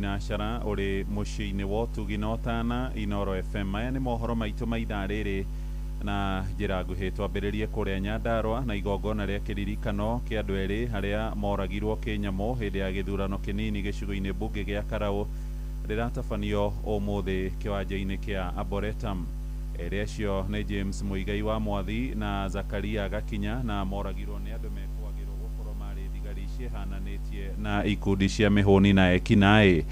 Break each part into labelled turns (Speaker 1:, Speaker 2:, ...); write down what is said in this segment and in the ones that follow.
Speaker 1: Thinacara ũrĩ mũciĩ-inĩ wa ũtugi na ũtana Inoro FM. Maya nĩ mohoro maitũ ma ithaa rĩrĩ na njĩra nguhĩ. Twambĩrĩrie kũrĩa Nyandarua na igongona rĩa kĩririkano kĩa andũ erĩ arĩa moragirwo kĩnyamũ hĩndĩ ya gĩthurano kĩnini gĩcigo-inĩ mbunge gĩa Karau rĩratabanio ũmũthĩ kĩwanja-inĩ kĩa Arboretum. Erĩ acio nĩ James Muigai wa Mwathi na Zakaria Gakinya na moragirwo nĩ andũ mekwagĩrwo gũkorwo marĩ thigari ciĩhananĩtie na ikundi cia mĩhũni na ekinaĩ.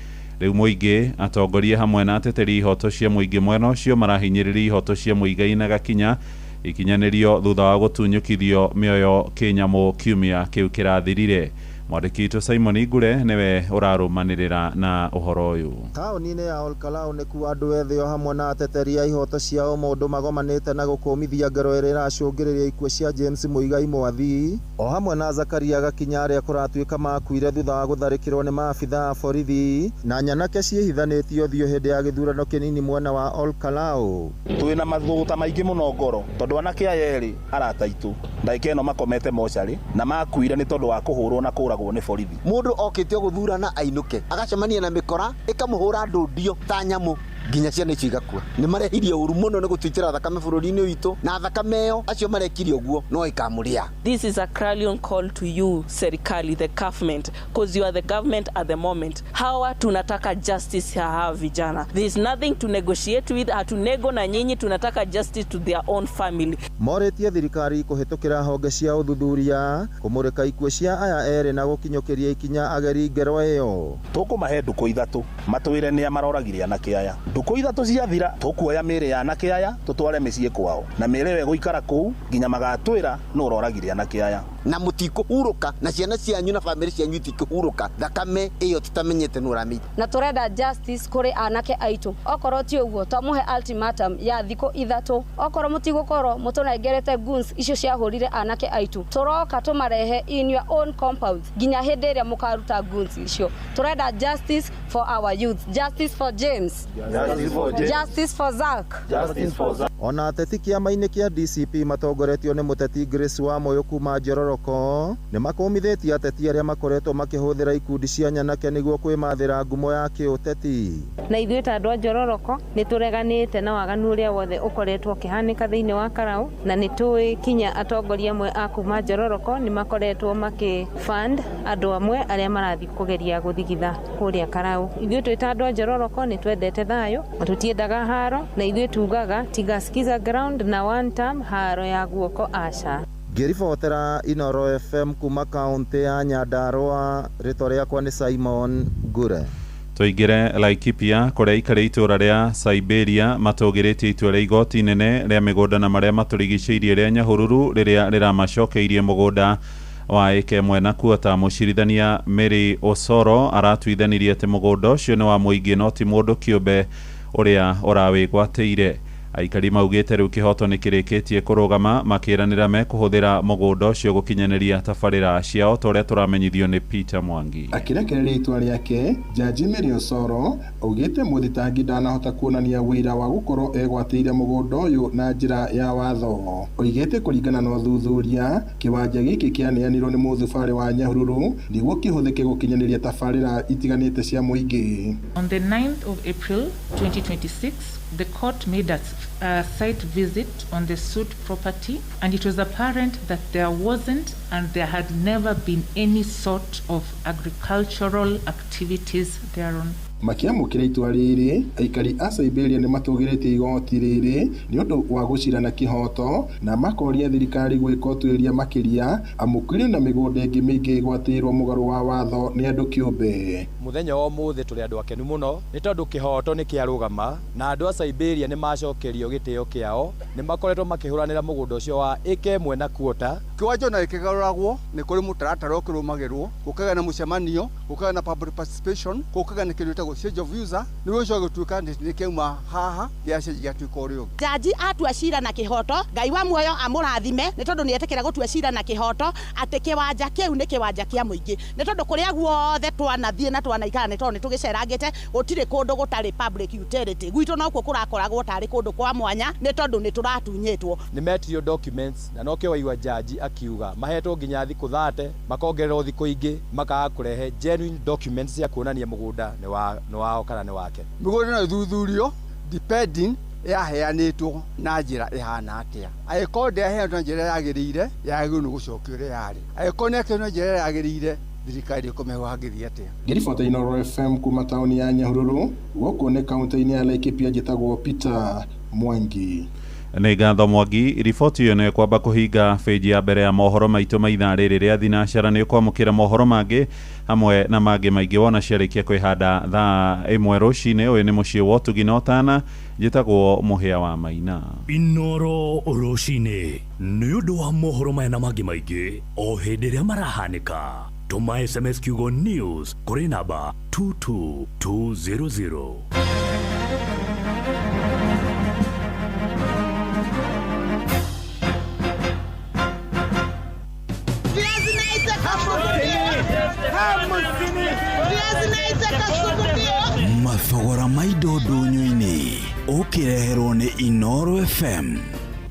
Speaker 1: Rĩu mũingĩ, atongoria hamwe na ateteri ihoto cia mũingĩ mwena ũcio marahinyĩrĩria ihoto cia Muigai na Gakinya ikinyanĩrio thutha wa gũtunyũkithio mĩoyo kĩnyamũ kiumia kĩu kĩrathirire. Mwandĩki witũ Simon Ngure nĩwe ũrarũmanĩrĩra na ũhoro ũyũ.
Speaker 2: Taũni-inĩ ya Olkalau nĩkuo andũ ethĩ o hamwe na ateteri a ihoto cia ũmũndũ magomanĩte na gũkũmithia ngero ĩrĩa ĩracũngĩrĩria ikuũ cia James Muigai Mwathi o hamwe na Zakaria Gakinya arĩa kũratuĩka makuire thutha wa gũtharĩkĩrwo nĩ maabitha a borithi na nyanake ciĩhithanĩtie ũthiũ hĩndĩ ya gĩthurano kĩnini mwena wa Olkalau.
Speaker 3: Twĩna mathũgũta maingĩ mũno ngoro tondũ anake aya erĩ arata aitũ ndagĩka ĩno makomete mocarĩ na makuire nĩ tondũ wa kũhũrwo na kũragwo nĩ borithi.
Speaker 4: Mũndũ okĩte gũthurana ainũke agacemania na mĩkora ĩkamũhũra ndũndio ta nyamũ nginya ciana icio igakua. Nĩ marehirie ũru mũno nĩ gũtwitĩra thakame bũrũri-inĩ witũ na thakame ĩyo acio marekire ũguo no ĩkamũrĩa.
Speaker 5: This is a clarion call to you, serikali, the government, because you are the government at the moment. Hawa tunataka justice ya hawa vijana. There is nothing to negotiate with, hatunego na nyinyi, tunataka justice to their own family.
Speaker 2: Morĩtie thirikari kũhĩtũkĩra honge cia ũthuthuria kũmũrĩka ikuũ cia aya erĩ na gũkinyũkĩria ikinya ageri ngero ĩyo.
Speaker 3: Tũkũmahe ndukũ ithatũ matwĩre nĩa maroragire anake aya. Ndukũ ithatũ ciathira tũkuoya mĩĩrĩ ya anake aya tũtware mĩciĩ kwao na mĩĩrĩ ĩyo ĩgũikara kũu nginya magatwĩra nũ ũroragire anake aya.
Speaker 4: Na mũtikũhurũka na ciana cianyu na bamĩrĩ cianyu itikũhurũka thakame ĩyo tũtamenyete nũ ũramĩita.
Speaker 6: Na tũrenda justice kũrĩ anake aitũ. Okorwo ti ũguo twamũhe ultimatum ya thikũ ithatũ. Okorwo mũtigũkorwo mũtũnengerete guns icio ciahũrire anake aitũ, tũroka tũmarehe in your own compound nginya hĩndĩ ĩrĩa mũkaruta guns icio. Tũrenda justice for our youth, justice for James,
Speaker 3: justice for James,
Speaker 6: justice for Zach,
Speaker 3: justice for Zach.
Speaker 2: Ona ateti kĩama-inĩ kĩa DCP matongoretio nĩ mũteti Grace Wamuyu kuma Njororoko nĩ makũmithĩtie ateti arĩa makoretwo makĩhũthĩra ikundi cia nyanake nĩguo kwĩmathĩra ngumo ya kĩũteti.
Speaker 7: Na ithuĩ ta andũ a Njororoko nĩ tũreganĩte na waganu ũrĩa wothe ũkoretwo ũkĩhanĩka thĩinĩ wa Karau, na nĩ tũĩ kinya atongoria amwe a kuma Njororoko nĩ makoretwo makĩ fund andũ amwe arĩa marathiĩ kũgeria gũthigitha kũrĩa Karau. Ithuĩ twĩ ta andũ a Njororoko nĩ twendete thayũ, tũtiendaga haro, na ithuĩ tugaga tiga skiza ground na one term haro ya guoko aca.
Speaker 2: Ngĩribotera Inoro FM kuma kaunti ya Nyandarua, rĩtwa rĩakwa nĩ Simon Ngure.
Speaker 1: Tũingĩre Laikipia kũrĩa aikari itũũra rĩa Siberia matũgĩrĩtie itua rĩa igoti inene rĩa mĩgũnda na marĩa matũrigicĩirie rĩa Nyahururu rĩrĩa rĩramacokeirie mũgũnda wa ĩka ĩmwe na kuota. Mũcirithania Mary Osoro aratuithanirie atĩ mũgũnda ũcio nĩ wa mũingĩ no ti mũndũ kĩũmbe ũrĩa ũrawĩgwatĩire. Aikari maugĩte rĩu kĩhoto nĩ kĩrĩkĩtie kũrũgama makĩranĩra mekũhũthĩra mũgũnda ũcio gũkinyanĩria tabarĩra ciao ta ũrĩa tũramenyithio nĩ Peter Mwangi.
Speaker 8: Akĩrekereria itua rĩake, Jaji Mary Osoro augĩte mũthitangi ndanahota kuonania wĩira wa gũkorwo egwatĩire mũgũnda ũyũ na njĩra ya watho. Oigĩte kũringana na ũthuthuria, kĩwanja gĩkĩ kĩaneanirwo nĩ mũthubarĩ wa Nyahururu nĩguo kĩhũthĩke gũkinyanĩria tabarĩra itiganĩte cia mũingĩ.
Speaker 9: On the 9th of April 2026, the court made a site visit on the suit property, and it was apparent that there wasn't and there had never been any sort of agricultural activities thereon.
Speaker 8: Makĩamũkĩra itua rĩrĩ, aikari a Siberia nĩ matũgĩrĩtie igoti rĩrĩ nĩ ũndũ wa gũcira na kĩhoto na makoria thirikari gwĩka ũtuĩria makĩria amu kũrĩ na mĩgũnda ĩngĩ mĩingĩ ĩgwatĩirwo mũgarũ wa watho nĩ andũ kĩũmbe.
Speaker 10: Mũthenya wa ũmũthĩ tũrĩ andũ akenu mũno nĩ tondũ kĩhoto nĩ kĩarũgama na andũ a Siberia nĩ macokerio gĩtĩo kĩao. Nĩ makoretwo makĩhũranĩra mũgũnda ũcio wa ĩka ĩmwe na kuota.
Speaker 11: Kĩwanja ona gĩkĩgarũragwo nĩ kũrĩ mũtaratara ũkĩrũmagĩrwo, gũkagĩa na mũcemanio, gũkagĩa na public participation, gũkagĩa na kĩndũ gĩtagwo change of user, nĩguo gĩcoke gũtuĩka nĩ kĩauma haha gĩacenjia gĩatuĩka ũrĩa ũngĩ.
Speaker 12: Jaji atua cira na kĩhoto, Ngai wa muoyo amũrathime nĩ tondũ nĩetĩkĩra gũtua cira na kĩhoto atĩ kĩwanja kĩu nĩ kĩwanja kĩa mũingĩ, nĩ tondũ kũrĩa guothe twanathiĩ na twanaikara nĩ tondũ nĩ tũgĩcerangĩte gũtirĩ kũndũ gũtarĩ public utility. Gwitũ nokuo kũrakoragwo tarĩ kũndũ kwa mwanya nĩ tondũ nĩ tũratunyĩtwo.
Speaker 10: Nĩ metirio documents na nokĩo waigua jaji Makiuga mahetwo nginya thikũ 30, makongererwo thikũ ingĩ, makaga kũrehe genuine documents cia kuonania mũgũnda nĩ wao kana nĩ wake.
Speaker 11: Mĩgũnda no ĩthuthurio depending yaheanĩtwo na njĩra ĩhana atĩa. Angĩkorwo ndĩaheanĩtwo na njĩra yagĩrĩire, yagĩrĩirwo nĩ gũcokio ũrĩa yarĩ. Angĩkorwo nĩyaheanĩtwo na njĩra ĩrĩa yagĩrĩire, thirikari ĩkũmĩhe hangĩthiĩ atĩa.
Speaker 8: Ngĩribota Inooro FM kuma taũni ya Nyahururu, gũkũ nĩ kaunti-inĩ ya Laikipia, njĩtagwo Peter Mwangi.
Speaker 1: Nĩ ngatho Mwangi. Riboti ĩyo nĩ kwamba kũhinga bĩnji ya mbere ya mohoro maitũ ma ithaa rĩrĩ rĩa thinacara. Nĩ ũkwamũkĩra mohoro mangĩ hamwe na mangĩ maingĩ wona ciarĩkia kwĩhanda thaa 1 rũcinĩ. Ũyũ nĩ mũciĩ wa ũtugi na ũtana, njĩtagwo Mũhĩa wa Maina.
Speaker 13: Inooro rũcinĩ nĩ ũndũ wa mohoro maya na mangĩ maingĩ o hĩndĩ ĩrĩa marahanĩka. Tũma SMS kiugo news kũrĩ namba 22200.
Speaker 14: Mathogora ma indo ndũnyũ-inĩ ũkĩreherwo nĩ Inooro FM.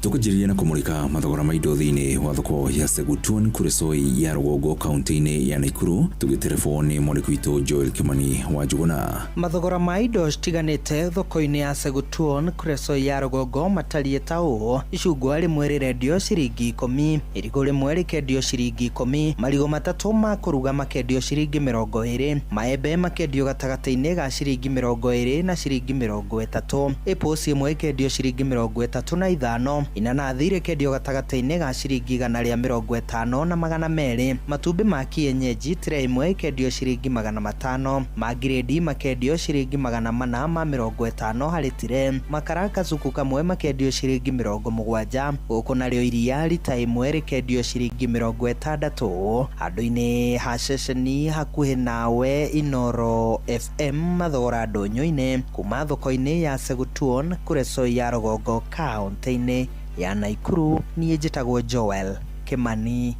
Speaker 15: Tukũnjĩrĩria na kũmũrĩka mathogora ma indo thĩinĩ wa thoko ya Segutuon kũrĩ ya rũgongo kaunti-inĩ ya Nakuru, tũgĩterebwo nĩ mwandĩki witũ Joel Kimani wa Njuguna.
Speaker 16: Mathogora ma indo citiganĩte thoko-inĩ ya Segutuon kũrĩ ya rũgongo matariĩ ta ũũ: icungwa rĩmwe rĩrendio ciringi 10, irigũ rĩmwe rĩkendio ciringi 10, marigũ matatũ ma kũruga makendio ciringi 20, maembe makendio gatagatĩ-inĩ ga ciringi 20 na ciringi 30, apples ĩmwe ĩkendio ciringi 35, inanathi rĩkendio gatagatĩ-inĩ ga ciringi 150 na 200, matumbĩ ma kienyeji tray ĩmwe ĩkendio ciringi 500, ma grade makendio ciringi 450 harĩ tire, makara kacuku kamwe makendio ciringi 70, gũkũ narĩo iria rita ĩmwe rĩkendio ciringi 60. Handũ-inĩ ha ceceni hakuhĩ nawe Inooro FM mathogora ndũnyũ-inĩ kuma thoko-inĩ ya Segutuon kũrĩ ya rũgongo kaunti-inĩ ya Nakuru. Niĩ njĩtagwo Joel Kimani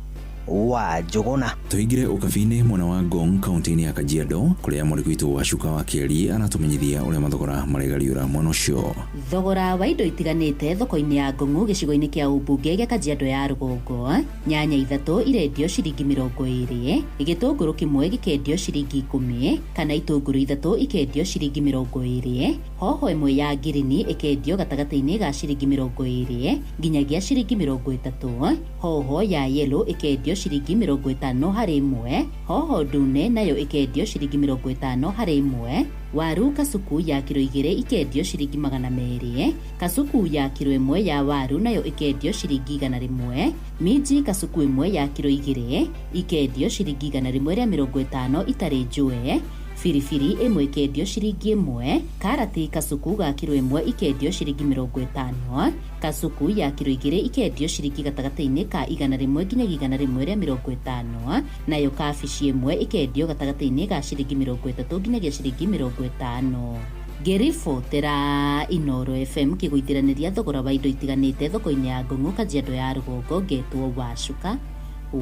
Speaker 16: wa Njuguna.
Speaker 15: Tũingire ũkabi-inĩ mwena wa Ngong kaunti-inĩ ya Kajiado kũrĩa mwandĩki witũ wa Cuka wa Kĩeri aratũmenyithia ũrĩa mathogora maregariũra mwena ũcio.
Speaker 17: Thogora wa indo itiganĩte thoko-inĩ ya Ngong'u gĩcigo-inĩ kĩa ũmbunge gĩa Kajiado ya rũgongo, nyanya 3 irendio ciringi 20, gĩtũngũrũ kĩmwe gĩkendio ciringi 10 kana itũngũrũ 3 ikendio ciringi 20, hoho ĩmwe ya ngirini ĩkendio gatagatĩ-inĩ ga ciringi 20 nginyagia ciringi 30, hoho ya yellow ĩkendio ciringi 50 harĩ ĩmwe, hoho ndune nayo ĩkendio ciringi 50 harĩ ĩmwe, waru kasuku ya kiro 2 ikendio ciringi 200, kasuku ya kiro 1 ya waru nayo ikendio ciringi 100, minji kasuku 1 ya kiro 2 ikendio ciringi 150 itarĩ njũe, firifiri ĩmwe ikendio ciringi 1, karati kasuku ga kiro 1 ikendio ciringi 50, kasuku ya kiro 2 ikendio ciringi gatagatĩ-inĩ ka 100 nginyagia 150, nayo kabici 1 ikendio gatagatĩ-inĩ ga ciringi 30 nginyagia ciringi 50. Ngĩribotera Inooro FM kĩgũithiranĩria thogora wa indo itiganĩte thoko-inĩ ya Ngong'u Kajiado ya rũgongo, ngetwo Wacuka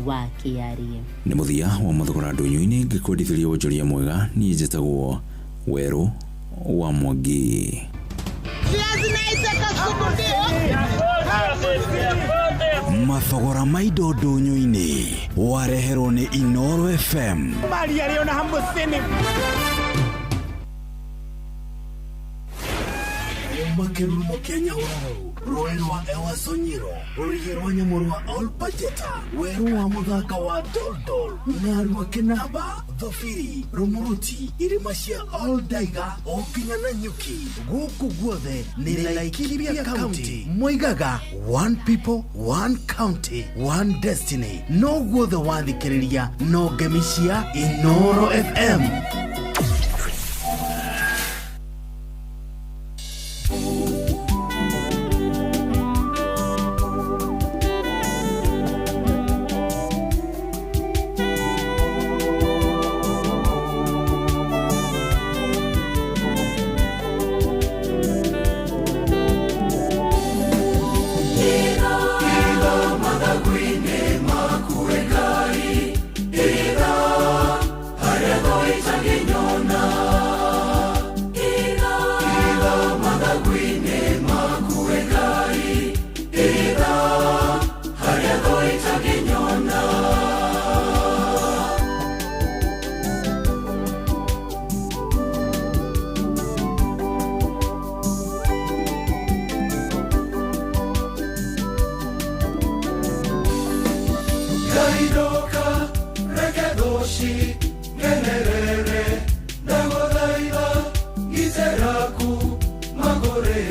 Speaker 17: wa Kĩarie.
Speaker 15: Nĩ mũthia wa mathogora ndũnyũ-inĩ, ngĩkwendithĩria wonjoria mwega. Niĩ njĩtagwo Werũ wa Mwangi.
Speaker 14: Mathogora ma indo ndũnyũ-inĩ wareherwo nĩ Inooro FM.
Speaker 13: Makerumo Kenya wao rũĩ rwa Ewasonyiro, rũrĩgĩ rwa nyamũ rwa Olpajeta, werũ wa mũthanga wa Doldol, Narua Kĩnamba, Thobiri, Rũmũrũti, irĩma cia Oldaiga o nginya Nanyuki. Gũkũ guothe nĩ Laikipia County. Moigaga one people, one county, one destiny. No guothe wathikĩrĩria no ngemi cia Inooro FM.
Speaker 18: Ida,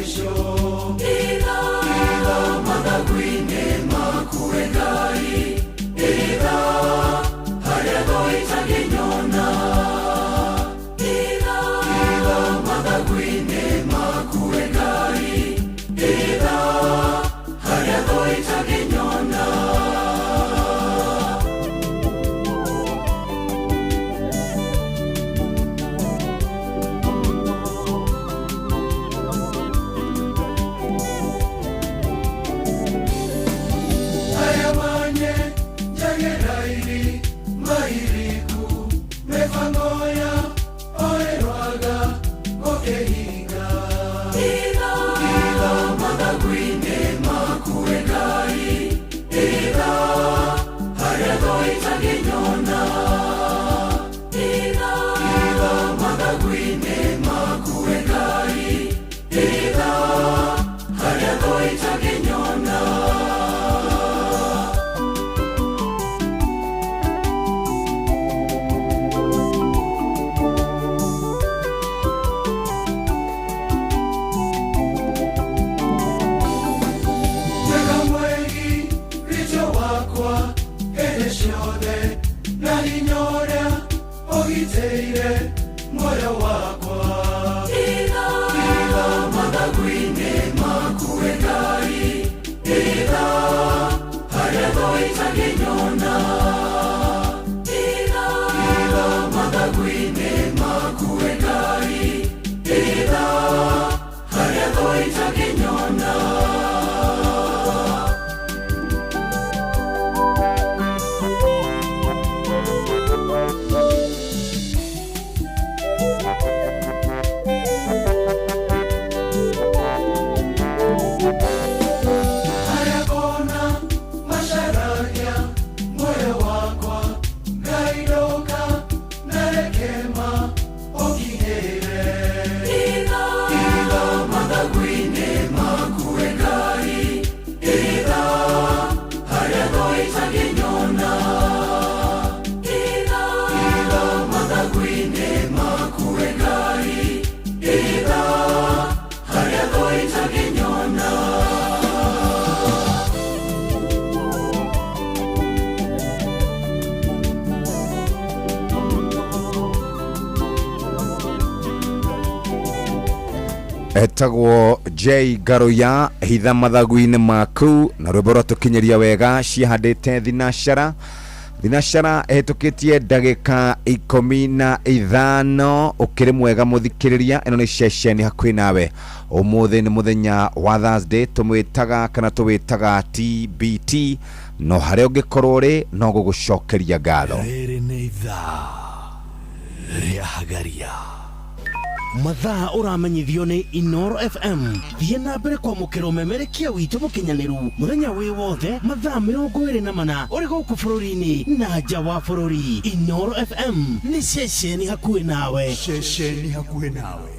Speaker 18: icio Hitha mathagu-inĩ maku we Ngai Hitha harĩa thũ itangĩnyona Hitha mathagu-inĩ maku we Ngai Hitha harĩa thũ itangĩnyona. Aya manye njagerairi mairiku mĩbango ya oĩrwaga gũkĩhinga. Hitha mathagu-inĩ maku we Ngai Hitha harĩa thũ itangĩnyona Hitha mathagu-inĩ maku we Ngai Hitha harĩa thũ itangĩnyona. Wega mwegi richo wakwa hĩndĩ ciothe na hinya ũrĩa ũgitĩire muoyo wakwa. Hitha mathagu-inĩ maku we Ngai Hitha harĩa thũ itangĩnyona Hitha mathagu-inĩ maku we Ngai Hitha harĩa thũ itangĩnyona. Harĩa kona macaragia muoyo wakwa Ngai ndũka na reke ũkinyĩre. Hitha mathagu-inĩ maku we Ngai Hitha harĩa thũ itangĩnyona Hitha mathagu-inĩ maku we Ngai Hitha harĩa thũ itangĩnyona.
Speaker 19: Etagwo J Ngaruya hitha mathagu-inĩ maku na rwĩmbo rwatũkinyĩria wega ciahandĩte thinacara thinacara ĩhĩtũkĩtie ndagĩka 15. Ũkĩrĩ mwega mũthikĩrĩria, ĩno nĩ ceceni hakuhĩ nawe. Ũmũthĩ nĩ mũthenya wa Thursday, tũmwĩtaga kana tũwĩtaga TBT, no harĩa ũngĩkorwo ũrĩ no gũgũcokeria ngatho.
Speaker 13: Rĩrĩ nĩ ithaa rĩa Hagaria.
Speaker 20: Mathaa ũramenyithio nĩ Inoro FM. Thiĩ na mbere kwamũkĩra ũmemerekia witũ mũkinyanĩru mũthenya wĩ wothe mathaa 24 ũrĩ gũkũ bũrũri-inĩ na nja wa bũrũri. Inoro FM nĩ ceceni hakuhĩ nawe.
Speaker 13: Ceceni hakuhĩ nawe.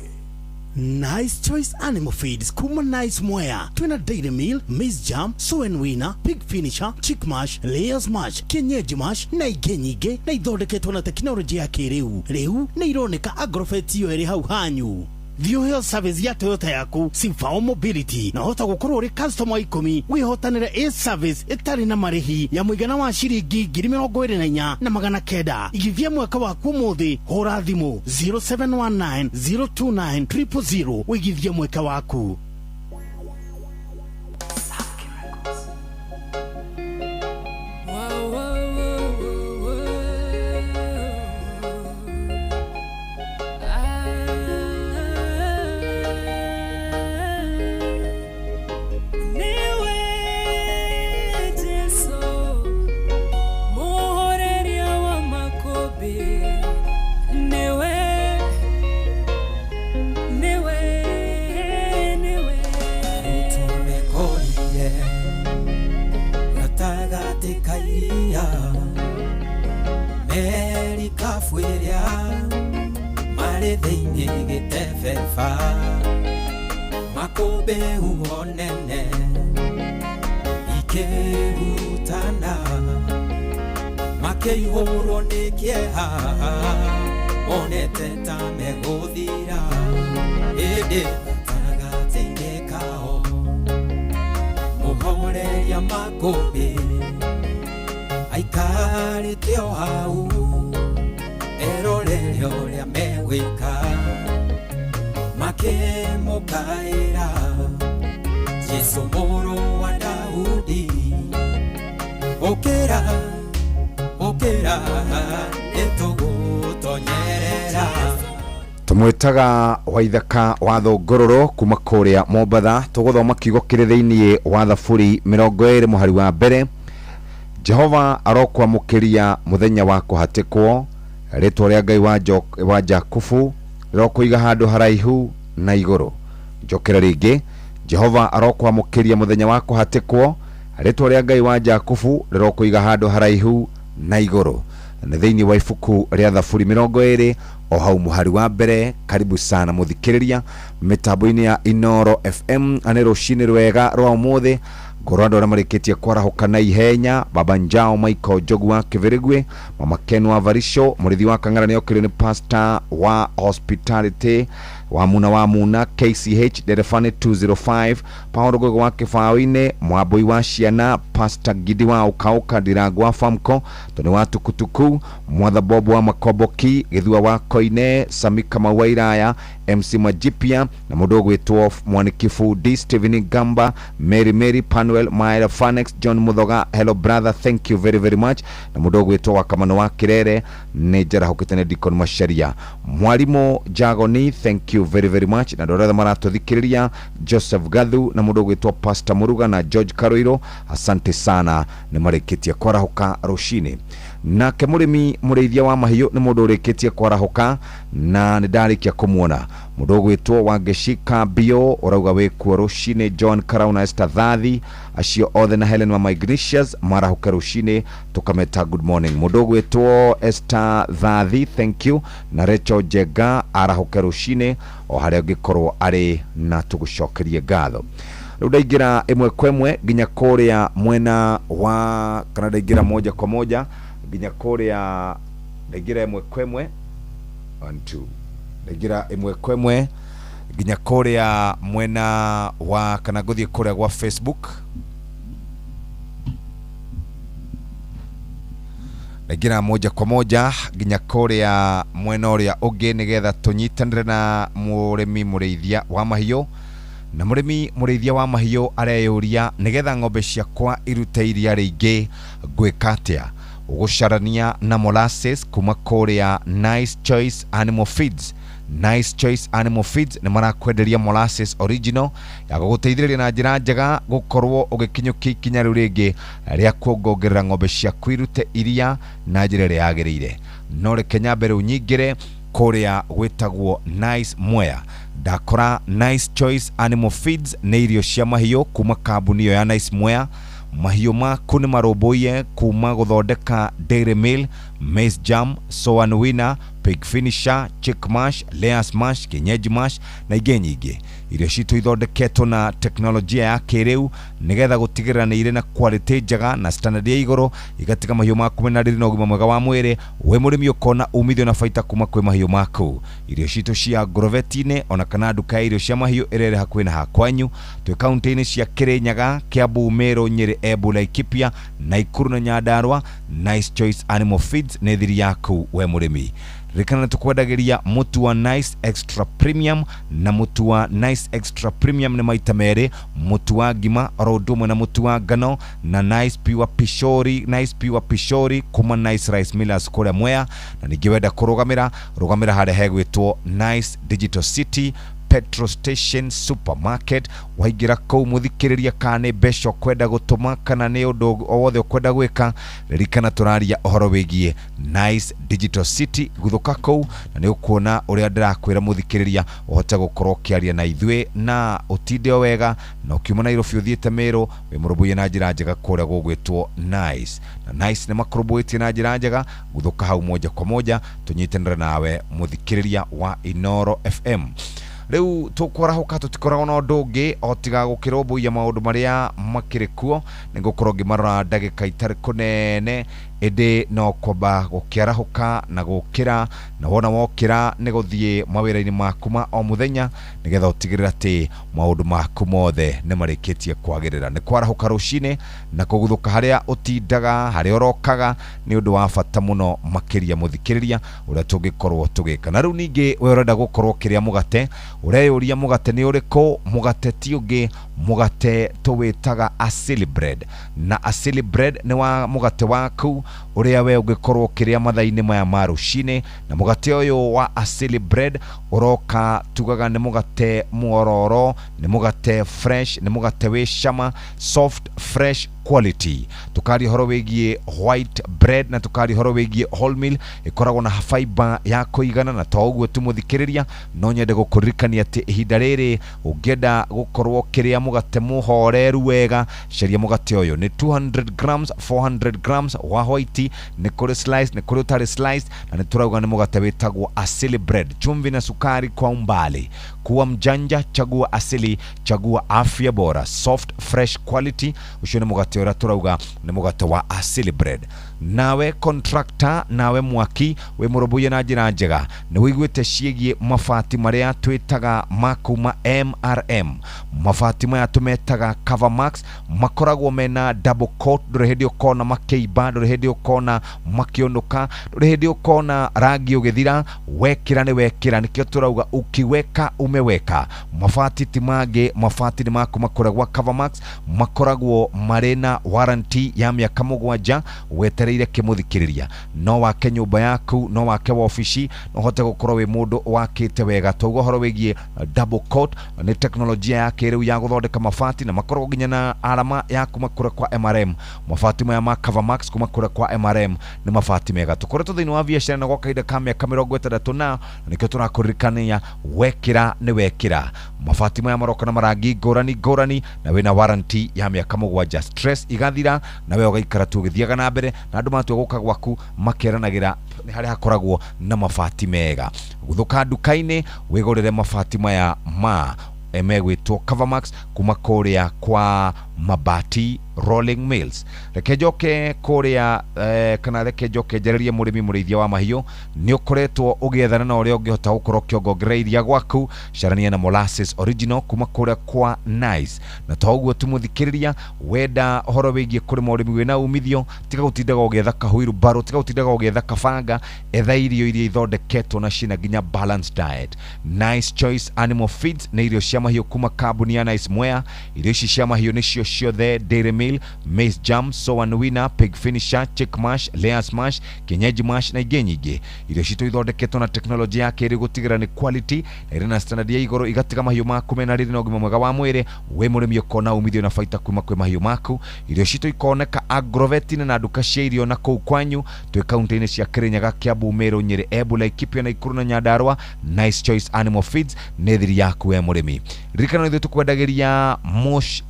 Speaker 20: Nice Choice Animal Feeds kuma Nice Mwea twina Dairy Meal, Maize Jam, Soy Winner, Pig Finisher, Chick Mash, Layers Mash, Kienyeji Mash na ingĩ nyingĩ, na ithondeketwo na tekinoronjĩ ya kĩrĩu. Rĩu nĩ ironeka Agrofet iyo ĩrĩ hau hanyu. Thiĩ ũheo service ya Toyota yaku Sifao Mobility na hota gũkorwo ũrĩ customer wa 10 wĩhotanĩre a service ĩtarĩ na marĩhi ya mũigana wa ciringi 24,900. Igithia mwaka waku ũmũthĩ, hũra thimũ 0719 029 000 wĩigithie mweke waku.
Speaker 21: Niwe Jesu muhoreria wa makobi, niwe niwe niwe.
Speaker 22: Tumekorire gatagatĩ ka iria merikabu ĩrĩa marĩ thĩinĩ gĩtebeba makũmbĩ huho nene ikĩhurutana makĩihũrwo nĩ kĩeha monete ta megũthira ĩndĩ gatagatĩ-inĩ makũmbĩ aikarĩte o hau erorere ũrĩa megwĩka makĩmũkaĩra Jesũ mũrũ wa Daudi ũkĩra ũkĩra nĩtũgũtonyerera.
Speaker 19: Tũmwĩtaga Waithaka wa Thũngũrũrũ kuma kũrĩa Mombatha. Tũgũthoma kiugo kĩrĩ thĩinĩ wa Thaburi 20 mũhari wa mbere. Jehova arokwamũkĩria mũthenya wa kũhatĩkwo, rĩtwa rĩa Ngai wa Jakubu rĩrokũiga handũ haraihu na igũrũ. Njokere rĩngĩ, Jehova arokwamũkĩria mũthenya wa kũhatĩkwo, rĩtwa rĩa Ngai wa Jakubu rĩrokũiga handũ haraihu na igũrũ. Nĩ thĩinĩ wa ibuku rĩa Thaburi 20 o hau mũhari wa mbere. Karibu sana mũthikĩrĩria mĩtambo-inĩ ya Inoro FM. Nĩ rũcinĩ rwega rwa ũmũthĩ, ngorwo andũ arĩa marĩkĩtie kwarahũka na ihenya: Baba Njao Michael Njogu wa Kĩbĩrĩgwe, Mama Ken wa Varisho, mũrĩthi wa Kang'ara nĩokĩrio nĩ pastor wa hospitality wa Muna wa Muna, KCH Derefani 205, Paulo Gogo wa Kĩbaũ-inĩ, Mwambui wa ciana, Pastor Gidi wa Ũkaũka, Ndirango wa Famco, Tony wa Tukutuku, Mwatha Bob wa Makomboki, Gĩthua wa Koine, Sami Kamau wa Iraya, MC Majipia na mũndũ ũgwĩtwo Mwaniki Fundi, Stephen Gamba, Mary Mary Panuel Maera, Fanex John Muthoga, hello brother, thank you very very much, na mũndũ ũgwĩtwo wa Kamano wa Kirere nĩ njarahũkĩte nĩ Deacon Macharia, Mwarimũ Jagoni, thank you very very much, na andũ arĩa othe maratũthikĩrĩria, Joseph Gathu na mũndũ ũgwĩtwo Pastor Muruga na George Karoiro, asante sana, nĩ marĩkĩtie kwarahũka rũcinĩ. Nake mũrĩmi mũrĩithia wa mahiũ nĩ mũndũ ũrĩkĩtie kwarahũka na nĩ ndarĩkia kũmuona. Mũndũ ũgwĩtwo Wangeci Bio ũrauga wĩkuo rũcinĩ, John Karau na Esther Thathi, acio othe na Helen Mama Ignatius marahũke rũcinĩ, tũkameta good morning. Mũndũ ũgwĩtwo Esther Thathi, thank you, na Rachel Jenga arahũke rũcinĩ o harĩa ũngĩkorwo arĩ, na tũgũcokerie ngatho. Rĩu ndaingĩra ĩmwe kwa ĩmwe nginya kũrĩa mwena wa kana ndaingĩra moja kwa moja nginya kũrĩa, ndaingĩra ĩmwe kwa ĩmwe, 1 2, ndaingĩra ĩmwe kwa ĩmwe nginya kũrĩa mwena wa kana ngũthiĩ kũrĩa gwa Facebook. Ndaingĩra moja kwa moja nginya kũrĩa mwena ũrĩa ũngĩ nĩgetha tũnyitanĩre na mũrĩmi mũrĩithia wa mahiũ. Na mũrĩmi mũrĩithia wa mahiũ areyũria, nĩgetha ng'ombe ciakwa irute iria rĩingĩ ngwĩka atĩa? Ũgũcarania na molasses kuma kũrĩa Nice Choice Animal Feeds. Nice Choice Animal Feeds nĩ marakwenderia molasses original ya gũgũteithĩrĩria na njĩra njega gũkorwo ũgĩkinyũkia ikinya rĩu rĩngĩ rĩa kuongongerera ng'ombe ciaku irute iria na njĩra ĩrĩa yagĩrĩire. No reke nyambe rĩu nyingĩre kũrĩa gwĩtagwo Nice Mwea, ndakora Nice Choice Animal Feeds nĩ irio cia mahiũ kuma kambuni ĩyo ya Nice Mwea. Mahiũ maku nĩ marũmbũiye kuma gũthondeka dairy meal, maize jam, soan winner, pig finisher, chick mash, layers mash, kienyeji mash na ingĩ nyingĩ. Irio citũ ithondeketwo na teknolojia ya kĩrĩu nĩgetha gũtigĩrĩra nĩ irĩ na quality njega na standard ya igũrũ, igatiga mahiũ maku mena riri na ũgima mwega wa mwĩrĩ. We mũrĩmi ũkona umithio na baita kuma kwĩ mahiũ maku. Irio citũ cia ngorobeti-inĩ ona kana nduka ya irio cia mahiũ ĩrĩa ĩrĩ hakuhĩ na hakwanyu. Twĩ kaunti-inĩ cia Kĩrĩnyaga, Kiambu, Meru, Nyĩrĩ, Embu, Laikipia, Naikuru na Nyandarua. Nice Choice Animal Feeds nĩ thiri yaku we mũrĩmi. Ririkana nĩ tũkwendagĩria mũtu wa Nice Extra Premium, na mũtu wa Nice Extra Premium nĩ maita merĩ, mũtu wa ngima oro ũndũ ũmwe na mũtu wa ngano, na Nice Pure Pishori, Nice Pure Pishori kuma Nice Rice Millers kũrĩa Mwea. Na ningĩ wenda kũrũgamĩra, rũgamĩra harĩa hegwĩtwo Nice Digital City Petrol Station Supermarket. Waingĩra kũu mũthikĩrĩria, kana nĩ mbeca ũkwenda gũtũma kana nĩ ũndũ o wothe ũkwenda gwĩka, ririkana tũraria ũhoro wĩgiĩ Nice Digital City. Guthũka kũu na nĩ ũkuona ũrĩa ndĩrakwĩra mũthikĩrĩria, ũhote gũkorwo ũkĩaria na ithuĩ na ũtinde o wega, na ũkiuma Nairobi ũthiĩte Meru wĩ mũrũmbũiye na njĩra njega kũrĩa gũgwĩtwo Nice. Na Nice nĩ makũrũmbũĩtie na njĩra njega. Guthũka hau moja kwa moja tũnyitanĩre nawe mũthikĩrĩria wa Inoro FM. Rĩu tũkwarahũka tũtikoragwo na ũndũ ũngĩ o tiga gũkĩrũmbũiya maũndũ marĩa makĩrĩ kuo. Nĩ ngũkorwo ngĩmarora ndagĩka itarĩ kũnene, ĩndĩ no kwamba gũkĩarahũka na gũkĩra, na wona wokĩra nĩ gũthiĩ mawĩra-inĩ maku ma o mũthenya, nĩgetha ũtigĩrĩre atĩ maũndũ maku mothe nĩ marĩkĩtie kwagĩrĩra. Nĩ kwarahũka rũcinĩ na kũguthũka harĩa ũtindaga, harĩa ũrokaga, nĩ ũndũ wa bata mũno makĩria mũthikĩrĩria ũrĩa tũngĩkorwo tũgĩka. Na rĩu ningĩ we ũrenda gũkorwo ũkĩrĩa mũgate, ũreyũria mũgate nĩ ũrĩkũ? Mũgate ti ũngĩ, mũgate tũwĩtaga Asili Bread. Na Asili Bread nĩ wa mũgate waku ũrĩa we ũngĩkorwo ũkĩrĩa mathaa-inĩ maya ma rũcinĩ. Na mũgate ũyũ wa Asili Bread ũroka tugaga nĩ mũgate mwororo, nĩ mũgate fresh, nĩ mũgate wĩ cama, soft fresh quality. Tukaria ũhoro wĩgiĩ white bread na tukaria ũhoro wĩgiĩ wholemeal, ĩkoragwo na fiber ya kũigana. Na to ũguo tu mũthikĩrĩria, no nyende gũkũririkania atĩ ihinda rĩrĩ ũngĩenda gũkorwo ũkĩrĩa mũgate mũhoreru wega, caria mũgate ũyũ. Nĩ 200 grams, 400 grams wa white, nĩ kũrĩ slice, nĩ kũrĩ ũtarĩ slice, na nĩ tũrauga nĩ mũgate wĩtagwo Asili Bread. Chumvi na sukari kwa umbali. Kuwa mjanja, chagua Asili, chagua afya bora, soft fresh quality. Ũcio nĩ mũgate ũrĩa tũrauga nĩ mũgate wa Asili Bread. Nawe contractor, nawe mwaki wĩ mũrũmbũiye na njĩra njega, nĩ wĩiguĩte ciĩgiĩ mabati marĩa twĩtaga ma kuma MRM. Mabati maya tũmetaga Cover Max, makoragwo mena double coat, ndũrĩ hĩndĩ ũkona makĩimba, ndũrĩ hĩndĩ ũkona makĩũnũka, ndũrĩ hĩndĩ ũkona rangi ũgĩthira. Wekĩra nĩ wekĩra, nĩkĩo tũrauga ukiweka umeweka. Mabati ti mangĩ, mabati nĩ ma kuma kũrĩa gwa Cover Max, makoragwo marĩ na warranty ya mĩaka 7. Wetereire kĩmũthikĩrĩria, no wake nyũmba yaku, no wake wabici, no ũhote gũkorwo wĩ mũndũ wakĩte wega. Twauga ũhoro wĩgiĩ double coat, nĩ teknolojia ya kĩrĩu ya gũthondeka mabati, na makoragwo nginya na arama ya kuma kũrĩa kwa MRM. Mabati maya ma Cover Max kuma kũrĩa kwa MRM nĩ mabati mega. Tũkoretwo thĩinĩ wa biacara na gwa kahinda ka mĩaka 60 na nĩkĩo tũrakũririkania wekĩra nĩ wekĩra. Mabati maya maroka na marangi ngũrani ngũrani, na wĩna warranty ya mĩaka 7. Stress igathira na we ũgaikara tu ũgĩthiaga na mbere, na andũ matua gũka gwaku makeranagĩra nĩ harĩa hakoragwo na mabati mega. Gũthũka nduka-inĩ wĩgũrĩre mabati maya ma megwĩtwo Covermax kuma kũrĩa kwa Mabati Rolling Mills. Reke njoke kũrĩa kana reke njoke njarĩrie mũrĩmi mũrĩithia wa mahiũ. Nĩ ũkoretwo ũgĩethana na ũrĩa ũngĩhota gũkorwo ũkĩongongerera iria gwaku, carania na molasses original kuma kũrĩa kwa Nice. Na to ũguo tu mũthikĩrĩria, wenda ũhoro wĩgiĩ kũrĩma ũrĩmi wĩna umithio, tiga gũtindaga ũgĩetha kahuirubarũ, tiga gũtindaga ũgĩetha kabanga, etha irio iria ithondeketwo na ciĩna nginya balanced diet. Nice Choice Animal Feeds nĩ irio cia mahiũ kuma kambuni ya Nice Mwea. Irio ici cia mahiũ nĩcio ciothe Dairy Meal, Maize Jam, Soan Winner, Pig Finisher, Chick Mash, Layers Mash, Kienyeji Mash na ingĩ nyingĩ. Irio citũ ithondeketwo na teknolojia ya kĩrĩu gũtigĩrĩra nĩ quality na irĩ na standard ya igũrũ, igatiga mahiũ maku mena riri na ũgima mwega wa mwĩrĩ. Wĩ mũrĩmi ũkona umithio na baita kuma kwĩ mahiũ maku. Irio citũ ikoneka agrovet-inĩ na nduka cia irio na kũu kwanyu. Twĩ kaunti-inĩ cia Kirinyaga, Kiambu, Meru, Nyĩrĩ, Embu, Laikipia, Nakuru na Nyandarua. Nice Choice Animal Feeds nĩ thiri yaku we mũrĩmi. Ririkana ithuĩ tũkwendagĩria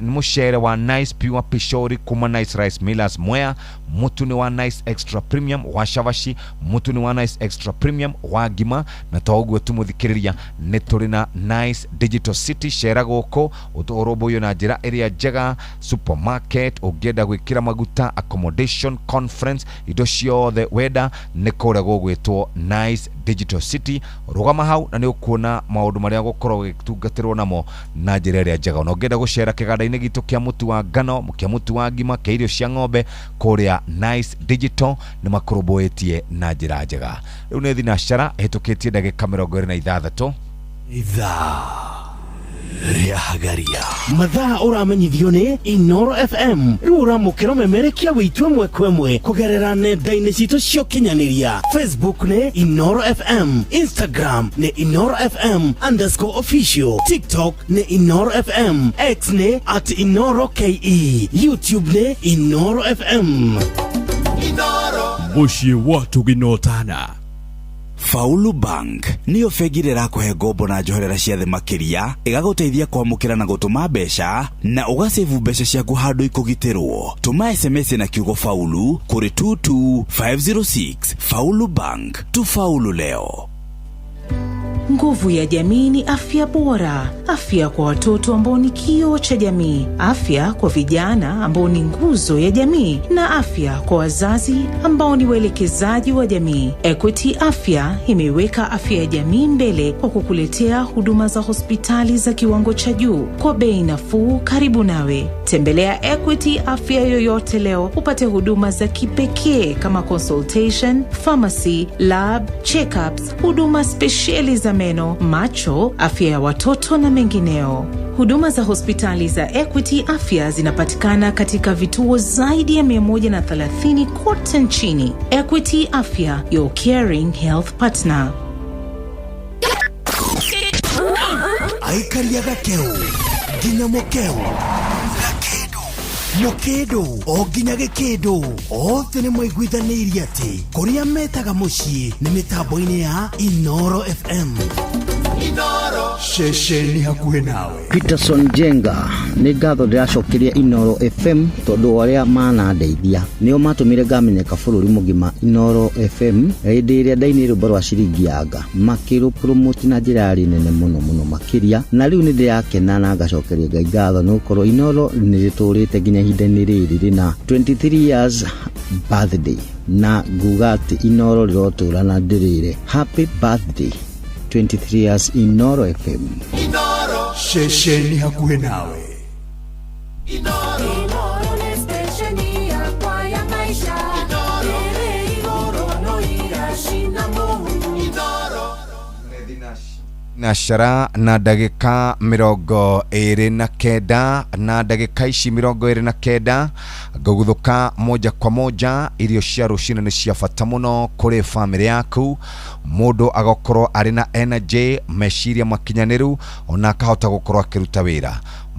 Speaker 19: mũcere wa Nice Pure Pishori kuma Nice Rice Millers Mwea, mũtu nĩ wa Nice Extra Premium wa cabaci, mũtu nĩ wa Nice Extra Premium wa ngima. Na to ũguo tu mũthikĩrĩria, nĩ tũrĩ na Nice Digital City. Cera gũkũ ũrũmbũiyo na njĩra ĩrĩa njega, supermarket, ũngĩenda gwĩkĩra maguta, accommodation, conference, indo ciothe wenda nĩ kũrĩa gũgwĩtwo Nice Digital City. Rũgama hau na nĩ ũkuona maũndũ marĩa gũkorwo ũgĩtungatĩrwo namo na njĩra ĩrĩa njega. Ona ũngĩenda gũcera kĩganda-inĩ gitũ kĩa mũtu wa ngano, kĩa mũtu wa ngima, kĩa irio cia ng'ombe, kũrĩa Nice Digital nĩ makũrũmbũĩtie na njĩra njega. Rĩu nĩ thinacara ĩhĩtũkĩtie ndagĩka 26.
Speaker 14: Ithaa rĩa Hagaria.
Speaker 20: Mathaa ũramenyithio nĩ Inoro FM. Rĩu ũramũkĩra ũmemerekia witũ ĩmwe kwa ĩmwe kũgerera nenda-inĩ citũ cia ũkinyanĩria. Facebook nĩ Inoro FM, Instagram nĩ Inoro FM underscore official, TikTok nĩ Inoro FM, X nĩ at Inoro KE, YouTube nĩ Inoro FM.
Speaker 4: Mũciĩ wa Tũginotana.
Speaker 14: Faulu Bank nĩyo bengi ĩrĩa ĩrakũhe ngombo na njoherera cia thĩ makĩria, ĩgagũteithia kwamũkĩra na gũtũma mbeca na ũgacebu mbeca ciaku handũ ikũgitĩrwo. Tũma SMS na kiugo Faulu kũrĩ 22506. Faulu Bank, tufaulu leo.
Speaker 9: Nguvu ya jamii ni afya bora, afya kwa watoto ambao ni kioo cha jamii, afya kwa vijana ambao ni nguzo ya jamii, na afya kwa wazazi ambao ni waelekezaji wa jamii. Equity Afya imeiweka afya ya jamii mbele kwa kukuletea huduma za hospitali za kiwango cha juu kwa bei nafuu, karibu nawe. Tembelea Equity Afya yoyote leo upate huduma za kipekee kama consultation, pharmacy, lab, checkups, huduma spesheli za meno, macho, afya ya watoto na mengineo. Huduma za hospitali za Equity Afya zinapatikana katika vituo zaidi ya 130 kote nchini. Equity Afya, your caring health partner.
Speaker 13: Aikaria gakeu nginya mukeu gakindu mukindu o nginya gikindu othe nĩ maiguithanĩirie atĩ kũrĩa metaga mũciĩ nĩ mĩtambo-inĩ ya Inoro FM.
Speaker 18: Inoro
Speaker 4: ceceni hakuhĩ nawe.
Speaker 5: Peterson Jenga nĩ ngatho ndĩracokeria Inoro FM tondũ wa ũrĩa manandeithia nĩo matũmire ngamenyeka bũrũri mũgima. Inoro FM hĩndĩ ĩrĩa ndainire rwĩmbo rwa ciringi yanga makĩrũ na njĩra yarĩ nene mũno mũno makĩria, na rĩu nĩ ndĩrakena na ngacokeria Ngai ngatho nĩ gũkorwo Inoro nĩ rĩtũrĩte nginya ihinda-inĩ rĩrĩ rĩna 23 years birthday, na nguga atĩ Inoro rĩrotũra na ndĩrĩre happy birthday 23 years Inoro FM.
Speaker 18: Inoro
Speaker 4: ceceni hakuhĩ nawe.
Speaker 21: Inoro nĩ stesheni yakwa ya maisha ĩrĩ igũrũ no iracina mũhu.
Speaker 19: Na cara na ndagĩka 29, na ndagĩka ici 29 ngũguthũka moja kwa moja. Irio cia rũcinĩ nĩ cia bata mũno kũrĩ bamĩrĩ yaku, mũndũ agakorwo arĩ na energy, meciria makinyanĩru, ona akahota gũkorwo akĩruta wĩra.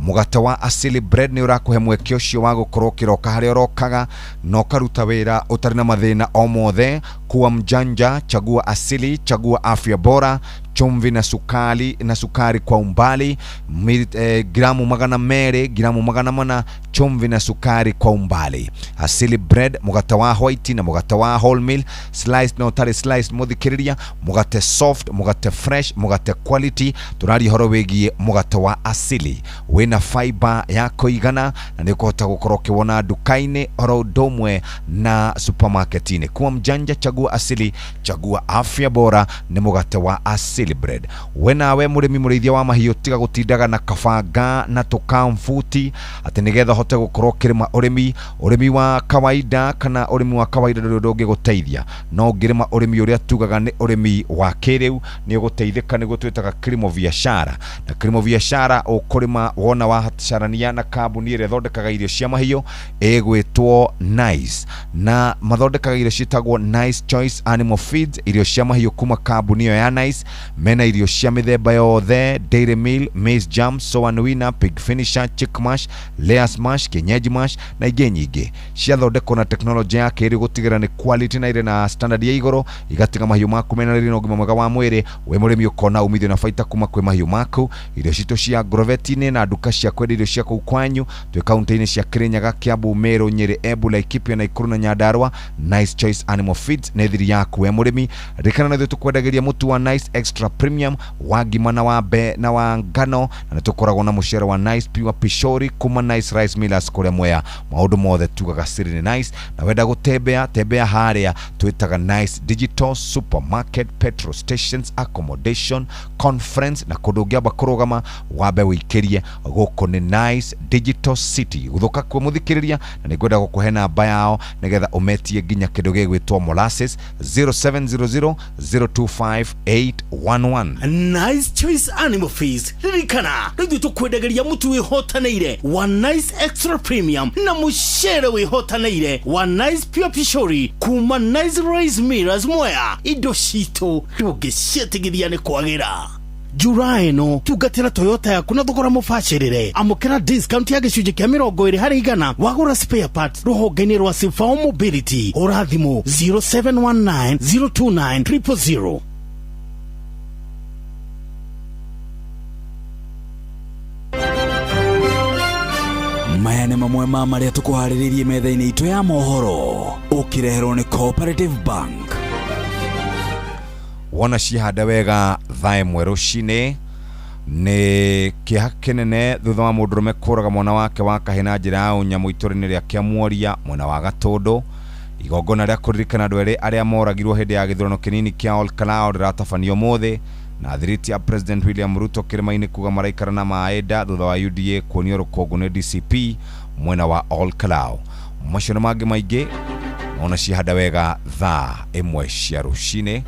Speaker 19: Mũgate wa Asili Bread nĩ ũrakũhe mweke ũcio wa gũkorwo ũkĩroka harĩa ũrokaga na ũkaruta wĩra ũtarĩ na mathĩna o mothe. Kuwa mjanja, chagua Asili, chagua afya bora. Chumvi na sukari, na sukari kwa umbali gramu 200, gramu 400, chumvi na sukari kwa umbali. Asili Bread, mugate wa white na mugate wa wholemeal, sliced na utari sliced, muthikiriria mugate soft, mugate fresh, mugate quality. Turaria horo wigie mugate wa Asili wina fiber ya kuigana na nĩ ũkũhota gũkorwo ũkĩwona nduka-inĩ oro ũndũ ũmwe na supermarket-inĩ. Kuwa mjanja, chagua Asili, chagua afya bora, nĩ mũgate wa Asili Bread. We nawe mũrĩmi mũrĩithia wa mahiũ, tiga gũtindaga na kabanga na tũkambuti atĩ nĩgetha ũhote gũkorwo ũkĩrĩma ũrĩmi. Ũrĩmi wa kawaida kana ũrĩmi wa kawaida ndũrĩ ũndũ ũngĩgũteithia, no ũngĩrĩma ũrĩmi ũrĩa tugaga nĩ ũrĩmi wa kĩrĩu nĩ ũgũteithĩka, nĩguo twĩtaga kilimo biashara. Na kilimo biashara ũkũrĩma wona wacarania na kambuni ĩrĩa ĩthondekaga irio cia mahiũ ĩgwĩtwo Nice, na mathondekaga irio ciĩtagwo Nice Choice Animal Feeds, irio cia mahiũ kuma kambuni ĩyo ya Nice. Mena irio cia mĩthemba yothe, dairy meal, maize jam, soa wina, pig finisher, chick mash, layers mash, kienyeji mash na ingĩ nyingĩ. Ciathondekwo na teknolojĩ ya kĩrĩu gũtigĩrĩra nĩ quality na irĩ na standard ya igũrũ, igatiga mahiũ maku mena riri na ũgima mwega wa mwĩrĩ. We mũrĩmi ũkona umithio na baita kuma kwĩ mahiũ maku. Irio citũ cia groveti-inĩ na nduka cia kwendia irio cia kũu kwanyu twĩ kaunti-inĩ cia Kirinyaga, Kiambu, Meru, Nyeri, Embu, Laikipia, Nakuru na Nyandarua. Nice Choice Animal Feeds nĩ thiri yaku we mũrĩmi. Ririkana na ithuĩ tũkwendagĩria mũtu wa Nice Extra Premium wa ngima na wa mbe na wa ngano, na nĩ tũkoragwo na mũcere wa Nice Pure Pishori kuma Nice Rice Millers kũrĩa Mwea. Maũndũ mothe tugaga siri nĩ Nice. Na wenda gũtembea tembea harĩa twĩtaga Nice Digital Supermarket, petrol stations, accommodation, conference na kũndũ ũngĩamba kũrũgama wambe wĩikĩrie gũkũ nĩ Nice Digital City. Gũthũka kuo mũthikĩrĩria, na nĩngwenda gũkũhe namba yao nĩgetha ũmetie nginya kĩndũ gĩgwĩtwo molasses 0700 025 811.
Speaker 20: Nice Choice Animal Feeds, ririkana rĩu ithuĩ tũkwendagĩria mũtu wĩhotanĩire wa Nice Extra Premium na mũcere wĩhotanĩire wa Nice Pure Pishori kuma Nice Rice Millers Mwea. Indo citũ ndũngĩciĩtigithia nĩ kwagĩra. Njura ĩno tungatĩra Toyota yaku na thogora mũbacĩrĩre. Amũkĩra discount ya gĩcunjĩ kĩa 20% wagũra spare parts rũhonge-inĩ rwa Sifao Mobility. Hũra thimũ 0719 029 000.
Speaker 14: Maya nĩ mamwe ma marĩa tũkũharĩrĩirie metha-inĩ itũ ya mohoro, ũkĩreherwo nĩ Cooperative Bank.
Speaker 19: Wona cihande wega thaa 1 rũcinĩ. Nĩ kĩeha kĩnene thutha wa mũndũrũme kũraga mwana wake wa kahĩ na njĩra ya ũnyamũ itũũra-inĩ rĩa Kĩamuoria mwena wa Gatũndũ. Igongona rĩa kũririkana andũ erĩ arĩa moragirwo hĩndĩ ya gĩthurano kĩnini kĩa Ol Kalou rĩratabanio ũmũthĩ. Na thiriti ya President William Ruto kĩrĩma-inĩ kuga maraikara na maĩ nda thutha wa UDA kuonio rũkũngũ nĩ DCP mwena wa Ol Kalou. Macio na mangĩ maingĩ ona cihanda wega thaa 1 cia rũcinĩ.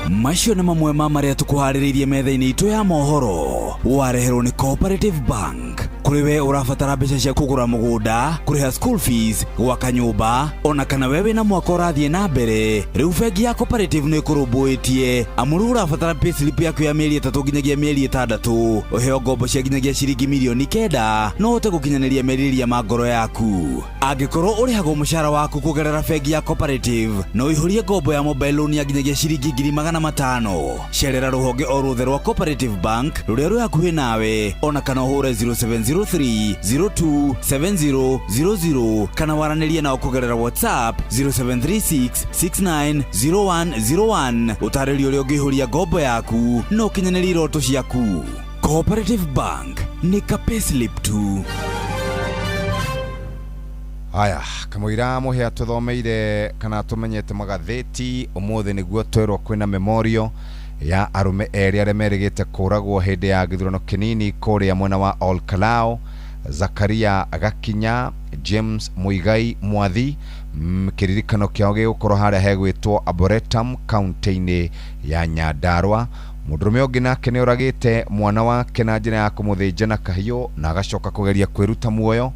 Speaker 14: Macio nĩ mamwe ma marĩa tũkũharĩrĩirie metha-inĩ itũ ya mohoro. Wareherwo nĩ Cooperative Bank. Kũrĩ we ũrabatara mbeca cia kũgũra mũgũnda, kũrĩha school fees, gwaka nyũmba, ona kana we wĩna mwaka ũrathiĩ na mbere, rĩu bengi ya Cooperative nĩ ĩkũrũmbũĩtie. Amu rĩu ũrabatara payslip yaku ya mĩeri 3 nginyagia mĩeri 6, ũheo ngombo cia nginyagia ciringi mirioni 9, no ũhote gũkinyanĩria merirĩria ma ngoro yaku. Angĩkorwo ũrĩhagwo mũcara waku kũgerera bengi ya Cooperative, no ũihũrie ngombo ya mobile loan ya nginyagia ciringi 500,000. Cerera rũhonge o ruothe rwa Cooperative Bank rũrĩa rwĩ hakuhĩ nawe, ona kana ũhũre 0703 02 7000 kana waranĩrie nao kũgerera WhatsApp 0736 690101. Ũtarĩrio ũrĩa ũngĩihũria ngombo yaku na ũkinyanĩrie iroto ciaku. Cooperative Bank nĩ ka payslip tu.
Speaker 19: Haya, kamũira mũhĩa tũthomeire kana tũmenyete magathĩti ũmũthĩ nĩguo twerwo kwĩna memorial ya arũme erĩ arĩa merĩgĩte kũragwo hĩndĩ ya gĩthurano kĩnini kũrĩa mwena wa Ol Kalou. Zakaria Gakinya, James Muigai Mwathi, kĩririkano kĩao gĩgũkorwo harĩa hegwĩtwo Arboretum kaunti-inĩ ya Nyandarua. Mũndũrũme ũngĩ nake nĩ oragĩte mwana wake na njĩra ya kũmũthĩnja na kahiũ na agacoka kũgeria kwĩruta muoyo,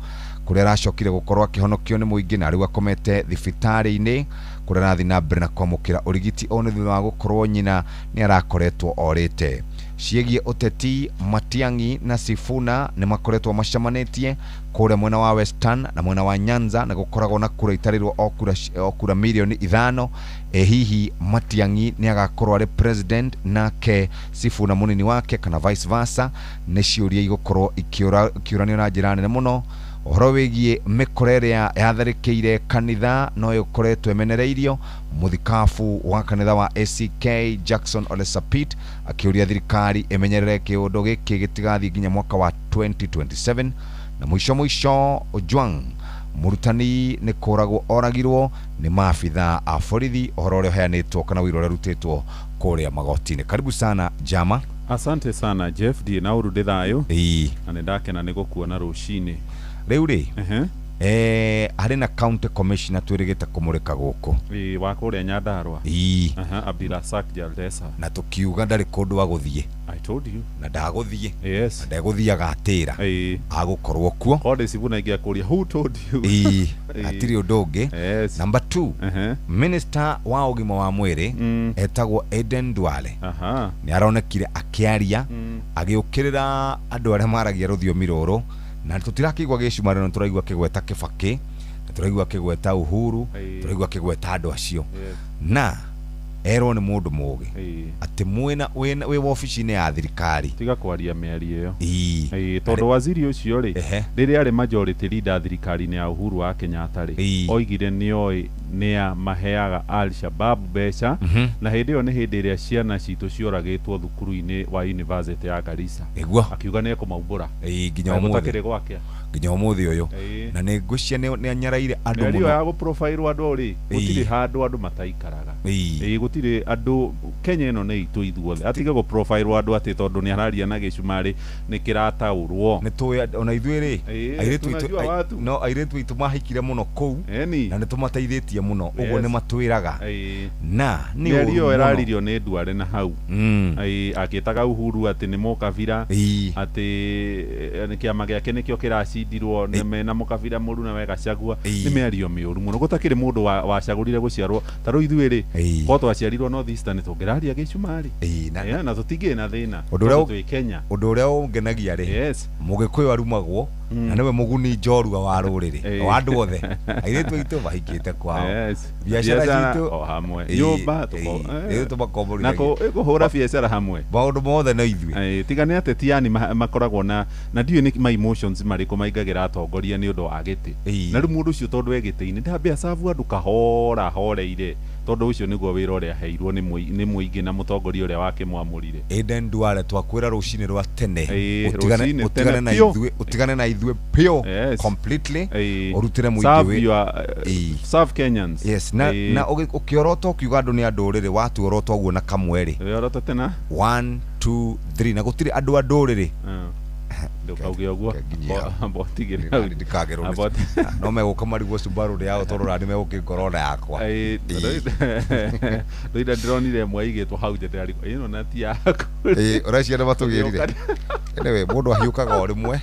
Speaker 19: kũrĩa aracokire gũkorwo akĩhonokio nĩ mũingĩ na rĩu akomete thibitarĩ-inĩ kũrĩa arathiĩ na mbere na kwamũkĩra ũrigiti o nĩ thutha wa gũkorwo nyina nĩ arakoretwo orĩte. Ciĩgiĩ ũteti, Matiang'i na Sifuna nĩ makoretwo macemanĩtie kũrĩa mwena wa Western na mwena wa Nyanza, na gũkoragwo na kura itarĩrwo o kura mirioni 5. Hihi Matiang'i nĩ agakorwo arĩ president nake Sifuna mũnini wake kana vice versa? Nĩ ciũria igũkorwo ikĩũranio na njĩra nene mũno. Ũhoro wĩgiĩ mĩkora ĩrĩa yatharĩkĩire kanitha no ĩkoretwo ĩmenereirio. Mũthikabu wa kanitha wa ACK Jackson Ole Sapit akĩũria thirikari ĩmenyerere kĩũndũ gĩkĩ gĩtigathiĩ nginya mwaka wa 2027. Na mũico mũico, Ojwang mũrutani nĩ kũragwo oragirwo nĩ maabitha a borithi, ũhoro ũrĩa ũheanĩtwo kana ũira ũrĩa ũrutĩtwo kũrĩa magoti-inĩ. Karibu sana Jama.
Speaker 1: Asante sana Jeff, ndiĩ na ũru ndĩ thayũ na nĩ ndakena nĩ gũkuona rũcinĩ.
Speaker 19: Rĩu rĩ, harĩ na county commissioner twĩrĩgĩte kũmũrĩka gũkũ
Speaker 1: wa kũrĩa Nyandarua, Abdirasak Jaldesa,
Speaker 19: na tũkiuga ndarĩ kũndũ agũthiĩ.
Speaker 1: I told you.
Speaker 19: Na ndagũthiĩ.
Speaker 1: Yes.
Speaker 19: Na ndegũthiaga atĩra agũkorwo kuo.
Speaker 1: Kode Sifuna ingĩakũria who told you?
Speaker 19: Hatirĩ ũndũ ũngĩ.
Speaker 1: Yes.
Speaker 19: Number 2, minister wa ũgima wa mwĩrĩ etagwo Aden Duale nĩ aronekire akĩaria agĩũkĩrĩra andũ arĩa maragia rũthiomi rũrũ, na tũtirakĩigua gĩcumarĩ, no tũraigua kĩgweta Kĩbakĩ, na tũraigua kĩgweta Uhuru, tũraigua kĩgweta andũ acio. Na erwo nĩ mũndũ mũgĩ atĩ mwĩna wĩ wabici-inĩ ya thirikari
Speaker 1: tiga kwaria mĩario ĩyo. Tondũ waziri ũcio rĩ, rĩrĩa arĩ majority leader thirikari-inĩ ya Uhuru wa Kenyatta rĩ, oigire nĩoĩ nĩa maheaga Al-Shabaab mbeca, na hĩndĩ ĩyo nĩ hĩndĩ ĩrĩa ciana citũ cioragĩtwo thukuru-inĩ wa university ya Garissa. Akiuga nĩ ekũmaumbũra
Speaker 19: nginya ũmũthĩ
Speaker 1: gwakĩa
Speaker 19: nginya ũmũthĩ ũyũ. Na nĩ ngwĩciria nĩ anyaraire andũ mũno.
Speaker 1: Mĩario ya gũprofile andũ rĩ, gũtirĩ handũ andũ mataikaraga. Gũtirĩ andũ Kenya ĩno nĩ itũ ithuothe. Atige gũprofile andũ atĩ tondũ nĩ araria na gĩcumarĩ nĩ kĩrataũrwo.
Speaker 19: Nĩ tũĩ ona ithuĩ rĩ, airĩtu no airĩtu aitũ mahikire mũno kũu na nĩ tũmateithĩtie mũno, ũguo nĩ matwĩraga. Na nĩ
Speaker 1: mĩario ĩraririo nĩ Duale na hau akĩtaga Uhuru atĩ nĩ mũkabira, atĩ kĩama gĩake nĩkĩo kĩracindirwo mena mũkabira mũru na we Gachagua. Nĩ mĩario mĩũru mũno. Gũtakĩrĩ mũndũ wacagũrire gũciarwo ta rĩu ithuĩ rĩ, ko twaciarirwo North Eastern tũngĩraria gĩcumarĩ na tũtingĩrĩ na thĩna twĩ Kenya.
Speaker 19: Ũndũ ũrĩa ũngenagia rĩ, Mũgĩkũyũ arumagwo na nĩwe mũguni njorua wa rũrĩrĩ wa andũ othe. Airĩtu aitũ mahikĩte kwao, biacara citũ
Speaker 1: o hamwe, nyũmba
Speaker 19: tũmakomborithia
Speaker 1: na kũhũra biacara hamwe,
Speaker 19: maũndũ mothe no ithuĩ.
Speaker 1: Tiga nĩ ateti yani makoragwo na ndiũĩ nĩ ma emotions marĩkũ maingagĩra atongoria nĩ ũndũ wa gĩtĩ. Na rĩu mũndũ ũcio tondũ e gĩtĩ-inĩ ndambe acabu andũ kahora horeire Tondũ ũcio nĩguo wĩra ũrĩa aheirwo nĩ mũingĩ na mũtongoria ũrĩa wakĩmwamũrire.
Speaker 19: Eden Duale twakwĩra rũcinĩ rwa tene.
Speaker 1: Rũcinĩ tene
Speaker 19: Ũtigane na
Speaker 1: biũ.
Speaker 19: ithuĩ, ũtigane na ithuĩ biũ completely, ũrutĩre mũingĩ
Speaker 1: Serve serve Kenyans.
Speaker 19: Yes, na na ũkĩorota ũkiuga andũ nĩ a ndũrĩrĩ, watuorota ũguo na kamwe rĩ.
Speaker 1: Wĩorota tena?
Speaker 19: 1 2 3 na gũtirĩ andũ a ndũrĩrĩ.
Speaker 1: Ndũkauge ũguo. Mbotigĩre hau.
Speaker 19: Ndikagerwo nĩ
Speaker 1: Abo-
Speaker 19: no megũka marigwo Subaru yao tondũ nani megũkĩngorona yakwa.
Speaker 1: Rĩu ndĩronire ĩmwe ĩigĩtwo hau nja ndĩrarigwo ĩno na ti yaku.
Speaker 19: Ĩĩ, ũreciria nĩ matũgĩrire. Anyway, mũndũ ahiũkaga o rĩmwe,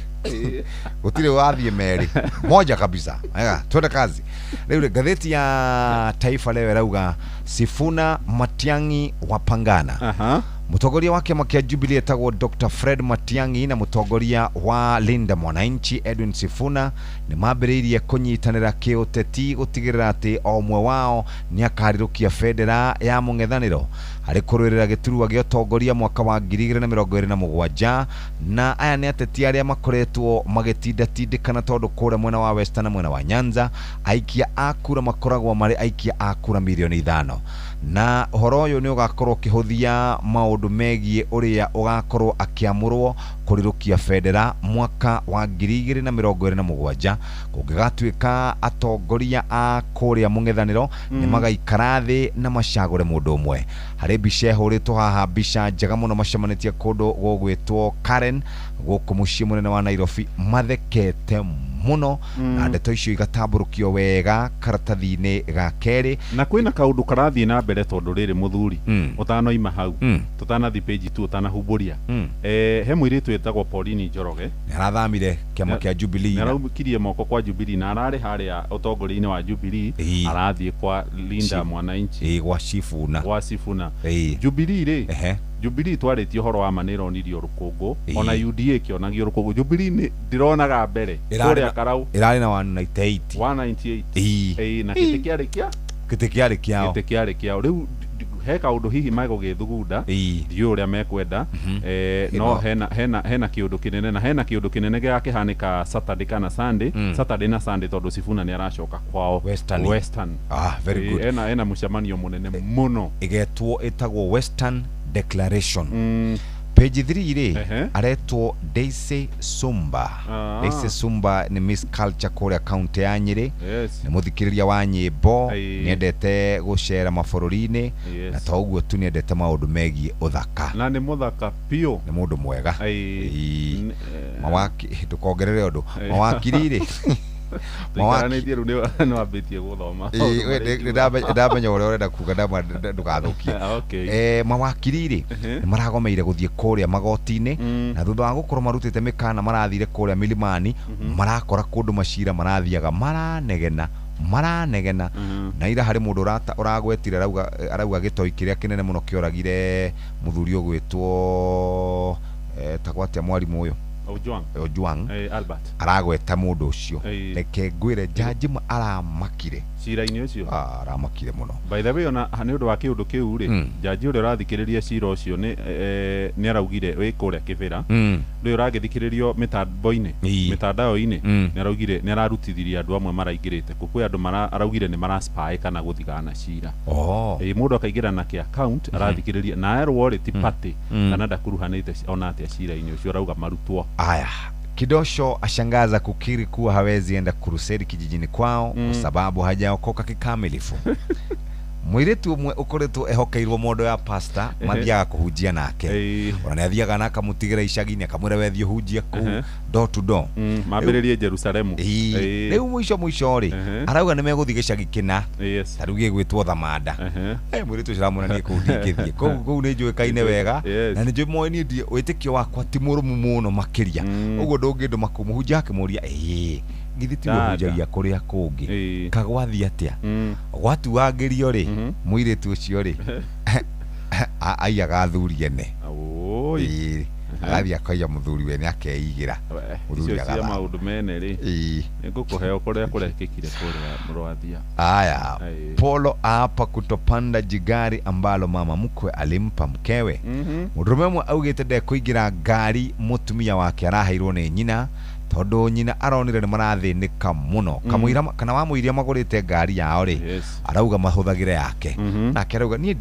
Speaker 19: gũtirĩ wathiĩ merĩ, moja kabisa. Ega, twende kazi. Rĩu rĩ, ngathĩti ya Taifa Leo ĩrauga Sifuna Matiang'i wapangana. Mũtongoria wa kĩama kĩa Jubilee etagwo Dr. Fred Matiang'i na mũtongoria wa Linda Mwananchi Edwin Sifuna nĩ mambĩrĩirie kũnyitanĩra kĩũteti gũtigĩrĩra atĩ o ũmwe wao nĩ akarirũkia bendera ya mũng'ethanĩro harĩ kũrũĩrĩra gĩturwa gĩa ũtongoria mwaka wa 2027. Na aya nĩ ateti arĩa makoretwo magĩtindatindĩkana tondũ kũrĩa mwena wa Western na mwena wa Nyanza aikia a kura makoragwo marĩ aikia a kura mirioni 5, na ũhoro ũyũ nĩ ũgakorwo ũkĩhũthia maũndũ megiĩ ũrĩa ũgakorwo akĩamũrwo kũrirũkia bendera mwaka wa 2027 kũngĩgatuĩka atongoria a kũrĩa mũng'ethanĩro nĩ magaikara thĩ na macagũre mũndũ ũmwe. Harĩ mbica ĩhũrĩtwo haha, mbica njega mũno, macemanĩtie kũndũ gũgwĩtwo Karen gũkũ mũciĩ mũnene wa Nairobi, mathekete mũno na ndeto icio igatambũrũkio wega karatathi-inĩ ga kerĩ.
Speaker 1: Na kwĩna kaũndũ karathiĩ na mbere tondũ rĩrĩ mũthuri ũtanoima hau, tũtanathi page tu ũtanahumbũria, he mũirĩtu wĩtagwo Pauline Njoroge.
Speaker 19: Nĩ arathamire kĩama kĩa Jubilee.
Speaker 1: Nĩ araukirie moko kwa Jubilee na ararĩ harĩa ũtongoria-inĩ wa Jubilee, arathiĩ kwa Linda Mwananchi.
Speaker 19: Ĩĩ, gwa Sifuna.
Speaker 1: Gwa Sifuna. Jubilee rĩ, Jubilee twarĩtie ũhoro wa ma nĩ ĩronirio rũkũngũ, ona UDA ĩkĩonagio rũkũngũ. Jubilee nĩ ndĩronaga mbere kũrĩa Karau.
Speaker 19: Ĩrarĩ na 198.
Speaker 1: 198. Ĩĩ, na gĩtĩ kĩarĩ kĩa
Speaker 19: gĩtĩ kĩarĩ kĩao.
Speaker 1: Gĩtĩ kĩarĩ kĩao. Rĩu he kaũndũ hihi megũgĩthugunda, ndiũĩ ũrĩa mekwenda, no hena kĩũndũ kĩnene na hena kĩũndũ kĩnene gĩgakĩhanĩka Saturday kana Sunday, Saturday na Sunday, tondũ Sifuna nĩ aracoka kwao
Speaker 19: Western.
Speaker 1: Western.
Speaker 19: Ah, very good.
Speaker 1: Ena mũcemanio mũnene mũno.
Speaker 19: Ĩgetwo ĩtagwo Western Declaration. Page 3 rĩ, aretwo Daisy Sumba. Daisy Sumba nĩ Miss Culture kũrĩa kaunti ya Nyĩrĩ. Nĩ mũthikĩrĩria wa nyĩmbo, nĩendete gũcera mabũrũri-inĩ, na to ũguo tu, nĩendete maũndũ megiĩ ũthaka.
Speaker 1: Na nĩ mũthaka biũ.
Speaker 19: Nĩ mũndũ mwega. Mawaki ndũkongerere ũndũ, mawakiri rĩ,
Speaker 1: Tũikaranĩtie rĩu nĩ wambĩtie gũthoma.
Speaker 19: Nĩ ndamenya ũrĩa ũrenda kuga, ndũgathũkie. Mawakiri rĩ, nĩ maragomeire gũthiĩ kũrĩa magoti-inĩ, na thutha wa gũkorwo marutĩte mĩkana marathire kũrĩa milimani, marakora kũndũ macira marathiaga maranegena maranegena. Na ira harĩ mũndũ ũragwetire, arauga gĩtoi kĩrĩa kĩnene mũno kĩoragire mũthuri ũgwĩtwo tagwo atĩa mwarimũ ũyũ?
Speaker 1: Ojwang.
Speaker 19: Ojwang.
Speaker 1: Albert.
Speaker 19: Aragweta mũndũ ũcio. Reke ngwĩre, jaji aramakire
Speaker 1: cira-inĩ ũcio.
Speaker 19: Ah, aramakire mũno.
Speaker 1: By the way, ona nĩ ũndũ wa kĩũndũ kĩu rĩ, jaji ũrĩa ũrathikĩrĩria cira ũcio nĩ araugire wĩ kũrĩa Kĩbĩra, rĩu ũragĩthikĩrĩrio mĩtambo-inĩ, mĩtandao-inĩ, nĩ araugire nĩ ararutithirie andũ amwe maraingĩrĩte kũ kwĩ andũ araugire nĩ mara spy kana gũthigana cira. Ĩ, mũndũ akaingĩra na kĩ account arathikĩrĩria na erwo rĩ ti party kana ndakuruhanĩte ona atĩa cira-inĩ ũcio, arauga marutwo.
Speaker 19: Aya, Kidosho ashangaza kukiri kuwa hawezi enda kurusedi kijijini kwao kwa sababu hajaokoka kikamilifu. Mũirĩtu ũmwe ũkoretwo ehokeirwo mondo ya pasta mathiaga kũhunjia nake, ona nĩ athiaga na akamũtigĩra icagi-inĩ, akamwĩra wethiĩ ũhunjie kũu door to door.
Speaker 1: Mambĩrĩrie Jerusalemu.
Speaker 19: Rĩu mũico mũico rĩ, arauga nĩ megũthiĩ gĩcagi kĩna, ta rĩu gĩgwĩtwo Thamanda. Mũirĩtu ũcio aramwĩra niĩ kũu ndingĩthiĩ, kũu nĩ njũĩkaine wega na nĩ njũĩ moĩ niĩ wĩtĩkio wakwa ti mũrũmu mũno makĩria, ũguo ndũngĩndũma kũu. Mũhunjia akĩmũria, ĩĩ githĩ tiwe ũhunjagia kũrĩa kũngĩ, kagwathiĩ atĩa? Gwatuangĩrio rĩ, mũirĩtu ũcio rĩ aiyaga athuri ene.
Speaker 1: Oi.
Speaker 19: Ĩĩ, agathiĩ akaiya mũthuri wene akeigĩra mũthuri
Speaker 1: Icio cia
Speaker 19: agatha.
Speaker 1: Maũndũ mene rĩ, nĩngũkũhe kũrĩa kũrekĩkire kũrĩa Mũrwathia.
Speaker 19: Aya, Polo aapa kutopanda jigari ambalo mama mkwe alimpa mkewe. Mũndũrũme ũmwe augĩte ndekũingĩra ngari mũtumia wake araheirwo nĩ nyina. Tondu nyina aronire ni marathinika muno. Kamũira kana wamũiria magũrĩte ngari yao rĩ, arauga mahũthagĩre yake. Nake arauga niĩ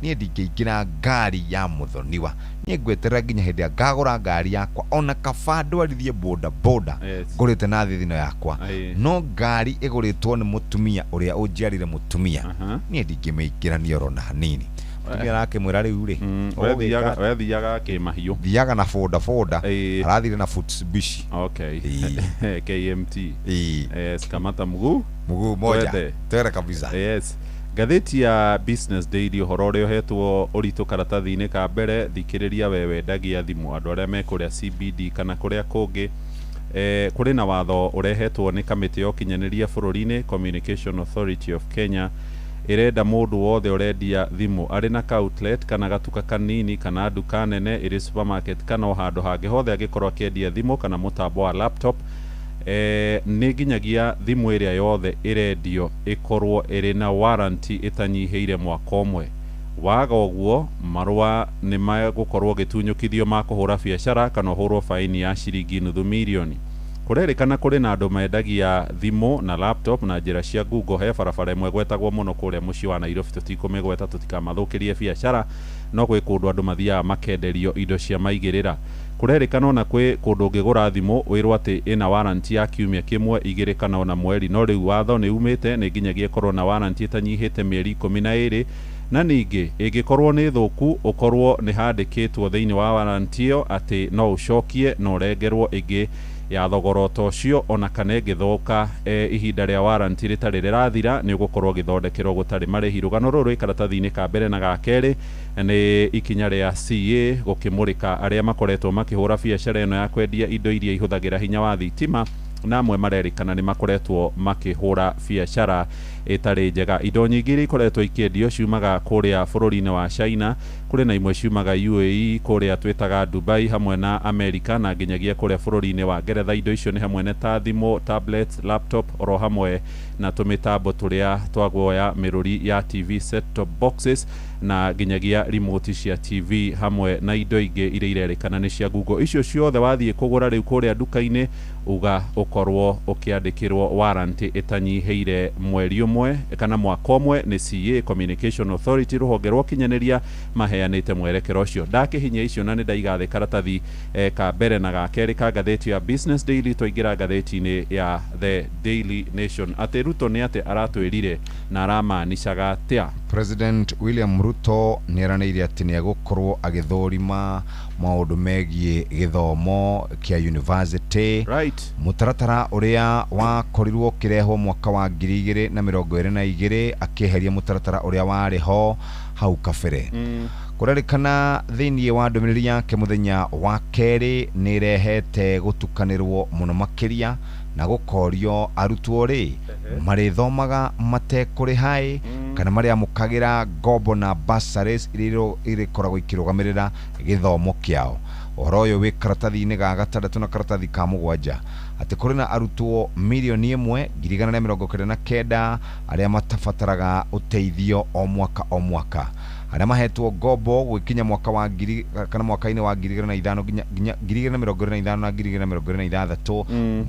Speaker 19: ndingĩingĩra ngari ya mũthoniwa, niĩ ngweterera nginya hĩndĩ ĩrĩa ngagũra ngari yakwa, ona kaba ndwarithie boda boda ngũrĩte na thithino yakwa, no ngari ĩgũrĩtwo nĩ mũtumia ũrĩa ũnjiarire mũtumia, niĩ ndingĩmĩingĩra niĩ oro na hanini. Mũtumia arakĩmwĩra rĩu rĩ,
Speaker 1: we thiaga kĩmahiũ,
Speaker 19: thiaga na boda boda, arathire na Mitsubishi.
Speaker 1: Okay. KMT. Yes, kamata mguu
Speaker 19: mguu moja twere kabisa.
Speaker 1: Yes. Ngathĩti ya Business Daily ũhoro ũrĩa ũhetwo ũritũ karatathi-inĩ ka mbere, thikĩrĩria we wendagia thimũ, andũ arĩa me kũrĩa CBD kana kũrĩa kũngĩ. Kũrĩ na watho ũrehetwo nĩ kamĩtĩ ya ũkinyanĩria bũrũri-inĩ, Communication Authority of Kenya, ĩrenda mũndũ wothe ũrendia thimũ arĩ na ka outlet kana gatuka kanini kana nduka nene ĩrĩ supermarket kana o handũ hangĩ hothe angĩkorwo akĩendia thimũ kana mũtambo wa laptop, nĩ nginyagia thimũ ĩrĩa yothe ĩrendio ĩkorwo ĩrĩ na warranty ĩtanyihĩire mwaka ũmwe. Waga ũguo marũa nĩ magũkorwo gĩtunyũkithio ma kũhũra biacara kana ũhũrwo faini ya ciringi nuthu mirioni. Kũrerĩkana kũrĩ na andũ mendagia thimũ na laptop na njĩra cia Google. He barabara ĩmwe gwetagwo mũno kũrĩa mũciĩ wa Nairobi, tũtikũmĩgweta tũtikamathũkĩrie biacara, no gwĩ kũndũ andũ mathiaga makenderio indo cia maigĩrĩra. Kũrerĩkana ona kwĩ kũndũ ũngĩgũra thimũ wĩrwo atĩ ĩna warranty ya kiumia kĩmwe, igĩrĩ kana ona mweri, no rĩu watho nĩ umĩte nĩ nginyagia ĩkorwo na warranty ĩtanyihĩte mĩeri 12, na ningĩ ĩngĩkorwo nĩ thũku ũkorwo nĩ handĩkĩtwo thĩinĩ wa warranty ĩyo atĩ no ũcokie na ũrengerwo ĩngĩ ya thogora ta ũcio, ona kana ĩngĩthũka ihinda rĩa warranty rĩtarĩ rĩrathira nĩ ũgũkorwo ũgĩthondekerwo gũtarĩ marĩhi. Rũgano rũrũ rwĩ karatathi-inĩ ka mbere na ga kerĩ nĩ ikinya rĩa CA gũkĩmũrĩka arĩa makoretwo makĩhũra biacara ĩno ya kwendia indo iria ihũthagĩra hinya wa thitima, na amwe marerĩkana nĩ makoretwo makĩhũra biacara ĩtarĩ njega. Indo nyingĩ iria ikoretwo ikĩendio ciumaga kũrĩa bũrũri-inĩ wa China, kũrĩ na imwe ciumaga UAE, kũrĩa twĩtaga Dubai, hamwe na Amerika na nginyagia kũrĩa bũrũri-inĩ wa Ngeretha. Indo icio nĩ hamwe na ta thimũ, tablets, laptop oro hamwe na tũmĩtambo tũrĩa twa mĩrũri ya TV set top boxes na nginyagia remote cia TV hamwe na indo ingĩ iria irerĩkana nĩ cia Google. Icio ciothe wathiĩ kũgũra rĩu kũrĩa nduka-inĩ uga ũkorwo ũkĩandĩkĩrwo warranty ĩtanyihĩire mweri ũmwe kana mwaka ũmwe nĩ CA Communication Authority, rũhonge rwa ũkinyanĩria maheanĩte mwerekero ũcio. Ndakĩhinyia icio na nĩ ndaiga thĩ karatathi ka mbere na ga kerĩ ka ngathĩti ya Business Daily, twaingĩra ngathĩti-inĩ ya The Daily Nation. Atĩ Ruto nĩ atĩ aratwĩrire na aramaanishaga atĩa?
Speaker 19: President William Ruto nĩ eranĩire atĩ nĩ egũkorwo agĩthũrima maũndũ megiĩ gĩthomo kĩa university.
Speaker 1: Right.
Speaker 19: Mũtaratara ũrĩa wakorirwo ũkĩrehwo mwaka wa 2022 akĩeheria mũtaratara ũrĩa warĩ ho hau kabere. Kũrerĩkana thĩinĩ wa ndũmĩrĩri yake mũthenya wa kerĩ nĩ ĩrehete gũtukanĩrwo mũno makĩria na gũkorio arutwo rĩ marĩthomaga matekũrĩha kana marĩamũkagĩra ngombo na bursaries iria irĩkoragwo ikĩrũgamĩrĩra gĩthomo kĩao. Ũhoro ũyũ wĩ karatathi-inĩ ga gatandatũ na karatathi ka mũgwanja atĩ kũrĩ na arutwo 1,199,000 arĩa matabataraga ũteithio o mwaka o mwaka, arĩa mahetwo ngombo gwĩkinya mwaka wa ngiri kana mwaka-inĩ wa 2005 nginya 2025 na 2026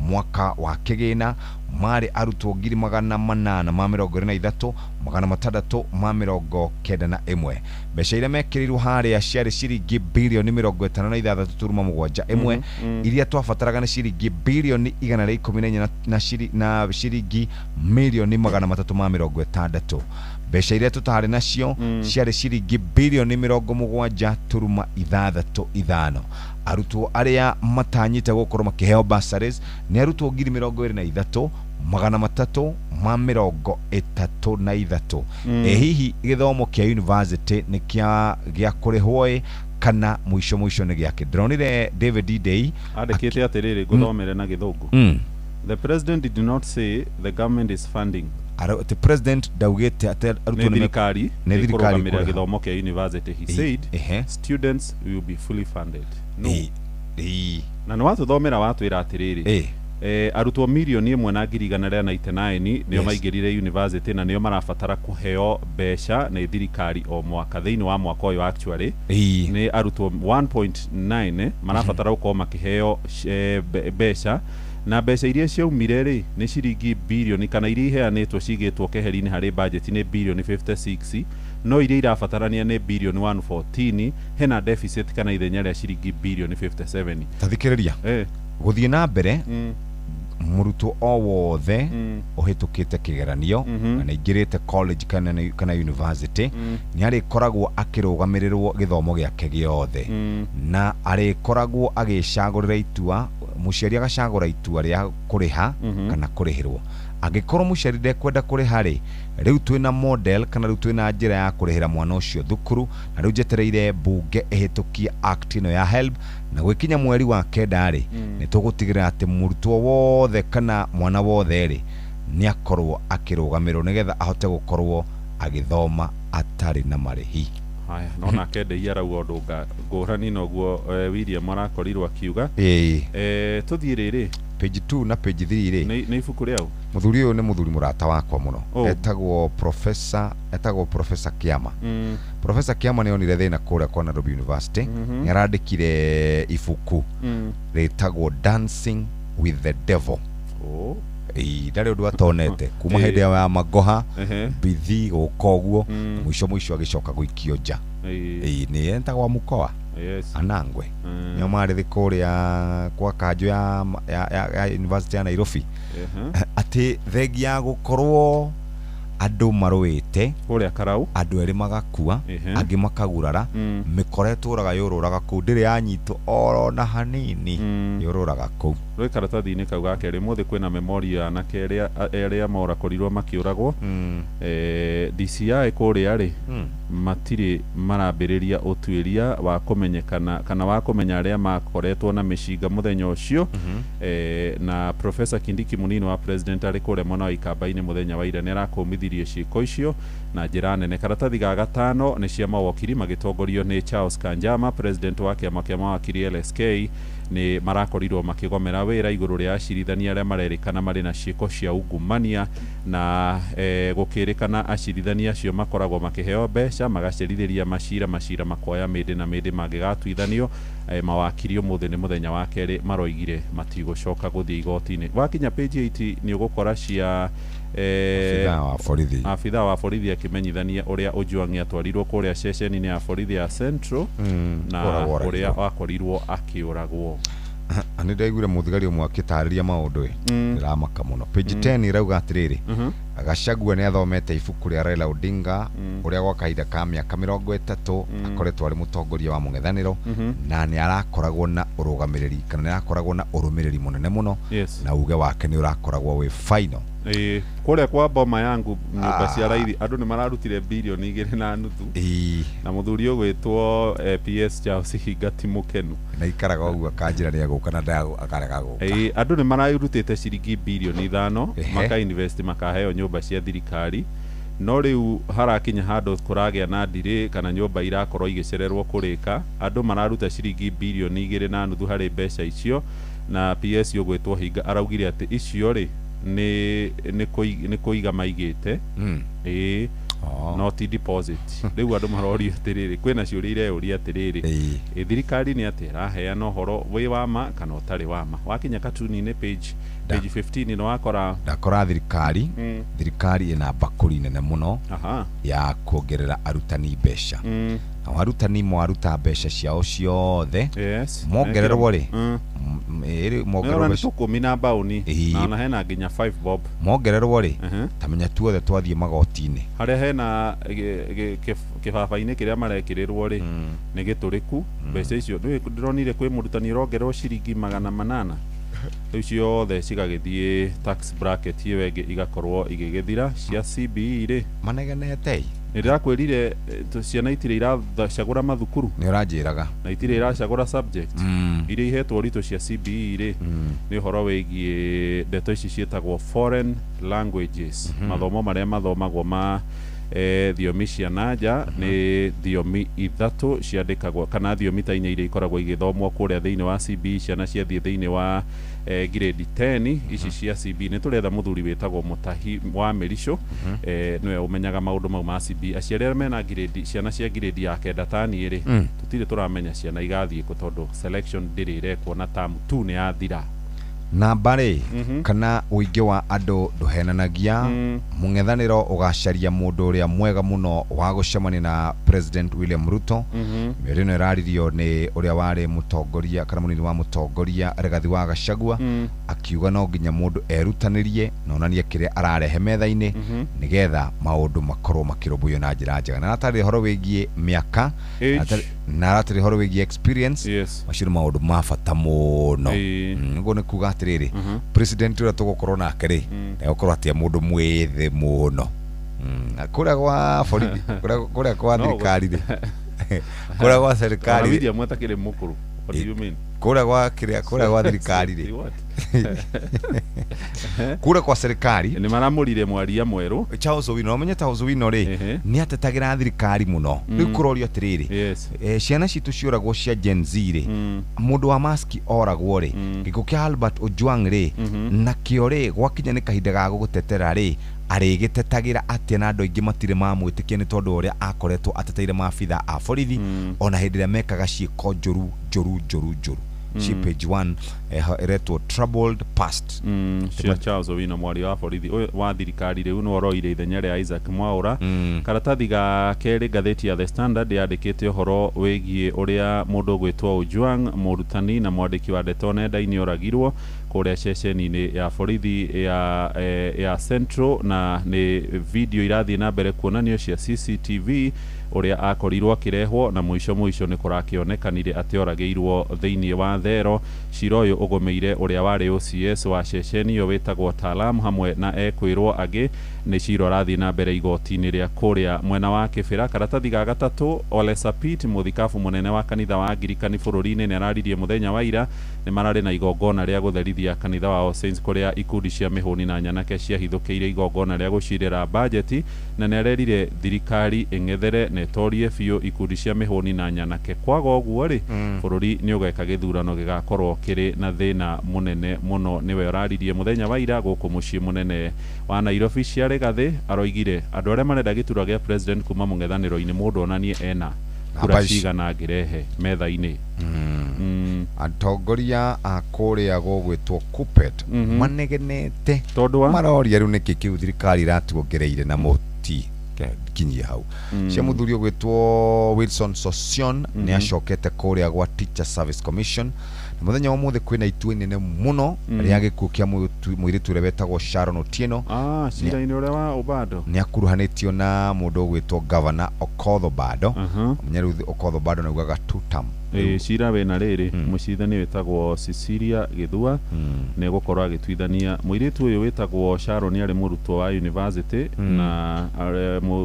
Speaker 19: mwaka wa kĩgĩna marĩ arutwo 823 691. Mbeca iria mekĩrirwo harĩa ciarĩ ciringi bilioni 56.71 iria twabataraga nĩ ciringi bilioni 114 na ciringi milioni 360. Mbeca iria tũtarĩ nacio ciarĩ ciringi bilioni 7.65. Arutwo arĩa matanyĩte gũkorwo makĩheo bursaries nĩ arutwo 23,333. Hihi gĩthomo kĩa university nĩ gĩa kũrĩhwo kana mũico mũico nĩ gĩake? Ndĩronire David Day
Speaker 1: andĩkĩte atĩrĩrĩ, ngũthomere na Gĩthũngũ. The president did not say the government is funding.
Speaker 19: The president ndaugĩte atĩ arutwo
Speaker 1: nĩ thirikari ĩkũrũgamĩrĩra gĩthomo kĩa university. He said students will be fully funded. No. Na nĩ watũthomera watwĩra atĩrĩrĩ, arutwo 1,199,000 nĩo maingĩrire university na nĩo marabatara kũheo mbeca nĩ thirikari o mwaka thĩinĩ wa mwaka ũyũ. Actually nĩ arutwo 1.9 marabatara gũkorwo makĩheo mbeca Na mbeca iria ciaumire rĩ nĩ ciringi birioni kana iria iheanĩtwo cigĩtwo keheri-inĩ harĩ budget nĩ birioni 56, no iria irabatarania nĩ birioni 114. Hena deficit kana ithenya rĩa ciringi birioni 57.
Speaker 19: Tathikĩrĩria, gũthiĩ na mbere, mũrutwo o wothe ũhĩtũkĩte kĩgeranio na aingĩrĩte college kana university nĩ arĩkoragwo akĩrũgamĩrĩrwo gĩthomo gĩake gĩothe, na arĩkoragwo agĩcagũrĩra itua, mũciari agacagũra itua rĩa kũrĩha kana kũrĩhĩrwo. Angĩkorwo mũciari ndekwenda kũrĩha rĩ, rĩu twĩna model kana rĩu twĩna njĩra ya kũrĩhĩra mwana ũcio thukuru, na rĩu njetereire mbunge ĩhĩtũkie act ĩno ya HELB, na gwĩkinya mweri wa 9 rĩ, nĩ tũgũtigĩrĩra atĩ mũrutwo wothe kana mwana wothe rĩ nĩ akorwo akĩrũgamĩrĩrwo nĩgetha ahote gũkorwo agĩthoma atarĩ na marĩhi.
Speaker 1: Haya, no nake Ndei arauga ũndũ ngũrani na ũguo William arakorirwo akiuga. Tũthiĩ rĩrĩ
Speaker 19: Page 2 na page 3 rĩ,
Speaker 1: nĩ ibuku rĩau.
Speaker 19: Mũthuri ũyũ nĩ mũthuri mũrata wakwa mũno, etagwo Professor Kiama. Professor Kiama nĩ onire thĩna kũrĩa kwa Nairobi University. Nĩ arandĩkire ibuku rĩtagwo Dancing with the Devil. Ĩĩ, ndarĩ ũndũ atonete kuma hĩndĩ ya Magoha, Bithi gũka ũguo, mũico mũico agĩcoka gũikio nja. Ĩĩ, nĩ etagwo Mukoa Anangwe, nĩo marĩ thĩ kũrĩa kwa kanjũ ya University ya Nairobi, atĩ thengia ya gũkorwo andũ marũĩte
Speaker 1: kũrĩa Karau,
Speaker 19: andũ erĩ magakua, angĩ makagurara, mĩkora ĩtũraga yũrũraga kũu, ndĩrĩ yanyitwo oro na hanini, yũrũraga kũu.
Speaker 1: Rwĩ karatathi-inĩ kau ga kerĩ, mũthĩ kwĩna memorial ya anake erĩa morakorirwo makĩũragwo. DCI kũrĩa rĩ, matirĩ marambĩrĩria ũtuĩria wa kũmenyekana kana wa kũmenya arĩa makoretwo na mĩcinga mũthenya ũcio. Na Professor Kindiki, mũnini wa president, arĩ kũrĩa mwena wa Ikamba-inĩ mũthenya wa ira nĩ arakũmithirie ciĩko icio na njĩra nene. Karatathi ga gatano nĩ cia mawakiri magĩtongorio nĩ Charles Kanjama, president wa kĩama kĩa mawakiri LSK, nĩ marakorirwo makĩgomera wĩra igũrũ rĩa acirithania arĩa marerĩkana marĩ na ciĩko cia ungumania, na gũkĩrĩkana acirithania acio makoragwo makĩheo mbeca magacerithĩria macira makoya mĩndĩ na mĩndĩ mangĩgatuithanio. Mawakiri ũmũthĩ nĩ mũthenya wa kerĩ maroigire matigũcoka gũthiĩ igoti-inĩ. Wakinya page 8 nĩ ũgũkora cia
Speaker 19: Abithaa wa borithi.
Speaker 1: Abithaa wa borithi akĩmenyithania ũrĩa Ojwang atwarirwo kũrĩa ceceni-inĩ ya borithi ya Central na
Speaker 19: kũragwo.
Speaker 1: Ũrĩa wakorirwo akĩũragwo.
Speaker 19: Nĩ ndaiguire mũthigari ũmwe akĩtarĩria maũndũ ĩ, ndĩramaka mũno. Page 10 ĩrauga atĩrĩrĩ, Gachagua nĩ athomete ibuku rĩa Raila Odinga, ũrĩa gwa kahinda ka mĩaka 30 akoretwo arĩ mũtongoria wa mũng'ethanĩro, na nĩ arakoragwo na ũrũgamĩrĩri kana nĩ arakoragwo na ũrũmĩrĩri mũnene mũno, na uge wake nĩ ũrakoragwo wĩ final.
Speaker 1: Ĩĩ, kũrĩa kwa Boma Yangu nyũmba cia raithi andũ nĩ mararutire birioni 2.5, na mũthuri ũgwĩtwo PS Charles Hinga ti mũkenu.
Speaker 19: Na ikaraga ũguo akanjĩra nĩ egũka na akarega gũka.
Speaker 1: Ĩĩ, andũ nĩ mararutĩte ciringi birioni 5 maka invest makaheo nyũmba cia thirikari, no rĩu harakinya handũ kũragĩa na ndirĩ kana nyũmba irakorwo igĩcererwo kũrĩka. Andũ mararuta ciringi birioni 2.5 harĩ mbeca icio, na PS ũgwĩtwo Hinga araugire atĩ icio rĩ nĩ kũiga maigĩte, ĩĩ, no ti deposit. Rĩu andũ marorio atĩrĩrĩ, kwĩna ciũria ireyũria atĩrĩrĩ, ĩ thirikari nĩ atĩ ĩraheana ũhoro wĩ wa ma kana ũtarĩ wa ma? Wakinya katuni-inĩ page 15 nĩ wakora
Speaker 19: Ndakora thirikari, thirikari ĩna mbakũri nene mũno ya kuongerera arutani mbeca. Nao arutani mwaruta mbeca ciao ciothe, mongererwo rĩ, ĩrĩ mongererwo
Speaker 1: Nĩ
Speaker 19: mbeca
Speaker 1: tũkũmi na mbaũni, na ona hena nginya 5 bob.
Speaker 19: Mongererwo rĩ, tamenya tuothe twathiĩ magoti-inĩ.
Speaker 1: Harĩa hena kĩbaba-inĩ kĩrĩa marekĩrĩrwo rĩ nĩ gĩtũrĩku mbeca icio. Nĩũĩ ndĩronire kwĩ mũrutani ũrongererwo ciringi 800, rĩu ciothe cigagĩthiĩ tax bracket ĩyo ĩngĩ igakorwo igĩgĩthira. Cia CBE rĩ,
Speaker 19: manegenete.
Speaker 1: Nĩ ndĩrakwĩrire ciana itirĩ iracagũra mathukuru.
Speaker 19: Nĩ ũranjĩraga.
Speaker 1: Na itirĩ iracagũra subject iria ihetwo ũritũ cia CBE rĩ, nĩ ũhoro wĩgiĩ ndeto ici ciĩtagwo foreign languages, mathomo marĩa mathomagwo ma thiomi cia nanja. Nĩ thiomi ithatũ ciandĩkagwo kana thiomi ta inya iria ikoragwo igĩthomwo kũrĩa thĩinĩ wa CBE ciana ciathiĩ thĩinĩ wa grade 10 ici cia CBE. Nĩ tũretha mũthuri wĩtagwo Mũtahi wa Mĩricũ, nĩwe ũmenyaga maũndũ mau ma CBE. Aciari arĩa mena grade, ciana cia grade ya kenda ta niĩ rĩ, tũtirĩ tũramenya ciana igathiĩ kũ tondũ selection ndĩrĩ ĩrekwo na term 2 nĩ yathira.
Speaker 19: Namba rĩ, kana ũingĩ wa andũ ndũhenanagia. Mũng'ethanĩro ũgacaria mũndũ ũrĩa mwega mũno wa gũcemania na President William Ruto. Mĩario ĩno ĩraririo nĩ ũrĩa warĩ mũtongoria kana mũnini wa mũtongoria Rigathi wa Gachagua, akiuga no nginya mũndũ erutanĩrie na onanie kĩrĩa ararehe metha-inĩ nĩgetha maũndũ makorwo makĩrũmbũiyo na njĩra njega, na aratarĩria ũhoro wĩgiĩ mĩaka
Speaker 1: Age.
Speaker 19: na aratarĩria ũhoro wĩgiĩ experience. Macio nĩ maũndũ ma bata mũno. Ũguo nĩ kuga atĩrĩrĩ, president ũrĩa tũgũkorwo nake rĩ, egũkorwo atĩ e mũndũ mwĩthĩ mũno. Na kũrĩa gwa borithi, kũrĩa kwa
Speaker 1: No,
Speaker 19: thirikari rĩ, kũrĩa gwa serikali
Speaker 1: Ona
Speaker 19: rĩ,
Speaker 1: William atakĩrĩ mũkũrũ. What do you mean?
Speaker 19: Kũrĩa gwa kĩrĩa, kũrĩa gwa thirikari rĩ,
Speaker 1: What?
Speaker 19: Kũrĩa kwa serikali
Speaker 1: nĩ maramũrire mwaria mwerũ.
Speaker 19: Charles Owino. Ũmenye Charles Owino rĩ, nĩ atetagĩra thirikari mũno. Rĩu kũrorio atĩrĩrĩ, ciana citũ cioragwo cia Gen Z rĩ, mũndũ wa maski oragwo rĩ, gĩkuũ kĩa Albert Ojwang rĩ, nakĩo rĩ, gwakinya nĩ kahinda ga gũgũtetera rĩ, arĩgĩtetagĩra atĩa na andũ aingĩ matirĩ mamwĩtĩkia nĩ tondũ wa ũrĩa akoretwo ateteire maabitha a borithi ona hĩndĩ ĩrĩa mekaga ciĩko njũru njũru njũru njũru. Ci page 1 ĩretwo Troubled Past.
Speaker 1: Cia Charles Owino, mwaria wa borithi ũyũ wa thirikari rĩu nĩ oroire ithenya rĩa Isaac Mwaura. Karatathi ga kerĩ, ngathĩti ya The Standard yandĩkĩte ũhoro wĩgiĩ ũrĩa mũndũ ũgwĩtwo Ojwang, mũrutani na mwandĩki wa ndeto nenda-inĩ, oragirwo kũrĩa ceceni-inĩ ya borithi ya Central, na nĩ video irathiĩ na mbere kuonanio cia CCTV ũrĩa akorirwo akĩrehwo, na mũico mũico nĩ kũrakĩonekanire atĩ oragĩirwo thĩinĩ wa thero. Cira ũyũ ũgũmĩire ũrĩa warĩ OCS wa ceceni ĩyo wĩtagwo Talam hamwe na ekwĩrwo angĩ. Nĩ cira ũrathiĩ na mbere igoti-inĩ rĩa kũrĩa mwena wa Kĩbĩra. Karatathi ga gatatũ, Ole Sapit, mũthikabu mũnene wa kanitha wa Angirikani bũrũri-inĩ, nĩ araririe mũthenya wa ira. Nĩ mararĩ na igongona rĩa gũtherithia kanitha wa All Saints kũrĩa ikundi cia mĩhũni na nyanake ciahithũkĩire igongona rĩa gũcirĩra bajeti, na nĩ arerire thirikari ĩng'ethere na ĩtorie biũ ikundi cia mĩhũni na nyanake, kwaga ũguo rĩ, bũrũri nĩ ũgeka gĩthurano gĩgakorwo kĩrĩ na thĩna mũnene mũno. Nĩwe ũraririe mũthenya wa ira gũkũ mũciĩ mũnene wa Nairobi. Cia Rigathĩ aroigire andũ arĩa marenda gĩturwa gĩa president kuma mũng'ethanĩro-inĩ, mũndũ onanie ena kura
Speaker 19: Namba ici.
Speaker 1: cigana angĩrehe metha-inĩ.
Speaker 19: Atongoria a kũrĩa gũgwĩtwo Kuppet manegenete
Speaker 1: tondũ wa
Speaker 19: maroria rĩu nĩkĩ kĩu thirikari ĩratuongereire na mũti kinyie hau. Cia mũthuri ũgwĩtwo Wilson Sosion nĩ acokete kũrĩa gwa Teacher Service Commission, na mũthenya wa ũmũthĩ kwĩna itua inene mũno rĩa gĩkuũ kĩa mũirĩtu ũrĩa wetagwo Sharon Otieno.
Speaker 1: Ah, cira-inĩ ũrĩa wa Obado.
Speaker 19: Nĩ akuruhanĩtio na mũndũ ũgwĩtwo Governor Okoth Obado. Menya rĩu Okoth Obado naugaga two term.
Speaker 1: Ĩ, cira wĩna rĩrĩ, mũcirithania wĩtagwo Cecilia Gĩthua nĩ egũkorwo agĩtuithania mũirĩtu ũyũ wĩtagwo Sharon arĩ mũrutwo wa university, na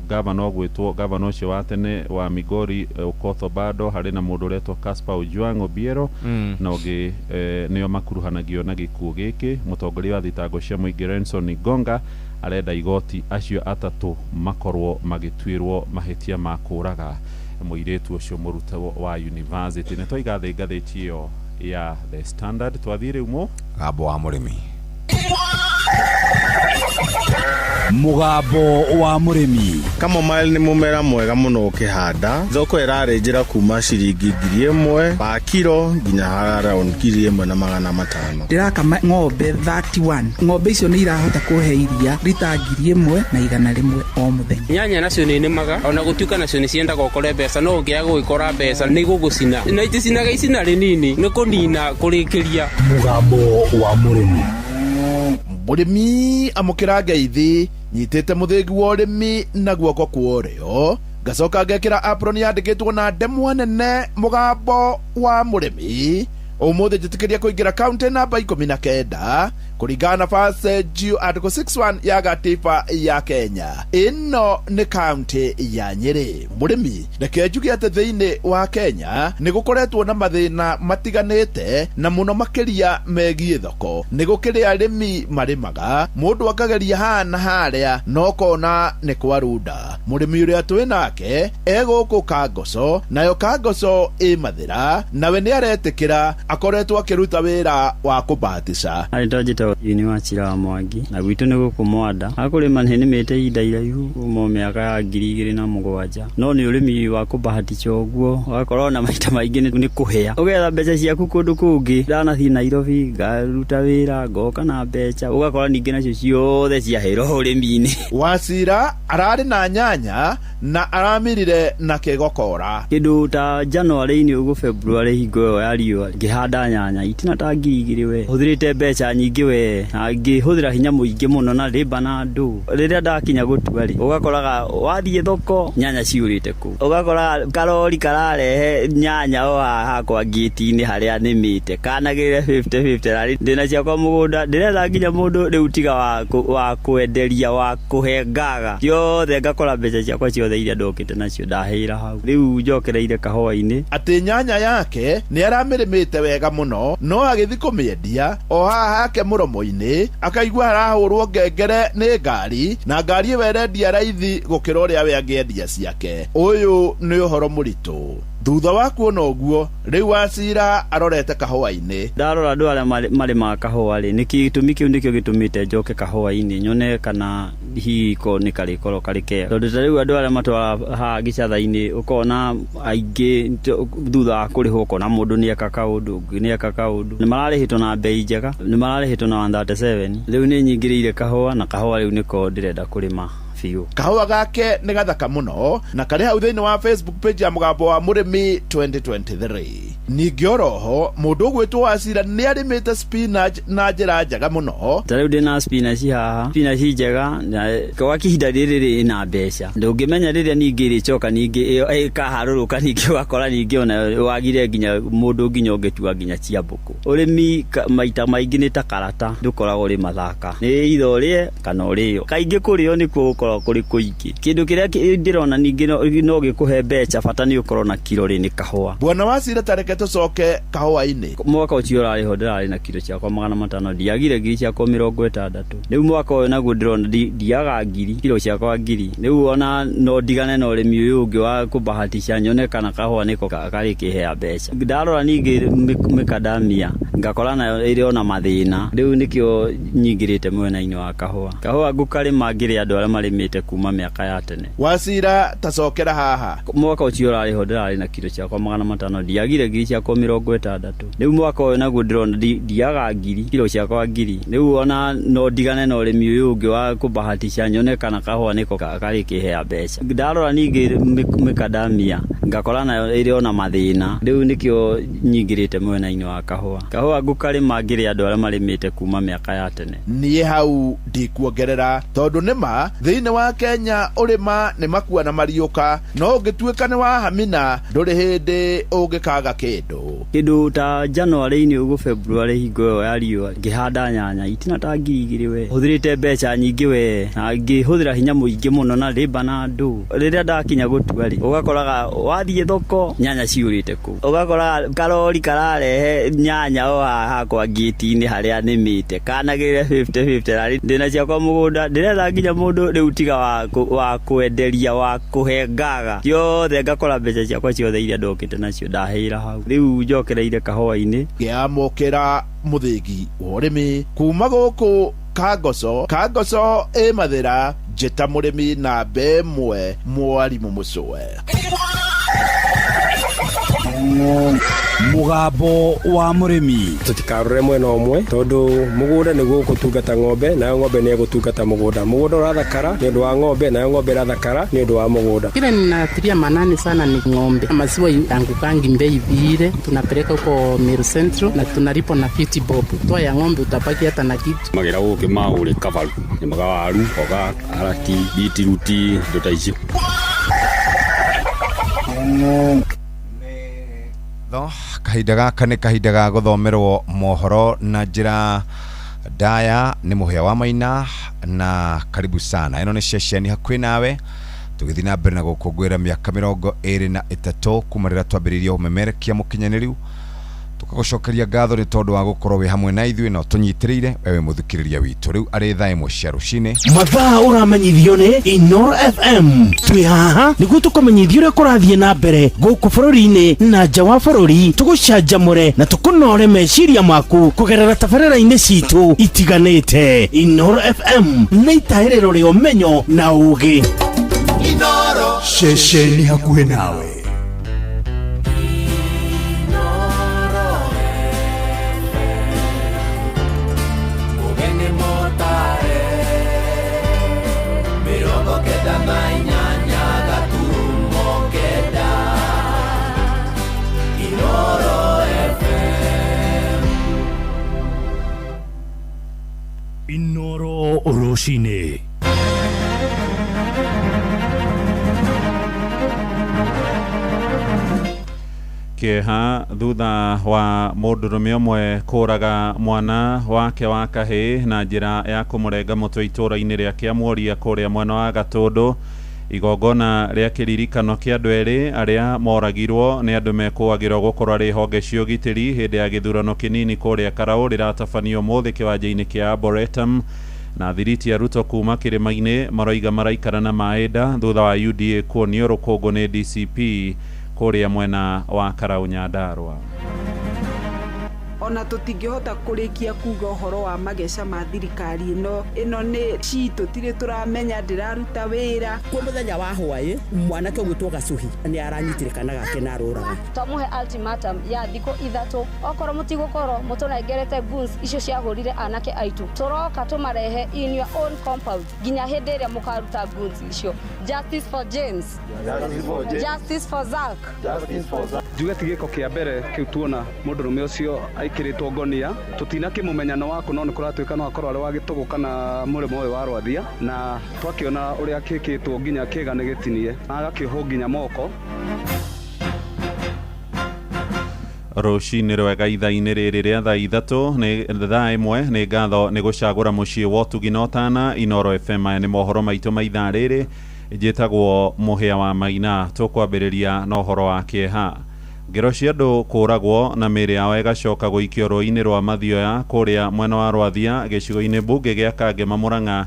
Speaker 1: gavana ũgwĩtwo gavana ũcio wa tene wa Migori, Okoth Obado, harĩ na mũndũ ũretwo Caspar Ojwang Obiero na ũngĩ, nĩo makuruhanagio na gĩkuũ gĩkĩ. Mũtongoria wa thitango cia mũingĩ Renson Gonga arenda igoti acio atatũ makorwo magĩtuĩrwo mahĩtia ma kũraga mũirĩtu ũcio mũrutwo wa university. Nĩ twaiga thĩ ngathĩti ĩyo ya The Standard, twathiĩ rĩu mũ
Speaker 19: Mũgambo wa mũrĩmi.
Speaker 4: Mũgambo wa mũrĩmi.
Speaker 3: Chamomile nĩ mũmera mwega mũno ũkĩhanda. Thoko ĩrarĩ njĩra kuma ciringi 1,000 pa kiro nginya around 1,500.
Speaker 6: Ndĩrakama ng'ombe 31. Ng'ombe icio nĩ irahota kũhe iria rita 1,100 o mũthenya.
Speaker 23: Nyanya nacio nĩ nĩmaga ona gũtuĩka nacio nĩ ciendaga ũkore mbeca, no ũngĩaga gũgĩkora mbeca nĩ igũgũcina na iticinaga icina rĩnini nĩ kũnina kũrĩkĩria.
Speaker 4: Mũgambo wa mũrĩmi.
Speaker 24: Mũrĩmi, amũkĩra ngeithi. Nyitĩte mũthĩgi wa ũrĩmi na guoko kwa ũrĩo, ngacoka ngekĩra apron yandĩkĩtwo na ndemwa nene mũgambo wa mũrĩmi. Ũmũthĩ njĩtĩkĩria kũingĩra kaunti namba 19 kũringana na First Geo Article 61 ya gatiba ya Kenya. Ĩno nĩ kaunti ya Nyĩrĩ. Mũrĩmi, reke njuge atĩ thĩinĩ wa Kenya nĩ gũkoretwo na mathĩna matiganĩte, na mũno makĩria megiĩ thoko. Nĩ gũkĩrĩ arĩmi marĩmaga, mũndũ akageria haha na harĩa no kona nĩ kwarunda. Mũrĩmi ũrĩa twĩ nake e gũkũ Kangoco, nayo Kangoco ĩ Mathĩra, nawe nĩ aretĩkĩra akoretwo akĩruta wĩra wa kũbatisha.
Speaker 25: Rĩtwa njĩtagwo
Speaker 2: Njĩtagwo Jane Wachira wa Mwangi na gwitũ nĩ gũkũ Mwanda. Hakũrĩma nĩ nĩmĩte ihinda iraihu kuma mĩaka ya 2007, no nĩ ũrĩmi wa kũbahatisha ũguo, ũgakorwo na maita maingĩ nĩ kũhĩa, ũgetha mbeca ciaku kũndũ kũngĩ. Ndanathiĩ Nairobi ngaruta wĩra, ngoka na mbeca, ũgakora ningĩ nacio ciothe ciahĩra ũrĩmi-inĩ.
Speaker 24: Wacira ararĩ na nyanya na aramirire na kĩgokora.
Speaker 2: Kĩndũ ta January-inĩ ũguo, February, hingo ĩyo ya riũa, ngĩhanda nyanya itina ta 2000. We hũthĩrĩte mbeca nyingĩ we, na ngĩhũthĩra hinya mũingĩ mũno na rĩmba na andũ. Rĩrĩa ndakinya gũtua rĩ, ũgakoraga wathiĩ thoko nyanya ciũrĩte kũu, ũgakoraga karori kararehe nyanya o haha hakwa ngĩti-inĩ harĩa nĩmĩte, kanagĩrĩre 50-50, na ndĩna ciakwa mũgũnda. Ndĩretha nginya mũndũ rĩu tiga wa kwenderia, wa kũhe ngaga ciothe, ngakora mbeca ciakwa ciothe iria ndokĩte nacio ndahĩra hau. Rĩu njokereire kahũa-inĩ.
Speaker 24: Atĩ nyanya yake nĩ aramĩrĩmĩte wega mũno, no agĩthiĩ kũmĩendia o haha hake mũromo-inĩ akaigua harahũrwo ngengere nĩ ngari, na ngari ĩyo ĩrendia raithi gũkĩra ũrĩa we angĩendia ciake. Ũyũ nĩ ũhoro mũritũ. Thutha wa kuona ũguo, rĩu Wacira arorete kahũa-inĩ.
Speaker 2: Ndarora andũ arĩa marĩmaga kahũa rĩ, nĩkĩ gĩtũmi kĩu nĩkĩo gĩtũmĩte njoke kahũa-inĩ, nyone kana hihi ko nĩ karĩkorwo karĩ kega, tondũ ta rĩu andũ arĩa matwaraga haha gĩcatha-inĩ, ũkona aingĩ thutha wa kũrĩhwo, ũkona mũndũ nĩeka kaũndũ, ũngĩ nĩeka kaũndũ, nĩ mararĩhĩtwo na mbei njega, nĩ mararĩhĩtwo na 137. Rĩu nĩ nyingĩrĩire kahũa, na kahũa rĩu nĩko ndĩrenda kũrĩma biũ.
Speaker 24: Kahũa gake nĩ gathaka mũno na karĩ hau thĩinĩ wa Facebook page ya Mũgambo wa Mũrĩmi 2023. Ningĩ oroho mũndũ ũgwĩtwo Wacira nĩ arĩmĩte spinach na njĩra njega mũno.
Speaker 2: Ta rĩu ndĩna spinach haha, spinach njega, na kwa ihinda rĩrĩ rĩ ĩna mbeca. Ndũngĩmenya rĩrĩa ningĩ ĩrĩcoka ningĩ ĩyo ĩkaharũrũka, ningĩ ũgakora ningĩ ona wagire nginya mũndũ nginya ũngĩtua nginya cia mbũkũ. Ũrĩmi maita maingĩ nĩ ta karata, ndũkoragwo ũrĩ mathaka, nĩ either ũrĩe kana ũrĩo. Kaingĩ kũrĩo nĩkuo gũkoragwo kũrĩ kũingĩ. Kĩndũ kĩrĩa ndĩrona ningĩ no gĩkũhe mbeca, bata nĩ ũkorwo na kiro rĩ, nĩ kahũa.
Speaker 24: Bwana Wacira, tareke tũcoke kahũa-inĩ.
Speaker 2: Mwaka ũcio ũrarĩ ho ndĩrarĩ na kiro ciakwa 500, ndiagire 60,000 ciakwa. Rĩu mwaka ũyũ naguo ndĩrona ndiaga ngiri, kiro ciakwa ngiri. Rĩu ona no ndigane na ũrĩmi ũyũ ũngĩ wa kũbahatisha, nyone kana kahũa nĩko karĩkĩhea mbeca. Ndarora ningĩ mĩkandamia, ngakora nayo ĩrĩ ona mathĩna. Rĩu nĩkĩo nyingĩrĩte mwena-inĩ wa kahũa. Kahũa ngũkarĩma ngĩrĩ andũ arĩa marĩmĩte kuma mĩaka ya tene.
Speaker 24: Wacira, tacokera haha.
Speaker 2: Mwaka ũcio ũrarĩ ho ndĩrarĩ na kiro ciakwa 500, ndiagire 60,000 ciakwa. Rĩu mwaka ũyũ naguo ndĩrona ndiaga ngiri, kiro ciakwa ngiri. Rĩu ona no ndigane na ũrĩmi ũyũ ũngĩ wa kũbahatisha, nyone kana kahũa nĩko karĩkĩhea mbeca. Ndarora ningĩ mĩkandamia, ngakora nayo ĩrĩ ona mathĩna. Rĩu nĩkĩo nyingĩrĩte mwena-inĩ wa kahũa. Kahũa ngũkarĩma ngĩrĩ andũ arĩa marĩmĩte kuma mĩaka ya tene.
Speaker 24: Niĩ hau ndikuongerera, tondũ nĩma thĩinĩ wa Kenya ũrĩma nĩ makua na mariũka, no ũngĩtuĩka nĩ wahamina ndũrĩ hĩndĩ ũngĩkaga kĩndũ.
Speaker 2: Kĩndũ ta January-inĩ ũguo, February, hingo ĩyo ya riũa, ngĩhanda nyanya itina ta 2000. We hũthĩrĩte mbeca nyingĩ we, na ngĩhũthĩra hinya mũingĩ mũno na rĩmba na andũ. Rĩrĩa ndakinya gũtua rĩ, ũgakoraga wathiĩ thoko nyanya ciũrĩte kũu, ũgakoraga karori kararehe nyanya o haha hakwa ngĩti-inĩ harĩa nĩmĩte, kanagĩrĩre 50-50, na ndĩna ciakwa mũgũnda. Ndĩretha nginya mũndũ rĩu tiga wa kwenderia, wa kũhe ngaga ciothe, ngakora mbeca ciakwa ciothe iria ndokĩte nacio ndahĩra hau. Rĩu njokereire kahũa-inĩ.
Speaker 24: Ngĩamũkĩra mũthĩgi wa ũrĩmi kuma gũkũ Kangoco. Kangoco ĩ Mathĩra. Njĩta mũrĩmi namba ĩmwe, mwarimũ mũcũe.
Speaker 4: Mũgambo wa Mũrĩmi.
Speaker 7: Tũtikarore mwena ũmwe, tondũ mũgũnda nĩguo ũgũtungata ng'ombe, nayo ng'ombe nĩ ĩgũtungata mũgũnda. Mũgũnda ũrathakara nĩ ũndũ wa ng'ombe, nayo ng'ombe ĩrathakara nĩ ũndũ wa mũgũnda.
Speaker 6: Kile ninatilia manani sana ni ng'ombe. Maziwa yangukangi bei vile, tunapeleka huko Meru Central na tunalipo na 50 bob. Toa ya ng'ombe utabaki hata na kitu.
Speaker 10: Magira gũkĩ maũrĩ kabaru nĩmaga waru, mboga, karati, bitiruti, indo ta icio.
Speaker 19: Tho kahinda gaka nĩ kahinda ga gũthomerwo mohoro na njĩra ndaya nĩ Mũhĩa wa Maina, na karibu sana. Ĩno nĩ ceceni hakuhĩ nawe, tũgĩthiĩ na mbere na gũkũngũĩra mĩaka 23 kuma rĩrĩa twambĩrĩirie ũmemerekia mũkinyanĩru. Tũkagũcokeria ngatho nĩ tondũ wa gũkorwo wĩ hamwe na ithuĩ na ũtũnyitĩrĩire wewe mũthikĩrĩria witũ. Rĩu arĩ thaa 1 cia rũcinĩ.
Speaker 20: Mathaa ũramenyithio nĩ Inoro FM. Twĩ haha nĩguo tũkũmenyithia ũrĩa kũrathiĩ na mbere gũkũ bũrũri-inĩ na nja wa bũrũri, tũgũcanjamũre na tũkũnore meciria maku kũgerera tabarĩra-inĩ citũ itiganĩte. Inoro FM nĩ itahĩrĩro rĩa ũmenyo na ũũgĩ.
Speaker 18: Inoro
Speaker 4: ceceni hakuhĩ nawe.
Speaker 22: Ugeni motare 98.9 Inoro FM.
Speaker 4: Inoro rũcinĩ.
Speaker 1: Kĩeha thutha wa mũndũrũme ũmwe kũraga mwana wake wa kahĩĩ na njĩra ya kũmũrenga mũtwe itũũra-inĩ rĩa Kĩamuoria kũrĩa mwena wa Gatũndũ. Igongona rĩa kĩririkano kĩa andũ erĩ arĩa moragirwo nĩ andũ mekũagĩrwo gũkorwo arĩ honge cia ũgitĩri hĩndĩ ya gĩthurano kĩnini kũrĩa Karaũ rĩratabanio ũmũthĩ kĩwanja-inĩ kĩa Arboretum. Na thiriti ya Ruto kuma kĩrĩma-inĩ maroiga maraikara na maĩ nda thutha wa UDA kuonio rũkũngũ nĩ DCP kũrĩa mwena wa Karaũ Nyandarua.
Speaker 8: Ona tũtingĩhota kũrĩkia kuga ũhoro wa mageca ma thirikari ĩno. Ĩno nĩ citũ tirĩ tũramenya ndĩraruta wĩra.
Speaker 11: Kwa mũthenya wa hwaĩ mwanake ũgwĩtwo Gacuhi nĩ aranyitire kana gake na arũraga.
Speaker 12: Twamũhe ultimatum ya thikũ 3, okorwo mũtigũkorwo mũtũnengerete guns icio ciahũrire anake aitũ, tũroka tũmarehe in your own compound nginya hĩndĩ ĩrĩa mũkaruta guns icio. Justice for James.
Speaker 16: Justice for James.
Speaker 12: Justice for Zack.
Speaker 16: Justice for Zack.
Speaker 25: Njuge ti gĩko kĩa mbere kĩu tuona mũndũrũme ũcio aikĩrĩtwo ngonia tũtinakĩmũmenya no waku no nĩ kũratuĩka no akorwo arĩ wa gĩtũgũ kana mũrĩmo ũyũ wa Rwathia, na twakĩona ũrĩa kĩkĩtwo nginya kĩga nĩ gĩtinie na agakĩohwo nginya moko.
Speaker 1: Rũcinĩ rwega ithaa-inĩ rĩrĩ rĩa thaa 3 nĩ thaa 1 nĩ ngatho nĩ gũcagũra mũciĩ wa ũtugi na ũtana. Inoro FM aya nĩ mohoro maitũ ma ithaa rĩrĩ. Njĩtagwo Mũhĩa wa Maina. Tũkwambĩrĩria na ũhoro wa kĩeha. Ngero cia andũ kũragwo na mĩĩrĩ yao ĩgacoka gũikio rũĩ-inĩ rwa Mathioya kũrĩa mwena wa Rwathia gĩcigo-inĩ mbunge gĩa Kangema Mũrang'a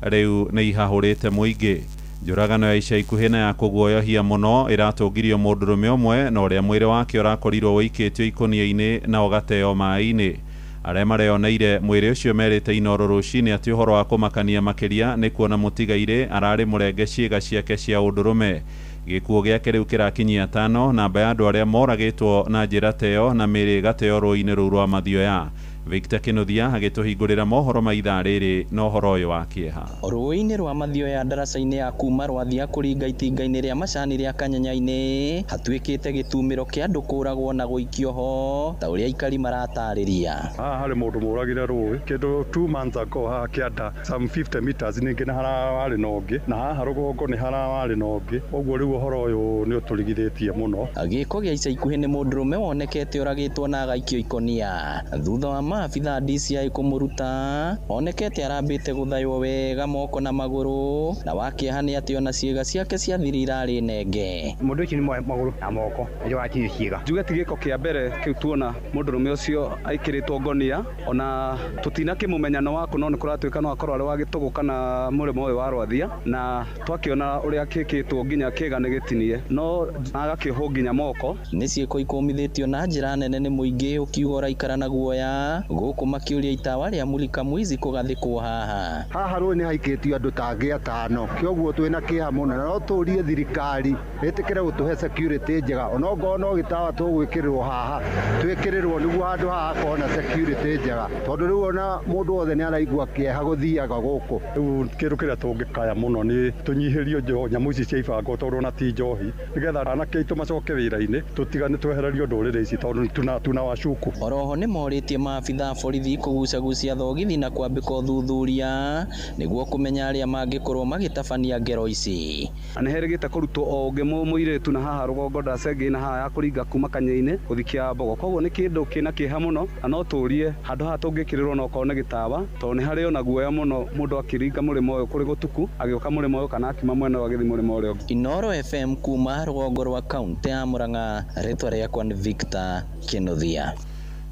Speaker 1: rĩu nĩ ihahũrĩte mũingĩ. Njũragano ya ica ikuhĩ na ya kũguoyohia mũno ĩratũngirio mũndũrũme ũmwe na ũrĩa mwĩrĩ wake ũrakorirwo ũikĩtio ikũnia-inĩ na ũgateo maĩ-inĩ. Arĩa mareoneire mwĩrĩ ũcio merĩte Inoro rũcinĩ atĩ ũhoro wa kũmakania makĩria nĩ kuona mũtigairĩ ararĩ mũrenge ciĩga ciake cia ũndũrũme. Gĩkuũ gĩake rĩu kĩrakinyia 5 namba ya andũ arĩa moragĩtwo na njĩra teo na mĩĩrĩ ĩgateo rũĩ-inĩ rũu rwa Mathioya. Victor Kinuthia agĩtũhingũrĩra mohoro ma ithaa rĩrĩ na ũhoro ũyũ wa kĩeha.
Speaker 26: Rũĩ-inĩ rwa Mathioya ndaraca-inĩ ya kuma Rwathia kũringa itinga-inĩ rĩa macani rĩa Kanyanya-inĩ hatuĩkĩte gĩtumĩro kĩa andũ kũragwo na gũikio ho ta ũrĩa aikari maratarĩria.
Speaker 27: Haha harĩ mũndũ mũragire rũĩ kĩndũ 2 months ago haha kĩanda some 50 meters ningĩ nĩ hararĩ na ũngĩ na haha rũgongo nĩ hararĩ na ũngĩ, ũguo rĩu ũhoro ũyũ nĩ ũtũrigithĩtie mũno.
Speaker 26: Gĩko gĩa ica ikuhĩ nĩ mũndũrũme wonekete ũragĩtwo na agaikio ikonia thutha wa maabitha DCI kũmũruta. Onekete arambĩte gũthaywo wega moko na magũrũ na wakĩeha nĩ atĩ ona ciĩga ciake cia thiri irarĩ nenge.
Speaker 28: Mũndũ ũcio nĩ magũrũ na moko nĩo watinio ciĩga.
Speaker 25: Njuge ti gĩko kĩa mbere kĩu tuona mũndũrũme ũcio aikĩrĩtwo ngonia ona tũtinakĩmũmenya no waku no nĩ kũratuĩka no akorwo arĩ wa gĩtũgũ kana mũrĩmo ũyũ wa Rwathia, na twakĩona ũrĩa kĩkĩtwo nginya kĩga nĩ gĩtinie no agakĩohwo nginya moko.
Speaker 26: Nĩ ciĩko ikũmithĩtio na njĩra nene nĩ mũingĩ ũkiuga ũraikara na guoya gũkũ makĩũria itawa rĩa Mulika Mwizi kũgathĩkwo haha.
Speaker 29: Haha rũĩ nĩ haikĩtio andũ ta angĩ 5, kĩoguo twĩna kĩeha mũno na no tũrie thirikari ĩtĩkĩre gũtũhe security njega, onokorwo no gĩtawa tũgwĩkĩrĩrwo haha twĩkĩrĩrwo nĩguo handũ haha hakorwo na security njega, tondũ rĩu ona mũndũ wothe nĩ araigua kĩeha gũthiaga gũkũ.
Speaker 27: Rĩu kĩndũ kĩrĩa tũngĩkaya mũno nĩ tũnyihĩrio nyamũ ici cia ibango tondũ ona ti njohi, nĩgetha anake aitũ macoke wĩra-inĩ tũtigane twehererio ndũrĩrĩ ici tondũ tuna washuku.
Speaker 26: Oroho nĩ morĩtie maabitha borithi kũgucagucia thogithi na kwambĩka ũthuthuria nĩguo kũmenya arĩa mangĩkorwo magĩtabania ngero ici.
Speaker 25: Nĩ herĩgĩte kũrutwo o ũngĩ mũirĩtu na haha rũgongo ndacengĩ na haha ya kũringa kuma Kanya-inĩ gũthikia Mbogo, koguo nĩ kĩndũ kĩna kĩeha mũno na no tũrie handũ haha tũngĩkĩrĩrwo no okorwo nĩ gĩtawa tondũ nĩ harĩ ona guoya mũno mũndũ akĩringa mũrĩmo ũyũ kũrĩ gũtuku agĩũka mũrĩmo ũyũ kana akiuma mwena ũyũ agĩthiĩ mũrĩmo ũrĩa ũngĩ.
Speaker 26: Inoro FM kuma rũgongo rwa kaunti ya Murang'a, rĩtwa rĩakwa nĩ Victor Kinuthia.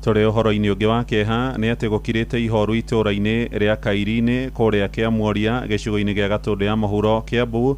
Speaker 1: Tũrĩ ũhoro-inĩ ũngĩ wa kĩeha nĩ atĩ gũkirĩte ihoru itũũra-inĩ rĩa Kairi-inĩ kũrĩa Kĩamuoria gĩcigo-inĩ gĩa Gatũndũ ya Mũhuro Kĩambu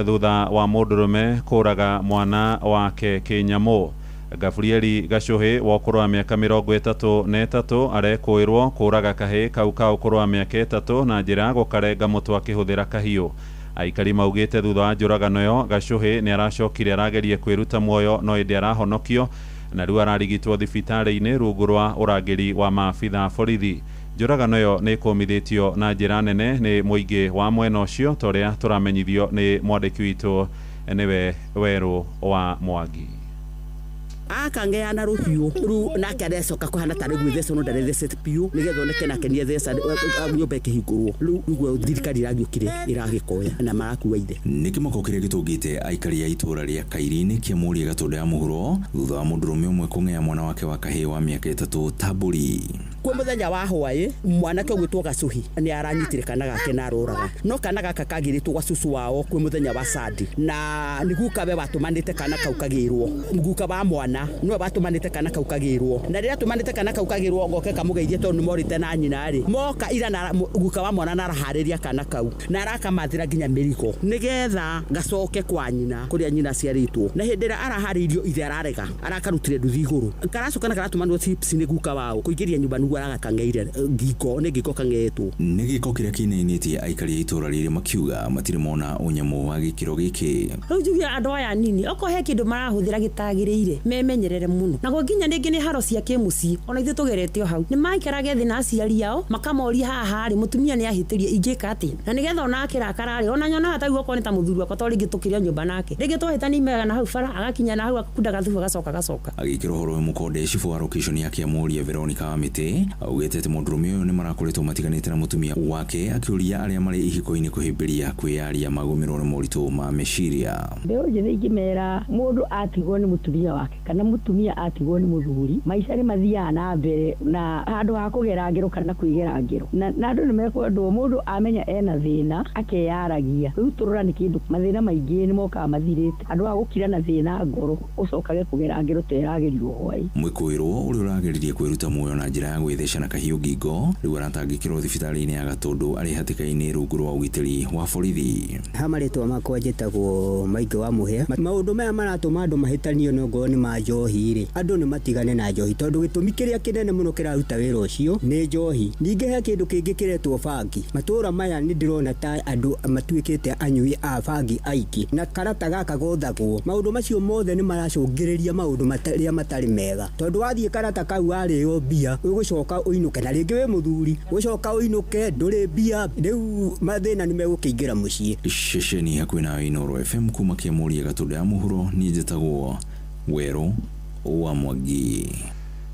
Speaker 1: thutha wa mũndũrũme kũraga mwana wake kĩnyamũ. Gabrieli Gacuhi wa ũkũrũ wa mĩaka 33 arekũĩrwo kũraga kahĩĩ kau ka ũkũrũ wa mĩaka 3 na njĩra ya gũkarenga mũtwe akĩhũthĩra kahiũ. Aikari maugĩte thutha wa njũragano ĩyo Gacuhi nĩ aracokire arageria kwĩruta muoyo no ĩndĩ arahonokio na rĩu ararigitwo thibitarĩ-inĩ rungu rwa ũrangĩri wa maabitha a borithi. Njũragano ĩyo nĩ ĩkũmithĩtio na njĩra nene nĩ mũingĩ wa mwena ũcio ta ũrĩa tũramenyithio nĩ mwandĩki witũ nĩwe Werũ wa Mwangi.
Speaker 11: Akangeana rũhiũ rĩu nake arecoka kũhana tarĩ gwĩtheca no ndarethecete biũ nĩgetha oneke nake nĩetheca nyũmba ĩkĩhingũrwo. Rĩu nĩguo thirikari ĩragĩũkire ĩragĩkoya na marakua ithe.
Speaker 3: Nĩ kĩmako kĩrĩa gĩtũngĩte aikari a itũũra rĩa Kairi-inĩ Kĩamũria Gatũndũ ya Mũhuro thutha wa mũndũrũme ũmwe kũng'ea mwana wake wa kahĩĩ wa mĩaka 3 ta mbũri.
Speaker 11: Kwĩ mũthenya wa hwaĩ mwanake ũgwĩtwo Gacuhi nĩ aranyitire kana gake na aroraga no kana gaka kagĩrĩtwo gwa cucu wao kwĩ mũthenya wa Sandi na nĩ guka we watũmanĩte kana kau kagĩrwo guka wa mwana nĩwe watũmanĩte kana kau kagĩrwo na rĩrĩa atũmanĩte kana kau kagĩrwo goke kamũgeithie tondũ nĩmorĩte na nyina rĩ moka ira na guka wa mwana na araharĩria kana kau na arakamathĩra nginya mĩrigo nĩgetha gacoke kwa nyina kũrĩa nyina aciarĩtwo na hĩndĩ ĩrĩa araharĩirio ithe ararega arakarutire nduthi igũrũ karacoka na karatũmanwo chips nĩ guka wao kũingĩria nyũmba nĩguo aragakang'eire ngingo nĩ ngingo kang'eetwo.
Speaker 3: Nĩ gĩko kĩrĩa kĩinainĩtie aikari a itũũra rĩrĩ makiuga matirĩ mona ũnyamũ wa gĩkĩro gĩkĩ.
Speaker 5: Rĩu njuge andũ aya nini okorwo he kĩndũ marahũthĩra gĩtagĩrĩire memenyerere mũno naguo nginya rĩngĩ nĩ haro cia kĩmũciĩ ona ithuĩ tũgerete o hau nĩ maikarage thĩ na aciari ao makamoria haha rĩ mũtumia nĩ ahĩtĩria ingĩka atĩa na nĩgetha ona akĩrakara rĩ ona nyonaga ta okorwo nĩ ta mũthuri wakwa to rĩngĩ tũkĩrĩa nyũmba nake rĩngĩ twahĩtania imega na hau bara agakinya na hau akakunda gathubu agacoka gacoka.
Speaker 3: Agĩkĩra ũhoro ũyũ mũkonde cibũ wa location ya Kĩamũria Veronica Wamĩtĩ augĩte atĩ mũndũrũme ũyũ nĩ marakoretwo matiganĩte na mũtumia wake akĩũria arĩa marĩ ihiko-inĩ kũhĩmbĩria kwĩyaria magũmĩrwo nĩ moritũ ma meciria.
Speaker 9: Mbeũ njĩthĩ ingĩmera mũndũ atigwo nĩ mũtumia wake kana mũtumia atigwo nĩ mũthuri maica nĩ mathiaga na mbere na handũ ha kũgera ngero kana kwĩgera ngero na andũ nĩ mekwendwo mũndũ amenya ena thĩna akeyaragia. Rĩu tũrora nĩ kĩndũ mathĩna maingĩ nĩ mokaga mathirĩte andũ a gũkira na thĩna ngoro ũcokage kũgera ngero ta ĩragerio hwaĩ.
Speaker 3: Mwĩkũĩrwo ũrĩa ũrageririe kwĩruta muoyo na njĩra ya gwĩtheca na kahiũ ngingo rĩu aratangĩkĩrwo thibitarĩ-inĩ ya Gatũndũ arĩ hatĩka-inĩ rungu rwa ũgitĩri wa borithi.
Speaker 13: Ha marĩtwa makwa njĩtagwo Maingĩ wa Mũhĩa. Maũndũ maya maratũma andũ mahĩtanio no ngorwo nĩ ma njohi rĩ andũ nĩ matigane na njohi tondũ gĩtũmi kĩrĩa kĩnene mũno kĩraruta wĩra ũcio nĩ njohi. Ningĩ he kĩndũ kĩngĩ kĩretwo bangi. Matũũra maya nĩ ndĩrona ta andũ matuĩkĩte anyui a bangi aingĩ na karata gaka gothagwo. Maũndũ macio mothe nĩ maracũngĩrĩria maũndũ marĩa matarĩ mega tondũ wathiĩ karata kau warĩo mbia ũgũcoka ũinũke na rĩngĩ wĩ mũthuri ũgũcoka ũinũke ndũrĩ mbia rĩu mathĩna nĩ megũkĩingĩra mũciĩ.
Speaker 3: Ceceni hakuhĩ nawe Inooro FM kuma Kĩamũria Gatũndũ ya Mũhuro niĩ njĩtagwo Werũ wa Mwangi.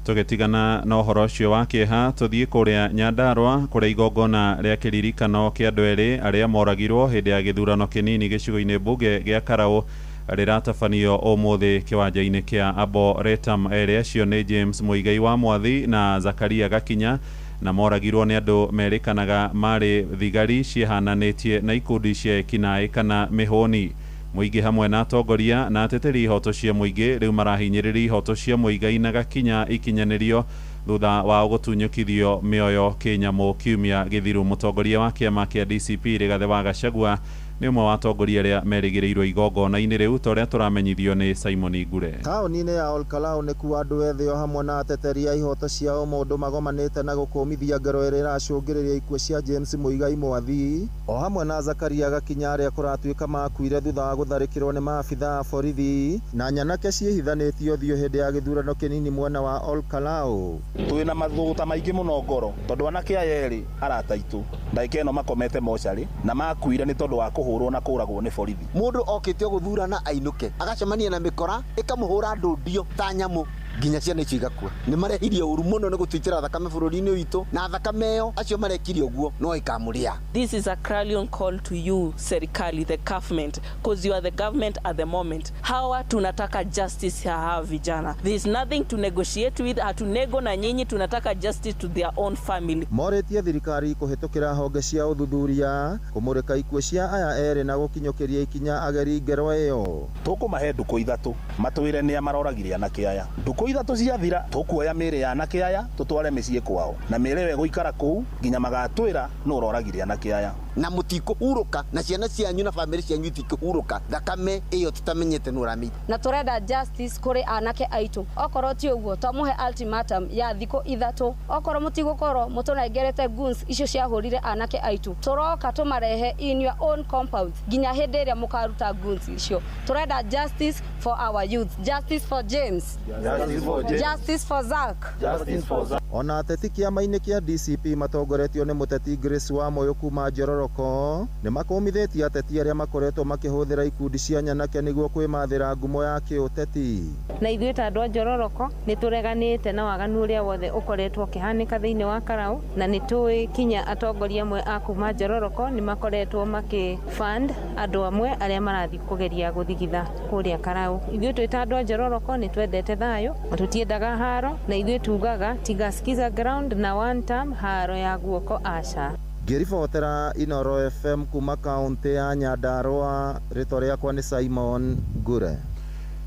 Speaker 1: Tũgĩtigana na ũhoro ũcio wa kĩeha tũthiĩ kũrĩa Nyandarũa kũrĩa igongona rĩa kĩririkano kĩa andũ erĩ arĩa moragirwo hĩndĩ ya gĩthurano kĩnini gĩcigo-inĩ mbunge gĩa Karaũ rĩratabanio ũmũthĩ kĩwanja-inĩ kĩa Arboretum. Erĩ acio nĩ James Muigai wa Mwathi na Zakaria Gakinya na moragirwo nĩ andũ merĩkanaga marĩ thigari ciĩhananĩtie na ikundi cia ekinaĩ kana mĩhũni. Mũingĩ hamwe na atongoria na ateteri ihoto cia mũingĩ rĩu marahinyĩrĩria ihoto cia Muigai na Gakinya ikinyanĩrio thutha wa gũtunyũkithio mĩoyo kĩnyamũ kiumia gĩthiru. Mũtongoria wa kĩama kĩa DCP Rigathĩ wa Gachagua nĩ ũmwe wa atongoria arĩa merĩgĩrĩirwo igongona-inĩ rĩu ta ũrĩa tũramenyithio nĩ Simon Ngure.
Speaker 14: Taũni-inĩ ya Olkalau nĩkuo andũ ethĩ o hamwe na ateteri a ihoto cia ũmũndũ magomanĩte na gũkũmithia ngero ĩrĩa ĩracũngĩrĩria ikuũ cia James Muigai Mwathi o hamwe na Zakaria Gakinya arĩa kũratuĩka makuire thutha wa gũtharĩkĩrwo nĩ maabitha a borithi na nyanake ciĩhithanĩtie ũthiũ hĩndĩ ya gĩthurano kĩnini mwena wa Olkalau.
Speaker 24: Twĩna mathũgũta maingĩ mũno ngoro tondũ anake aya erĩ arata aitũ ndagĩka ĩno makomete mocarĩ na makuire nĩ tondũ wa kũhũrwo na kũragwo nĩ borithi.
Speaker 18: Mũndũ okĩte gũthurana ainũke agacemania na mĩkora ĩkamũhũra ndũndio ta nyamũ nginya ciana icio igakua. Nĩ marehirie ũru mũno nĩ gũtwĩtĩra thakame bũrũri-inĩ witũ na thakame ĩyo acio marekire ũguo no ĩkamũrĩa.
Speaker 15: This is a clarion call to you serikali, the government, because you are the government at the moment. Hawa tunataka justice ya hawa vijana. There is nothing to negotiate with, hatunego na nyinyi, tunataka justice to their own family.
Speaker 14: Morĩtie thirikari kũhĩtũkĩra honge cia ũthuthuria kũmũrĩka ikuũ cia aya erĩ na gũkinyũkĩria ikinya ageri ngero ĩyo.
Speaker 24: Tũkũmahe ndukũ ithatũ matwĩre nĩa maroragire anake aya. Ndukũ
Speaker 2: Thikũ 3 ciathira tũkuoya mĩĩrĩ ya anake aya tũtware mĩciĩ kwao, na mĩĩrĩ ĩyo ĩgũikara kũu nginya magatwĩra nũ ũroragire anake aya.
Speaker 18: Na mũtikũhurũka na ciana cianyu na bamĩrĩ cianyu itikũhurũka, thakame ĩyo tũtamenyete nũ ũramĩita.
Speaker 12: Na tũrenda justice kũrĩ anake aitũ. Okorwo ti ũguo twamũhe ultimatum ya thikũ 3. Okorwo mũtigũkorwo mũtũnengerete guns icio ciahũrire anake aitũ, tũroka tũmarehe in your own compound nginya hĩndĩ ĩrĩa mũkaruta guns icio. Tũrenda justice for our youth, justice for James,
Speaker 14: Justice for James.
Speaker 12: Justice for Zack,
Speaker 14: Justice for Zack. Ona ateti kĩama-inĩ kĩa DCP matongoretio nĩ mũteti Grace Wamoyo kuma Njororoko nĩ makũmithĩtie ateti arĩa makoretwo makĩhũthĩra ikundi cia nyanake nĩguo kwĩmathĩra ngumo ya kĩũteti.
Speaker 6: Na ithuĩ ta andũ a Njororoko nĩ tũreganĩte na waganu ũrĩa wothe ũkoretwo ũkĩhanĩka thĩinĩ wa Karau, na nĩ tũĩ kinya atongoria amwe a kuma Njororoko nĩ makoretwo makĩ fund andũ amwe arĩa marathiĩ kũgeria gũthigitha kũrĩa Karau. Ithuĩ twĩ ta andũ a Njororoko nĩ twendete thayũ, tũtiendaga haro, na ithuĩ tugaga tiga skiza ground na one term haro ya guoko aca.
Speaker 14: Ngĩribotera Inoro FM kuma kaunti ya Nyandarua, rĩtwa rĩakwa nĩ Simon Ngure.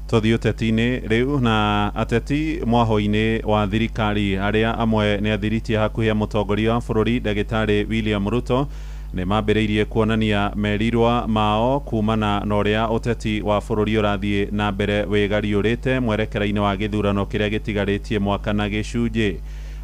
Speaker 1: Tũthiĩ ũteti-inĩ rĩu, na ateti mwaho-inĩ wa thirikari arĩa amwe nĩ athiritie hakuhĩ a mũtongoria wa bũrũri ndagĩtarĩ William Ruto nĩ mambĩrĩirie kuonania merirwa mao kumana na ũrĩa ũteti wa bũrũri ũrathiĩ na mbere wĩgariũrĩte mwerekera-inĩ wa gĩthurano kĩrĩa gĩtigarĩtie mwaka na gĩcunjĩ.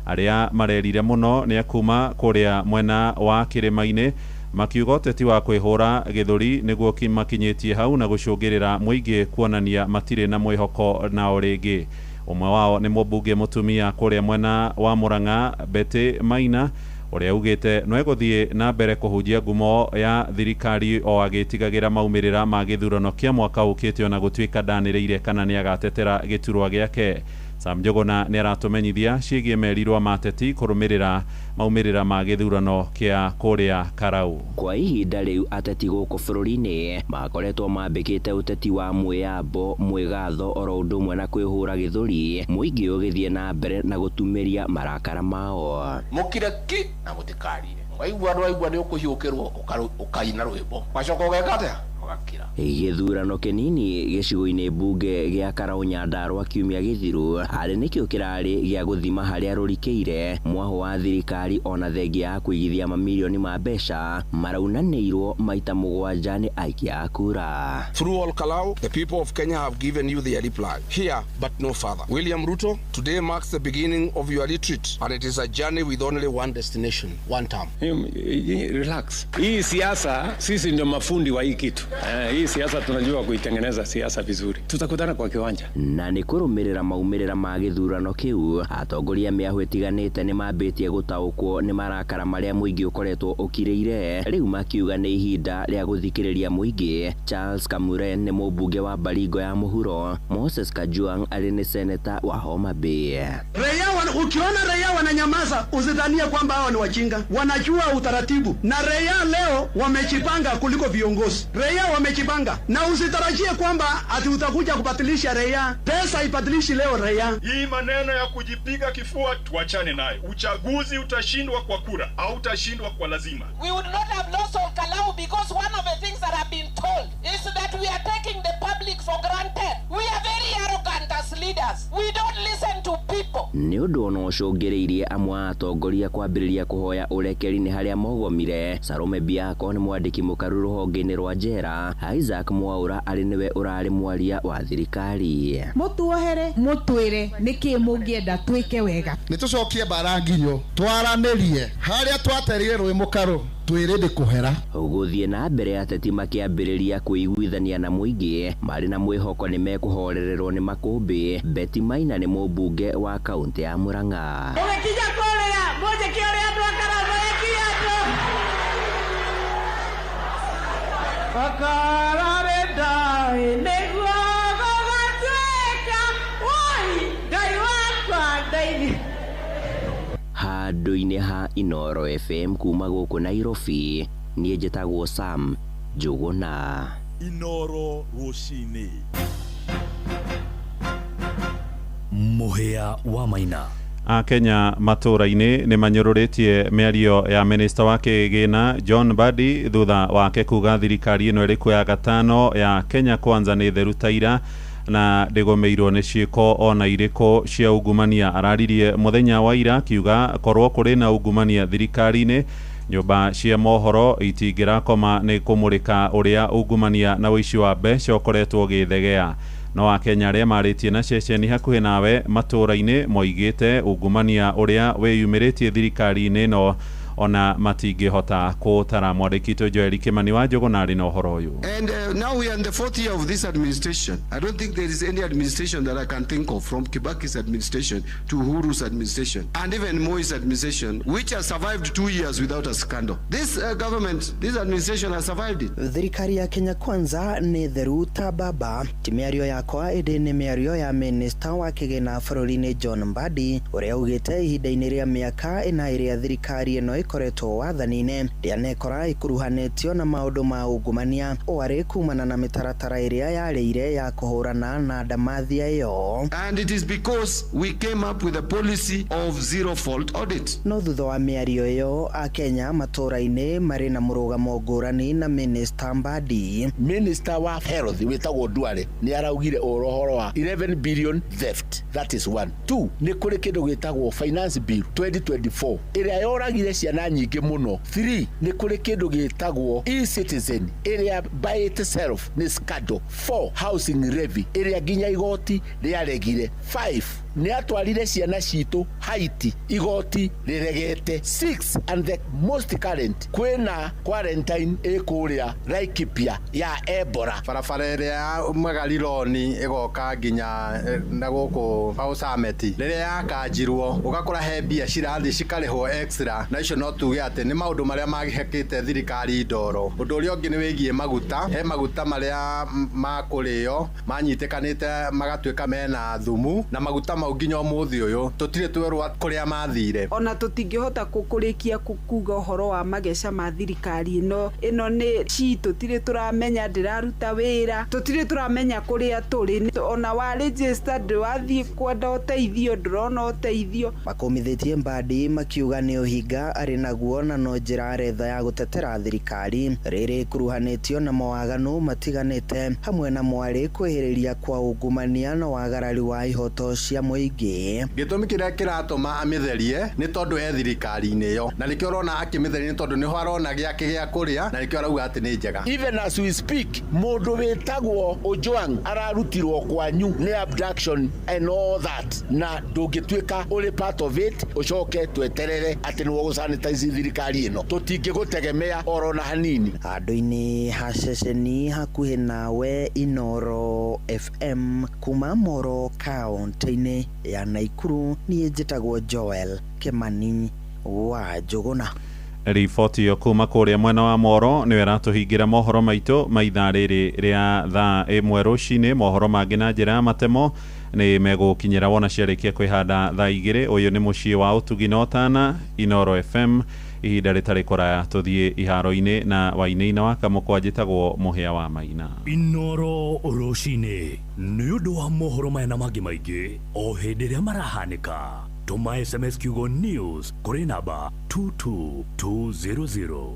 Speaker 1: Arĩa marerire mũno nĩ akuma kũrĩa mwena wa kĩrĩma-inĩ makiuga ũteti wa kwĩhũra gĩthũri nĩguo makinyĩtie hau na gũcũngĩrĩra mũingĩ kuonania matirĩ na mwĩhoko nao rĩngĩ. Ũmwe wao nĩ mũmbunge mũtumia kũrĩa mwena wa Murang'a Betty Maina ũrĩa ugĩte no egũthiĩ na mbere kũhunjia ngumo ya thirikari o agĩtigagĩra maumĩrĩra ma gĩthurano kĩa mwaka ũkĩte ona gũtuĩka ndanĩrĩire kana nĩ agatetera gĩturwa gĩake. Sam Njuguna nĩ aratũmenyithia ciĩgiĩ merirwa ma ateti kũrũmĩrĩra maumĩrĩra ma gĩthurano kĩa kũrĩa Karau.
Speaker 7: Kwa ihinda rĩu ateti gũkũ bũrũri-inĩ makoretwo mambĩkĩte ũteti wa mwĩyambo, mwĩgatho oro ũndũ ũmwe na kwĩhũra gĩthũri, mũingĩ ũgĩthiĩ na mbere na gũtumĩria marakara mao.
Speaker 10: Mũkire ki na mũtikarire. Waigua ndwaigua nĩ ũkũhiũkĩrwo ũkaina rwĩmbo. Wacoka ũgeka atĩa?
Speaker 7: Gĩthurano kĩnini gĩcigo-inĩ mbunge gĩa Karau Nyandarua kiumia gĩthiru arĩ nĩkĩo kĩrarĩ gĩa gũthima harĩa rũrikĩire mwaho wa thirikari ona thengia ya kũigithia mamirioni ma mbeca maraunanĩirwo maita 7 nĩ aikia a kura.
Speaker 10: Through all Kalau, the people of Kenya have given you their reply. Here, but no further. William Ruto, today marks the beginning of your retreat, and it is a journey with only one destination, one term.
Speaker 17: Relax. Hii siasa, sisi ndio mafundi wa hii kitu. Hii siasa tunajua kuitengeneza siasa vizuri. Tutakutana kwa kiwanja.
Speaker 7: Na nĩ kũrũmĩrĩra maumĩrĩra ma gĩthurano kĩu, atongoria mĩahũ ĩtiganĩte nĩ mambĩtie gũtaũkwo nĩ marakara marĩa mũingĩ ũkoretwo ũkirĩire, rĩu makiuga nĩ ihinda rĩa gũthikĩrĩria mũingĩ. Charles Kamuren nĩ mũmbunge wa Baringo ya Mũhuro, Moses Kajwang arĩ nĩ seneta wa Homa Bay.
Speaker 19: Ukiona raia wananyamaza usidhanie kwamba hao ni wajinga, wanajua utaratibu. Na raia leo wamejipanga kuliko viongozi. Raia wamejipanga, na usitarajie kwamba ati utakuja kubadilisha raia. Pesa ibadilishi leo raia.
Speaker 20: Hii maneno ya kujipiga kifua tuachane nayo. Uchaguzi utashindwa kwa kura au utashindwa kwa lazima.
Speaker 21: We would not have lost all Kalau because one of the things that have been told is that we are taking the public for granted. We are very arrogant as leaders. We don't listen to people.
Speaker 7: Nĩ ũndũ ona ũcũngĩrĩirie amwe a atongoria kwambĩrĩria kũhoya ũrekeri nĩ harĩa mogomire. Salome Biako nĩ mwandĩki mũkaru rũhonge-inĩ rwa njera, Isaac Mwaura arĩ nĩwe ũrarĩ mwaria wa thirikari.
Speaker 23: Mũtuohere mũtwĩre nĩkĩ mũngĩenda twĩke wega.
Speaker 30: Nĩ tũcokie mbara nginyo twaranĩrie harĩa twaterire rũĩ mũkaro twĩrĩ ndĩkũhera.
Speaker 7: Gũthiĩ na mbere ateti makĩambĩrĩria kwĩiguithania na mũingĩ marĩ na mwĩhoko nĩ mekũhorererwo nĩ makũmbĩ. Betty Maina nĩ mũmbunge wa kaunti ya Murang'a.
Speaker 21: Ũgĩkinya kũrĩa mũnjĩke ũrĩa andũ a Karau marekia andũ. Okorwo ndoĩ nĩguo gũgatuĩka, woi Ngai wakwa ndeithia.
Speaker 7: Handũ-inĩ ha Inoro FM kuma gũkũ Nairobi, niĩ njĩtagwo Sam Njuguna.
Speaker 4: Inoro rũcinĩ. Mũhĩa wa Maina.
Speaker 1: Akenya matũra-inĩ nĩ manyũrũrĩtie mĩario ya minista wa kĩgĩna John Mbadi thutha wake kuga thirikari ĩno ĩrĩ kuoya gatano ya Kenya Kwanza nĩ theru ta ira, Na ndĩgũmĩirwo nĩ ciĩko ona irĩkũ cia ungumania. Araririe mũthenya wa ira akiuga korwo kũrĩ na ungumania thirikari-inĩ, nyũmba cia mohoro itingĩrakoma nĩ kũmũrĩka ũrĩa ungumania na ũici wa mbeca ũkoretwo ũgĩthegea. No akenya arĩa marĩtie na ceceni hakuhĩ nawe matũũra-inĩ moigĩte ungumania ũrĩa wĩyumĩrĩtie thirikari-inĩ ĩno ona matingĩhota kũũtara. Mwandĩki witũ Joel Kimani wa Njũgũna arĩ na ũhoro ũyũ.
Speaker 5: And now we are in the fourth year of this administration. I don't think there is any administration that I can think of, from Kibaki's administration to Uhuru's administration and even Moi's administration, which has survived 2 years without a scandal. This government, this administration has survived it.
Speaker 8: Thirikari ya Kenya Kwanza nĩ theru ta mbamba. Ti mĩario yakwa, ĩndĩ nĩ mĩario ya minista wa kĩgĩna bũrũri-inĩ John Mbadi, ũrĩa augĩte ihinda-inĩ rĩa mĩaka 4 ĩrĩa thirikari ĩno ĩkoretwo wathani-inĩ, ndĩanekora ĩkuruhanĩtio na maũndũ ma ungumania, ũũ arĩ kumana na mĩtaratara ĩrĩa yarĩire ya kũhũrana na ndamathia ĩyo.
Speaker 5: And it is because we came up with a policy of zero fault audit.
Speaker 8: No thutha wa mĩario ĩyo, akenya matũũra-inĩ marĩ na mũrũgamo ngũrani na minista Mbadi.
Speaker 11: Minister wa health wĩtagwo Duale nĩ araugire ũhoro wa 11 billion theft. That is one. Two, nĩ kũrĩ kĩndũ gĩtagwo Finance Bill 2024 ĩrĩa yoragire ciana nyingĩ mũno. Three, nĩ kũrĩ kĩndũ gĩtagwo e-Citizen ĩrĩa by itself nĩ scandal. Four, housing levy ĩrĩa nginya igoti rĩaregire. Five, nĩ atwarire ciana citũ Haiti, igoti rĩregete. Six, and the most current, kwĩna quarantine ĩ kũrĩa Laikipia ya Ebola.
Speaker 16: Barabara ĩrĩa ya Magarironi ĩgoka nginya na gũkũ Pausameti, rĩrĩa yakanjirwo ũgakora he mbia cirathiĩ cikarĩhwo extra, na icio no tuge atĩ nĩ maũndũ marĩa mahekĩte thirikari ndoro. Ũndũ ũrĩa ũngĩ nĩ wĩgiĩ maguta. He maguta marĩa makũrĩo manyitĩkanĩte magatuĩka mena thumu, na maguta mau nginya ũmũthĩ ũyũ tũtirĩ twerwo kũrĩa mathire.
Speaker 22: Ona tũtingĩhota kũrĩkia kuga ũhoro wa mageca ma thirikari ĩno. Ĩno nĩ ci tũtirĩ tũramenya ndĩraruta wĩra, tũtirĩ tũramenya kũrĩa tũrĩ. Ona wa register ndĩrathiĩ kwenda ũteithio, ndũrona ũteithio.
Speaker 8: Makũmithĩtie Mbadi makiuga nĩ ũhinga arĩ naguo na no njĩra aretha ya gũtetera thirikari rĩrĩ ĩkuruhanĩtio na mawaganu matiganĩte, hamwe na mwarĩ kwĩhĩrĩria kwa ungumania na wagarari wa ihoto cia mũingĩ.
Speaker 16: Gĩtũmi kĩrĩa kĩratũma amĩtherie nĩ tondũ e thirikari-inĩ ĩyo, na nĩkĩo ũrona akĩmĩtheria, nĩ tondũ nĩho arona gĩake gĩa kũrĩa, na nĩkĩo arauga atĩ nĩ njega.
Speaker 11: Even as we speak, mũndũ wĩtagwo Ojwang ararutirwo kwanyu nĩ abduction and all that, na ndũngĩtuĩka ũrĩ part of it ũcoke tweterere atĩ nĩwe ũgũsanitize thirikari ĩno. Tũtingĩgũtegemea oro na hanini.
Speaker 8: Handũ-inĩ ha ceceni hakuhĩ nawe, Inoro FM, kuma Moro kaũntĩ-inĩ ya Naikuru, niĩ njĩtagwo Joel Kimani wa Njũgũna.
Speaker 1: Riboti ĩyo kuma kũrĩa mwena wa Moro nĩyo ĩratũhingĩra mohoro maitũ ma ithaa rĩrĩ rĩa thaa 1 rũcinĩ. Mohoro mangĩ na njĩra ya matemo nĩ megũkinyĩra wona ciarĩkia kwĩhanda thaa 2. Ũyũ nĩ mũciĩ wa ũtugi na ũtana, Inoro FM. Ihinda rĩtarĩ kũraya tũthiĩ iharo-inĩ na Wainaina wa Kamũkwa. Njĩtagwo Mũhĩa wa Maina.
Speaker 4: Inoro rũcinĩ, nĩ ũndũ wa mohoro maya na mangĩ maingĩ o hĩndĩ ĩrĩa marahanĩka, tũma SMS kiugo NEWS kũrĩ namba 22200.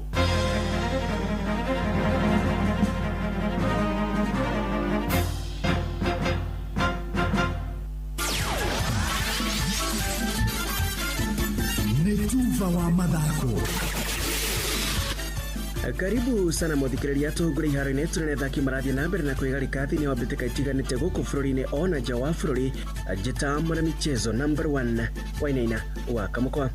Speaker 25: Nĩ tuba wa mathako.
Speaker 26: Karibu sana muthikiriria tuhungure iharo-inĩ. Tũrĩ athaki marathiĩ na mbere na kwĩgarĩka thĩinĩ wa mbĩtĩka itiganĩte gũkũ bũrũri-inĩ ona nja wa bũrũri. Njĩta mwana michezo number 1 Wainaina wa Kamũkwa.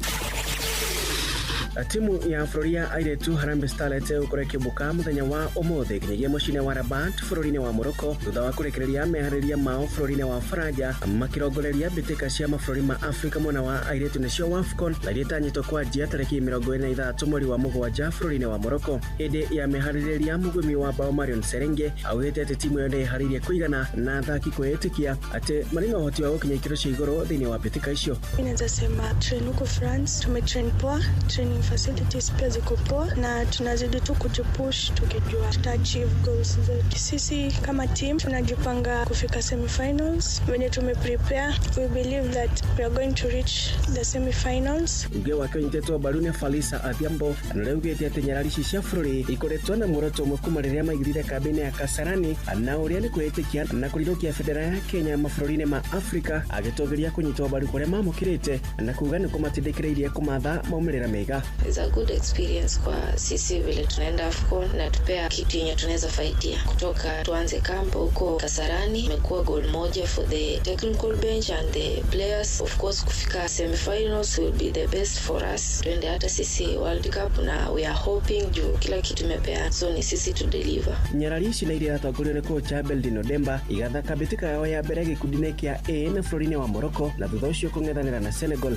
Speaker 26: Timu ya bũrũri ya airĩtu Harambee Starlets ĩgũkorwo ĩkĩũmbũka mũthenya wa ũmũthĩ nginyagia mũciĩ-inĩ wa Rabat bũrũri-inĩ wa Morocco, thutha wa kũrĩkĩrĩria meharĩria mao bũrũri-inĩ wa Faranja makĩrongoreria mbĩtĩka cia mabũrũri ma Afrika mwena wa airĩtu nĩcio WAFCON, na iria itanyĩtwo kwanjia tarĩki 26 mweri wa 7 bũrũri-inĩ wa Morocco. Hĩndĩ ya meharĩrĩria, mũgwĩmi wa bao Marion Serenge augĩte atĩ timu ĩyo nĩ ĩharĩirie kũigana na athaki kwĩĩtĩkia atĩ marĩ na ũhoti wa gũkinya ikĩro cia igũrũ thĩinĩ wa mbĩtĩka icio.
Speaker 27: Naweza sema train huko France tumetrain poa, training
Speaker 2: Training facilities pia ziko poa, na tunazidi tu kujipush tukijua tuta achieve goals zetu. Sisi kama team tunajipanga kufika semifinals. Wenye tumeprepare, we believe that we are going to reach the semifinals.
Speaker 26: Ũngĩ wake ũnyitĩtwo mbaru nĩ Falisa Adhiambo, na ũrĩa augĩte atĩ nyarari ici cia bũrũri ikoretwo na muoroto ũmwe kuma rĩrĩa maigĩrire kambĩ-inĩ ya Kasarani, na ũrĩa nĩ kwĩĩtĩkia na kũrirũkia bendera ya Kenya mabũrũri-inĩ ma Afrika, agĩtũgĩria kũnyitwo mbaru kũrĩa mamũkĩrĩte na kuga nĩ kũmatindĩkĩrĩirie kũmatha maumĩrĩra mega.
Speaker 3: It's a good experience kwa sisi vile tunaenda AFCON na tupea kitu yenye tunaweza faidia kutoka tuanze kampo huko Kasarani. Imekuwa goal moja for the technical bench and the players. Of course kufika semifinals will be the best for us. Tuende hata sisi World Cup na we are hoping juu kila kitu imepea, so ni sisi to deliver.
Speaker 26: Nyarari ici na iria iratongorio nĩ kocha Beldino Demba igathaka mbĩtĩka yao ya mbere gĩkundi-inĩ kĩa A na bũrũri-inĩ wa Morocco, na thutha ũcio kũng'ethanĩra na Senegal.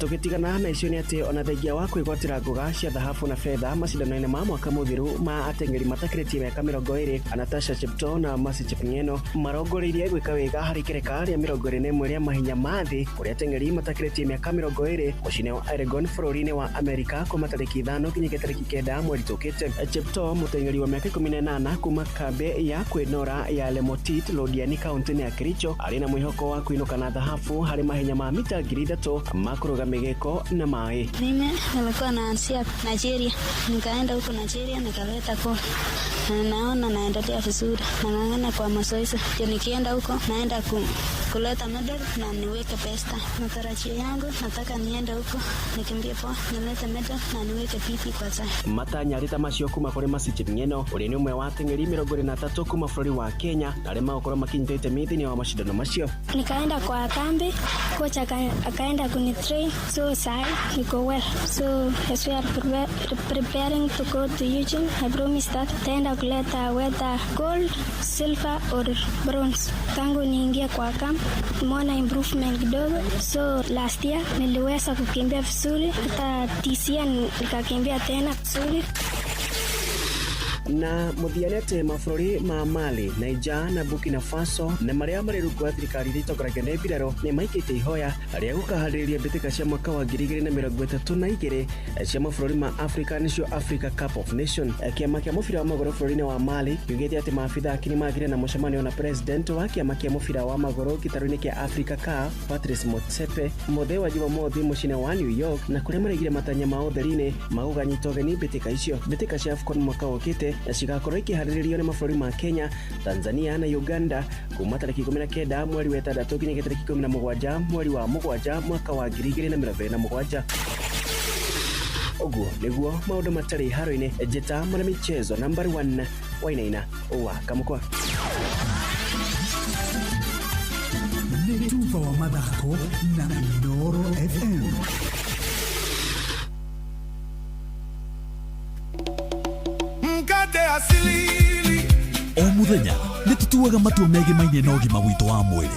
Speaker 26: Tũgĩtigana na icio nĩ atĩ ona thengia wa kwĩgwatĩra ngũga cia thahabu na betha macindano-inĩ ma mwaka mũthiru ma ateng'eri matakĩrĩtie mĩaka 20, Anatasha Cheptoo na Mercy Chepng'eno marongoreirie gwĩka wega harĩ ikereka rĩa 21 rĩa mahenya ma thĩ kũrĩa ateng'eri matakĩrĩtie mĩaka 20 mũciĩ-inĩ wa Oregon bũrũri-inĩ wa Amerika kuma tarĩki 5 nginyagia tarĩki 9 mweri tũkĩte. Cheptoo, mũteng'eri wa mĩaka 18 kuma kambĩ ya kwĩnora ya Lemotit Londiani kaunti-inĩ ya Kericho, arĩ na mwĩhoko wa kũinũka na thahabu harĩ mahenya ma mita 3000 ma kũrũga mĩgeko na maĩ.
Speaker 9: Mimi nilikuwa naanzia Nigeria, nikaenda huko Nigeria nikaleta gold, na naona naendelea vizuri, nang'ang'ana kwa mazoezi. Nikienda huko naenda kuleta medal na niweke best. Matarajio yangu nataka niende huko nikimbie poa, nilete medal na niweke pipi kwa time.
Speaker 26: Matanya arĩ ta macio kuma kũrĩ Mercy Chepng'eno, ũrĩa nĩ ũmwe wa ateng'eri 23 kuma bũrũri wa Kenya na arĩa magũkorwo makinyĩte itemi thĩinĩ wa macindano macio.
Speaker 9: Nikaenda kwa kambi, coach akaenda kunitrain, so sai niko well. So as we are preparing to go to Eugene, I promise that taenda kuleta whether gold, silver or bronze. Tangu niingie kwa camp nimeona improvement kidogo. So last year niliweza kukimbia vizuri, hata TCN nikakimbia tena vizuri.
Speaker 26: Na mũthia nĩ atĩ mabũrũri ma Mali, Niger na Burkina Faso na marĩa marĩ rungu rwa thirikari iria itongoragio nĩ mbirarũ nĩ maikĩtie ihoya rĩa gũkaharĩrĩria mbĩtĩka cia mwaka wa 2032 cia mabũrũri ma Africa, nĩcio Africa Cup of Nation. Kĩama kĩa mũbira wa magũrũ bũrũri-inĩ wa Mali kiugĩte atĩ maabitha nĩ magire na mũcemanio na president wa kĩama kĩa mũbira wa magũrũ gĩtarũ-inĩ kĩa Africa CAF Patrice Motsepe mũthĩ wa Jumamothi mũciĩ-inĩ wa New York, na kũrĩa maraigire matanya ma ũtheri-inĩ ma gũkanyita ũgeni mbĩtĩka icio. Mbĩtĩka cia AFCON mwaka ũkĩte cigakorwo ikĩharĩrĩrio nĩ mabũrũri ma Kenya, Tanzania na Uganda kuma tarĩki 19 mweri wa 6 nginyagia tarĩki 17 mweri wa 7 mwaka wa 2027. Ũguo nĩguo maũndũ matarĩ haro-inĩ. Njĩta mwana michezo nambari 1 Wainaina wa Kamukwa.
Speaker 25: Nĩ tuba wa mathako na Inooro FM.
Speaker 13: Mkate asili.
Speaker 4: O mũthenya nĩ tũtuaga matua megimaine na ũgima witũ wa mwĩrĩ,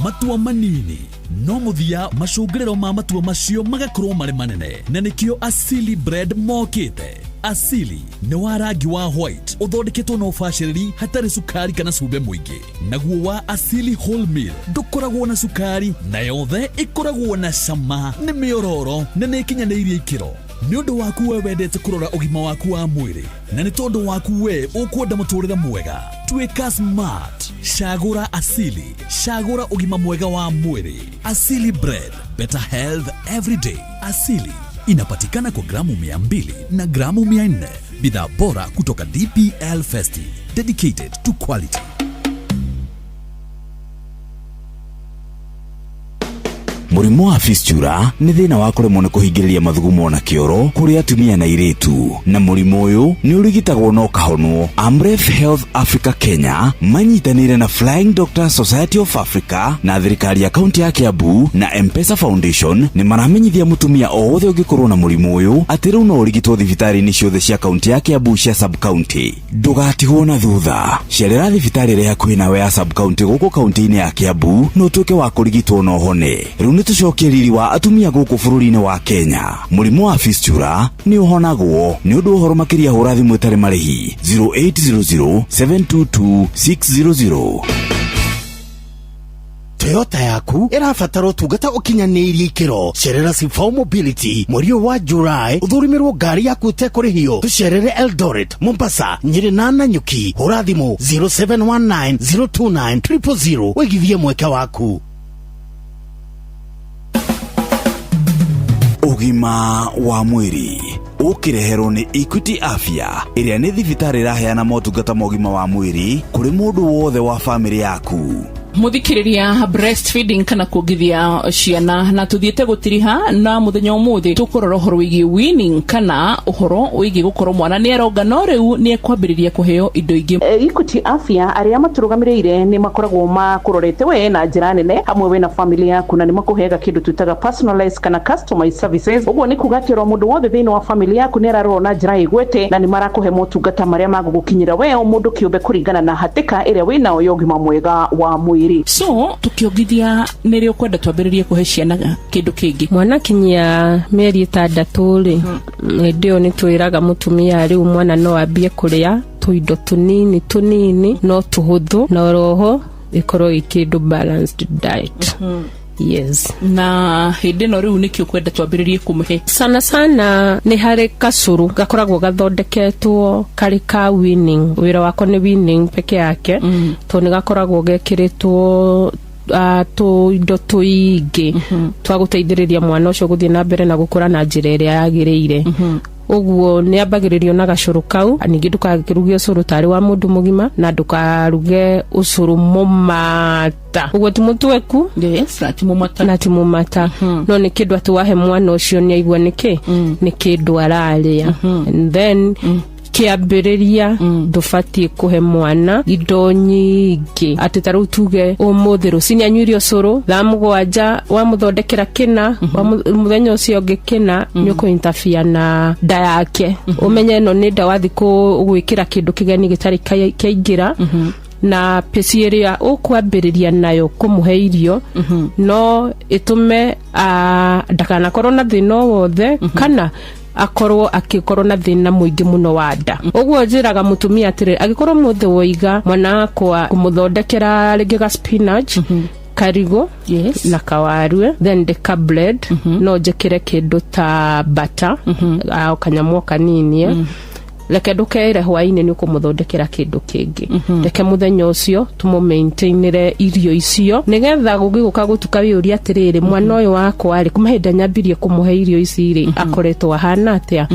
Speaker 4: matua manini no mũthia macũngĩrĩro ma matua macio magakorwo marĩ manene, na nĩkĩo Asili Bread mokĩte. Asili nĩ wa rangi wa white ũthondeketwo na ũbacĩrĩri hatarĩ cukari kana cumbĩ mũingĩ, naguo wa Asili Wholemeal ndũkoragwo na cukari na yothe ĩkoragwo na cama, nĩ mĩororo na nĩ ĩkinyanĩirie ikĩro. Nĩ ũndũ waku we wendete kũrora ũgima waku wa mwĩrĩ, na nĩ tondũ waku we ũkwenda mũtũrĩre mwega, tuĩka smart, cagũra Asili, cagũra ũgima mwega wa mwĩrĩ. Asili Bread, better health every day. Asili inapatikana kwa gramu 200 na gramu 400. Bidhaa bora kutoka DPL Festi, dedicated to quality.
Speaker 15: Mũrimũ wa fistula nĩ thĩna wa kũremwo nĩ kũhingĩrĩria mathugumo na kĩoro kũrĩ atumia na airĩtu, na mũrimũ ũyũ nĩ ũrigitagwo na ũkahonwo. Amref Health Africa Kenya manyitanĩire na Flying Doctors Society of Africa na thirikari ya kaunti ya Kiambu na M-Pesa Foundation nĩ maramenyithia mũtumia o wothe ũngĩkorwo na mũrimũ ũyũ atĩ rĩu no ũrigitwo thibitarĩ-inĩ ciothe cia kaunti ya Kiambu cia sub-county. Ndũgatigwo na thutha, cerera thibitarĩ ĩrĩa hakuhĩ nawe ya sub-county gũkũ kaunti-inĩ ya Kiambu na ũtuĩke wa kũrigitwo na ũhone. Rĩu nĩ tũcokie riri wa atumia gũkũ bũrũri-inĩ wa Kenya. Mũrimũ wa fistula nĩ ũhonagwo. Nĩ ũndũ ũhoro makĩria hũra thimũ ĩtarĩ marĩhi 0800 722 600.
Speaker 6: Toyota yaku ĩrabatara ũtungata ũkinyanĩirie ikĩro. Cerera Sifao Mobility mweri ũyũ wa July ũthũrimĩrwo ngari yaku ĩtekũrĩhio. Tũcerere Eldoret, Mombasa, Nyĩrĩ na Nanyuki. Hũra thimũ 0719 029 000 ũigithie mweke waku.
Speaker 15: Ũgima wa mwĩrĩ ũkĩreherwo nĩ Equity Afya ĩrĩa nĩ thibitarĩ ĩraheana motungata ma ũgima wa mwĩrĩ kũrĩ mũndũ wothe wa famĩlĩ yaku.
Speaker 10: Muthikiriria, breastfeeding kana kuongithia ciana, na tuthiĩte gũtiriha na muthenya ũmũthĩ tũkũrora ũhoro wĩgiĩ weaning kana ũhoro wĩgiĩ gũkorwo mwana nĩ aronga no rĩu nĩ ekwambĩrĩria kũheo indo ingĩ. Equity Afya arĩa matũrũgamĩrĩire nĩ makoragwo makũrorete we na njĩra nene hamwe we na family yaku, na nĩ makũheaga kĩndũ twĩtaga personalized kana customized services. Ũguo nĩ kuga atĩ oro mũndũ wothe thĩinĩ wa family yaku nĩ ararorwo na njĩra ĩgwete, na nĩ marakũhe motungata marĩa magũgũkinyĩra we o mũndũ kĩũmbe kũringana na hatĩka ĩrĩa wĩnayo ya ũgima mwega wa mwĩrĩ. So tũkĩongithia nĩ rĩ ũkwenda twambĩrĩrie kũhe ciana kĩndũ kĩngĩ?
Speaker 12: Mwana kinyia mĩeri 6 rĩ, hĩndĩ ĩyo nĩ twĩraga mũtumia rĩu mwana no ambie kũrĩa tũindo tũnini tũnini no tũhũthũ, na oroho ĩkorwo ĩ kĩndũ balanced diet. Yes.
Speaker 10: Na hĩndĩ ĩno rĩu nĩkĩ ũkwenda twambĩrĩrie kũmũhe?
Speaker 12: Sana sana nĩ harĩ kacũrũ gakoragwo gathondeketwo karĩ ka weaning. Wĩra wakwa nĩ weaning peke yake, tondũ nĩ gakoragwo gekĩrĩtwo tũindo tũingĩ twa gũteithĩrĩria mwana ũcio gũthiĩ na mbere na gũkũra na njĩra ĩrĩa yagĩrĩire. Ũguo nĩ ambagĩrĩrio na gacũrũ kau. Ningĩ ndũgakĩruge ũcũrũ tarĩ wa mũndũ mũgima, na ndũkaruge ũcũrũ mũmata. Ũguo ti mũtweku.
Speaker 10: Yes, na ti mũmata.
Speaker 12: Na ti mũmata, no nĩ kĩndũ atĩ wahe mwana ũcio nĩ aigua nĩkĩ nĩ kĩndũ ararĩa. And then kĩambĩrĩria ndũbatiĩ kũhe mwana indo nyingĩ, atĩ ta rĩu tuge ũmũthĩ rũcinĩ anyuire ũcũrũ thaa 7, wamũthondekera kĩna, mũthenya ũcio ũngĩ kĩna, nĩ ũkũ na nda yake. Ũmenye ĩno nĩ nda wathiĩ gwĩkĩra kĩndũ kĩgeni gĩtarĩ kĩaingĩra, na peci ĩrĩa ũkwambĩrĩria nayo kũmũhe irio no ĩtũme ndakanakorwo na thĩna o wothe, kana akorwo akĩkorwo na thĩna mũingĩ mũno wa nda. Ũguo njĩraga mũtumia atĩrĩ, angĩkorwo mũthĩ woiga mwana wakwa kũmũthondekera rĩngĩ ga spinach, karigũ na kawarue, then ndĩka bread, no njĩkĩre kĩndũ ta butter, kanyamũ o kanini, reke ndũkeĩre hwaĩ-inĩ nĩ ũkũmũthondekera kĩndũ kĩngĩ. Reke mũthenya ũcio tũmũ-maintainĩre irio icio, nĩgetha gũgĩũka gũtuka wĩyũria atĩrĩrĩ, mwana ũyũ wakwa rĩ, kuma hĩndĩ nyambirie kũmũhe irio ici rĩ, akoretwo ahana atĩa?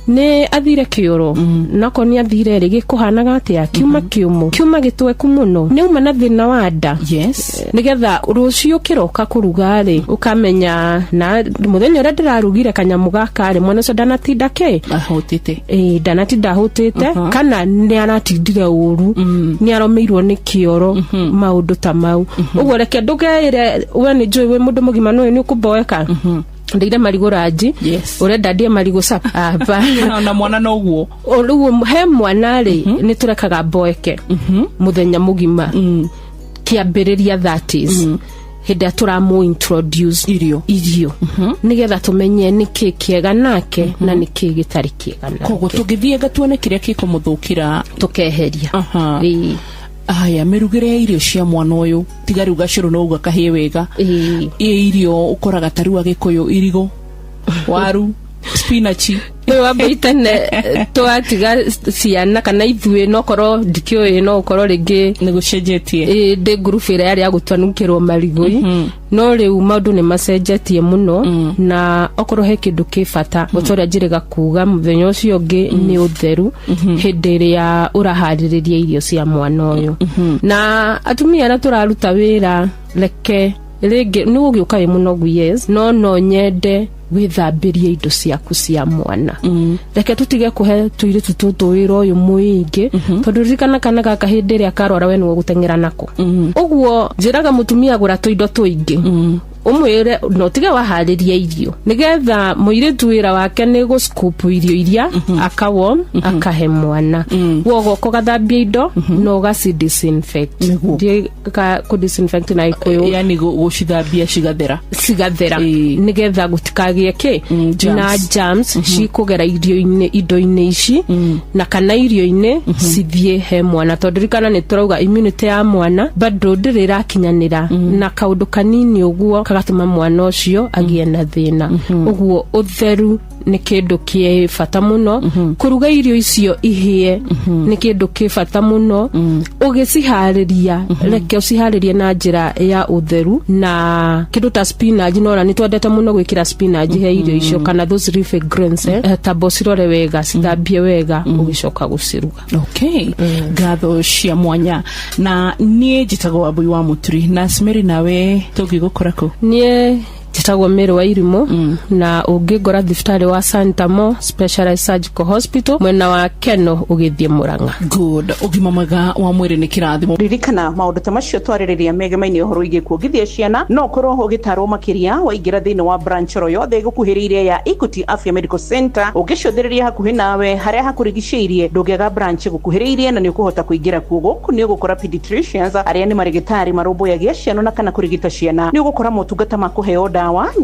Speaker 12: Nĩ athire kĩoro? Nakorwo nĩ athire rĩ, gĩkũhanaga atĩa? Kiuma kĩũmũ, kiuma gĩtweku mũno, nĩ uma na thĩna wa nda? Nĩgetha rũciũ kĩroka kũruga rĩ, ũkamenya na mũthenya ũrĩa ndĩrarugire kanyamũ gaka rĩ, mwana ũcio ndanatinda kĩ
Speaker 10: ahũtĩte.
Speaker 12: Ĩĩ, ndanatinda ahũtĩte, kana nĩ aratindire ũru, nĩ aromeirwo nĩ kĩoro, maũndũ ta mau. Ũguo reke ndũgeĩre we nĩ njũĩ wĩ mũndũ mũgima nĩ ũĩ nĩ ũkũmboeka ndĩire marigũ ranji, ũrenda ndĩe marigũ aba.
Speaker 10: Na mwana noguo.
Speaker 12: Rĩu he mwana rĩ, nĩ tũrekaga mboeke mũthenya mũgima kĩambĩrĩria, that is hĩndĩ ĩrĩa tũramũ introduce irio, nĩgetha tũmenye nĩkĩ kĩega nake na nĩkĩ gĩtarĩ kĩega nake.
Speaker 10: Koguo tũngĩthiĩ ngatuone kĩrĩa gĩkũmũthũkĩra,
Speaker 12: tũkeheria. Ĩĩ.
Speaker 10: Aya, mĩrugĩre ya irio cia mwana ũyũ, tiga rĩu gacũrũ no uga kahĩe wega, ĩ irio ũkoraga ta rĩu Agĩkũyũ irigũ, waru, spinach.
Speaker 12: Rĩu wambui tene twatiga ciana kana ithuĩ, no korwo ndikĩũĩ, no ũkorwo rĩngĩ
Speaker 10: nĩ gũcenjetie.
Speaker 12: Ĩ, ndĩ ngurubu ĩrĩa yarĩ ya gũtanukĩrwo marigũ, no rĩu maũndũ nĩ macenjetie mũno. Na okorwo he kĩndũ kĩ bata o ta ũrĩa njĩrĩga kuga mũthenya ũcio ũngĩ, nĩ ũtheru hĩndĩ ĩrĩa ũraharĩrĩria irio cia mwana ũyũ. Na atumia arĩa tũraruta wĩra, reke rĩngĩ nĩ ũgĩũka wĩ mũnogu, yes, no no nyende wĩthambĩrie indo ciaku cia mwana. Reke tũtige kũhe tũirĩtu tũtũ wĩra ũyũ mũingĩ, tondũ ririkana kana gaka hĩndĩ ĩrĩa karwara we nĩwe gũteng'era nako. Ũguo njĩraga mũtumia gũra tũindo tũingĩ, ũmwĩre no tige waharĩria irio, nĩgetha mũirĩtu wĩra wake nĩ gũ irio iria aka warm akahe mwana. Wo ũgoka ũgathambia indo na ũgaci disinfect. Ndiũĩ kũ disinfect na Gĩkũyũ.
Speaker 10: Yani gũcithambia cigathera.
Speaker 12: Cigathera, nĩgetha gũtikagĩe kũgĩe kĩ na germs cikũgera irio-inĩ indo-inĩ ici na kana irio-inĩ cithiĩ he mwana tondũ ririkana nĩ tũrauga immunity ya mwana bado ndĩrĩ ĩrakinyanĩra na kaũndũ kanini ũguo kagatũma mwana ũcio agĩe na thĩna. Ũguo ũtheru nĩ kĩndũ kĩ bata mũno. Kũruga irio icio ihĩe nĩ kĩndũ kĩ bata mũno. Ũgĩciharĩria reke ũciharĩrie na njĩra ya ũtheru na kĩndũ ta spinach nora nĩ twendete mũno gwĩkĩra spinach he irio icio kana those leafy greens tamba ũcirore wega cithambie wega ũgĩcoka gũciruga.
Speaker 10: Okay, ngatho cia mwanya. Na niĩ njĩtagwo Wambui wa Mũturi na Mary, nawe tũngĩgũkora kũ?
Speaker 12: Niĩ njĩtagwo Mary wa Irimũ na ũngĩngora thibitarĩ wa Santamo Specialized Surgical Hospital mwena wa Keno ũgĩthiĩ Murang'a.
Speaker 10: Good. Ũgima mwega wa mwĩrĩ nĩ kĩrathimo.
Speaker 14: Ririkana maũndũ ta macio twarĩrĩria megemainie ũhoro wĩgiĩ kuongithia ciana no ũkorwo ũgĩtarwo makĩria waingĩra thĩinĩ wa branch oro yothe ĩgũkuhĩrĩirie ya Equity Afya Medical Center. Ũngĩcũthĩrĩria hakuhĩ nawe harĩa hakũrigicĩirie ndũngĩaga branch ĩgũkuhĩrĩirie na nĩ ũkũhota kũingĩra kuo. Gũkũ nĩ ũgũkora pediatricians arĩa nĩ marĩgĩtarĩ marũmbũyagia ciana na kana kũrigita ciana. Nĩ ũgũkora motungata ma kũheo ndawa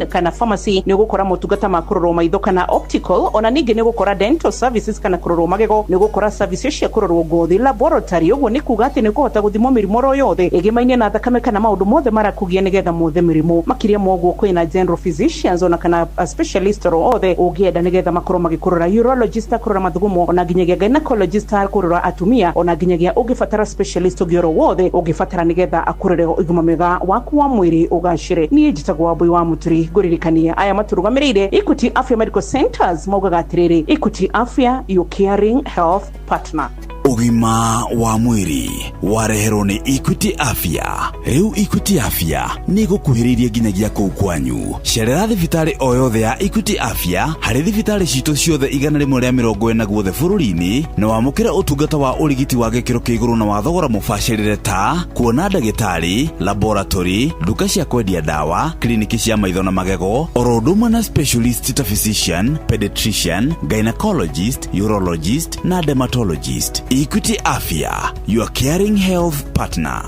Speaker 14: kana pharmacy, nĩ ũgũkora motungata ma kũrorwo maitho kana optical, ona ningĩ nĩ ũgũkora dental services kana kũrorwo magego, nĩ ũgũkora services cia kũrorwo ngothi, laboratory. Ũguo nĩ kuga atĩ nĩ ũkũhota gũthimwo mĩrimũ oro yothe ĩgĩmainie na thakame kana maũndũ mothe marakũgia nĩgetha mothe mĩrimũ. Makĩria ma ũguo kwĩna general physicians ona kana specialist oro othe ũngĩenda nĩgetha makorwo magĩkũrora, urologist akũrora mathugumo, ona nginyagia gynecologist akũrora atumia, ona nginyagia ũngĩbatara specialist ũngĩ oro wothe ũngĩbatara nĩgetha akũrore ũgima mwega waku wa mwĩrĩ ũgacĩre. Niĩ njĩtagwo Wambui wa Mũturi, ngũririkania aya matũrũgamĩrĩire Equity Afya Medical Centers maugaga atĩrĩrĩ, Equity Afya, your caring health partner.
Speaker 15: Ũgima wa mwĩrĩ wareherwo nĩ Equity Afya. Rĩu Equity Afya nĩ ĩgũkuhĩrĩirie nginyagia kũu kwanyu. Cerera thibitarĩ o yothe ya Equity Afya harĩ thibitarĩ citũ ciothe 140 guothe bũrũri-inĩ na wamũkĩre ũtungata wa ũrigiti wa gĩkĩro kĩa igũrũ na wa thogora mũbacĩrĩre ta kuona ndagĩtarĩ, laboratory, nduka cia kwendia ndawa, kliniki cia maitho na magego, oro ũndũ ũmwe na specialist ta physician, pediatrician, gynecologist, urologist na dermatologist. Equity Afya, your caring health partner.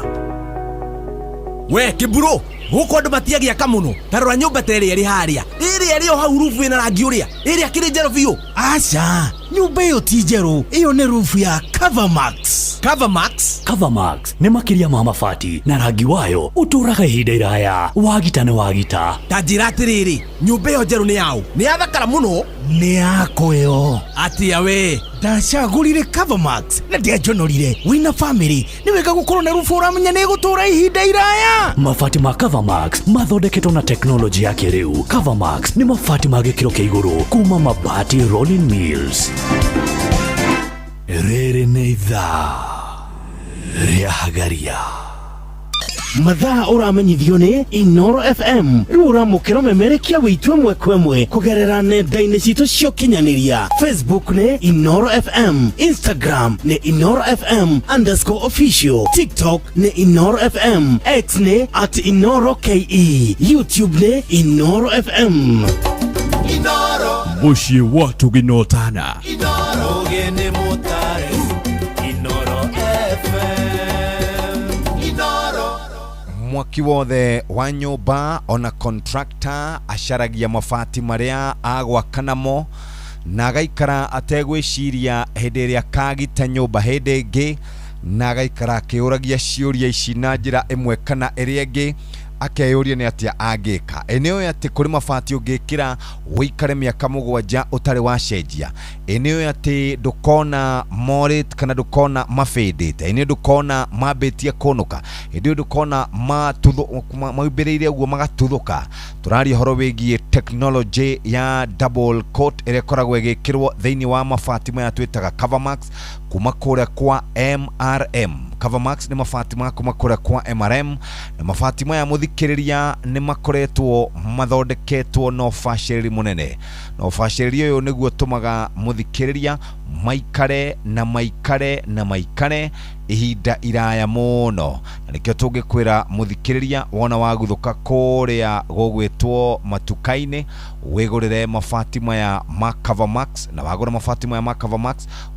Speaker 17: We kĩmburu, gũkũ andũ matiagĩaka mũno. Ta rora nyũmba ta ĩrĩa ĩrĩ harĩa, ĩrĩa ĩrĩ o hau, rubu ĩna rangi ũrĩa, ĩrĩa kĩrĩ njerũ biũ.
Speaker 6: Aca, nyũmba ĩyo ti njerũ, ĩyo nĩ rubu ya Covermax.
Speaker 17: Covermax?
Speaker 4: Covermax nĩ makĩria ma mabati na rangi wayo ũtũũraga ihinda iraya. Wagita nĩ wagita.
Speaker 17: Ta njĩra atĩrĩrĩ, nyũmba ĩyo njerũ nĩ yaũ? Nĩ yathakara mũno.
Speaker 6: Nĩ yakwa ĩyo.
Speaker 17: Atĩa we?
Speaker 6: Ndacagũrire Covermax na ndianjonorire. Wĩna famĩlĩ nĩ wega gũkorwo na rubu ũramenya nĩ ĩgũtũũra ihinda iraya.
Speaker 4: Mabati ma Covermax mathondeketwo na teknolojĩ ya kĩrĩu. Covermax nĩ mabati ma gĩkĩro kĩa igũrũ kuma Mabati Rolling Mills. Rĩrĩ nĩ ithaa rĩa Hagaria.
Speaker 6: Mathaa ũramenyithio nĩ Inoro FM. Rĩu ũramũkĩra memerekia wĩitũ ĩmwe kwa ĩmwe kũgerera nenda-inĩ citũ cia ũkinyanĩria. Facebook nĩ Inoro FM, Instagram nĩ Inoro FM underscore official, TikTok nĩ Inoro FM, X nĩ @InoroKE, YouTube nĩ Inoro FM.
Speaker 18: Mũciĩ wa tũgĩnotana.
Speaker 13: Ũgeni mũtare Inoro FM Inoro.
Speaker 19: Mwaki wothe wa nyũmba ona contractor acaragia mabati marĩa agwaka namo na agaikara ategwĩciria hĩndĩ ĩrĩa akagita nyũmba hĩndĩ ĩngĩ, na agaikara akĩũragia ciũria ici na njĩra ĩmwe kana ĩrĩa ĩngĩ, akeyũria nĩ atĩa angĩka. Ĩ nĩ ũĩ atĩ kũrĩ mabati ũngĩkĩra ũikare mĩaka 7 ũtarĩ wacenjia? Ĩ nĩ ũĩ atĩ ndũkona morĩte kana ndũkona mabĩndĩte? Ĩ nĩ ndũkona mambĩtie kũnũka? Ĩ nĩ ndũkona maumbĩrĩire ũguo magatuthũka? Tũraria ũhoro wĩgiĩ technology ya double coat ĩrĩa ĩkoragwo ĩgĩkĩrwo thĩinĩ wa mabati maya twĩtaga Covermax kuma kũrĩa kwa MRM. Covermax nĩ mabati ma kuma kũrĩa kwa MRM, na mabati maya mũthikĩrĩria nĩ makoretwo mathondeketwo na ũbacĩrĩri mũnene, na ũbacĩrĩri ũyũ nĩguo ũtũmaga mũthikĩrĩria maikare na maikare na maikare ihinda iraya mũno. Na nĩkĩo tũngĩkwĩra mũthikĩrĩria, wona waguthũka kũrĩa gũgwĩtwo matuka-inĩ, wĩgũrĩre mabati maya ma Covermax, na wagũra mabati maya ma Covermax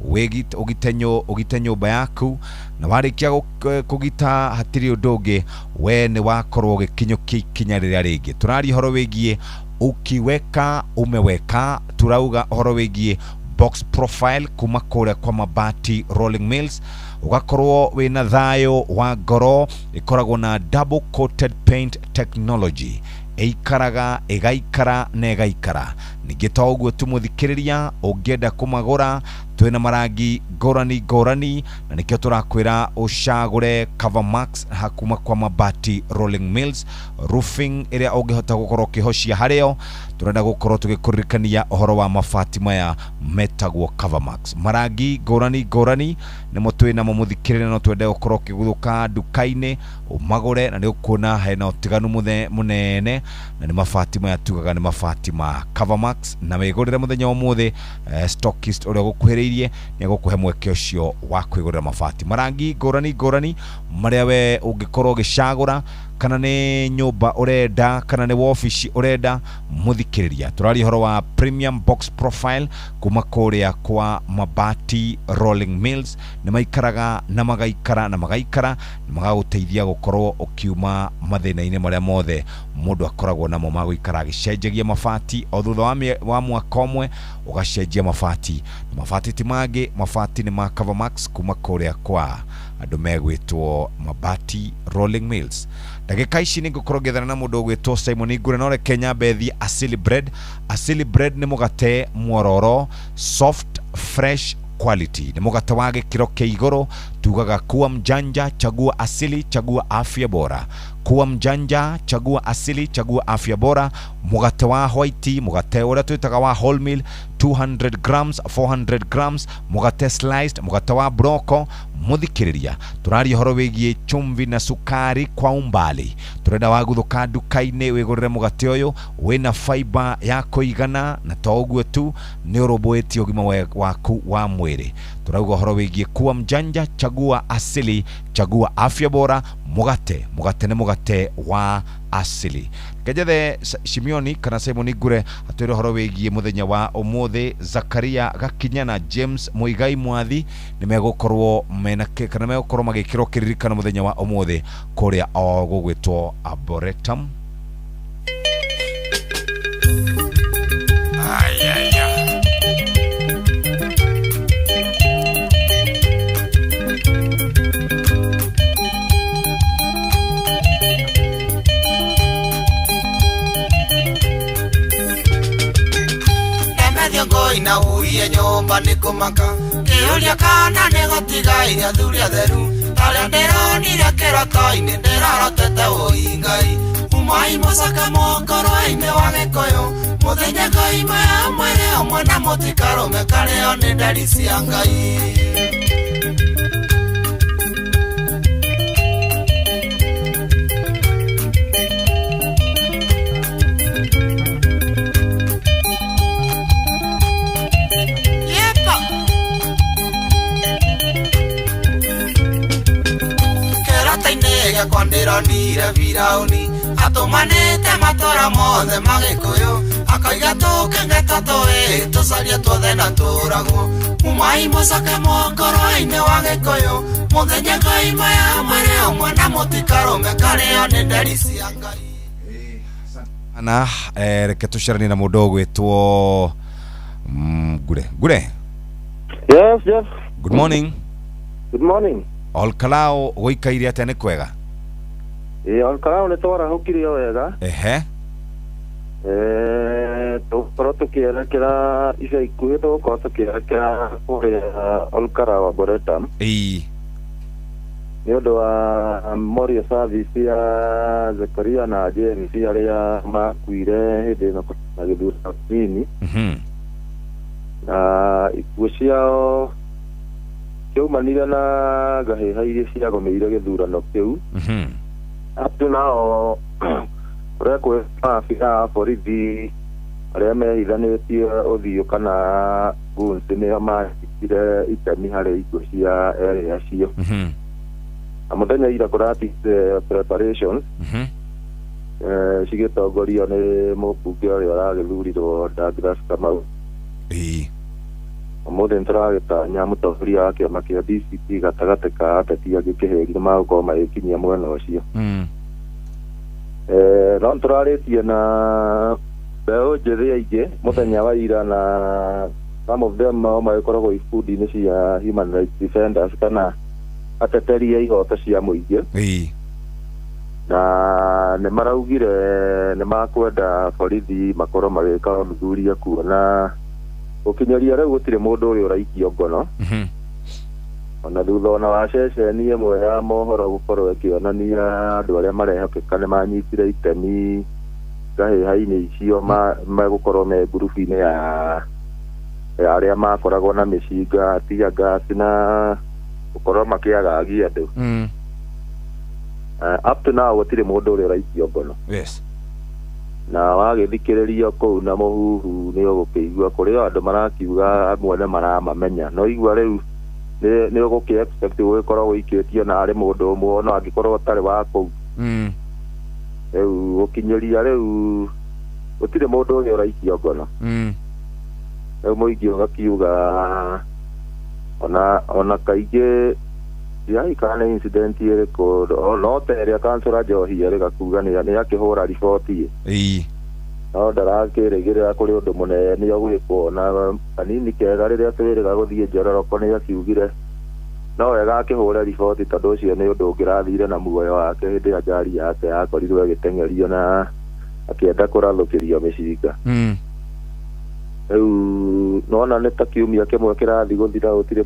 Speaker 19: ũgite nyũmba yaku, na warĩkia kũgita hatirĩ ũndũ ũngĩ, we nĩ wakorwo ũgĩkinyũkia ikinya rĩrĩa rĩngĩ. Tũraria ũhoro wĩgiĩ Ukiweka umeweka. Turauga ũhoro wĩgiĩ box profile kuma kũrĩa kwa Mabati Rolling Mills, ugakorwo wĩna thayũ wa ngoro. Ĩkoragwo na double coated paint technology, ĩikaraga ĩgaikara na ĩgaikara. Ningĩ to ũguo tu, mũthikĩrĩria, ũngĩenda kũmagũra twĩna marangi ngũrani ngũrani, na nĩkĩo tũrakwĩra ũcagũre Cover Max hakuma kwa Mabati Rolling Mills roofing ĩrĩa ũngĩhota gũkorwo ũkĩhocia harĩo. Tũrenda gũkorwo tũgĩkũririkania ũhoro wa mabati maya metagwo Cover Max, marangi ngũrani ngũrani nĩmo twĩ namo, mũthikĩrĩria. No twende gũkorwo ũkĩguthũka nduka-inĩ ũmagũre, na nĩ ũkuona hena ũtiganu mũnene, na nĩ mabati maya tugaga nĩ mabati ma Cover Max. Na wĩgũrĩre mũthenya wa ũmũthĩ, stockist ũrĩa ũgũkuhĩrĩirie nĩ egũkũhe mweke ũcio wa kwĩgũrĩra mabati marangi ngũrani ngũrani marĩa we ũngĩkorwo ũgĩcagũra, kana nĩ nyũmba ũrenda, kana nĩ wobici ũrenda. Mũthikĩrĩria, tũraria ũhoro wa premium box profile kuma kũrĩa kwa Mabati Rolling Mills. Nĩ maikaraga na magaikara na magaikara na magagũteithia gũkorwo ũkiuma mathĩna-inĩ marĩa mothe mũndũ akoragwo namo ma gũikara agĩcenjagia mabati o thutha wa mwaka ũmwe, ũgacenjia mabati. Na mabati ti mangĩ, mabati nĩ ma Cover Max kuma kũrĩa kwa andũ megwĩtwo Mabati Rolling Mills. Ndagĩka ici nĩ ngũkorwo ngĩethana na mũndũ ũgwĩtwo Simon Ngure, no reke nyambe thiĩ Asili Bread. Asili Bread nĩ mũgate mwororo, soft, fresh quality, nĩ mũgate wa gĩkĩro kĩa igũrũ. Tugaga kuwa mjanja, chagua Asili, chagua afya bora. Kuwa mjanja, chagua Asili, chagua afya bora. Mũgate wa white, mũgate ũrĩa twĩtaga wa wholemeal, 200 grams, 400 grams, mũgate sliced, mũgate wa broko. Mũthikĩrĩria, tũraria ũhoro wĩgiĩ chumvi na sukari kwa umbali. Tũrenda waguthũka nduka-inĩ wĩgũrĩre mũgate ũyũ wĩna fiber ya kũigana, na to ũguo tu, nĩ ũrũmbũĩtie ũgima waku wa mwĩrĩ. Tũrauga ũhoro wĩgiĩ kuwa mjanja, chagua Asili, chagua afya bora. Mũgate nĩ mũgate wa Asili. Kenjethe Shimioni kana Simon Ngure atwĩre ũhoro wĩgiĩ mũthenya wa ũmũthĩ. Zakaria Gakinya na James Muigai Mwathi nĩ megũkorwo mena kana megũkorwo magĩkĩrwo kĩririkano mũthenya wa ũmũthĩ kũrĩa o gũgwĩtwo Arboretum. Ayaya.
Speaker 5: Ngoi na uiye nyũmba nĩ kũmaka, kĩũria kana nĩ gũtiga iria athuri atheru tarĩa ndĩronire kĩroto-inĩ, ndĩrarotete ũi Ngai umai mũcaka mũkoro-inĩ wa Gĩkũyũ, mũthenya ngoima ya mwĩrĩ ũmwe na mũtikarũme karĩo nĩ nderi cia Ngai. Gĩakwa ndĩronire Firaũni atũmanĩte matũra mothe ma Gĩkũyũ, akoiga tũkenge tũĩ tũcarie tuothe na tũragwo. Umai mũcoke mũkoro-inĩ wa Gĩkũyũ, mũthenya ngoima ya mwĩrĩ ũmwe na mũtikarũme karĩo nĩ nderi cia Ngai.
Speaker 19: Na reke tũcaranie na mũndũ ũgwĩtwo Ngure. Ngure.
Speaker 7: Yes, Jeff.
Speaker 19: Good morning.
Speaker 7: Good morning.
Speaker 19: Olkalao gũikaire atĩa, nĩ kwega?
Speaker 7: Ĩĩ, Olkalao nĩ twarahũkire o wega.
Speaker 19: Ehe.
Speaker 7: Tũgũkorwo tũkĩerekera ica ikuhĩ, tũgũkorwo tũkĩerekera kũrĩa Olkalou Arboretum.
Speaker 19: Ĩĩ.
Speaker 7: Nĩ ũndũ wa memorial service ya Zakaria na James arĩa makuire hĩndĩ ĩno na gĩthurano kĩnini. Na ikuũ ciao ciaumanire na ngahĩha iria ciagũmĩire gĩthurano kĩu. Andũ nao kũrekwo maabithaa a borithi arĩa mehithanĩtie ũthiũ kana goons nĩo manyitire itemi harĩ ikuũ cia erĩ acio. Na mũthenya ira kũratigire preparations cigĩtongorio nĩ mũmbunge ũrĩa ũragĩthurirwo Douglas Kamau.
Speaker 19: Ĩĩ.
Speaker 7: Ũmũthĩ nĩtũragĩtanya mũtongoria wa kĩama kĩa DCP gatagatĩ ka ateti angĩ kĩhĩri nĩmagũkorwo magĩkinyia mwena ũcio. No nĩtũrarĩtie na Mbeũ njĩthĩ aingĩ mũthenya wa ira, na some of them nao magĩkoragwo ikundi-inĩ cia human rights defenders kana ateteri a ihoto cia mũingĩ. Na nĩ maraugire nĩ makwenda borithi makorwo magĩka ũthuthuria, kuona gũkinyĩria rĩu gũtirĩ mũndũ ũrĩa ũraikio ngono, ona thutha ona wa ceceni ĩmwe ya mohoro gũkorwo ĩkĩonania andũ arĩa marehokeka nĩ manyitire itemi ngahĩha-inĩ icio, megũkorwo me ngurubu-inĩ ya arĩa makoragwo na mĩcinga, tear gas na gũkorwo makĩagagia andũ. Up to now gũtirĩ mũndũ ũrĩa ũraikio ngono. Na wagĩthikĩrĩria kũu na mũhuhu nĩ ũgũkĩigua kũrĩ o andũ marakiuga amwe nĩ maramamenya, no igua rĩu nĩ ũgũkĩ expect gũgĩkorwo gũikĩtio na arĩ mũndũ ũmwe ona angĩkorwo ũtarĩ wa kũu. Rĩu gũkinyĩria rĩu gũtirĩ mũndũ ũrĩa ũraikio ngono. Rĩu mũingĩ ũgakiuga ona kaingĩ ndiai kana nĩ incident ĩrĩkũ, no ta ĩrĩa kansũra Njohi erĩga kuga nĩ akĩhũra riboti, no ndarakĩrĩgĩrĩra kũrĩ ũndũ mũnene ũgwĩkwo. Na kanini kega rĩrĩa twĩrĩga gũthiĩ njororoko nĩ akiugire no wega akĩhũre riboti, tondũ ũcio nĩ ũndũ ũngĩrathire na muoyo wake hĩndĩ ĩrĩa ngari yake yakorirwo ĩgĩteng'erio na akĩenda kũrathũkĩrio mĩcinga. Rĩu nona nĩ ta kiumia kĩmwe kĩrathiĩ gũthira gũtirĩ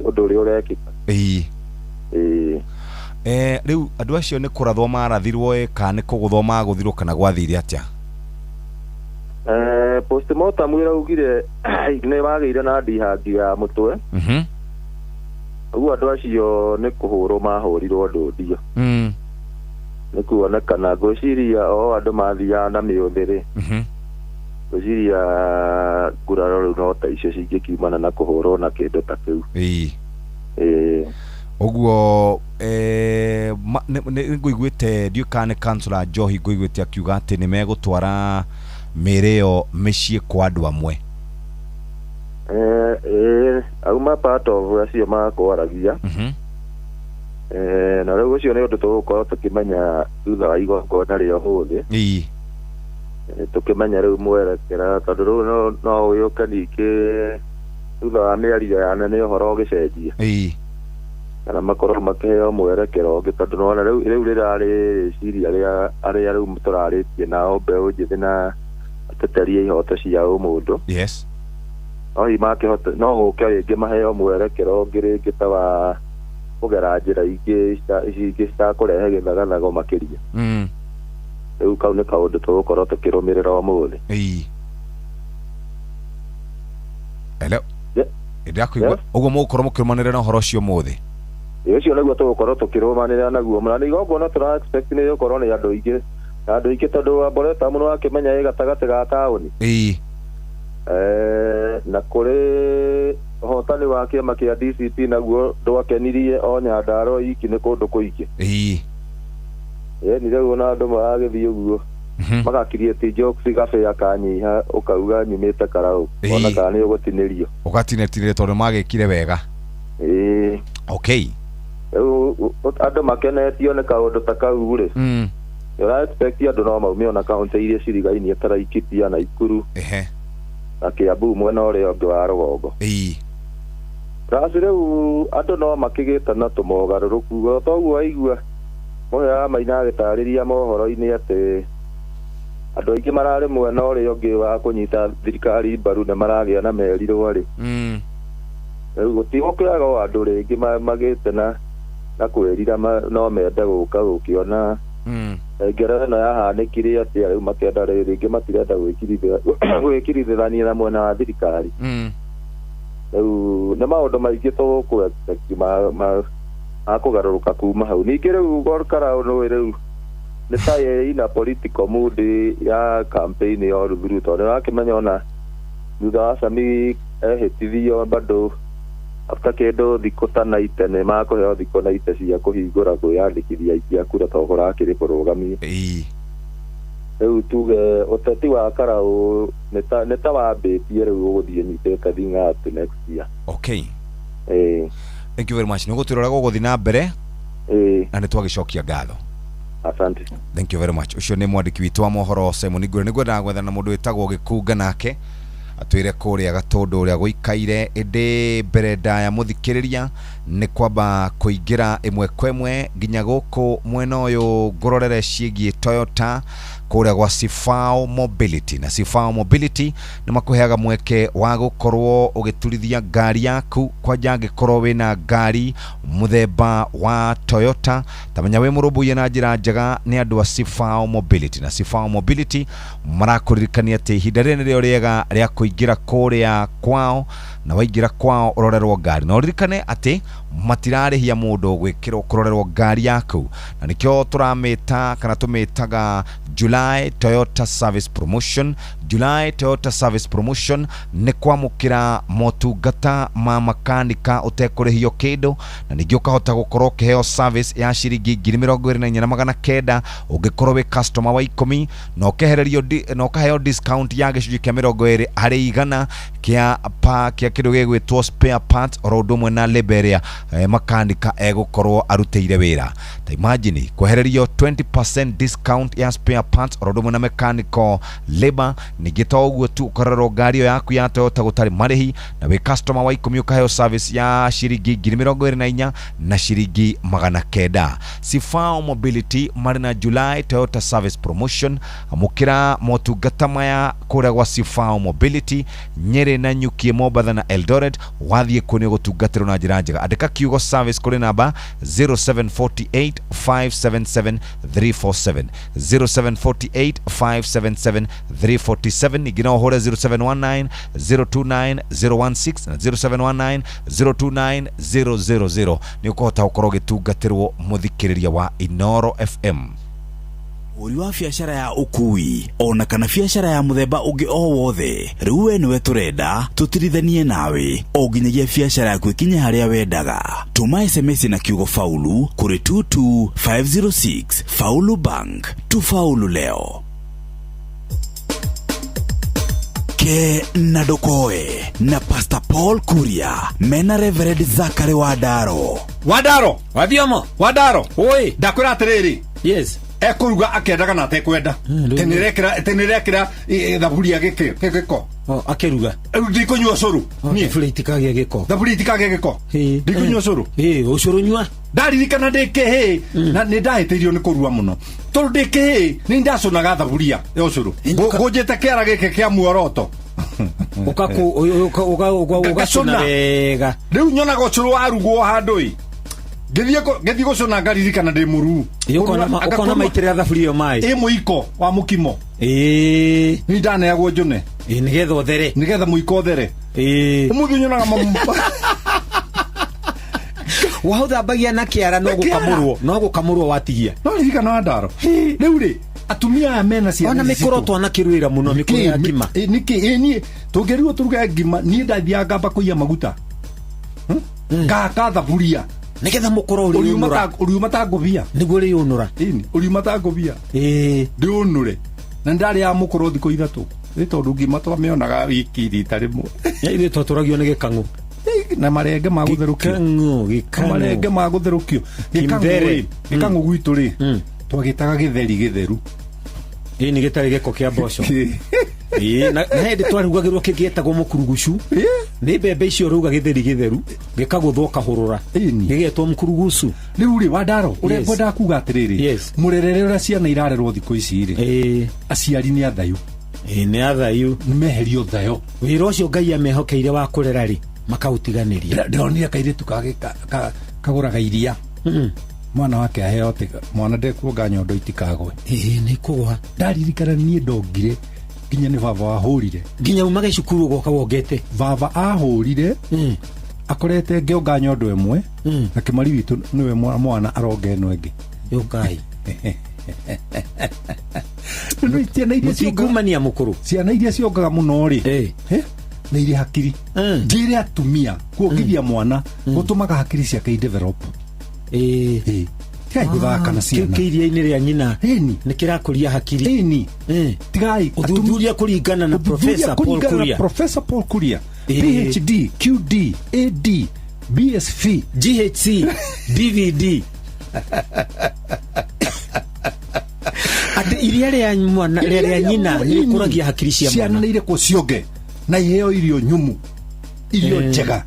Speaker 7: ũndũ ũrĩa ũrekĩka. Ĩĩ.
Speaker 19: Rĩu andũ acio nĩ kũrathwo marathirwo ĩ, kana nĩ kũgũthwo magũthirwo, kana gwathire atĩa?
Speaker 7: Postmortem ĩraugire nĩ wagĩire na ndihangi ya mũtwe. Ũguo andũ acio nĩ kũhũrwo mahũrirwo ndũndio. Nĩ kuonekana ngwĩciria o andũ mathiaga na mĩũthĩ rĩ, ngwĩciria nguraro rĩu no ta icio cingĩkiumana na kũhũrwo na kĩndũ ta kĩu. Ĩĩ.
Speaker 19: Ũguo nĩ ngũiguĩte, ndiũĩ kana nĩ kansũra Njohi ngũiguĩte akiuga atĩ nĩ megũtwara mĩĩrĩ ĩyo mĩciĩ kwa andũ amwe.
Speaker 7: Ĩĩ, auma part of acio makwaragia. Na rĩu ũcio nĩ ũndũ tũgũkorwo tũkĩmenya thutha wa igongona rĩa ũmũthĩ. Tũkĩmenya rĩu mwerekera, tondũ rĩu no ũyũke ningĩ thutha wa mĩario ya nene ũhoro ũgĩcenjia. Kana makorwo makĩheo mwerekero ũngĩ, tondũ nĩwona rĩu rĩrarĩ rĩciria rĩa arĩa rĩu tũrarĩtie nao mbeũ njĩthĩ na ateteri a ihoto cia ũmũndũ. No hihi makĩhota no gũke rĩngĩ maheo mwerekero ũngĩ rĩngĩ ta wa kũgera njĩra ingĩ ici ingĩ citakũrehe gĩthagathago makĩria. Rĩu kau nĩ kaũndũ tũgũkorwo tũkĩrũmĩrĩra ũmũthĩ.
Speaker 19: Hello. Ndĩrakũigua. Ũguo mũgũkorwo mũkĩrũmanĩrĩra na ũhoro ũcio ũmũthĩ?
Speaker 7: Ĩ, ũcio nĩguo tũgũkorwo tũkĩrũmanĩrĩra naguo, na nĩ igongona tũra expect nĩ gũkorwo nĩ andũ aingĩ, na andũ aingĩ tondũ Arboretum nĩ wakĩmenya ĩ gatagatĩ ga taũni. Na kũrĩ ũhotani wa kĩama kĩa DCP naguo ndwakenirie o Nyandarua iki, nĩ kũndũ kũingĩ. Ĩni rĩu ona andũ maragĩthiĩ ũguo magakiriĩti jokes, gabĩa kanyiha ũkauga nyumĩte karaũ, ona kana nĩ ũgũtinĩrio.
Speaker 19: Ũgatinĩtinĩrio tondũ magĩkire wega.
Speaker 7: Ĩĩ. Rĩu andũ makenetio nĩ kaũndũ ta kau rĩ, ũra expect andũ no maume ona kaũntĩ iria cirigainie ta Laikipia na Nakuru na Kiambu mwena ũrĩa ũngĩ wa rũgongo. Plus rĩu andũ no makĩgĩte na tũmogarũrũku, o toguo waigua Mũhĩa wa Maina agĩtarĩria mohoro-inĩ atĩ andũ aingĩ mararĩ mwena ũrĩa ũngĩ wa kũnyita thirikari mbaru nĩ maragĩa na merirwo rĩ. Rĩu gũtigũkĩaga o andũ rĩngĩ magĩte na kwĩrira no mende gũka gũkĩona ngero ĩno yahanĩkire atĩa, rĩu makenda rĩngĩ matirenda gwĩkirithania na mwena wa thirikari. Rĩu nĩ maũndũ maingĩ tũgũkũ expect ma kũgarũrũka kuma hau. Ningĩ rĩu Gor Karau nĩ rĩu nĩ ta ĩna political mood ya campaign ya Ruthuru, tondũ nĩũrakĩmenya ona thutha wa Sami ehĩtithio bado after kĩndũ thikũ ta naite nĩ makũheo thikũ naite cia kũhingũra kwĩyandĩkithia aikia kura tondũ kũrakĩrĩ kũrũgamie. Rĩu tuge ũteti wa Karau nĩ ta wambĩtie rĩu ũgũthiĩ ũnyitĩte thing'a to next year.
Speaker 19: Thank you very much. Nĩ ũgũtwĩra ũrĩa gũgũthiĩ na mbere, na nĩ twagĩcokia ngatho.
Speaker 7: Asante.
Speaker 19: Thank you very much. Ũcio nĩ mwandĩki witũ wa mohoro Simon Ngure. Nĩ ngwendaga gwethana na mũndũ wĩtagwo Gĩkunga nake atwĩre kũrĩa Gatũndũ ũrĩa gũikaire. Ĩndĩ mbere ndaya mũthikĩrĩria nĩ kwamba kũingĩra ĩmwe kwa ĩmwe nginya gũkũ mwena ũyũ ngũrorere ciĩgiĩ Toyota kũrĩa gwa Sifao Mobility. Na Sifao Mobility nĩ makũheaga mweke wa gũkorwo ũgĩturithia ngari yaku kwanja angĩkorwo wĩna ngari mũthemba wa Toyota. Tamenya wĩ mũrũmbũiye na njĩra njega nĩ andũ a Sifao Mobility. Na Sifao Mobility marakũririkania atĩ ihinda rĩrĩ nĩrĩo rĩega rĩa kũingĩra kũrĩa kwao, na waingĩra kwao ũrorerwo ngari. Na ũririkane atĩ matirarĩhia mũndũ gwĩkĩrwo kũrorerwo ngari yaku, na nĩkĩo tũramĩta kana tũmĩtaga July Toyota Service Promotion. July Toyota Service Promotion nĩ kwamũkĩra motungata ma makanika ũtekũrĩhio kĩndũ, na ningĩ ũkahota gũkorwo ũkĩheo service ya ciringi 24,900 ũngĩkorwo wĩ customer wa 10, na ũkehererio na ũkaheo discount ya gĩcunjĩ kĩa 20 harĩ igana kĩa pa kĩa kĩndũ gĩgwĩtwo spare parts oro ũndũ ũmwe na labor ĩrĩa makanika egũkorwo arutĩire wĩra. Ta imagine kwehererio 20% discount ya spare parts oro ũndũ ũmwe na mechanical labor. Ningĩ to ũguo tu, ũkarorerwo ngari ĩyo yaku ya Toyota gũtarĩ marĩhi, na wĩ customer wa 10 ũkaheo service ya ciringi 24,900 na ciringi 900. Sifao Mobility marĩ na July Toyota Service Promotion. Amũkĩra motungata maya kũrĩa gwa Sifao Mobility, Nyeri na Nyuki, Mombatha na Eldoret. Wathiĩ kuo nĩ ũgũtungatĩrwo na njĩra njega. Andĩka kiugo service kũrĩ namba 0748 577 347, 0748 577 347. Ningĩ no ũhũre 0719 029 016 na 0719 029 000. Nĩ ũkũhota gũkorwo ũgĩtungatĩrwo mũthikĩrĩria wa Inooro FM.
Speaker 15: Ũhũri wa biacara ya ũkui ona kana biacara ya mũthemba ũngĩ o wothe, rĩu we nĩwe tũrenda tũtirithanie nawe o nginyagia biacara yaku ĩkinye harĩa wendaga. Tũma SMS na kiugo faulu kũrĩ 22506. Faulu Bank, tufaulu leo. Ke na Ndokoe na Pastor Paul Kuria mena Reverend Zachary Wadaro.
Speaker 16: Wadaro
Speaker 20: Wathiomo
Speaker 16: Wadaro
Speaker 20: oi
Speaker 16: ndakwĩra atĩrĩrĩ.
Speaker 20: Yes.
Speaker 16: Ekũruga akendaga na atekwenda. Tenirekĩra thaburia gĩko.
Speaker 20: Akĩruga
Speaker 16: rĩu ndikũnyua ũcũrũ.
Speaker 20: Thaburia itikagĩa gĩko.
Speaker 16: Thaburia itikagĩa gĩko. Ndikũnyua ũcũrũ.
Speaker 20: Ũcũrũ nyua.
Speaker 16: Ndaririkana ndĩ kĩhĩ na nĩ ndahĩtĩirio nĩ kũrua mũno tondũ ndĩ kĩhĩ nĩ ndacunaga thaburia ya ũcũrũ. Ngũnjĩte kĩara gĩkĩ kĩa muoroto
Speaker 20: ũgacũna wega.
Speaker 16: Rĩu nyonaga ũcũrũ warugwo handũ ĩ ngĩthiĩ gũcũna ngaririkana ndĩ mũruu.
Speaker 20: Ũkona maitĩrĩra thaburia ĩyo maĩ.
Speaker 16: Ĩ mũiko wa mũkimo.
Speaker 20: Nĩ
Speaker 16: ndaneagwo njũne.
Speaker 20: Nĩgetha ũthere.
Speaker 16: Nĩgetha mũiko ũthere. Ũmũthĩ nyonaga
Speaker 20: waũthambagia na kĩara no gũkamũrwo, no gũkamũrwo watigia.
Speaker 16: No ririkana wa ndaro. Rĩu rĩ atumia aya mena ciana
Speaker 20: ona mĩkũro twanakĩrwĩra mũno mĩkũro ya ngima.
Speaker 16: Nĩkĩ niĩ tũngĩrirwo tũruge ngima niĩ ndathiaga ngamba kũiya maguta ngaka thaburia
Speaker 20: nĩgetha mũkũro ũrĩũnũra.
Speaker 16: Ũriuma ta ngũbia
Speaker 20: nĩguo ũrĩũnũra.
Speaker 16: Ũriuma ta ngũbia ndĩũnũre. Na nĩndarĩaga mũkũro thikũ 3 nĩ tondũ ngima twamĩonaga wiki rita rĩmwe.
Speaker 20: Ithuĩ twatũragio nĩ gĩkang'ũ
Speaker 16: na marenge ma gũtherũkio.
Speaker 20: Gĩkang'ũ
Speaker 16: marenge ma gũtherũkio. Gĩkang'ũ gwitũ rĩ twagĩtaga gĩtheri gĩtheru.
Speaker 20: Ĩ nĩ gĩtarĩ gĩko kĩa mboco. Na hĩndĩ twarugagĩrwo kĩngĩ gĩtagwo mũkurugucu. Nĩ mbembe icio ruga gĩtheri gĩtheru gĩkagũthwo kahũrũra gĩgetwo mũkurugucu.
Speaker 16: Rĩu rĩ Wandaro ũrĩa ngwendaga kuga atĩrĩrĩ, mũrerere ũrĩa ciana irarerwo thikũ ici rĩ, aciari nĩ athayu.
Speaker 20: Nĩ athayu.
Speaker 16: Nĩ meherio thayo.
Speaker 20: Wĩra ũcio Ngai amehokeire wa kũrera rĩ makaũtiganĩria.
Speaker 16: Ndĩronire kairĩtu kagũraga iria. Mwana wake aheo atĩ mwana ndekuonga nyondo itikagwe.
Speaker 20: Nĩ kũgwa.
Speaker 16: Ndaririkana niĩ ndongire nginya nĩ baba wahũrire.
Speaker 20: Nginya umage cukuru ũgoka wongete.
Speaker 16: Baba ahũrire akorete ngĩonga nyondo ĩmwe na Kĩmari witũ nĩwe mwana aronga ĩno ĩngĩ.
Speaker 20: Yũkai.
Speaker 16: Mũtikumania
Speaker 20: mũkũrũ.
Speaker 16: Ciana iria ciongaga mũno rĩ nĩ irĩ hakiri. Njĩre atumia kuongithia mwana gũtũmaga hakiri ciake i-develop. Tigai gũthaka na ciana.
Speaker 20: Kĩu iria-inĩ rĩa nyina nĩ kĩrakũria hakiri.
Speaker 16: Ĩni. Tigai
Speaker 20: ũthuthuria kũringana na Professor Paul Kuria.
Speaker 16: Professor Paul Kuria PhD QD AD BSV
Speaker 20: GHC DVD. Atĩ iria rĩa mwana rĩa nyina nĩ rĩkũragia hakiri cia
Speaker 16: ciana
Speaker 20: mwana.
Speaker 16: Nĩ irekwo cionge na iheo irio nyũmũ, irio njega.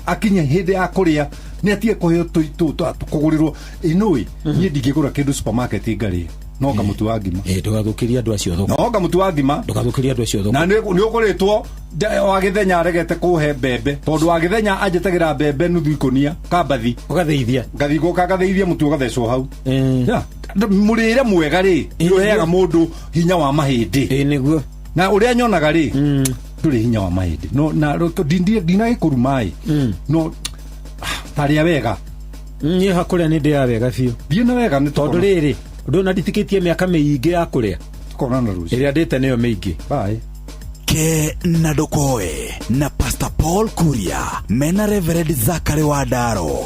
Speaker 16: Akinye hĩndĩ ya kũrĩa nĩ atige kũheo kũgũrĩrwo inũĩ. Niĩ ndingĩgũra kĩndũ supermarket ngarĩe no nga mũtu wa ngima.
Speaker 20: Ndũgathũkĩrie andũ acio thoko.
Speaker 16: No nga mũtu wa ngima.
Speaker 20: Ndũgathũkĩrie andũ acio thoko.
Speaker 16: Na nĩ ũgũrĩtwo wa gĩthenya aregete kũhe mbembe tondũ wa gĩthenya anjĩtagĩra mbembe nuthu ikũnia kambathi.
Speaker 20: Ũgathĩithia.
Speaker 16: Ngathiĩ gũka ngathĩithia mũtu ũgathecwo hau. Ya, mũrĩre mwega rĩ nĩ ũheaga mũndũ hinya wa mahĩndĩ.
Speaker 20: Nĩguo.
Speaker 16: Na ũrĩa nyonaga rĩ ndũrĩ hinya wa mahĩndĩ no na ndinagĩkũrumaĩ no tarĩa wega.
Speaker 20: Niĩ hakũrĩa nĩ ndĩaga wega biũ.
Speaker 16: Thiĩ na wega nĩ
Speaker 20: tondũ rĩrĩ ũndũ na nditikĩtie mĩaka mĩingĩ ya kũrĩa.
Speaker 16: Tukonana rũciũ.
Speaker 20: Ĩrĩa ndĩte nĩyo mĩingĩ.
Speaker 16: Bye.
Speaker 15: Ke na ndokoe na Pastor Paul Kuria mena Reverend Zakari wa Ndaro.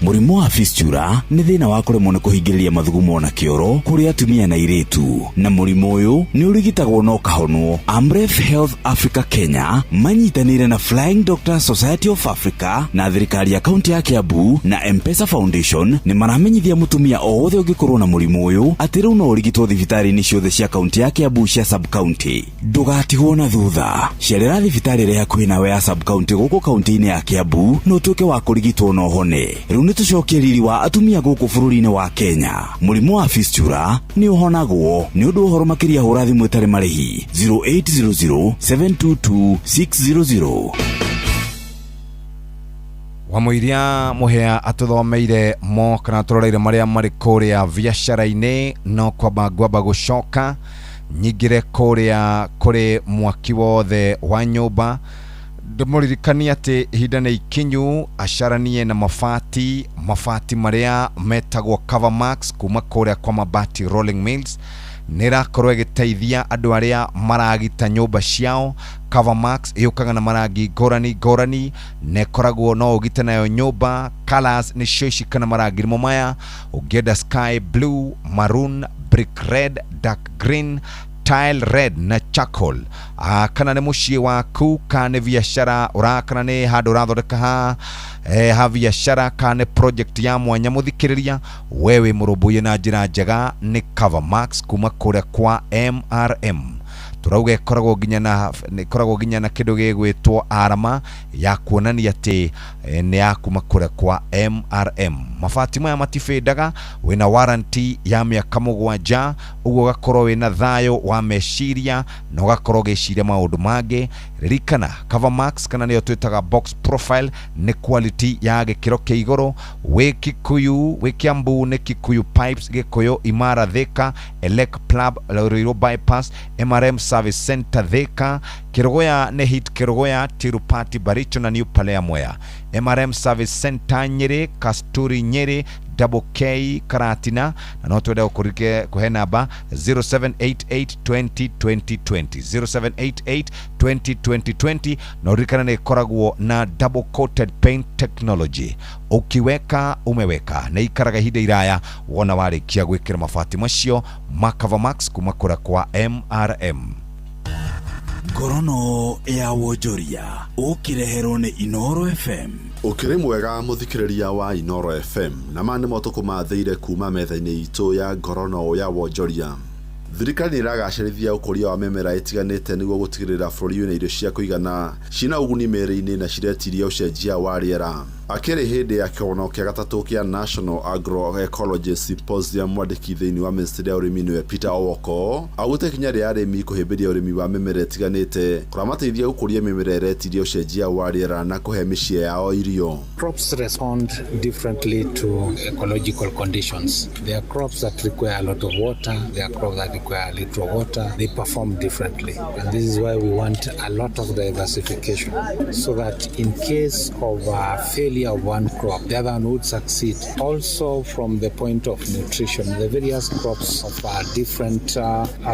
Speaker 15: Mũrimũ wa fistula nĩ thĩna wa kũremwo nĩ kũhingĩrĩria mathugumo na kĩoro kũrĩ atumia na airĩtu, na mũrimũ ũyũ nĩ ũrigitagwo na ũkahonwo. Amref Health Africa Kenya manyitanĩire na Flying Doctors Society of Africa na thirikari ya kaunti ya Kiambu na M-Pesa Foundation nĩ maramenyithia mũtumia o wothe ũngĩkorwo na mũrimũ ũyũ atĩ rĩu no ũrigitwo thibitarĩ-inĩ ciothe cia kaunti ya Kiambu cia sub-county. Ndũgatigwo na thutha, cerera thibitarĩ ĩrĩa hakuhĩ nawe ya sub-county gũkũ kaunti-inĩ ya Kiambu na ũtuĩke wa kũrigitwo na ũhone. Rĩu nĩ tũcokie riri wa atumia gũkũ bũrũri-inĩ wa Kenya. Mũrimũ wa fistula nĩ ũhonagwo. Nĩ ũndũ ũhoro makĩria hũra thimũ ĩtarĩ marĩhi 0800 722 600.
Speaker 19: Wamũiria mũhea atũthomeire mo kana tũroreire marĩa marĩ kũrĩa biacara-inĩ, no kwamba ngwamba gũcoka nyingĩre kũrĩa kũrĩ mwaki wothe wa nyũmba ndĩmũririkanie atĩ ihinda nĩ ikinyu acaranie na mabati marĩa metagwo Cover Max kuma kũrĩa kwa Mabati Rolling Mills. Nĩ ĩrakorwo ĩgĩteithia andũ arĩa maragita nyũmba ciao. Cover Max yũkaga na marangi ngũrani ngũrani na ĩkoragwo no ũgite nayo nyũmba. Colors nĩcio ici kana marangi nĩmo maya, ũngĩenda sky blue, maroon, brick red, dark green, tile red na charcoal. Kana nĩ mũciĩ waku, kana nĩ biacara kana nĩ handũ ũrathondeka ha biacara, kana nĩ project ya mwanya mũthikĩrĩria, we wĩ mũrũmbũiye na njĩra njega nĩ Cover Max kuma kũrĩa kwa MRM. Turauga ĩkoragwo nginya na kĩndũ gĩgwĩtwo arama ya kuonania atĩ nĩ ya kuma kũrĩa kwa MRM. Mabati maya matibĩndaga, wĩna warranty ya mĩaka 7, ũguo ũgakorwo wĩna thayũ wa meciria na ũgakorwo ũgĩciria maũndũ mangĩ. Ririkana Cover Max kana nĩyo twĩtaga box profile nĩ quality ya gĩkĩro kĩa igũrũ. Wĩ Kikuyu, wĩ Kiambu nĩ Kikuyu Pipes, Gĩkũyũ, Imara Thika, Elec Plab, Ruiru Bypass, MRM Service Center Thika, Kĩrũgũya nĩ Hit Kĩrũgũya, Tirupati Baricho na New Palea Mwea, MRM Service Center Nyeri, Kasturi Nyeri, Double K Karatina, na no twende gũkũrike kũhe namba 0788 20 20 20, 0788 20 20 20, na ũririkane nĩ ĩkoragwo na double coated paint technology, ukiweka umeweka, na ikaraga ihinda iraya wona warĩkia gwĩkĩra mabati macio ma Cover Max kuma kũrĩa kwa MRM.
Speaker 15: Ngorono ya wonjoria ũkĩreherwo nĩ Inoro FM.
Speaker 8: Ũkĩrĩ mwega mũthikĩrĩria wa Inoro FM, na ma nĩmo tũkũmathĩire kuma metha-inĩ itũ ya ngorono ya wonjoria. Thirikari nĩ ĩragacĩrithia ũkũria wa mĩmera ĩtiganĩte nĩguo gũtigĩrĩra bũrũri wĩna irio cia kũigana cina ũguni mĩĩrĩ-inĩ na ciretiria ũcenjia wa rĩera. Akĩrĩ hĩndĩ ya kĩgongona kĩa gatatũ kĩa National Agroecology Symposium, mwandĩki thĩinĩ wa ministry ya ũrĩmi nĩwe Peter Owoko augĩte ikinya rĩa arĩmi kũhĩmbĩria ũrĩmi wa mĩmera ĩtiganĩte kũramateithia gũkũria mĩmera ĩretiria ũcenjia wa rĩera na kũhe mĩciĩ yao irio.
Speaker 11: Crops respond differently to ecological conditions. There are crops that require a lot of water, there are crops that require little water. They perform differently. And this is why we want a lot of diversification, so that in case of a failure of one crop, the other one would succeed. Also, from the point of nutrition, the various crops of different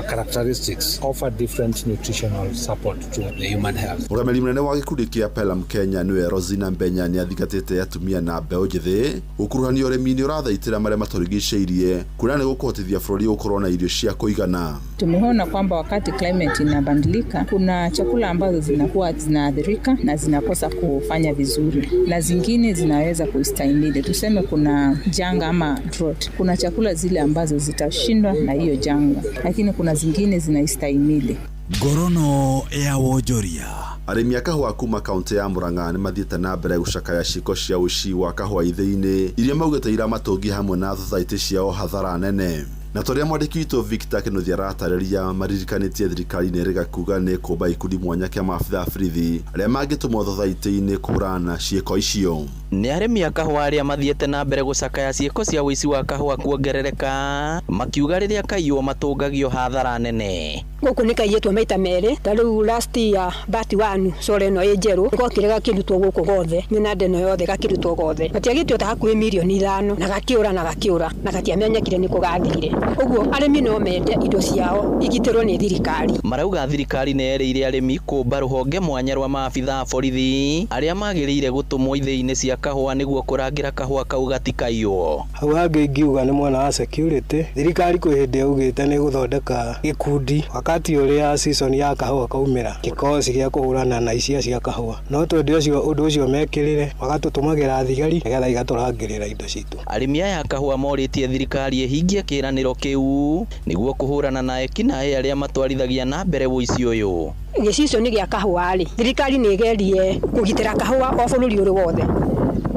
Speaker 11: characteristics offer different nutritional support to the human health.
Speaker 8: Mũrũgamĩrĩri mũnene wa gĩkundi kĩa Pelham Kenya nĩwe Rosina Mbenya nĩ athingatĩte atumia na mbeũ njĩthĩ gũkuruhanio ũrĩmi-inĩ ũrathaitĩra marĩa matũrigicĩirie, kuona nĩ gũkũhotithia bũrũri gũkorwo na irio cia kũigana.
Speaker 21: Tumeona kwamba wakati climate inabadilika, kuna chakula ambazo zinakuwa zinaathirika na zinakosa kufanya vizuri, na zingine zingine zinaweza kustahimili. Tuseme kuna janga ama drought, kuna chakula zile ambazo zitashindwa na hiyo janga, lakini kuna zingine zinaistahimili.
Speaker 15: Ngorono ya wonjoria.
Speaker 8: Arĩmi a kahũa kuma kaunti ya Murang'a nĩ mathiĩte na mbere gũcakaya ciĩko cia ũici wa kahũa ithĩi-inĩ iria maugĩte iramatũngia hamwe na thothaitĩ ciao hathara nene. Na torĩa mwandĩki witũ Victor Kĩnuthia aratarĩria, maririkanĩtie thirikari nĩ ĩrega kuga nĩ kũmba ikundi mwanya kĩa maabitha a borithi arĩa mangĩtũmwo thothaitĩ-inĩ kũhũrana na ciĩko icio.
Speaker 1: Nĩ arĩmi a kahũa arĩa mathiĩte na mbere gũcakaya ciĩko cia ũici wa kahũa kuongerereka, makiuga rĩrĩa kaiywo matũngagio hathara nene.
Speaker 2: Gũkũ nĩ kaiyĩtwo maita merĩ, ta rĩu last year bati wanu sore ĩno ĩ njerũ gokire gakĩrutwo gũkũ gothe, mĩnanda ĩno yothe gakĩrutwo gothe, gatiagĩtio ta hakuhĩ mirioni 5 na gakĩũra na gakĩũra na gatiamenyekire nĩkũ gathire. Ũguo arĩmi no mende indo ciao igitĩrwo nĩ thirikari.
Speaker 1: Marauga thirikari nĩ erĩire arĩmi kũmba rũhonge mwanya rwa maabitha a borithi arĩa magĩrĩire gũtũmwo ithĩi-inĩ cia kahũa nĩguo kũrangĩra kahũa kau gatikaiywo.
Speaker 3: Hau hangĩ ingiuga nĩ mwena wa security, thirikari kwĩ hĩndĩ yaugĩte nĩ gũthondeka gĩkundi wakati ũrĩa season ya kahũa kaumĩra, gĩkosi gĩa kũhũrana na icia cia kahũa, no twende ũcio ũndũ ũcio mekĩrĩre magatũtũmagĩra thigari nĩgetha igatũrangĩrĩra indo citũ.
Speaker 1: Arĩmi aya a kahũa morĩtie thirikari ĩhingie kĩĩranĩro kĩu nĩguo kũhũrana na ekinaĩ arĩa matwarithagia na mbere ũici ũyũ.
Speaker 2: Gĩcicio nĩ gĩa kahũa rĩ, thirikari nĩ ĩgerie kũgitĩra kahũa o bũrũri ũrĩ wothe,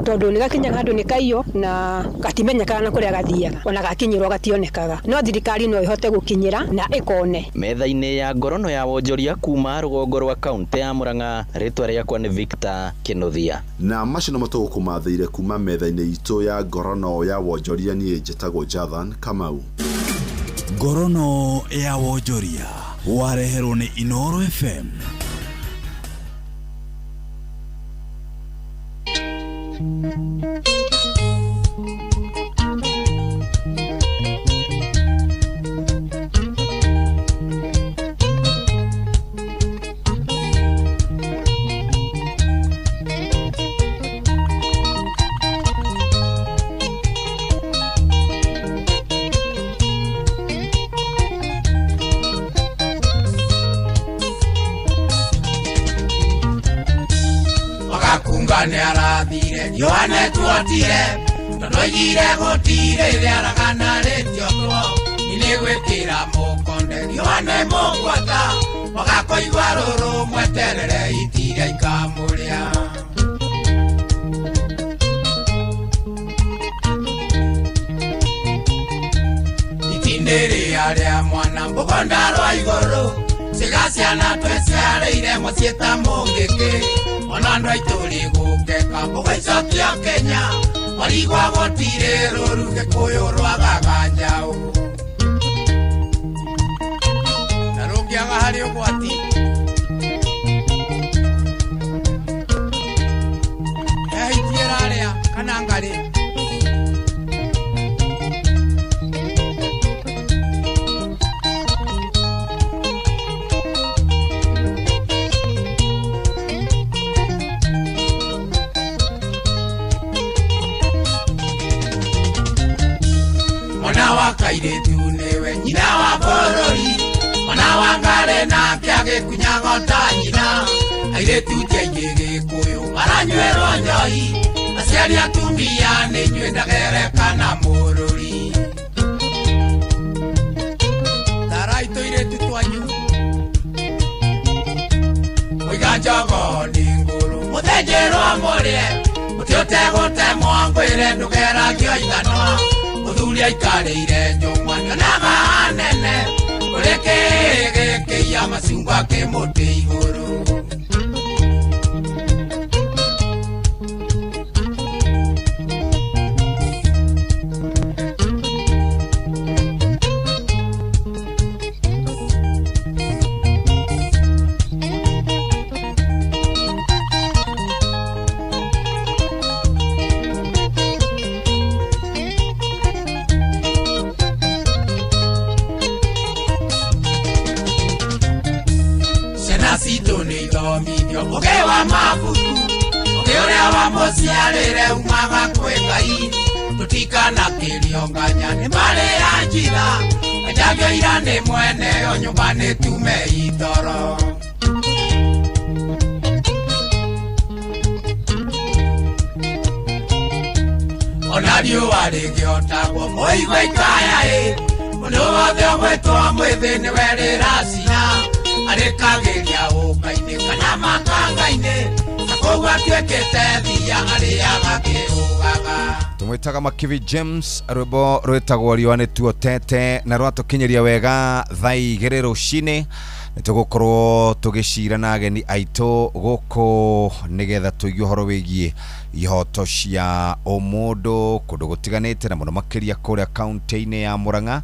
Speaker 2: tondũ nĩ gakinyaga handũ nĩ kaiyo na gatimenyekaga na kũrĩa gathiaga, ona gakinyĩrwo gationekaga, no thirikari no ĩhote gũkinyĩra na ĩkone.
Speaker 1: Metha-inĩ ya ngorono ya wonjoria kuma rũgongo rwa kaunti ya Murang'a, rĩtwa rĩakwa nĩ Victor Kĩnuthia.
Speaker 8: Na macio nĩmo tũgũkũmathĩire kuma metha-inĩ itũ ya ngorono ya wonjoria. Niĩ njĩtagwo Jathan Kamau.
Speaker 15: Ngorono ya wonjoria wareherwo nĩ Inooro FM.
Speaker 5: Yohane tuotire tondu oigire gũtirĩ rĩaragana rĩtiotwo nĩ gwĩkĩra mũkonde Yohane mũgwata mũgakũigua rũrũ mweterere itiria ikamũrĩa. Itindĩ rĩa rĩa mwana mũgonda rwa igũrũ ciga ciana tweciarĩire mũciĩ ta mũngĩkĩ ona andũ aitũ rĩgũkeka mũgaicokia Kenya marigwa gũtirĩ rũru Gĩkũyũ rwagaga njaũ na rũngĩaga harĩ ũgwati ehitiĩra rĩa kana ngarĩ. Kairĩtu nĩwe nyina wa bũrũri, mwana wa ngarĩ nake agĩkunyaga ta nyina. Airĩtu ti aingĩ Gĩkũyũ maranyuĩrwo njohi, aciari atumia nĩ inyuĩ ndagerekana mũrũri. Tarai tũirĩtu twanyu mũiga njogo nĩ ngũrũ, mũthĩnjĩrwo mũrĩe mũtĩ ũtegũtemwo ngwĩre ndũgeragio ithanwa. Mũthuri aikarĩire njũng'wa nyonaga nene ũrĩa kĩĩ gĩkĩiya macungwa kĩ mũtĩ igũrũ. Ithomithio ũgĩ wa mabuku ũgĩ ũrĩa wa mũciarĩre umaga kwĩ Ngai tũtikanakĩrio nganya nĩ marĩ ya njira anjagio ira nĩ mwene o nyũmba nĩ tume itoro. Riũa rĩgĩotagwo mũigua ikaya ĩ mũndũ wothe ũgwĩtwo mwĩthĩ nĩwe rĩracina arĩkagĩria ũka-inĩ kana makanga-inĩ na kũu atuĩkĩte thia arĩaga kĩũgaga.
Speaker 19: Tumwitaga Makivi James, rwimbo rwitagwo riũa nĩtuotete na rwatũkinyĩria wega thaa igĩrĩ rũcinĩ. Nĩtũgũkorwo tũgĩcira na ageni aitũ gũkũ nĩgetha tũigue ũhoro wĩgiĩ ihoto cia ũmũndũ kũndũ gũtiganĩte na mũno makĩria kũrĩa kaunti-inĩ ya Murang'a.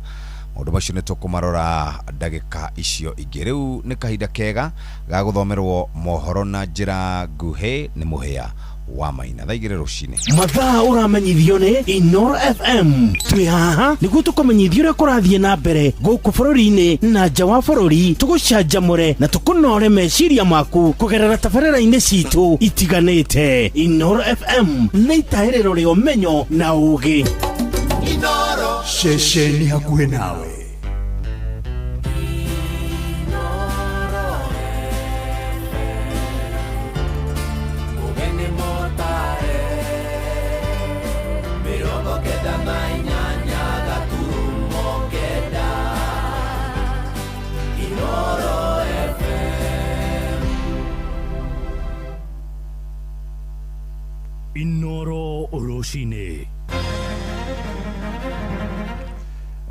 Speaker 19: Maũndũ macio nĩtũkũmarora ndagĩka icio ingĩ. Rĩu nĩ kahinda kega ga gũthomerwo mohoro na njĩra nguhĩ nĩ Mũhĩa wa Maina. Thaa igĩrĩ rũcinĩ.
Speaker 6: Mathaa ũramenyithio nĩ Inoro FM. Twĩ haha nĩguo tũkũmenyithie ũrĩa kũrathiĩ na mbere gũkũ bũrũri-inĩ na nja wa bũrũri, tũgũcanjamũre na tũkũnore meciria maku kũgerera tabarĩra-inĩ citũ itiganĩte. Inoro FM nĩ itahĩrĩro rĩa ũmenyo na ũũgĩ.
Speaker 13: Inoro
Speaker 18: ceceni hakuhĩ nawe. Inoro rũcinĩ.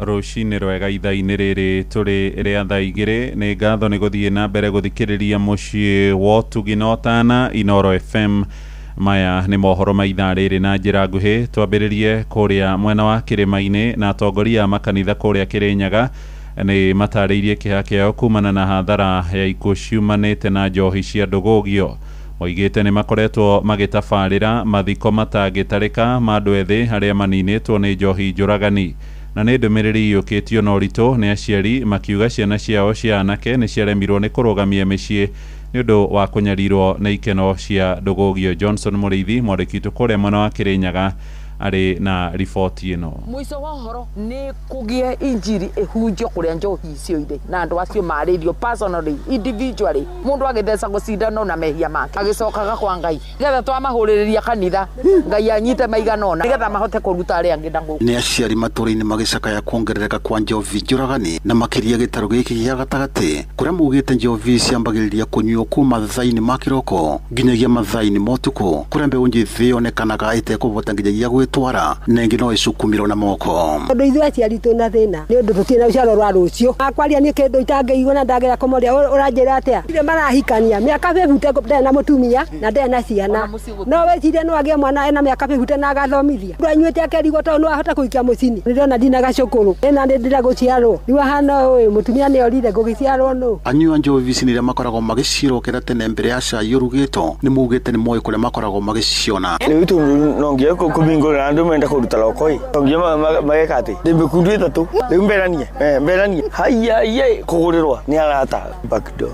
Speaker 9: Rũcinĩ rwega ithaa-inĩ rĩrĩ tũrĩ rĩa thaa igĩrĩ. Nĩ ngatho nĩ gũthiĩ na mbere gũthikĩrĩria mũciĩ wa ũtugi na ũtana Inoro FM. Maya nĩ mohoro ma ithaa rĩrĩ na njĩra nguhĩ. Twambĩrĩrie kũrĩa mwena wa kĩrĩma-inĩ na atongoria a makanitha kũrĩa Kĩrĩnyaga nĩ matarĩirie kĩeha kĩao kumana na hathara ya ikuũ ciumanĩte na njohi cia ndũgũgio. Moigĩte nĩ makoretwo magĩtabarĩra mathiko matangĩtarĩka ma andũ ethĩ arĩa maninĩtwo nĩ njohi njũragani. Na nĩ ndũmĩrĩri iyũkĩtio na ũritũ nĩ aciari makiuga ciana ciao cia anake nĩ ciaremirwo nĩ kũrũgamia mĩciĩ nĩ ũndũ wa kũnyarirwo nĩ ikeno cia ndũgũgio. Johnson Mũrĩithi, mwandĩki witũ kũrĩa mwena wa Kĩrĩnyaga, arĩ na riboti ĩno.
Speaker 22: Mũico wa ũhoro nĩ kũgĩe injiri ĩhunjio kũrĩa njohi icio irĩ na andũ acio marĩirio personally, individually, mũndũ agĩthecagwo cindano na mehia make agĩcokaga kwa Ngai nĩgetha twamahũrĩrĩria kanitha Ngai anyite maigana ũna nĩgetha mahote kũruta arĩa angĩ na gũkũ.
Speaker 23: Nĩ aciari matũũra-inĩ magĩcakaya kuongerereka kwa njovi njũragani na makĩria gĩtarũ gĩkĩ gĩa gatagatĩ kũrĩa maugĩte njovi ciambagĩrĩria kũnyuo kuma mathaa-inĩ ma kĩroko nginyagia mathaa-inĩ ma ũtukũ kũrĩa mbeũ njĩthĩ yonekanaga ĩtekũbota nginyagia gwĩtwara na ĩngĩ no ĩcukumirwo na moko.
Speaker 2: Tondũ ithuĩ aciari twĩna thĩna nĩ ũndũ tũtirĩ na rũciaro rwa rũciũ. Akwaria niĩ kĩndũ itangĩigua na ndagera kũmoria ũranjĩra atĩa. Ndirĩ marahikania mĩaka 50 ndarĩ na mũtumia na ndarĩ na ciana. No wĩcirie no agĩe mwana ena mĩaka 50 na agathomithia. Mũndũ anyuĩte akerigwo tondũ no ahote kũikia mũcini. Nĩndĩrona ndina gacũkũrũ ĩna nĩ ndĩra gũciarwo. Rĩu ahana ũũ mũtumia nĩ orire ngũgĩciarwo nũ.
Speaker 23: Anyua njovi ici nĩrĩa makoragwo magĩcirokera tene mbere ya cai ũrugĩtwo nĩ maugĩte nĩ moĩ kũrĩa makoragwo magĩciona.
Speaker 24: Rĩu tondũ no nginya kũhingũrĩra andũ menda kũruta rokoi no nginya mageka atĩ ndĩ mĩkundu ĩtatũ rĩu mberanie mberanie haiya haiya kũgũrĩrwa nĩ arata backdoor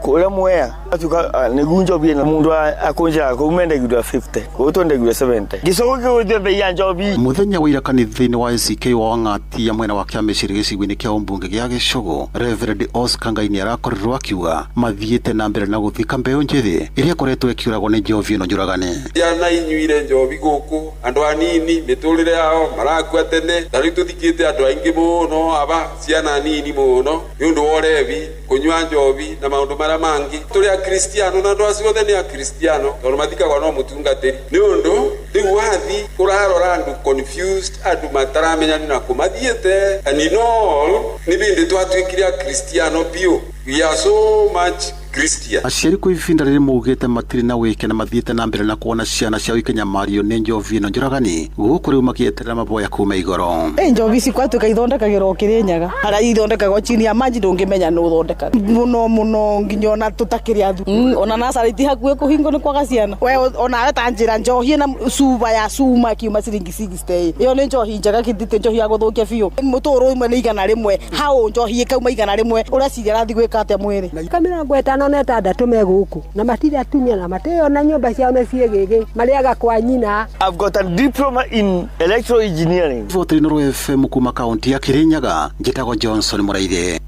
Speaker 24: kũrĩa mwea atuka nĩgu njobi na mũndũ akũnjĩra kũu mendagirwa 50 kũu twendagirwa 70 gĩcogo kĩgũithio bei ya njobi.
Speaker 23: Mũthenya wa ira kanitha-inĩ wa ACK wa Wang'ati ya mwena wa Kĩamĩciri gĩcigo-inĩ kĩa ũmbunge gĩa Gĩcũgũ, Reverend Oscar Ngai nĩ arakorirwo akiuga mathiĩte na mbere na gũthika mbeũ njĩthĩ ĩrĩa ĩkoretwo ĩkĩũragwo nĩ njovi ĩno njũragani.
Speaker 25: Ciana inyuire njovi gũkũ andũ anini mĩtũrĩre yao marakua tene ta rĩu tũthikĩte andũ aingĩ mũno aba ciana nini mũno nĩ ũndũ wa ũrevi kũnyua njovi na maũndũ marĩa mangĩ. Tũrĩ akristiano na andũ acio othe nĩ akristiano tondũ mathikagwo no mũtungatĩri nĩ ũndũ rĩu wathi ũrarora andũ confused andũ mataramenya nĩ nakũ mathiĩte. And in all nĩ bĩndĩ twatuĩkire akristiano biũ. We are so much Christian.
Speaker 23: Aciari kwa ibinda rĩrĩ maugĩte matirĩ na wĩke na mathiĩte na mbere na kuona ciana ciao ikĩnyamario nĩ njovi ĩno njũragani gũkũ rĩu makĩeterera maboya kuma igũrũ.
Speaker 26: Njovi ici kwatuĩka ithondekagĩrwo Kĩrĩnyaga harĩa ithondekagwo chini ya maji ndũngĩmenya nũ ũthondekaga mũno mũno nginya ona tũtakĩrĩ athu ona nacarĩ ti hakuhĩ kũhingwo nĩ kwaga ciana. We onawe ta njĩra njohi ĩna cuba ya cuma ĩkiuma ciringi 60 ĩyo nĩ njohi njega kĩndĩ njohi ya gũthũkia biũ. Mũtũrũ ĩmwe nĩ 100 hau njohi ĩkauma 100 ũreciria arathiĩ gwĩka atĩa mwĩrĩ.
Speaker 2: Mĩaka 56 me gũkũ na matirĩ atumia na matĩo na nyũmba ciao nĩ ciĩgĩgĩ marĩaga kwa nyina.
Speaker 24: I've got a diploma in electrical engineering.
Speaker 23: Riboti Inooro FM kuma kaunti ya Kirinyaga, njĩtagwo Johnson Mũraithi.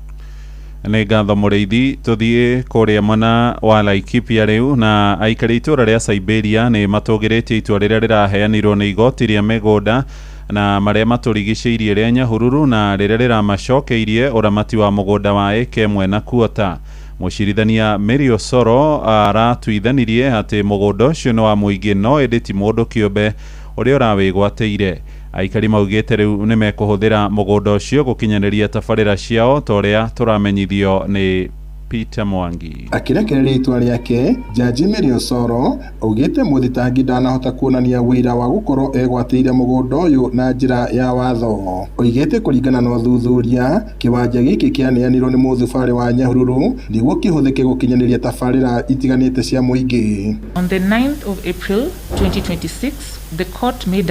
Speaker 9: Nĩ ngatho mũrĩithi. Tũthiĩ kũrĩa mwena wa Laikipia rĩu, na aikari itũra rĩa Siberia nĩ matũgĩrĩtie itua rĩrĩa rĩraheanirwo nĩ igoti rĩa mĩgũnda na marĩa matũrigicĩirie rĩa Nyahururu, na rĩrĩa rĩramacokeirie ũramati wa mũgũnda wa ĩka ĩmwe na kuota. Mũcirithania Mary Osoro aratuithanirie atĩ mũgũnda ũcio nĩ wa mũingĩ, no ĩndĩ ti mũndũ kĩũmbe ũrĩa ũrawĩgwatĩire. Aikari maugĩte rĩu nĩ mekũhũthĩra mũgũnda ũcio gũkinyanĩria tabarĩra ciao, ta ũrĩa tũramenyithio nĩ Peter Mwangi.
Speaker 4: Akĩrekereria itua rĩake, Jaji Mary Osoro augĩte mũthitangi ndanahota kuonania ũira wa gũkorwo egwatĩire mũgũnda ũyũ na njĩra ya watho. Oigĩte kũringana na ũthuthuria, kĩwanja gĩkĩ kĩaneanirwo nĩ mũthubarĩ wa Nyahururu nĩguo kĩhũthĩke gũkinyanĩria tabarĩra itiganĩte cia mũingĩ.
Speaker 7: On the 9th of April 2026, the court made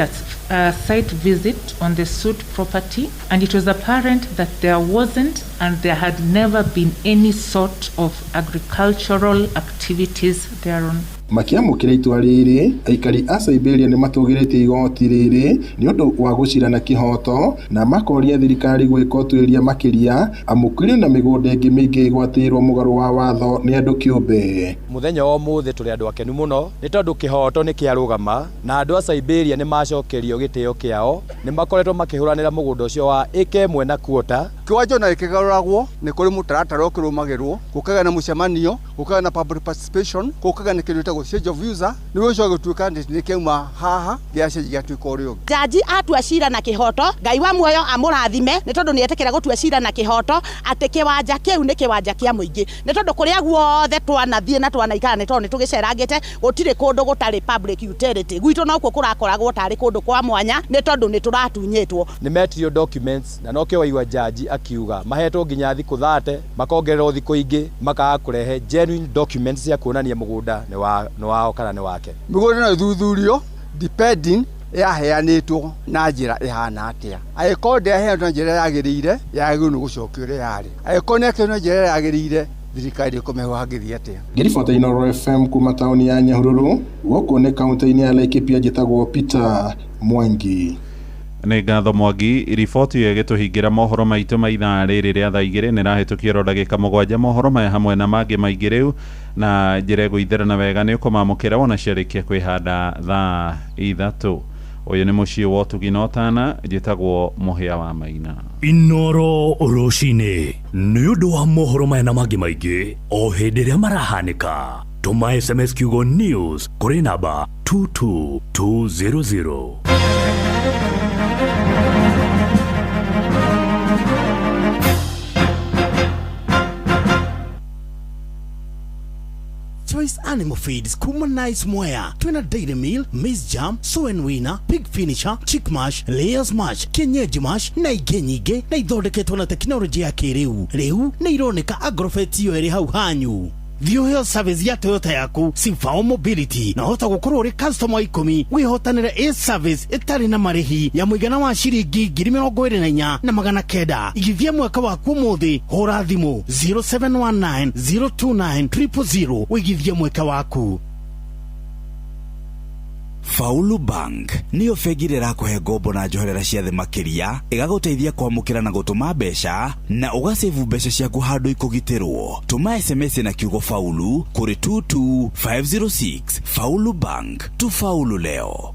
Speaker 7: a site visit on the suit property, and it was apparent that there wasn't and there had never been any sort of agricultural activities thereon.
Speaker 4: Makiamũkĩra itua rĩrĩ, aikari a Siberia nĩ matũgĩrĩtie igoti rĩrĩ nĩ ũndũ wa gũcira na kĩhoto, na makoria thirikari gwĩka ũtuĩria makĩria, amu kũrĩ na mĩgũnda ĩngĩ mĩingĩ ĩgwatĩirwo mũgarũ wa watho nĩ andũ kĩũmbe.
Speaker 10: Mũthenya wa ũmũthĩ tũrĩ andũ akenu mũno nĩ tondũ kĩhoto nĩ kĩarũgama, na andũ a Siberia nĩ macokerio gĩtĩo kĩao. Nĩ makoretwo makĩhũranĩra mũgũnda ũcio wa ĩka ĩmwe na kuota.
Speaker 12: Kĩwanja ona gĩkĩgarũragwo nĩ kũrĩ mũtaratara ũkĩrũmagĩrwo, gũkagĩa na mũcemanio, gũkagĩa na public participation, gũkagĩa na kĩndũ gĩtagwo change of user, nĩguo gĩcoke gũtuĩka nĩ kĩauma haha gĩacenjia gĩatuĩka ũrĩa ũngĩ.
Speaker 26: Jaji atua cira na kĩhoto, Ngai wa muoyo amũrathime nĩ tondũ nĩ etĩkĩra gũtua cira na kĩhoto atĩ kĩwanja kĩu nĩ kĩwanja kĩa mũingĩ, nĩ tondũ kũrĩa guothe twanathiĩ na twanaikara nĩ tondũ nĩ tũgĩcerangĩte, gũtirĩ kũndũ gũtarĩ public utility. Gwitũ nokuo kũrakoragwo tarĩ kũndũ kwa mwanya nĩ tondũ nĩ tũratunyĩtwo.
Speaker 10: Nĩ metirio documents, na nokĩo waigua jaji akiuga mahetwo nginya thikũ 30, makongererwo thikũ ingĩ, makaga kũrehe genuine documents cia kuonania mũgũnda nĩ wao kana nĩ wake.
Speaker 12: Mĩgũnda no ĩthuthurio depending yaheanĩtwo na njĩra ĩhana atĩa. Angĩkorwo ndĩaheanĩtwo na njĩra yagĩrĩire, yagĩrĩirwo nĩ gũcokio ũrĩa yarĩ. Angĩkorwo nĩ na njĩra yagĩrĩire, thirikari ĩkũmĩhe hangĩthiĩ atĩa.
Speaker 4: Ngĩribota Inooro FM kuma taũni ya Nyahururu, gũkũ nĩ kaunti-inĩ ya Laikipia, njĩtagwo Peter Mwangi.
Speaker 9: Nĩ ngatho Mwangi. Riboti ĩyo ĩgĩtũhingĩra mohoro maitũ ma ithaa rĩrĩ rĩa thaa 2 nĩ rahĩtũkia ro ndagĩka 7. Mohoro maya hamwe na mangĩ maingĩ rĩu na njĩra ĩgũitherana wega nĩ ũkũmamũkĩra wona ciarĩkia kwĩhanda thaa 3. Ũyũ nĩ mũciĩ wa ũtugi na ũtana, njĩtagwo Mũhĩa wa Maina.
Speaker 18: Inooro rũcinĩ nĩ ũndũ wa mohoro maya na mangĩ maingĩ o hĩndĩ ĩrĩa marahanĩka. Tũma SMS kiugo news kũrĩ namba 22200.
Speaker 6: Choice Animal Feeds kuma Nice Mwea twina Dairy Meal, Maize Jam, Soy and Winner, Pig Finisher, Chick Mash, Layers Mash, Kienyeji Mash na ingĩ nyingĩ, na ithondeketwo na tekinoronjĩ ya kĩrĩu. Rĩu nĩ ironeka Agrofet iyo ĩrĩ hau hanyu. Thiĩ ũheo service ya Toyota yaku Sifao Mobility, na hota gũkorwo ũrĩ customer wa 10 wĩhotanĩre a service ĩtarĩ na marĩhi ya mũigana wa ciringi 24,900. Igithia mwaka waku ũmũthĩ, hũra thimũ 0719 029 000 ũigithie mweke waku.
Speaker 15: Faulu Bank niyo bengi ĩrĩa ĩrakũhe ngombo na njoherera cia thĩ makĩria, ĩgagũteithia kwamũkĩra na gũtũma mbeca, na ũgacebu mbeca ciaku handũ ikũgitĩrwo. Tũma SMS na kiugo Faulu kũrĩ 22506. Faulu Bank, tufaulu leo.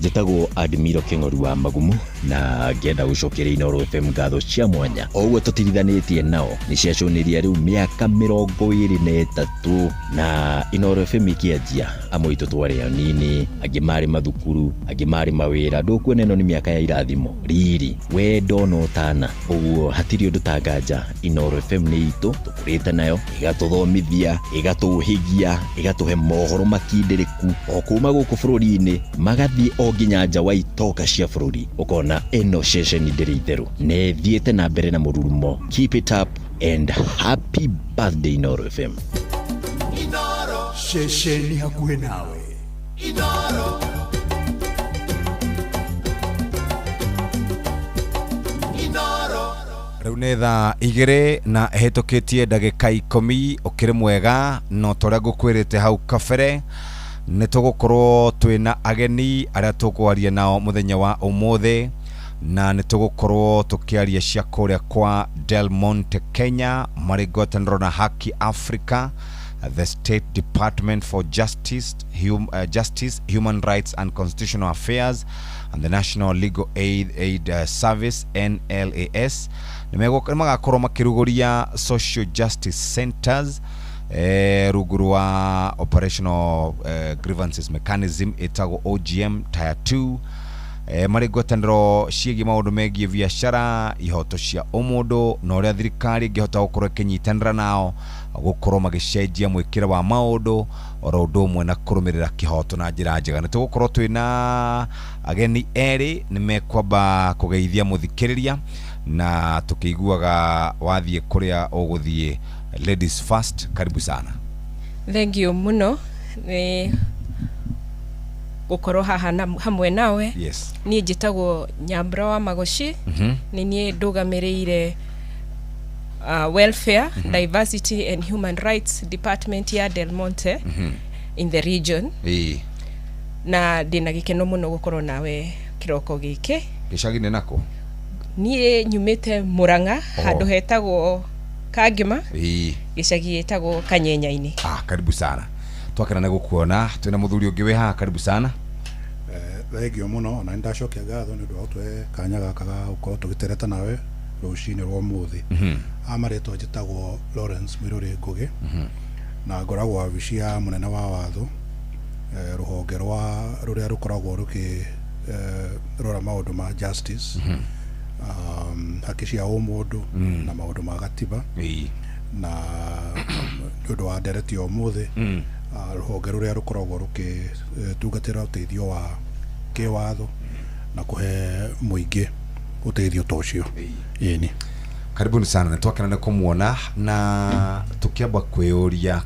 Speaker 14: Njĩtagwo Admiro Kĩng'oru wa Magumu, na ngĩenda gũcokeria Inooro FM ngatho cia mwanya. O ũguo tũtirithanĩtie nao nĩ ciacũnĩria rĩu mĩaka 23, na Inooro FM ĩkĩanjia amwe aitũ twarĩ anini, angĩ marĩ mathukuru, angĩ marĩ mawĩra. Ndũkuona ĩno nĩ mĩaka ya irathimo, riri, wendo na ũtana. Ũguo hatirĩ ũndũ tanganja, Inooro FM nĩ itũ, tũkũrĩte nayo, ĩgatũthomithia, ĩgatũũhĩgia, ĩgatũhe mohoro makindĩrĩku o kuma gũkũ bũrũri-inĩ magathiĩ o nginya nja wa itoka cia bũrũri. Ũkona ĩno ceceni ndĩrĩ itherũ, nĩ ĩthiĩte na mbere na mũrurumo. Keep it up and happy birthday Inooro FM.
Speaker 18: Ceceni hakuhĩ nawe.
Speaker 13: Inooro. Inooro.
Speaker 19: Rĩu nĩ thaa 2 na ĩhĩtũkĩtie ndagĩka 10. Ũkĩrĩ mwega, no ta ũrĩa ngũkwĩrĩte hau kabere, nĩ tũgũkorwo twĩna ageni arĩa tũkwaria nao mũthenya wa ũmũthĩ. Na nĩ tũgũkorwo tũkĩaria cia kũrĩa kwa Del Monte Kenya marĩ ngwatanĩro na Haki Africa, the State Department for Justice, Justice, Human Rights and Constitutional Affairs and the National Legal Aid Service NLAS nĩ magakorwo makĩrugũria Social Justice Centers rungu rwa Operational Grievances Mechanism ĩtagwo OGM Tier 2, marĩ ngwatanĩro ciĩgiĩ maũndũ megiĩ biacara, ihoto cia ũmũndũ na ũrĩa thirikari ĩngĩhota gũkorwo ĩkĩnyitanĩra nao gũkorwo magĩcenjia mwĩkĩre wa maũndũ oro ũndũ ũmwe na kũrũmĩrĩra kĩhoto na njĩra njega. Nĩ tũgũkorwo twĩna ageni erĩ, nĩ mekwamba kũgeithia mũthikĩrĩria na tũkĩiguaga wathiĩ kũrĩa ũgũthiĩ. Ladies first, karibu sana.
Speaker 3: Thank you muno nĩ gũkorwo haha na hamwe nawe. Niĩ njĩtagwo Nyambura wa Magoci. Nĩ niĩ ndũgamĩrĩire Welfare, Diversity and Human Rights Department ya Del Monte in the region. Na ndĩna gĩkeno mũno gũkorwo nawe kĩroko gĩkĩ.
Speaker 19: Gĩcagi-inĩ nako?
Speaker 3: Niĩ nyumĩte Murang'a, handũ hetagwo Kangima, gĩcagi gĩtagwo Kanyenya-inĩ.
Speaker 19: Ah, karibu sana, twakena nĩ gũkuona. Twĩna mũthuri ũngĩ wĩ haha, karibu sana.
Speaker 11: Thengio mũno, na nĩndacokia ngatho nĩ ũndũ wa gũtũhe kanya gaka ga gũkorwo tũgĩtereta nawe rũcinĩ rwa ũmũthĩ. A marĩtwa njĩtagwo Lawrence Mwiruri Ngũgĩ, na ngoragwo wabici ya mũnene wa watho, rũhonge rwa rũrĩa rũkoragwo rũkĩ rora maũndũ ma justice, haki cia ũmũndũ na maũndũ ma gatiba. Na nĩ ũndũ wa ndereti ya ũmũthĩ, rũhonge rũrĩa rũkoragwo rũgĩtungatĩra ũteithio wa kĩwatho na kũhe mũingĩ ũteithio ta ũcio. Ĩni.
Speaker 19: Karibuni sana, nĩ twakena nĩ kũmuona. Na tũkĩamba kwĩyũria,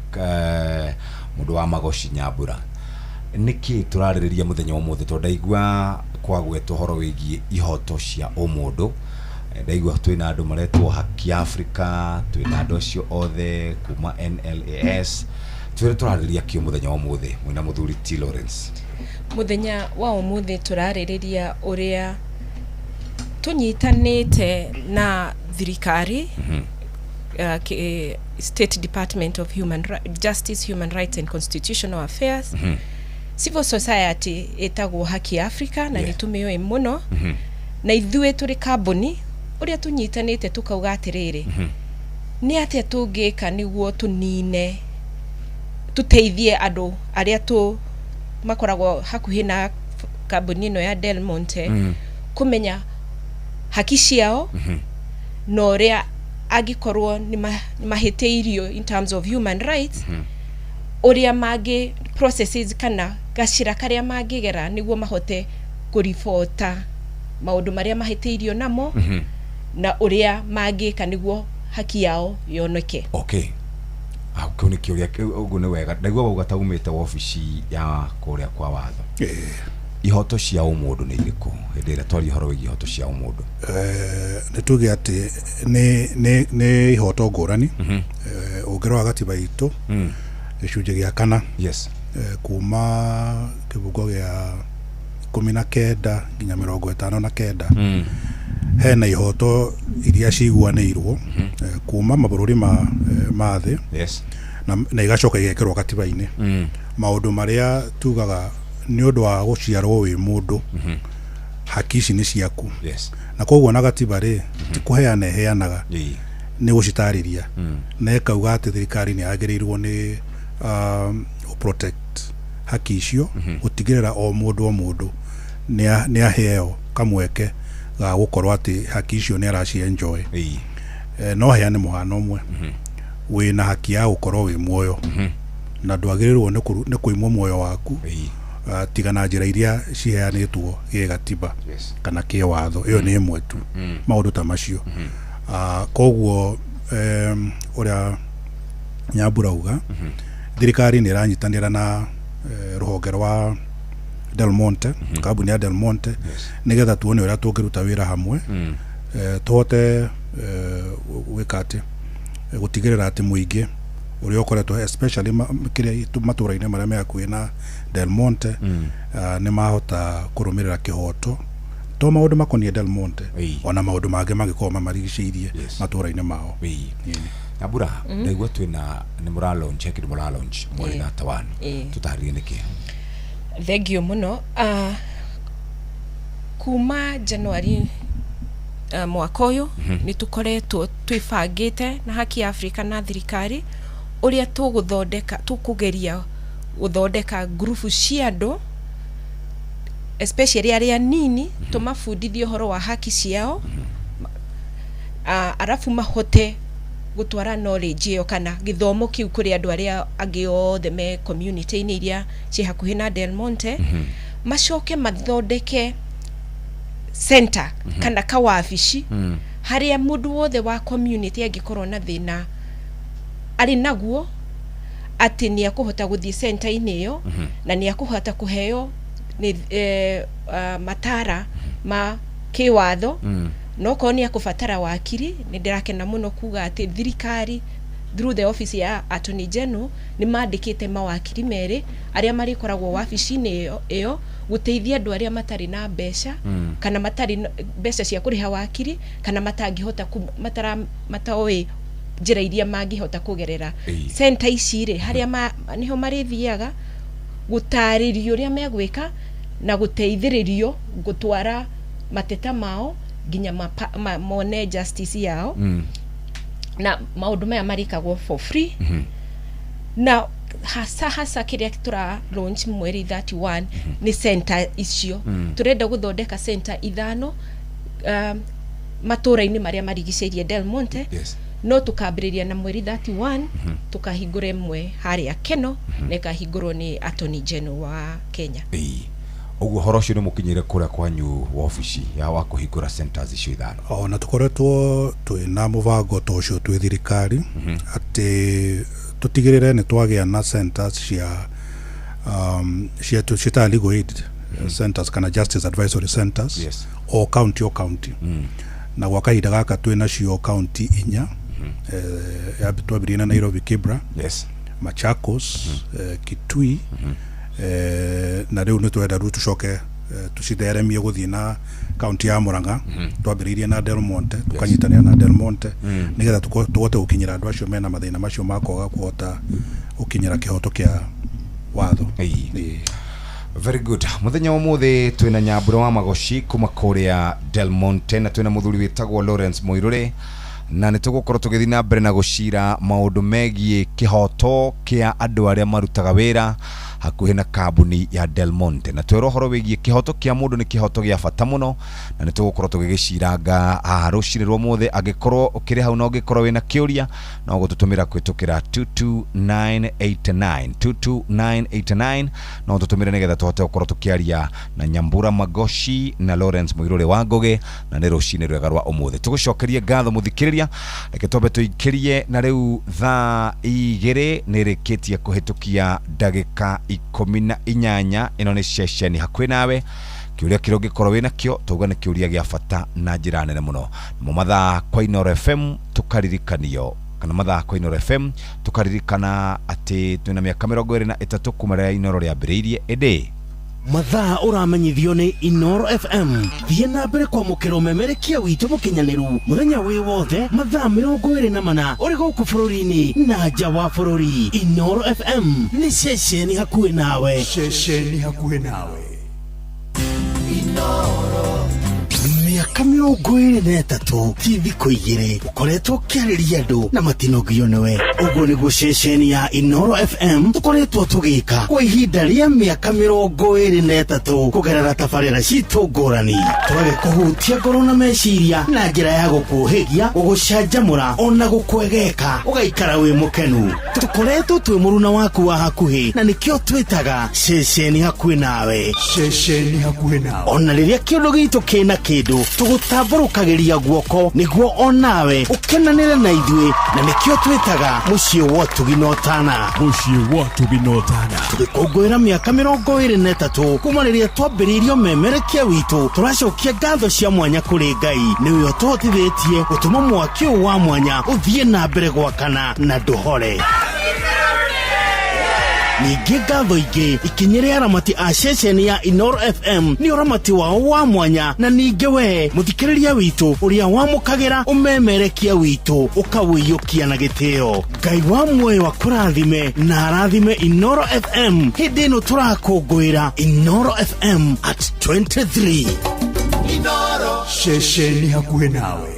Speaker 19: mũndũ wa Magoci Nyambura, nĩkĩ tũrarĩrĩria mũthenya wa ũmũthĩ? Tondũ ndaigua kwagwetwo ũhoro wĩgiĩ ihoto cia ũmũndũ, ndaigua twĩna andũ maretwo Haki Africa, twĩna andũ acio othe kuma NLAS. Twĩre tũrarĩrĩria kĩ mũthenya wa ũmũthĩ mwĩna mũthuri T Lawrence?
Speaker 3: Mũthenya wa ũmũthĩ tũrarĩrĩria ũrĩa tũnyitanĩte na thirikari, State Department of Justice, Human Rights and Constitutional Affairs, civil society ĩtagwo Haki Africa na nĩ tũmĩũĩ mũno, na ithuĩ tũrĩ kambuni, ũrĩa tũnyitanĩte tũkauga atĩrĩrĩ, nĩ atĩa tũngĩka nĩguo tũnine, tũteithie andũ arĩa tũ makoragwo hakuhĩ na kambuni ĩno ya Del Monte kũmenya haki ciao na ũrĩa angĩkorwo nĩ mahĩtĩirio in terms of human rights, ũrĩa mangĩ processes kana gacĩra karĩa mangĩgera nĩguo mahote kũribota maũndũ marĩa mahĩtĩirio namo, na ũrĩa mangĩka nĩguo haki yao yoneke.
Speaker 19: Okay. Ah, kĩu nĩ kĩũria ũguo nĩ wega. Ndaigua wauga ta umĩte wabici ya kũrĩa kwa watho. Ihoto cia ũmũndũ nĩ irĩkũ hĩndĩ ĩrĩa twaria ũhoro wĩgiĩ ihoto cia ũmũndũ?
Speaker 11: Nĩ tuge atĩ nĩ ihoto ngũrani. Ũngĩrora gatiba itũ, gĩcunjĩ gĩa kana, kuma kĩbungo gĩa 19 nginya 59, hena ihoto iria ciguanĩirwo kuma mabũrũri ma thĩ, na igacoka igekĩrwo gatiba-inĩ, maũndũ marĩa tugaga nĩ ũndũ wa gũciarwo wĩ mũndũ, haki ici nĩ ciaku. Na koguo na gatiba rĩ, ti kũheana ĩheanaga, nĩ gũcitarĩria, na ĩkauga atĩ thirikari nĩ yagĩrĩirwo nĩ protect haki icio, gũtigĩrĩra o mũndũ o mũndũ nĩ aheo kamweke ga gũkorwo atĩ haki icio nĩ araci enjoy. No heane mũhano ũmwe. Wĩna haki ya gũkorwo wĩ muoyo, na ndwagĩrĩirwo nĩ kũimwo muoyo waku, tiga na njĩra iria ciheanĩtwo gĩgatiba kana kĩwatho. Ĩyo nĩ ĩmwe tu, maũndũ ta macio. Koguo ũrĩa Nyambura uga, thirikari nĩ ĩranyitanĩra na rũhonge rwa Del Monte, kambuni ya Del Monte, nĩgetha tuone ũrĩa tũngĩruta wĩra hamwe, tũhote gwĩka atĩ gũtigĩrĩra atĩ mũingĩ ũrĩa ũkoretwo especially kĩrĩa matũra-inĩ marĩa me hakuhĩ na Del Monte, nĩ mahota kũrũmĩrĩra kĩhoto To maũndũ makoniĩ Del Monte, ona maũndũ mangĩ mangĩkorwo mamarigicĩirie matũũra-inĩ mao.
Speaker 19: Nyambura, ndaigua twĩna nĩ mũra launch he kĩndũ mũra launch mweri na tawani. Tũtarĩrie nĩkĩ.
Speaker 3: Thengio mũno. Kuma January mwaka ũyũ, nĩ tũkoretwo twĩbangĩte na Haki ya Africa na thirikari ũrĩa tũgũthondeka, tũkũgeria gũthondeka ngurubu cia andũ, especially arĩa nini, tũmabundithie ũhoro wa haki ciao, arabu mahote gũtwara knowledge ĩyo kana gĩthomo kĩu kũrĩ andũ arĩa angĩ othe me community-inĩ iria ciĩ hakuhĩ na Del Monte. Macoke mathondeke center kana kawabici harĩa mũndũ wothe wa community angĩkorwo na thĩna arĩ naguo, atĩ nĩ akũhota gũthiĩ center-inĩ ĩyo na nĩ akũhota kũheo nĩ matara ma kĩwatho. No korwo nĩ akũbatara wakiri, nĩ ndĩrakena mũno kuga atĩ thirikari through the office ya Attorney General nĩ mandĩkĩte mawakiri merĩ arĩa marĩkoragwo wabici-inĩ ĩyo gũteithia andũ arĩa matarĩ na mbeca kana matarĩ na mbeca cia kũrĩha wakiri, kana matangĩhota matara matoĩ njĩra iria mangĩhota kũgerera center ici rĩ, harĩa nĩho marĩthiaga gũtarĩrio ũrĩa megwĩka na gũteithĩrĩrio gũtwara mateta mao nginya mone justice yao. Na maũndũ maya marĩkagwo for free. Na hasa hasa kĩrĩa tũra launch mweri 31 nĩ center icio. Tũrenda gũthondeka center ithano matũũra-inĩ marĩa marigicĩirie Del Monte. No tũkambĩrĩria na mweri 31, tũkahingũra ĩmwe harĩa Keno, na ĩkahingũrwo nĩ Attorney General wa Kenya.
Speaker 19: Ĩĩ. Ũguo ũhoro ũcio nĩ mũkinyĩre kũrĩa kwanyu wabici ya wa kũhingũra centers icio ithano?
Speaker 11: Ona tũkoretwo twĩna mũbango ta ũcio twĩ thirikari, atĩ tũtigĩrĩre nĩ twagĩa na centers cia ciĩtaga legal aid centers kana justice advisory centers o county, o county. Na gwa kahinda gaka twĩ nacio county inya. Twambirie na Nairobi, Kibra, Machakos, Kitui, na rĩu nĩ twenda rĩu tũcoke tũcitheremie gũthiĩ na kaunti ya Murang'a. Twambĩrĩirie na Del Monte, tũkanyitanĩra na Del Monte nĩgetha tũhote gũkinyĩra andũ acio mena mathĩna macio ma kwaga kũhota gũkinyĩra kĩhoto kĩa watho.
Speaker 19: Ĩĩ. Very good. Muthenya wa umuthi twina Nyambura wa Magoci kuma kuria Del Monte, na twina muthuri witagwo Lawrence Muiruri, na nĩ tũgũkorwo tũgĩthiĩ na mbere na gũcira maũndũ megiĩ kĩhoto kĩa andũ arĩa marutaga wĩra hakuhĩ na kambuni ya Del Monte. Na twĩrwo ũhoro wĩgiĩ kĩhoto kĩa mũndũ nĩ kĩhoto gĩa bata mũno, na nĩ tũgũkorwo tũgĩgĩciranga haha rũcinĩ rwa ũmũthĩ. Angĩkorwo ũkĩrĩ hau na ũngĩkorwo wĩna kĩũria, no gũtũtũmĩra kũhĩtũkĩra 22989, 22989, no tũtũmĩre nĩgetha tũhote gũkorwo tũkĩaria na Nyambura Magoshi na Lawrence Muiruri wa Ngũgĩ. Na nĩ rũcinĩ rwega rwa ũmũthĩ, tũgũcokerie ngatho mũthikĩrĩria. Reke twambe tũikĩrie, na rĩu thaa 2 nĩ rĩkĩtie kũhĩtũkia ndagĩka 18. Ĩno nĩ ceceni hakuhĩ nawe. Kĩũria kĩrĩa ũngĩkorwo wĩna kĩo, tauga nĩ kĩũria gĩa bata na njĩra nene mũno. Namo mathaa kwa Inooro FM tũkaririkanio, kana mathaa kwa Inooro FM tũkaririkana atĩ twĩna mĩaka 23 kuma rĩrĩa Inooro rĩambĩrĩirie ĩndĩ.
Speaker 6: Mathaa ũramenyithio nĩ Inoro FM. Thiĩ na mbere kwamũkĩra ũmemerekia witũ mũkinyanĩru mũthenya wĩ wothe, mathaa 24, ũrĩ gũkũ bũrũri-inĩ na nja wa bũrũri. Inoro FM nĩ ceceni hakuhĩ nawe.
Speaker 13: Ceceni hakuhĩ nawe.
Speaker 6: Mĩaka 23 ti thikũ igĩrĩ ũkoretwo ũkĩarĩria andũ na matinogio nĩwe. Ũguo nĩguo ceceni ya Inoro FM tũkoretwo tũgĩka kwa ihinda rĩa mĩaka 23, kũgerera tabarĩra citũ ngũrani, tũgagĩkũhutia ngoro na meciria na njĩra ya gũkũhĩgia, gũgũcanjamũra, ona gũkwegeka ũgaikara wĩ mũkenu. Tũkoretwo twĩ mũruna waku wa hakuhĩ, na nĩkĩo twĩtaga ceceni hakuhĩ nawe.
Speaker 13: Ceceni hakuhĩ nawe.
Speaker 6: Ona rĩrĩa kĩũndũ gitũ kĩna kĩndũ, tũgũtambũrũkagĩria guoko nĩguo onawe ũkenanĩre na ithuĩ, na nĩkĩo twĩtaga mũciĩ wa ũtugi na ũtana.
Speaker 18: Mũciĩ wa ũtugi na ũtana.
Speaker 6: Tũgĩkũngũĩra mĩaka 23 kuma rĩrĩa twambĩrĩirio memerekia witũ, tũracokia ngatho cia mwanya kũrĩ Ngai, nĩwe ũtũhotithĩtie gũtũma mwaki ũyũ wa mwanya ũthiĩ na mbere gwakana na ndũhore. Ningĩ ngatho ingĩ ikinyĩre aramati a ceceni ya Inoro FM nĩ ũramati wao wa mwanya, na ningĩ we mũthikĩrĩria witũ ũrĩa wamũkagĩra ũmemerekia witũ ũkawĩiyũkia na gĩtĩo. Ngai wa muoyo akũrathime na arathime Inoro FM hĩndĩ ĩno tũrakũngũĩra Inoro FM at 23.
Speaker 13: Inoro ceceni hakuhĩ nawe.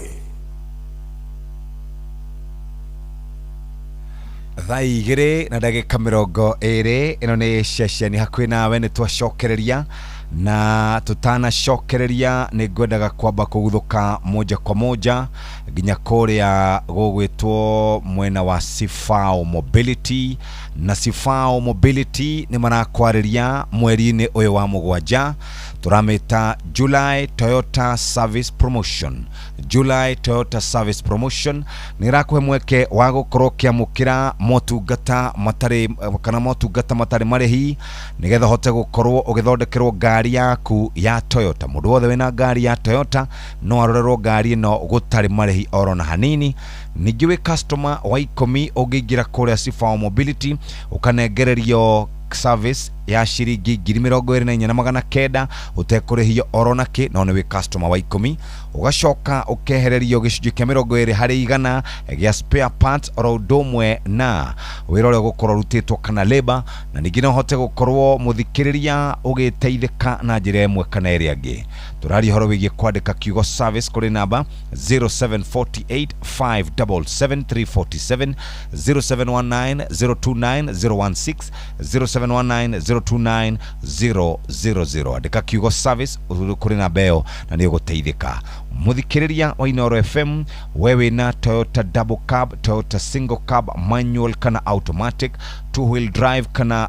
Speaker 19: Thaa 2:20 ĩno nĩ ceceni hakuhĩ nawe. Nĩ twacokereria na tutanacokereria nĩ ngwendaga kwamba kũguthũka moja kwa moja nginya kũrĩa gũgwĩtwo mwena wa Sifao Mobility. Na Sifao Mobility nĩ marakwarĩria mweri-inĩ ũyũ wa mũgwanja, tũramĩta July Toyota Service Promotion. July Toyota Service Promotion nĩ ĩrakũhe mweke wa gũkorwo ũkĩamũkĩra motungata matarĩ kana motungata matarĩ marĩhi nĩgetha ũhote gũkorwo ũgĩthondekerwo ngari yaku ya Toyota. Mũndũ wothe wĩna ngari ya Toyota no arorerwo ngari ĩno gũtarĩ marĩhi oro na hanini. Ningĩ wĩ customer wa 10 ũngĩingĩra kũrĩa Sifao Mobility ũkanengererio service ya ciringi 24,900 ũtekũrĩhio oro na kĩ, no nĩ wĩ customer wa 10. Ũgacoka ũkehererio gĩcunjĩ kĩa 20% gĩa spare parts oro ũndũ ũmwe na wĩra ũrĩa ũgũkorwo ũrutĩtwo kana labor, na ningĩ no ũhote gũkorwo mũthikĩrĩria ũgĩteithĩka na njĩra ĩmwe kana ĩrĩa ĩngĩ. Tũraria ũhoro wĩgiĩ kwandĩka kiugo service kũrĩ namba 0748 577 347, 0719 029 016, 0719 029 000. Andĩka kiugo service kũrĩ namba ĩyo na nĩ ũgũteithĩka. Mũthikĩrĩria wa Inoro FM, we wĩna Toyota double cab, Toyota single cab, manual kana automatic, two wheel drive kana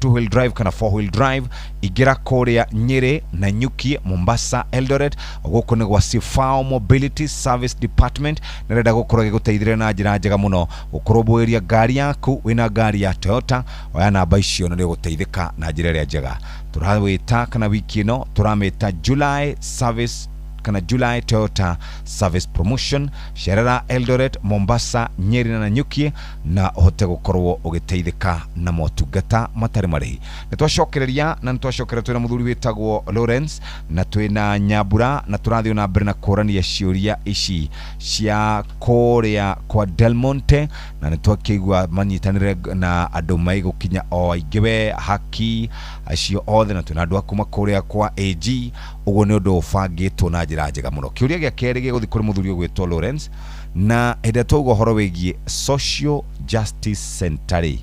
Speaker 19: two wheel drive kana four wheel drive, ingĩra kũrĩa Nyĩrĩ na Nyuki, Mombasa, Eldoret. Gũkũ nĩ gwa Sifao Mobility Service Department, nĩrenda gũkorwo gĩgũteithĩrĩria na njĩra njega mũno gũkũrũmbũĩria ngari yaku. Wĩna ngari ya Toyota, oya namba icio na nĩũgũteithĩka na njĩra ĩrĩa njega. Tũrawĩta kana wiki ĩno tũramĩta July Service kana July Toyota Service Promotion. Cerera Eldoret, Mombasa, Nyeri na Nanyuki na ũhote gũkorwo ũgĩteithĩka na motungata matarĩ marĩhi. Nĩ twacokereria na nĩ twacokereria twĩna mũthuri wĩtagwo Lawrence na twĩna Nyambura, na tũrathiĩ na mbere na kũrania ciũria ici cia kũrĩa kwa Del Monte, na nĩ twakĩigua manyitanĩre na andũ maigũkinya o aingĩ we haki acio othe, na twĩna andũ a kuma kũrĩa kwa AG. Ũguo nĩ ũndũ ũbangĩtwo na njĩra njega mũno. Kĩũria gĩa kerĩ gĩgũthiĩ kũrĩ mũthuri ũgwĩtwo Lawrence, na hĩndĩ ĩrĩa twauga ũhoro wĩgiĩ Social Justice Center rĩ,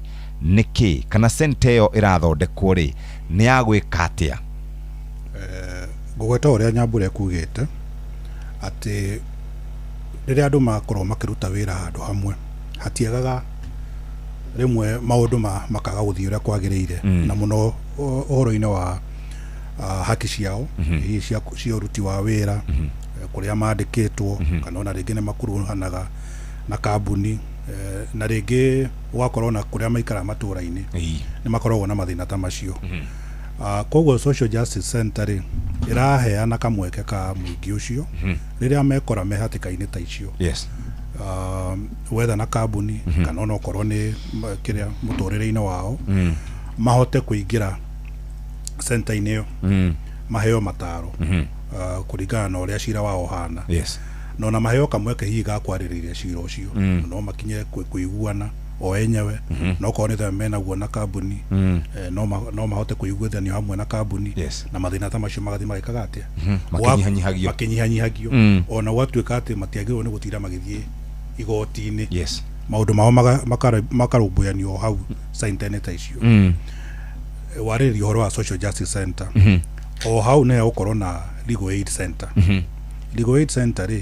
Speaker 19: nĩkĩ kana center ĩyo ĩrathondekwo rĩ nĩ ya gwĩka atĩa?
Speaker 11: Ngũgweta ũrĩa Nyambura ekugĩte atĩ rĩrĩa andũ makorwo makĩruta wĩra handũ hamwe hatiagaga rĩmwe maũndũ makaga gũthiĩ ũrĩa kwagĩrĩire, na mũno ũhoro-inĩ wa haki ciao hihi cia ũruti wa wĩra kũrĩa mandĩkĩtwo, kana ona rĩngĩ nĩ makuruhanaga na kambuni, na rĩngĩ ũgakorwo na kũrĩa maikara matũra-inĩ nĩ makoragwo na mathĩna ta macio. Koguo Social Justice Center rĩ ĩraheana kamweke ka mũingĩ ũcio rĩrĩa mekora me hatĩka-inĩ ta icio.
Speaker 19: Yes.
Speaker 11: Wetha na kambuni kana ona okorwo nĩ kĩrĩa mũtũrĩre-inĩ wao, mahote kũingĩra center-inĩ ĩyo, maheo mataro kũringana na ũrĩa cira wao ũhana.
Speaker 19: Yes.
Speaker 11: Na ona maheo kamweke hihi ga kwarĩrĩria cira ũcio, no makinye kũiguana o enyewe, no okorwo nĩ menaguo na kambuni, no mahote kũiguithanio hamwe na kambuni.
Speaker 19: Yes.
Speaker 11: Na mathĩna ta macio magathiĩ magĩkaga atĩa,
Speaker 19: makinyihanyihagio,
Speaker 11: ona gwatuĩka atĩ matiagĩrĩirwo nĩ gũtinda magĩthiĩ igoti-inĩ.
Speaker 19: Yes.
Speaker 11: Maũndũ mao makarũmbũyanio hau center-inĩ ta icio. Warĩrĩria ũhoro wa Social Justice Center, o hau nĩ gũkorwo na Legal Aid Center. Legal Aid Center rĩ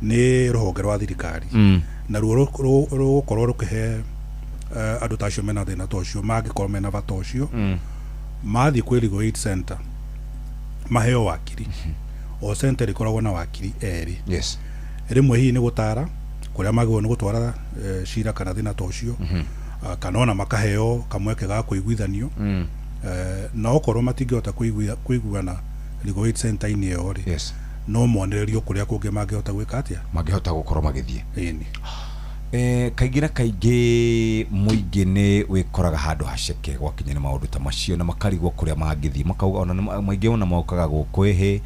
Speaker 11: nĩ rũhonge rwa thirikari, naruo rũgũkorwo rũkĩhe andũ ta acio mena thĩna ta ũcio, mangĩkorwo mena bata ũcio, mathiĩ kwĩ Legal Aid Center maheo wakiri. O center ĩkoragwo na wakiri erĩ.
Speaker 19: Yes.
Speaker 11: Rĩmwe hihi nĩ gũtara kũrĩa magĩrĩirwo nĩ gũtwara cira kana thĩna ta ũcio, kana ona makaheo kamweke ga kũiguithanio. Na okorwo matingĩhota kũiguana Legal Aid Center-inĩ ĩyo rĩ,
Speaker 19: yes,
Speaker 11: no monererio kũrĩa kũngĩ mangĩhota gwĩka atĩa,
Speaker 19: mangĩhota gũkorwo magĩthiĩ.
Speaker 11: Ĩni.
Speaker 19: Kaingĩ na kaingĩ mũingĩ nĩ wĩkoraga handũ haceke gwakinya nĩ maũndũ ta macio na makarigwo kũrĩa mangĩthiĩ, makauga ona maingĩ ona mokaga gũkũ ĩhĩ,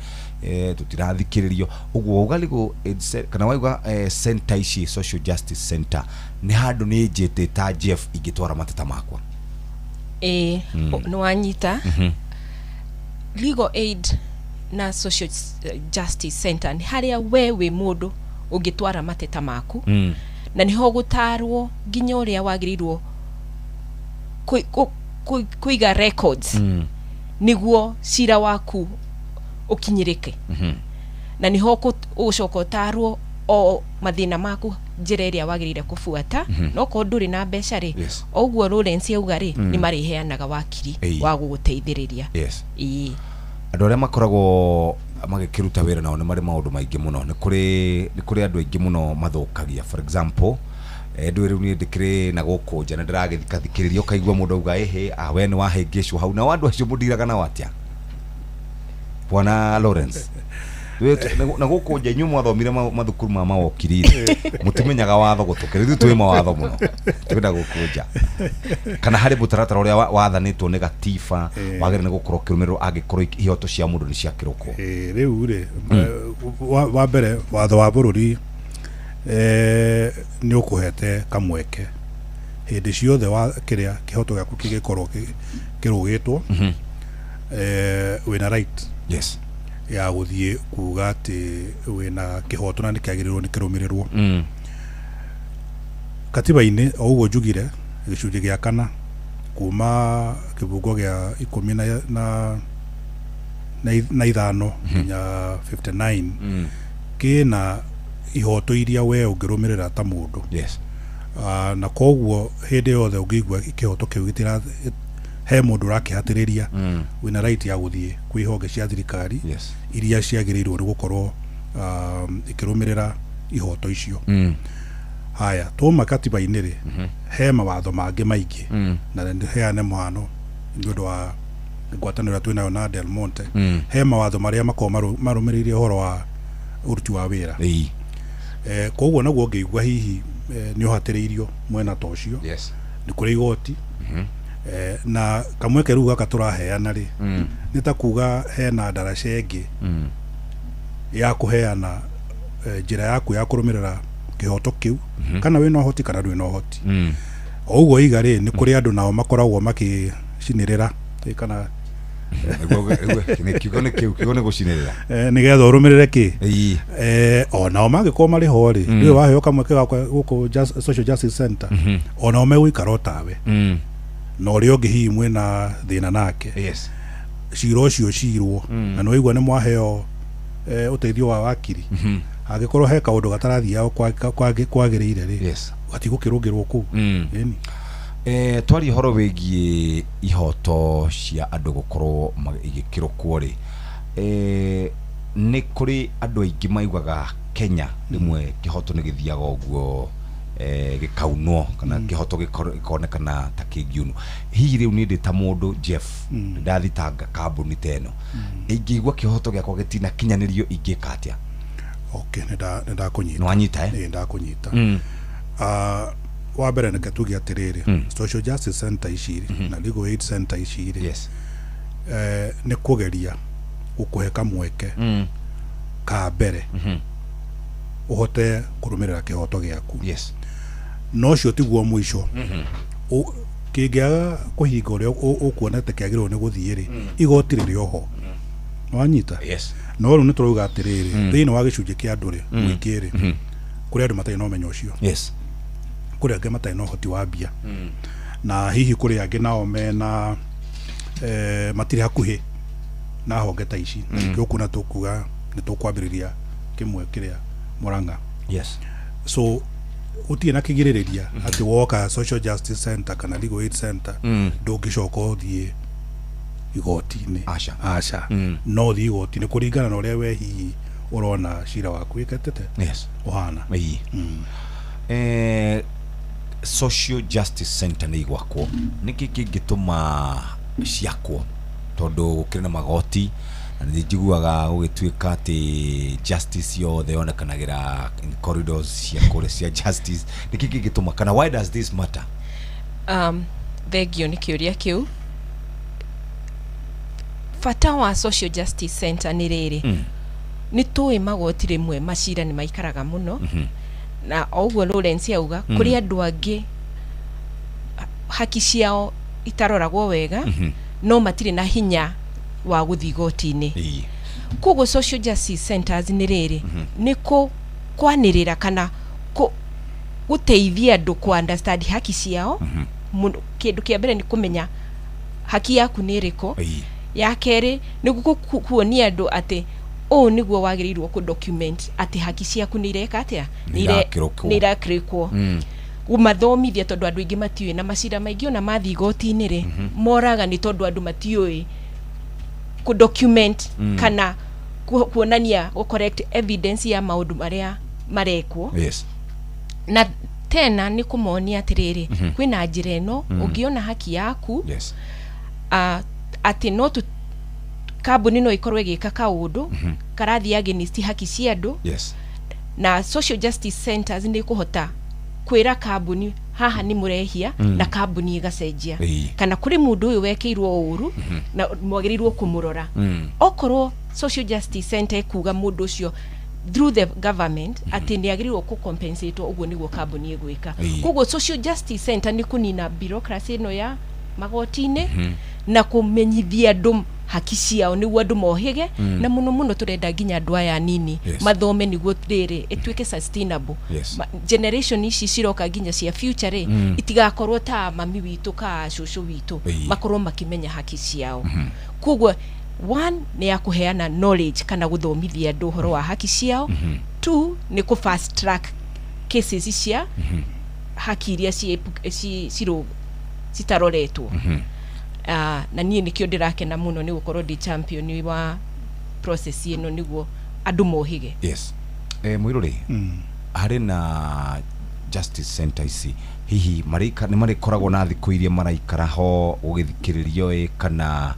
Speaker 19: tũtirathikĩrĩrio ũguo. Wauga legal aid kana wauga center ici, social justice center, nĩ handũ nĩ njĩtĩ ta Jeff ingĩtwara mateta makwa?
Speaker 3: Ĩĩ. Nĩ wanyita. Legal aid na social justice center nĩ harĩa we wĩ mũndũ ũngĩtwara mateta maku, na nĩho gũtarwo nginya ũrĩa wagĩrĩirwo kũiga records nĩguo cira waku ũkinyĩrĩke, na nĩho ũgũcoka ũtarwo o mathĩna maku, njĩra ĩrĩa wagĩrĩire kũbuata. No korwo ndũrĩ na mbeca rĩ, o ũguo Lawrence auga rĩ, nĩ marĩheanaga wakiri wa gũgũteithĩrĩria. Ĩĩ.
Speaker 19: Andũ arĩa makoragwo magĩkĩruta wĩra nao nĩ marĩ maũndũ maingĩ mũno. Nĩ kũrĩ andũ aingĩ mũno mathũkagia. For example, ndũĩ rĩu niĩ ndĩkĩrĩ na gũkũ nja na ndĩragĩthikathikĩrĩria, ũkaigua mũndũ auga, "Ĩhĩ, ah, we nĩ wahĩngĩcwo hau." Nao andũ acio mũndiraga nao atĩa, bwana Lawrence? Na gũkũ nja inyuĩ mwathomire mathukuru ma mawokiri rĩ, mũtimenyaga watho gũtũkĩra ithuĩ twĩ mawatho mũno twĩna gũkũ nja, kana harĩ mũtaratara ũrĩa wathanĩtwo nĩ gatiba wagĩrĩire nĩ gũkorwo ũkĩrũmĩrĩrwo angĩkorwo ihoto cia mũndũ nĩ ciakĩrũkwo?
Speaker 11: Rĩu rĩ, wa mbere, watho wa bũrũri nĩ ũkũhete kamweke hĩndĩ ciothe wa kĩrĩa kĩhoto gĩaku kĩgĩkorwo kĩrũgĩtwo, wĩna right ya gũthiĩ kuga atĩ wĩna kĩhoto na nĩ kĩagĩrĩirwo nĩ kĩrũmĩrĩrwo. Katiba-inĩ, o ũguo njugire, gĩcunjĩ gĩa kana kuma kĩbungo gĩa 15 nginya 59 kĩna ihoto iria we ũngĩrũmĩrĩra ta mũndũ. Na koguo hĩndĩ yothe ũngĩigua kĩhoto kĩu gĩtira, he mũndũ ũrakĩhatĩrĩria, wĩna right ya gũthiĩ kwĩ honge cia thirikari iria ciagĩrĩirwo nĩ gũkorwo ikĩrũmĩrĩra ihoto icio. Haya, twauma katiba-inĩ rĩ, he mawatho mangĩ maingĩ, na nĩ heane mũhano nĩ ũndũ wa ngwatanĩro ĩrĩa twĩnayo na Del Monte. He mawatho marĩa makoragwo marũmĩrĩire ũhoro wa ũruti wa wĩra. Koguo naguo ũngĩigua hihi nĩ ũhatĩrĩirio mwena ta ũcio, nĩ kũrĩ igoti. Na kamweke rĩu gaka tũraheana rĩ, nĩ ta kuga hena ndaraca ĩngĩ ya kũheana njĩra yaku ya kũrũmĩrĩra kĩhoto kĩu, kana wĩna ũhoti kana ndũrĩ na ũhoti. O ũguo iga rĩ, nĩ kũrĩ andũ nao makoragwo makĩcinĩrĩra, kana
Speaker 19: Nĩ kiugo, nĩ kĩu kiugo nĩ gũcinĩrĩra.
Speaker 11: Nĩgetha ũrũmĩrĩre kĩ onao mangĩkorwo marĩ ho rĩ, rĩu waheo kamweke gakwa gũkũ social justice center, onao megũikara o tawe, na ũrĩa ũngĩ hihi mwĩna thĩna nake, cira ũcio cirwo, na nĩ waigua nĩ mwaheo ũteithio wa wakiri. Angĩkorwo he kaũndũ gatarathiaga kwagĩrĩire rĩ, gatigũkĩrũngĩrwo kũu. Ĩni.
Speaker 19: Twaria ũhoro wĩgiĩ ihoto cia andũ gũkorwo igĩkĩrũkwo rĩ, nĩ kũrĩ andũ aingĩ maugaga Kenya rĩmwe kĩhoto nĩ gĩthiaga ũguo gĩkaunwo, kana kĩhoto gĩkonekana ta kĩngiunwo. Hihi rĩu niĩ ndĩ ta mũndũ Jeff, ndathitanga kambuni ta ĩno, ingĩigua kĩhoto gĩakwa gĩtinakinyanĩrio, ingĩka atĩa?
Speaker 11: Okay, nĩ ndakũnyita.
Speaker 19: Nĩ wanyita, eh?
Speaker 11: Ĩĩ, ndakũnyita. Wa mbere, reke tuge atĩrĩrĩ, social justice center ici rĩ, na legal aid center ici rĩ, nĩ kũgeria gũkũhe kamweke ka mbere ũhote kũrũmĩrĩra kĩhoto gĩaku. No ũcio tiguo mũico. Kĩngĩaga kũhinga ũrĩa ũkuona ta kĩagĩrĩirwo nĩ gũthiĩ rĩ, igoti rĩrĩ oho. Wanyita?
Speaker 19: Yes.
Speaker 11: No rĩu nĩ tũrauga atĩrĩrĩ, thĩinĩ wa gĩcunjĩ kĩa andũ rĩ, mũingĩ rĩ, kũrĩ andũ matarĩ na ũmenyo ũcio, kũrĩ angĩ matarĩ na ũhoti wa mbia, na hihi kũrĩ angĩ nao mena matirĩ hakuhĩ na honge ta ici. Na nĩkĩo ũkuona tũkuga nĩ tũkwambĩrĩria kĩmwe kĩrĩa Murang'a. So gũtirĩ na kĩgirĩrĩria atĩ woka social justice center kana legal aid center ndũngĩcoka ũthiĩ igoti-inĩ.
Speaker 19: Aca.
Speaker 11: Aca. No ũthiĩ igoti-inĩ kũringana na ũrĩa we hihi ũrona cira waku wĩkĩtĩte ũhana.
Speaker 19: Ĩĩ. Social justice center nĩ igwakwo, nĩkĩ kĩngĩtũma ciakwo? Tondũ gũkĩrĩ na magoti Na nĩ njiguaga gũgĩtuĩka atĩ justice yothe yonekanagĩra in corridors cia kũrĩa cia justice. Nĩkĩ kĩngĩtũma, kana why does this matter?
Speaker 3: Thengio nĩ kĩũria kĩu. Bata wa social justice center nĩ rĩrĩ, nĩ tũĩ magoti rĩmwe macira nĩ maikaraga mũno, na o ũguo Lawrence auga, kũrĩ andũ angĩ haki ciao itaroragwo wega, no matirĩ na hinya wa gũthiĩ igoti-inĩ. Koguo social justice centers nĩ rĩrĩ, nĩ kũ kwanĩrĩra kana gũteithia andũ kũ understand haki ciao mũno. Kĩndũ kĩa mbere nĩ kũmenya haki yaku nĩ ĩrĩkũ. Ya kerĩ nĩ kuonia andũ atĩ ũũ nĩguo wagĩrĩirwo kũ document atĩ haki ciaku nĩ ireka atĩa.
Speaker 19: Nĩ irakĩrũkwo.
Speaker 3: Nĩ irakĩrĩkwo. Gũmathomithia, tondũ andũ aingĩ matiũĩ, na macira maingĩ ona mathiĩ igoti-inĩ rĩ, moraga nĩ tondũ andũ matiũĩ kũ document kana kuonania gũ correct evidence ya maũndũ marĩa marekwo. Na tena nĩ kũmonia atĩrĩrĩ, kwĩna njĩra ĩno ũngĩona haki yaku, atĩ no tu kambuni no ĩkorwo ĩgĩka kaũndũ karathiĩ against haki cia andũ, na social justice centers nĩ kũhota kwĩra kambuni haha nĩ mũrehia, na kambuni ĩgacenjia, kana kũrĩ mũndũ ũyũ wekĩirwo ũru na mwagĩrĩirwo kũmũrora. Okorwo social justice center ĩkuga mũndũ ũcio through the government atĩ nĩ agĩrĩirwo kũ compensate, ũguo nĩguo kambuni ĩgwĩka. Koguo social justice center nĩ kũnina bureaucracy ĩno ya magoti-inĩ na kũmenyithia andũ haki ciao nĩguo andũ mohĩge. Na mũno mũno tũrenda nginya andũ aya anini mathome nĩguo rĩrĩ ĩtuĩke sustainable. Generation ici ciroka nginya cia future rĩ, itigakorwo ta mami witũ ka cũcũ witũ, makorwo makĩmenya haki ciao. Koguo one nĩ ya kũheana knowledge kana gũthomithia andũ ũhoro wa haki ciao. Two nĩ kũ fast track cases cia haki iria citaroretwo. Na niĩ nĩkĩo ndĩrakena mũno nĩ gũkorwo ndĩ champion wa process ĩno nĩguo andũ mohĩge.
Speaker 19: Yes, mũirũ rĩ, harĩ na justice center ici, hihi marĩika nĩ marĩkoragwo na thikũ iria maraikara ho gũgĩthikĩrĩrio ĩ, kana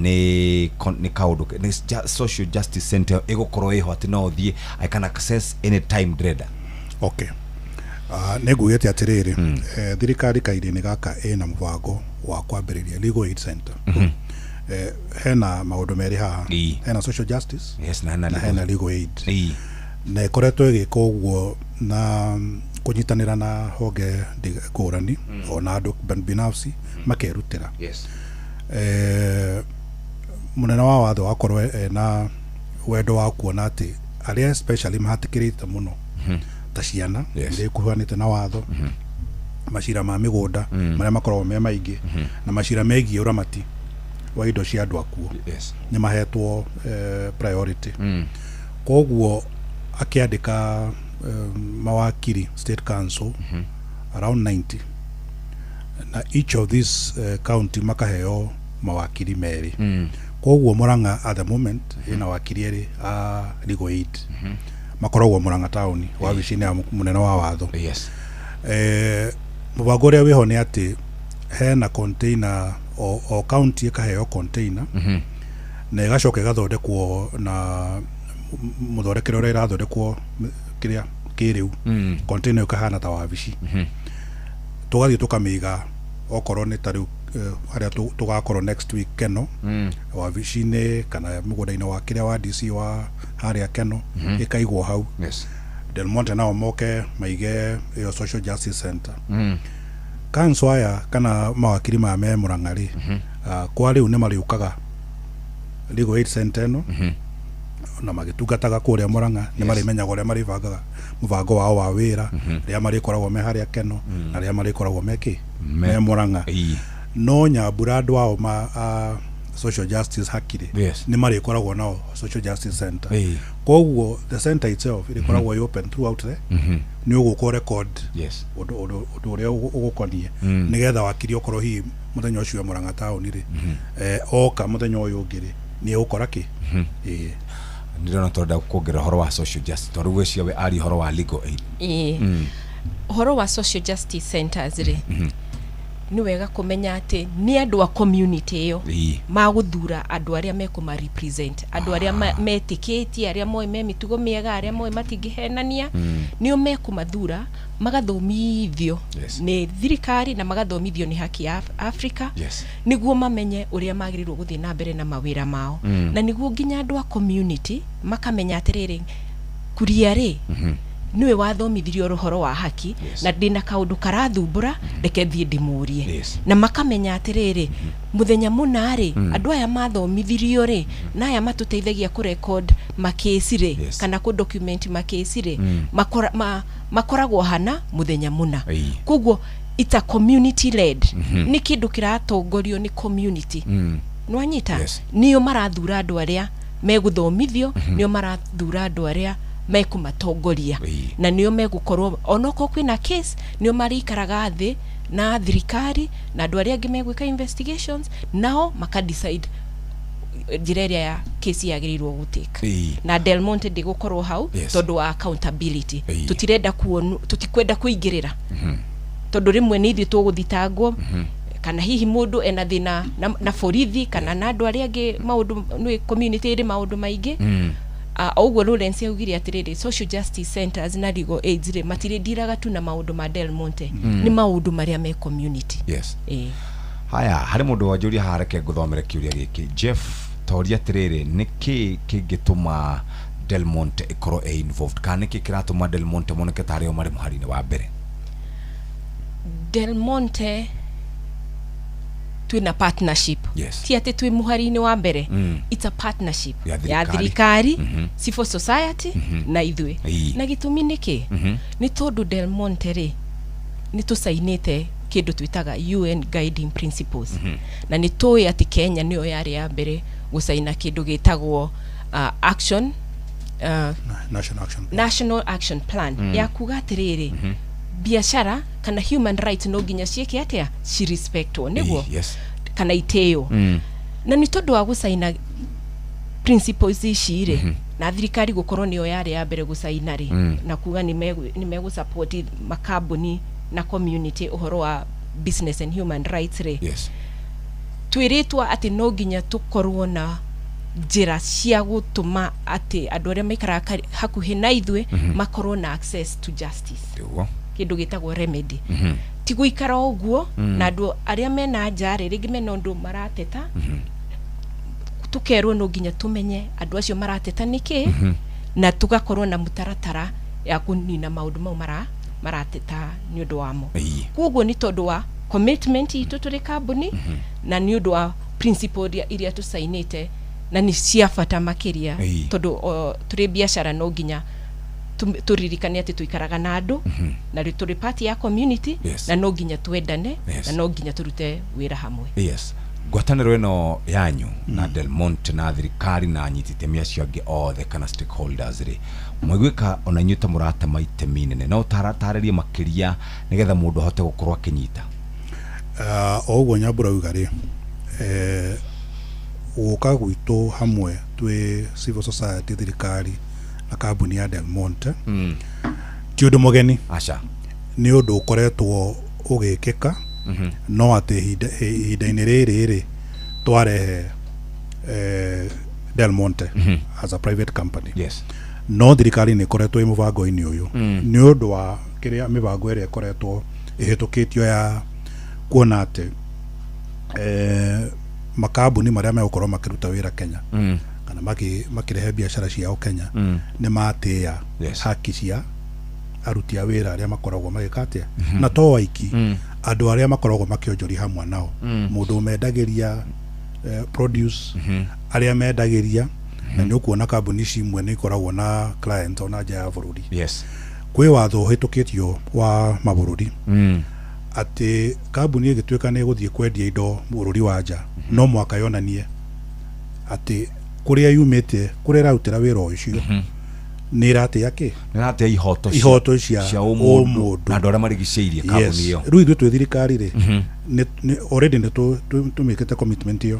Speaker 19: nĩ kaũndũ nĩ social justice center ĩgũkorwo ĩho atĩ no ũthiĩ, I can access anytime ndĩrenda?
Speaker 11: Okay. Nĩ ngugĩte atĩrĩrĩ, thirikari kahinda-inĩ gaka ĩna mũbango wa kwambĩrĩria legal aid center. Hena maũndũ merĩ haha, hena social justice
Speaker 19: yes na hena
Speaker 11: na
Speaker 19: legal-
Speaker 11: hena legal aid, na ĩkoretwo ĩgĩka ũguo na kũnyitanĩra na honge ngũrani, ona andũ binafsi makerutĩra. Mũnene wa watho akorwo ena wendo wa kuona atĩ arĩa especially mahatĩkĩrĩte mũno ta ciana iria ikuhanĩte na watho, macira ma mĩgũnda marĩa makoragwo me maingĩ, na macira megiĩ ũramati wa indo cia andũ akuo, nĩ mahetwo priority. Koguo akĩandĩka mawakiri, state council, around 90, na each of these county makaheo mawakiri merĩ. Koguo Murang'a at the moment ĩna wakiri erĩ a legal aid, makoragwo Murang'a taũni wabici-inĩ ya mũnene wa watho. Mũbango ũrĩa wĩho nĩ atĩ hena container, o county ĩkaheo container, na ĩgacoka ĩgathondekwo na mũthondekere ũrĩa ĩrathondekwo kĩrĩa kĩrĩu. Container ĩyo ĩkahana ta wabici, tũgathiĩ tũkamĩiga okorwo nĩ ta rĩu harĩa tũgakorwo next week Keno, wabici-inĩ kana mũgũnda-inĩ wa kĩrĩa wa DC wa harĩa Keno, ĩkaigwo hau. Del Monte nao moke maige ĩyo social justice center. Council aya kana mawakiri maya me Murang'a rĩ, kwa rĩu nĩ marĩũkaga legal aid center ĩno na magĩtungataga kũrĩa Murang'a, nĩ marĩmenyaga ũrĩa marĩbangaga mũbango wao wa wĩra, rĩrĩa marĩkoragwo me harĩa Keno na rĩrĩa marĩkoragwo me kĩ me Murang'a. No Nyambura andũ ao ma social justice hakiri nĩ marĩkoragwo nao social justice center. Koguo the center itself ĩrĩkoragwo ĩ open throughout the nĩ ũgũka record ũndũ ũrĩa ũgũkonie, nĩgetha wakiri okorwo hihi mũthenya ũcio e Murang'a taũni rĩ, oka mũthenya ũyũ ũngĩ rĩ, nĩ egũkora kĩ. Ĩĩ.
Speaker 19: Ndĩrona tũrenda kuongerera ũhoro wa social justice, tondũ gwĩciria we aria ũhoro wa legal aid.
Speaker 3: Ĩĩ. Ũhoro wa social justice centers rĩ, Nĩ wega kũmenya atĩ nĩ andũ a community ĩyo magũthura andũ arĩa mekũma represent, andũ arĩa metĩkĩtie, arĩa moĩ me mĩtugo mĩega, arĩa moĩ matingĩhenania, nĩo mekũmathura, magathomithio nĩ thirikari na magathomithio nĩ Haki ya Africa, nĩguo mamenye ũrĩa magĩrĩirwo gũthiĩ na mbere na mawĩra mao, na nĩguo nginya andũ a community makamenya atĩrĩrĩ, Kuria rĩ, niwe wathomithirio ũhoro wa haki, na ndĩna kaũndũ karathumbũra, reke thiĩ ndĩmũrie. Na makamenya atĩrĩrĩ, mũthenya mũna rĩ, andũ aya mathomithirio rĩ, na aya matũteithagia kũrecord makĩci rĩ, kana kũ document makĩci rĩ, makoragwo hana mũthenya mũna. Koguo it's a community led, nĩ kĩndũ kĩratongorio nĩ community. Nĩwanyita? Nĩo marathura andũ arĩa megũthomithio, nĩo marathura andũ arĩa mekũmatongoria, na nĩo megũkorwo onokorwo kwĩna case, nĩo marĩikaraga thĩ na thirikari na andũ arĩa angĩ megwĩka investigations, nao maka decide njĩra ĩrĩa ya case yagĩrĩirwo gũtake. Na Del Monte ndĩgũkorwo hau, tondũ wa accountability. Tũtirenda kuonu, tũtikwenda kũingĩrĩra, tondũ rĩmwe nĩ ithuĩ tũgũthitangwo, kana hihi mũndũ ena thĩna na borithi kana na andũ arĩa angĩ. Maũndũ nĩ community ĩrĩ maũndũ maingĩ. O ũguo Lawrence augire atĩrĩrĩ, social justice centers na legal aids rĩ, matirĩ tu na maũndũ ma Del Monte, nĩ maũndũ marĩa me community.
Speaker 19: Haya, harĩ mũndũ wanjũria haha, reke ngũthomere kĩũria gĩkĩ. Jeff toria atĩrĩrĩ, nĩkĩ kĩngĩtũma Del Monte ĩkorwo ĩ involved, kana nĩkĩ kĩratũma Del Monte moneke tarĩ o marĩ mũhari-inĩ wa mbere?
Speaker 3: Del Monte twĩna partnership. Ti atĩ twĩ mũhari-inĩ wa mbere. It's a partnership
Speaker 19: ya
Speaker 3: ya
Speaker 19: thirikari.
Speaker 3: Thirikari, civil society na ithuĩ. Na gĩtũmi nĩkĩ? Nĩ tondũ Del Monte rĩ, nĩ tũcainĩte kĩndũ twĩtaga UN Guiding Principles, na nĩ tũĩ atĩ Kenya nĩyo yarĩ ya mbere gũcaina kĩndũ gĩtagwo action
Speaker 11: National Action Plan.
Speaker 3: National Action Plan, ya kuga atĩrĩrĩ, biacara kana human rights no nginya ciĩke atĩa, cirespectwo nĩguo kana itĩo. Na nĩ tondũ wa gũcaina principles ici rĩ, na thirikari gũkorwo nĩyo yarĩ ya mbere gũcaina rĩ, na kuga nĩ megũsupport makambuni na community ũhoro wa business and human rights rĩ, twĩrĩtwo atĩ no nginya tũkorwo na njĩra cia gũtũma atĩ andũ arĩa maikaraga hakuhĩ na ithuĩ makorwo na access to justice, kĩndũ gĩtagwo remedy. Ti gũikara o ũguo, na andũ arĩa mena nja rĩ, rĩngĩ mena ũndũ marateta, tũkerwo no nginya tũmenye andũ acio marateta nĩkĩ, na tũgakorwo na mũtaratara ya kũnina maũndũ mau marateta nĩ ũndũ wamo. Koguo nĩ tondũ wa commitment itũ tũrĩ kambuni, na nĩ ũndũ wa principle iria tũcainĩte, na nĩ cia bata makĩria, tondũ tũrĩ biacara no nginya tũririkane atĩ tũikaraga na andũ, na rĩ tũrĩ part ya community, na no nginya twendane, na no nginya tũrute wĩra hamwe.
Speaker 19: Yes, ngwatanĩro ĩno yanyu na Del Monte na thirikari na anyiti itemi acio angĩ othe kana stakeholders rĩ, mwaiguĩka ona inyuĩ ta mũratema itemi nene, no ũtarĩrie makĩria nĩgetha mũndũ ahote gũkorwo akĩnyita.
Speaker 11: O ũguo Nyambura auga rĩ, gũka gwitũ hamwe twĩ civil society, thirikari na kambuni ya Del Monte, ti ũndũ mũgeni.
Speaker 19: Aca.
Speaker 11: Nĩ ũndũ ũkoretwo ũgĩkĩka, no atĩ ihinda-inĩ rĩrĩ rĩ, twarehe Del Monte as a private company. No thirikari nĩ ĩkoretwo ĩ mũbango-inĩ ũyũ, nĩ ũndũ wa kĩrĩa mĩbango ĩrĩa ĩkoretwo ĩhĩtũkĩtio ya kuona atĩ makambuni marĩa megũkorwo makĩruta wĩra Kenya, kana makĩrehe biacara ciao Kenya, nĩ matĩĩa haki cia aruti a wĩra arĩa makoragwo magĩka atĩa, na to aiki, andũ arĩa makoragwo makĩonjoria hamwe nao, mũndũ mendagĩria produce, arĩa mendagĩria. Na nĩ ũkuona kambuni ici imwe nĩ ikoragwo na client ona nja ya bũrũri. Kwĩ watho ũhĩtũkĩtio wa mabũrũri, atĩ kambuni ĩgĩtuĩka nĩ ĩgũthiĩ kwendia indo bũrũri wa nja, no mwaka yonanie atĩ kũrĩa yumĩte, kũrĩa ĩrarutĩra wĩra ũcio, nĩ ĩratĩa kĩ?
Speaker 19: Nĩ ĩratĩa ihoto
Speaker 11: ihoto cia
Speaker 19: cia ũmũndũ
Speaker 11: ũmũndũ
Speaker 19: na andũ arĩa marigicĩirie kambuni ĩyo.
Speaker 11: Rĩu ithuĩ twĩ thirikari rĩ, already nĩ tũmĩkĩte commitment ĩyo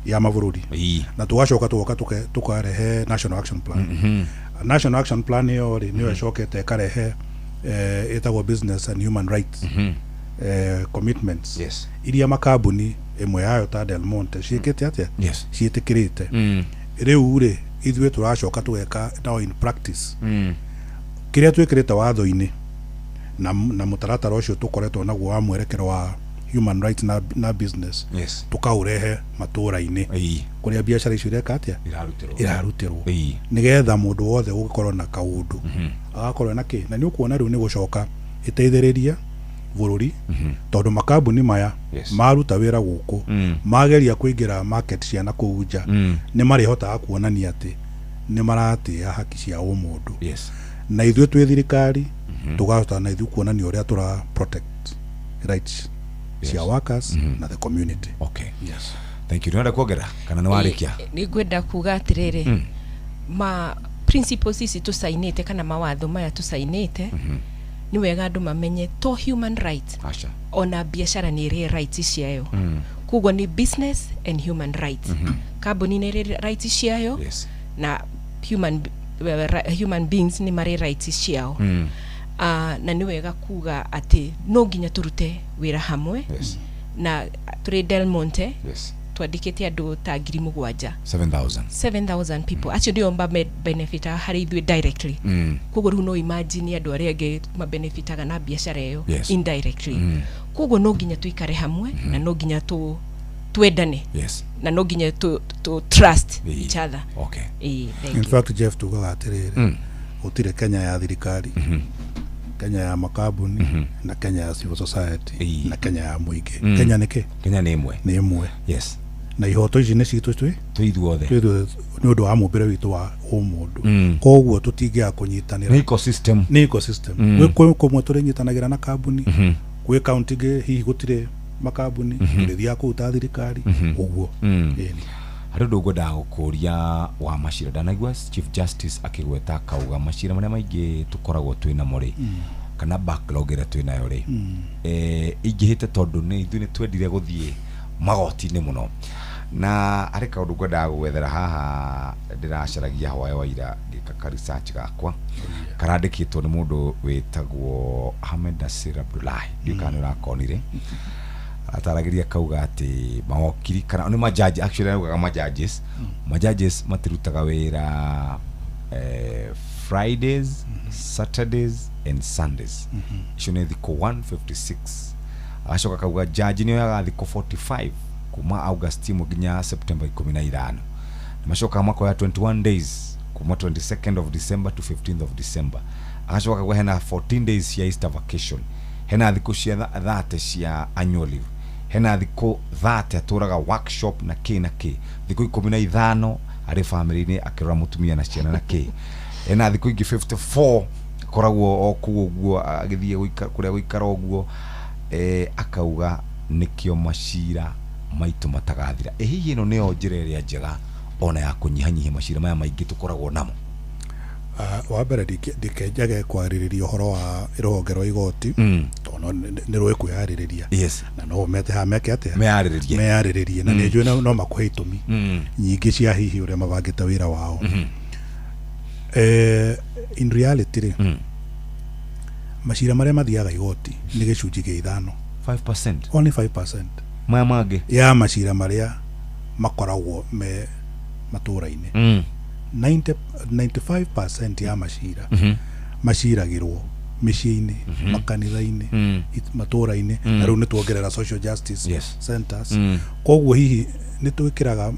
Speaker 11: ya mabũrũri, na tũgacoka tũgoka tũkarehe National Action Plan. National Action Plan ĩyo rĩ, nĩyo ĩcokete ĩkarehe ĩtagwo business and human rights. commitments
Speaker 19: Yes.
Speaker 11: iria makambuni ĩmwe yayo ta Del Monte ciĩkĩte atĩa?
Speaker 19: Yes.
Speaker 11: Ciĩtĩkĩrĩte. Rĩu rĩ, ithuĩ tũracoka tũgeka now in practice kĩrĩa twĩkĩrĩte watho-inĩ na mũtaratara ũcio tũkoretwo naguo wa mwerekero wa human rights na business, tũkaũrehe matũra-inĩ kũrĩa biacara icio ireka atĩa?
Speaker 19: Irarutĩrwo.
Speaker 11: Irarutĩrwo,
Speaker 19: Ĩĩ.
Speaker 11: nĩgetha mũndũ wothe ũgĩkorwo na kaũndũ agakorwo na kĩ. Na nĩ ũkuona rĩu nĩ gũcoka ĩteithĩrĩrie bũrũri, tondũ makambuni maya maruta wĩra gũkũ, mageria kũingĩra market cia na kũu nja, nĩ marĩhotaga kuonania atĩ nĩ maratĩĩa haki cia ũmũndũ. Na ithuĩ twĩ thirikari tũgahota na ithuĩ kuonania ũrĩa tũra protect rights cia workers na the community.
Speaker 19: Okay.
Speaker 11: Yes.
Speaker 19: Thank you. Nĩwenda kuongerera kana nĩ warĩkia?
Speaker 3: Nĩ ngwenda kuga atĩrĩrĩ, ma principles ici tũcainĩte kana mawatho maya tũcainĩte, nĩ wega andũ mamenye to human rights,
Speaker 19: Aca.
Speaker 3: ona biacara nĩ ĩrĩ rights ciayo. Koguo nĩ business and human rights. Kambuni nĩ ĩrĩ rights ciayo, na human beings nĩ marĩ rights ciao. Na nĩ wega kuga atĩ no nginya tũrute wĩra hamwe. Na tũrĩ Del Monte, twandĩkĩte andũ ta 7,000.
Speaker 19: 7000.
Speaker 3: 7000 people, acio nĩo mabenefitaga harĩ ithuĩ directly. Koguo rĩu no imagine andũ arĩa angĩ mabenefitaga na biacara ĩyo indirectly. Koguo no nginya tũikare hamwe, na no nginya twendane, na no nginya tu trust each other. Ĩĩ, thank
Speaker 11: In
Speaker 3: you.
Speaker 11: fact, Jeff, tugaga atĩrĩrĩ, gũtirĩ Kenya ya thirikari, Kenya ya makambuni, na Kenya ya civil society, na Kenya ya mũingĩ. Kenya nĩ kĩ?
Speaker 19: Kenya nĩ ĩmwe.
Speaker 11: Nĩ ĩmwe. Na ihoto ici nĩ citũ twĩ
Speaker 19: twĩ ithuothe.
Speaker 11: Twĩ ithuothe, nĩ ũndũ wa mũmbĩre witũ wa ũmũndũ. Koguo tũtingĩaga kũnyitanĩra.
Speaker 19: Nĩ ecosystem.
Speaker 11: Nĩ ecosystem. Gwĩ kũmwe tũrĩnyitanagĩra na kambuni, gwĩ kaunti ingĩ hihi gũtirĩ makambuni, tũrĩthiaga kũu ta thirikari. Ũguo. Ĩni.
Speaker 19: Harĩ ũndũ ngwendaga gũkũria wa macira. Ndanaigua Chief Justice akĩgweta akauga macira marĩa maingĩ tũkoragwo twĩ namo rĩ, kana backlog ĩrĩa twĩ nayo rĩ, ingĩhĩte tondũ nĩ ithuĩ nĩ twendire gũthiĩ magoti-inĩ mũno. Na harĩ kaũndũ ngwendaga gũgwethera haha, ndĩracaragia hwaĩ wa ira ngĩka ka research gakwa, karandĩkĩtwo nĩ mũndũ wĩtagwo Ahmed Nasir Abdullahi. Ndiũĩ kana nĩ ũrakonire. Ataragĩria kauga atĩ mawokiri kana nĩ majaji, actually araugaga majudges matirutaga wĩra Fridays, Saturdays and Sundays. Icio nĩ thikũ 156. Agacoka kauga jaji nĩ oyaga thikũ 45 kuma August 1 nginya September 15, na macokaga makoya 21 days kuma 22nd of December to 15th of December. Agacoka kauga hena 14 days cia Easter vacation, hena thikũ cia 30 cia annual leave, hena thikũ 30 atũraga workshop na kĩ na kĩ, thikũ 15 arĩ family-inĩ akĩrora mũtumia na ciana na kĩ, hena thikũ ingĩ 54 akoragwo o kũu ũguo agĩthiĩ kũrĩa gũikara ũguo. Akauga nĩkĩo macira maitũ matagathira. Ĩ hihi ĩno nĩyo njĩra ĩrĩa njega ona ya kũnyihanyihia macira maya maingĩ tũkoragwo namo?
Speaker 11: Wa mbere, ndikĩnjage kwarĩrĩria ũhoro wa rũhonge rwa igoti, tondũ nĩ rũĩ kwĩyarĩrĩria. Na no mete haha meke atĩa?
Speaker 19: Meyarĩrĩrie.
Speaker 11: Meyarĩrĩrie. Na nĩ njũĩ no makũhe itũmi nyingĩ cia hihi ũrĩa mabangĩte wĩra wao. In reality rĩ, macira marĩa mathiaga igoti nĩ gĩcunjĩ gĩa 5.
Speaker 19: 5%.
Speaker 11: Only 5%.
Speaker 19: Maya mangĩ?
Speaker 11: Ya macira marĩa makoragwo me matũra-inĩ. 95% ya macira maciragĩrwo mĩciĩ-inĩ, makanitha-inĩ, matũra-inĩ, na rĩu nĩ tuongerera social justice centers. Koguo hihi nĩ twĩkĩraga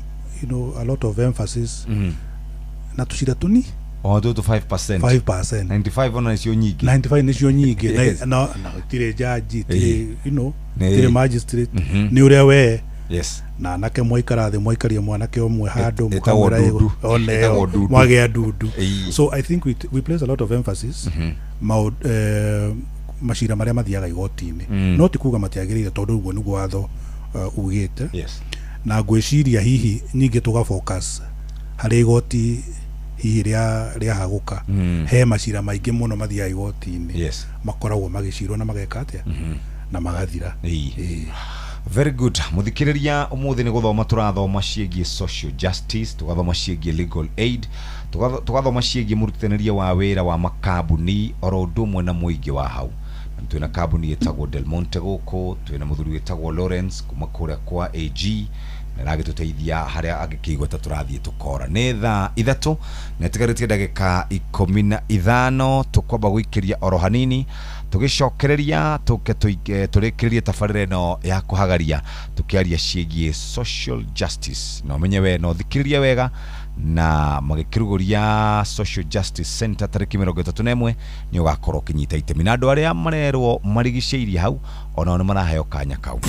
Speaker 11: a lot of emphasis na tũcira tũni
Speaker 19: O tũtũ 5%.
Speaker 11: 5%.
Speaker 19: 95 ona nĩcio nyingĩ.
Speaker 11: 95 nĩcio nyingĩ. Na tirĩ jaji, tirĩ tirĩ magistrate. Nĩ ũrĩa we na anake mwaikara thĩ, mwaikaria mwanake ũmwe handũ,
Speaker 19: Ĩtagwo
Speaker 11: mũkamwĩra
Speaker 19: ndundu.
Speaker 11: one
Speaker 19: Ĩtagwo ndundu.
Speaker 11: mwagĩa ndundu. So I think we place a lot of emphasis macira marĩa mathiaga igoti-inĩ. No ti kuga matiagĩrĩire, tondũ ũguo nĩguo watho ugĩte. Na ngwĩciria hihi nyingĩ tũga focus harĩ igoti hihi rĩa hagũka. He macira maingĩ mũno mathiaga igoti-inĩ, makoragwo magĩcirwo na mageka atĩa na magathira.
Speaker 19: Ĩĩ. Very good. Muthikiriria, umuthi ni guthoma turathoma ciĩgiĩ social justice, tugathoma ciĩgiĩ legal aid, tugathoma ciĩgiĩ mũrutithania wa wĩra wa makambuni oro ũndũ ũmwe na mũingĩ wa hau. Twĩna kambuni ĩtagwo Del Monte gũkũ, twĩna mũthuri wĩtagwo Lawrence kuma kũrĩa kwa AG na aragĩtũteithia harĩa angĩkĩigua ta tũrathiĩ tũkora. Nĩ thaa 3 na ĩtigarĩtie ndagĩka 15, tũkwamba gũikĩria oro hanini tũgĩcokereria tũke tũrĩkĩrĩrie tabarĩra ĩno ya kũhagaria tũkĩaria ciĩgiĩ social justice. Na ũmenye we no thikĩrĩrie wega na magĩkĩrugũria Social Justice Center tarĩki 31 nĩ ũgakorwo ũkĩnyita itemi, na andũ arĩa marerwo marigicĩirie hau onao nĩ maraheo kanya kau.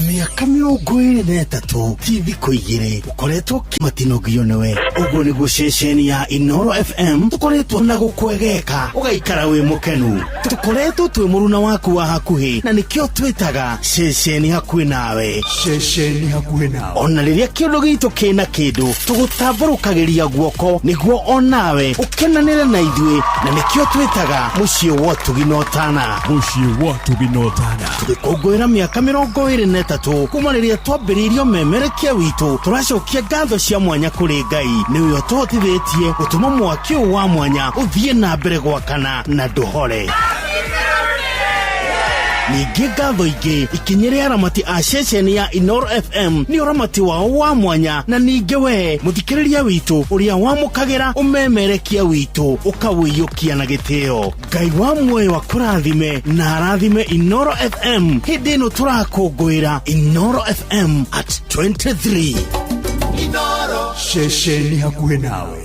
Speaker 6: Mĩaka 23 ti thikũ 2 ũkoretwo kĩmatinogio nĩwe. Ũguo nĩguo ceceni ya Inoro FM tũkoretwo na gũkwegeka ũgaikara wĩ mũkenu. Tũkoretwo twĩ mũruna waku wa hakuhĩ, na nĩkĩo twĩtaga ceceni hakuhĩ nawe.
Speaker 13: Ceceni hakuhĩ nawe.
Speaker 6: Ona rĩrĩa kĩũndũ gitũ kĩna kĩndũ tũgũtambũrũkagĩria guoko nĩguo onawe ũkenanĩre na ithuĩ, na nĩkĩo twĩtaga mũciĩ wa ũtugi na ũtana.
Speaker 13: Mũciĩ wa ũtugi na ũtana.
Speaker 6: Tũgĩkũngũĩra mĩaka 23 kuma rĩrĩa twambĩrĩirio memerekia witũ, tũracokia ngatho cia mwanya kũrĩ Ngai nĩwe ũtũhotithĩtie gũtũma mwaki ũyũ wa mwanya ũthiĩ na mbere gwakana na ndũhore. Ningĩ ngatho ingĩ ikinyĩre aramati a ceceni ya Inoro FM nĩ ũramati wao wa mwanya, na ningĩ we mũthikĩrĩria witũ ũrĩa wamũkagĩra ũmemerekia witũ ũkawĩiyũkia na gĩtĩo. Ngai wa muoyo akũrathime na arathime Inoro FM hĩndĩ ĩno tũrakũngũĩra Inoro FM at 23.
Speaker 13: Inoro ceceni hakuhĩ nawe.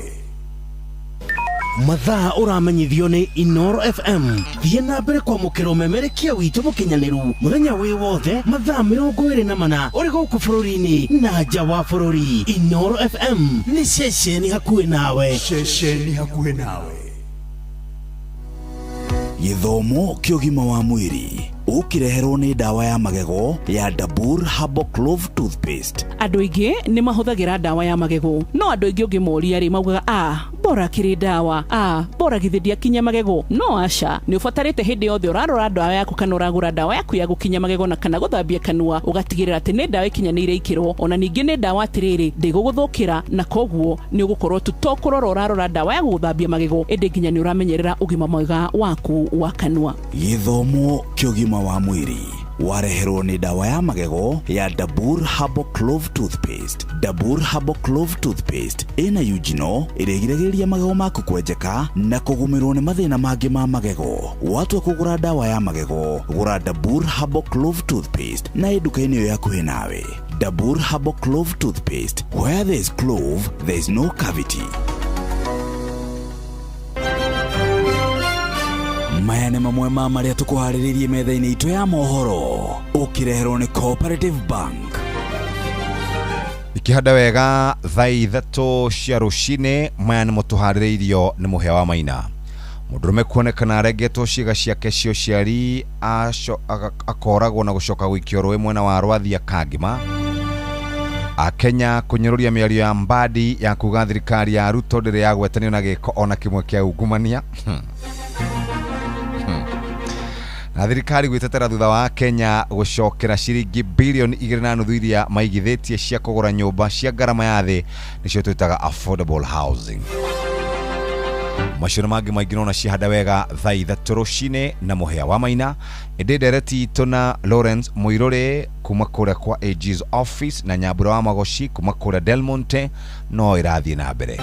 Speaker 6: Mathaa ũramenyithio nĩ Inoro FM. Thiĩ na mbere kwamũkĩra ũmemerekia witũ mũkinyanĩru mũthenya wĩ wothe mathaa 24 ũrĩ gũkũ bũrũri-inĩ na nja wa bũrũri. Inoro FM nĩ ceceni hakuhĩ nawe.
Speaker 13: Ceceni hakuhĩ nawe.
Speaker 15: Gĩthomo kĩa ũgima wa mwĩrĩ ũkĩreherwo nĩ ndawa ya magego ya Dabur Herbal Clove Toothpaste.
Speaker 1: Andũ aingĩ nĩ mahũthagĩra ndawa ya magego, no andũ aingĩ ũngĩmoria rĩ maugaga a bora kĩrĩ ndawa, a bora githĩ ndiakinya magego. No aca, nĩ ũbatarĩte hĩndĩ yothe ũrarora ndawa yaku kana ũragũra ndawa yaku ya gũkinya magego na kana gũthambia kanua, ũgatigĩrĩra atĩ nĩ ndawa ĩkinyanĩire ikĩro, ona ningĩ nĩ ndawa atĩrĩrĩ ndĩgũgũthũkĩra, na koguo nĩ ũgũkorwo tu to kũrora ũrarora ndawa ya gũgũthambia magego, ĩndĩ nginya nĩ ũramenyerera ũgima mwega waku wa kanua.
Speaker 15: Gĩthomo kĩa ũgima wa mwĩrĩ wareherwo nĩ ndawa ya magego ya Dabur Herbal Clove Toothpaste. Dabur Herbal Clove Toothpaste ĩna eugenol ĩrĩa ĩgiragĩrĩria magego maku kwenjeka na kũgũmĩrwo nĩ mathĩna mangĩ ma magego. Watua kũgũra ndawa ya magego, gũra Dabur Herbal Clove Toothpaste na ĩ nduka-inĩ ĩyo hakuhĩ nawe. Dabur Herbal Clove Toothpaste, where there is clove, there is no cavity. Maya nĩ mamwe ma marĩa tũkũharĩrĩirie metha-inĩ itũ ya mohoro ũkĩreherwo nĩ Cooperative Bank.
Speaker 19: Ikĩhanda wega thaa 3 cia rũcinĩ, maya nĩmo tũharĩrĩirio nĩ Mũhĩa wa Maina. Mũndũrũme kuonekana arengetwo ciĩga ciake cia ũciari akoragwo na gũcoka gũikio rũĩ mwena wa Rwathia Kangima. Akenya kũnyũrũria mĩario ya Mbadi ya kuga thirikari ya Ruto ndĩrĩ yagwetanio na gĩko ona kĩmwe kĩa ungumania. Na thirikari gwĩtetera thutha wa Kenya gũcokera ciringi bilioni 2.5 iria maigithĩtie cia kũgũra nyũmba cia ngarama ya thĩ, nĩcio twĩtaga affordable housing. Macio na mangĩ maingĩ nona cihanda wega thaa 3 rũcinĩ na Mũhĩa wa Maina. Ĩndĩ ndereti itũ na Lawrence Mũirũrĩ kuma kũrĩa kwa AG's office na Nyambura wa Magoci kuma kũrĩa Del Monte no ĩrathiĩ na mbere.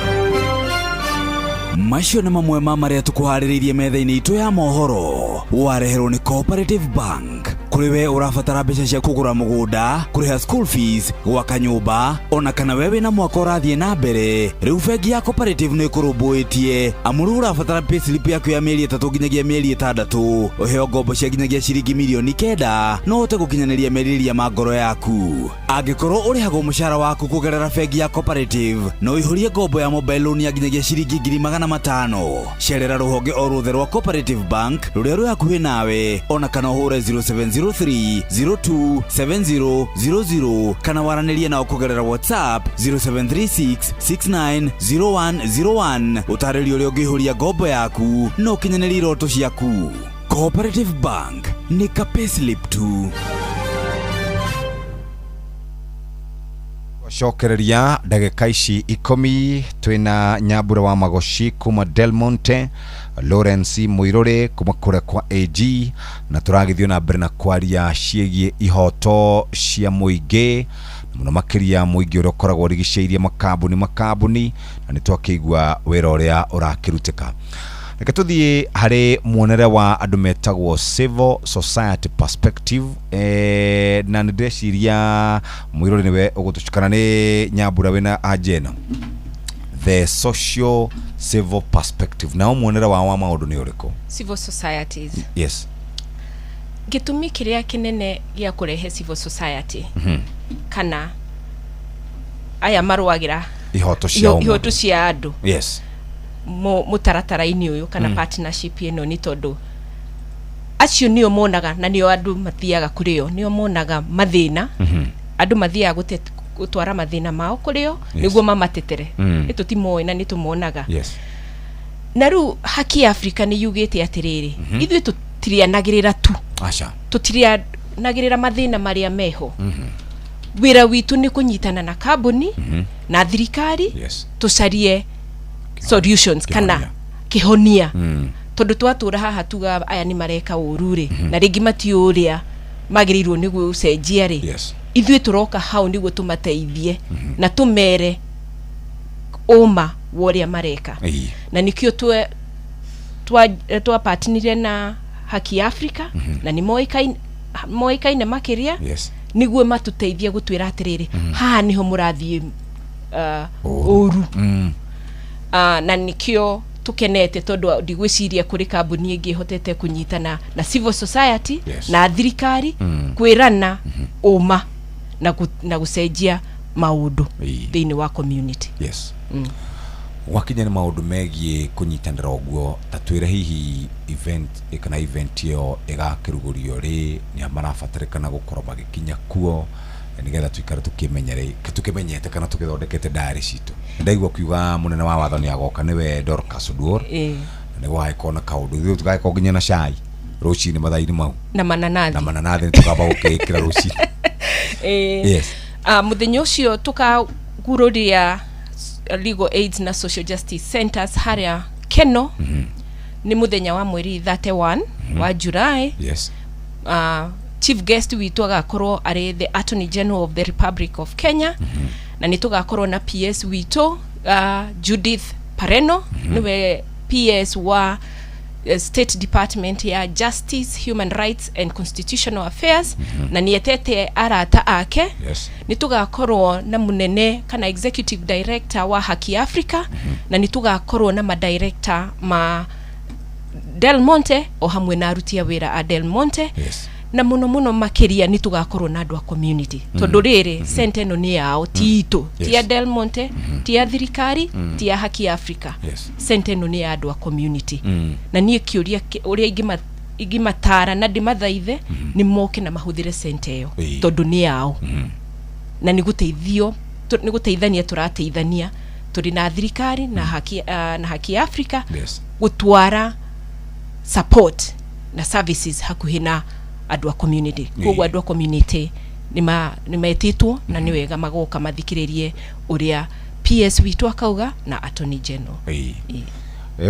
Speaker 15: Macio nĩ mamwe ma marĩa tũkũharĩrĩirie metha-inĩ itũ ya mohoro wareherwo nĩ Cooperative Bank. Kũrĩ we ũrabatara mbeca cia kũgũra mũgũnda, kũrĩha school fees, gwaka nyũmba, ona kana we wĩna mwaka ũrathiĩ na mbere, rĩu bengi ya Cooperative nĩ ĩkũrũmbũĩtie. Amu rĩu ũrabatara payslip yaku ya mĩeri 3 nginyagia mĩeri 6, ũheo ngombo cia nginyagia ciringi milioni 9 no ũhote gũkinyanĩria merirĩria ma ngoro yaku. Angĩkorwo ũrĩhagwo mũcara waku kũgerera bengi ya Cooperative, no ũihũrie ngombo ya mobile loan ya nginyagia ciringi 500,000. Cerera rũhonge o ruothe rwa Cooperative Bank rũrĩa rwĩ hakuhĩ nawe, ona kana ũhũre 0703 02 7000 kana waranĩrie nao kũgerera WhatsApp 0736 690101. Ũtarĩrio ũrĩa ũngĩihũria ngombo yaku na ũkinyanĩrie iroto ciaku. Cooperative Bank nĩ ka payslip tu.
Speaker 19: Twacokereria ndagĩka ici 10 twĩna Nyambura wa Magoci kuma Del Monte, Lawrence Muiruri kuma kũrĩa kwa AG, na tũragĩthiĩ na mbere na kwaria ciĩgiĩ ihoto cia mũingĩ, mũno makĩria mũingĩ ũrĩa ũkoragwo ũrigicĩirie makambuni na nĩ twakĩigua wĩra ũrĩa ũrakĩrutĩka. Reke tũthiĩ harĩ muonere wa andũ metagwo civil society perspective, na nĩ ndĩreciria Mũirũrĩ nĩwe ũgũtũcukana nĩ Nyambura wĩna anja ĩno, the social civil perspective, nao muonere wao wa maũndũ nĩ ũrĩkũ?
Speaker 3: Civil societies.
Speaker 19: Yes.
Speaker 3: Gĩtũmi kĩrĩa kĩnene gĩa kũrehe civil society kana aya marũagĩra
Speaker 19: ihoto cia ũmũndũ.
Speaker 3: Ihoto cia andũ
Speaker 19: Yes.
Speaker 3: Mũtaratara-inĩ ũyũ kana partnership ĩno nĩ tondũ acio nĩo monaga na nĩo andũ mathiaga kũrĩ o, nĩo monaga mathĩna. Andũ mathiaga gũtwara mathĩna mao kũrĩ o nĩguo mamatetere. Nĩ tũtimoĩ na nĩ tũmonaga.
Speaker 19: Yes.
Speaker 3: Na rĩu Haki Africa nĩ yugĩte atĩrĩrĩ, ithuĩ tũtirianagĩrĩra tu.
Speaker 19: Aca.
Speaker 3: Tũtirianagĩrĩra mathĩna marĩa meho. Wĩra witũ nĩ kũnyitana na kambuni na thirikari.
Speaker 19: Yes.
Speaker 3: Tũcarie solutions kana kĩhonia. Tondũ twatũra haha tuga aya nĩ mareka ũru rĩ, na rĩngĩ matiũĩ ũrĩa magĩrĩirwo nĩ gũcenjia rĩ.
Speaker 19: Yes.
Speaker 3: Ithuĩ tũroka hau nĩguo tũmateithie na tũmere ũma wa ũrĩa mareka. Na nĩkĩo twapatinire na Haki Africa na nĩ moĩkaine makĩria.
Speaker 19: Yes.
Speaker 3: Nĩguo matũteithie gũtwĩra atĩrĩrĩ, haha nĩho mũrathiĩ ũru. Na nĩkĩo tũkenete tondũ ndigwĩciria kũrĩ kambuni ĩngĩ ĩhotete kũnyitana na civil society.
Speaker 19: Yes.
Speaker 3: Na thirikari kwĩrana ũma na gũcenjia maũndũ thĩinĩ wa community.
Speaker 19: Yes. Gwakinya nĩ maũndũ megiĩ kũnyitanĩra ũguo, ta twĩre hihi event kana event ĩyo ĩgakĩrugũrio rĩ, nĩa marabatarĩkana gũkorwo magĩkinya kuo nĩgetha tuikare tũkĩmenyete kana tũgĩthondekete diary citũ. Ndaigua kiuga mũnene wa watho nĩ agoka nĩwe Dorcas Oduor. Na nĩguo agĩkorwo na kaũndũ, ithuĩ tũgagĩkorwo nginya na cai rũcinĩ mathaa-inĩ mau.
Speaker 3: Na mananathi.
Speaker 19: Na mananathi nĩ tũkamba gũkĩĩkĩra rũcinĩ. Yes.
Speaker 3: Mũthenya ũcio tũkagurũria Legal Aids na Social Justice Centers harĩa Keno. Nĩ mũthenya wa mweri 31 wa July.
Speaker 19: Yes.
Speaker 3: Chief guest witũ agakorwo arĩ the Attorney General of the Republic of Kenya. Na nĩ tũgakorwo na PS witũ Judith Pareno, nĩwe PS wa State Department ya Justice, Human Rights and Constitutional Affairs, na nĩ etete arata ake.
Speaker 19: Yes.
Speaker 3: Nĩ tũgakorwo na mũnene kana executive director wa Haki Africa, na nĩ tũgakorwo na madirector ma Del Monte o hamwe na aruti a wĩra a Del Monte.
Speaker 19: Yes.
Speaker 3: Na mũno mũno makĩria nĩ tũgakorwo na andũ a community, tondũ rĩrĩ center ĩno nĩ yao, ti itũ, ti ya Del Monte, ti ya thirikari, ti ya Haki Africa.
Speaker 19: Yes.
Speaker 3: Center ĩno nĩ ya andũ a community. Na niĩ kĩũria ũrĩa ingĩmatara na ndĩmathaithe nĩ moke na mahũthĩre center ĩyo, tondũ nĩ yao. Na nĩ gũteithio, nĩ gũteithania tũrateithania tũrĩ na thirikari na Haki, na Haki Africa.
Speaker 19: Yes.
Speaker 3: Gũtwara support na services hakuhĩ na andũ a community. Koguo andũ a community nĩ metĩtwo na nĩ wega magoka mathikĩrĩrie ũrĩa PS witũ akauga na Attorney General.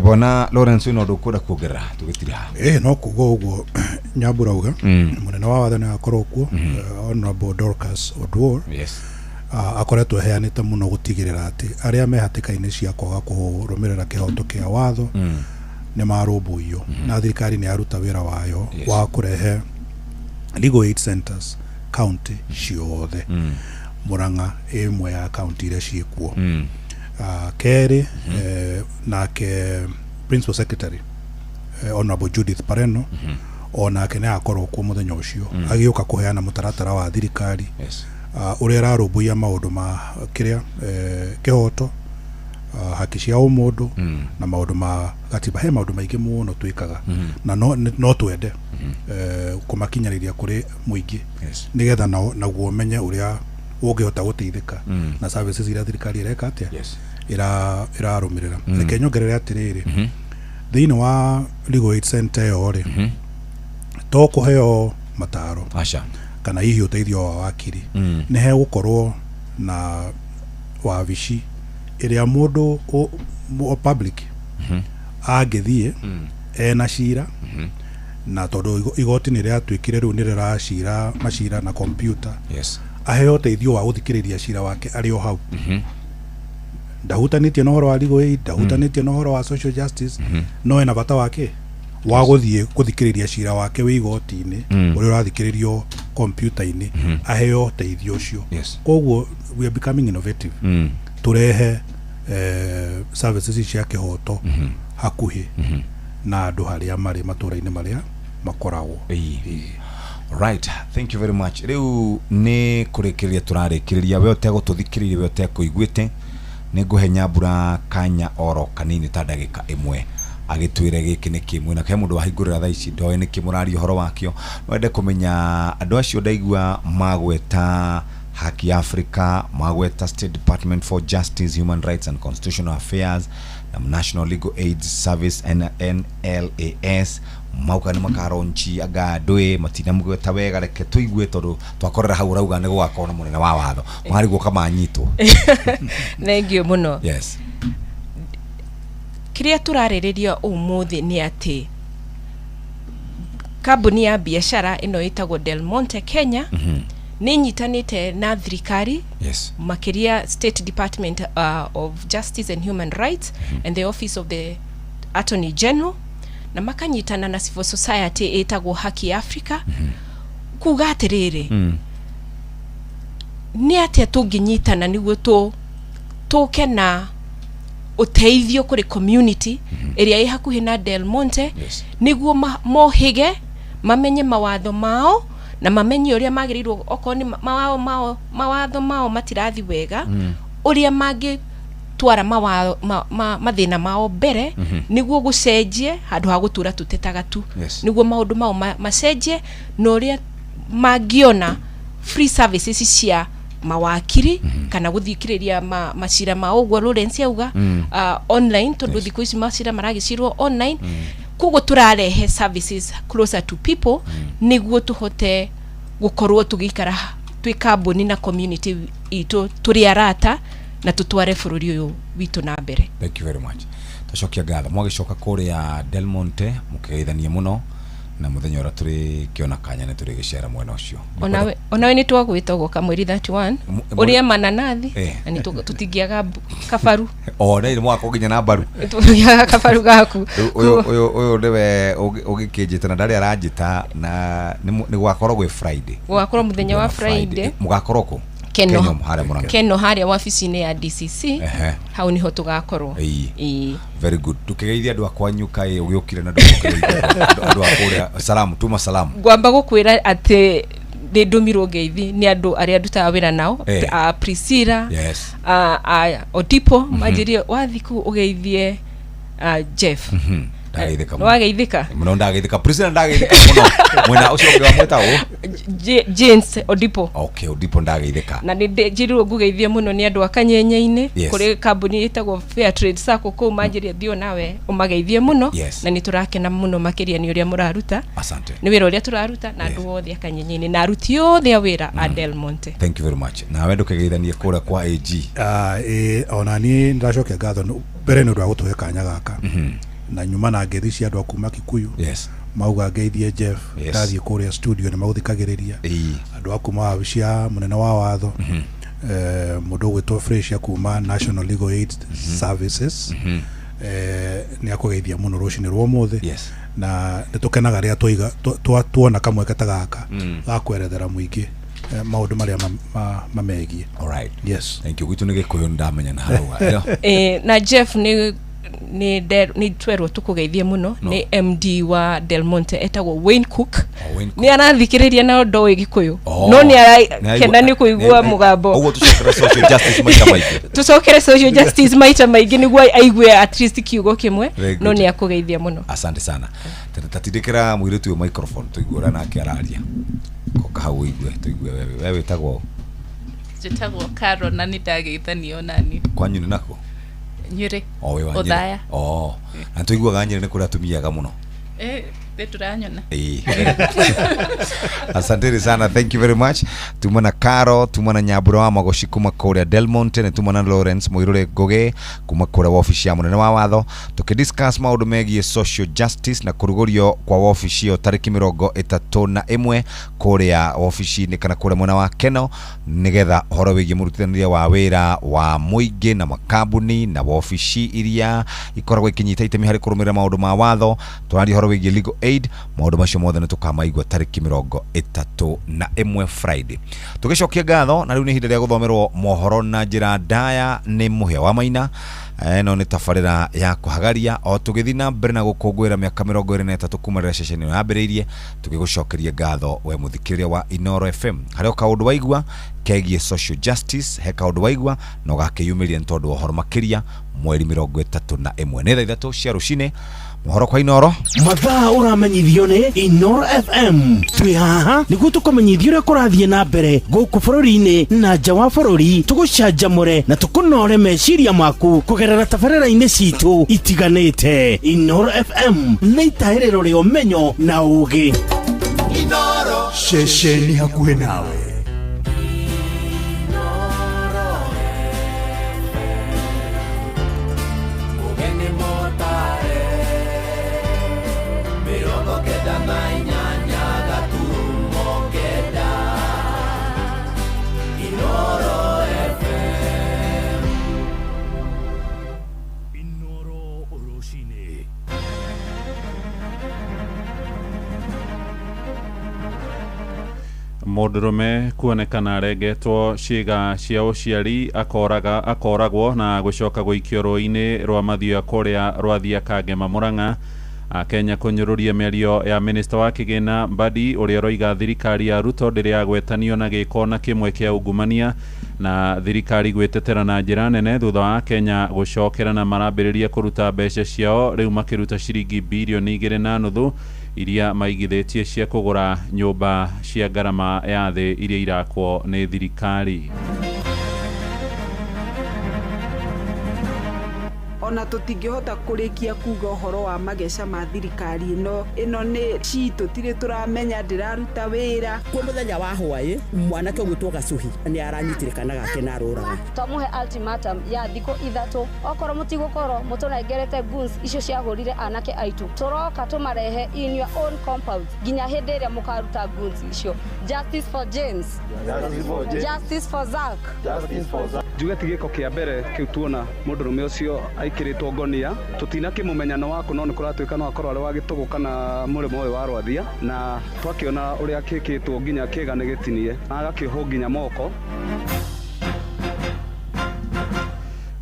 Speaker 19: Bwana Lawrence, wĩna ũndũ ũkwenda kuongerera tũgĩtira haha?
Speaker 11: No kuga ũguo Nyambura uga, mũnene wa watho nĩ akorwo kuo, Honorable Dorcas Oduor.
Speaker 19: Yes.
Speaker 11: Akoretwo aheanĩte mũno gũtigĩrĩra atĩ arĩa me hatĩka-inĩ cia kwaga kũrũmĩrĩra kĩhoto kĩa watho nĩ marũmbũiyo, na thirikari nĩ yaruta wĩra wayo wa kũrehe legal aid centers county ciothe. Murang'a ĩmwe ya county iria ciĩkuo. Kerĩ, nake principal secretary Honorable Judith Pareno onake nĩ akorwo kuo mũthenya ũcio, agĩũka kũheana mũtaratara wa thirikari.
Speaker 19: Yes.
Speaker 11: Ũrĩa ĩrarũmbũiya maũndũ ma kĩrĩa kĩhoto, haki cia ũmũndũ na maũndũ ma gatiba. He maũndũ maingĩ mũno twĩkaga na no twende kũmakinyanĩria kũrĩ mũingĩ.
Speaker 19: Yes.
Speaker 11: Nĩgetha naguo ũmenye ũrĩa ũngĩhota gũteithĩka na services iria thirikari ĩreka atĩa.
Speaker 19: Yes.
Speaker 11: Ĩrarũmĩrĩra. Reke nyongerere atĩrĩrĩ, thĩinĩ wa Legal Aid Center ĩyo rĩ, to kũheo mataro
Speaker 19: Aca.
Speaker 11: kana hihi ũteithio wa wakiri, nĩ hegũkorwo na wabici ĩrĩa mũndũ public angĩthiĩ ena cira, na tondũ igoti nĩ rĩatuĩkire rĩu nĩ rĩracira macira na computer,
Speaker 19: yes,
Speaker 11: aheo ũteithio wa gũthikĩrĩria cira wake arĩ o hau. Ndahutanĩtie na ũhoro wa legal aid, ndahutanĩtie na ũhoro wa social justice, no ena bata wake wa gũthiĩ gũthikĩrĩria cira wake wĩ igoti-inĩ ũrĩa ũrathikĩrĩrio kompiuta-inĩ, aheo ũteithio ũcio. Koguo we are becoming innovative, tũrehe services cia kĩhoto hakuhĩ na andũ harĩa marĩ matũra-inĩ marĩa makoragwo.
Speaker 19: Right, thank you very much. Rĩu nĩ kũrĩkĩrĩria tũrarĩkĩrĩria, we ũtegũtũthikĩrĩria, we ũtekũiguĩte, nĩ ngũhe Nyambura kanya oro kanini ta ndagĩka ĩmwe agĩtwĩre gĩkĩ nĩ kĩmwe, na he mũndũ wahingũrĩra thaa ici ndoĩ nĩkĩ mũraria ũhoro wakĩo, no ende kũmenya andũ acio ndaigua magweta Haki Africa, magweta State Department for Justice, Human Rights and Constitutional Affairs na National Legal Aid Service NLAS, mauka nĩ makaronchi anga ndũĩ matinamugweta wega, reke tũigue tondũ twakorera hau ũrauga nĩ gũgakorwo na mũnene wa watho marigwo kamanyitwo.
Speaker 3: Thank you mũno.
Speaker 19: Yes.
Speaker 3: Kĩrĩa tũrarĩrĩria ũmũthĩ nĩ atĩ kambuni ya biacara ĩno ĩtagwo Del Monte Kenya nĩ ĩnyitanĩte na thirikari,
Speaker 19: yes,
Speaker 3: makĩria State Department of Justice and Human Rights and the Office of the Attorney General, na makanyitana na civil society ĩtagwo Haki Africa, kuga atĩrĩrĩ, nĩ atĩa tũngĩnyitana nĩguo tũke na ũteithio kũrĩ community ĩrĩa ĩ hakuhĩ na Del Monte, nĩguo mohĩge mamenye mawatho mao na mamenye ũrĩa magĩrĩirwo, okorwo nĩ mawatho mao matirathi wega, ũrĩa mangĩtwara mathĩna mao mbere, nĩguo gũcenjie handũ ha gũtũra tũtetaga tu, nĩguo maũndũ mao macenjie, na ũrĩa mangĩona free services cia mawakiri kana gũthikĩrĩria macira ma ũguo Lawrence auga online, tondũ thikũ ici macira maragĩcirwo online. Koguo tũrarehe services closer to people nĩguo tũhote gũkorwo tũgĩikara twĩ kambuni na community itũ tũrĩ arata na tũtware bũrũri ũyũ witũ na mbere.
Speaker 19: Thank you very much. Twacokia ngatho mwagĩcoka kũrĩa Del Monte mũkĩgeithanie mũno, na mũthenya ũrĩa tũrĩkĩona kanya nĩ tũrĩgĩcera mwena ũcio.
Speaker 3: Onawe nĩ twagwĩta ũgoka mweri 31 ũrĩe mananathi na nĩ tũtingĩaga kabaru.
Speaker 19: O nĩ mwako nginya na mbaru.
Speaker 3: Tũtingĩaga kabaru gaku.
Speaker 19: Ũyũ nĩwe ũgĩkĩnjĩta na ndarĩ aranjĩta, na nĩ gũgakorwo gwĩ Friday.
Speaker 3: Gũgakorwo mũthenya wa Friday.
Speaker 19: Mũgakorwo kũ?
Speaker 3: Keno Keno harĩa wabici-inĩ ya DCC, hau niho tũgakorwo.
Speaker 19: Very good. Ndũkĩgeithie andũ a kwanyu kaĩ ũgĩũkire na ndũkĩgeithie andũ a kũrĩa salamu, tuma salamu.
Speaker 3: Ngwamba gũkwĩra atĩ nĩ ndũmirwo ngeithi nĩ andũ arĩa ndutaga wĩra nao, Priscilla,
Speaker 19: yes,
Speaker 3: Odipo, manjĩrie wathiĩ kũu ũgeithie Jeff.
Speaker 19: Ndageithĩka mũno.
Speaker 3: Nĩwageithĩka?
Speaker 19: Mũno ndageithĩka. Priscilla ndageithĩka mũno. Mwena ũcio ũngĩ wamwĩta ũ?
Speaker 3: James Odipo.
Speaker 19: Okay, Odipo ndageithĩka.
Speaker 3: Na nĩ njĩrirwo ngũgeithie mũno nĩ andũ a Kanyenye-inĩ, kũrĩ kambuni ĩtagwo Fair Trade Sacco kũu, manjĩrie thiĩ nawe ũmageithie mũno, na nĩ tũrakena mũno makĩria nĩ ũrĩa mũraruta.
Speaker 19: Asante.
Speaker 3: Nĩ wĩra ũrĩa tũraruta na andũ othe a Kanyenye-inĩ na aruti othe a wĩra a Del Monte.
Speaker 19: Thank you very much. Nawe ndũkĩgeithanie kũrĩa kwa AG.
Speaker 11: Ona niĩ ndĩracokia ngatho mbere nĩ ũndũ wa gũtũhe kanya gaka. Na nyuma na ngeithi cia andũ a kuma Kikuyu,
Speaker 19: yes,
Speaker 11: mauga ngeithie Jeff,
Speaker 19: yes,
Speaker 11: ndathiĩ kũrĩa studio nĩ magũthikagĩrĩria andũ a kuma wabici ya mũnene wa watho, mũndũ ũgwĩtwo Fresh kuma National Legal Aid Services, nĩ akũgeithia mũno rũcinĩ rwa ũmũthĩ,
Speaker 19: yes,
Speaker 11: na nĩ tũkenaga rĩrĩa tuona kamweke ta gaka ga kwerethera mũingĩ maũndũ marĩa mamegiĩ.
Speaker 19: All right.
Speaker 11: Yes.
Speaker 19: Thank you. Gwitũ nĩ Gĩkũyũ ndamenya na hau.
Speaker 3: Na Jeff nĩ nĩ twerwo tũkũgeithie mũno nĩ MD wa Del Monte etagwo Wayne Cook. Nĩ arathikĩrĩria na ndoĩ Gĩkũyũ, no nĩ arakena nĩ kũigua mũgambo.
Speaker 19: Ũguo tũcokere social justice maita maingĩ.
Speaker 3: Tũcokere social justice maita maingĩ nĩguo aigue at least kiugo kĩmwe, no nĩ akũgeithia mũno.
Speaker 19: Asante sana. Tatindĩkĩra mũirĩtu ũyũ microphone tũigue ũrĩa nake araria. Koka hau ũigue tũigue wewe wĩtagwo?
Speaker 5: Njĩtagwo Carol na nĩ ndageithanio nani.
Speaker 19: Kwanyu nĩ nako?
Speaker 5: Nyĩrĩ.
Speaker 19: O wĩ wa Nyĩrĩ.
Speaker 5: Othaya.
Speaker 19: Na tũiguaga Nyĩrĩ nĩ kũrĩa atumia ega mũno.
Speaker 5: Githĩ ndũranyona?
Speaker 19: Ĩĩ. Asanteni sana, thank you very much. Tuma na Caro, tuma na Nyambura wa Magoci kuma kũrĩa Delmonte, nĩ tuma na Lawrence Mũirũrĩ Ngũgĩ kuma kũrĩa wabici ya mũnene wa watho, tũkĩdiscuss maũndũ megiĩ social justice na kũrugũrio kwa wabici ĩyo tarĩki 31 kũrĩa wabici-inĩ kana kũrĩa mwena wa Keno, nĩgetha ũhoro wĩgiĩ mũrutithanĩrie wa wĩra wa mũingĩ na makambuni na wabici iria ikoragwo ikinyita itemi harĩ kũrũmĩrĩra maũndũ ma watho. Tũraria ũhoro wĩgiĩ legal aid, maũndũ macio mothe nĩ tũkamaigua tarĩki 31 Friday. Tũgĩcokia ngatho, na rĩu nĩ ihinda rĩa gũthomerwo mohoro na njĩra ndaya nĩ Mũhĩa wa Maina. Ĩno nĩ tabarĩra ya kũhagaria o tũgĩthiĩ na mbere na gũkũngũĩra mĩaka 23 kuma rĩrĩa ceceni ĩno yambĩrĩirie, tũgĩgũcokeria ngatho we mũthikĩrĩria wa Inooro FM. Harĩ o kaũndũ waigua kegiĩ social justice, he kaũndũ waigua na ũgakĩyumĩria nĩ tondũ wa ũhoro makĩria mweri 31 nĩ thaa 3 cia rũcinĩ. Mohoro kwa Inooro.
Speaker 6: Mathaa ũramenyithio nĩ Inooro FM. Twĩ haha nĩguo tũkũmenyithia ũrĩa kũrathiĩ na mbere gũkũ bũrũri-inĩ na nja wa bũrũri, tũgũcanjamũre na tũkũnore meciria maku kũgerera tabarĩra-inĩ citũ itiganĩte. Inooro FM nĩ itahĩrĩro rĩa ũmenyo na ũũgĩ.
Speaker 13: Inooro, ceceni hakuhĩ nawe.
Speaker 9: Mũndũrũme kuonekana arengetwo ciĩga cia ũciari akoragwo na gũcoka gũikio rũĩ-inĩ rwa Mathioya kũrĩa Rwathia Kangema Murang'a. Kenya kũnyũrũria mĩario ya minista wa kĩgĩna Mbadi ũrĩa ũroiga thirikari ya Ruto ndĩrĩ yagwetanio na gĩko na kĩmwe kĩa ungumania, na thirikari gwĩtetera na njĩra nene thutha wa Kenya gũcokera na marambĩrĩria kũruta mbeca ciao, rĩu makĩruta ciringi birioni 2.5 iria maigithĩtie cia kũgũra nyũmba cia ngarama ya thĩ iria irakwo nĩ thirikari.
Speaker 8: Ona tũtingĩhota kũrĩkia kuga ũhoro wa mageca ma thirikari ĩno nĩ citũ tirĩ tũramenya ndĩraruta wĩra.
Speaker 16: Kwa mũthenya wa hwaĩ mwanake ũgwĩtwo Gacuhi nĩ aranyitire kana gake na arũraga.
Speaker 17: Twamũhe ultimatum ya thikũ 3, okorwo mũtigũkorwo mũtũnengerete guns icio ciahũrire anake aitũ, tũroka tũmarehe in your own compound nginya hĩndĩ ĩrĩa mũkaruta guns icio. Justice for James, justice for Zack,
Speaker 20: justice for Zack. Njuge ti gĩko kĩa mbere kĩu tuona mũndũrũme ũcio aikĩrĩtwo ngonia, tũtinakĩmũmenya no waku no nĩ kũratuĩka no akorwo arĩ wa gĩtũgũ kana mũrĩmo ũyũ wa Rwathia, na twakĩona ũrĩa kĩkĩtwo nginya kĩga nĩ gĩtinie na agakĩohwo nginya moko.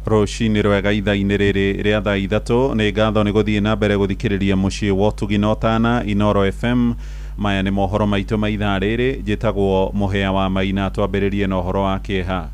Speaker 9: Rũcinĩ rwega ithaa-inĩ rĩrĩ rĩa thaa 3 nĩ ngatho nĩ gũthiĩ na mbere gũthikĩrĩria mũciĩ wa ũtugi na ũtana Inooro FM. Maya nĩ mohoro maitũ ma ithaa rĩrĩ. Njĩtagwo Mũhĩa wa Maina. Twambĩrĩrie na ũhoro wa kĩeha.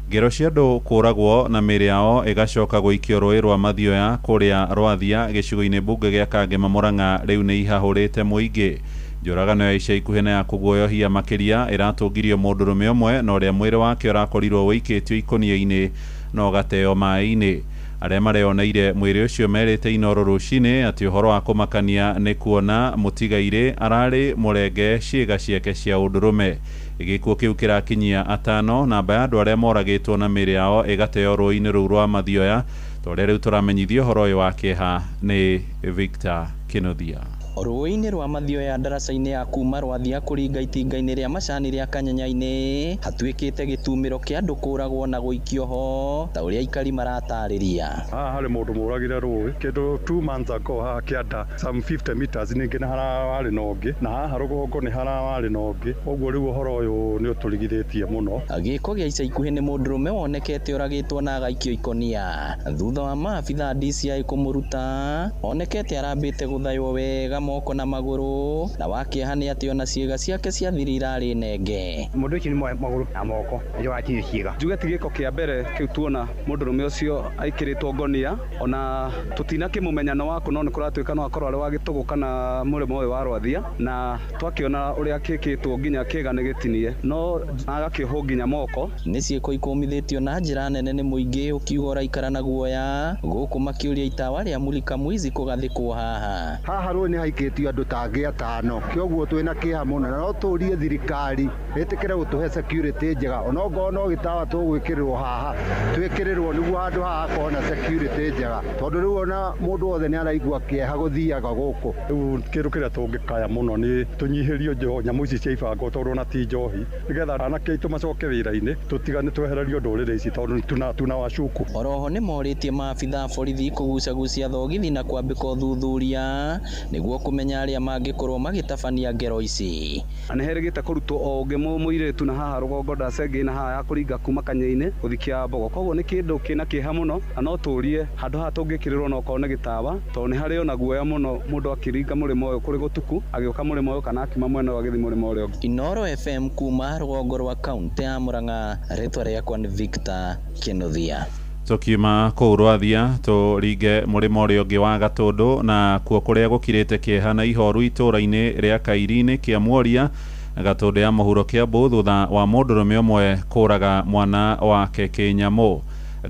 Speaker 9: Ngero cia andũ kũragwo na mĩĩrĩ yao ĩgacoka gũikio rũĩ rwa Mathioya kũrĩa Rwathia gĩcigo-inĩ mbunge gĩa Kangema Murang'a rĩu nĩ ihahũrĩte mũingĩ. Njũragano ya ica ikuhĩ na ya kũguoyohia makĩria ĩratũngirio mũndũrũme ũmwe na ũrĩa mwĩrĩ wake ũrakorirwo ũikĩtio ikũnia-inĩ na ũgateo maĩ-inĩ. Arĩa mareoneire mwĩrĩ ũcio merĩte Inooro rũcinĩ atĩ ũhoro wa kũmakania nĩ kuona mũtigairĩ ararĩ mũrenge ciĩga ciake cia ũndũrũme. Gĩkuũ kĩu kĩrakinyia 5, namba ya andũ arĩa moragĩtwo na mĩĩrĩ yao ĩgateo rũĩ-inĩ rũu rwa Mathioya. Torĩa rĩu tũramenyithio ũhoro ũyũ wa kĩeha nĩ Victor Kĩnuthia.
Speaker 21: Rũĩ-inĩ rwa Mathioya ndaraca-inĩ ya kuma Rwathia kũringa itinga-inĩ rĩa macani rĩa Kanyanya-inĩ hatuĩkĩte gĩtumĩro kĩa andũ kũragwo na gũikio ho ta ũrĩa aikari maratarĩria.
Speaker 22: Haha harĩ mũndũ mũragire rũĩ kĩndũ 2 months ago haha kĩanda some 50 meters ningĩ nĩ hararĩ na ũngĩ, na haha rũgongo nĩ hararĩ na ũngĩ, ũguo rĩu ũhoro ũyũ nĩ ũtũrigithĩtie mũno.
Speaker 21: Gĩko gĩa ica ikuhĩ nĩ mũndũrũme wonekete ũragĩtwo na agaikio ikonia thutha wa maabitha DCI kũmũruta. Onekete arambĩte gũthaywo wega moko na magũrũ, na wakĩeha nĩ atĩ ona ciĩga ciake cia thiri irarĩ nenge.
Speaker 20: Mũndũ ũcio nĩ magũrũ na moko nĩjo atinio ciĩga. Njuge ti gĩko kĩa mbere kĩu tuona mũndũrũme ũcio aikĩrĩtwo ngonia, ona tũtinakĩmũmenya no waku no nĩ kũratuĩka no akorwo arĩ wa gĩtũgũ kana mũrĩmo ũyũ wa Rwathia, na twakĩona ũrĩa kĩkĩtwo nginya kĩga nĩ gĩtinie no agakĩohwo nginya moko.
Speaker 21: Nĩ ciĩko ikũmithĩtio na njĩra nene nĩ mũingĩ ũkiuga ũraikara na guoya gũkũ makĩũria itawa rĩa Mulika Mwizi kũgathĩkwo haha.
Speaker 22: Haha rũĩ nĩ
Speaker 12: haikĩtio andũ ta angĩ atano. Kĩoguo twĩna kĩeha mũno na no tũrie thirikari ĩtĩkĩre gũtũhe security njega onokorwo no gĩtawa tũgwĩkĩrĩrwo haha twĩkĩrĩrwo nĩguo handũ haha hakorwo na security njega tondũ rĩu ona mũndũ wothe nĩ araigua kĩeha gũthiaga gũkũ.
Speaker 22: Rĩu kĩndũ kĩrĩa tũngĩkaya mũno nĩ tũnyihĩrio nyamũ ici cia ibango tondũ ona ti njohi nĩgetha anake aitũ macoke wĩra-inĩ tũtigane twehererio ndũrĩrĩ ici tondũ tuna wacuku.
Speaker 21: Oroho nĩ morĩtie maabitha a borithi kũgucagucia thogithi na kwambĩka ũthuthuria nĩguo kũmenya arĩa mangĩkorwo magĩtabania ngero ici.
Speaker 20: Nĩ herĩgĩte kũrutwo o ũngĩ mũirĩtu na haha rũgongo ndacengĩ na haha ya kũringa kuma Kanya-inĩ gũthikia Mbogo, koguo nĩ kĩndũ kĩna kĩeha mũno na no tũrie handũ haha tũngĩkĩrĩrwo no korwo nĩ gĩtawa tondũ nĩ harĩ ona guoya mũno mũndũ akĩringa mũrĩmo ũyũ kũrĩ gũtuku agĩũka mũrĩmo ũyũ kana akiuma mwena ũyũ agĩthiĩ mũrĩmo ũrĩa ũngĩ.
Speaker 21: Inooro FM kuma rũgongo rwa kaunti ya Murang'a, rĩtwa rĩakwa nĩ Victor Kinuthia.
Speaker 9: Tukiuma kũu Rwathia tũringe mũrĩmo ũrĩa ũngĩ wa Gatũndũ na kuo kũrĩa gũkirĩte kĩeha na ihoru itũũra-inĩ rĩa Kairi-inĩ kĩa Mworia Gatũndũ ya mũhuro Kĩambu thutha wa mũndũrũme ũmwe kũraga mwana wake kĩnyamũ.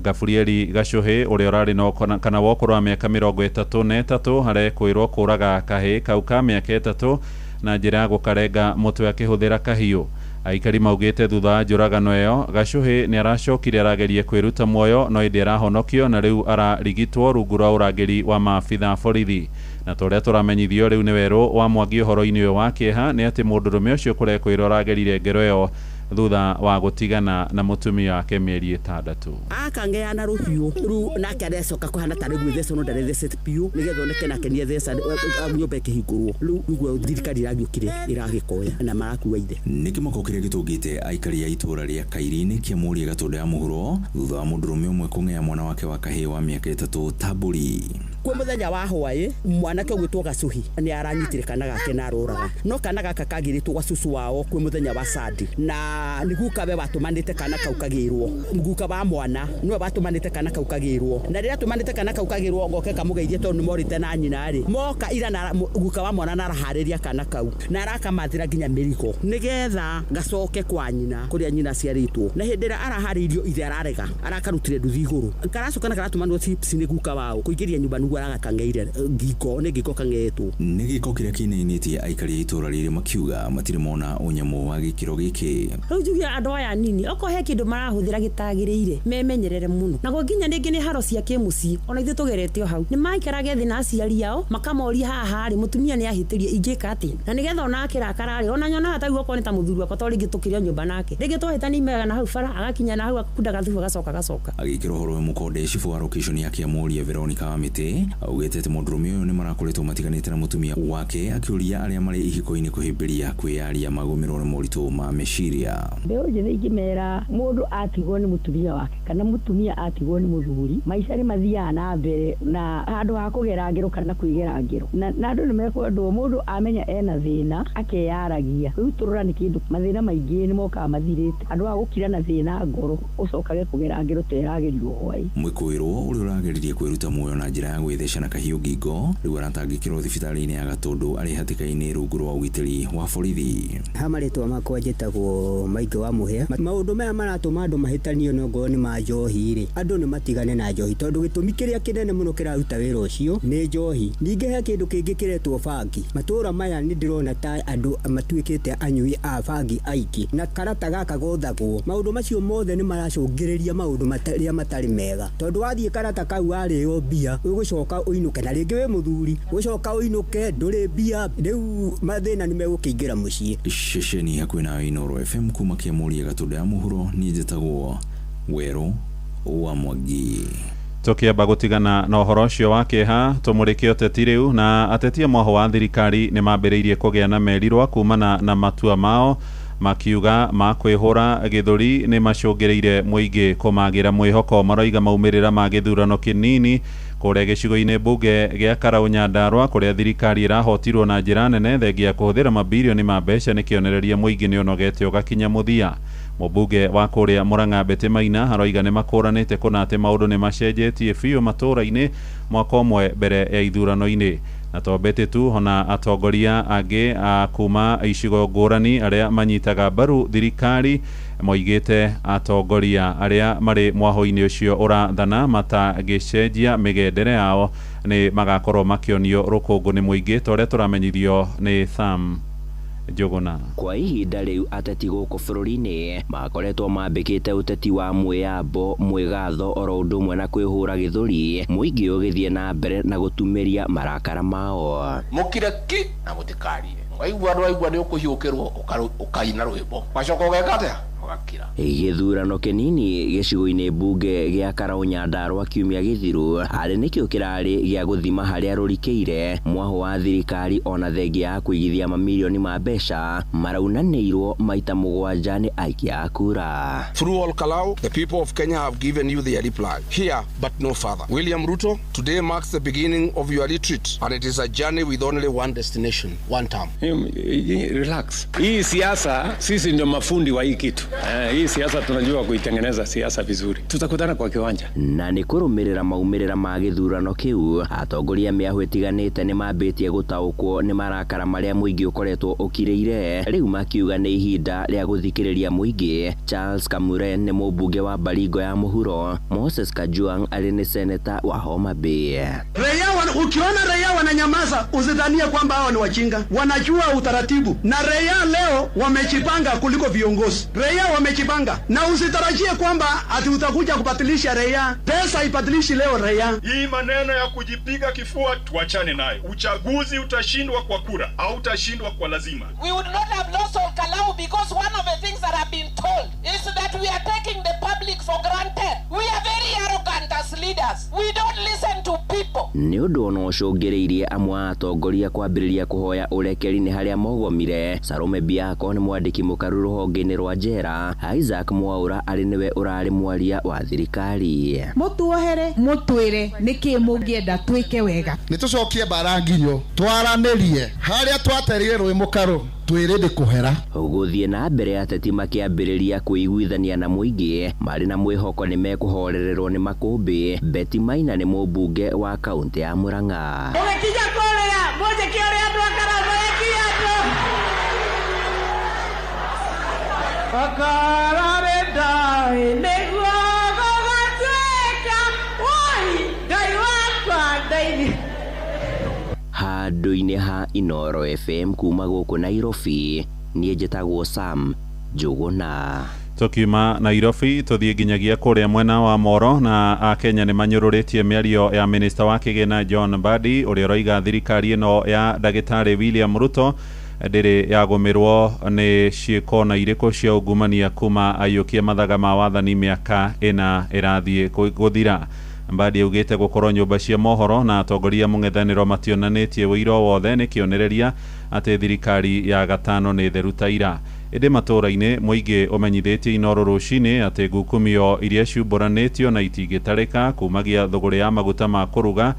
Speaker 9: Gaburieli Gacuhĩ ũrĩa ũrarĩ na kana wa ũkũrũ wa mĩaka 33 arekwĩrwo kũraga kahĩĩ kau ka mĩaka 3 na njĩra ya gũkarenga mũtwe akĩhũthĩra kahiũ. Aikari maugĩte thutha wa njũragano ĩyo Gacuhĩ nĩ aracokire arageria kwĩruta muoyo no ĩndĩ arahonokio na rĩu ararigitwo rungu rwa ũrangĩri wa maabitha a borithi. Na torĩa tũramenyithio rĩu nĩ werũ wa Mwangi ũhoro-inĩ ũyũ wa kĩeha nĩ atĩ mũndũrũme ũcio kũrekwĩrwo aragerire ngero ĩyo thutha wa gũtigana na mũtumia wake mĩeri 6.
Speaker 16: Akangeana rũhiũ rĩu nake arecoka kũhana tarĩ gwĩtheca no ndarethecete biũ nĩgetha oneke nake nĩetheca nyũmba ĩkĩhingũrwo. Rĩu nĩguo thirikari ĩragĩũkire ĩragĩkoya na marakua ithe.
Speaker 15: Nĩ kĩmako kĩrĩa gĩtũngĩte aikari a itũũra rĩa Kairi-inĩ kĩa Mworia Gatũndũ ya mũhuro thutha wa mũndũrũme ũmwe kũng'ea mwana wake wa kahĩĩ wa mĩaka 3 ta mbũri.
Speaker 16: Kwĩ mũthenya wa hwaĩ mwanake ũgwĩtwo Gacuhi nĩ aranyitire kana gake na aroraga no kana gaka kagĩrĩtwo gwa cucu wao kwĩ mũthenya wa Sandi na nĩ guka we watũmanĩte kana kau kagĩrwo guka wa mwana nĩwe watũmanĩte kana kau kagĩrwo na rĩrĩa atũmanĩte kana kau kagĩrwo ngoke kamũgeithie tondũ nĩ morĩte na nyina rĩ moka ira na guka wa mwana na araharĩria kana kau na arakamathĩra nginya mĩrigo nĩgetha gacoke kwa nyina kũrĩa nyina aciarĩtwo na hĩndĩ ĩrĩa araharĩirio ithe ararega arakarutire nduthi igũrũ karacoka na karatũmanwo chips nĩ guka wao kũingĩria nyũmba nĩguo aragakang'eire ngingo nĩ ngingo kang'eetwo.
Speaker 15: Nĩ gĩko kĩrĩa kĩinainĩtie aikari a itũũra rĩrĩ makiuga matirĩ mona ũnyamũ wa gĩkĩro gĩkĩ.
Speaker 2: Rĩu njuge andũ aya nini okorwo he kĩndũ marahũthĩra gĩtagĩrĩire memenyerere mũno naguo nginya rĩngĩ nĩ haro cia kĩmũciĩ ona ithuĩ tũgerete o hau nĩ maikarage thĩ na aciari ao makamoria haha rĩ mũtumia nĩ ahĩtĩrie ingĩka atĩa na nĩgetha ona akĩrakara rĩ ona nyonaga ta okorwo nĩ ta mũthuri wakwa to rĩngĩ tũkĩrĩ o nyũmba nake rĩngĩ twahĩtania mega na hau bara agakinya na hau akunda gathubu agacoka.
Speaker 15: Agĩkĩra ũhoro ũyũ mũkonde cibũ wa location ya Kĩamũria Veronica Wamĩtĩ augĩte atĩ mũndũrũme ũyũ nĩ marakoretwo matiganĩte na mũtumia wake akĩũria arĩa marĩ ihiko-inĩ kũhĩmbĩria kwĩyaria magũmĩrwo nĩ moritũ ma meciria.
Speaker 7: Mbeũ njĩthĩ ingĩmera mũndũ atigwo nĩ mũtumia wake kana mũtumia atigwo nĩ mũthuri maica nĩ mathiaga na mbere na handũ ha kũgera ngero kana kwĩgera ngero na andũ nĩ mekwendwo mũndũ amenya ena thĩna akeyaragia kwĩrutũrũra nĩ kĩndũ mathĩna maingĩ nĩ mokaga mathirĩte andũ a gũkira na thĩna ngoro ũcokage kũgera ngero ta ĩragerio hwaĩ.
Speaker 15: Mwĩkũĩrwo ũrĩa ũrageririe kwĩruta muoyo na njĩra ya gwĩtheca na kahiũ ngingo rĩu aratangĩkĩrwo thibitarĩ-inĩ ya Gatũndũ arĩ hatĩka-inĩ rungu rwa ũgitĩri wa borithi.
Speaker 23: Ha marĩtwa makwa njĩtagwo Maingĩ wa Mũhĩa. Maũndũ maya maratũma andũ mahĩtanio no ngorwo nĩ ma njohi rĩ andũ nĩ matigane na njohi tondũ gĩtũmi kĩrĩa kĩnene mũno kĩraruta wĩra ũcio nĩ njohi. Ningĩ he kĩndũ kĩngĩ kĩretwo bangi. Matũũra maya nĩ ndĩrona ta andũ matuĩkĩte anyui a bangi aingĩ na karata gaka gothagwo. Maũndũ macio mothe nĩ maracũngĩrĩria maũndũ marĩa matarĩ mega tondũ wathiĩ karata kau warĩo mbia ũgũcoka ũinũke na rĩngĩ wĩ mũthuri ũgũcoka ũinũke ndũrĩ mbia rĩu mathĩna nĩ megũkĩingĩra mũciĩ.
Speaker 15: Ceceni hakuhĩ nawe Inooro FM kuma Kĩamũria Gatũndũ ya mũhuro niĩ njĩtagwo Werũ wa Mwangi.
Speaker 9: Tũkĩamba gũtigana na ũhoro ũcio wa kĩeha tũmũrĩke ũteti rĩu na ateti a mwaho wa thirikari nĩ mambĩrĩirie kũgĩa na merirwa kumana na matua mao makiuga ma kwĩhũra gĩthũri nĩ macũngĩrĩire mũingĩ kũmagĩra mwĩhoko maroiga maumĩrĩra ma gĩthurano kĩnini kũrĩa gĩcigo-inĩ mbunge gĩa Karau Nyandarua kũrĩa thirikari ĩrahotirwo na njĩra nene thengia kũhũthĩra mabirioni ma mbeca nĩ kĩonereria mũingĩ nĩ ũnogete ũgakinya mũthia. Mũmbunge wa kũrĩa Murang'a Betty Maina aroiga nĩ makũranĩte kũna atĩ maũndũ nĩ macenjetie biũ matũũra-inĩ mwaka ũmwe mbere ya ithurano-inĩ. Na to Betty tu ona atongoria angĩ a kuma icigo ngũrani arĩa manyitaga mbaru thirikari moigĩte atongoria arĩa marĩ mwaho-inĩ ũcio ũrathana matangĩcenjia mĩgendere yao Nĩ magakorwo makĩonio rũkũngũ nĩ mũingĩ ta ũrĩa tũramenyithio nĩ Sam Njũgũna.
Speaker 4: Kwa ihinda rĩu ateti gũkũ bũrũri-inĩ makoretwo mambĩkĩte ũteti wa mwĩyambo, mwĩgatho oro ũndũ ũmwe na kwĩhũra gĩthũri, mũingĩ ũgĩthiĩ na mbere na gũtumĩria marakara mao.
Speaker 10: Mũkire ki na mũtikarie. Waigua ndwaigua nĩ ũkũhiũkĩrwo ũkaina rwĩmbo, wacoka ũgeka atĩa? Ũgakira.
Speaker 4: Gĩthurano kĩnini gĩcigo-inĩ mbunge gĩa Karau Nyandarua kiumia gĩthiru arĩ nĩkĩo kĩrarĩ gĩa gũthima harĩa rũrikĩire mwahũ wa thirikari ona thengia ya kũigithia mamirioni ma mbeca maraunanĩirwo maita 7 nĩ aikia a kura.
Speaker 14: Through Ol Kalou, the people of Kenya have given you their reply. Here, but no further. William Ruto, today marks the beginning of your retreat, and it is a journey with only one destination, one term.
Speaker 24: Relax. Hii siasa, sisi ndio mafundi wa hii kitu. Hii siasa tunajua kuitengeneza siasa vizuri. Tutakutana kwa kiwanja.
Speaker 4: Na nĩ kũrũmĩrĩra maumĩrĩra ma gĩthurano kĩu, atongoria mĩahũ ĩtiganĩte nĩ mambĩtie gũtaũkwo nĩ marakara marĩa mũingĩ ũkoretwo ũkirĩire, rĩu makiuga nĩ ihinda rĩa gũthikĩrĩria mũingĩ. Charles Kamuren nĩ mũmbunge wa Baringo ya Mũhuro, Moses Kajwang arĩ nĩ seneta wa Homa Bay.
Speaker 25: Ukiona raia wananyamaza usidhanie kwamba hao ni wajinga, wanajua utaratibu. Na raia leo wamejipanga kuliko viongozi. Raia wamejipanga, na usitarajie kwamba ati utakuja kubadilisha raia. Pesa ibadilishi leo raia.
Speaker 26: Hii maneno ya kujipiga kifua tuachane nayo. Uchaguzi utashindwa kwa kura au utashindwa kwa lazima.
Speaker 27: We would not have lost Ol Kalou because one of the things that have been told is that we are taking the public for granted. We are very arrogant as leaders. We don't listen to people.
Speaker 4: Nĩ ũndũ ona ũcũngĩrĩirie amwe a atongoria kwambĩrĩria kũhoya ũrekeri nĩ harĩa mogomire. Salome Biako nĩ mwandĩki mũkaru rũhonge-inĩ rwa njera, Isaac Mwaura arĩ nĩwe ũrarĩ mwaria wa thirikari.
Speaker 28: Mũtuohere mũtwĩre nĩkĩ mũngĩenda twĩke wega.
Speaker 29: Nĩ tũcokie mbara nginyo twaranĩrie harĩa twaterire rũĩ mũkaro twĩrĩ ndĩkũhera.
Speaker 4: Gũthiĩ na mbere ateti makĩambĩrĩria kwĩiguithania na mũingĩ marĩ na mwĩhoko nĩ mekũhorererwo nĩ makũmbĩ. Betty Maina nĩ mũmbunge wa kaũntĩ ya Murang'a.
Speaker 27: Ũgĩkinya kũrĩra mũnjĩke ũrĩa andũ a Karau marekire andũ. Okorwo ndoĩ nĩguo gũgatuĩka, woi Ngai wakwa ndeithia.
Speaker 4: Handũ-inĩ ha Inooro FM kuma gũkũ Nairobi, niĩ njĩtagwo Sam Njũgũna.
Speaker 9: Tukiuma Nairobi tuthiĩ nginyagia kũrĩa mwena wa Moro, na Akenya nĩ manyũrũrĩtie mĩario ya minista wa kĩgĩna John Mbadi ũrĩa ũroiga thirikari ĩno ya ndagĩtarĩ William Ruto ndĩrĩ yagũmĩrwo nĩ ciĩko na irĩkũ cia ungumania kuma aiyũkie mathaga ma wathani mĩaka 4 ĩrathiĩ gũthira. Mbadi augĩte gũkorwo nyũmba cia mohoro na atongoria mũng'ethanĩro mationanĩtie ũira wothe nĩ kĩonereria atĩ thirikari ya gatano nĩ theru ta ira. Ĩndĩ matũũra-inĩ mũingĩ ũmenyithĩtie Inooro rũcinĩ atĩ ngukumio iria ciumbũranĩtio na itingĩtarĩka kumagia thũgũrĩ ya maguta ma kũruga,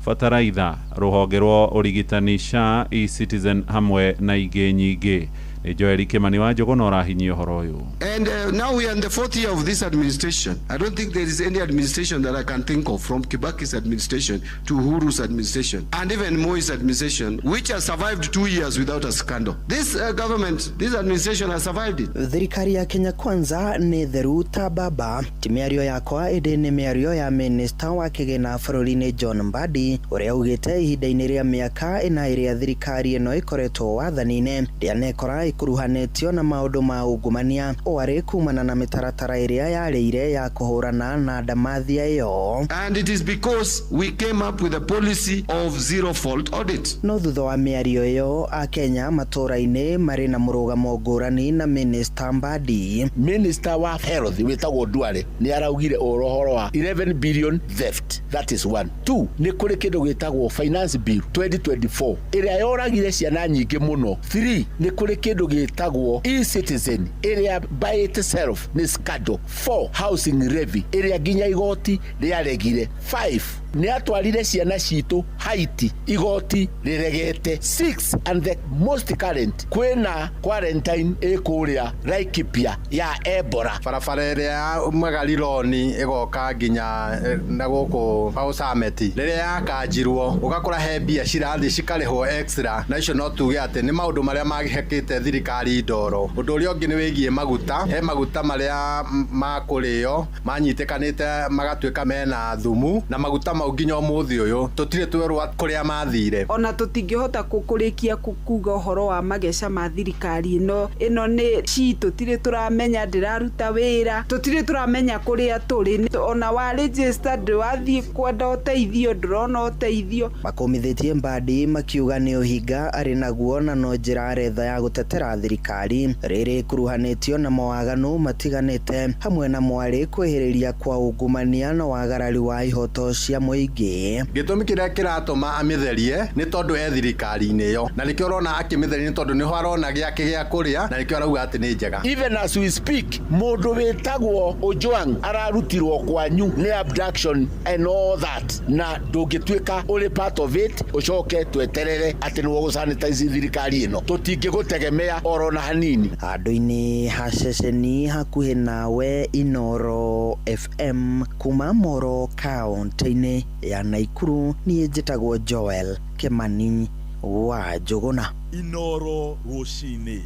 Speaker 9: bataraitha, rũhonge rwa ũrigitani SHA, eCitizen hamwe na ingĩ nyingĩ. Nĩ Joel Kimani wa Njũgũna ũrahinyia ũhoro ũyũ.
Speaker 30: And now we are in the fourth year of this administration. I don't think there is any administration that I can think of, from Kibaki's administration to Uhuru's administration and even Moi's administration, which has survived 2 years without a scandal. This government, this administration has survived it.
Speaker 31: Thirikari ya Kenya Kwanza nĩ theru ta baba. Ti mĩario yakwa ĩndĩ nĩ mĩario ya minista wa kĩgĩna bũrũri-inĩ John Mbadi ũrĩa augĩte ihinda-inĩ rĩa mĩaka 4 ĩrĩa thirikari ĩno ĩkoretwo wathani-inĩ ndĩanekora ĩkuruhanĩtio na maũndũ ma ungumania ũarĩ kumana na mĩtaratara ĩrĩa yarĩire ya kũhũrana na ndamathia ĩyo.
Speaker 30: And it is because we came up with a policy of zero fault audit.
Speaker 31: No thutha wa mĩario ĩyo Akenya matũũra-inĩ marĩ na mũrũgamo ngũrani na minista Mbadi.
Speaker 10: Minister wa health wĩtagwo Duale nĩ araugire ũhoro wa 11 billion theft. That is one. Two, nĩ kũrĩ kĩndũ gĩtagwo finance bill 2024 ĩrĩa yoragire ciana nyingĩ mũno. Three, nĩ kũrĩ kĩndũ gĩtagwo eCitizen ĩrĩa by itself nĩ scandal. 4, housing levy ĩrĩa nginya igoti rĩaregire. 5, nĩ atwarire ciana citũ Haiti igoti rĩregete. 6, and the most current, kwĩna quarantine ĩkũrĩa Laikipia ya Ebola.
Speaker 32: Barabara ĩrĩa ya Magarironi ĩgoka nginya na gũkũ Pausameti rĩrĩa yakanjirwo ũgakora he mbia cirathiĩ cikarĩhwo extra, na icio no tuge atĩ nĩ maũndũ marĩa mahekĩte thirikari ndoro. Ũndũ ũrĩa ũngĩ nĩ wĩgiĩ maguta. He maguta marĩa ma kũrĩo manyitĩkanĩte magatuĩka mena thumu, na maguta mau nginya ũmũthĩ ũyũ tũtirĩ twerwo kũrĩa mathire.
Speaker 1: Ona tũtingĩhota kũrĩkia kuga ũhoro wa mageca ma thirikari ĩno. Ĩno nĩ ci tũtirĩ tũramenya ndĩraruta wĩra, tũtirĩ tũramenya kũrĩa tũrĩ. Ona wa register ndwathiĩ kwenda ũteithio, ndũrona ũteithio.
Speaker 31: Makũmithĩtie Mbadi makiuga nĩ ũhinga arĩ naguo na no njĩra aretha ya gũtetera thirikari rĩrĩ ĩkuruhanĩtio na mawaganu matiganĩte hamwe na mwarĩ kwĩhĩrĩria kwa ungumania na wagarari wa ihoto cia mũingĩ.
Speaker 32: Gĩtũmi kĩrĩa kĩratũma amĩtherie nĩ tondũ e thirikari-inĩ ĩyo, na nĩkĩo ũrona akĩmĩtheria nĩ tondũ nĩho arona gĩake gĩa kũrĩa, na nĩkĩo arauga atĩ nĩ njega.
Speaker 10: Even as we speak, mũndũ wĩtagwo Ojwang ararutirwo kwanyu nĩ abduction and all that, na ndũngĩtuĩka ũrĩ part of it ũcoke tweterere atĩ nĩwe ũgũsanitize thirikari ĩno. Tũtingĩgũtegemea oro na hanini.
Speaker 31: Handũ-inĩ ha ceceni hakuhĩ nawe Inoro FM kuma Moro kaunti-inĩ ya Naikuru, niĩ njĩtagwo Joel Kimani wa Njũgũna.
Speaker 3: Inoro rũcinĩ.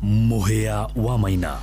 Speaker 3: Mũhĩa wa Maina.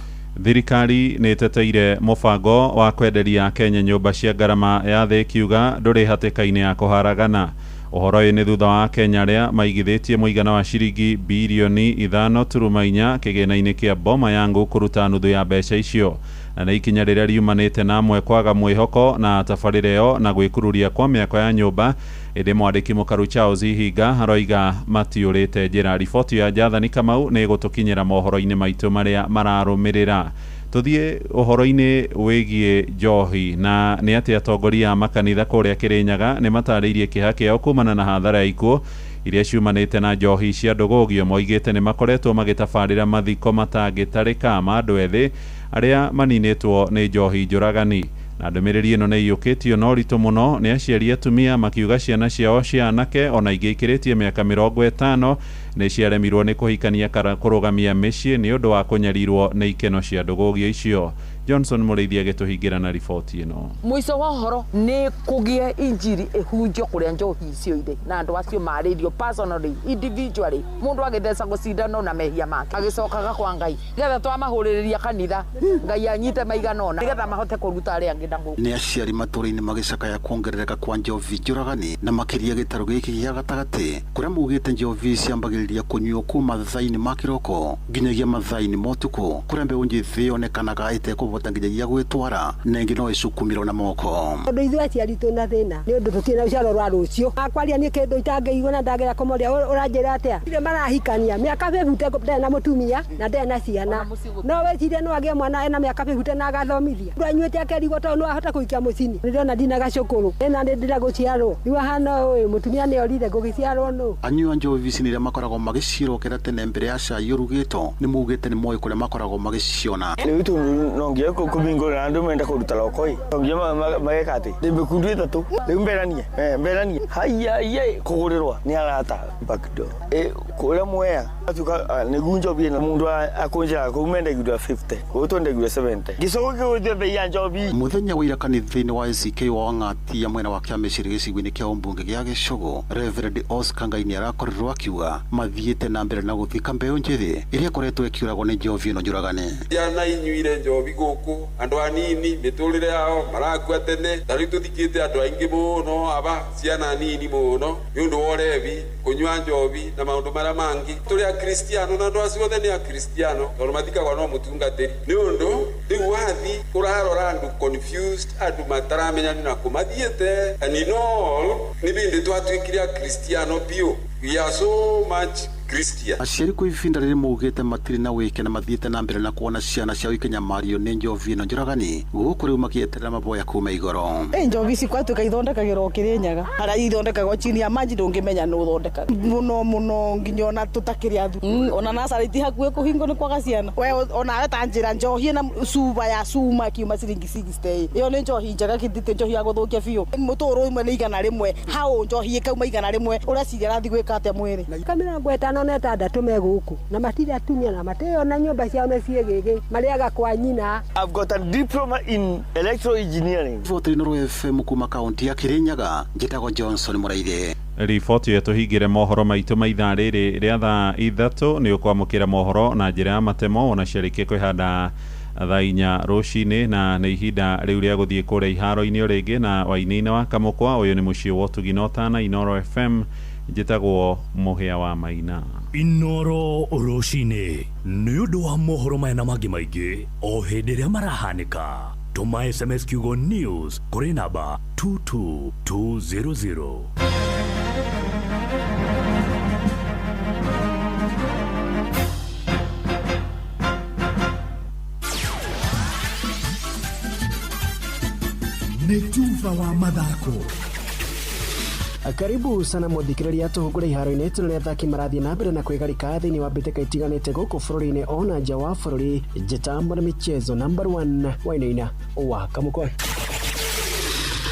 Speaker 9: Thirikari nĩ ĩteteire mũbango wa kwenderia Kenya nyũmba cia ngarama ya thĩ ĩkiuga ndũrĩ hatĩka-inĩ ya kũharagana. Ũhoro ũyũ nĩ thutha wa Kenya arĩa maigithĩtie mũigana wa ciringi birioni 5.4 kĩgĩna-inĩ kĩa Boma Yangu kũruta nuthu ya mbeca icio. Na nĩ ikinya rĩrĩa riumanĩte na amwe kwaga mwĩhoko na tabarĩra ĩyo na gwĩkururia kwa mĩako ya nyũmba. Ĩndĩ mwandĩki mũkaru Charles Ihinga aroiga matiũrĩte njĩra. Riboti ya Jathani Kamau nĩ ĩgũtũkinyĩra mohoro-inĩ maitũ marĩa mararũmĩrĩra. Tũthiĩ ũhoro-inĩ wĩgiĩ njohi na nĩ atĩ atongoria a makanitha kũrĩa Kĩrĩnyaga nĩ matarĩirie kĩeha kĩao kumana na hathara ya ikuũ iria ciumanĩte na njohi cia ndũgũgio. Moigĩte nĩ makoretwo magĩtabarĩra mathiko matangĩtarĩka ma andũ ethĩ arĩa maninĩtwo nĩ njohi njũragani. Na ndũmĩrĩri ĩno nĩ ĩiyũkĩtio na ũritũ mũno nĩ aciari atumia makiuga ciana ciao cia anake ona ingĩ ikĩrĩtie mĩaka 50 nĩ ciaremirwo nĩ kũhikania kana kũrũgamia mĩciĩ nĩ ũndũ wa kũnyarirwo nĩ ikeno cia ndũgũgio icio. Johnson Mũrĩithi agĩtũhingĩra na riboti ĩno.
Speaker 5: Mũico wa ũhoro nĩ kũgĩe injiri ĩhunjio kũrĩa njohi icio irĩ na andũ acio marĩirio personally, individually, mũndũ agĩthecagwo cindano na mehia make agĩcokaga kwa Ngai nĩgetha twamahũrĩrĩria kanitha Ngai anyite maigana ũna nĩgetha mahote kũruta arĩa angĩ na gũkũ.
Speaker 6: Nĩ aciari matũũra-inĩ magĩcakaya kuongerereka kwa njovi njũragani na makĩria gĩtarũ gĩkĩ gĩa gatagatĩ kũrĩa maugĩte njovi ciambagĩrĩria kũnyuo kuma mathaa-inĩ ma kĩroko nginyagia mathaa-inĩ ma ũtukũ kũrĩa mbeũ njĩthĩ yonekanaga ĩtekũbota nginyagia gwĩtwara na ĩngĩ no ĩcukumĩrwo na moko.
Speaker 8: Tondũ ithuĩ aciari twĩna thĩna nĩ ũndũ tũtirĩ na rũciaro rwa rũciũ. Akwaria niĩ kĩndũ itangĩigua na ndangĩra kũmoria ũranjĩra atĩa. Ndirĩ marahikania mĩaka 50 ndarĩ na mũtumia na ndarĩ na ciana. No wĩcirie no agĩe mwana ena mĩaka 50 na agathomithia. Mũndũ anyuĩte akerigwo tondũ no ahote kũikia mũcini. Nĩndĩrona ndina gacũkũrũ. Ĩna nĩ ndĩra gũciarwo. Rĩu ahana ũũ mũtumia nĩ orire ngũgĩciarwo nũ.
Speaker 6: Anyua njovi ici nĩ arĩa makoragwo magĩcirokera tene mbere ya cai ũrugĩtwo nĩ maugĩte nĩ moĩ kũrĩa makoragwo magĩciona.
Speaker 11: Rĩu tondũ no nginya kũhingũra andũ menda kũruta rokoi no nginya mageka atĩ ndĩ mĩkundu ĩtatũ rĩu mberanie mberanie haiya iye kũgũrĩrwa nĩ arata backdoor kũrĩa mwea atuka nĩgu njobi na mũndũ akũnjĩra kũu mendagĩrwo 50 kũu twendagĩrwo 70 gĩcogo kĩgũithio bei ya njobi.
Speaker 6: Mũthenya wa ira kanitha-inĩ wa ACK wa Wang'ati ya mwena wa Kĩamĩciri gĩcigo-inĩ kĩa ũmbunge gĩa Gĩcũgũ, Reverend Oscar Ngai nĩ arakorirwo akiuga mathiĩte na mbere na gũthika mbeũ njĩthĩ ĩrĩa ĩkoretwo ĩkĩũragwo nĩ njobi ĩno njũragane.
Speaker 12: Ciana inyuire njobi gũkũ andũ anini mĩtũrĩre yao marakua tene ta rĩu tũthikĩte andũ aingĩ mũno aba ciana nini mũno nĩ ũndũ wa ũrebi kũnyua njobi na maũndũ marĩa mangĩ. Tũrĩ akristiano na andũ acio othe nĩ akristiano tondũ mathikagwo no mũtungatĩri nĩ ũndũ rĩu wathi ũrarora andũ confused andũ mataramenya nĩ nakũ mathiĩte and in all nĩ bĩndĩ twatuĩkire akristiano biũ. We are so much Christian.
Speaker 6: Aciari kwa ihinda rĩrĩ maugĩte matirĩ na wĩke na mathiĩte na mbere na kuona ciana ciao ikĩnyamario nĩ njovi ĩno njũragani gũkũ rĩu makĩeterera maboya kuma igũrũ.
Speaker 13: Njovi ici gwatuĩka ithondekagĩrwo Kĩrĩnyaga harĩa ithondekagwo chini ya maji ndũngĩmenya nũ ũthondekaga mũno mũno nginya ona tũtakĩrĩ athu ona nacarĩ ti hakuhĩ kũhingwo nĩ kwaga ciana. We onawe ta njĩra njohi ĩna cuba ya cuma ĩkiuma ciringi 60 ĩyo nĩ njohi njega kĩndĩte njohi ya gũthũkia biũ. Mũtũrũ ĩmwe nĩ 100 hau njohi ĩkauma 100 ũreciria arathiĩ gwĩka atĩa mwĩrĩ.
Speaker 8: Mĩaka 56 me gũkũ na matirĩ atumia na matĩo na nyũmba ciao nĩ ciĩgĩgĩ marĩaga kwa nyina.
Speaker 11: I've got a diploma in electrical engineering.
Speaker 6: Riboti Inooro FM kuma kaunti ya Kĩrĩnyaga, njĩtagwo Johnson Mũraithi.
Speaker 9: Riboti ĩyo tũhingĩre mohoro maitũ ma ithaa rĩrĩ rĩa thaa 3 nĩ ũkwamũkĩra mohoro na njĩra ya matemo ona ciarĩkia kwĩhanda thaa 4 rũcinĩ, na nĩ ihinda rĩu rĩa gũthiĩ kũrĩa iharo-inĩ o rĩngĩ na wainĩ-inĩ wa Kamũkwa. Ũyũ nĩ mũciĩ wa ũtugi na ũtana, Inoro FM. Njĩtagwo Mũhĩa wa Maina.
Speaker 3: Inoro rũcinĩ nĩ ũndũ wa mohoro maya na mangĩ maingĩ o hĩndĩ ĩrĩa marahanĩka. Tũma SMS kiugo news kũrĩ namba 22200.
Speaker 2: Nĩ tuba wa mathako.
Speaker 7: Karibu sana muthikiriria tuhungure iharo-inĩ tũrĩa athaki marathiĩ na mbere na kwĩgarika thĩinĩ wa mbĩtĩka itiganĩte gũkũ bũrũri-inĩ ona nja wa bũrũri. Njĩta mwana michezo number 1 wainaina wa Kamũkwa.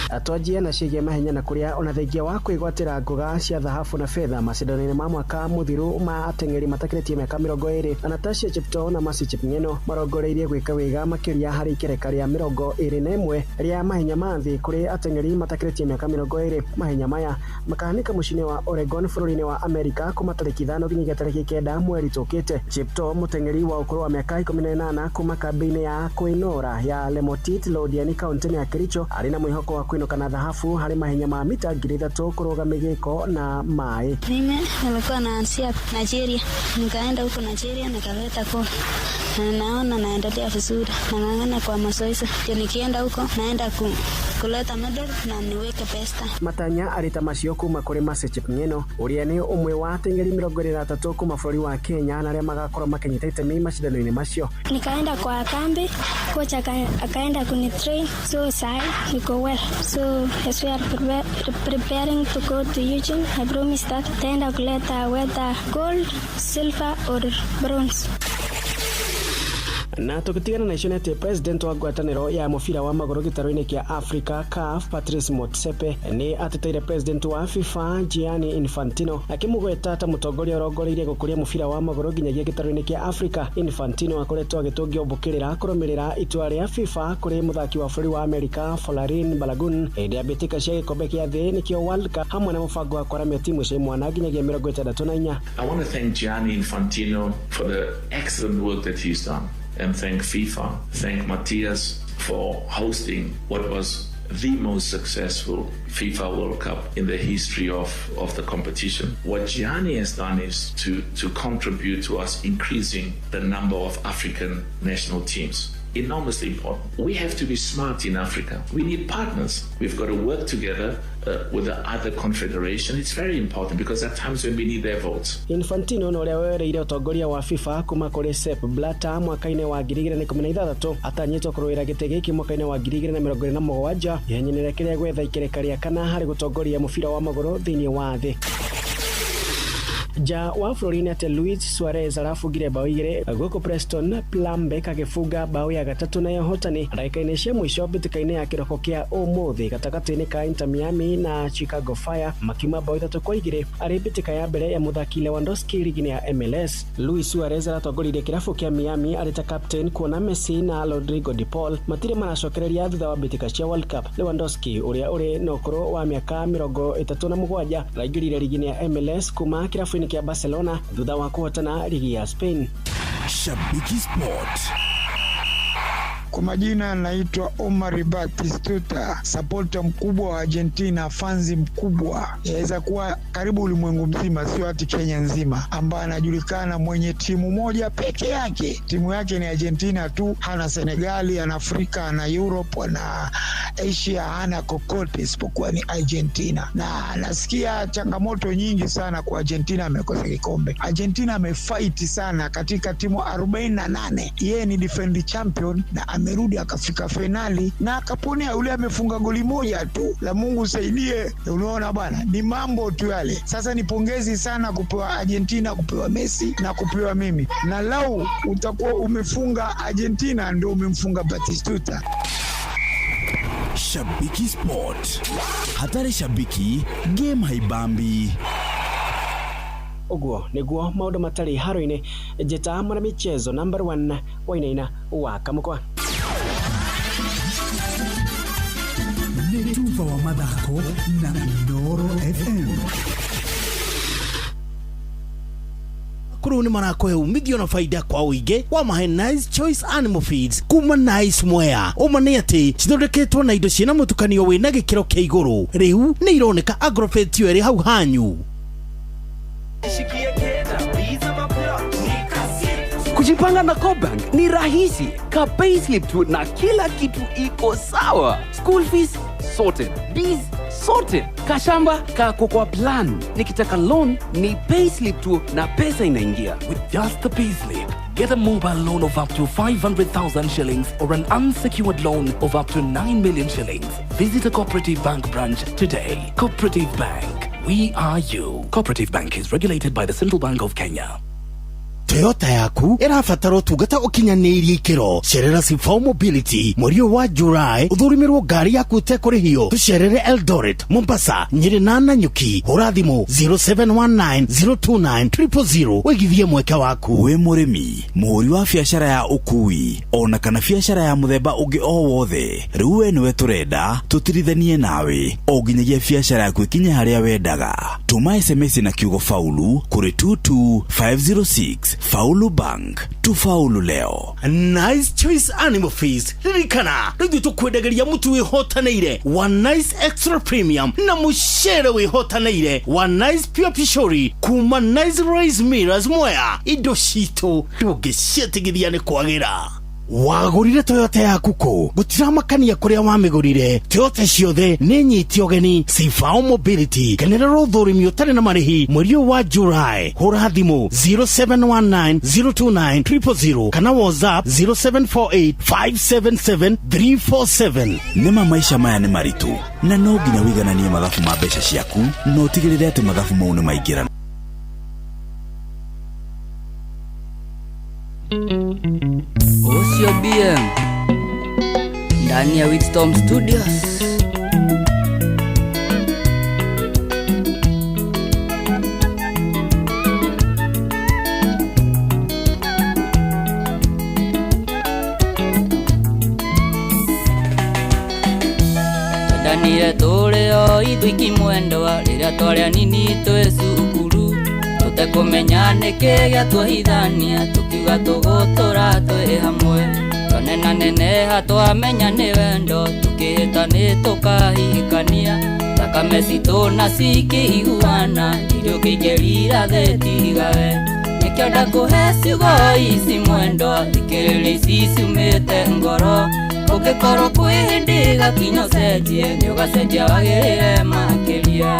Speaker 7: Atwanjie na ciĩgiĩ mahenya na kũrĩa ona thengia wa kwĩgwatĩra ngũga cia thahabu na betha macindano-inĩ ma mwaka mũthiru ma ateng'eri matakĩrĩtie mĩaka 20, Anastasia Cheptoo na Mercy Chepng'eno marongoreirie gwĩka wega makĩria harĩ ikereka rĩa 21 rĩa mahenya ma thĩ kũrĩ ateng'eri matakĩrĩtie mĩaka 20. Mahenya maya makahanĩka mũciĩ-inĩ wa Oregon bũrũri-inĩ wa Amerika kuma tarĩki 5 nginyagia tarĩki 9 mweri tũkĩte. Cheptoo, mũteng'eri wa ũkũrũ wa mĩaka 18 kuma kambĩ-inĩ ya Kwĩnora ya Lemotit Londiani kaũntĩ-inĩ ya Kericho, arĩ na mwĩhoko wa kwĩnũka na thahabu harĩ mahenya ma mita 3000 kũrũga mĩgĩko na maĩ.
Speaker 14: Mimi nilikuwa naanzia Nigeria, nikaenda huko Nigeria nikaleta gold na naona naendelea vizuri, nang'ang'ana kwa mazoezi, ndio nikienda huko naenda kuleta medal na niweke best.
Speaker 7: Matanya arĩ ta macio kuma kũrĩ Mercy Chepng'eno ũrĩa nĩ ũmwe wa ateng'eri 23 kuma bũrũri wa Kenya na arĩa magakorwo makĩnyita itemi macindano-inĩ macio.
Speaker 14: Nikaenda kwa kambi, kocha akaenda kunitrain, so sai niko well. So as we are preparing to go to Eugene, I promise that taenda kuleta whether gold, silver or bronze.
Speaker 7: Na tukitigana na icio nĩ atĩ president wa ngwatanĩro ya mũbira wa magũrũ gĩtarũ-inĩ kĩa Africa CAF Patrice Motsepe nĩ ateteire president wa FIFA Gianni Infantino akĩmũgweta ta mũtongoria ũrongoreirie gũkũria mũbira wa magũrũ nginyagia gĩtarũ-inĩ kĩa Africa. Infantino akoretwo agĩtũngio mbũkĩrĩra kũrũmĩrĩra itua rĩa FIFA kũrĩ mũthaki wa bũrũri wa America Folarin Balogun hĩndĩ ya mbĩtĩka cia gĩkombe kĩa thĩ nĩkĩo World Cup hamwe na mũbango wa kwaramia timu cia imwana nginyagia 64.
Speaker 15: I want to thank Gianni Infantino for the excellent work that he's done, and thank FIFA, thank Matthias for hosting what was the most successful FIFA World Cup in the history of the competition. What Gianni has done is to contribute to us increasing the number of African national teams. Enormously important. We have to be smart in Africa. We need partners. We've got to work together with the other confederation. It's very important because at times when we need their votes.
Speaker 7: Infantino na ũrĩa wereire ũtongoria wa FIFA kuma kũrĩ Sepp Blatter mwaka-inĩ wa 2016 atanyĩtwo kũrũĩra gĩtĩ gĩkĩ mwaka-inĩ wa 2027 ihenya-inĩ rĩake rĩa gwetha ikereka rĩa kana harĩ gũtongoria mũbira wa magũrũ thĩinĩ wa thĩ. Nja wa bũrũri-inĩ atĩ Luis Suarez arabungire bao 2 gũkũ Preston Plumbeck agĩbunga bao ya gatatũ na ya ũhotani ndagĩka-inĩ cia mũico mbĩtĩka-inĩ ya kĩroko kĩa ũmũthĩ gatagatĩ-inĩ ka Inter Miami na Chicago Fire makiuma bao 3-2 arĩ mbĩtĩka ya mbere ya mũthaki Lewandowski ligi-inĩ ya MLS. Luis Suarez aratongoririe kĩrabu kĩa Miami arĩ ta captain kuona Messi na Rodrigo de Paul matirĩ maracokereria thutha wa mbĩtĩka cia World Cup. Lewandowski ũrĩa ũrĩ na ũkũrũ wa mĩaka 37 araingĩrire ligi-inĩ ya MLS kuma kĩrabu-inĩ kĩa Barcelona thutha wa kũhotana ligi ya Spain.
Speaker 3: Shabiki Sport.
Speaker 16: Kwa majina naitwa Omar Batistuta, supporter mkubwa wa Argentina, fanzi mkubwa, yaweza kuwa karibu ulimwengu mzima, sio hati Kenya nzima, ambaye anajulikana mwenye timu moja peke yake. Timu yake ni Argentina tu, hana Senegali, hana Afrika, hana Europe, hana Asia, hana kokote isipokuwa ni Argentina. Na nasikia changamoto nyingi sana kwa Argentina, amekosa kikombe. Argentina amefight sana katika timu 48. Yeye ni defend champion na amerudi akafika finali na akaponea. Yule amefunga goli moja tu, la Mungu saidie. Unaona bwana, ni mambo tu yale. Sasa ni pongezi sana kupewa Argentina, kupewa Messi na kupewa mimi. Na lau utakuwa umefunga Argentina ndio umemfunga Batistuta.
Speaker 3: Shabiki Sport. Hatari shabiki, game haibambi.
Speaker 7: Uguo niguo maundu matari haro-inĩ. Njĩta mwana michezo number 1 wainaina wa Kamũkwa.
Speaker 2: Nĩ tuba wa mathako na Inooro FM.
Speaker 17: Kũrĩu nĩ marakũhe umithio na faida kwa ũingĩ wa mahe Nice Choice Animal Feeds kuma Nice Mwea. Ũma nĩ atĩ cithondeketwo na indo ciĩna mũtukanio wĩna gĩkĩro kĩa igũrũ. Rĩu nĩ ironeka Agrovet yo ĩrĩ hau hanyu.
Speaker 18: Kujipanga na CoBank ni rahisi. Ka payslip tu na kila kitu iko sawa. School fees sorted, biz sorted, kashamba kako kwa plan. Nikitaka loan ni payslip tu na pesa inaingia.
Speaker 19: With just the payslip, get a mobile loan of up to 500,000 shillings or an unsecured loan of up to 9 million shillings. Visit a Cooperative Bank branch today. Cooperative Bank, we are you. Cooperative Bank is regulated by the Central Bank of Kenya.
Speaker 17: Toyota yaku ĩrabatara ũtungata ũkinyanĩirie ikĩro. Cerera Sifao Mobility mweri ũyũ wa July, ũthũrimĩrwo ngari yaku ũtekũrĩhio. Tũcerere Eldoret, Mombasa, Nyĩrĩ na Nanyuki. Hũra thimũ 0719 029 000 wĩgithie mweke waku.
Speaker 20: Wĩ mũrĩmi, mũhũri wa biacara ya ũkui ona kana biacara ya mũthemba ũngĩ o wothe, rĩu we nĩwe tũrenda tũtirithanie nawe o nginyagia biacara yaku ĩkinye harĩa wendaga. Tũma SMS na kiugo faulu kũrĩ 22506. Faulu Bank, tufaulu leo.
Speaker 17: Nice Choice Animal Feeds, ririkana rĩu ithuĩ tũkwendagĩria mũtu wĩhotanĩire wa Nice Extra Premium na mũcere wĩhotanĩire wa Nice Pure Pishori kuma Nice Rice Millers Mwea. Indo citũ ndũngĩciĩtigithia nĩ kwagĩra. Wagũrire Toyota yaku kũ? Gũtiramakania kũrĩa wamĩgũrire, Toyota ciothe nĩ nyite ũgeni Sifao Mobility. Kenerera ũthũrimi ũtarĩ na marĩhi mweri ũyũ wa July. Hũra thimũ 0719 029 000 kana WhatsApp 0748 577 347.
Speaker 20: Nĩma maisha maya nĩ maritũ na no nginya wĩigananie mathabu ma mbeca ciaku na ũtigĩrĩre atĩ mathabu mau nĩ maingĩrana.
Speaker 21: Osio BM ndani ya Witstorm Studios. Twendanire tũrĩ o ithuiki mwendwa rĩrĩa twarĩ anini twĩ cukuru, tũtekũmenya nĩkĩ gĩatuohithania, tũkiuga tũgũtũra twĩ hamwe. Twanenaneneha twamenya nĩ wendo, tũkĩhĩta nĩ tũkahikania, thakame citũ na cikĩiguana, irio kĩingĩrira thĩ tigawe. Nĩkĩo ndakũhe ciugo ici mwendwa, thikĩrĩria ici ciumĩte ngoro. Ũngĩkorwo kwĩ hĩndĩ gakinya ũcenjie, nĩ ũgacenjia wagĩrĩre makĩria.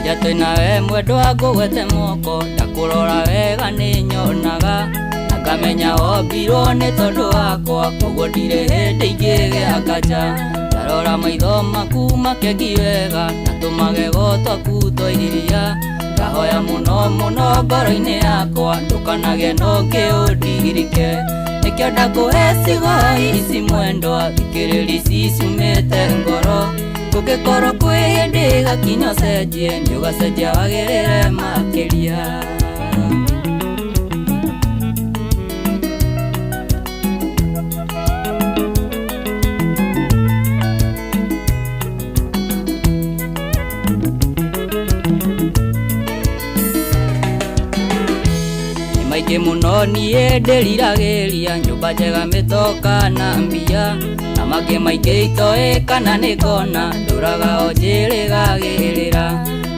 Speaker 21: Rĩrĩa twĩnawe mwendwa ngũgwete moko, ndakũrora wega nĩ nyonaga, na ngamenya wombirwo nĩ tondũ wakwa, koguo ndirĩ hĩndĩ ingĩgĩa nganja. Ndarora maitho maku makengi wega, na tũmagego twaku twa iria, ngahoya mũno mũno ngoro-inĩ yakwa, ndũkanagĩe na ũngĩ ũndirike. Nĩkĩo ndakũhe ciugo ici mwendwa, thikĩrĩria ici ciumĩte ngoro. Kũngĩkorwo kwĩ hĩndĩ gakinya ũcenjie, nĩ ũgacenjia wagĩrĩre makĩria. Nĩ maingĩ mũno niĩ ndĩriragĩria, nyũmba njega mĩtoka na mbia, na mangĩ maingĩ itoĩ kana nĩ ngona, ndũraga o njĩrĩgagĩrĩra.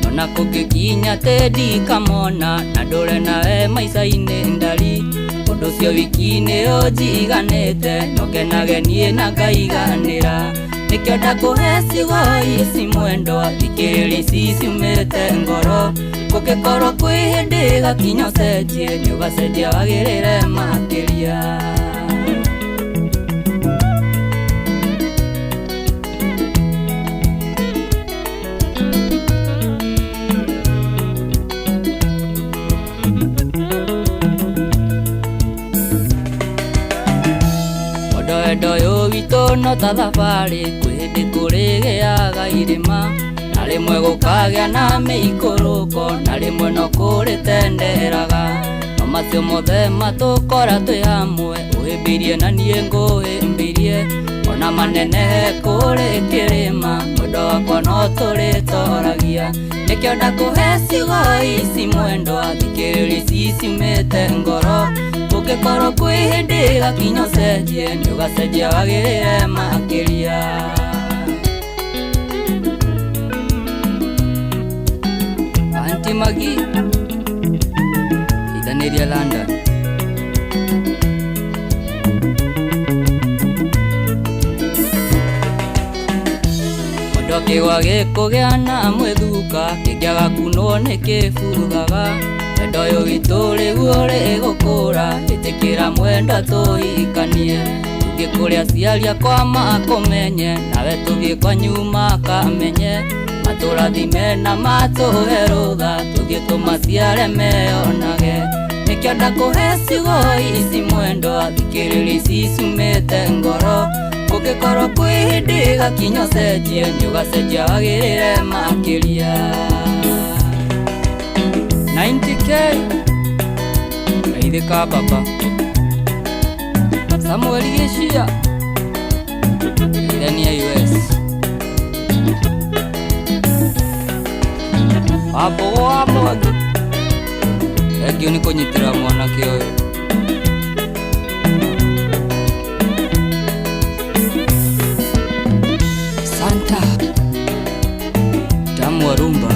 Speaker 21: Ona kũngĩkinya atĩ ndikamona, na ndũre nawe maica-inĩ ndari, ũndũ ũcio wiki nĩ ũnjiganĩte, no ngenage niĩ na ngaiganĩra. Nĩkĩo ndakũhe ciugo ici mwendwa, thikĩrĩria ici ciumĩte ngoro. Kũngĩkorwo kwĩ hĩndĩ gakinya ũcenjie, nĩ ũgacenjia wagĩrĩre makĩria. Wendo ũyũ witũ no ta thabarĩ, kwĩ hĩndĩ kũrĩgĩaga irĩma, na Na rĩmwe gũkagĩa na mĩikũrũko na rĩmwe no kũrĩtenderaga. No macio mothe matũkora twĩ hamwe ũhĩmbĩirie na niĩ ngũhĩmbĩirie. Ona manene kũrĩ kĩrĩma mwendo wakwa no tũrĩtoragia. Nĩkĩo ndakũhe ciugo ici mwendwa thikĩrĩria ici ciumĩte ngoro. Ũngĩkorwo kwĩ hĩndĩ gakinya ũcenjie nĩũgacenjia wagĩrĩre makĩria. Auntie Maggie ithanĩria London. Mwendwa kĩgwa gĩkũgĩa na mwĩthuka kĩngĩaga kunwo nĩ kĩbuthaga. Wendo ũyũ witũ rĩu ũrĩgũkũra ĩtĩkĩra mwendwa tũhikanie. Tũthiĩ kũrĩa aciari akwa makũmenye nawe tũthiĩ kwanyu makamenye. Matũrathime na matũhe rũtha tũthiĩ tũmaciare meyonage. Nĩkĩo ndakũhe ciugo ici mwendwa thikĩrĩria ici ciumĩte ngoro. Kũngĩkorwo kwĩ hĩndĩ gakinya ũcenjie nĩũgacenjia wagĩrĩre makĩria. 90K Geithĩka baba Samuel Gĩcia Geithania US. Wambũgũ wa Mwangi thengiũ nĩ kũnyitĩrĩra mwanake ũyũ. Santa Tamu wa rumba.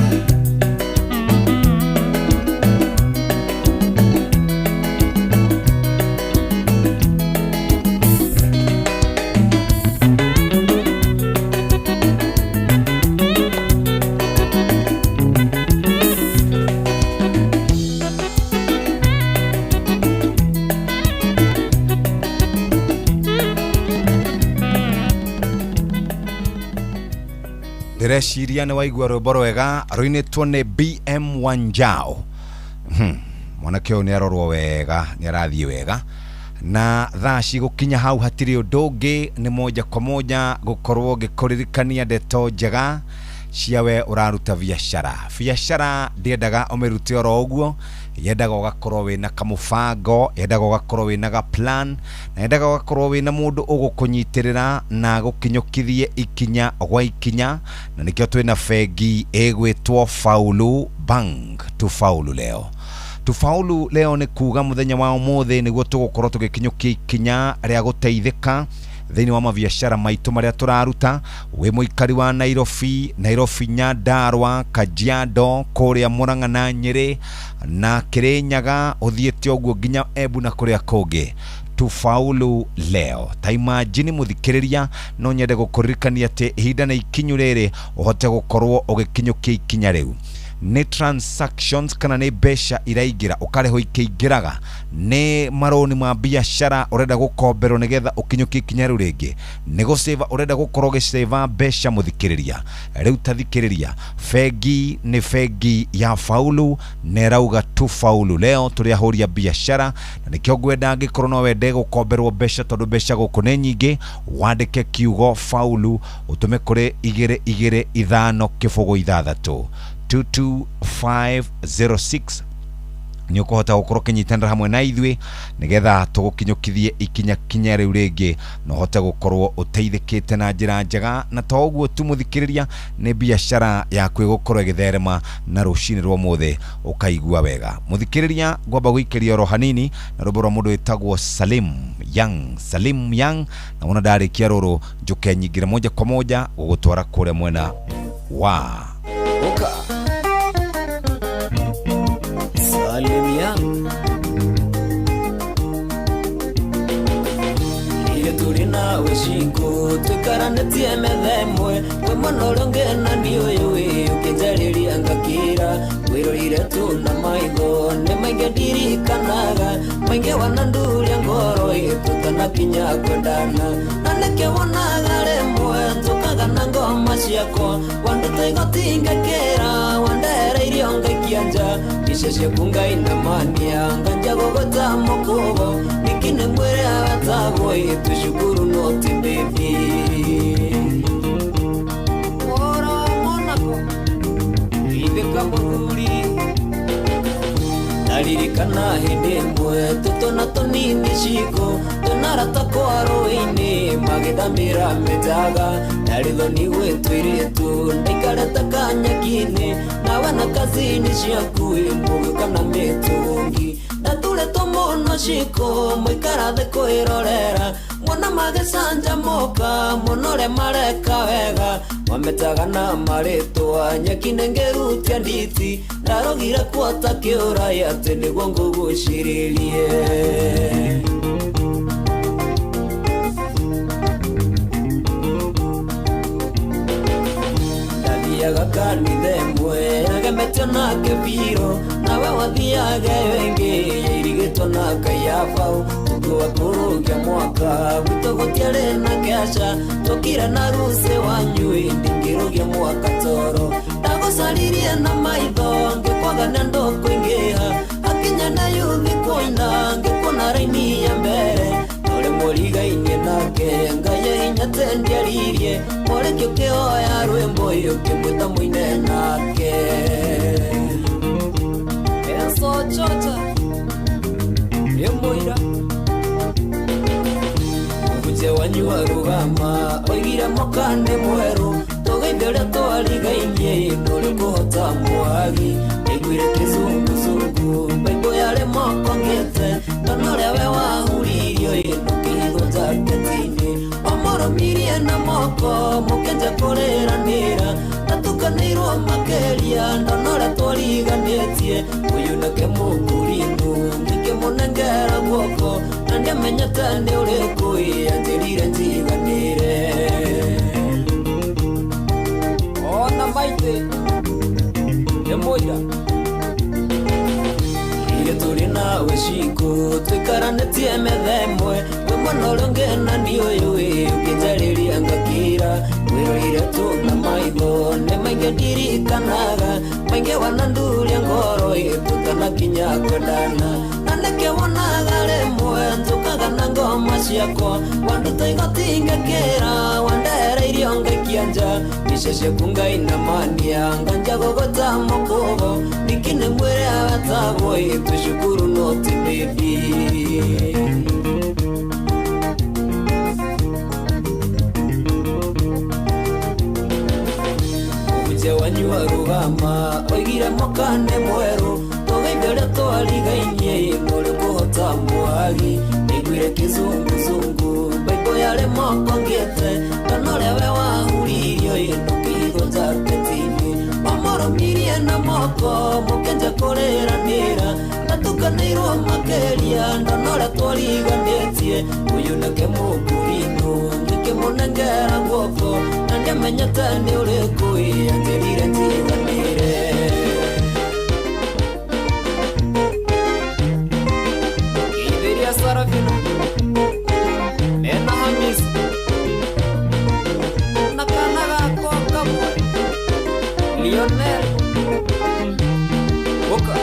Speaker 1: Ndĩreciria nĩ waigua rwĩmbo rwega rũinĩtwo nĩ BM Wanjao. Mwanake ũyũ nĩ arorwo wega, nĩ arathiĩ wega. Na thaa cigũkinya hau hatirĩ ũndũ ũngĩ, nĩ moja kwa moja gũkorwo ngĩkũririkania ndeto njega cia we ũraruta biacara. Biacara ndĩendaga ũmĩrute oro ũguo, yendaga ũgakorwo wĩna kamũbango, yendaga ũgakorwo wĩna ga plan, na yendaga ũgakorwo wĩna mũndũ ũgũkũnyitĩrĩra na gũkinyũkithie ikinya gwa ikinya. Na nĩkĩo twĩna bengi ĩgwĩtwo Faulu Bank. Tufaulu leo. Tufaulu leo nĩ kuga mũthenya wa ũmũthĩ nĩguo tũgũkorwo tũgĩkinyũkia ikinya rĩa gũteithĩka thĩinĩ wa mabiacara maitũ marĩa tũraruta. Wĩ mũikari wa Nairobi, Nairobi, Nyandarua, Kajiado, kũrĩa Murang'a na Nyĩrĩ na Kĩrĩnyaga, ũthiĩte ũguo nginya Embu na kũrĩa kũngĩ. Tufaulu leo. Ta imagine mũthikĩrĩria, no nyende gũkũririkania atĩ ihinda nĩ ikinyu rĩrĩ ũhote gũkorwo ũgĩkinyũkia ikinya rĩu. Nĩ transactions kana nĩ mbeca iraingĩra ũkarĩhwo ikĩingĩraga, nĩ marũni ma biacara ũrenda gũkomberwo nĩgetha ũkinyũkie ikinya rĩu rĩngĩ, nĩ gũcĩva ũrenda gũkorwo ũgĩcĩva mbeca mũthikĩrĩria. Rĩu ta thikĩrĩria, bengi nĩ bengi ya Faulu na ĩrauga tufaulu leo, tũrĩ ahũri a biacara. Na nĩkĩo ngwenda angĩkorwo no wende gũkomberwo mbeca tondũ mbeca gũkũ nĩ nyingĩ, wandĩke kiugo Faulu ũtũme kũrĩ 225 0 22506 nĩ ũkũhota gũkorwo ũkĩnyitanĩra hamwe na ithuĩ nĩgetha tũgũkinyũkithie ikinya kinya rĩu rĩngĩ na ũhote gũkorwo ũteithĩkĩte na njĩra njega. Na to ũguo tu mũthikĩrĩria, nĩ biacara yaku ĩgũkorwo ĩgĩtherema na rũcinĩ rwa ũmũthĩ ũkaigua wega. Mũthikĩrĩria, ngwamba gũikĩria oro hanini na rwĩmbo rwa mũndũ wĩtagwo Salim Young. Salim Young, na wona ndarĩkia rũrũ njũke nyingĩre moja kwa moja gũgũtwara kũrĩa mwena wa
Speaker 4: Oka. Salim Young. Ile turi nawe shiko twikaranĩtie metha ĩmwe we mwana ũrĩa ũngena ũyũ wĩ ũkĩnjarĩria ngakira wĩrorire tu na maitho nĩ maingĩ ndirikanaga maingĩ wananduria ngoro tũtanakinya kwendana na nĩkĩo wonaga rĩmwe njũkaga na ngoma ciakwa wanduta igoti ngakĩra wandehereirio ngaikia nja mbica ciaku ngainamania nganja gũgũta mũkũbo nĩkĩ nĩ mwĩrĩ agatagwo tũcukuru no ti baby. Oro Monaco. Geithĩka mũthuri. Ndaririkana hĩndĩ ĩmwe tũtũna tũnini ciko tũnarata kwa rũĩ-inĩ magĩthambĩra mĩtaga. Ndarĩ thoni gwĩtũirĩtu ndaikarĩte kanyeki-inĩ nawe na kazini ciaku mũgĩũka na mĩtũngi. Ndaturĩtwo mũno ciko mũikara thĩ kwĩrorera mona magĩcanjamũka mũno ũrĩa mareka wega. Mametaga na marĩtwa nyeki nĩngĩrutia nditi ndarogire kuota kĩũrai atĩ nĩguo ngũgucĩrĩrie. Ndathiaga kanitha ĩmwe yagemetio na kĩbiro nawe wathiaga ĩyo ĩngĩ yairigĩtwo na kayabaũ. Tukua kũrũgia mwaka gwitũ gũtiarĩ na kĩaca tũkire na rucĩ wanyu ĩndĩ ngĩrũgia mwaka toro. Ndagũcaririe na maitho ngĩkwaga na ndũkũingĩha hakinya na yuthi kũina ngĩkuona raini ya mbere. Ũrĩ mũrigainie nake Ngai hinya tendiaririe mũrĩkĩ ũkĩhoya rwĩmbo ũkĩmwĩta mũine nake. Enso Chota nĩ mũira mũhunjia wanyu wa rũgama oigire mwaka nĩ mwerũ tũgeithie ũrĩa twarigainie ndũrĩ kũhota mwagi. Ndaiguire kĩzunguzungu baibũ yarĩ moko ngĩte ndona ũrĩa we wahuririo ndũkĩhithwo jaketi-inĩ. Wamũrũmirie na moko mũkĩnja kũrĩranĩra ndatukanĩirwo makĩria ndona ũrĩa twariganĩtie. Ũyũ nake mũkũrinũ ngĩkĩmũnengera guoko na ndiamenyete nĩ ũrĩkũ anjĩrire njiganĩre. Ona maitĩ nĩ mũira iria tũrĩ nawe ciko tũikaranĩtie metha ĩmwe wĩ mwena ũrĩa ũngĩ na niĩ ũyũ ũkĩnjarĩria ngakira. Wĩroire tu na maitho nĩ maingĩ ndirikanaga maingĩ wananduria ngoro tũtanakinya kwendana. Na nĩkĩo wonaga rĩmwe njũkaga na ngoma ciakwa wanduta igoti ngakĩra wandehereirio ngaikia nja. Mbica ciaku ngainamania nganja gũgũta mũkũgo ningĩ nĩ mwĩre wetagwo tũcukuru no ti baby. Mũhunjia wanyu wa rũgama oigire mwaka nĩ mwerũ tũgeithie ũrĩa twarigainie ndũrĩ kũhota mwagi. Ndaiguire kĩzunguzungu baibũ yarĩ moko ngĩte ndona ũrĩa we wahuririo ndũkĩhithwo jaketi-inĩ. Wamũrũmirie na moko mũkĩnja kũrĩranĩra ndatukanĩirwo makĩria ndona ũrĩa twariganĩtie. Ũyũ nake mũkũrinũ ngĩkĩmũnengera guoko na ndiamenyete nĩ ũrĩkũ anjĩrire njiganĩre. Geithĩria Sarafina mena Hamisi na kana gakwa kamwe Lionel Boka.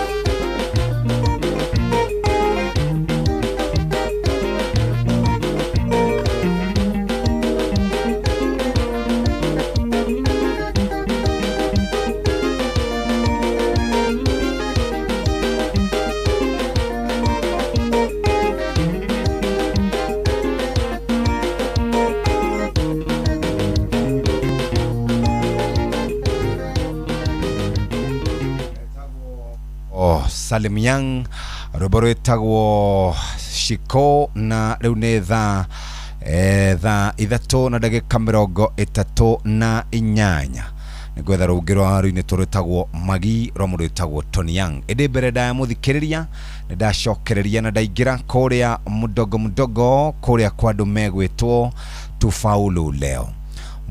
Speaker 1: Salim Young rwĩmbo rwĩtagwo Shiko na rĩu nĩ thaa thaa 3 na ndagĩka 38 nĩngwetha rũngĩ rwa rũinĩtwo rwĩtagwo Magi rwa mũndũ wĩtagwo Tony Young. Ĩndĩ mbere ndayamũthikĩrĩria nĩ ndacokereria na ndaingĩra kũrĩa mdogo mdogo kũrĩa kwa andũ megwĩtwo Tufaulu leo.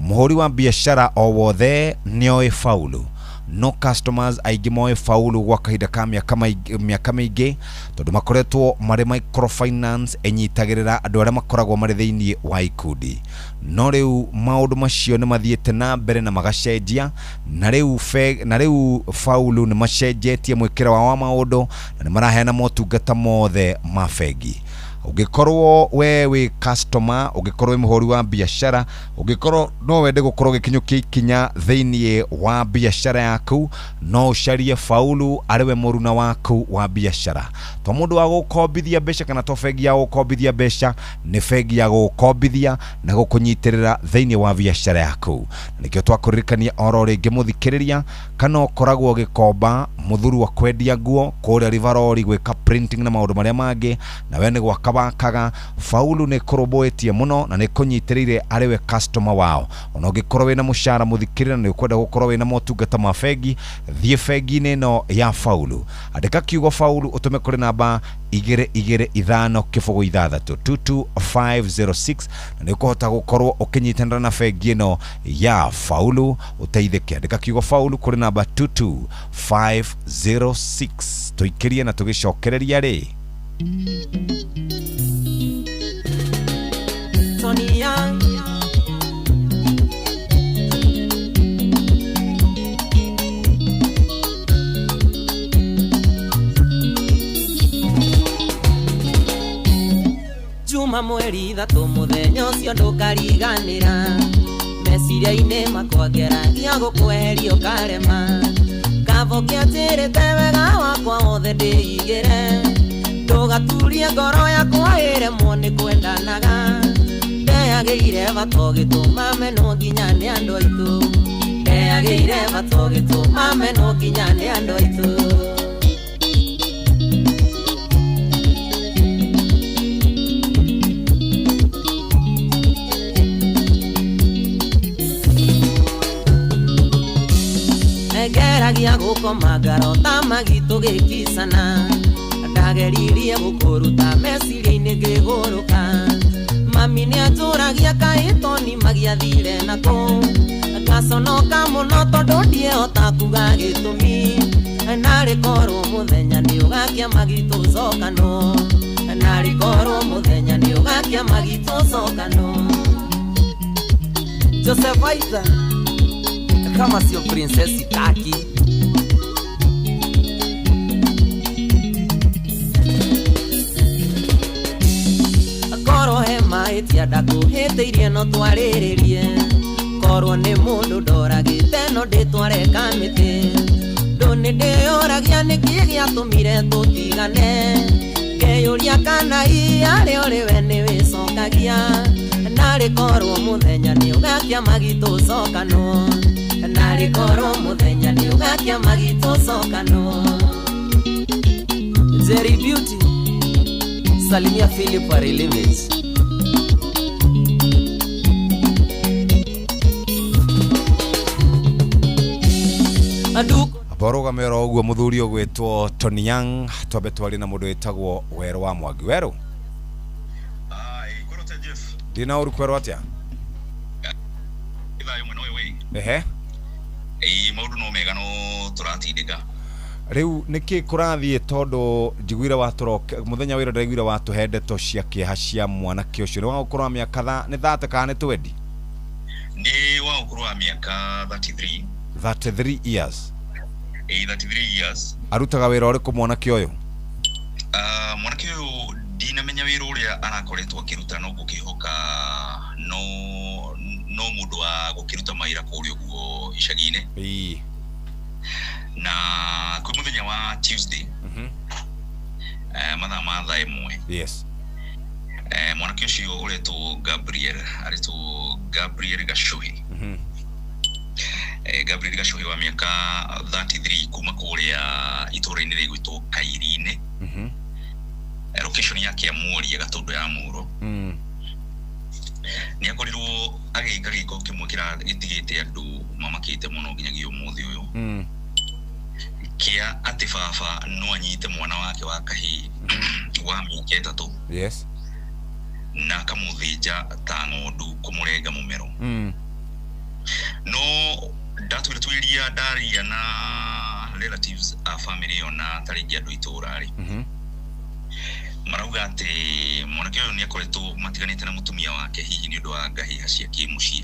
Speaker 1: Mũhũri wa biacara o wothe nĩoĩ faulu no customers aingĩ moĩ faulu gwa kahinda ka mĩaka mĩingĩ tondũ makoretwo marĩ microfinance ĩnyitagĩrĩra andũ arĩa makoragwo marĩ thĩinĩ wa ikundi. No rĩu maũndũ macio nĩ mathiĩte na mbere na magacenjia na rĩu faulu nĩ macenjetie mwĩkĩre wao wa maũndũ na nĩ maraheana motungata mothe ma bengi. Ũngĩkorwo we wĩ customer, ũngĩkorwo wĩ mũhũri wa biacara, ũngĩkorwo no wende gũkorwo ũgĩkinyũkia ikinya thĩinĩ wa biacara yaku, no ũcarie Faulu arĩ we mũruna waku wa biacara. To mũndũ wa gũkombithia mbeca kana to bengi ya gũkombithia mbeca, nĩ bengi ya gũkombithia na gũkũnyitĩrĩra thĩinĩ wa biacara yaku. Na nĩkĩo twakũririkania oro rĩngĩ mũthikĩrĩria, kana ũkoragwo ũgĩkomba mũthuru wa kwendia nguo kũrĩa Rivarori, gwĩka printing na maũndũ marĩa mangĩ, na we nĩ gwaka wakaga, Faulu nĩ kũrũmbũĩtie mũno na nĩ kũnyitĩrĩire arĩ we customer wao. Ona ũngĩkorwo wĩna mũcara mũthikĩrĩria na nĩ ũkwenda gũkorwo wĩna motungata ma bengi, thiĩ bengi-inĩ ĩno ya Faulu. Andĩka kiugo Faulu ũtũme kũrĩ namba 22506 22506 na nĩ ũkũhota gũkorwo ũkĩnyitanĩra na bengi ĩno ya Faulu ũteithĩke. Andĩka kiugo Faulu kũrĩ namba 22506. Tũikĩrie na tũgĩcokereria rĩ.
Speaker 4: Tony Young. Juma mweri ithatũ mũthenya ũcio ndũkariganĩra, meciria-inĩ makwa ngeragia gũkweheria ũkarema, kabo kĩanjĩrĩte wega wakwa wothe ndĩigĩre, ndũgaturie ngoro yakwa ĩremwo nĩ kwendanaga, ndeyagĩire bata ũgĩtũma menwo nginya nĩ andũ aitũ, ndeyagĩire bata ũgĩtũma menwo nginya nĩ andũ aitũ. Ngeragia gũkoma ngarota magitũ gĩkicana, ndageririe gũkũruta meciria-inĩ ngĩgũrũka, mami nĩanjũragia kaĩ Tony magiathire nakũ, ngaconoka mũno tondũ ndiehota kuga gĩtũmi, narĩ korwo mũthenya nĩũgakia magitũ cokanwo, narĩ korwo mũthenya nĩũgakia magitũ cokanwo.
Speaker 18: Joseph Aitha, kama sio princess sitaki.
Speaker 4: Korwo he mahĩtia ndakũhĩtĩirie no twarĩrĩrie, korwo nĩ mũndũ ndoragĩte no ndĩtware kamĩtĩ, ndũ nĩ ndĩyũragia nĩkĩ gĩatũmire tũtigane, ngeyũria kana hihi ũrĩ we nĩwĩcokagia, narĩ korwo mũthenya nĩũgakia magitũ cokanwo, narĩ korwo mũthenya nĩũgakia magitũ cokanwo.
Speaker 18: Jerry Beauty, salimia Philip Arilimit.
Speaker 1: Borũgame oro ũguo mũthuri ũgwĩtwo Tony Young, twambe twarie na mũndũ wĩtagwo Werũ wa Mwangi. Werũ, ndina ũru kwerũ atĩa? Ehe,
Speaker 10: maũndũ no mega no tũratindĩka.
Speaker 1: Rĩu nĩkĩ kũrathiĩ tondũ njiguire watũroke mũthenya wĩra ndĩraiguire watũhe ndeto cia kĩeha cia mwanake ũcio nĩ wa ũkũrũ wa mĩaka nĩ 30 kana nĩ 20?
Speaker 10: Nĩ wa ũkũrũ wa mĩaka 33.
Speaker 1: 33 years.
Speaker 10: 33 years.
Speaker 1: Arutaga wĩra ũrĩkũ mwanake ũyũ?
Speaker 10: Mwanake ũyũ ndinamenya wĩra ũrĩa arakoretwo akĩruta no ngũkĩhoka no mũndũ wa gũkĩruta mawĩra kũrĩa ũguo icagi-inĩ. Na kwĩ mũthenya wa Tuesday, mathaa ma thaa ĩmwe.
Speaker 1: Yes.
Speaker 10: Mwanake ũcio ũretwo Gabriel, aretwo Gabriel Gachuhi. Gabriel Gachuhi wa mĩaka 33 kuma kũrĩa itũũra-inĩ rĩgwĩtwo Kairi-inĩ. Location yake ya Muoria Gatũndũ ya Mũro. Nĩ akorirwo agĩka gĩko kĩmwe kĩrĩa gĩtigĩte andũ mamakĩte mũno nginyagia ũmũthĩ ũyũ, kĩa atĩ baba no anyite mwana wake wa kahĩĩ wa mĩaka 3.
Speaker 1: Yes.
Speaker 10: Na akamũthĩnja ta ng'ondu kũmũrenga mũmero. No ndatwĩra twĩria ndaria na relatives a family ĩyo na tarĩngĩ andũ itũũra rĩ, marauga atĩ mwanake ũyũ nĩ akoretwo matiganĩte na mũtumia wake hihi nĩ ũndũ wa ngahĩha cia kĩmũciĩ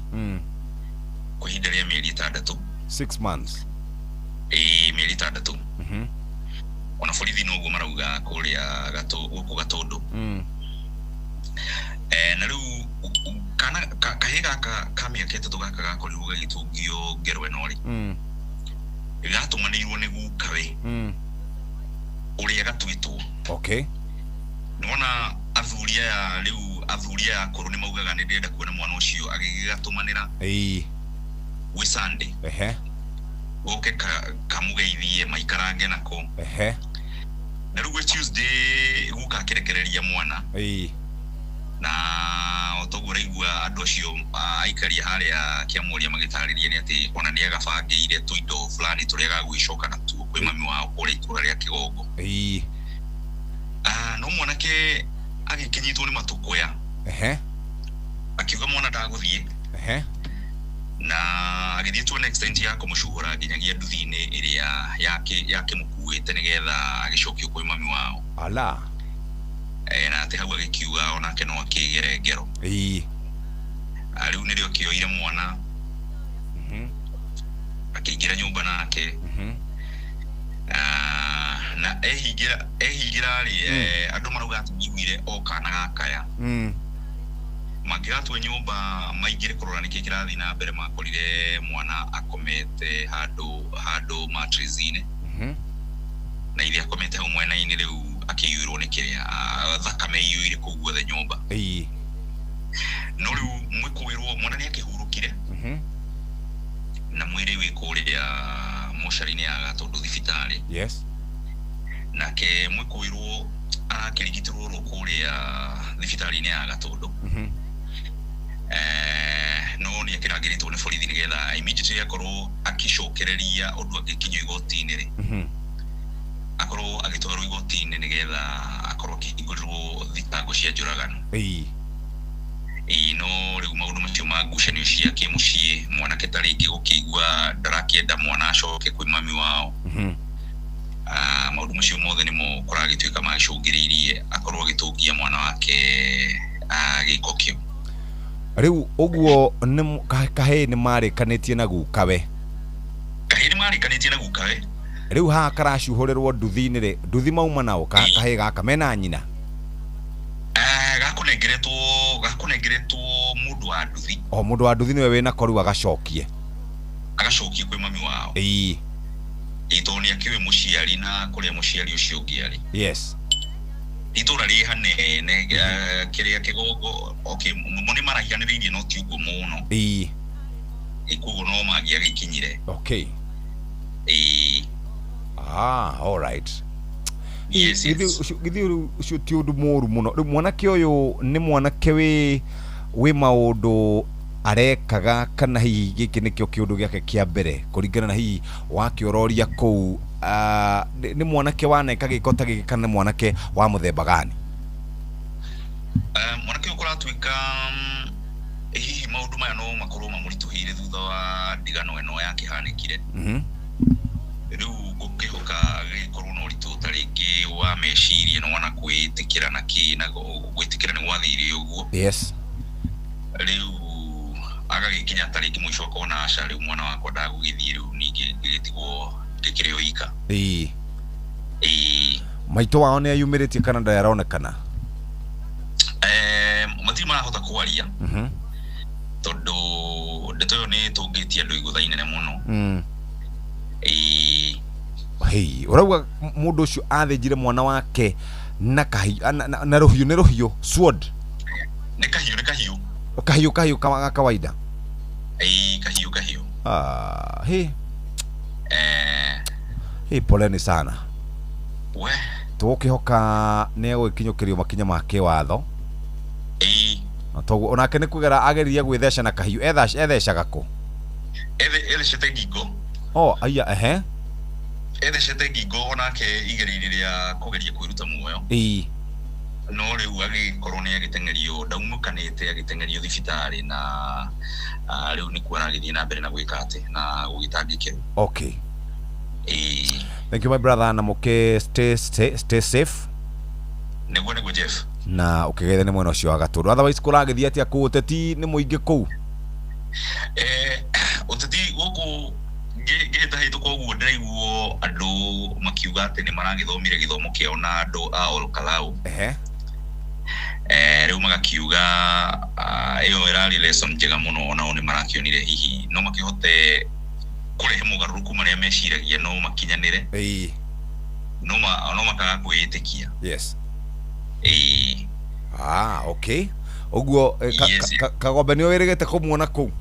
Speaker 10: kwa ihinda rĩa mĩeri 6.
Speaker 1: 6 months.
Speaker 10: Mĩeri 6. Ona borithi noguo marauga kũrĩa gũkũ Gatũndũ. mĩaka 3 gaka gakorirwo gagĩtũngio ngero ĩno rĩ, gatũmanĩirwo nĩ gukawe ũrĩa gatuĩtwo.
Speaker 1: Okay.
Speaker 10: Nĩwona athuri aya rĩu, athuri aya akũrũ nĩ maugaga nĩ ndĩrenda kuona mwana ũcio, agĩgĩgatũmanĩra gwĩ Sunday. Goke kamũgeithie maikarange nako. Na rĩu gwĩ Tuesday guka akĩrekereria mwana. Na otoguo ũraigua andũ acio aikaria harĩa Kĩamũria magĩtarĩria nĩ atĩ ona nĩ agabangĩire tũindo fulani tũrĩa gagwĩcoka natuo kwĩ mami wao kũrĩa itũra rĩa Kĩgongo. No mwanake agĩkĩnyitwo nĩ matũkũya. Akiuga mwana ndagũthiĩ. Na agĩthiĩ to an extent ya kũmũcuhũra nginyagia nduthi-inĩ ĩrĩa yakĩmũkuĩte nĩgetha agĩcokio kwĩ mami wao.
Speaker 1: Ala.
Speaker 10: Na atĩ hau agĩkiuga onake no akĩgere ngero. Rĩu nĩrĩo akĩoire mwana. Akĩingĩra nyũmba nake. Na ehingĩra rĩ, andũ marauga atĩ nĩaiguire o kana gakaya. Mangĩgatua nyũmba maingĩre kũrora nĩkĩ kĩrathiĩ na mbere, makorire mwana akomete handũ mattress-inĩ. Na ithe akomete hau mwena-inĩ rĩu akĩiyũirwo nĩ kĩrĩa, thakame iyũire kũu guothe nyũmba. No rĩu mwĩkũĩrwo mwana nĩ akĩhurũkire. Na mwĩrĩ wĩ kũrĩa mocarĩ-inĩ ya Gatũndũ thibitarĩ.
Speaker 1: Yes.
Speaker 10: Nake mwĩkũĩrwo akĩrigitĩrwo oro kũrĩa thibitarĩ-inĩ ya Gatũndũ. No nĩ akĩrangĩrĩtwo nĩ borithi nĩgetha immediately akorwo akĩcokereria ũndũ angĩkinyio igoti-inĩ rĩ, akorwo agĩtwarwo igoti-inĩ nĩgetha akorwo akĩhingũrĩrwo thitango cia njũragano. No rĩu maũndũ macio ma ngucanio cia kĩmũciĩ, mwanake ta rĩngĩ gũkĩigua ndarakĩenda mwana acoke kwĩ mami wao. Maũndũ macio mothe nĩmo kũragĩtuĩka magĩcũngĩrĩirie akorwo agĩtũngia mwana wake gĩko kĩu.
Speaker 1: Rĩu ũguo nĩ kahĩĩ nĩ marĩkanĩtie na gukawe.
Speaker 10: Kahĩĩ nĩ marĩkanĩtie na gukawe.
Speaker 1: Rĩu haha karacuhũrĩrwo nduthi-inĩ rĩ, nduthi mauma nao kahĩĩ gaka mena nyina.
Speaker 10: Gakũnengeretwo mũndũ wa nduthi.
Speaker 1: O mũndũ wa nduthi nĩwe wĩnako rĩu agacokie.
Speaker 10: Agacokie kwĩ mami wao. Tondũ nĩ akĩũĩ mũciari na kũrĩa mũciari ũcio ũngĩ arĩ.
Speaker 1: Yes.
Speaker 10: Itũra rĩ hanene, kĩrĩa Kĩgongo, okay, mo nĩ marahianĩrĩirie no ti ũguo mũno. Koguo no mangĩagĩkinyire.
Speaker 1: Okay. All right.
Speaker 10: Yes, yes.
Speaker 1: Githĩ ũcio ti ũndũ mũru mũno. Rĩu mwanake ũyũ nĩ mwanake wĩ maũndũ arekaga, kana hihi gĩkĩ nĩkĩo kĩũndũ gĩake kĩa mbere kũringana na hihi wakĩororia kũu, nĩ mwanake waneka gĩko ta gĩkĩ kana nĩ mwanake wa mũthemba gani?
Speaker 10: Mwanake ũyũ kũratuĩka hihi maũndũ maya no makorwo mamũritũhĩire thutha wa ndigano ĩno yakĩhanĩkire. Rĩu ngũkĩhoka agĩkorwo na ũritũ ta rĩngĩ wa meciria no wana kwĩtĩkĩra na kĩ na gwĩtĩkĩra nĩ gwathire ũguo.
Speaker 1: Yes.
Speaker 10: Rĩu agagĩkinya ta rĩngĩ mũico akona aca rĩu mwana wakwa ndagũgĩthiĩ rĩu ningĩ ngĩgĩtigwo ngĩkĩrĩ o ika.
Speaker 1: Maitũ wao nĩ ayumĩrĩtie kana ndarĩ aronekana?
Speaker 10: Matirĩ marahota kwaria. Tondũ ndeto ĩyo nĩ ĩtũngĩtie andũ igũtha inene mũno.
Speaker 1: Hei, ũrauga mũndũ ũcio athĩnjire mwana wake na kahiũ, na rũhiũ, nĩ rũhiũ, sword.
Speaker 10: Nĩ kahiũ, nĩ kahiũ.
Speaker 1: Kahiũ, kahiũ ga kawaida.
Speaker 10: Kahiũ, kahiũ.
Speaker 1: He. Hei, poleni sana.
Speaker 10: We.
Speaker 1: Tũgũkĩhoka nĩ egũgĩkinyũkĩrio makinya ma kĩwatho. Na toguo onake nĩ kũgera ageririe gwĩtheca na kahiũ, ethecaga kũ?
Speaker 10: Ethecete ngingo.
Speaker 1: Oh, aya, ehe.
Speaker 10: Ethecete ngingo onake igeria-inĩ rĩa kũgeria kwĩruta muoyo. No rĩu agĩkorwo nĩ agĩteng'erio, ndaumũkanĩte agĩteng'erio thibitarĩ na rĩu nĩkuo aragĩthiĩ na mbere na gwĩka atĩ na gũgĩtangĩkĩrwo.
Speaker 1: Okay. Thank you my brother, na mũke stay safe.
Speaker 10: Nĩguo Jeff.
Speaker 1: Na ũkĩgeithia nĩ mwena ũcio wa Gatũndũ. Otherwise kũragĩthiĩ atĩa kũu, ũteti nĩ mũingĩ kũu?
Speaker 10: Ũteti gũkũ ngĩhĩtahĩtũka ũguo ndĩraiguo andũ makiuga atĩ nĩ maragĩthomire gĩthomo kĩao na andũ a Olkalau. Rĩu magakiuga ĩyo ĩrarĩ lesson njega mũno, onao nĩ marakĩonire hihi no makĩhote kũrehe mogarũrũku marĩa meciragia no makinyanĩre. No makaga kwĩĩtĩkia.
Speaker 1: Yes.
Speaker 10: Ĩĩ.
Speaker 1: Ah, okay. Ũguo
Speaker 10: Yes.
Speaker 1: Kagombe nĩ wĩrĩgĩte kũmuona kũu?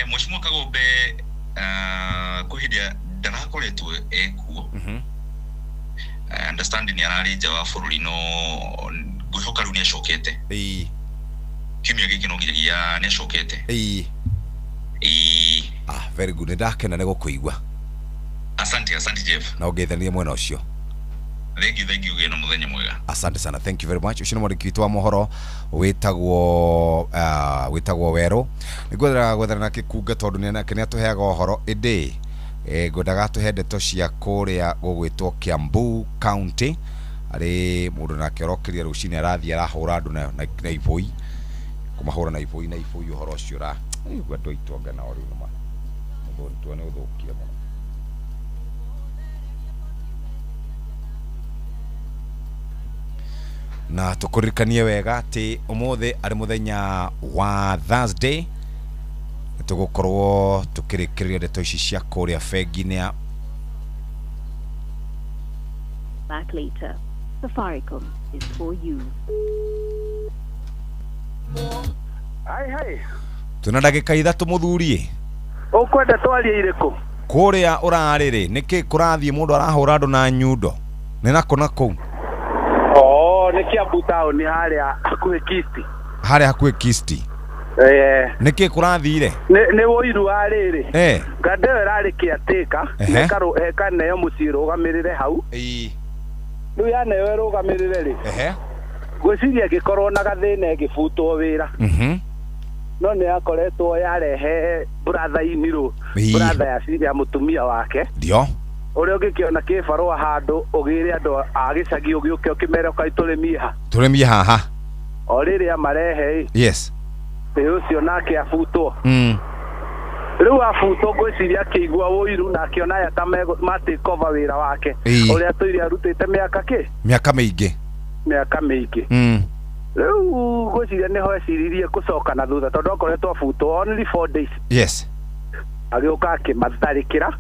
Speaker 10: Mheshimiwa Kagombe kwĩ hĩndĩ ndarakoretwo ekuo. Understanding nĩ ararĩ nja wa bũrũri, no ngwĩhoka rĩu nĩ acokete. Kiumia gĩkĩ no nginyagia nĩ acokete. Ĩĩ.
Speaker 1: Ah, very good, nĩ ndakena nĩ gũkũigua.
Speaker 10: Asante, asante Jeff.
Speaker 1: Na ũngeithanie mwena ũcio.
Speaker 10: Thank you, thank you, ũgĩe na mũthenya mwega.
Speaker 1: Asante sana, thank you very much. Ũcio nĩ mwandĩki witũ wa mohoro wĩtagwo Werũ. Nĩngwendaga gwethana na Kĩkunga tondũ nake nĩ atũheaga ũhoro, ĩndĩ ngwendaga atũhe ndeto cia kũrĩa gũgwĩtwo Kiambu County, arĩ mũndũ nake ũrokĩria rũcinĩ arathiĩ arahũra andũ na ibũi, kũmahũra na ibũi na ibũi. Ũhoro ũcio ũra igua andũ aitũ anga nao rĩu nĩma mũthũri nĩ ũthũkire mũno. Na tũkũririkanie wega atĩ ũmũthĩ arĩ mũthenya wa Thursday, tũgũkorwo tũkĩrĩkĩrĩria ndeto ici cia kũrĩa bengi-inĩ ya
Speaker 5: Back later. Safaricom is for you.
Speaker 22: Hai hai.
Speaker 1: Twĩna ndagĩka 3 mũthuri.
Speaker 22: Ũkwenda twarie irĩkũ?
Speaker 1: Kũrĩa ũrarĩ rĩ, nĩkĩ kũrathiĩ mũndũ arahũra andũ na nyundo? Nĩ nakũ na kũu?
Speaker 22: Oh, nĩ Kiambu town harĩa hakuhĩ Kisti.
Speaker 1: Harĩa hakuhĩ Kisti. Nĩkĩ kũrathire?
Speaker 22: Nĩ wũiru wa rĩrĩ. Nganda ĩyo ĩrarĩ caretaker, hekaneo mũciĩ rũgamĩrĩre hau. Rĩu yaneo ĩrũgamĩrĩre rĩ, ngwĩciria ĩngĩkorwo na gathĩna ĩngĩbutwo wĩra. No nĩ yakoretwo yarehe brother-in-law, brother ya mũtumia wake.
Speaker 1: Ndio.
Speaker 22: Ũrĩa ũngĩkĩona kĩbarũa handũ ũgĩre andũ a gĩcagi ũgĩũke ũkĩmere ũkai tũrĩmie ha.
Speaker 1: Tũrĩmie haha.
Speaker 22: O rĩrĩa marehe ĩ.
Speaker 1: Yes.
Speaker 22: Ĩ ũcio nake abutwo. Rĩu abutwo ngwĩciria akĩigua ũiru na akĩona aya ta ma take over wĩra wake. Ũrĩa tũire arutĩte mĩaka kĩ?
Speaker 1: Mĩaka mĩingĩ.
Speaker 22: Mĩaka mĩingĩ. Rĩu ngwĩciria nĩho eciririe gũcoka na thutha tondũ akoretwo abutwo only 4 days.
Speaker 1: Yes.
Speaker 22: Agĩũka akĩmatharĩkĩra.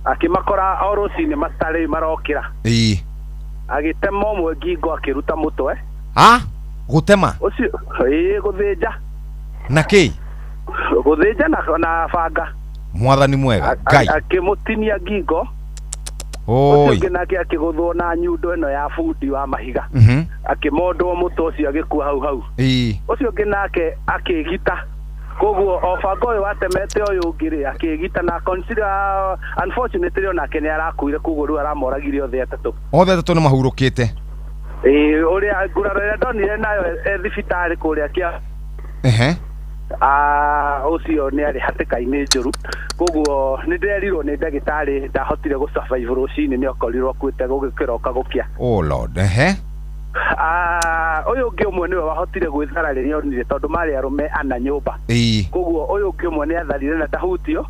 Speaker 22: Akĩmakora o rũcinĩ matarĩ marokĩra. Agĩtema ũmwe ngingo akĩruta mũtwe.
Speaker 1: Ah, gũtema?
Speaker 22: Ũcio ĩĩ, gũthĩnja.
Speaker 1: Na kĩ?
Speaker 22: Gũthĩnja na banga.
Speaker 1: Mwathani mwega, Ngai.
Speaker 22: Akĩmũtinia ngingo. Ũcio ũngĩ nake akĩgũthwo na nyundo ĩno ya bundi wa mahiga. Akĩmondwo mũtwe ũcio agĩkua hau hau. Ũcio ũngĩ nake akĩgita. Koguo o banga ũyũ watemete ũyũ ũngĩ rĩ, akĩgita na consider unfortunately onake nĩ arakuire, koguo rĩu aramoragire othe atatũ.
Speaker 1: Othe atatũ nĩ mahurũkĩte.
Speaker 22: Ĩĩ, ũrĩa nguraro ĩrĩa ndonire nayo e thibitarĩ kũrĩa kĩa ũcio nĩ arĩ hatĩka-inĩ njũru, koguo nĩ ndĩrerirwo nĩ ndagĩtarĩ ndahotire gũ survive rũcinĩ, nĩ akorirwo akuĩte gũgĩkĩroka gũkĩa.
Speaker 1: Oh Lord.
Speaker 22: Ũyũ ũngĩ ũmwe nĩwe wahotire gwĩthara rĩrĩa onire tondũ marĩ arũme ana nyũmba. Koguo ũyũ ũngĩ ũmwe nĩ atharire na ndahutio,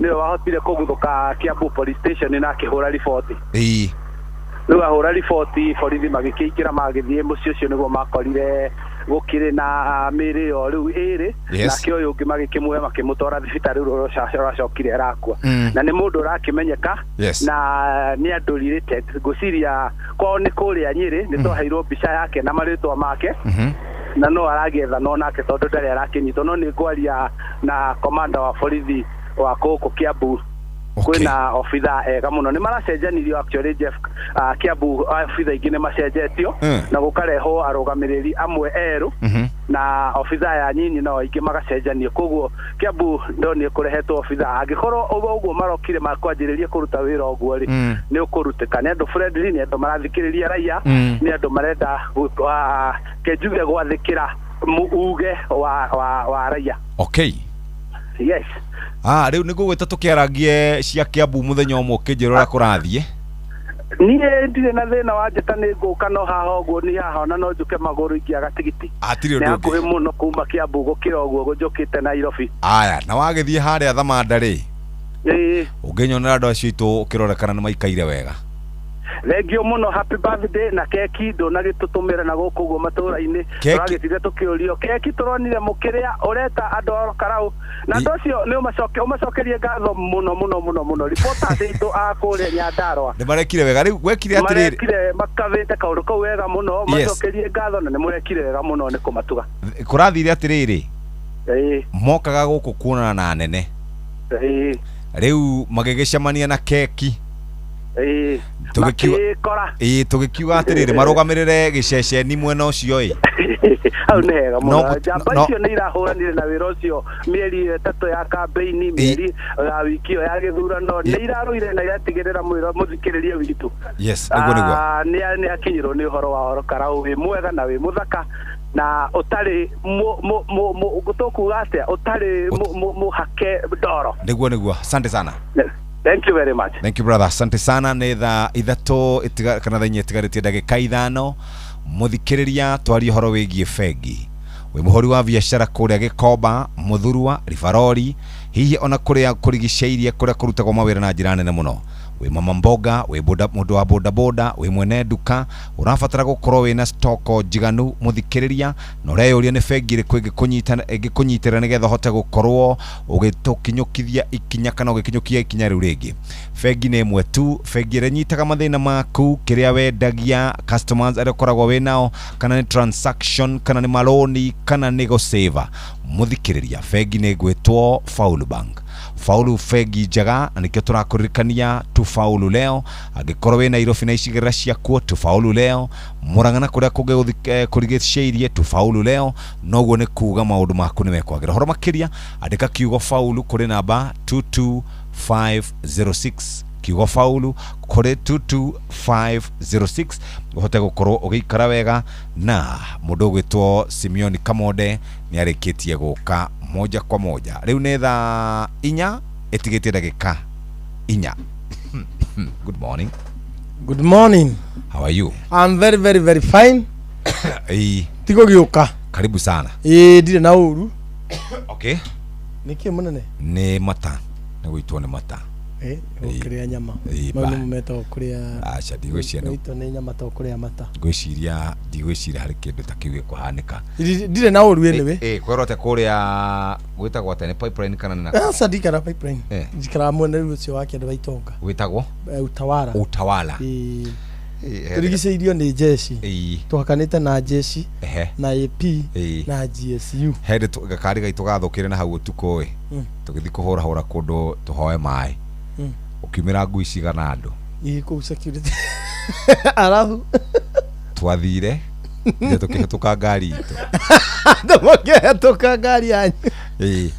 Speaker 22: nĩwe wahotire kũguthũka Kiambu police station na akĩhũra riboti. Rĩu ahũra riboti borithi magĩkĩingĩra magĩthiĩ mũciĩ ũcio nĩguo makorire gũkĩrĩ na mĩĩrĩ ĩyo rĩu ĩrĩ. Nake ũyũ ũngĩ magĩkĩmuoya makĩmũtwara thibitarĩ rĩu ũracokire arakua. Na nĩ mũndũ ũrakĩmenyeka. Na nĩ andũ related, ngwĩciria kwao nĩ kũrĩa Nyĩrĩ, nĩ twaheirwo mbica yake na marĩtwa make. Na no aragĩethanwo nake tondũ ndarĩ arakĩnyitwo, no nĩ ngwaria na komanda wa borithi wa gũkũ Kiambu. Kwĩna obitha ega mũno, nĩ maracenjanirio actually Jeff. Kiambu obitha ingĩ nĩ macenjetio na gũkarehwo arũgamĩrĩri amwe erũ na obitha ya nyinyi nao aingĩ magacenjanio, koguo Kiambu ndonire kũrehetwo obitha. Angĩkorwo ũguo marokire makwanjĩrĩria kũruta wĩra ũguo rĩ, nĩ ũkũrutĩka. Nĩ andũ friendly, nĩ andũ marathikĩrĩria raia, nĩ andũ marenda kenjuge gwathĩkĩra uge wa raia.
Speaker 1: Okay.
Speaker 22: Yes.
Speaker 1: Rĩu nĩ ngũgwĩta tũkĩarangie cia Kiambu mũthenya ũmwe ũkĩnjĩra ũrĩa kũrathiĩ.
Speaker 22: Niĩ ndirĩ na thĩna wa njĩta, nĩ ngũka no haha ũguo nĩ haha, ona no njũke magũrũ ingĩaga tigiti.
Speaker 1: Hatirĩ ũndũ
Speaker 22: Nĩ
Speaker 1: ũngĩ.
Speaker 22: hakuhĩ mũno kuma Kiambu gũkĩra ũguo njũkĩte Nairobi.
Speaker 1: Aya, na wagĩthiĩ harĩa Thamanda rĩ, ũngĩnyonera andũ acio aitũ ũkĩrora kana nĩ maikaire wega.
Speaker 22: Thengio mũno, happy birthday na keki ndũnagĩtũtũmĩra na gũkũ ũguo matũra-inĩ.
Speaker 1: Keki.
Speaker 22: Tũragĩtire tũkĩũrio keki tũronire mũkĩrĩa ũreta andũ a Karau na andũ acio nĩ ũmacokerie ngatho mũno mũno mũno mũno. Reporters aitũ a kũrĩa Nyandarũa
Speaker 1: Nĩ marekire wega. Rĩu gwekire atĩrĩrĩ,
Speaker 22: marekire makavĩte kaũndũ kau wega mũno.
Speaker 1: Yes.
Speaker 22: Macokerie ngatho na nĩ mũrekire wega mũno nĩ kũmatuga.
Speaker 1: Kũrathire atĩrĩrĩ,
Speaker 22: Ĩĩ.
Speaker 1: mokaga gũkũ kuonana na nene.
Speaker 22: Ĩĩ.
Speaker 1: Rĩu magĩgĩcemania na keki.
Speaker 22: Ĩĩ.
Speaker 1: Tũgĩkiuga, ĩĩ, tũgĩkiuga atĩrĩrĩ, marũgamĩrĩre gĩceceni mwena ũcio ĩ.
Speaker 22: Hau nĩ hega
Speaker 1: No,
Speaker 22: mũno. Njamba
Speaker 1: no.
Speaker 22: icio nĩ irahũranire na wĩra ũcio mĩeri 3 ya kambĩini, mĩeri ya wiki ĩyo ya gĩthurano, nĩ irarũire na iratigĩrĩra mwĩra mũthikĩrĩria witũ
Speaker 1: Yes, nĩguo nĩguo.
Speaker 22: Ah, nĩ akinyĩrwo nĩ ũhoro wa Oro Karau wĩ mwega na wĩ mũthaka na ũtarĩ tũkuga atĩa, ũtarĩ mũhake ndoro.
Speaker 1: Nĩguo nĩguo. Asante sana.
Speaker 22: Thank you very much.
Speaker 1: Thank you, brother. Asante sana. Nĩ thaa 3 kana thaa 4 itigarĩtie ndagĩka 5. Mũthikĩrĩria, twarie ũhoro wĩgiĩ bengi. Wĩ mũhũri wa biacara kũrĩa Gĩkomba, Mũthurwa, Ribarori, hihi ona kũrĩa kũrigicĩirie, kũrĩa kũrutagwo mawĩra na njĩra nene mũno. Wĩ mama mboga, wĩ boda, mũndũ wa boda boda, wĩ mwene nduka, ũrabatara gũkorwo wĩna stoko njiganu, mũthikĩrĩria, na ũreyũria nĩ bengi ĩrĩkũ ĩngĩkũnyitĩrĩra nĩgetha ũhote gũkorwo ũgĩtũkinyũkithia ikinya kana ũgĩkinyũkia ikinya rĩu rĩngĩ. Bengi nĩ ĩmwe tu, bengi ĩrĩa ĩnyitaga mathĩna maku, kĩrĩa wendagia, customers arĩa ũkoragwo wĩ nao, kana nĩ transaction, kana nĩ maroni, kana nĩ gũsave. Mũthikĩrĩria, bengi nĩ ĩgwĩtwo Faulu Bank. Faulu bengi njega, na nĩkĩo tũrakũririkania tufaulu leo. Angĩkorwo wĩ Nairobi na icigĩrĩra ciakuo, tufaulu leo. Murang'a na kũrĩa kũngĩ kũrigicĩirie, tufaulu leo. Noguo nĩ kuga maũndũ maku nĩ mekwagĩra. Ũhoro makĩria, andĩka kiugo faulu kũrĩ namba 22506, kiugo faulu kũrĩ 22506, ũhote gũkorwo ũgĩikara wega. Na mũndũ ũgwĩtwo Simeon Kamonde nĩ arĩkĩtie gũka moja kwa moja. Rĩu nĩ thaa 4 ĩtigĩtie ndagĩka 4. Good morning.
Speaker 12: Good morning.
Speaker 1: How are you?
Speaker 12: I'm very very very fine.
Speaker 1: Ĩĩ.
Speaker 12: Tigo gĩũka.
Speaker 1: Karibu sana.
Speaker 12: Ĩĩ, ndirĩ na ũru.
Speaker 1: Okay.
Speaker 12: Nĩkĩ mũnene?
Speaker 1: Nĩ mata. Nĩ gũitwo nĩ mata.
Speaker 12: Gũkĩrĩa nyama.
Speaker 1: Ĩĩ,
Speaker 12: Mau
Speaker 1: ba.
Speaker 12: nĩmo metagwo kũrĩa.
Speaker 1: Aca, ndigwĩciria nĩ-
Speaker 12: Gũitwo nĩ nyama to kũrĩa mata.
Speaker 1: Ngwĩciria ndigwĩciria harĩ kĩndũ ta kĩu gĩkũhanĩka.
Speaker 12: Ndirĩ na ũru anyway.
Speaker 1: Ĩĩ, kwĩrwo atĩa kũrĩa gwĩtagwo atĩa, nĩ pipeline kana nĩ na
Speaker 12: Aca, ndikara pipeline.
Speaker 1: Eh.
Speaker 12: Njikaraga mwena rĩu ũcio wa kĩanda wa Itonga.
Speaker 1: Gwĩtagwo?
Speaker 12: Utawala.
Speaker 1: Utawala.
Speaker 12: Ĩĩ.
Speaker 1: Ĩĩ,
Speaker 12: Tũrigicĩirio nĩ jeshi.
Speaker 1: Ĩĩ.
Speaker 12: Tũhakanĩte na jeshi.
Speaker 1: Ehe.
Speaker 12: Na AP
Speaker 1: Ĩĩ.
Speaker 12: na GSU.
Speaker 1: He hĩndĩ gakari gaitũ gathũkire na hau ũtukũ ĩ. Tũgĩthiĩ kũhũrahũra kũndũ tũhoe maĩ. Ũkiumĩra ngui cigana andũ.
Speaker 12: Ĩĩ, kũu security. Arabu
Speaker 1: Twathire ithe tũkĩhĩtũka ngari itũ.
Speaker 12: Andũ makĩhĩtũka ngari yanyu.
Speaker 1: Ĩĩ.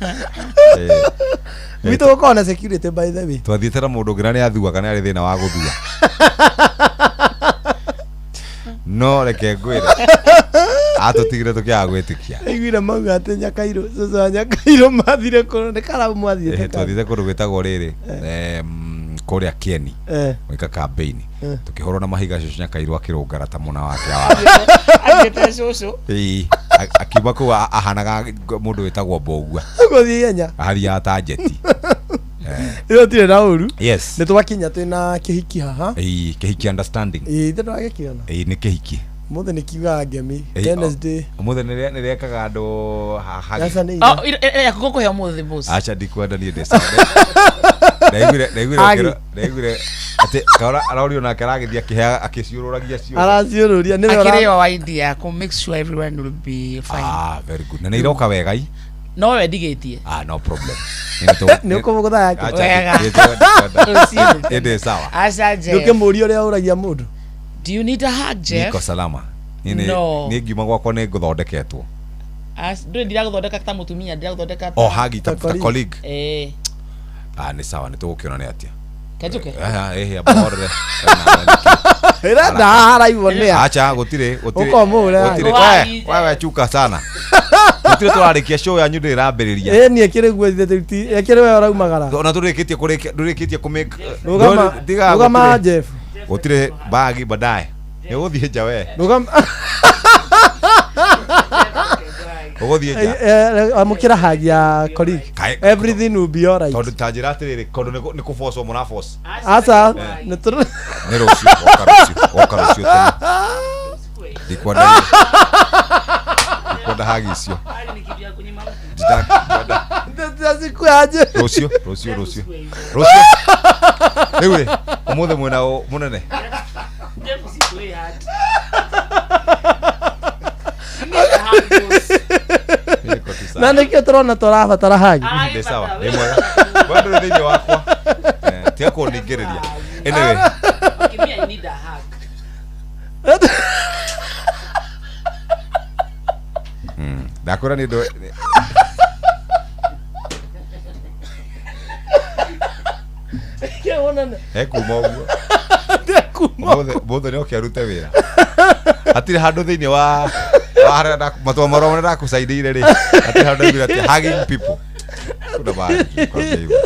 Speaker 12: Gwitũ gũkoragwo na security by the way.
Speaker 1: Twathiĩte na mũndũ ũngĩ na nĩ athuaga, nĩ arĩ thĩna wa gũthua. No reke ngwĩre, atũtigire tũkĩaga gwĩtĩkia.
Speaker 12: Aiguire mauga atĩ Nyakairũ, cũcũ wa Nyakairũ mathire kũndũ, nĩ karabu mwathiĩte karabu.
Speaker 1: Twathiĩte kũndũ gwĩtagwo rĩrĩ, kũrĩa Kieni gwĩka campaign. Tũkĩhũrwo na mahiga, cũcũ Nyakairũ akĩrũngara ta mũna wake wa
Speaker 13: Athiĩte cũcũ.
Speaker 1: Ĩĩ, akiuma kũu ahanaga mũndũ wĩtagwo Mbũgua.
Speaker 12: Gũthiĩ ihenya.
Speaker 1: Athiaga ta njeti.
Speaker 12: Ĩyo tirĩ na ũru.
Speaker 1: Yes.
Speaker 12: Nĩ twakinya twĩna kĩhiki haha.
Speaker 1: Ĩĩ, kĩhiki understanding.
Speaker 12: Ĩĩ, ithe ndwagĩkĩona.
Speaker 1: Ĩĩ, nĩ kĩhiki.
Speaker 12: Mũthĩ nĩ kiugaga ngemi.
Speaker 1: Ĩĩ,
Speaker 12: Wednesday.
Speaker 1: Ũmũthĩ nĩ rĩekaga andũ hagi.
Speaker 12: Aca nĩ ira.
Speaker 13: Oh, ĩrĩa gũkũhe ũmũthĩ boss.
Speaker 1: Aca, ndikwenda niĩ ndĩ sawa. Ndaiguire
Speaker 12: Hagi.
Speaker 1: Ndaiguire atĩ kaora arorio nake aragĩthiĩ akĩheaga akĩciũrũragia ciothe.
Speaker 12: Araciũrũria nĩwe
Speaker 13: Akĩrĩo wa India kũ make sure everyone will be fine.
Speaker 1: Ah, very good. Na nĩ iroka wega i.
Speaker 13: No we ndigĩtie.
Speaker 1: Ah, no problem.
Speaker 12: Nĩ ũkũmũgũtha yake.
Speaker 1: Acha,
Speaker 13: Wega.
Speaker 1: ndikwenda. Ĩndĩ sawa.
Speaker 13: Aca, Jeff.
Speaker 12: Ndũkĩmũria ũrĩa ũragia mũndũ.
Speaker 13: Do you need a hug, Jeff?
Speaker 1: Niko salama. Niĩ nĩ
Speaker 13: No.
Speaker 1: niĩ ngiuma gwakwa nĩ ngũthondeketwo.
Speaker 13: Ndũĩ ndiragũthondeka ta mũtumia, ndiragũthondeka ta
Speaker 1: O hagi ta colleague.
Speaker 13: Ĩĩ.
Speaker 1: Ah, nĩ sawa, nĩ tũgũkĩona nĩ atĩa.
Speaker 13: Kenjuke.
Speaker 1: Eh, amba horere.
Speaker 12: Ĩrenda haha haraivwo nĩ a.
Speaker 1: Acha, gũtirĩ gũtirĩ.
Speaker 12: Ũkomũra.
Speaker 1: Gũtirĩ. We chuka sana. Gũtirĩ tũrarĩkia show yanyu ndĩrambĩrĩria.
Speaker 12: Ĩĩ, niĩ kĩrĩ guo ithe ti ekĩrĩ we ũraumagara.
Speaker 1: Ona ndũrĩkĩtie kũrĩkia, ndũrĩkĩtie kũ-make.
Speaker 12: Rũgama,
Speaker 1: Tiga,
Speaker 12: rũgama
Speaker 1: gũtirĩ.
Speaker 12: Jeff.
Speaker 1: Gũtirĩ bagi baadaye. Nĩ ũgũthiĩ nja we.
Speaker 12: Rũgama.
Speaker 1: Ũgũthiĩ nja.
Speaker 12: Amũkĩra hagi ya colleague. Everything will be alright.
Speaker 1: Tondũ ta njĩra atĩrĩrĩ, tondũ nĩ kũbocwo mũraboc.
Speaker 12: Aca, nĩ tũrũ.
Speaker 1: Nĩ rũciũ, woka rũciũ, woka rũciũ tene. Ndikwenda ndikwenda hagi icio. Ndikwenda.
Speaker 12: Ndĩcikuaje?
Speaker 1: Rũciũ, rũciũ, rũciũ. Rũciũ. Rĩu rĩ, ũmũthĩ mwĩna ũ mũnene?
Speaker 12: Na nĩkĩo tũrona tũrabatara hagi.
Speaker 1: Ndĩ sawa, ndĩ mwega. We ndũrĩ thĩinĩ wakwa. Tiga kũningĩrĩria. Anyway. Ndakwĩra nĩ ndũ ekuma ũguo. Mũthĩ nĩ oke arute wĩra. Hatirĩ handũ thĩinĩ wa harĩa matua marũa marĩa ndakũcainĩire rĩ, hatirĩ handũ ndaiguire atĩ hugging people. Kuna mahali kwambia hivyo.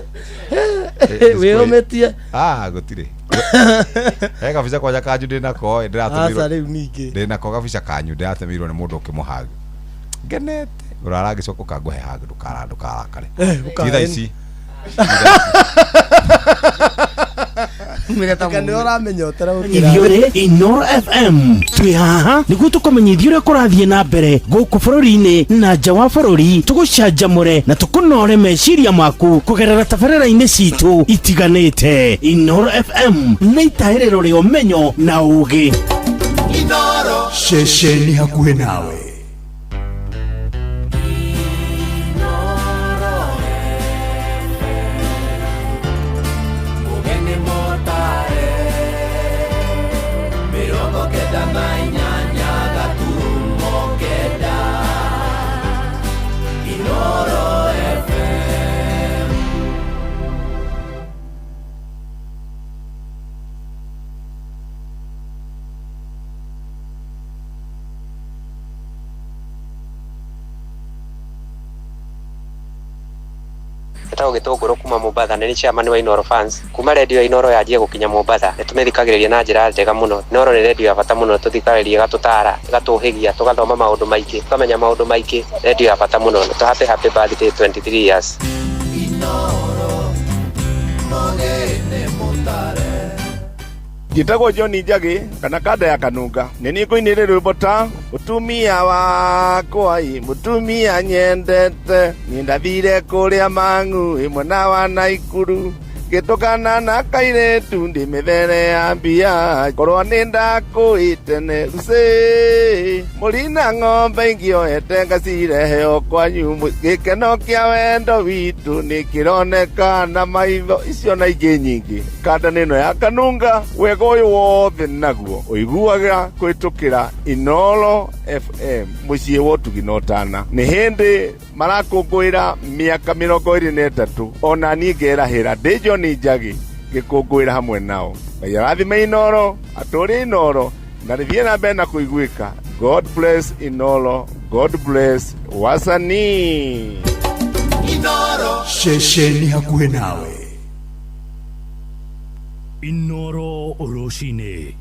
Speaker 12: Wĩyũmĩtie.
Speaker 1: Ah, gũtirĩ. He kabica kwanja kanyu ndĩ nako ĩ, ndĩratũmĩirwo.
Speaker 12: Aca rĩu ningĩ.
Speaker 1: Ndĩ nako kabica kanyu ndĩratũmĩirwo nĩ mũndũ ũkĩmũhug. Ngenete. Ũrara ngĩcoka ũkangũhe hug ndũkarakare. Ti thaa ici.
Speaker 12: Nĩ ũramenyotera gũkĩra.
Speaker 17: Ithuĩ Inoro FM twĩ haha nĩguo tũkũmenyithie ũrĩa kũrathiĩ na mbere gũkũ bũrũri-inĩ na nja wa bũrũri, tũgũcanjamũre na tũkũnore meciria maku kũgerera tabarĩra-inĩ citũ itiganĩte. Inoro FM nĩ itahĩrĩro rĩa ũmenyo na ũũgĩ.
Speaker 2: Inoro ceceni hakuhĩ nawe.
Speaker 8: Etagwo Gĩtũngũrũ kuma Mombatha, nĩ chairman wa Inoro Fans. Kuma redio ya Inoro yanjie gũkinya Mombatha, nĩ tũmĩthikagĩrĩria na njĩra njega mũno. Inoro nĩ redio ya bata mũno, tũthikagĩrĩria ĩgatũtaara, ĩgatũhĩgia, tũgathoma maũndũ maingĩ, tũkamenya maũndũ maingĩ. Redio ya bata mũno. Nĩ happy happy birthday 23 years.
Speaker 11: Njĩtagwo John Njagi kana kanda ya Kanunga. Nĩ niĩ ngũinĩre rwĩmbo ta mũtumia wakwa ĩ, mũtumia nyendete, niĩ ndathire kũrĩa Mang'u ĩ mwena wa Naikuru, ngĩtũkana na kairĩtu ndĩ mĩthere ya mbia, korwo nĩ ndakũĩ tene Lucĩ, mũrina ng'ombe ingĩoete ngacirehe o kwanyu, gĩkeno kĩa wendo witũ nĩ kĩroneka na maitho, icio na ingĩ nyingĩ. Kanda nĩ ĩno ya Kanunga, wega ũyũ wothe naguo ũiguaga kũhĩtũkĩra Inoro FM mũciĩ wa ũtugi na ũtana. Nĩ hĩndĩ marakũngũĩra mĩaka 23, ona niĩ ngerahĩra ndĩ John Njagi ngĩkũngũĩra hamwe nao. Ngai arathime Inoro, atũũrie Inoro, na rĩthiĩ na mbere na kũiguĩka. God bless Inoro, God bless wasanii.
Speaker 2: Inoro ceceni hakuhĩ nawe.
Speaker 3: Inoro rũcinĩ.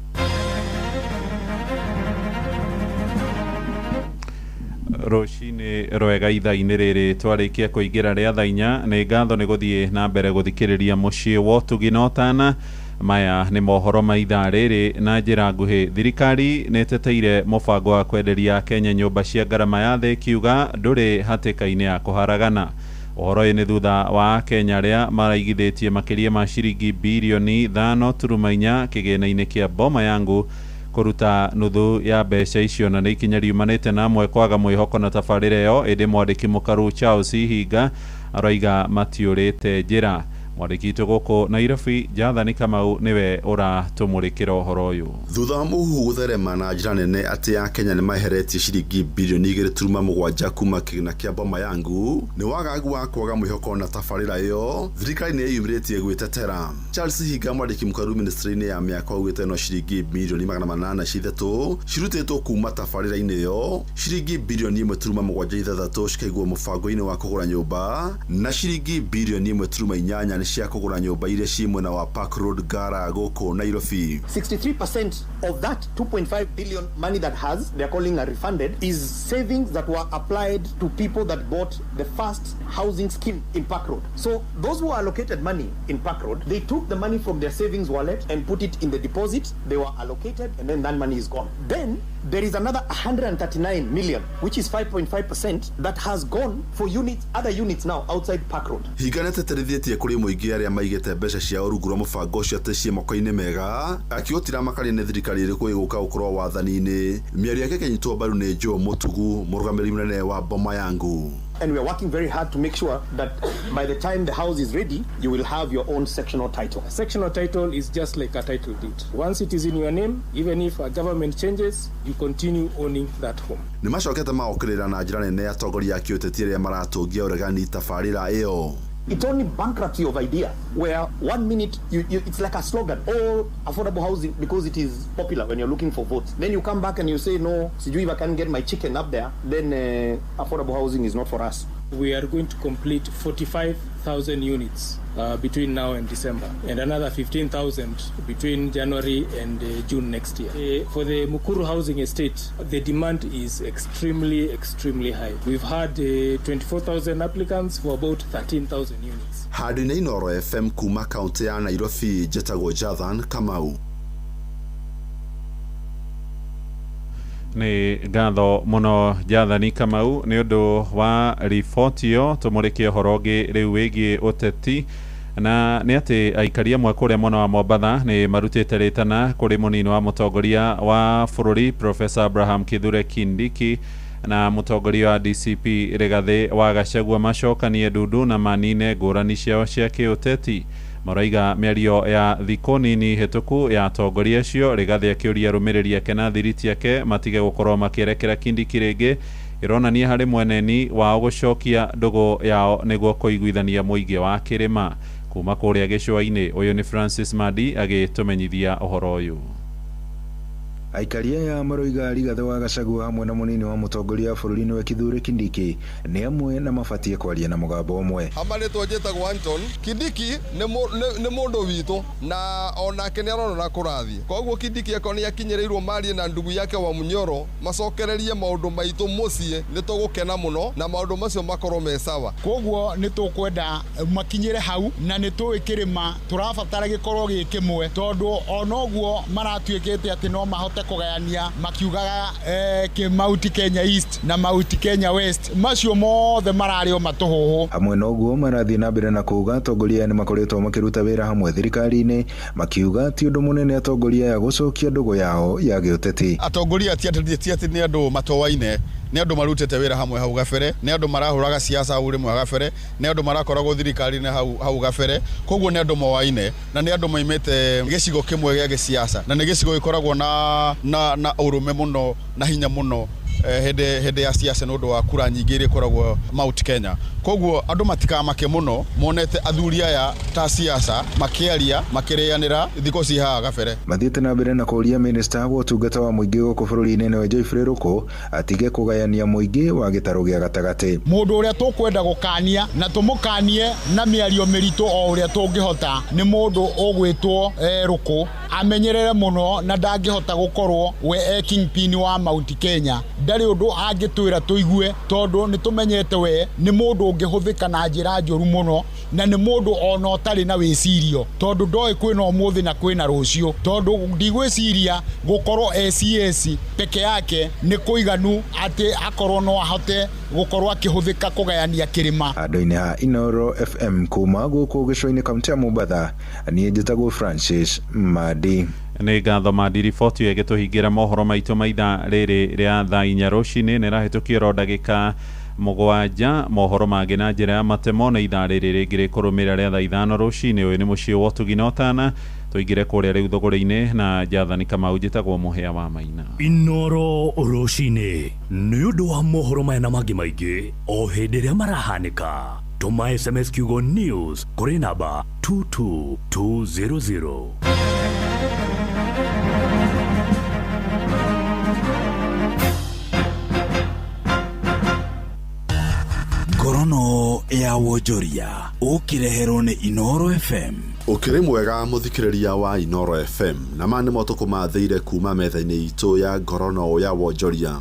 Speaker 9: Rũcinĩ rwega ithaa-inĩ rĩrĩ twarĩkia kũingĩra rĩa thaa inya. Nĩ ngatho nĩ gũthiĩ na mbere gũthikĩrĩria mũciĩ wa ũtugi na ũtana. Maya nĩ mohoro ma ithaa rĩrĩ na njĩra nguhĩ. Thirikari nĩ ĩteteire mũbango wa kwenderia Kenya nyũmba cia ngarama ya thĩ, ĩkiuga ndũrĩ hatĩka-inĩ ya kũharagana. Ũhoro ũyũ nĩ thutha wa Kenya arĩa maraigithĩtie makĩria ma ciringi birioni 5.4 kĩgĩna-inĩ kĩa Boma Yangu kũruta nuthu ya mbeca icio, na nĩ ikinya riumanĩte na amwe kwaga mwĩhoko na tabarĩra ĩyo. Ĩndĩ mwandĩki mũkaru Charles Ihinga aroiga matiũrĩte njĩra. Mwandĩki witũ gũkũ Nairobi Jathani Kamau nĩwe ũratũmũrĩkĩra ũhoro ũyũ.
Speaker 23: Thutha wa mũhuhu gũtherema na njĩra nene atĩ ya Kenya nĩ maheretie ciringi birioni 2.7 kuma kĩgĩna kĩa Boma Yangu nĩ wagagu wa kwaga mwĩhoko na tabarĩra ĩyo, thirikari nĩ ĩyumĩrĩtie gwĩtetera. Charles Hinga mwandĩki mũkaru ministry-inĩ ya mĩako augĩte no ciringi mirioni 803 cirutĩtwo kuma tabarĩra-inĩ ĩyo, ciringi birioni 1.76 cikaigwo mũbango-inĩ wa kũgũra nyũmba na ciringi birioni 1.8 nĩ cia kũgũra nyũmba iria ciĩ mwena wa Park Road Ngara gũkũ Nairobi.
Speaker 6: 63% of that 2.5 billion money that has, they're calling a refunded, is savings that were applied to people that bought the first housing scheme in Park Road. So those who allocated money in Park Road, they took the money from their savings wallet and put it in the deposit. They were allocated, and then that money is gone. Then there is another 139 million, which is 5.5%, that has gone for units, other units now outside Park Road.
Speaker 23: Hinga nĩateterithĩtie kũrĩ mũingĩ arĩa maigĩte mbeca ciao rungu rwa mũbango ũcio atĩ ciĩ moko-inĩ mega, akiũtira makaria nĩ thirikari ĩrĩkũ ĩgũka gũkorwo wathani-inĩ. Mĩario yake ĩkĩnyitwo mbaru nĩ Joe Mutugu, mũrũgamĩrĩri mũnene wa Boma Yangu.
Speaker 6: And we are working very hard to make sure that by the time the house is ready, you will have your own sectional title.
Speaker 14: A sectional title is just like a title deed. Once it is in your name, even if a government changes, you continue owning that home.
Speaker 23: Nĩ macokete maokĩrĩra na njĩra nene atongoria a kĩũteti arĩa maratũngia ũregani tabarĩra ĩyo.
Speaker 6: It's only bankruptcy of idea where 1 minute you, it's like a slogan, all affordable housing, because it is popular when you're looking for votes. Then you come back and you say, no, sijui if I can get my chicken up there, then affordable housing is not for us.
Speaker 14: We are going to complete 45,000 units between now and December, and another 15,000 between January and June next year. For the Mukuru housing estate, the demand is extremely, extremely high. We've had 24,000 applicants for about 13,000 units.
Speaker 23: Handũ-inĩ Inooro FM kuma kaunti ya Nairobi, njĩtagwo Jathan Kamau.
Speaker 9: Nĩ ngatho mũno Jathani Kamau nĩ ũndũ wa riboti ĩyo. Tũmũrĩke ũhoro ũngĩ rĩu wĩgiĩ ũteti, na nĩ atĩ aikari amwe kũrĩa mwena wa Mombatha nĩ marutĩte rĩtana kũrĩ mũnini wa mũtongoria wa bũrũri Professor Abraham Kithure Kindiki na mũtongoria wa DCP Rigathĩ wa Gachagua macokanie ndundu na manine ngũrani ciao cia kĩũteti. Maraiga mĩario ya thikũ nini hĩtũku ya atongoria acio, Rigathĩ akĩũria arũmĩrĩri ake na thiriti ake matige gũkorwo makĩerekera Kindiki rĩngĩ, ĩronania harĩ mweneni wao gũcokia ndũgũ yao nĩguo kũiguithania mũingĩ wa kĩrĩma. Kuma kũrĩa gĩcũa-inĩ, ũyũ nĩ Francis Madi agĩtũmenyithia ũhoro ũyũ.
Speaker 15: Aikari aya maroiga Rigathĩ wa Gachagua hamwe na mũnini wa mũtongoria wa bũrũri nĩwe Kithure Kindiki nĩ amwe na mabatiĩ kwaria na mũgambo ũmwe.
Speaker 24: Amarĩtwo njĩtagwo Anton Kindiki nĩ mũndũ witũ na onake nĩ arona na kũrathiĩ, koguo Kindiki akorwo nĩ akinyĩrĩirwo marie na ndugu yake wa Munyoro macokererie maũndũ maitũ mũciĩ, nĩ tũgũkena mũno na maũndũ macio makorwo me sawa.
Speaker 16: Koguo nĩ tũkwenda makinyĩre hau, na nĩ tũĩ kĩrĩma tũrabatara gĩkorwo gĩ kĩmwe, tondũ onoguo maratuĩkĩte atĩ no mahote kũgayania makiugaga Mount Kenya East na Mount Kenya West, macio mothe mararĩ o matũhũhũ.
Speaker 15: Hamwe na ũguo, marathiĩ na mbere na kuuga atongoria aya nĩ makoretwo makĩruta wĩra hamwe thirikari-inĩ, makiuga ti ũndũ mũnene atongoria aya gũcokia ndũgũ yao ya gĩũteti.
Speaker 24: Atongoria ti atĩ nĩ andũ matowaine, nĩ andũ marutĩte wĩra hamwe hau gabere, nĩ andũ marahũraga siasa hau rĩmwe gabere, nĩ andũ marakoragwo thirikari-inĩ hau gabere, koguo nĩ andũ mowaine na nĩ andũ maimĩte gĩcigo kĩmwe gĩa gĩsiasa, na nĩ gĩcigo gĩkoragwo na ũrũme mũno na hinya mũno hĩndĩ ya siasa nĩ ũndũ wa kura nyingĩ iria ikoragwo Mount Kenya. Koguo andũ matikamake mũno monete athuri aya ta siasa makĩaria makĩrĩanĩra thikũ ci haha gabere.
Speaker 15: Mathiĩte na mbere na kũũria minista wa ũtungata wa mũingĩ gũkũ bũrũri-inĩ nĩwe Geoffrey Ruku atige kũgayania mũingĩ wa gĩtarũ gĩa gatagatĩ.
Speaker 16: Mũndũ ũrĩa tũkwenda gũkania na tũmũkanie na mĩario mĩritũ o ũrĩa tũngĩhota nĩ mũndũ ũgwĩtwo Ruku, amenyerere mũno na ndangĩhota gũkorwo we e kingpin wa Mount Kenya. Ndarĩ ũndũ angĩtwĩra tũigue, tondũ nĩ tũmenyete we nĩ mũndũ ũngĩhũthĩka na njĩra njũru mũno, na nĩ mũndũ ona ũtarĩ na wĩcirio, tondũ ndoĩ kwĩna ũmũthĩ na kwĩna rũciũ, tondũ ndigwĩciria gũkorwo ACS peke yake nĩ kũiganu atĩ akorwo no ahote gũkorwo akĩhũthĩka kũgayania kĩrĩma.
Speaker 15: Handũ-inĩ ha Inooro FM kuma gũkũ gĩcũa-inĩ kaunti ya Mombatha, niĩ njĩtagwo Francis Madi.
Speaker 9: Nĩ ngatho Madi, riboti ĩyo ĩgĩtũhingĩra mohoro maitũ ma ithaa rĩrĩ rĩa thaa 4 rũcinĩ. Nĩ ĩrahĩtũkio oro ndagĩka 7. Mohoro mangĩ na njĩra ya matemo na ithaa rĩrĩ rĩngĩ rĩkũrũmĩrĩra rĩa thaa 5 rũcinĩ. Ũyũ nĩ mũciĩ wa ũtugi na ũtana. Tũingĩre kũrĩa rĩu thũgũrĩ-inĩ na Jathani Kamau, njĩtagwo Mũhĩa wa Maina.
Speaker 3: Inooro rũcinĩ nĩ ũndũ wa mohoro maya na mangĩ maingĩ o hĩndĩ ĩrĩa marahanĩka, tũma SMS kiugo news kũrĩ namba 22200.
Speaker 20: Ngorono ya Ya wonjoria ũkĩreherwo nĩ Inooro FM.
Speaker 23: Ũkĩrĩ mwega mũthikĩrĩria wa Inooro FM, na ma nĩmo tũkũmathĩire kuma metha-inĩ itũ ya ngorono ya wonjoria.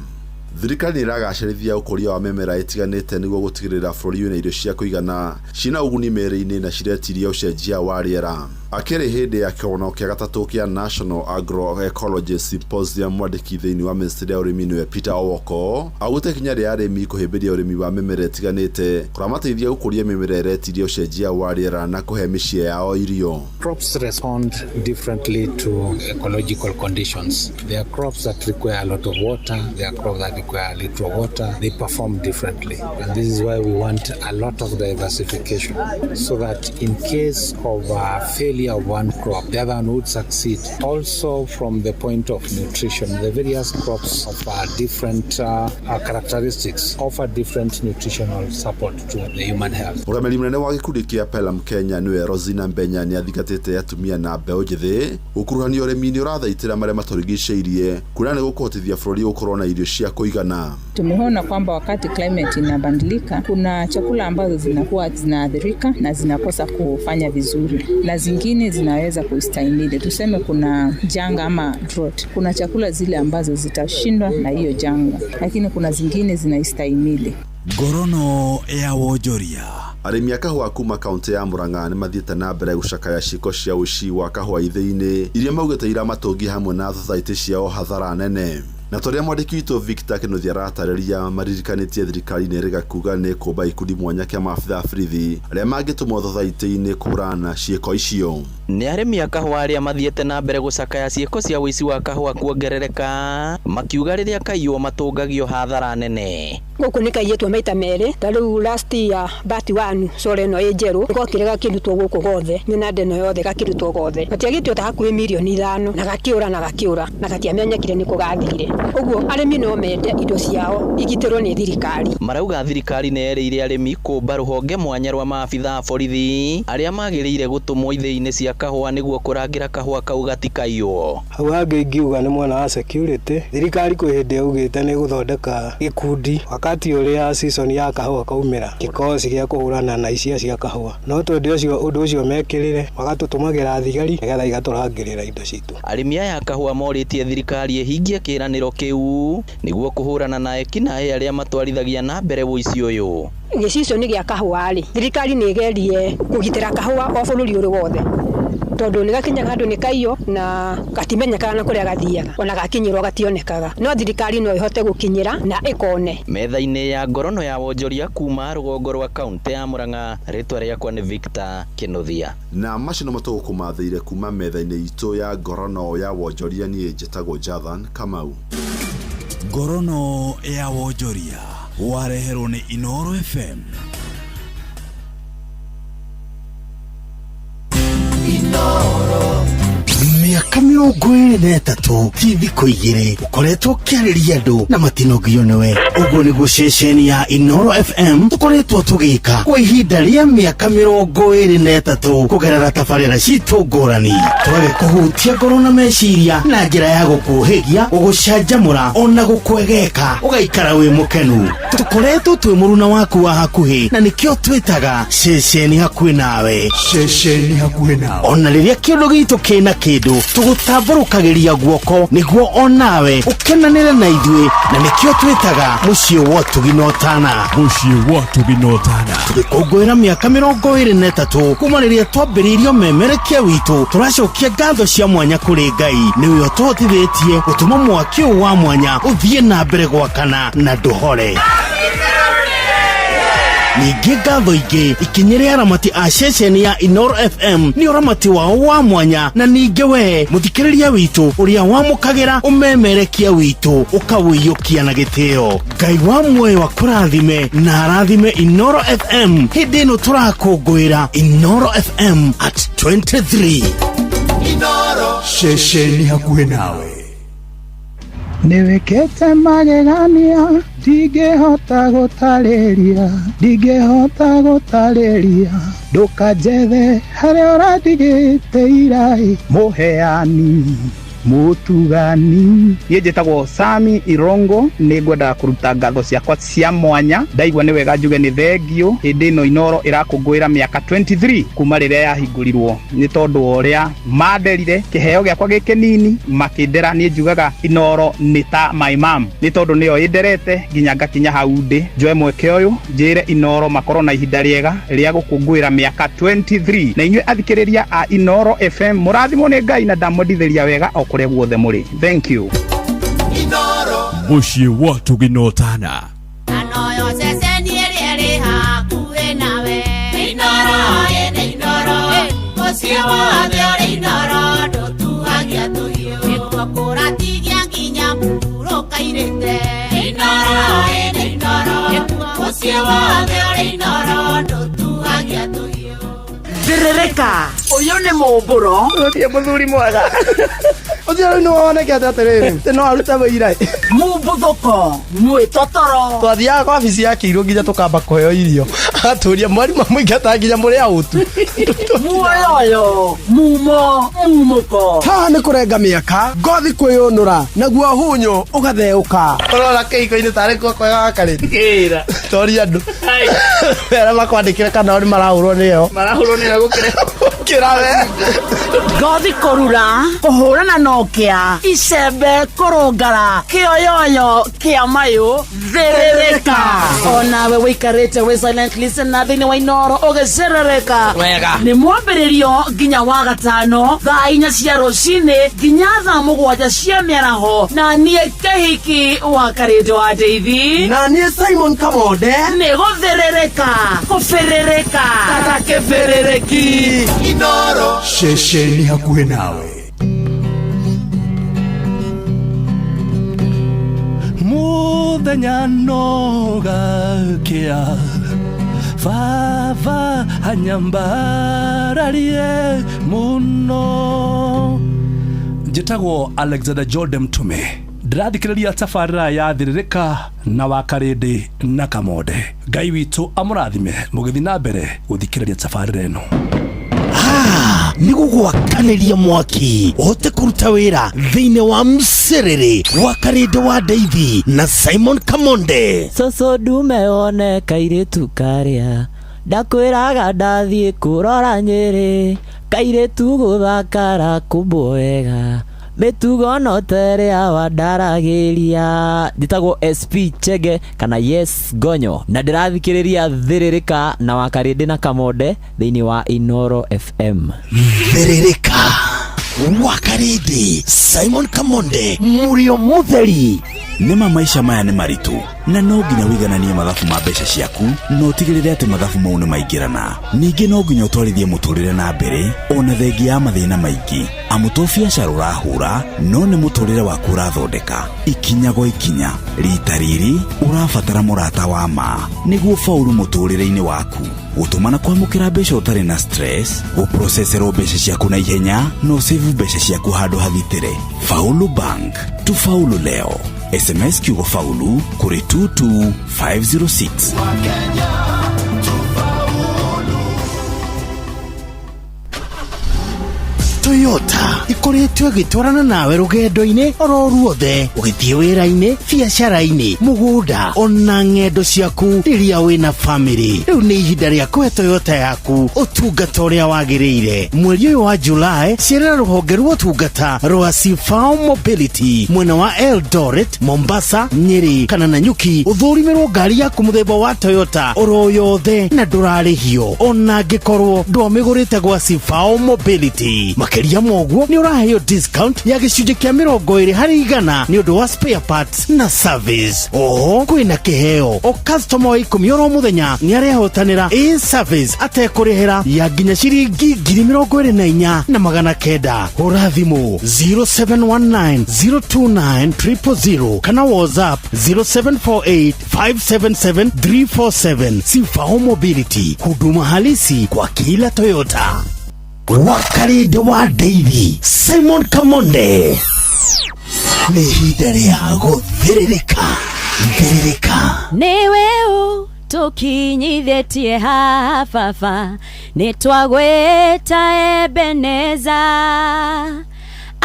Speaker 23: Thirikari nĩ ĩragacĩrithia ũkũria wa mĩmera ĩtiganĩte nĩguo gũtigĩrĩra bũrũri wĩna irio cia kũigana cina ũguni mĩĩrĩ-inĩ na ciretiria ũcenjia wa rĩera. Akĩrĩ hĩndĩ ya kĩgongona kĩa gatatũ kĩa National Agroecology Symposium, mwandĩki thĩinĩ wa ministry ya ũrĩmi nĩwe Peter Owoko augĩte ikinya rĩa arĩmi kũhĩmbĩria ũrĩmi wa mĩmera ĩtiganĩte kũramateithia gũkũria mĩmera ĩretiria ũcenjia wa rĩera na kũhe mĩciĩ yao irio.
Speaker 4: Crops respond differently to ecological conditions. There are crops that require a lot of water, there are crops that require little water. They perform differently. And this is why we want a lot of diversification, so that in case of a failure of one crop, the other one would succeed. Also, from the point of nutrition, the various crops of different characteristics offer different nutritional support to the human health.
Speaker 23: Mũrũgamĩrĩri mũnene wa gĩkundi kĩa Pelham Kenya nĩwe Rosina Mbenya nĩ athingatĩte atumia na mbeũ njĩthĩ gũkuruhanio ũrĩmi-inĩ ũrathaitĩra marĩa matũrigicĩirie kuona nĩ gũkũhotithia bũrũri gũkorwo na irio cia kũigana.
Speaker 7: Tumeona kwamba wakati climate inabadilika, kuna chakula ambazo zinakuwa zinaathirika na zinakosa kufanya vizuri, na zingine zinaweza kustahimili. Tuseme kuna janga ama drought, kuna chakula zile ambazo zitashindwa na hiyo janga, lakini kuna zingine zinaistahimili.
Speaker 20: Ngorono ya wonjoria.
Speaker 23: Arĩmi a kahũa kuma kaunti ya Murang'a nĩ mathiĩte na mbere gũcakaya ciĩko cia ũici wa kahũa ithĩi-inĩ iria maugĩte iramatũngia hamwe na thothaitĩ ciao hathara nene. Na torĩa mwandĩki witũ Victor Kĩnuthia aratarĩria, maririkanĩtie thirikari nĩ ĩrega kuga nĩ kũmba ikundi mwanya kĩa maabitha a borithi arĩa mangĩtũmwo thothaitĩ-inĩ kũhũrana na ciĩko icio.
Speaker 19: Nĩ arĩmi a kahũa arĩa mathiĩte na mbere gũcakaya ciĩko cia ũici wa kahũa kuongerereka, makiuga rĩrĩa kaiywo matũngagio hathara nene.
Speaker 21: Gũkũ nĩ kaiyĩtwo maita merĩ, ta rĩu last year bat 1 sore ĩno ĩ njerũ gokire gakĩrutwo gũkũ gothe, mĩnanda ĩno yothe gakĩrutwo gothe, gatiagĩtio ta hakuhĩ mirioni 5 na gakĩũra na gakĩũra na gatiamenyekire nĩ kũ gathire. Ũguo arĩmi no mende indo ciao igitĩrwo nĩ thirikari.
Speaker 19: Marauga thirikari nĩ erĩire arĩmi kũmba rũhonge mwanya rwa maabitha a borithi arĩa magĩrĩire gũtũmwo ithĩi-inĩ cia kahũa nĩguo kũrangĩra kahũa kau gatikaiywo.
Speaker 25: Hau hangĩ ingiuga nĩ mwena wa security, thirikari kwĩ hĩndĩ yaugĩte nĩ gũthondeka gĩkundi wakati ũrĩa season ya kahũa kaumĩra, gĩkosi gĩa kũhũrana na icia cia kahũa, no twende ũcio ũndũ ũcio mekĩrĩre magatũtũmagĩra thigari nĩgetha igatũrangĩrĩra indo citũ.
Speaker 19: Arĩmi aya a kahũa morĩtie thirikari ĩhingie kĩĩranĩro kĩu nĩguo kũhũrana na ekinaĩ arĩa matwarithagia na mbere ũici ũyũ.
Speaker 21: Gĩcicio nĩ gĩa kahũa rĩ, thirikari nĩ ĩgerie kũgitĩra kahũa o bũrũri ũrĩ wothe, tondũ nĩ gakinyaga handũ nĩ kaiyo na gatimenyekaga na kũrĩa gathiaga, ona gakinyĩrwo gationekaga, no thirikari no ĩhote gũkinyĩra na ĩkone.
Speaker 19: Metha-inĩ ya ngorono ya wonjoria kuma rũgongo rwa kaunti ya Murang'a, rĩtwa rĩakwa nĩ Victor Kĩnuthia.
Speaker 23: Na macio nĩmo tũgũkũmathĩire kuma metha-inĩ itũ ya ngorono ya wonjoria. Niĩ njĩtagwo Jathan Kamau.
Speaker 20: Ngorono ya wonjoria wareherwo nĩ Inooro FM.
Speaker 17: Mĩaka 23 ti thikũ igĩrĩ ũkoretwo ũkĩarĩria andũ na matinogio nĩwe. Ũguo nĩguo ceceni ya Inooro FM tũkoretwo tũgĩka kwa ihinda rĩa mĩaka 23 kũgerera tabarĩra citũ ngũrani, tũgagĩkũhutia ngoro na meciria na njĩra ya gũkũhĩgia, gũgũcanjamũra ona gũkwegeka ũgaikara wĩ mũkenu. Tũkoretwo twĩ mũruna waku wa hakuhĩ na nĩkĩo twĩtaga ceceni hakuhĩ nawe.
Speaker 2: Ceceni hakuhĩ nawe.
Speaker 17: Ona rĩrĩa kĩũndũ gitũ kĩna kĩndũ tũgũtambũrũkagĩria guoko nĩguo onawe ũkenanĩre na ithuĩ, na nĩkĩo twĩtaga mũciĩ wa ũtugi na ũtana.
Speaker 2: Mũciĩ wa ũtugi na ũtana.
Speaker 17: Tũgĩkũngũĩra mĩaka 23 kuma rĩrĩa twambĩrĩirie memerekia witũ, tũracokia ngatho cia mwanya kũrĩ Ngai nĩwe ũtũhotithĩtie gũtũma mwaki ũyũ wa mwanya ũthiĩ na mbere gwakana na ndũhore. Ningĩ ngatho ingĩ ikinyĩre aramati a ceceni ya Inooro FM nĩ ũramati wao wa mwanya, na ningĩ we mũthikĩrĩria witũ ũrĩa wamũkagĩra ũmemerekia witũ ũkawĩiyũkia na gĩtĩo. Ngai wa muoyo akũrathime na arathime Inooro FM hĩndĩ ĩno tũrakũngũĩra Inooro FM at 23.
Speaker 2: Inooro, ceceni hakuhĩ nawe.
Speaker 26: Nĩwĩkĩte magegania ndingĩhota gũtarĩria, ndingĩhota gũtarĩria, ndũkanjethe harĩa ũrandigĩte irai mũheani. Mũtugani. Niĩ njĩtagwo Sami Irongo, nĩ ngwendaga kũruta ngatho ciakwa cia mwanya. Ndaigua nĩ wega njuge nĩ thengiũ hĩndĩ ĩno Inoro ĩrakũngũĩra mĩaka 23 kuma rĩrĩa yahingũrirwo, nĩ tondũ wa ũrĩa manderire kĩheo gĩakwa gĩ kĩnini makĩndera. Niĩ njugaga Inoro nĩ ta my mom, nĩ tondũ nĩyo ĩnderete nginya ngakinya hau ndĩ. Njoe mweke ũyũ njĩre Inoro makorwo na ihinda rĩega rĩa gũkũngũĩra mĩaka 23, na inyuĩ athikĩrĩria a Inoro FM mũrathimwo nĩ Ngai na ndamwendithĩria wega o kũrĩa guothe mũrĩ. Thank you.
Speaker 2: Mũciĩ wa Tũginotana.
Speaker 1: Anoyo ceceni ĩrĩa ĩrĩ hakuhĩ nawe. Inooro, ĩnĩ Inooro, mũciĩ wothe ũrĩ Inooro, ndũtuagia tũhiũ. Nĩkuo kũratigia nginya mũhurũka-irĩte. Inooro, ĩnĩ Inooro, mũciĩ wothe ũrĩ Inooro, ndũtuagia tũhiũ.
Speaker 5: Thĩrĩrĩka, ũyũ nĩ mũmbũro.
Speaker 12: Ũtie mũthuri mwega. Ũcio rĩu nĩwonekete atĩrĩrĩ, atĩ no arute wĩira.
Speaker 5: Mumbuthũko, mwĩtotoro.
Speaker 12: Twathiaga kwa wabici ya kĩirũ nginya tũkamba kũheo irio. Agatũria mwarimũ amũingata nginya mũrĩ aũtu.
Speaker 5: Muoyoyo, mumo, mumũko.
Speaker 12: Haha nĩ kũrenga mĩaka, ngothi kwĩyũnũra, naguo hunyũ ũgatheũka. Ũrona kĩhiko-inĩ tarĩ kuo kwega gakarĩte.
Speaker 10: Kĩra.
Speaker 12: Toria andũ. Arĩa makwandĩkĩre kana o nĩ marahũrwo nĩyo.
Speaker 10: Marahũrwo nĩyo gũkĩra.
Speaker 12: Kĩra we.
Speaker 5: Ngothi kũrura, kũhũrana na ũkĩa, icembe kũrũngara, kĩoyoyo kĩa mayũ, thĩrĩrĩka. Onawe wĩikarĩte wĩ silent listener thĩinĩ wa Inooro ũgĩcerereka.
Speaker 10: Wega.
Speaker 5: Nĩ mwambĩrĩrio nginya wa gatano thaa 4 cia rũcinĩ nginya thaa 7 cia mĩaraho, na niĩ Kĩhiki wa Karĩndũ wa Ndeithi,
Speaker 12: na niĩ Simon Kamonde,
Speaker 5: nĩ gũthĩrĩrĩka kũbĩrĩrĩka kata kĩbĩrĩrĩki.
Speaker 2: Inoro. Ceceni hakuhĩ nawe.
Speaker 13: Muthenya no gakĩa baba anyambararie mũno. Njĩtagwo Alexander Jordan Mtume, ndĩrathikĩrĩria tabarĩra ya Thĩrĩrĩka na Wakarĩndĩ na Kamonde. Ngai witũ amũrathime mũgĩthiĩ na mbere gũthikĩrĩria tabarĩra ĩno.
Speaker 17: Nĩ gũgwakanĩria mwaki ũhote kũruta wĩra thĩinĩ wa mcerere wa Karĩndĩ wa Ndeithi na Simon Kamonde.
Speaker 18: Cũcũ ndume wone kairĩtu karĩa ndakwĩraga ndathiĩ kũrora Nyĩrĩ, kairĩtu gũthakara kũmbwo wega, mĩtugo no ta ĩrĩa wandaragĩria. Njĩtagwo SP Chege kana Yes Gonyo, na ndĩrathikĩrĩria Thĩrĩrĩka na Wakarĩndĩ na Kamonde thĩinĩ wa Inoro FM.
Speaker 17: Thĩrĩrĩka, Wakarĩndĩ, Simon Kamonde, Mũrĩo Mũtheri.
Speaker 20: Nĩma maica maya nĩ maritũ, na no nginya ũigananie mathabu ma mbeca ciaku na ũtigĩrĩre atĩ mathabu mau nĩ maingĩrana. Ningĩ no nginya ũtwarithie mũtũrĩre na mbere ona thengia ya mathĩna maingĩ, amu to biacara ũrahũra no nĩ mũtũrĩre waku ũrathondeka ikinya gwa ikinya. Rita rĩrĩ ũrabatara mũrata wa ma nĩguo faulu mũtũrĩre-inĩ waku. Gũtũma na kwamũkĩra mbeca ũtarĩ na stress, gũproceserwo mbeca ciaku na ihenya na ũsave mbeca ciaku handũ hathitĩre. Faulu Bank, tufaulu leo. SMS kiugo faulu kũrĩ 22506.
Speaker 17: Toyota ikoretwo ĩgĩtwarana nawe rũgendo-inĩ oro ruothe, ũgĩthiĩ wĩra-inĩ, biacara-inĩ, mũgũnda ona ng'endo ciaku rĩrĩa wĩna famĩlĩ. Rĩu nĩ ihinda rĩa kũhe Toyota yaku ũtungata ũrĩa wagĩrĩire. Mweri ũyũ wa Julai, cerera rũhonge rwa ũtungata rwa Sifao Mobility mwena wa Eldoret, Mombasa, Nyeri kana Nanyuki, ũthũrimĩrwo ngari yaku mũthemba wa Toyota oro yothe na ndũrarĩhio ona angĩkorwo ndwamĩgũrĩte gwa Sifao Mobility. Makĩria ma ũguo, nĩ ũraheo discount ya gĩcunjĩ kĩa 20% nĩ ũndũ wa spare parts na service. Oho kwĩna kĩheo o customer wa 10 oro mũthenya nĩ arehotanĩra a service atekũrĩhĩra ya nginya ciringi 24,900. Hũra thimũ 0719 029 000 kana WhatsApp 0748 577 347. Sifao Mobility, huduma halisi kwa kila Toyota. Wakarĩndĩ wa Ndeithi, Simon Kamonde, nĩ ihinda rĩa gũthĩrĩrĩka thĩrĩrĩka.
Speaker 22: Nĩwe ũtũkinyithĩtie haha baba, nĩ twagwĩta Ebeneza.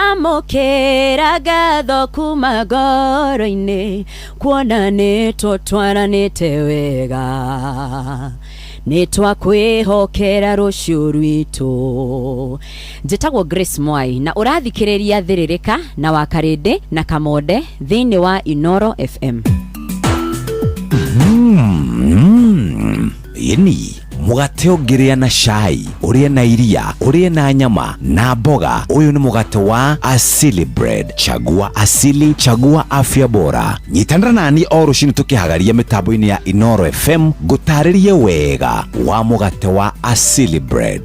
Speaker 6: Amũkĩra ngatho kuma ngoro-inĩ, kuona nĩ tũtwaranĩte wega, nĩ twakwĩhokera rũciũ rwitũ. Njĩtagwo Grace Mwai na ũrathikĩrĩria Thĩrĩrĩka na Wakarĩndĩ na Kamonde thĩinĩ wa Inoro FM.
Speaker 20: Ĩni mũgate ũngĩrĩa na cai, ũrĩe na iria, ũrĩe na nyama na mboga. Ũyũ nĩ mũgate wa Asili Bread. Chagua Asili, chagua afya bora. Nyitanĩra nani o rũcinĩ tũkĩhagaria mĩtambo-inĩ ya Inoro FM ngũtarĩrie wega wa mũgate wa Asili Bread.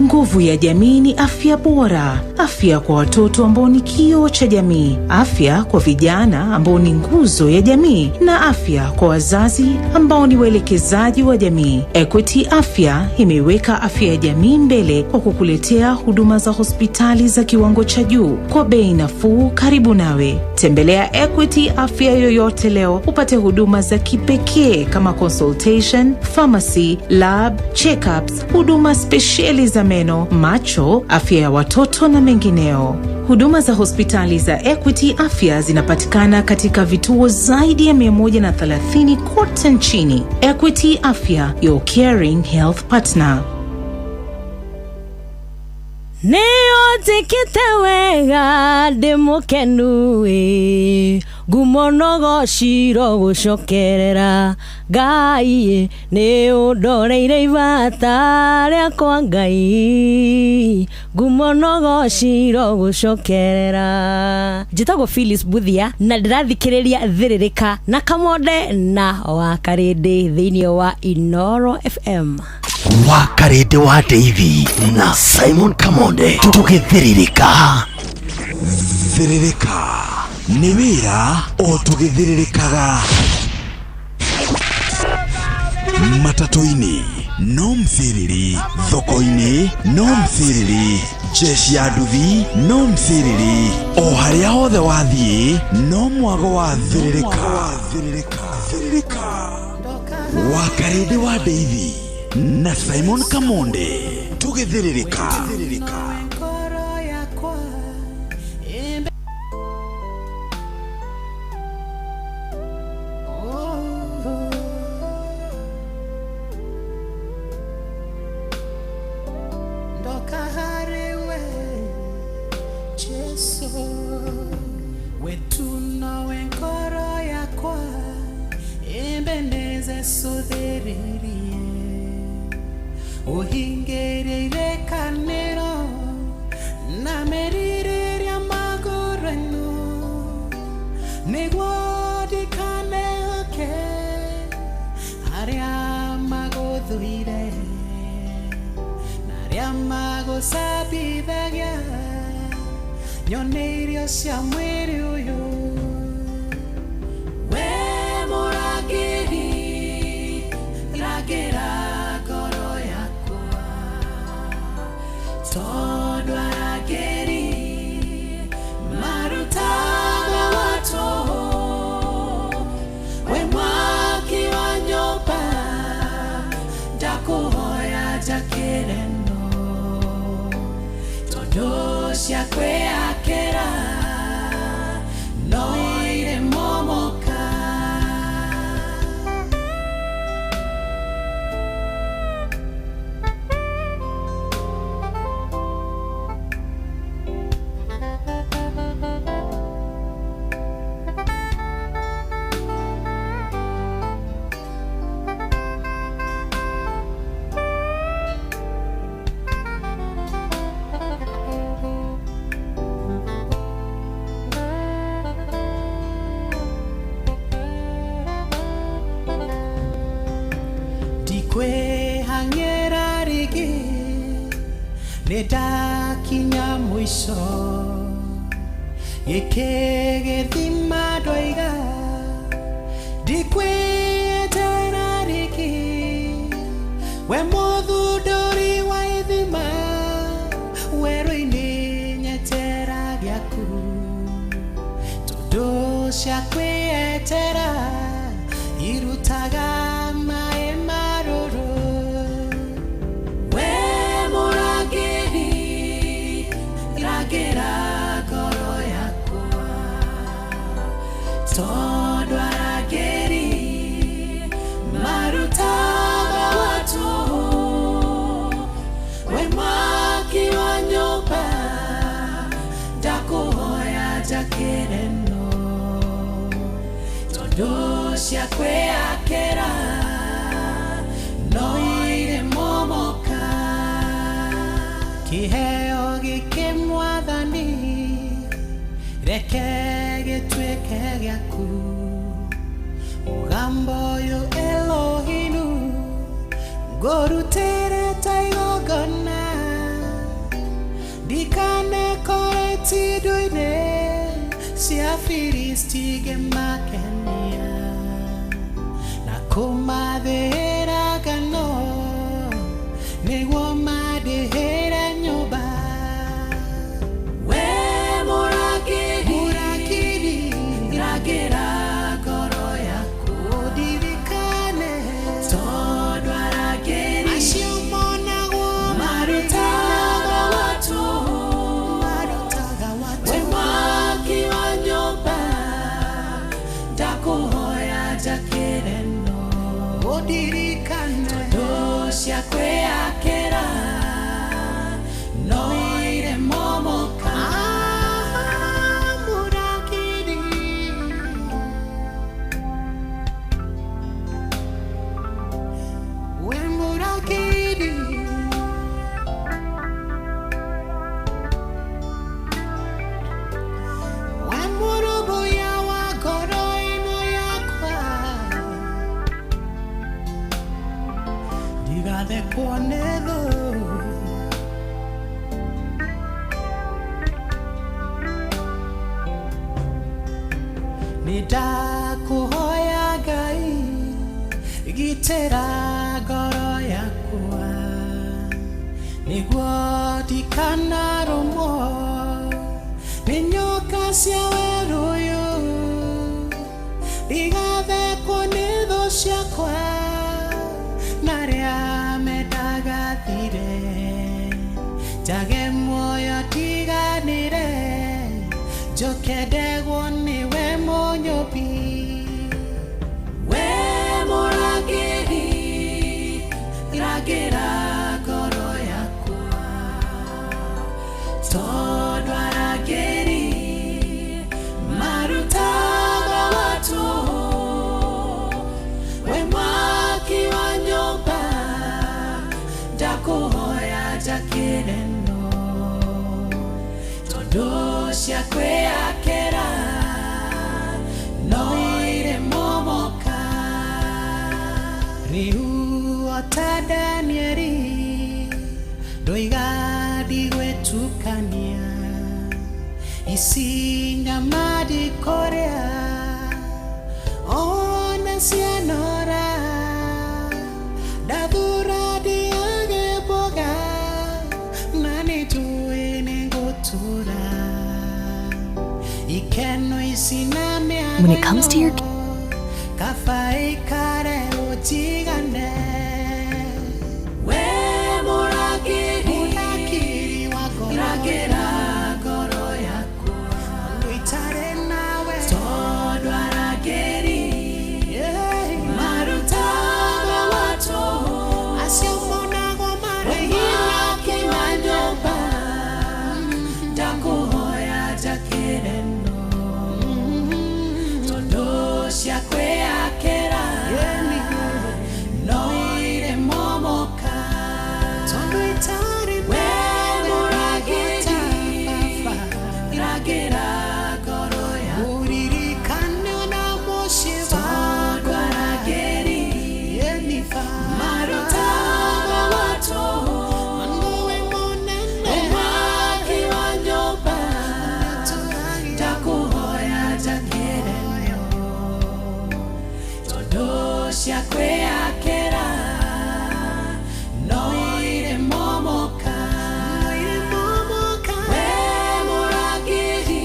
Speaker 8: Nguvu ya jamii ni afya bora, afya kwa watoto ambao ni kioo cha jamii, afya kwa vijana ambao ni nguzo ya jamii, na afya kwa wazazi ambao ni waelekezaji wa jamii. Equity Afya imeiweka afya ya jamii mbele kwa kukuletea huduma za hospitali za kiwango cha juu kwa bei nafuu karibu nawe. Tembelea Equity Afya yoyote leo upate huduma za kipekee kama consultation, pharmacy, lab, checkups, huduma spesheli za meno, macho, afya ya watoto na mengineo. Huduma za hospitali za Equity Afya zinapatikana katika vituo zaidi ya 130 kote nchini. Equity Afya, your caring health partner.
Speaker 6: Nĩũnjĩkĩte wega ndĩ mũkenu ĩ, ngumo no gocirwo gũcokerera Ngai, nĩ ũndoreire ibata rĩakwa Ngai, ngumo no gocirwo gũcokerera. Njĩtagwo Phyllis Buthia na ndĩrathikĩrĩria Thĩrĩrĩka na Kamonde na Wakarĩndĩ thĩinĩ wa Inoro FM.
Speaker 2: Wakarĩndĩ wa Ndeithi na Simon Kamonde, tũgĩthĩrĩrĩka. Thĩrĩrĩka nĩ wĩra o tũgĩthĩrĩrĩkaga. Matatũ-inĩ no mthĩrĩri, thoko-inĩ no mthĩrĩri, jeshi ya nduthi no mthĩrĩri, o harĩa hothe wathiĩ no mwago wa thĩrĩrĩka. Wakarĩndĩ wa Ndeithi na Simon Kamonde, tũgĩthĩrĩrĩka.
Speaker 1: Ndoka harĩwe Jesu, wetu nowe ngoro yakwa imbeneze suthĩrĩrie, ũhingĩrĩire kanĩro na merirĩria magũrũ ĩno, nĩguo ndikanehoke arĩa magũthũire na arĩa magũcambithagia, nyone irio cia mwĩrĩ ũyũ. We mũrangĩri, rangĩra ngoro yakwa, tondũ arangĩri marutaga wa tũhũ. We mwaki wa nyũmba, ndakũhoya njakĩre no, tondũ cia kwĩakĩra no irĩ momoka. Ndikwĩhang'ĩra rĩngĩ, nĩ ndakinya mũico, gĩkĩ gĩthima ndoiga, ndikwĩyetera rĩngĩ. We mũthundũri wa ithima, werũ-inĩ nyetera gĩaku, tondũ cia kwĩyetera irutaga maĩ marũrũ. We mũrangĩri, njakĩre no tondũ cia kwĩakĩra no irĩ momoka. Kĩheo gĩkĩ Mwathani reke gĩtuĩke gĩaku, mũgambo ũyũ Elohinu ngũrutĩre ta igongona, ndikanekore itindu-inĩ cia Filisti ngĩmakenia na kũmathĩĩra ngano nĩguo mandĩhĩre nyũmba. We mũrangĩri, rangĩra ngoro yaku ũndirikane, tondũ arangĩri acio monagwo marutaga watu, we mwaki wa nyũmba ndakũhoya njakĩre no ũndirikane, tondũ cia kwĩakĩra no irĩ momoka. Mũrangĩri, we mũrangĩri, we mũrũmbũiya wa ngoro ĩno yakwa, ndigathekwo nĩ thũ. Nĩndakũhoya Ngai gitĩra ngoro yakwa nĩguo ndikanarũmwo nĩ nyoka cia werũ ũyũ, ndigathekwo nĩ thũ ciakwa na arĩa mendaga thire, njage muoyo ndiganĩre njoke ndegwo nĩwe mũnyũmbi. We mũrangĩri, rangĩra ngoro yakwa, tondũ arangĩri marutaga watu, we mwaki wa nyũmba ndakũhoya njakĩre no tondũ cia kwĩakĩra no irĩ momoka. Rĩu o ta Danieli ndoiga ndigwĩtukania, ici nyama ndikũrĩa ona cianora, ndathura ndĩage mboga na nĩnjũĩ nĩngũtũra ikeno ici na mĩago
Speaker 10: When it comes to your
Speaker 1: kaba ikare ũnjigane. We mũrangĩri, wa ngoro, rangĩra ngoro yakwa ũitarĩ nawe, tondũ arangĩri marutaga watu, acio monagwo marĩ mwaki wa nyũmba ndakũhoya njakĩre no tondũ cia kwĩakĩra no irĩ momoka. We mũrangĩri, rangĩra ngoro yaku ũririkane ona mũciĩ tondũ arangĩri marutaga watu, we mũnene mwaki wa nyũmba ndakũhoya njakĩre no tondũ cia kwĩakĩra no irĩ momoka. We mũrangĩri,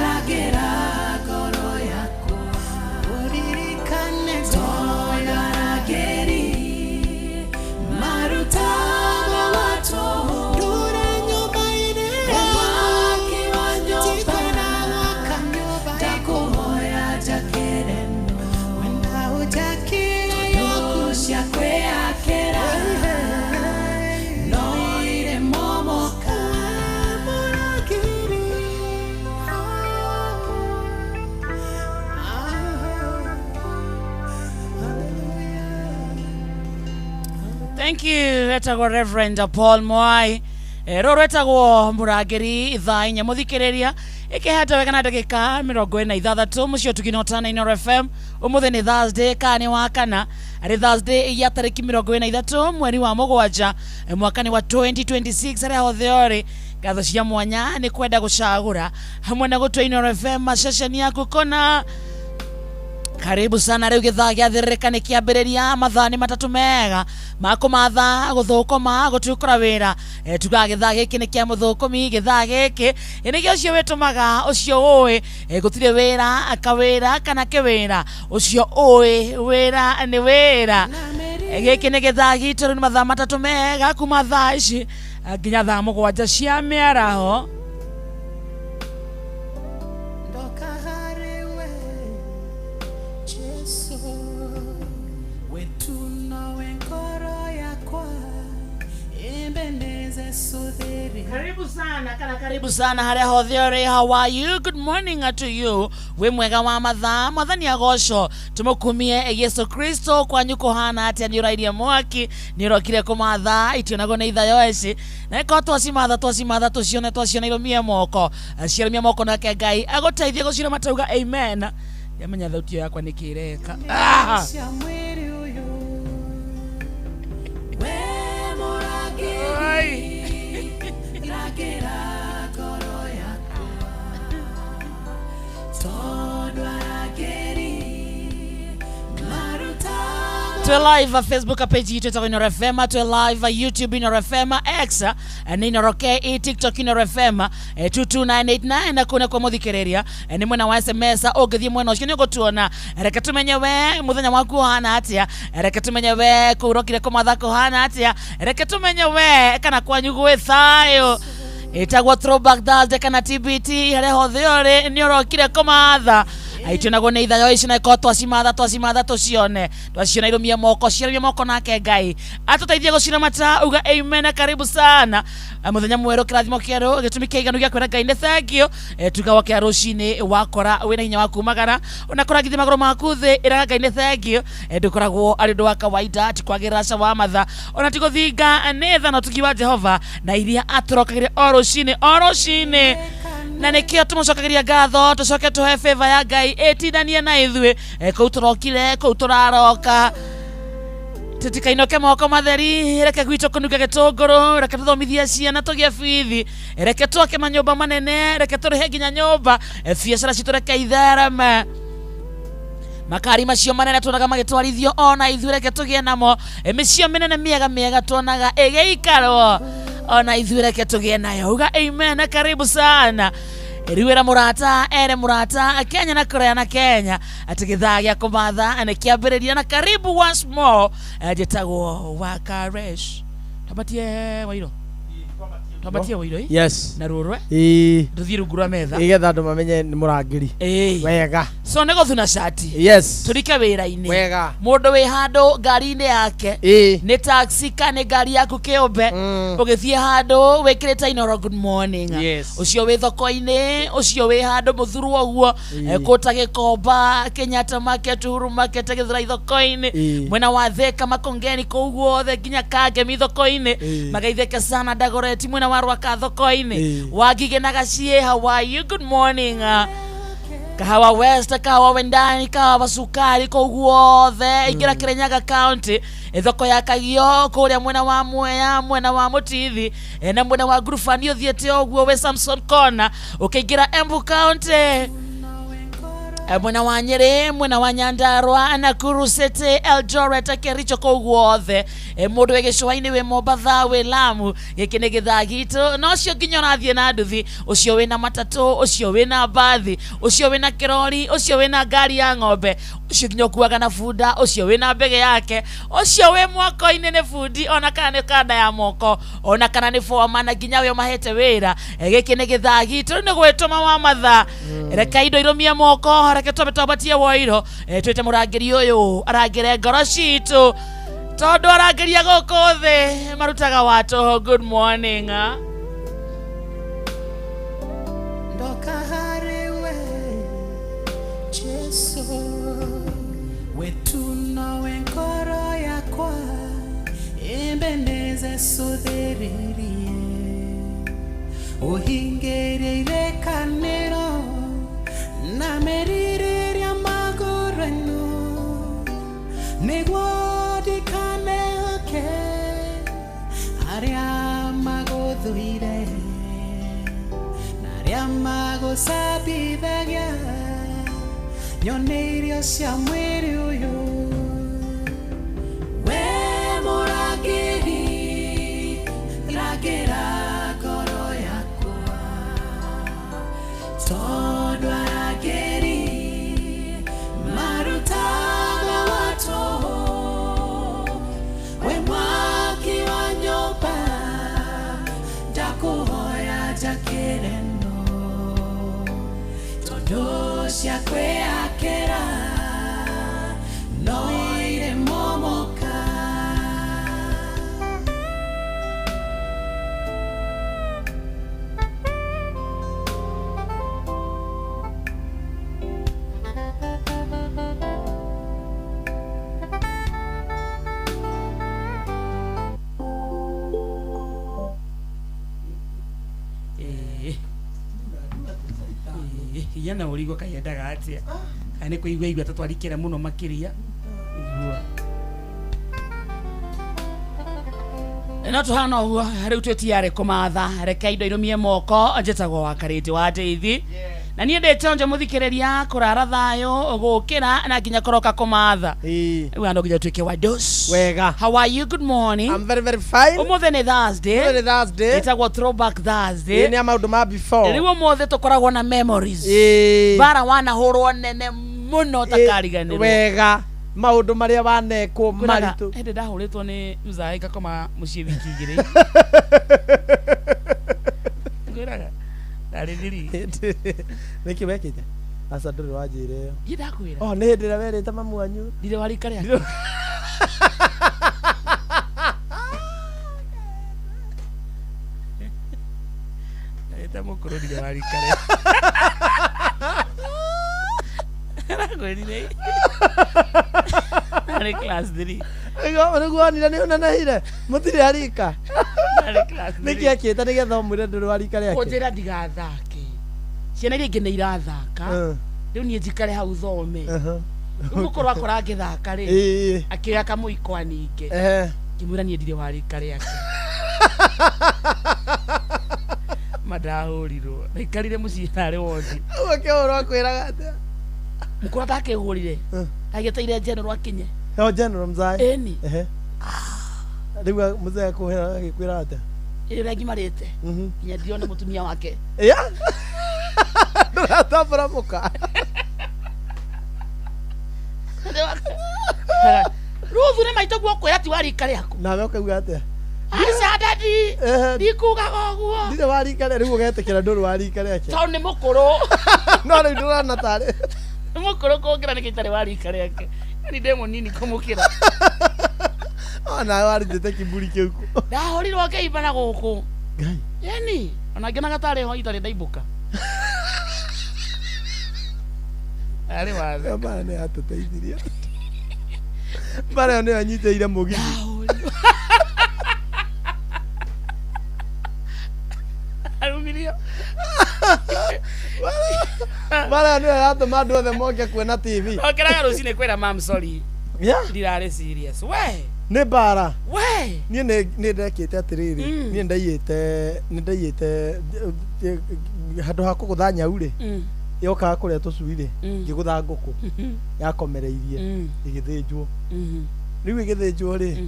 Speaker 1: rangĩra ngoro yakwa ũririkane, tondũ arangĩri marutaga watu, mwaki wa nyũmba ndakũhoya njakĩre no
Speaker 5: Thank you. Etagwo Reverend Paul Mwai. Rũrũ etagwo Mũrangĩri thaa 4 mũthikĩrĩria ĩkĩhete wega na ndagĩka 46 mũciĩ ũtugi na ũtana Inooro FM. Ũmũthĩ nĩ Thursday kana nĩ wa kana arĩ Thursday ya tarĩki 43 mweri wa 7 mwaka nĩ wa 2026. Arĩa hothe ũrĩ ngatho cia mwanya nĩ kwenda gũcagũra hamwe na gũtua Inooro FM maceceni yaku kona. Karibu sana. Rĩu gĩthaa gĩathĩrĩrĩka nĩ kĩambĩrĩria. Mathaa nĩ 3 mega ma kũmatha gũthũkũma gũtukũra wĩra. Tugaga gĩthaa gĩkĩ nĩ kĩa mũthũkũmi. Gĩthaa gĩkĩ nĩkĩo ũcio wĩtũmaga ũcio ũĩ gũtirĩ wĩra kawĩra kana kĩwĩra ũcio ũĩ wĩra nĩ wĩra. Gĩkĩ nĩ gĩthaa gitũ. Rĩu nĩ mathaa 3 mega kuma thaa ici nginya thaa 7 cia mĩaraho. Karibu sana kana karibu sana harĩa hothe ũrĩ. How are you? Good morning to you. Wĩ mwega wa mathaa. Mwathani agocwo tũmũkumie Yesu Kristo. Kwanyu kũhana atĩa? Nĩ ũrairie mwaki, nĩ ũrokire kũmatha itionagwo nĩ ithayo ici na ĩkorwo twacimatha tũcione twaciona irũmie moko ciarũmia moko nake Ngai agũteithie gũcira matauga amen. Yamenya thauti yakwa nĩ kĩreka. Twe live Facebook page yetu ĩtagwo Inooro FM, twe live YouTube Inooro FM, X nĩ Inooro KE, TikTok Inooro FM 22989 na kuna kwa mũthikĩrĩria nĩ mwena wa SMS ũngĩthiĩ mwena ũcio nĩ ũgũtuona. Reke tũmenye we mũthenya waku ũhana atĩa, reke tũmenye we kũu ũrokire kũmatha kũhana atĩa, reke tũmenye we kana kwanyu gwĩ thayũ. Ĩtagwo Throwback Thursday kana TBT. Harĩa hothe ũrĩ nĩ ũrokire kũmatha aitionagwo nĩ ithayo ici na ĩkorwo twacimatha tũcione twaciona irũmie moko ciarũmie moko nake Ngai atũteithie gũciramata uga amen. Karibu sana mũthenya mwerũ kĩrathimo kĩerũ gĩtũmi kĩiganu gĩa kwĩra Ngai nĩ thank you. Tuga wakĩa rũcinĩ wakora wĩna hinya wa kumagara ona kũrangithia magũrũ maku thĩ ĩraga Ngai nĩ thank you. Ndũkoragwo arĩ ũndũ wa kawaida ti kwagĩrĩra ca wa matha ona ti gũthinga nĩ tha na ũtugi wa Jehova na iria atũrokagĩria o rũcinĩ o rũcinĩ na nĩkĩo tũmũcokagĩria ngatho tũcoke tũhe favor ya Ngai ĩtindanie na ithuĩ kũu tũrokire kũu tũraroka. Tũtikainũke moko matheri, reke gwitũ kũnunga gĩtũngũrũ, reke tũthomithie ciana tũgĩe bithi, reke twake manyũmba manene, reke tũrĩhe nginya nyũmba, biacara citũ reke ithereme. Makari macio manene tuonaga magĩtwarithio ona ithuĩ reke tũgĩe namo, mĩciĩ mĩnene mĩega mĩega tuonaga ĩgĩikarwo ona ithuĩ reke tũgĩe nayo. Uga amen. Karibu sana. Rĩu mũrata ere mũrata Kenya na Korea na Kenya atĩ gĩthaa gĩa kũmatha nĩ kĩambĩrĩria na karibu once more. Njĩtagwo Wakaresh. Twambatie Wairo, twambatie Wairo.
Speaker 12: Yes.
Speaker 5: Na rũrwe
Speaker 12: Ĩĩ.
Speaker 5: tũthiĩ rungu rwa metha
Speaker 12: Nĩgetha andũ mamenye nĩ mũrangĩri.
Speaker 5: Ĩĩ.
Speaker 12: Wega.
Speaker 5: So nĩ gũthuna cati.
Speaker 12: Yes.
Speaker 5: Tũrike wĩra-inĩ.
Speaker 12: Wega.
Speaker 5: Mũndũ wĩ handũ ngari-inĩ yake.
Speaker 12: Ĩĩ.
Speaker 5: Nĩ taxi kana nĩ ngari yaku kĩũmbe. Ũgĩthiĩ handũ wĩkĩrĩte Inooro good morning.
Speaker 12: Yes.
Speaker 5: Ũcio wĩ thoko-inĩ, ũcio wĩ handũ mũthurwo ũguo,
Speaker 12: Ĩĩ.
Speaker 5: kũta Gĩkomba, Kenyatta Market, Uhuru Market, Gĩthurai thoko-inĩ.
Speaker 12: Ĩĩ.
Speaker 5: Mwena wa Thika, Makongeni kũu guothe nginya Kangemi thoko-inĩ.
Speaker 12: Ĩĩ.
Speaker 5: Magaitheke sana Dagoretti mwena wa Rwaka thoko-inĩ.
Speaker 12: Ĩĩ.
Speaker 5: Wangige na Gaciĩ, how are you? Good morning. Kahawa West, Kahawa Wendani, Kahawa Sukari kũu guothe ingĩra Kirinyaga County thoko ya Kagio kũrĩa mwena wa Mwea mwena wa Mũtithi na mwena wa Ngurubani ũthiĩte ũguo wĩ Samson Corner ũkĩingĩra Embu County mwena wa Nyeri mwena wa Nyandarua Nakuru City Eldoret Kericho kũu guothe mũndũ wĩ gĩcũa-inĩ wĩ Mombatha wĩ Lamu gĩkĩ nĩ gĩthaa gitũ na ũcio nginya ũrathiĩ na nduthi ũcio wĩna matatũ ũcio wĩna mbathi ũcio wĩna kĩrori ũcio wĩna ngari ya ng'ombe ũcio nginya ũkuaga na bunda ũcio wĩna mbege yake ũcio wĩ mwako-inĩ nĩ bundi ona kana nĩ kanda ya moko ona kana nĩ boma na nginya we ũmahete wĩra. Gĩkĩ nĩ gĩthaa gitũ rĩu nĩ gwĩtũma wa mathaa reke indo irũmie moko reke twambe twambatie Wairo twĩte mũrangĩri ũyũ arangĩre ngoro citũ tondũ arangĩria gũkũ thĩ marutaga wa tũhũ. Good morning.
Speaker 1: Ndoka harĩ we Jesu wetu nowe ngoro yakwa. Ebeneza cũthĩrĩrie ũhingĩrĩire kanĩro na merirĩria magũrũ ĩno nĩguo ndikanehoke arĩa magũthũire na arĩa magũcambithagia nyone irio cia mwĩrĩ ũyũ. We mũrangĩri, rangĩra ngoro yakwa, tondũ arangĩri marutaga wa tũhũ. We mwaki wa nyũmba, ndakũhoya njakĩre no, tondũ cia kwĩakĩra no irĩ momoka.
Speaker 10: Hinya na ũrigwo kayendaga atia kana nĩ kũigua igua tũtwarikĩra mũno makĩria igua no tũhana ũguo rĩu twĩtiarĩ kũmatha reke indo irũmie moko njĩtagwo wa Karĩndĩ wa Ndeithi na niĩ ndĩ chonjo mũthikĩrĩria kũrara thayũ gũkĩra na nginya kũroka kũmatha rĩu ano nginya tuĩke wa dos
Speaker 12: wega.
Speaker 10: How are you? Good morning.
Speaker 12: I'm very very fine.
Speaker 10: Ũmũthĩ nĩ Thursday.
Speaker 12: Ũmũthĩ nĩ Thursday.
Speaker 10: Ĩtagwo throwback Thursday.
Speaker 12: Ĩĩ, nĩ ya maũndũ ma before.
Speaker 10: Rĩu ũmũthĩ tũkoragwo na memories.
Speaker 12: Ĩĩ.
Speaker 10: Bara wanahũrwo nene mũno ũtakariganĩrwo.
Speaker 12: Wega, maũndũ marĩa wanekwo maritũ.
Speaker 10: Hĩndĩ ndahũrĩtwo nĩ mzae ngakoma mũciĩ wiki igĩrĩ. Ngwĩraga ndarĩ thiri.
Speaker 12: Nĩkĩ wekĩte? Aca ndũrĩ wanjĩra ĩyo.
Speaker 10: Niĩ ndakwĩra.
Speaker 12: Oh, nĩ hĩndĩ ĩrĩa werĩte mamu wanyu.
Speaker 10: Ndirĩ wa rika rĩake. Ndarĩte mũkũrũ ndirĩ wa rika rĩake. Arakwĩrire ndarĩ class 3.
Speaker 12: Nĩguo wonire nĩ ũnenehire mũtirĩ arika.
Speaker 10: Ndarĩ class 3.
Speaker 12: Nĩkĩ ekĩte nĩgetha ũmwĩre ndũrĩ wa rika rĩake?
Speaker 10: Kũnjĩra ndigathake. Ciana iria ingĩ nĩ irathaka. Rĩu niĩ njikare hau thome. Rĩu mũkũrũ akora ngĩthaka rĩ, akĩoya kamũiko aninge. Ngĩmwĩra niĩ ndirĩ wa rika rĩake. Mandahũrirwo. Ndaikarire mũciĩ narĩ wothi.
Speaker 12: Ũguo kĩhũrwo akwĩraga atĩa?
Speaker 10: Mũkũrũ atakĩhũrire. Agĩeteire general akinye.
Speaker 12: O general mzae.
Speaker 10: Ĩni.
Speaker 12: Rĩu mzee akũhĩra agĩkwĩra atĩa?
Speaker 10: Ĩrĩa ngimarĩte. Nginya ndione mũtumia wake.
Speaker 12: Ĩa? Ndũratambũra mũka.
Speaker 10: Ruthu nĩ maitũ guo kwĩra ti wa rika rĩaku.
Speaker 12: Nawe ũkauga atĩa?
Speaker 10: Aca dadi. Ndikugaga ũguo.
Speaker 12: Ndirĩ wa rika rĩa rĩu ũgetĩkĩra ndũrĩ wa rika rĩake.
Speaker 10: Tondũ nĩ mũkũrũ.
Speaker 12: No rĩu ndũrona tarĩ.
Speaker 10: Nĩ mũkũrũ kũngĩra nĩkĩ itarĩ wa rika rĩake. Yaani ndĩ mũnini kũmũkĩra.
Speaker 12: Onawe warutĩte kiburi kĩu.
Speaker 10: Ndahũrirwo ngĩimba na gũkũ. Yaani ona ngĩonaga tarĩ ho itarĩ ndaimbũka. Arĩ wathe.
Speaker 12: Mbara nĩ yatũteithirie. Mbara ĩyo nĩyo nyitĩire mũgithi.
Speaker 10: Arumirio.
Speaker 12: Mbara ĩyo nĩyo yatũma andũ othe moke kuona TV.
Speaker 10: Okĩraga rũcinĩ kwĩra mam sorry.
Speaker 12: Yeah.
Speaker 10: Ndirarĩ serious. We.
Speaker 12: Nĩ mbara.
Speaker 10: We.
Speaker 12: Niĩ nĩ ndekĩte atĩrĩrĩ, niĩ ndaiyĩte handũ ha kũgũtha nyau rĩ, yokaga kũrĩa tũcui rĩ, ngĩgũtha ngũkũ yakomereirie ĩgĩthĩnjwo. Rĩu ĩgĩthĩnjwo rĩ,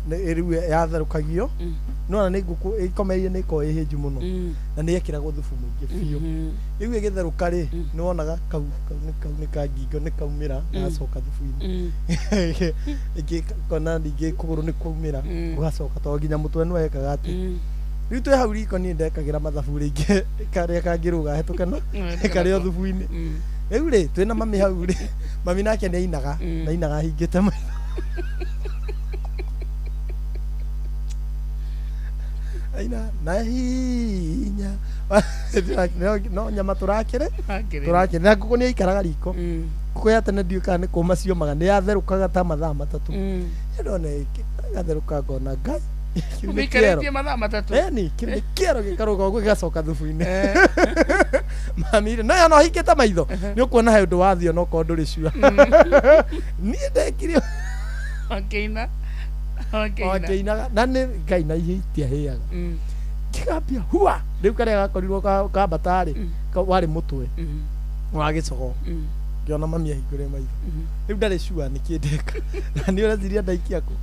Speaker 12: rĩu yatherũkagio, nĩwona nĩ ngũkũ ĩkomereirie nĩ ĩkoragwo ĩ hĩnju mũno na nĩ yekĩragwo thubu mũingĩ biũ. Rĩu ĩgĩtherũka rĩ, nĩwonaga kau nĩ ka ngingo nĩ kaumĩra gagacoka thubu-inĩ. Ĩngĩ kona ningĩ kũgũrũ nĩ kwaumĩra gũgacoka tondũ nginya mũtwe nĩwekaga atĩ. Rĩu twĩ hau riko niĩ ndekagĩra mathabu rĩngĩ karĩa kangĩrũga hetũke no karĩ o thubu-inĩ. Rĩu rĩ twĩna mami hau rĩ, mami nake nĩ ainaga na ainaga ahingĩte maitho. Aina na hinya no nyama tũrakĩrĩ na ngũkũ nĩ yaikaraga riko. Ngũkũ ya tene ndiũĩ kana nĩ kũma ciomaga, nĩ yatherũkaga ta mathaa matatũ. Ndona Gatherũka ngona Ngai, kĩu nĩ kĩero.
Speaker 10: Ũmĩikarĩtie mathaa 3.
Speaker 12: Eni, kĩu nĩ kĩero gĩkarũga ũguo gĩgacoka thubu-inĩ. Mami rĩ, no ona ũhingĩte maitho nĩ ũkuona he ũndũ wathiĩ onokorwo ndũrĩ sure. Niĩ ndekire
Speaker 10: Akĩina.
Speaker 12: O
Speaker 10: Akĩina.
Speaker 12: ngĩinaga na nĩ Ngai na ihe itiahĩaga. Ngĩgambia hua rĩu karĩa gakorirwo kambata rĩ, warĩ mũtwe wa gĩcogo. Ngĩona mami ahingũre maitho. Rĩu ndarĩ sure nĩkĩ ndeka. Na nĩ ũreciria ndaikia kũ?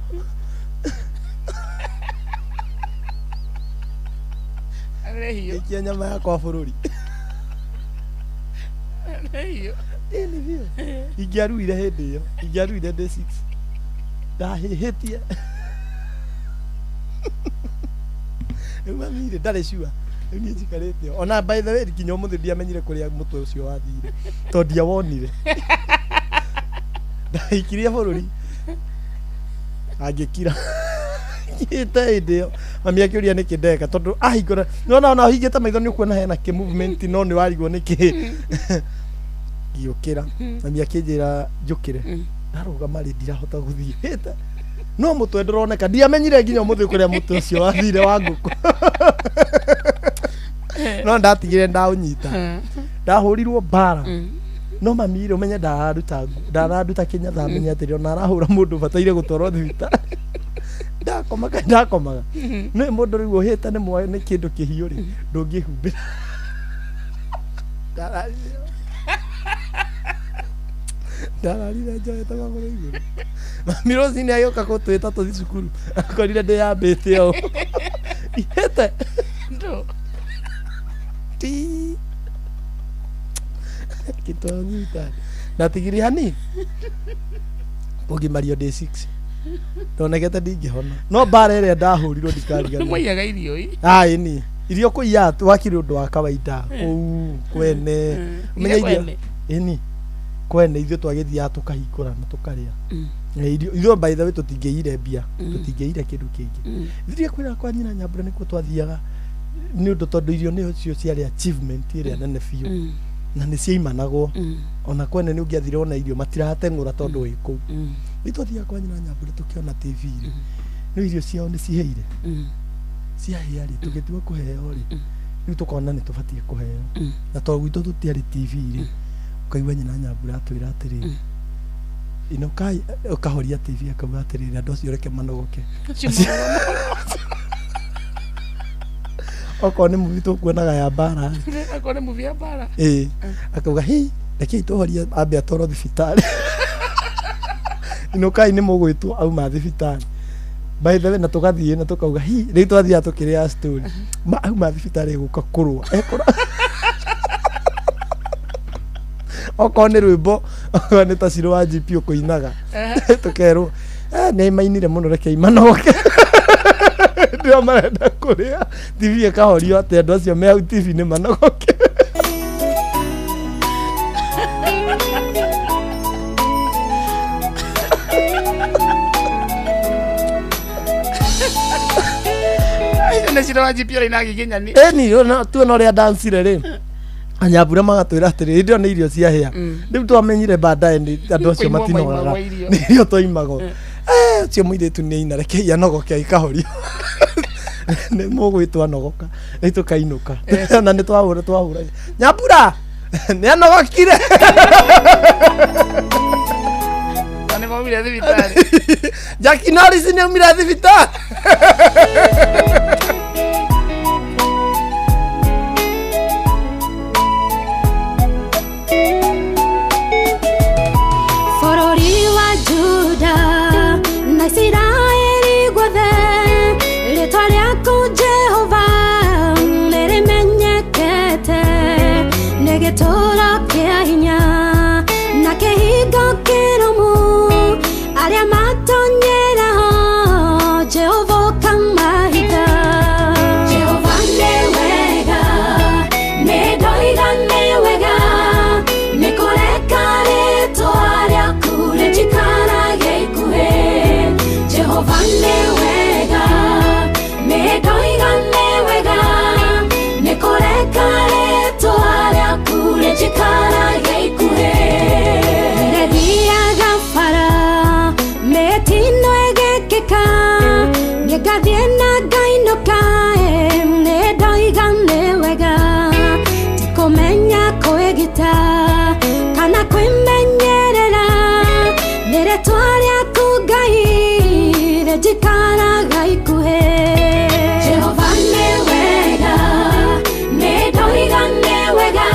Speaker 10: Arĩhiũ.
Speaker 12: Ngĩikia nyama yakwa bũrũri.
Speaker 10: Arĩhiũ.
Speaker 12: Ĩni biũ. Ingĩaruire hĩndĩ ĩyo. Ingĩaruire ndĩ 6. Ndahĩhĩtie. Rĩu mami rĩ, ndarĩ sure. Rĩu niĩ njikarĩte o. Ona by the way nginya ũmũthĩ ndiamenyire kũrĩa mũtwe ũcio wathire. Tondũ ndiawonire. Ndaikirie bũrũri. Angĩkira. Ngĩte hĩndĩ ĩyo. Mami akĩũria nĩkĩ ndeka tondũ ahingũra. Nĩwona ona ũhingĩte maitho nĩ ũkuona hena kĩ movement no nĩ warigwo nĩkĩ. Ngĩũkĩra. Mami akĩnjĩra njũkĩre. Ndarũgama rĩ, ndirahota gũthiĩ. Hĩte. No mũtwe ndũroneka. Ndiamenyire nginya ũmũthĩ kũrĩa mũtwe ũcio wathire wa ngũkũ. No ndatigire ndaũnyita. Ndahũrirwo mbara. No mami rĩ, ũmenye ndararuta kĩnyatha amenye atĩrĩ ona arahũra mũndũ ũbataire gũtwarwo thibitarĩ. Ndakomaga ndakomaga. Nĩ mũndũ rĩu ũhĩte nĩ mwa nĩ kĩndũ kĩhiũ rĩ, ndũngĩhumbĩra. Ndararire. Ndararire njoete magũrũ igũrũ. Mami rũcinĩ agĩũka gũtwĩta tũthiĩ cukuru. Akorire ndĩyambĩte ũũ. Ihĩte.
Speaker 10: Ndũ.
Speaker 12: Ti. Ngĩtwarwo thibitarĩ. Ndatigire hanini. Kũgimario ndĩ 6. Ndonekete ndingĩhona. No mbara ĩrĩa ndahũrirwo ndikariganĩrwo.
Speaker 10: Mwaiyaga irio ii.
Speaker 12: Aa ĩni. Irio kũiya wakĩrĩ ũndũ wa kawaida kũu kwene. Ũmenye
Speaker 10: Iria
Speaker 12: irio.
Speaker 10: kwene?
Speaker 12: Ĩni. Kwene ithuĩ twagĩthiaga tũkahingũra na tũkarĩa. Irio ithuĩ by the way tũtingĩire mbia, tũtingĩire kĩndũ kĩngĩ. Ithuĩ kwĩra kwa nyina Nyambura nĩkuo twathiaga nĩ ũndũ tondũ irio nĩcio ciarĩ achievement ĩrĩa nene biũ. Na nĩ ciaimanagwo. Ona kwene nĩ ũngĩathire ona irio matirateng'ũra tondũ wĩ kũu. Rĩu twathiaga kwa nyina Nyambura tũkĩona TV rĩ, no irio ciao nĩ cihĩire. Ciahĩa rĩ, tũgĩtua kũheo rĩ, rĩu tũkona nĩ tũbatiĩ kũheo. Na tondũ gwitũ tũtiarĩ TV rĩ, ũkaigua nyina Nyambura atwĩra atĩrĩrĩ, inũkai, ũkahoria TV akauga atĩrĩrĩ, andũ acio reke manogoke. Okorwo nĩ movie tũkuonaga ya mbara rĩ,
Speaker 10: Akorwo nĩ movie ya mbara.
Speaker 12: ĩĩ, akauga hi, rekei tũhorie ambe atwarwo thibitarĩ. Inũkai nĩ mũgwĩtwo auma thibitarĩ. By the way, na tũgathiĩ na tũkauga hi, rĩu twathiaga tũkĩrĩa story. Ma auma thibitarĩ egũka kũrũa. Ekũrũa. Okorwo nĩ rwĩmbo, okorwo nĩ ta Shiro wa GP ũkũinaga. Tũkerwo, nĩ mainire mũno rekei manogoke. Ndio marenda kũrĩa. TV ĩkahorio atĩ andũ acio me hau TV nĩ manogoke.
Speaker 10: Icio nĩ Shiro wa GP ũraina agiginyani.
Speaker 12: Ĩni, tuona ũrĩa ndancire rĩ. Anyambura magatwĩra atĩrĩ, hĩndĩ ĩyo nĩ irio ciahĩa. Rĩu twamenyire baadaye nĩ andũ acio
Speaker 10: Kũimwo
Speaker 12: matinogaga.
Speaker 10: maimagwo irio.
Speaker 12: Nĩ irio twaimagwo. Ũcio mũirĩtu nĩ aina, rekei anogoke ikahorio. Nĩ mũgwĩtwo anogoka. Rĩu tũkainũka. Na nĩ twahũra twahũra. Nyambura! Nĩ anogokire.
Speaker 10: Na nĩ maumire thibitarĩ.
Speaker 12: Jackie Norris nĩ aumire thibitarĩ.
Speaker 11: Bũrũri wa Juda na Isiraeli guothe, rĩtwa rĩaku Jehova nĩrĩmenyekete, nĩ gĩtũũro kĩa hinya na kĩhingo kĩrũmu, arĩa matonyera ho Jehova ũkamahitha. Jehova nĩ wega, nĩ ndoiga nĩ wega, nĩ kũreka rĩtwa rĩaku rĩnjikarage ikuhĩ. Jehova nĩ wega, nĩ ndoiga nĩ wega, nĩ kũreka rĩtwa rĩaku rĩnjikarage ikuhĩ. Rĩthiaga bara mĩtino Kwĩgita kana kwĩmenyerera nĩ rĩtwa rĩaku Ngai rĩnjikaraga ikuhĩ. Jehova nĩ wega, nĩ ndoiga nĩ wega,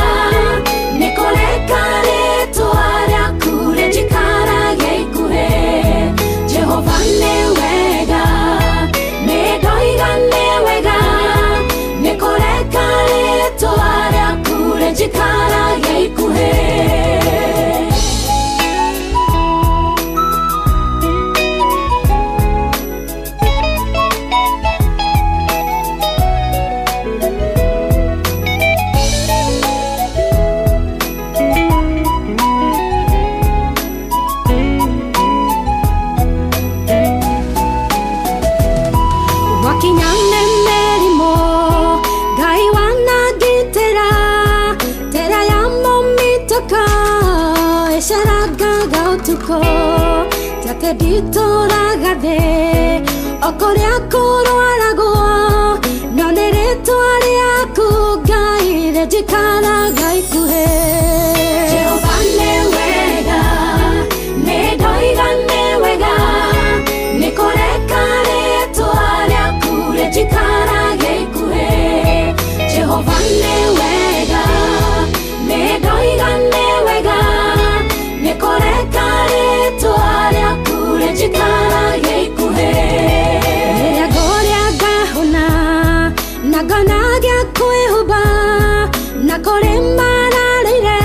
Speaker 11: nĩ kũreka rĩtwa rĩaku rĩnjikaraga ikuhĩ. Jehova nĩ wega, nĩ ndoiga nĩ wega, nĩ kũreka rĩtwa rĩaku rĩnjikaraga ikuhĩ. Wakinya nĩ mĩrimũ Ngai wanangitĩra, tera ya mũmitũko ĩcerangaga ũtukũ, tate nditũraga thĩ o kũrĩa kũrwaragwo, no nĩ rĩtwa rĩaku Ngai rĩnjikaraga ikuhĩ. Jehova nĩ wega, nĩ ndoiga nĩ wega, nĩ kũreka rĩtwa rĩaku rĩnjikaraga ikuhĩ. Jehova nĩ wega, nĩ ndoiga nĩ wega, nĩ kũreka rĩtwa rĩaku rĩnjikaraga ikuhĩ. Rĩrĩa ngũrĩa ngahũna na ngona gĩa kwĩhumba, na kũrĩ mararĩire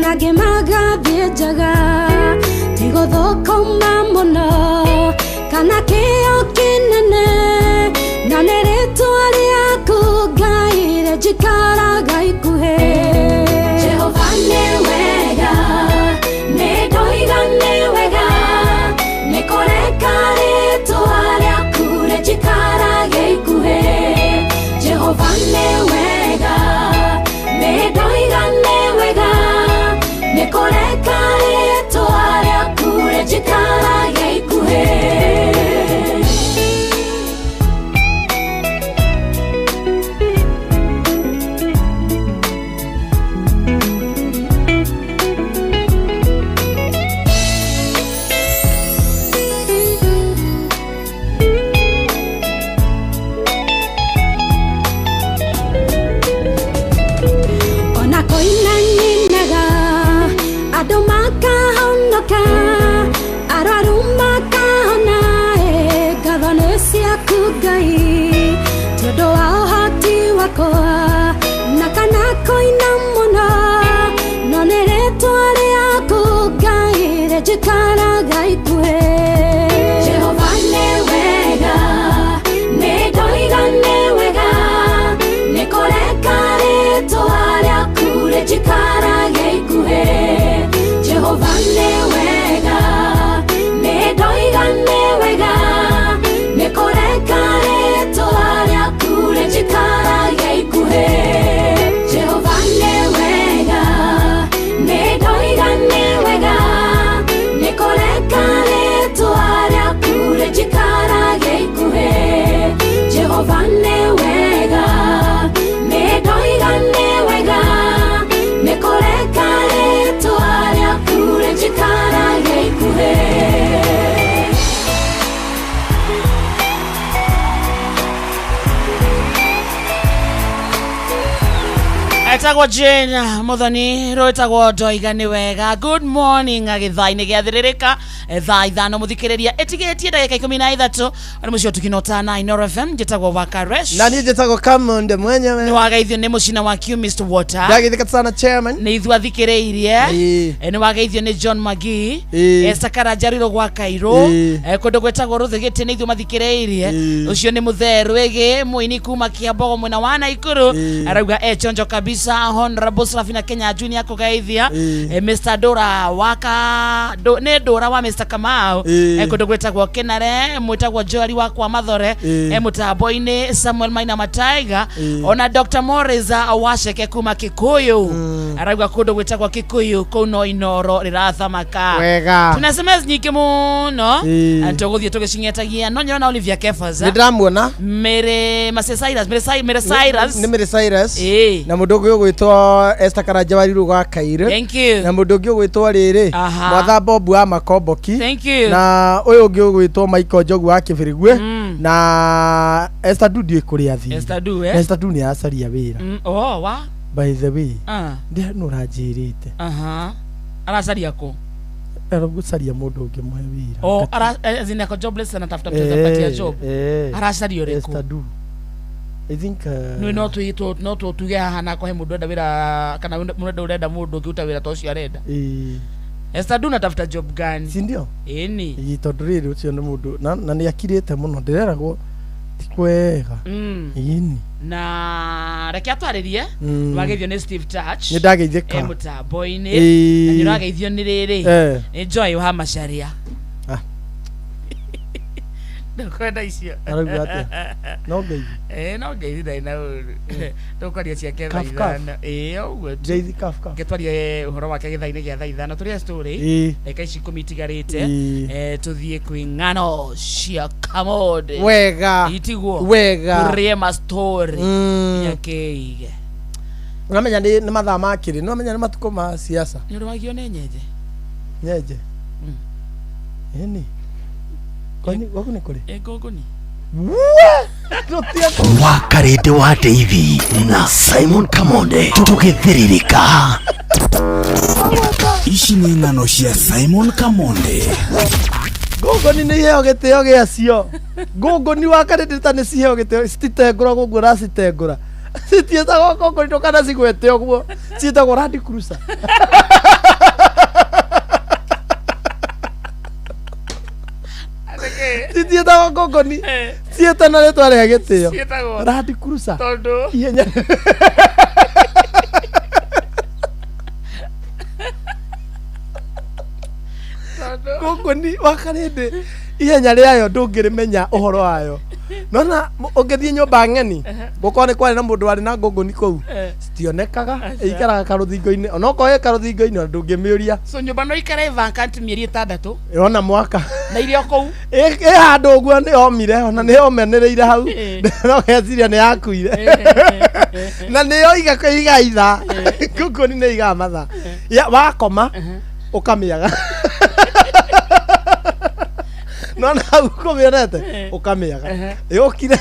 Speaker 11: na ngĩmagathiĩ njaga, ti gũthũkũma mũno kana kĩo kĩnene, no nĩ rĩtwa rĩaku Ngai rĩnjikaraga ikuhĩ. Jehova nĩ wega, nĩ ndoiga nĩ wega, nĩ kũreka rĩtwa rĩaku rĩnjikaraga ikuhĩ. Jehova nĩ wega, nĩ ndoiga nĩ wega, nĩ kũreka rĩtwa rĩaku rĩnjikaraga ikuhĩ. Ona koina nyinaga andũ makahonoka, arwaru makahona, ngatho nĩ ciaku Ngai tondũ wa ũhoti wakwa, na kana koina mũno, no nĩ rĩtwa rĩaku Ngai rĩnjikaraga ikuhĩ. Jehova nĩ wega, nĩ ndoiga nĩ wega, nĩ kũreka rĩtwa rĩaku rĩnjikaraga ikuhĩ. Jehova nĩ wega, nĩ ndoiga nĩ wega, nĩ kũreka rĩtwa rĩaku rĩnjikaraga ikuhĩ. Jehova nĩ wega, nĩ ndoiga nĩ wega, nĩ kũreka rĩtwa rĩaku rĩnjikaraga ikuhĩ. Jehova nĩ wega, nĩ ndoiga nĩ wega, nĩ kũreka rĩtwa rĩaku rĩnjikaraga ikuhĩ.
Speaker 10: Etagwo Jane Muthoni, rwĩtagwo ndoiga nĩ wega. Good morning gĩthaa-inĩ gĩathĩrĩrĩka thaa 5 mũthikĩrĩria ĩtigĩtie ndagĩka 13 nĩ mũciĩ ũtukinota na Inoro FM. Njĩtagwo Wakaresh
Speaker 12: Na niĩ njĩtagwo Kamonde mwenyewe.
Speaker 10: Nĩ wageithio nĩ mũcina wa Q Mr Water.
Speaker 12: Ndagĩthĩka sana chairman.
Speaker 10: Nĩ ithuĩ athikĩrĩirie.
Speaker 12: Ĩĩ.
Speaker 10: Nĩ wageithio nĩ John Magi.
Speaker 12: Ĩĩ.
Speaker 10: Esther Karanjariro gwa Kairũ.
Speaker 12: Ĩĩ.
Speaker 10: Kũndũ gwĩtagwo Rũthĩgĩtĩ nĩ ithuĩ mathikĩrĩirie.
Speaker 12: Ĩĩ.
Speaker 10: Ũcio nĩ Mũthee Rwĩgĩ mũini kuma Kĩambogo mwena wa Naikuru. Arauga chonjo kabisa. Honorable Serafina Kenya Junior kũgeithia. Mr Dora waka nĩ Dora wa Mr Kamau. Kũndũ gwĩtagwo Kenare mwĩtagwo Joel wa kwa Mathore. Mũtambo-inĩ Samuel Maina Mataiga. Ona Dr Morris Waceke kuma Kikuyu. Arauga kũndũ gwĩtagwo Kikuyu kũu no Inoro rĩrathamaka.
Speaker 12: Wega.
Speaker 10: Tuna SMS nyingĩ mũno. Tũgũthiĩ tũgĩcing'etagia no nyona Olivia Kefas.
Speaker 12: Nĩ ndĩramuona.
Speaker 10: Mary Mase Cyrus, Mary Cyrus.
Speaker 12: Nĩ Mary Cyrus.
Speaker 10: Ĩĩ.
Speaker 12: Na mũndũ ũngĩ ũgwĩtwo Esther Karanja wa Riru wa Kairũ.
Speaker 10: Thank you.
Speaker 12: Na mũndũ ũngĩ ũgwĩtwo rĩrĩ
Speaker 10: Aha.
Speaker 12: Mwatha Bob wa Makomboki.
Speaker 10: Thank you.
Speaker 12: Na ũyũ ũngĩ ũgwĩtwo Michael Njogu wa Kĩbĩrĩgwe. Na Esther Du ndiũĩ kũrĩa athiĩ.
Speaker 10: Esther Du, eh?
Speaker 12: Esther Du nĩ aracaria wĩra.
Speaker 10: Oh, wa?
Speaker 12: By the way.
Speaker 10: Ah.
Speaker 12: Ndĩ nũ ũranjĩrĩte.
Speaker 10: Aha. Aracaria kũ?
Speaker 12: Aragũcaria mũndũ ũngĩmũhe wĩra.
Speaker 10: Oh, ara as in ako jobless anatafuta mtu atampatia job. Aracaria ũrĩkũ?
Speaker 12: Esther Du. I think
Speaker 10: Nĩ no twĩtwo no tuge haha na kũhe mũndũ enda wĩra kana mũndũ ũrenda mũndũ ũngĩruta wĩra ta ũcio arenda. Esther Du natafuta job gani?
Speaker 12: Si ndio?
Speaker 10: Ĩni.
Speaker 12: Ĩ, tondũ rĩrĩ ũcio nĩ mũndũ na nĩ akirĩte mũno ndĩreragwo ti kwega. Ĩni.
Speaker 10: Na reke atwarĩrie. Wageithio nĩ Steve Touch.
Speaker 12: Nĩ ndageithĩka.
Speaker 10: E mũtambo-inĩ.
Speaker 12: Ĩĩ.
Speaker 10: Na nĩ ũrageithio nĩ rĩrĩ.
Speaker 12: Eh.
Speaker 10: Nĩ Joy wa Macharia.
Speaker 12: Ah.
Speaker 10: Ndũkwenda icio.
Speaker 12: Arauga atĩa? No ngeithi.
Speaker 10: Ĩĩ no ngeithi ndarĩ na ũru. Tũkwaria ciake thaa
Speaker 12: Kaf, kaf.
Speaker 10: ithano. Ĩĩ ũguo tu.
Speaker 12: Njeithi kaf, kaf.
Speaker 10: Ngĩtwarie ũhoro wake gĩthaa-inĩ gĩa thaa ithano tũrĩa story.
Speaker 12: Ĩĩ.
Speaker 10: Ndagĩka ici 10 itigarĩte.
Speaker 12: Ĩĩ.
Speaker 10: Tũthiĩ kwĩ ng'ano cia Kamode.
Speaker 12: Wega.
Speaker 10: Itiguo.
Speaker 12: Wega.
Speaker 10: Tũrĩe ma story. Nginya kĩige.
Speaker 12: Ũramenya nĩ mathaa ma kĩrĩ nĩwamenya nĩ matukũ ma siasa.
Speaker 10: Nĩ ũrĩ wagio nĩ nyenje?
Speaker 12: Nyenje. Ĩni. Kwani gwaku nĩ kũrĩ?
Speaker 10: Ĩ ngũngũni.
Speaker 2: Wakarĩndĩ wa Ndeithi na Simon Kamonde tũgĩthĩrĩrĩka. Ici nĩ ng'ano cia Simon Kamonde.
Speaker 12: Ngũngũni nĩ iheo gĩtĩo gĩacio. Ngũngũni wa karĩndĩ ta nĩ ciheo gĩtĩo cititengũragwo ũguo ũracitengũra. Citiĩtagwo ngũngũni ndũkanacigwete ũguo. Ciĩtagwo Land Cruiser. Citiĩtagwo ngũngũni. Ciĩtana na rĩtwa rĩa gĩtĩo.
Speaker 10: Ciĩtagwo?
Speaker 12: Land Cruiser.
Speaker 10: Tondũ.
Speaker 12: Ihenya. Ngũngũni wa karĩndĩ ihenya rĩayo ndũngĩrĩmenya ũhoro wayo. Nona ũngĩthiĩ nyũmba ng'eni gũkorwo nĩ kwarĩ na mũndũ warĩ na ngũngũni kũu citionekaga ĩikaraga karũthingo-inĩ onokorwo ĩ karũthingo-inĩ ona ndũngĩmĩũria.
Speaker 10: So nyũmba no ikare vacant mĩeri 6
Speaker 12: Ĩrona mwaka.
Speaker 10: Na irio kũu.
Speaker 12: Ĩ handũ ũguo nĩ yomire ona nĩ yomenĩrĩire hau no geciria nĩ yakuire na nĩ yoiga kũiga ithaa ngũngũni nĩ igaga mathaa. Wakoma ũkamĩaga. Nona hau kũmĩonete ũkamĩaga. Yũkire.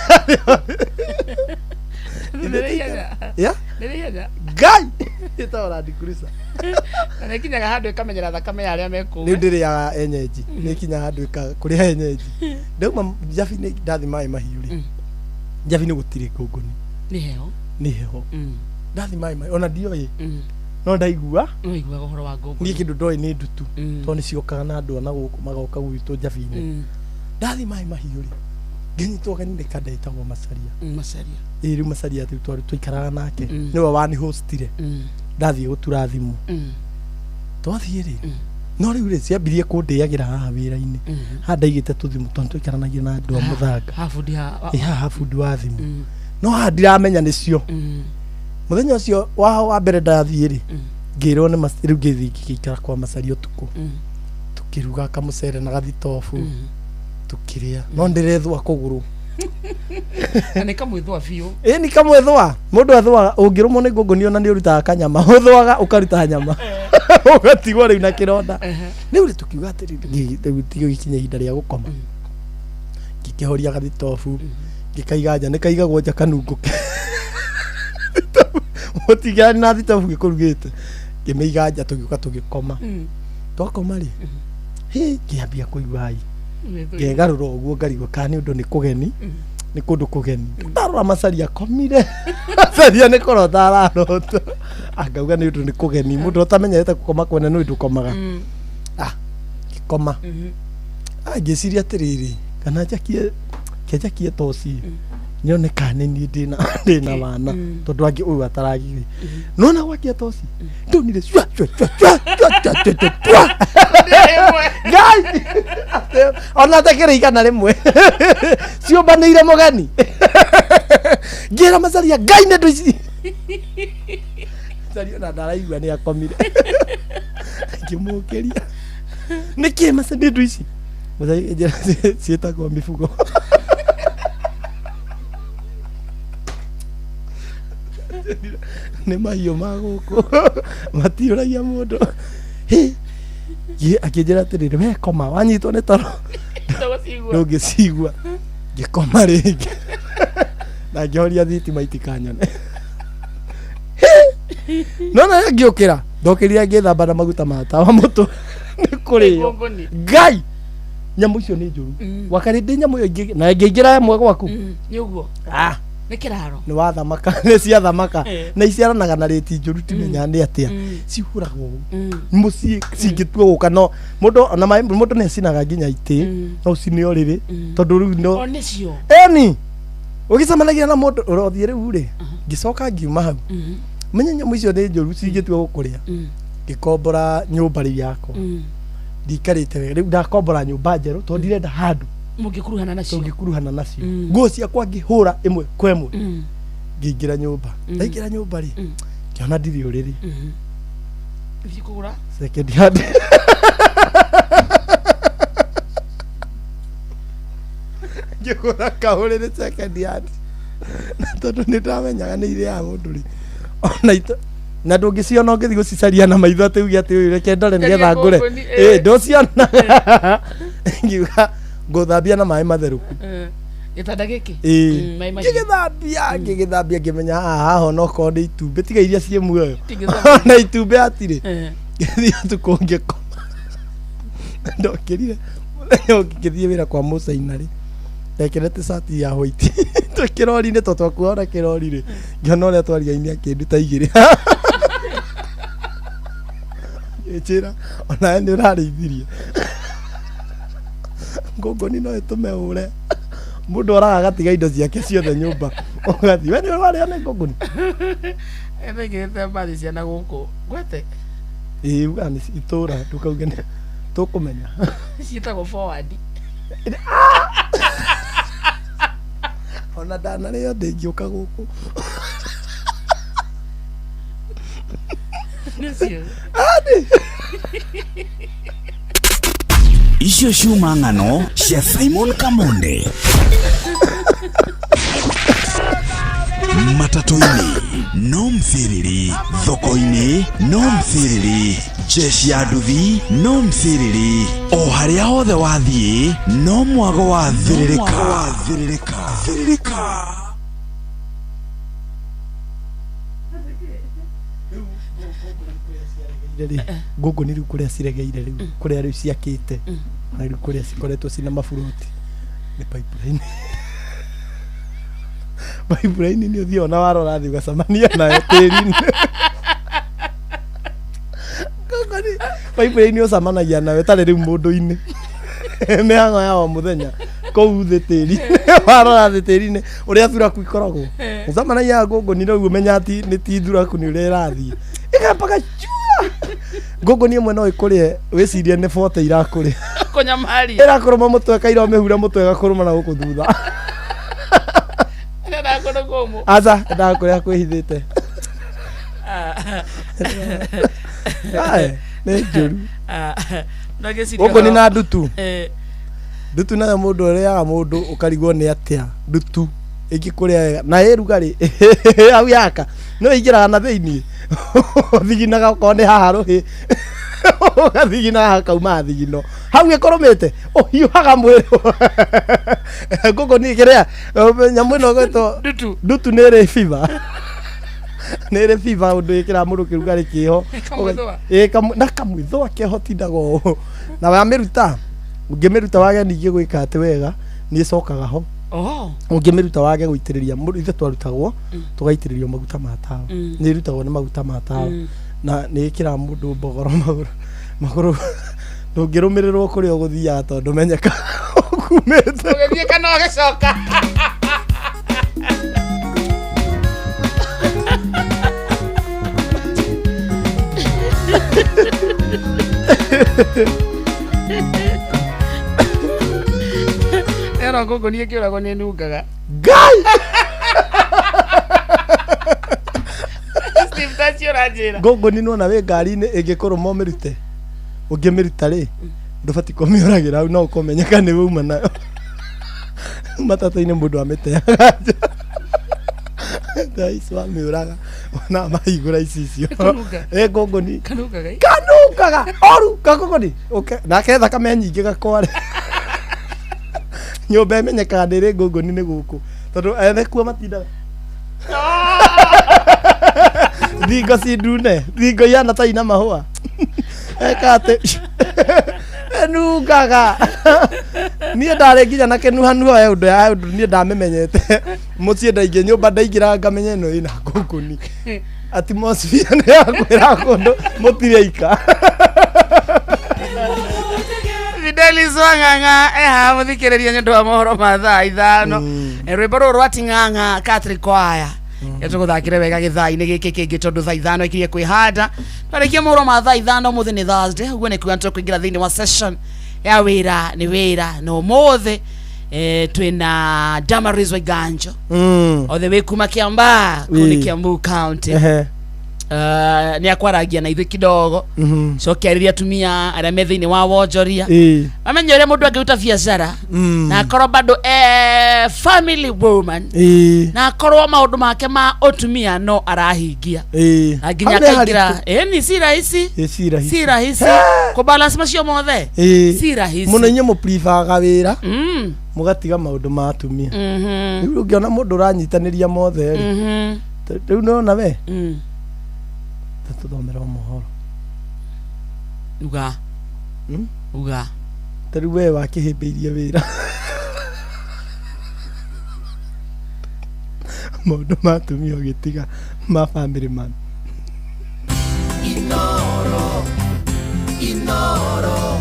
Speaker 12: Ya?
Speaker 10: Nĩ ihenya.
Speaker 12: Ngai! Ĩtagwo Land Cruiser.
Speaker 10: Na nĩ ĩkinyaga handũ ĩkamenyera thakame ya arĩa me kũu.
Speaker 12: Rĩu ndĩrĩaga enyenji. Nĩ ĩkinyaga handũ kũrĩa enyenji. Ndauma njabi-inĩ ndathi maĩ mahiũ rĩ. Njabi-inĩ gũtirĩ ngũngũni.
Speaker 10: Nĩ heho.
Speaker 12: Nĩ heho. Ndathi maĩ mahiũ ona ndioĩ. No ndaigua.
Speaker 10: Nĩwaiguaga ũhoro wa ngũngũni.
Speaker 12: Niĩ kĩndũ ndoĩ nĩ ndutu. Tondũ nĩ ciokaga na andũ a na gũkũ magoka gwitũ njabi-inĩ. Ndathi maĩ mahiũ rĩ. Ngĩnyitwo gani nĩ kanda ĩtagwo Macaria.
Speaker 10: Macaria.
Speaker 12: Ĩ rĩu Macaria rĩu twarĩ twaikaraga nake. Nĩwe wanihostire. Ndathiĩ gũtura thimũ. Twathiĩ rĩ. No rĩu rĩ ciambirie kũndĩagĩra haha wĩra-inĩ. Haha ndaigĩte tũthimũ tondũ twaikaranagia na andũ a mũthanga.
Speaker 10: Ha bundi ha.
Speaker 12: Ĩ haha bundi wa thimũ. No haha ndiramenya nĩcio. Mũthenya ũcio wa mbere ndathiĩ rĩ. Ngĩrwo nĩ rĩu ngĩthiĩ ngĩikara kwa Macaria ũtukũ. Tũkĩruga kamũcere na gathitobu. Tũkĩrĩa. No ndĩrethũa kũgũrũ.
Speaker 10: Na nĩ kamwĩthũa biũ.
Speaker 12: Ĩ nĩ kamwĩthũa. Mũndũ ethũaga ũngĩrũmwo nĩ ngũngũni ona nĩ ũrutaga kanyama. Ũthũaga ũkaruta nyama. Ũgatigwo rĩu na kĩronda. Rĩu rĩ tũkiuga atĩrĩrĩ rĩu tigũgĩkinya ihinda rĩa gũkoma. Ngĩkĩhoria gathitobu. Ngĩkaiga nja nĩ kaigagwo nja kanungũke. Mũtigani na thitobu gĩkũrugĩte. Ngĩmĩiga nja tũgĩũka tũgĩkoma. Twakoma rĩ. Hĩ ngĩambia kũigua ai. Ngegarũra ũguo ngarigwo kana nĩ ũndũ nĩ kũgeni. Nĩ kũndũ kũgeni. Ndarora Macaria akomire. Macaria nĩ kũrota ararota. Angauga nĩ ũndũ nĩ kũgeni. Mũndũ ũtamenyerete gũkoma kwene nĩ ũndũ ũkomaga. Ah, ngĩkoma. Ah, ngĩciria atĩrĩrĩ, kana njakie kĩnjakie toci. Nyone kana nĩ niĩ ndĩna wana. Tondũ angĩ ũyũ ataragire. Nona gwakia toci. Ndonire cua cua cua cua cua cua cua cua cua. Ngai! Ona atakĩrĩ 100. Ciũmbanĩire mũgeni. Ngĩra Macaria Ngai nĩ ndũ ici. Macaria ona ndaraigua nĩ akomire. Ngĩmũkĩria. Nĩkĩ Macaria nĩ ndũ ici? Macaria njĩra ciĩtagwo mĩbugo. Nĩ mahiũ ma gũkũ matiũragia mũndũ. Hĩ, akĩnjĩra atĩrĩrĩ, we koma wanyitwo nĩ toro
Speaker 10: Ndũgũcigua.
Speaker 12: Ndũngĩcigua. Ngĩkoma rĩngĩ na ngĩhoria thitima itikanyone. No na ngĩũkĩra, ndokĩrire ngĩthamba na maguta ma tawa mũtwe nĩ kũrĩo.
Speaker 10: Ngũngũni.
Speaker 12: Ngai, nyamũ icio nĩ njũru. Wakarĩndĩ nyamũ ĩyo na ĩngĩingĩra ĩmwe gwaku,
Speaker 10: Nĩ ũguo.
Speaker 12: Ah.
Speaker 10: Nĩ kĩraro.
Speaker 12: Nĩ wathamaka, nĩ ciathamaka.
Speaker 10: Eh.
Speaker 12: Na iciaranaga na rĩti njũru, timenyaga nĩ atĩa cihũragwo ũũ mũciĩ cingĩtua gũka. No mũndũ ona mũndũ nĩ acinaga nginya itĩ, no ũcine ũrĩrĩ tondũ rĩu no
Speaker 10: O nĩcio.
Speaker 12: Eni ũgĩcemanagia na mũndũ ũrothiĩ rĩu rĩ, ngĩcoka ngiuma hau. Menye nyamũ icio nĩ njũru, cingĩtua gũkũrĩa. Ngĩkombora nyũmba rĩu yakwa, ndikarĩte wega rĩu, ndakombora nyũmba njerũ tondũ ndirenda handũ
Speaker 10: Mũngĩkuruhana nacio.
Speaker 12: Tũngĩkuruhana nacio. Nguo ciakwa ngĩhũra ĩmwe kwa ĩmwe, ngĩingĩra nyũmba. Ndaingĩra nyũmba rĩ, ngĩona ndirĩ ũrĩrĩ.
Speaker 10: Thiĩ kũgũra.
Speaker 12: Second hand. Ngĩgũra kaũrĩrĩ second hand, na tondũ nĩ ndamenyaga nĩ irĩaga mũndũ rĩ, ona ito na ndũngĩciona ũngĩthiĩ gũcicaria na maitho atĩ uge atĩ ũyũ reke ndore nĩgetha ngũre.
Speaker 10: Ngũngũni, eh.
Speaker 12: Ĩ ndũciona, ngiuga ngũthambia na maĩ matherũku.
Speaker 10: Eh, gĩtanda gĩkĩ.
Speaker 12: Ĩĩ.
Speaker 10: Maĩ mahiũ.
Speaker 12: Ngĩgĩthambia, ngĩgĩthambia, ngĩmenya haha haha onokorwo nĩ itumbĩ, tiga iria ciĩ muoyo.
Speaker 10: Tingĩthambia.
Speaker 12: Ona itumbĩ hatirĩ.
Speaker 10: Eh.
Speaker 12: Ngĩthiĩ ũtukũ ngĩkoma, ndokĩrire mũthenya ũngĩ ngĩthiĩ wĩra kwa mũcaina rĩ, ndekĩrĩte cati ya white twĩ kĩrori-inĩ, to twakuaga na kĩrori rĩ, ngĩona ũrĩa twarigaine akĩnduta igĩrĩ, ngĩnjĩra onawe nĩ ũrarĩithirie ngũngũni, no ĩtũme ũre mũndũ oraga agatiga indo ciake ciothe nyũmba ũgathiĩ. We nĩ ũrarĩa nĩ ngũngũni?
Speaker 10: Ĩthĩngĩte mbathi ciana gũkũ ngwete.
Speaker 12: Ĩĩ, uga nĩ itũra, ndũkauge nĩ tũkũmenya.
Speaker 10: Ciĩtagwo forward.
Speaker 12: Ona ndanarĩo ndĩngĩũka gũkũ.
Speaker 10: Nĩcio.
Speaker 20: Icio ciuma ng'ano cia Simon Kamonde. Matatũ-inĩ no mthiriri, thoko-inĩ no mthiriri, jeshi ya nduthi no mthiriri, o harĩa hothe wathiĩ no mwago wa thĩrĩrĩka. Thĩrĩrĩka, thĩrĩrĩka.
Speaker 12: Rĩ ngũngũni rĩu kũrĩa ciregeire rĩu, kũrĩa rĩu ciakĩte na rĩu kũrĩa cikoretwo cina maburoti nĩ pipeline. Pipeline nĩ ũthiaga na warora thĩ ũgacemania nayo tĩri-inĩ. Ngũngũni pipeline ũcemanagia nayo ĩtarĩ rĩu mũndũ-inĩ, mĩhang'o ya o mũthenya kũu thĩ tĩri, warora thĩ tĩri-inĩ ũrĩa thuraku ikoragwo, ũcemanagia na ngũngũni rĩu ũmenya atĩ nĩ ti thuraku, nĩ ũrĩa ĩrathiĩ ĩkambaga chua. Ngũngũni ĩmwe no ĩkũrĩe wĩcirie nĩ bote irakũrĩa.
Speaker 10: Kũnyamaria.
Speaker 12: Ĩrakũrũma mũtwe kaira ũmĩhure mũtwe ĩgakũrũma na gũkũ thutha.
Speaker 10: Ĩrendaga kũndũ kũmũ.
Speaker 12: Aca, endaga kũrĩa kwĩhithĩte. Ae, nĩ njũru.
Speaker 10: No ngĩciria
Speaker 12: Ngũngũni
Speaker 10: ũhoro-
Speaker 12: na ndutu.
Speaker 10: Eh.
Speaker 12: Ndutu nayo mũndũ ũrĩaga mũndũ ũkarigwo nĩ atĩa ndutu ĩngĩkũrĩa wega na ĩ rugarĩ hau yaka no ĩingĩraga na thĩiniĩ, ũthiginaga okorwo nĩ haha rũhĩ, ũgathigina haha kauma thigino hau ĩkũrũmĩte, ũhiũhaga mwĩrĩ. Ngũngũni kĩrĩa nyamũ ĩno ĩgwĩtwo
Speaker 10: ndutu,
Speaker 12: ndutu nĩ ĩrĩ fever, nĩ ĩrĩ fever ũndũ ĩkĩraga mũndũ kĩrugarĩ kĩho.
Speaker 10: Ĩkamwĩthũa.
Speaker 12: Ĩ, na kamwĩthũa keho tindaga ũũ, na wamĩruta, ũngĩmĩruta wage ningĩ gwĩka atĩ wega, nĩ ĩcokaga ho.
Speaker 10: Oh.
Speaker 12: Ũngĩmĩruta wage gũitĩrĩria mũndũ, ithuĩ twarutagwo tũgaitĩrĩrio maguta ma tawa. Nĩ ĩrutagwo nĩ maguta ma tawa. Na nĩ ĩkĩraga mũndũ mbogoro magũrũ, magũrũ ndũngĩrũmĩrĩrwo kũrĩa ũgũthiaga tondũ ndũmenyeka ũkumĩte.
Speaker 10: Ũgĩthiĩ kana ũgĩcoka. Ĩno ngũngũni ĩkĩũragwo nĩ ĩnungaga.
Speaker 12: Ngai!
Speaker 10: Steve tacio ũranjĩra.
Speaker 12: Ngũngũni nĩwona wĩ ngari-inĩ ĩngĩkũrũma ũmĩrute, ũngĩmĩruta rĩ, ndũbatiĩ kũmĩũragĩra hau, no ũkũmenyeka nĩ wauma nayo matatũ-inĩ, mũndũ amĩteaga nja. Thaa ici wamĩũraga ona mahingũra icicio.
Speaker 10: Kanunga.
Speaker 12: Ĩ ngũngũni.
Speaker 10: Kanungaga.
Speaker 12: Kanungaga oru kangũngũni. Ũke nake thakame nyingĩ gakware. Nyũmba ĩmenyekaga ndĩrĩ ngũngũni nĩ gũkũ tondũ ene kuo matindaga thingo ci ndune, thingo ihana ta ina mahũa, eka atĩ ĩnungaga. Niĩ ndarĩ nginya na kĩnuhanuha ya ũndũ ya ũndũ niĩ ndamĩmenyete mũciĩ, ndaingĩ nyũmba ndaingĩra ngamenya ĩno ĩna ngũngũni, atmosphere nĩ yakwĩra kũndũ mũtirĩika.
Speaker 10: Fidelis Wang'ang'a ehaha mũthikĩrĩria nĩ ũndũ wa mohoro ma thaa 5. Rwĩmbo rũrũ rwa Ting'ang'a Catholic Choir nĩtũgũthakĩre wega gĩthaa-inĩ gĩkĩ kĩngĩ tondũ thaa 5 ĩkirie kwĩhanda. Twarĩkia mohoro ma thaa 5, ũmũthĩ nĩ Thursday, ũguo nĩ kuga nĩtũkũingĩra thĩinĩ wa session ya wĩra nĩ wĩra, na ũmũthĩ twĩna Damaris Waiganjo othe wĩ kuma Kiambaa, kũu nĩ Kiambu County. Nĩ akwaragia na ithuĩ kidogo, coke arĩria atumia arĩa me thĩinĩ wa wonjoria, mamenye ũrĩa mũndũ angĩruta biacara na akorwo bado family woman, na akorwo maũndũ make ma ũtumia no arahingia na nginya
Speaker 12: Hau nĩ
Speaker 10: akaingĩra
Speaker 12: haritũ.
Speaker 10: Ĩni si rahisi.
Speaker 12: Ĩ, si rahisi.
Speaker 10: Si rahisi kũbalance macio mothe. Si rahisi.
Speaker 12: Mũno inyuĩ mũpribaga wĩra mũgatiga maũndũ ma atumia. Rĩu ũngĩona mũndũ ũranyitanĩria mothe rĩ, rĩu nona we tũthomere o mohoro.
Speaker 10: Uga. Uga.
Speaker 12: Ta rĩu we wakĩhĩmbĩirie wĩra, maũndũ ma atumia ũgĩtiga ma family man.
Speaker 1: Inoro, Inoro,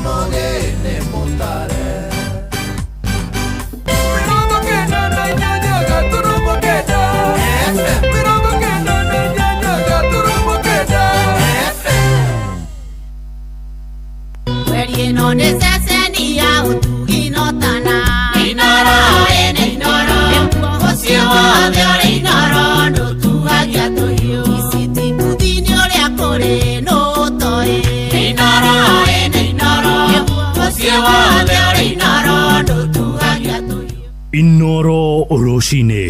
Speaker 1: Mogene Mutare. 98.9 98.9.
Speaker 9: Mweri ĩno nĩ ceceni ya ũtugi notana. Inoro ĩnĩ Inoro, mũciĩ wothe ũrĩ Inoro, ndũtuhagia tũhiũ. Iciti kuthi-inĩ ũrĩa kũrĩ nũtoĩ. Inoro ĩnĩ Inoro, mũciĩ wothe ũrĩ Inoro, ndũtuhagia tũhiũ.
Speaker 3: Inoro rũcinĩ.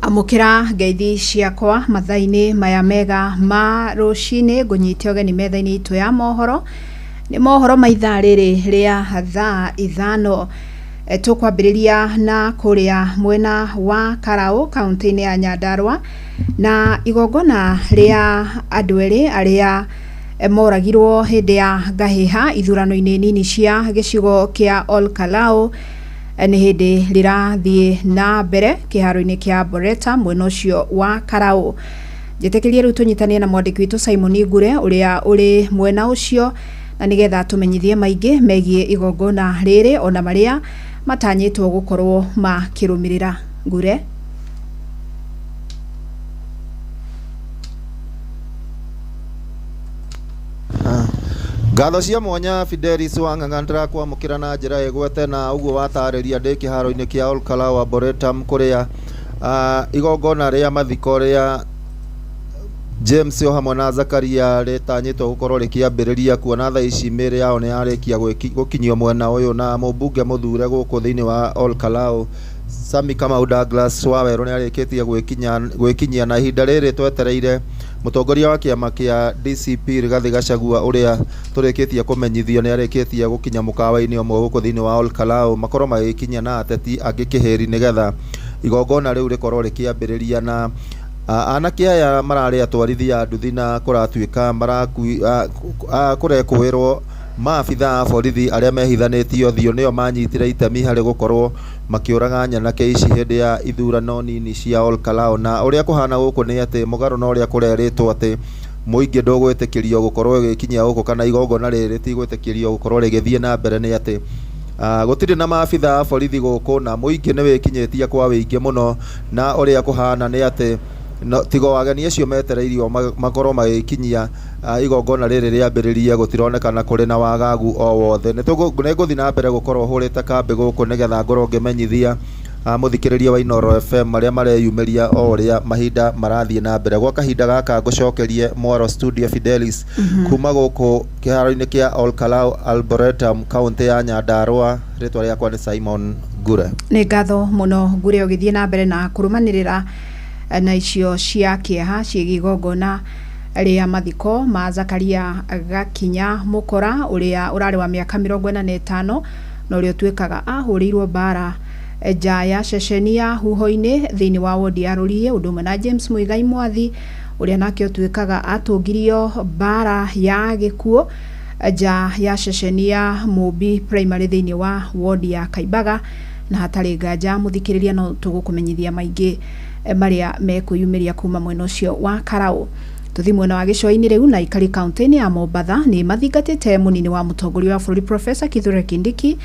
Speaker 14: Amũkĩra ngeithi ciakwa mathaa-inĩ maya mega ma rũcinĩ, ngũnyite ũgeni metha-inĩ itũ ya mohoro, nĩ mohoro ma ithaa rĩrĩ rĩa thaa 5. Tũkwambĩrĩria na kũrĩa mwena wa Karau kaunti-inĩ ya Nyandarua na igongona rĩa andũ erĩ arĩa moragirwo hĩndĩ ya ngahĩha ithurano-inĩ nini cia gĩcigo kĩa Ol Kalou. Nĩ hĩndĩ rĩrathiĩ na mbere kĩharo-inĩ kĩa Boreta mwena ũcio wa Karau. Njĩtĩkĩrie rĩu tũnyitanie na mwandĩki witũ Simon Ngure ũrĩa ũrĩ mwena ũcio, na nĩgetha tũmenyithie maingĩ megiĩ igongona rĩrĩ ona marĩa matanyĩtwo gũkorwo makĩrũmĩrĩra. Ngure.
Speaker 15: Ngatho cia mwanya Fidelis Wang'ang'a, ndĩrakwamũkĩra na njĩra ĩgwete na ũguo watarĩria ndĩ kĩharo-inĩ kĩa Ol Kalou Arboretum kũrĩa igongona rĩa mathiko rĩa James o hamwe na Zakaria rĩtanyĩtwo gũkorwo rĩkĩambĩrĩria, kuona thaa ici mĩĩrĩ yao nĩ yarĩkia gũkinyio mwena ũyũ, na mũmbunge mũthure gũkũ thĩinĩ wa Ol Kalou Sami Kamau Douglas Wawerũ nĩ arĩkĩtie gwĩkinyia, na ihinda rĩrĩ twetereire mũtongoria wa kĩama kĩa DCP Rigathi Gachagua ũrĩa tũrĩkĩtie kũmenyithio nĩ arĩkĩtie gũkinya mũkawa-inĩ ũmwe gũkũ thĩinĩ wa Ol Kalou, makorwo magĩkinya na ateti angĩ kĩhĩri nĩgetha igongona rĩu rĩkorwo rĩkĩambĩrĩria. Na anake aya mararĩ atwarithia a nduthi na kũratuĩka kũrekũĩrwo maabitha a borithi arĩa mehithanĩtie ũthiũ nĩo manyitire itemi harĩ gũkorwo makĩũraga nyanake ici hĩndĩ ya ithurano nini cia Ol Kalou. Na ũrĩa kũhana gũkũ nĩ atĩ mũgarũ na ũrĩa kũrerĩtwo atĩ mũingĩ ndũgwĩtĩkĩrio gũkorwo ũgĩkinyia gũkũ kana igongona rĩrĩ rĩtigwĩtĩkĩrio gũkorwo rĩgĩthiĩ na mbere, nĩ atĩ gũtirĩ na maabitha a borithi gũkũ na mũingĩ nĩ wĩkinyĩtie kwa wĩingĩ mũno, na ũrĩa kũhana nĩ atĩ no, tigo ageni acio metereirio makorwo magĩkinyia igongona rĩrĩ rĩambĩrĩrie, gũtironekana kũrĩ na wagagu o wothe. Nĩ ngũthiĩ na mbere gũkorwo hũrĩte kambĩ gũkũ nĩgetha ngorwo ngĩmenyithia mũthikĩrĩria wa Inoro FM marĩa mareyumĩria o ũrĩa mahinda marathiĩ na mbere. Gwa kahinda gaka ngũcokerie mwaro studio Fidelis. Kuma gũkũ kĩharo-inĩ kĩa Ol Kalou Arboretum, kaũntĩ ya Nyandarua, rĩtwa rĩakwa nĩ Simon Ngure.
Speaker 14: Nĩ ngatho mũno Ngure, ũgĩthiĩ na mbere na kũrũmanĩrĩra na icio cia kĩeha ciĩgiĩ igongona rĩa mathiko ma Zakaria Gakinya Mũkora ũrĩa ũrarĩ wa mĩaka 45 na ũrĩa ũtuĩkaga ahũrĩirwo mbara nja ya ceceni ya Huho-inĩ thĩinĩ wa wodi ya Rũriĩ, ũndũ ũmwe na James Muigai Mwathi ũrĩa nake ũtuĩkaga atũngirio mbara ya gĩkuũ nja ya ceceni ya Mũmbi Primary thĩinĩ wa wodi ya Kaimbaga. Na hatarĩ nganja mũthikĩrĩria no tũgũkũmenyithia maingĩ marĩa mekwĩyumĩria kuma mwena ũcio wa Karau. Tũthiĩ mwena wa gĩcũa-inĩ rĩu na ikari kaunti-inĩ ya Mombatha nĩ mathingatĩte mũnini wa mũtongoria wa bũrũri Professor Kithure Kindiki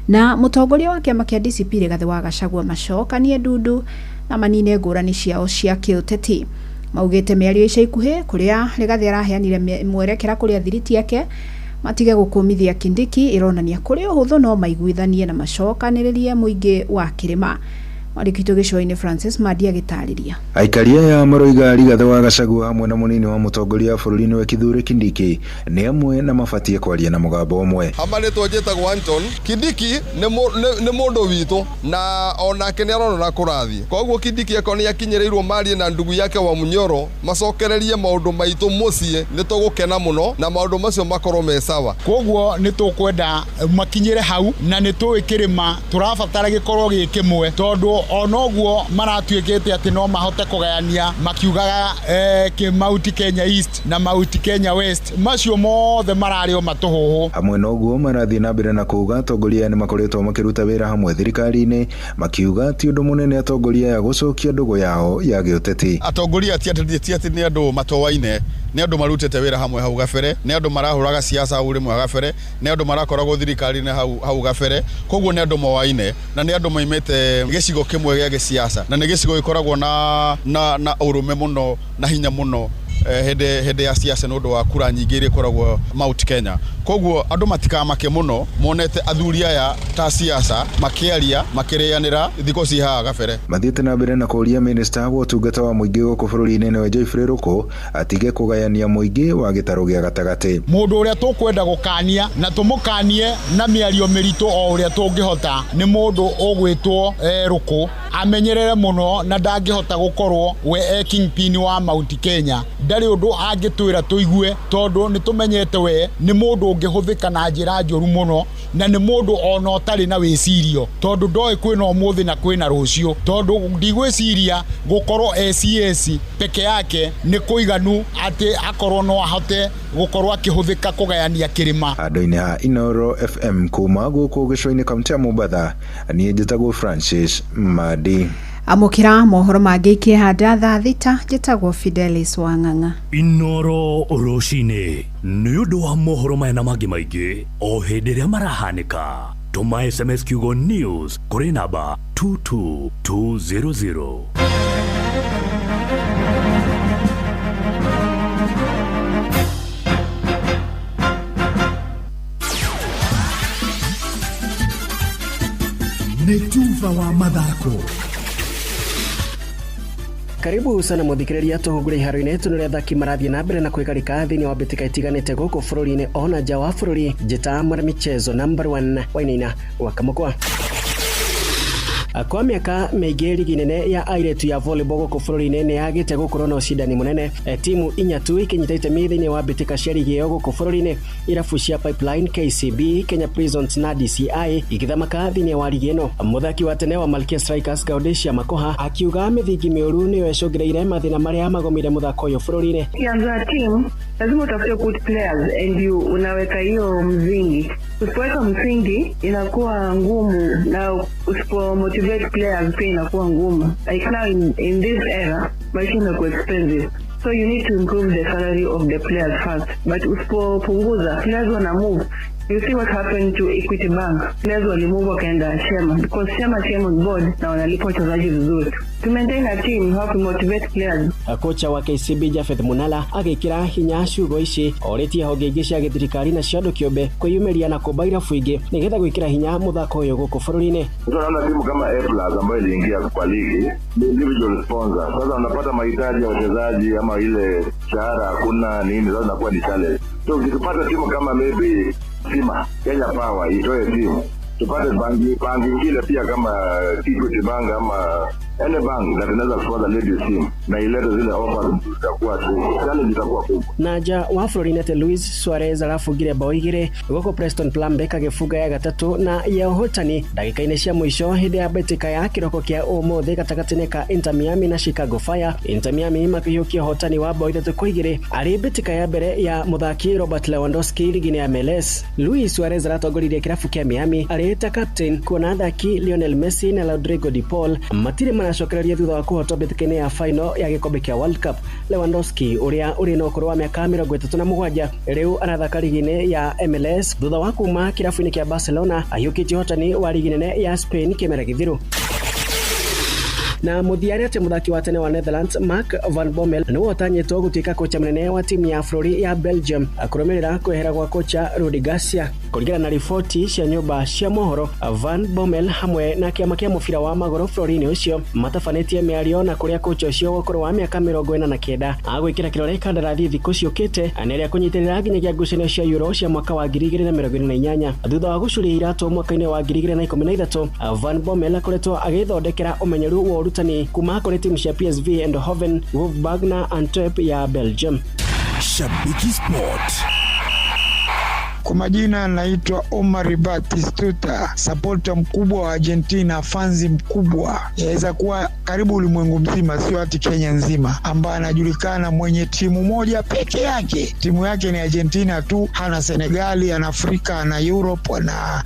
Speaker 14: na mũtongoria wa kĩama kĩa DCP Rigathĩ wa Gachagua macokanie ndundu na manine ngũrani ciao cia kĩũteti. Maugĩte mĩario ica ikuhĩ kũrĩa Rigathĩ araheanire mwerekera kũrĩ athiriti ake matige gũkũmithia Kindiki ĩronania kũrĩ ũhũthũ no maiguithanie na macokanĩrĩrie mũingĩ wa kĩrĩma. Mwandĩki witũ gĩcũa-inĩ Francis Mandi agĩtarĩria.
Speaker 4: Aikari aya maroiga Rigathĩ wa Gachagua hamwe na mũnini wa mũtongoria wa bũrũri nĩwe Kithure Kindiki nĩ amwe na mabatie kwaria na mũgambo ũmwe.
Speaker 7: Hama rĩtwa njĩtagwo Anton Kindiki nĩ mũndũ witũ na onake nĩ arona na kũrathiĩ, koguo Kindiki akorwo nĩ akinyĩrĩirwo marie na ndugu yake wa Munyoro macokererie maũndũ maitũ mũciĩ nĩ tũgũkena mũno na maũndũ macio makorwo me sawa.
Speaker 16: Koguo nĩ tũkwenda makinyĩre hau na nĩ tũĩ kĩrĩma tũrabatara gĩkorwo gĩ kĩmwe tondũ onoguo maratuĩkĩte atĩ no mahote kũgayania makiugaga Mount Kenya East na Mount Kenya West, macio mothe mararĩ o matũhũhũ.
Speaker 4: Hamwe na ũguo marathiĩ na mbere na kuuga atongoria aya nĩ makoretwo makĩruta wĩra hamwe thirikari-inĩ, makiuga ti ũndũ mũnene atongoria aya gũcokia ndũgũ yao ya gĩũteti.
Speaker 22: Atongoria ti atĩ nĩ andũ matowaine, nĩ andũ marutĩte wĩra hamwe hau gabere, nĩ andũ marahũraga siasa hau rĩmwe gabere, nĩ andũ marakoragwo thirikari-inĩ hau gabere, koguo nĩ andũ mowaine na nĩ andũ moimĩte gĩcigo kĩmwe gĩa gĩsiasa na nĩ gĩcigo gĩkoragwo na ũrũme mũno na hinya mũno hĩndĩ ya siasa nĩ ũndũ wa kura nyingĩ iria ikoragwo Mount Kenya. Koguo andũ matikamake mũno monete athuri aya ta siasa makĩaria makĩrĩanĩra thikũ ci haha gabere.
Speaker 4: Mathiĩte na mbere na kũũria minista wa ũtungata wa mũingĩ gũkũ bũrũri-inĩ nĩwe Geoffrey Ruku atige kũgayania mũingĩ wa gĩtarũ gĩa gatagatĩ.
Speaker 16: Mũndũ ũrĩa tũkwenda gũkania na tũmũkanie na mĩario mĩritũ o ũrĩa tũngĩhota nĩ mũndũ ũgwĩtwo Ruku, amenyerere mũno na ndangĩhota gũkorwo we e kingpin wa Mount Kenya. Ndarĩ ũndũ angĩtwĩra tũigue tondũ nĩ tũmenyete we nĩ mũndũ ũngĩhũthĩka na njĩra njũru mũno na nĩ mũndũ ona ũtarĩ na wĩcirio tondũ ndoĩ kwĩna ũmũthĩ na kwĩna rũciũ, tondũ ndigwĩciria gũkorwo ACS peke yake nĩ kũiganu atĩ akorwo no ahote gũkorwo akĩhũthĩka kũgayania kĩrĩma.
Speaker 4: Andũ-inĩ a Inooro FM kuma gũkũ gĩcũa-inĩ kaunti ya Mombatha, niĩ njĩtagwo Francis Madi.
Speaker 14: Amũkĩra mohoro mangĩ ikĩhanda thaa 6. Njĩtagwo Fidelis Wang'ang'a.
Speaker 3: Inooro rũcinĩ nĩ ũndũ wa mohoro maya na mangĩ maingĩ o hĩndĩ ĩrĩa marahanĩka. Tũma SMS kiugo news kũrĩ namba 22200.
Speaker 24: Nĩ tuba wa mathako.
Speaker 25: Karibu sana muthikiriria tuhungure iharo-inĩ tũnore athaki marathiĩ na mbere na kwĩgarĩka thĩinĩ wa mbĩtĩka itiganĩte gũkũ bũrũri-inĩ ona nja wa bũrũri. Njĩta mwana michezo number 1 Wainaina wa Kamũkwa. Kwa mĩaka mĩingĩ ligi nene ya airĩtu ya volleyball gũkũ bũrũri-inĩ nĩ yagĩte gũkorwo na ũcindani mũnene, timu inya tu ikinyita itemi thĩinĩ wa mbĩtĩka cia ligi ĩyo gũkũ bũrũri-inĩ. Irabu cia Pipeline, KCB, Kenya Prisons na DCI igĩthamaka thĩinĩ wa ligi ĩno. Mũthaki wa tene wa Malkia Strikers Gaudesia Makoha akiuga mĩthingi mĩũru nĩyo ĩcũngĩrĩire mathĩna marĩa magomire mũthako ũyũ bũrũri-inĩ.
Speaker 27: Ukianza team lazima utafute good players and you unaweka hiyo msingi. Usipoweka msingi inakuwa ngumu, na usipo motivate players pia inakuwa ngumu. Like now in this era maisha imekuwa expensive, so you need to improve the salary of the players first. But usipopunguza players wana move. You see what happened to Equity Bank. Players walimove wakaenda Shema because Shema came on board na wanalipa wachezaji vizuri. To maintain a team, you have to motivate players.
Speaker 25: Kocha wa KCB Jafeth Munala agĩkĩra hinya ciugo ici orĩtie honge ingĩ cia gĩthirikari na cia andũ kĩũmbe kwĩyumĩria na kũmba irabu ingĩ nĩgetha gwĩkĩra hinya mũthako ũyũ gũkũ bũrũri-inĩ.
Speaker 28: Tunaona timu kama A+ ambayo iliingia kwa ligi ni individual sponsor. Sasa unapata mahitaji ya wachezaji ama ile shahara hakuna nini, sasa inakuwa ni challenge. So ukipata timu kama maybe Sima, Kenya Power itoe timu, Tupate banki ingine pia kama Equity Bank ama any bank that inaweza sponsor ladies team na ilete zile offers, itakuwa challenge itakuwa kubwa.
Speaker 25: Na nja wa bũrũri nĩ atĩ Luis Suarez arabungire bao igĩrĩ gũkũ Preston Plumbeck agĩbunga ya gatatũ na ya ũhotani ndagĩka-inĩ cia mũico hĩndĩ ya mbĩtĩka ya kĩroko kĩa ũmũthĩ gatagatĩ-inĩ ka Inter Miami na Chicago Fire. Inter Miami makĩhiũkia ũhotani wa bao 3-2 arĩ mbĩtĩka ya mbere ya mũthaki Robert Lewandowski ligi-inĩ ya MLS. Luis Suarez aratongoririe kĩrabu kĩa Miami arĩ ta captain kuona athaki Lionel Messi na Rodrigo de Paul matirĩ maracokereria thutha wa kũhotwo mbĩtĩka-inĩ ya final ya gĩkombe kĩa World Cup. Lewandowski ũrĩa ũrĩ na ũkũrũ wa mĩaka 37 rĩu arathaka ligi-inĩ ya MLS thutha wa kuma kĩrabu-inĩ kĩa Barcelona ahiũkĩtie ũhotani wa ligi nene ya Spain kĩmera gĩthiru. Na mũthia nĩ atĩ mũthaki wa tene wa Netherlands Mark van Bommel nĩwe ũtanyĩtwo gũtuĩka kocha mũnene wa timu ya bũrũri ya Belgium kũrũmĩrĩra kwehera gwa kocha Rudi Garcia. Kũringana na riboti cia nyũmba cia mohoro, Van Bommel hamwe na kĩama kĩa mũbira wa magũrũ bũrũri-inĩ ũcio matabanĩtie mĩario na kũrĩa kocha ũcio wa ũkũrũ wa mĩaka 49 agwĩkĩra kĩrore kandarathi thikũ ciũkĩte na ĩrĩa kũnyitĩrĩra nginyagia ngucanio cia Euro cia mwaka wa 2028. Thutha wa gũcuria iratũ mwaka-inĩ wa 2013, Van Bommel akoretwo agĩthondekera ũmenyeru wa ũrutani kuma kũrĩ timu cia PSV Eindhoven, Wolfsburg na Antwerp ya Belgium.
Speaker 2: Shabiki Sport.
Speaker 8: Kwa majina naitwa Omar Batistuta, supporter mkubwa wa Argentina, fanzi mkubwa, yaweza kuwa karibu ulimwengu mzima, sio hati Kenya nzima, ambaye anajulikana mwenye timu moja peke yake. Timu yake ni Argentina tu, hana Senegali, ana Afrika, ana Europe, ana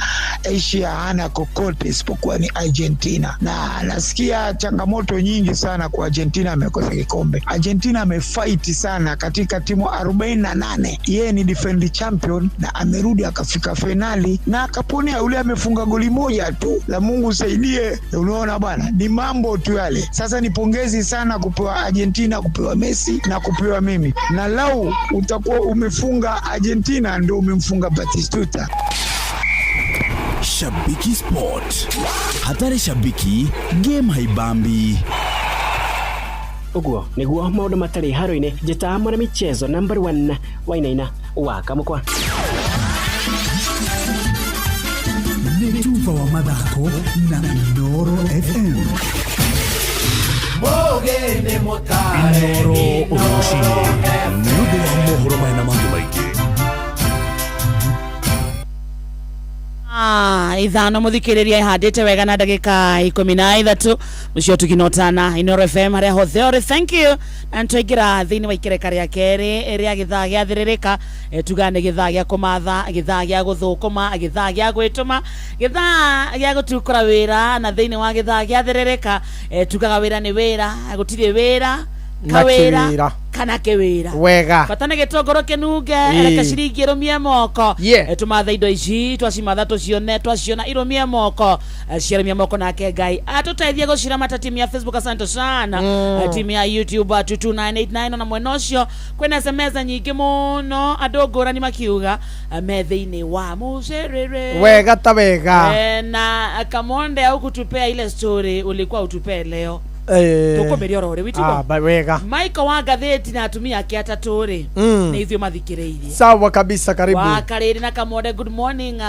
Speaker 8: Asia, hana kokote isipokuwa ni Argentina. Na nasikia changamoto nyingi sana kwa Argentina, amekosa kikombe. Argentina amefight sana katika timu 48. Yeye ni defend champion na amerudi akafika finali na akaponea. Yule amefunga goli moja tu, la Mungu saidie. Unaona bwana, ni mambo tu yale. Sasa ni pongezi sana kupewa Argentina, kupewa Messi na kupewa mimi. Na lau utakuwa umefunga Argentina ndio umemfunga Batistuta.
Speaker 2: Shabiki Sport. Hatari shabiki, game haibambi.
Speaker 25: Ũguo nĩguo maũndũ matarĩ haro-inĩ. Njĩta mwana michezo number 1 Wainaina wa Kamũkwa.
Speaker 24: Nĩ tuba wa mathako na Inooro FM.
Speaker 3: Inooro rũcinĩ nĩ ũndũ wa mohoro maya na mangĩ maingĩ.
Speaker 10: Ithano muthikiriria ihandite wega na ndagika 13 mucio tukinotana Inooro FM haria hothe uri. Thank you. Na nitwaingira thiini wa ikereka ria keri ria githaa gia thiririka, tuga ni githaa gia kumatha, githaa gia guthukuma, githaa gia gwituma, githaa gia gutukura wira. Na thiini wa githaa gia thiririka, tugaga wira ni wira, gutiri wira kawira kana kewira
Speaker 12: wega
Speaker 10: bata nä gä tångå kä reke ciringi ĩrũmie moko. Tũmathe indo ici twacimatha tũcione, twaciona irũmie moko, ciarũmia moko nake Ngai atũteithie gũciramata. Timu ya Facebook asante sana, timu ya YouTube 22989 ona mwena ũcio kwĩna SMS nyingĩ mũno andũ ngũrani makiuga me thĩinĩ wa mũcĩrĩrĩ
Speaker 12: wega ta wega.
Speaker 10: Na Kamonde au kutupea ile story ulikuwa utupee leo tukumeria oro ri witiguo
Speaker 12: wega.
Speaker 10: Michael wa ngathĩti na atumia ake atatũ rĩ nĩ ithuĩ mathikĩrĩirie.
Speaker 12: Sawa kabisa, karibu
Speaker 10: wa Karĩrĩ na Kamonde. Good morning.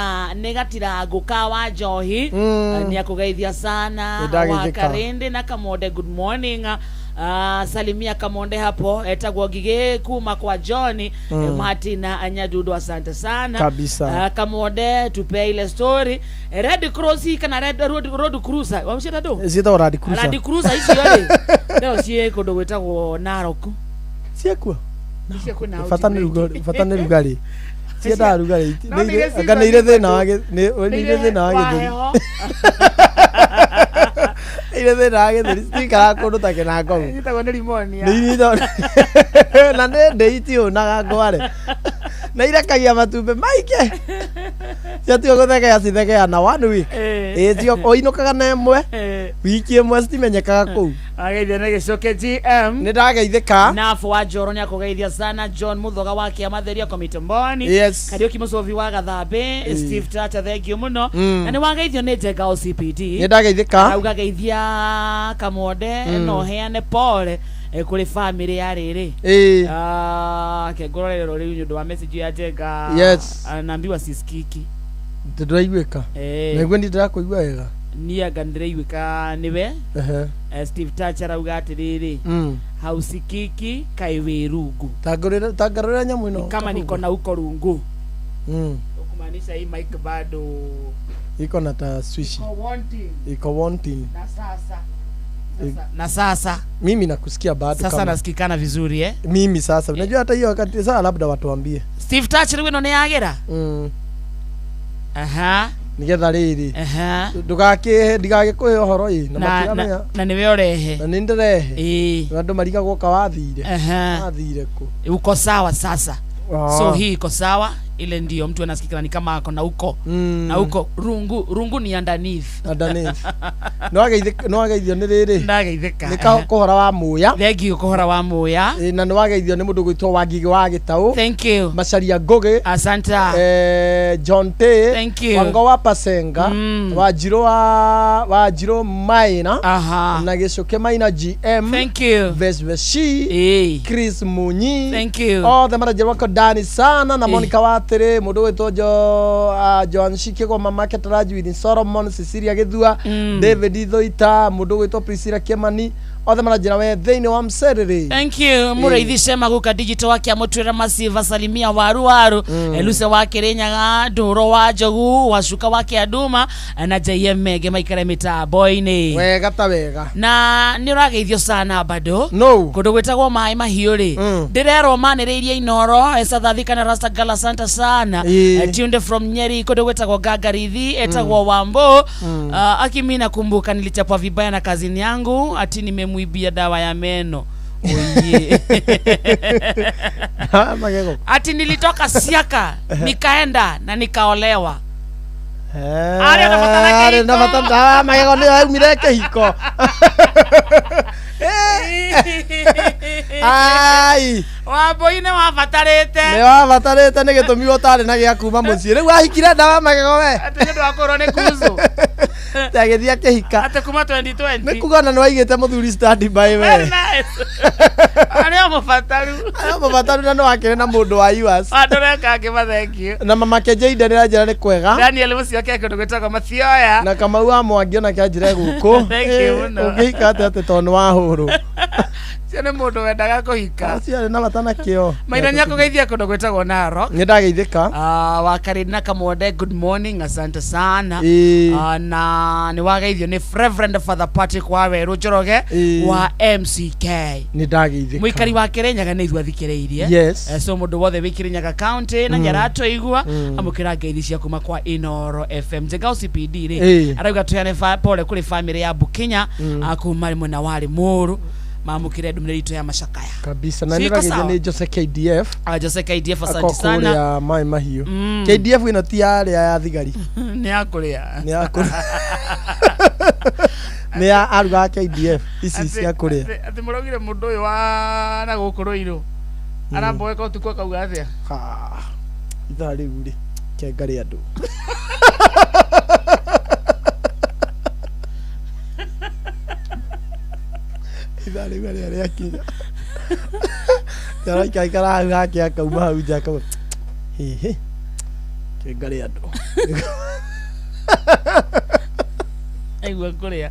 Speaker 10: Nĩ gatirango ka wa njohi nĩ akũgeithia sana. Wa Karĩndĩ na Kamonde, good morning. Salimia Kamonde hapo, etagwo Ngigĩ kuma kwa John Martin Nyadudu, asante sana
Speaker 12: kabisa.
Speaker 10: Kamonde tupe ile story Red Cross kana Red Road Cruiser wamshita do
Speaker 12: ciĩtagwo Land Cruiser.
Speaker 10: Land Cruiser icio rĩ no ciĩ kũndũ gwĩtagwo Narok
Speaker 12: ciekuo bata nĩ rugarĩ ciendaga rugarĩ anga nĩ irĩ thĩna wa gĩthũri irĩ thĩna wa gĩthũri citikaraga kũndũ ta kĩnangogu
Speaker 10: Ciĩtagwo nĩ pneumonia.
Speaker 12: Na nĩ ndĩ itiũnaga ngware na irekagia matumbĩ maingĩ ciatigwo gũthegea cithegea na one week ĩ ũinũkaga na ĩmwe wiki ĩmwe citimenyekaga kũu.
Speaker 10: Ageithia nĩ gĩcoke GM
Speaker 12: nĩ ndageithĩka.
Speaker 10: Nafu wa Njoro nĩ akũgeithia sana. John Muthoga wa Kĩamatheria Komitamboni,
Speaker 12: yes.
Speaker 10: Kariũki Mũcobi wa Gathambĩ, Steve Tata thank you mũno. Na nĩ wageithio nĩ Njenga OCPD
Speaker 12: nĩ ndageithĩka.
Speaker 10: Auga geithia Kamonde no heane pole kũrĩ family ya rĩrĩ. Ke ngũrorere rĩu nĩ ũndũ wa message ya Njenga.
Speaker 12: Yes.
Speaker 10: Naambiwa sisikiki.
Speaker 12: Ndĩraiguĩka.
Speaker 10: Eh.
Speaker 12: Naiguo niĩ ndĩrakũigua wega.
Speaker 10: Niĩ anga ndĩraiguĩka nĩwe.
Speaker 12: Ehe.
Speaker 10: Steve Touch arauga atĩrĩrĩ, hausikiki kaĩ wĩ rungu.
Speaker 12: Tangarũrĩra nyamũ ĩno.
Speaker 10: Kama niko na uko rungu. Kumaanisha hii mic bado
Speaker 12: Iko na taswishi.
Speaker 10: iko wanting.
Speaker 12: Iko wanting.
Speaker 10: Na sasa na sasa
Speaker 12: Mimi nakusikia bado
Speaker 10: sasa
Speaker 12: kama-
Speaker 10: nasikikana vizuri eh?
Speaker 12: Mimi sasa unajua hata hiyo wakati sasa labda watuambie.
Speaker 10: Steve Touch rĩu ĩno nĩ yagĩra. Aha.
Speaker 12: Nigetha rĩrĩ.
Speaker 10: Aha.
Speaker 12: Ndũgakĩhe ndigagĩkũhe ũhoro ĩ na
Speaker 10: Na-
Speaker 12: matiramenya.
Speaker 10: na nĩwe ũrehe.
Speaker 12: Na nĩ ndĩrehe.
Speaker 10: Ĩĩ.
Speaker 12: Andũ marigagwo ka wathire.
Speaker 10: Aha.
Speaker 12: Wathire kũ?
Speaker 10: Uko sawa sasa.
Speaker 12: Ah.
Speaker 10: So hii iko sawa, ile ndio mtu anasikikana ni kama ako na uko na uko rungu rungu ni underneath.
Speaker 12: Underneath. Nĩwageithio nĩ rĩrĩ.
Speaker 10: Ndageithĩka.
Speaker 12: Nĩ kũhora wa muya.
Speaker 10: Thank you kũhora wa muya.
Speaker 12: Na nĩwageithio nĩ mũndũ gwĩtwo Wangigĩ wa Gĩtaũ.
Speaker 10: Thank you.
Speaker 12: Macharia Ngũgĩ.
Speaker 10: Asante.
Speaker 12: John T.
Speaker 10: Thank you.
Speaker 12: Wango wa Pasenga. Wanjirũ wa Wanjirũ Maina.
Speaker 10: Aha.
Speaker 12: Na Gĩcũkĩ Maina GM.
Speaker 10: Thank you.
Speaker 12: Vesveshi. Chris Munyi.
Speaker 10: Thank you.
Speaker 12: Othe maranjĩra wako ndani sana na Monica Watĩrĩ mũndũ gwĩtwo Jo Joan Shikĩgwa mamake Tarajuini Solomon Cecilia Gĩthua David Ithoita mũndũ gwĩtwo Priscilla Kĩmani othe maranjĩra we thĩinĩ wa mcerĩrĩ.
Speaker 10: Thank you. Mũrĩithi Shema guka digital wake amũtwĩra masiva salimia waru waru. Eluse wa Kĩrĩnyaga Ndũrũ wa Njogu Wacuka wa Kĩanduma na JM Mege maikare mĩtambo-inĩ.
Speaker 12: Wega ta wega.
Speaker 10: Na nĩ ũrageithio sana bado.
Speaker 12: No.
Speaker 10: Kũndũ gwĩtagwo maĩ mahiũ rĩ. Ndĩrerwo manĩrĩirie Inoro South kana Rasta Gala santa sana.
Speaker 12: Ĩĩ.
Speaker 10: Tunde from Nyeri kũndũ gwĩtagwo Gangarithi etagwo Wambo. Akimi nakumbuka nilichapwa vibaya na kazini yangu ati nimemuibia dawa ya meno. Oye.
Speaker 12: Magego.
Speaker 10: Ati nilitoka Siaka nikaenda na nikaolewa. Arĩa na bata na
Speaker 12: Arĩ na bata ndawa magego nĩyo yaumire kĩhiko. Ai.
Speaker 10: Wambui nĩ wabatarĩte.
Speaker 12: Nĩ wabatarĩte nĩ gĩtũmi ũtarĩ na gĩa kuma mũciĩ. Rĩu wahikire ndawa magego we.
Speaker 10: Atĩ nĩ ũndũ wa kũrwo nĩ kuzu.
Speaker 12: Agĩthiĩ akĩhika.
Speaker 10: Atĩ kuma 2020.
Speaker 12: Nĩ kuga na nĩ waigĩte mũthuri stand by we.
Speaker 10: Very nice. Arĩ o mũbataru.
Speaker 12: Arĩ o mũbataru na nĩ wakĩrĩ na mũndũ wa US.
Speaker 10: Andũ ngĩma thank you.
Speaker 12: Na mama Kejeide nĩ aranjĩra nĩ kwega.
Speaker 10: Daniel Mũcioke kũndũ gwĩtagwo Mathioya.
Speaker 12: Na Kamau wa Mwangi onake anjĩra gũkũ.
Speaker 10: Thank you mũno.
Speaker 12: Ũngĩhika atĩa atĩ tondũ nĩ wahũrwo.
Speaker 10: Ũcio nĩ mũndũ wendaga kũhika.
Speaker 12: Acio arĩ na bata na kĩo.
Speaker 10: Maina nĩ akũgeithia kũndũ gwĩtagwo Narok.
Speaker 12: Nĩ ndageithĩka.
Speaker 10: Wakarĩ na Kamwende good morning asante sana.
Speaker 12: Ĩĩ.
Speaker 10: Na nĩ wageithio nĩ Reverend Father Patrick Wawerũ Njoroge
Speaker 12: Ĩĩ.
Speaker 10: wa MCK.
Speaker 12: Nĩ ndageithĩka.
Speaker 10: Mũikari wa Kĩrĩnyaga nĩ ithuĩ athikĩrĩirie.
Speaker 12: Yes.
Speaker 10: So mũndũ wothe wĩ Kĩrĩnyaga county na nĩaratũigua amũkĩra ngeithi cia kuma kwa Inoro FM. Njenga OCPD rĩ
Speaker 12: Ĩĩ.
Speaker 10: arauga tũheane pole kũrĩ family ya Bukinya kuma mwena wa Limuru mamũkĩre ndũmĩrĩri itũ ya macakaya.
Speaker 12: Kabisa na nĩ
Speaker 10: Siko
Speaker 12: ndageithio
Speaker 10: sawa.
Speaker 12: nĩ Jose KDF.
Speaker 10: Jose KDF
Speaker 12: Ako
Speaker 10: asante sana.
Speaker 12: kũrĩa maĩ mahiũ. KDF ĩno ti yarĩa ya thigari.
Speaker 10: Nĩ ya kũrĩa.
Speaker 12: Nĩ ya kũrĩa. Nĩ ya arugaga KDF ici cia kũrĩa.
Speaker 10: Atĩ mũraugire mũndũ ũyũ wa na gũkũ Rũirũ aramboeka ũtukũ akauga atĩa?
Speaker 12: Ithaa rĩu rĩ kenga rĩa andũ. Ithaa rĩu arĩa rĩakinya. Araikaikara hau hake akauma hau nja akauga hihi kenga rĩa andũ.
Speaker 10: Aigua kũrĩa.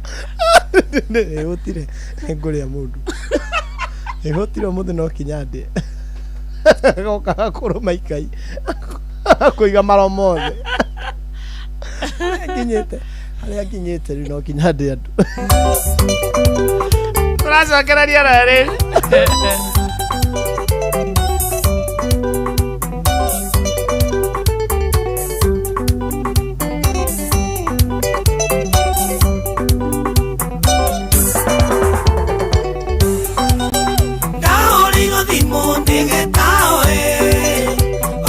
Speaker 12: Ĩhũtire ngũrĩa mũndũ. Ĩhũtire ũmũthĩ no kinya ndĩe. Agoka agakũrũma ikai. Akũiga maromo mothe. Nginyĩte harĩa nginyĩte rĩu no kinya ndĩe andũ.
Speaker 10: Tũracokereria rĩrĩ.
Speaker 1: Ndahũrĩirwo thimũ nĩgetawe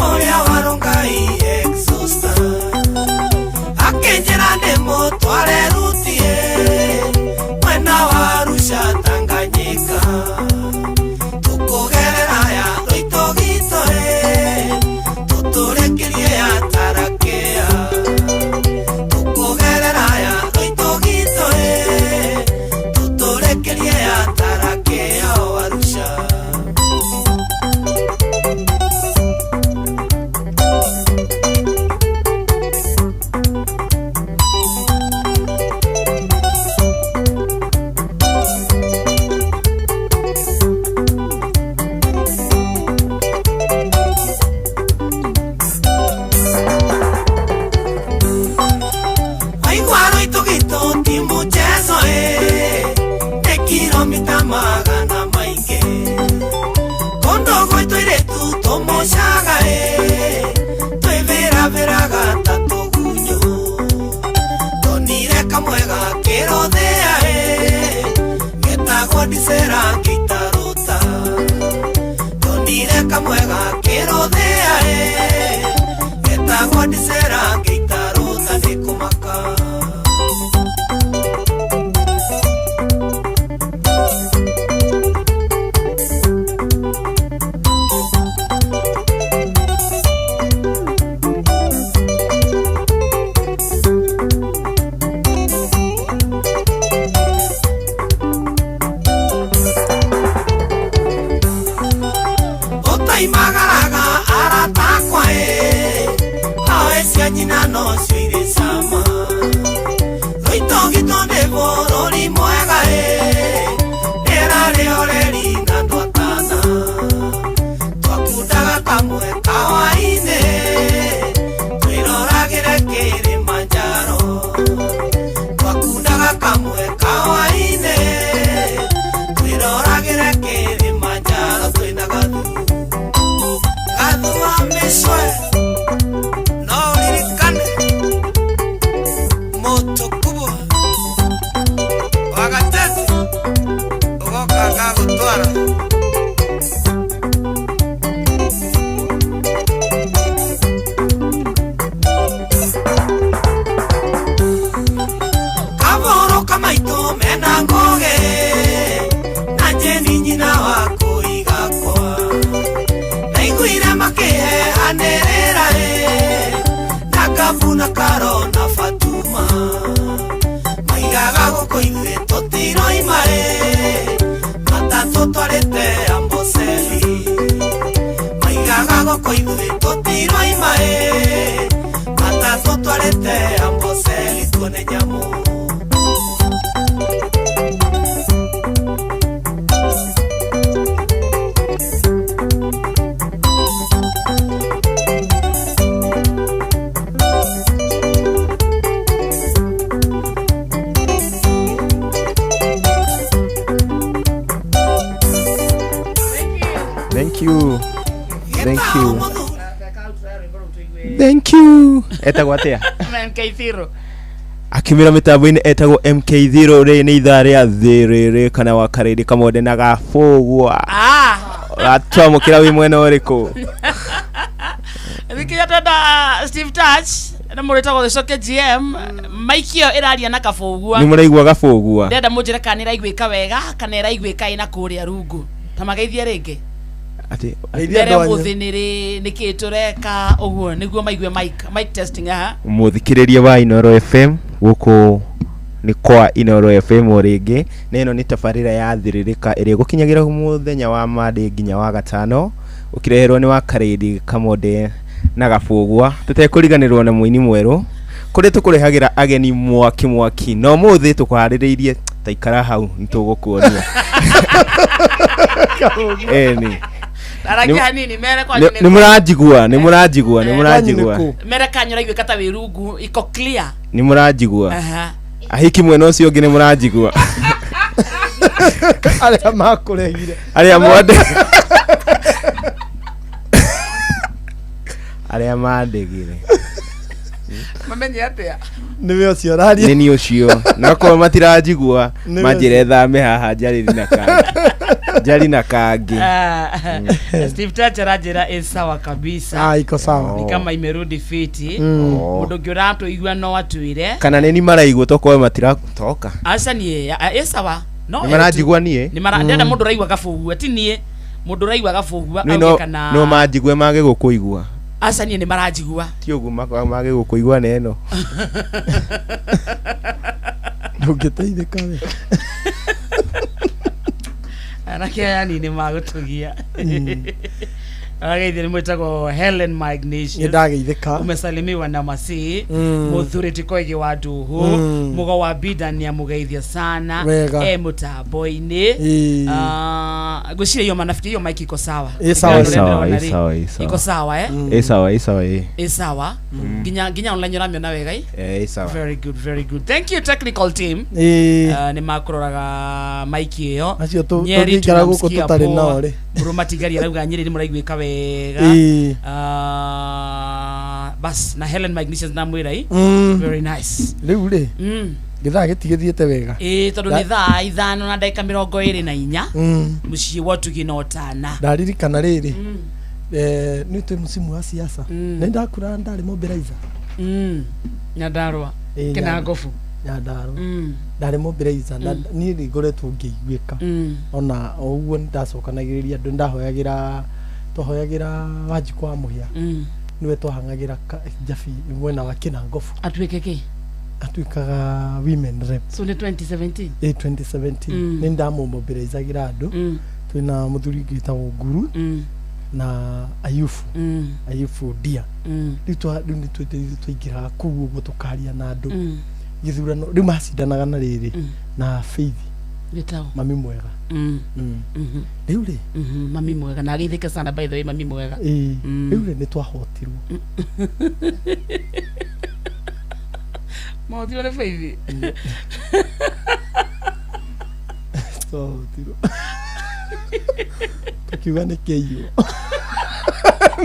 Speaker 1: ũrĩa warũngai exhauster akĩnjĩra ndĩmũtware rutie mwena wa Arusha Tanganyika. Twaimagaraga arata akwa ĩ, hawe cia nyina no cio irĩ cama. Rũitũgitũ nĩ bũrũri mwega ĩ, rĩera rĩoreri na twatana. Twakundaga kamwe kawainĩ, twĩroragĩre Kilimanjaro. Twakundaga kamwe kawainĩ, twĩroragĩre Kilimanjaro twĩna gathu. Gathu wa mĩcwe, no ũririkane moto kubwa wa gatete ũgoka ngagũtwara. Kabũrũka maitũ mena ngũgĩ, na Jane nyina wa kũigakwa. Ndaiguire makĩheanĩrĩra ĩ, na Kabu na Karo na Fatuma. Maigaga gũkũ ithuĩ tũtiroima ĩ, matatũ twarĩte Amboseli. Maigaga gũkũ ithuĩ tũtiroima ĩ, matatũ twarĩte Amboseli tuone nyamũ.
Speaker 6: Thank you. Thank you. Thank you. Etagwo atia?
Speaker 10: MK0.
Speaker 6: Akiumĩra mĩtambo-inĩ etagwo MK0. Rĩrĩ nĩ ithaa rĩa thĩrĩrĩ kana wa karĩrĩ kamonde na gabũgua.
Speaker 10: Ah.
Speaker 6: Ũratwamũkĩra wĩ mwena ũrĩkũ?
Speaker 10: Thikiria twenda Steve Touch na mũrĩtagwo Gĩcoke GM maiki ĩyo ĩraria na kabũgua.
Speaker 6: Nĩ mũraigua gabũgua?
Speaker 10: Ndĩrenda mũnjĩre kana nĩ ĩraiguĩka wega kana ĩraiguĩka ĩna kũrĩa rungu. Ta mageithie rĩngĩ.
Speaker 6: Atĩ
Speaker 10: Mbere mũthĩ nĩ nĩkĩ tũreka ũguo nĩguo maigue mic testing aha.
Speaker 6: Mũthikĩrĩria wa Inoro FM, gũkũ nĩ kwa Inoro FM o rĩngĩ, na ĩno nĩ tabarĩra ya thĩrĩrĩka ĩrĩa ĩgũkinyagĩra mũthenya wa Monday nginya wa gatano, ũkĩreherwo nĩ wa Karĩndi Kamonde na Gabũgua, tũtekũriganĩrwo na mũini mwerũ kũrĩa tũkũrehagĩra ageni mwaki mwaki. Na ũmũthĩ tũkũharĩrĩirie, taikara hau nĩtũgũkuonia. Ĩni.
Speaker 10: Aragia hanini mere kwanyu.
Speaker 6: Nĩ mũranjigua? Nĩ mũranjigua? Nĩ mũranjigua?
Speaker 10: Mere kanyu ũraiguĩka ta wĩ rungu iko clear.
Speaker 6: Nĩ mũranjigua?
Speaker 10: Aha.
Speaker 6: Ahiki mwena ũcio ũngĩ, nĩ mũranjigua?
Speaker 12: Arĩa makũrehire.
Speaker 6: Arĩa mwande, arĩa mandĩgire.
Speaker 10: Mamenye atĩa?
Speaker 12: Nĩwe ũcio ũraria.
Speaker 6: Nĩ niĩ ũcio, nakorwo matiranjigua
Speaker 12: Nĩwe.
Speaker 6: manjĩre thame haha njarĩri na kangĩ, njari na kangĩ.
Speaker 10: Ah, Steve Touch aranjĩra ĩ sawa kabisa.
Speaker 12: Ah, iko sawa.
Speaker 10: Ni kama imerudi fiti. Mũndũ ũngĩ ũratũigua no atwĩre.
Speaker 6: Kana nĩ ni maraigua tokorwo matiratoka.
Speaker 10: Aca niĩ ĩ sawa no.
Speaker 6: Nĩ maranjigua niĩ?
Speaker 10: Nĩ mara ndĩrenda mũndũ ũraigua gabũgua, ti niĩ, mũndũ ũraigua gabũgua
Speaker 6: Niĩ
Speaker 10: auge
Speaker 6: no
Speaker 10: kana
Speaker 6: no manjigue mage gũkũigua.
Speaker 10: Aca niĩ nĩ maranjigua.
Speaker 6: Ti ũguo, mage gũkũigua na ĩno.
Speaker 12: Ndũngĩteithĩka we.
Speaker 10: Anake aya nini magũtũgia. Ageithia nĩ mwĩtagwo Helen Magnesius.
Speaker 12: Nĩ ndageithĩka.
Speaker 10: Umesalimiwa na Masii. Mũthuri Tikoigi wa Nduhu. Mũgo wa Bida nĩ amũgeithia sana.
Speaker 12: Wega.
Speaker 10: E mũtambo-inĩ.
Speaker 12: Ĩĩ.
Speaker 10: Ah, ngwĩciria iyo manafikiri iyo mic iko sawa.
Speaker 12: Ĩ sawa.
Speaker 6: Ĩ sawa, ĩ sawa, ĩ sawa.
Speaker 10: Iko sawa eh.
Speaker 6: Ĩ sawa, ĩ sawa, ĩ.
Speaker 10: Ĩ sawa. Nginya online ũramĩona wega ĩ?
Speaker 6: Ĩ sawa.
Speaker 10: Very good, very good. Thank you technical team.
Speaker 12: Ĩĩ.
Speaker 10: Nĩ makũroraga mic ĩyo.
Speaker 12: Acio
Speaker 10: Nyeri
Speaker 12: tũngĩikara gũkũ
Speaker 10: tunamsikia
Speaker 12: tũtarĩ
Speaker 10: poa.
Speaker 12: nao rĩ.
Speaker 10: Mbũrũ matigari arauga Nyeri nĩ mũraiguĩka wega.
Speaker 12: Ĩĩ.
Speaker 10: Ah, bas na Helen Magnesius namwĩra ĩ. Very nice.
Speaker 12: Rĩu rĩ, gĩthaa gĩtigĩthiĩte wega.
Speaker 10: Ĩĩ, tondũ nĩ thaa 5:24 mũciĩ wa ũtugi na ũtana.
Speaker 12: Ndaririkana rĩrĩ, nĩ twĩ msimu wa siasa, nĩ ndakura ndarĩ mobilizer.
Speaker 10: Nyandarua.
Speaker 12: Ĩĩ,
Speaker 10: Kĩnangobu.
Speaker 12: Nyandarua ndarĩ mobilizer na niĩ nĩ ngoretwo ngĩiguĩka. Ona o ũguo nĩ ndacokanagĩrĩria andũ, ndahoyagĩra, twahoyagĩra Wanjikũ wa Mũhĩa. Nĩwe twahang'agĩra njabi mwena wa Kĩnangobu.
Speaker 10: Atuĩke kĩ?
Speaker 12: Atuĩkaga women rep.
Speaker 10: So nĩ 2017?
Speaker 12: Ĩ, 2017. Nĩ ndamũmobilizagĩra andũ twĩna mũthuri ũngĩ wĩtagwo Nguru. Na Ayubu. Ayubu Dia. Rĩu rĩu nĩ twaingĩraga kũu ũguo tũkaria na andũ. Gĩthurano rĩu macindanaga na rĩrĩ na Faith.
Speaker 10: Gĩtao.
Speaker 12: Mami mwega. Rĩu rĩ,
Speaker 10: Mami mwega na ageithĩke sana, by the way, mami mwega.
Speaker 12: Ĩĩ, rĩu rĩ, nĩ twahotirwo.
Speaker 10: Mahotirwo nĩ Faith.
Speaker 12: Twahotirwo, tukiuga nĩ kĩiywo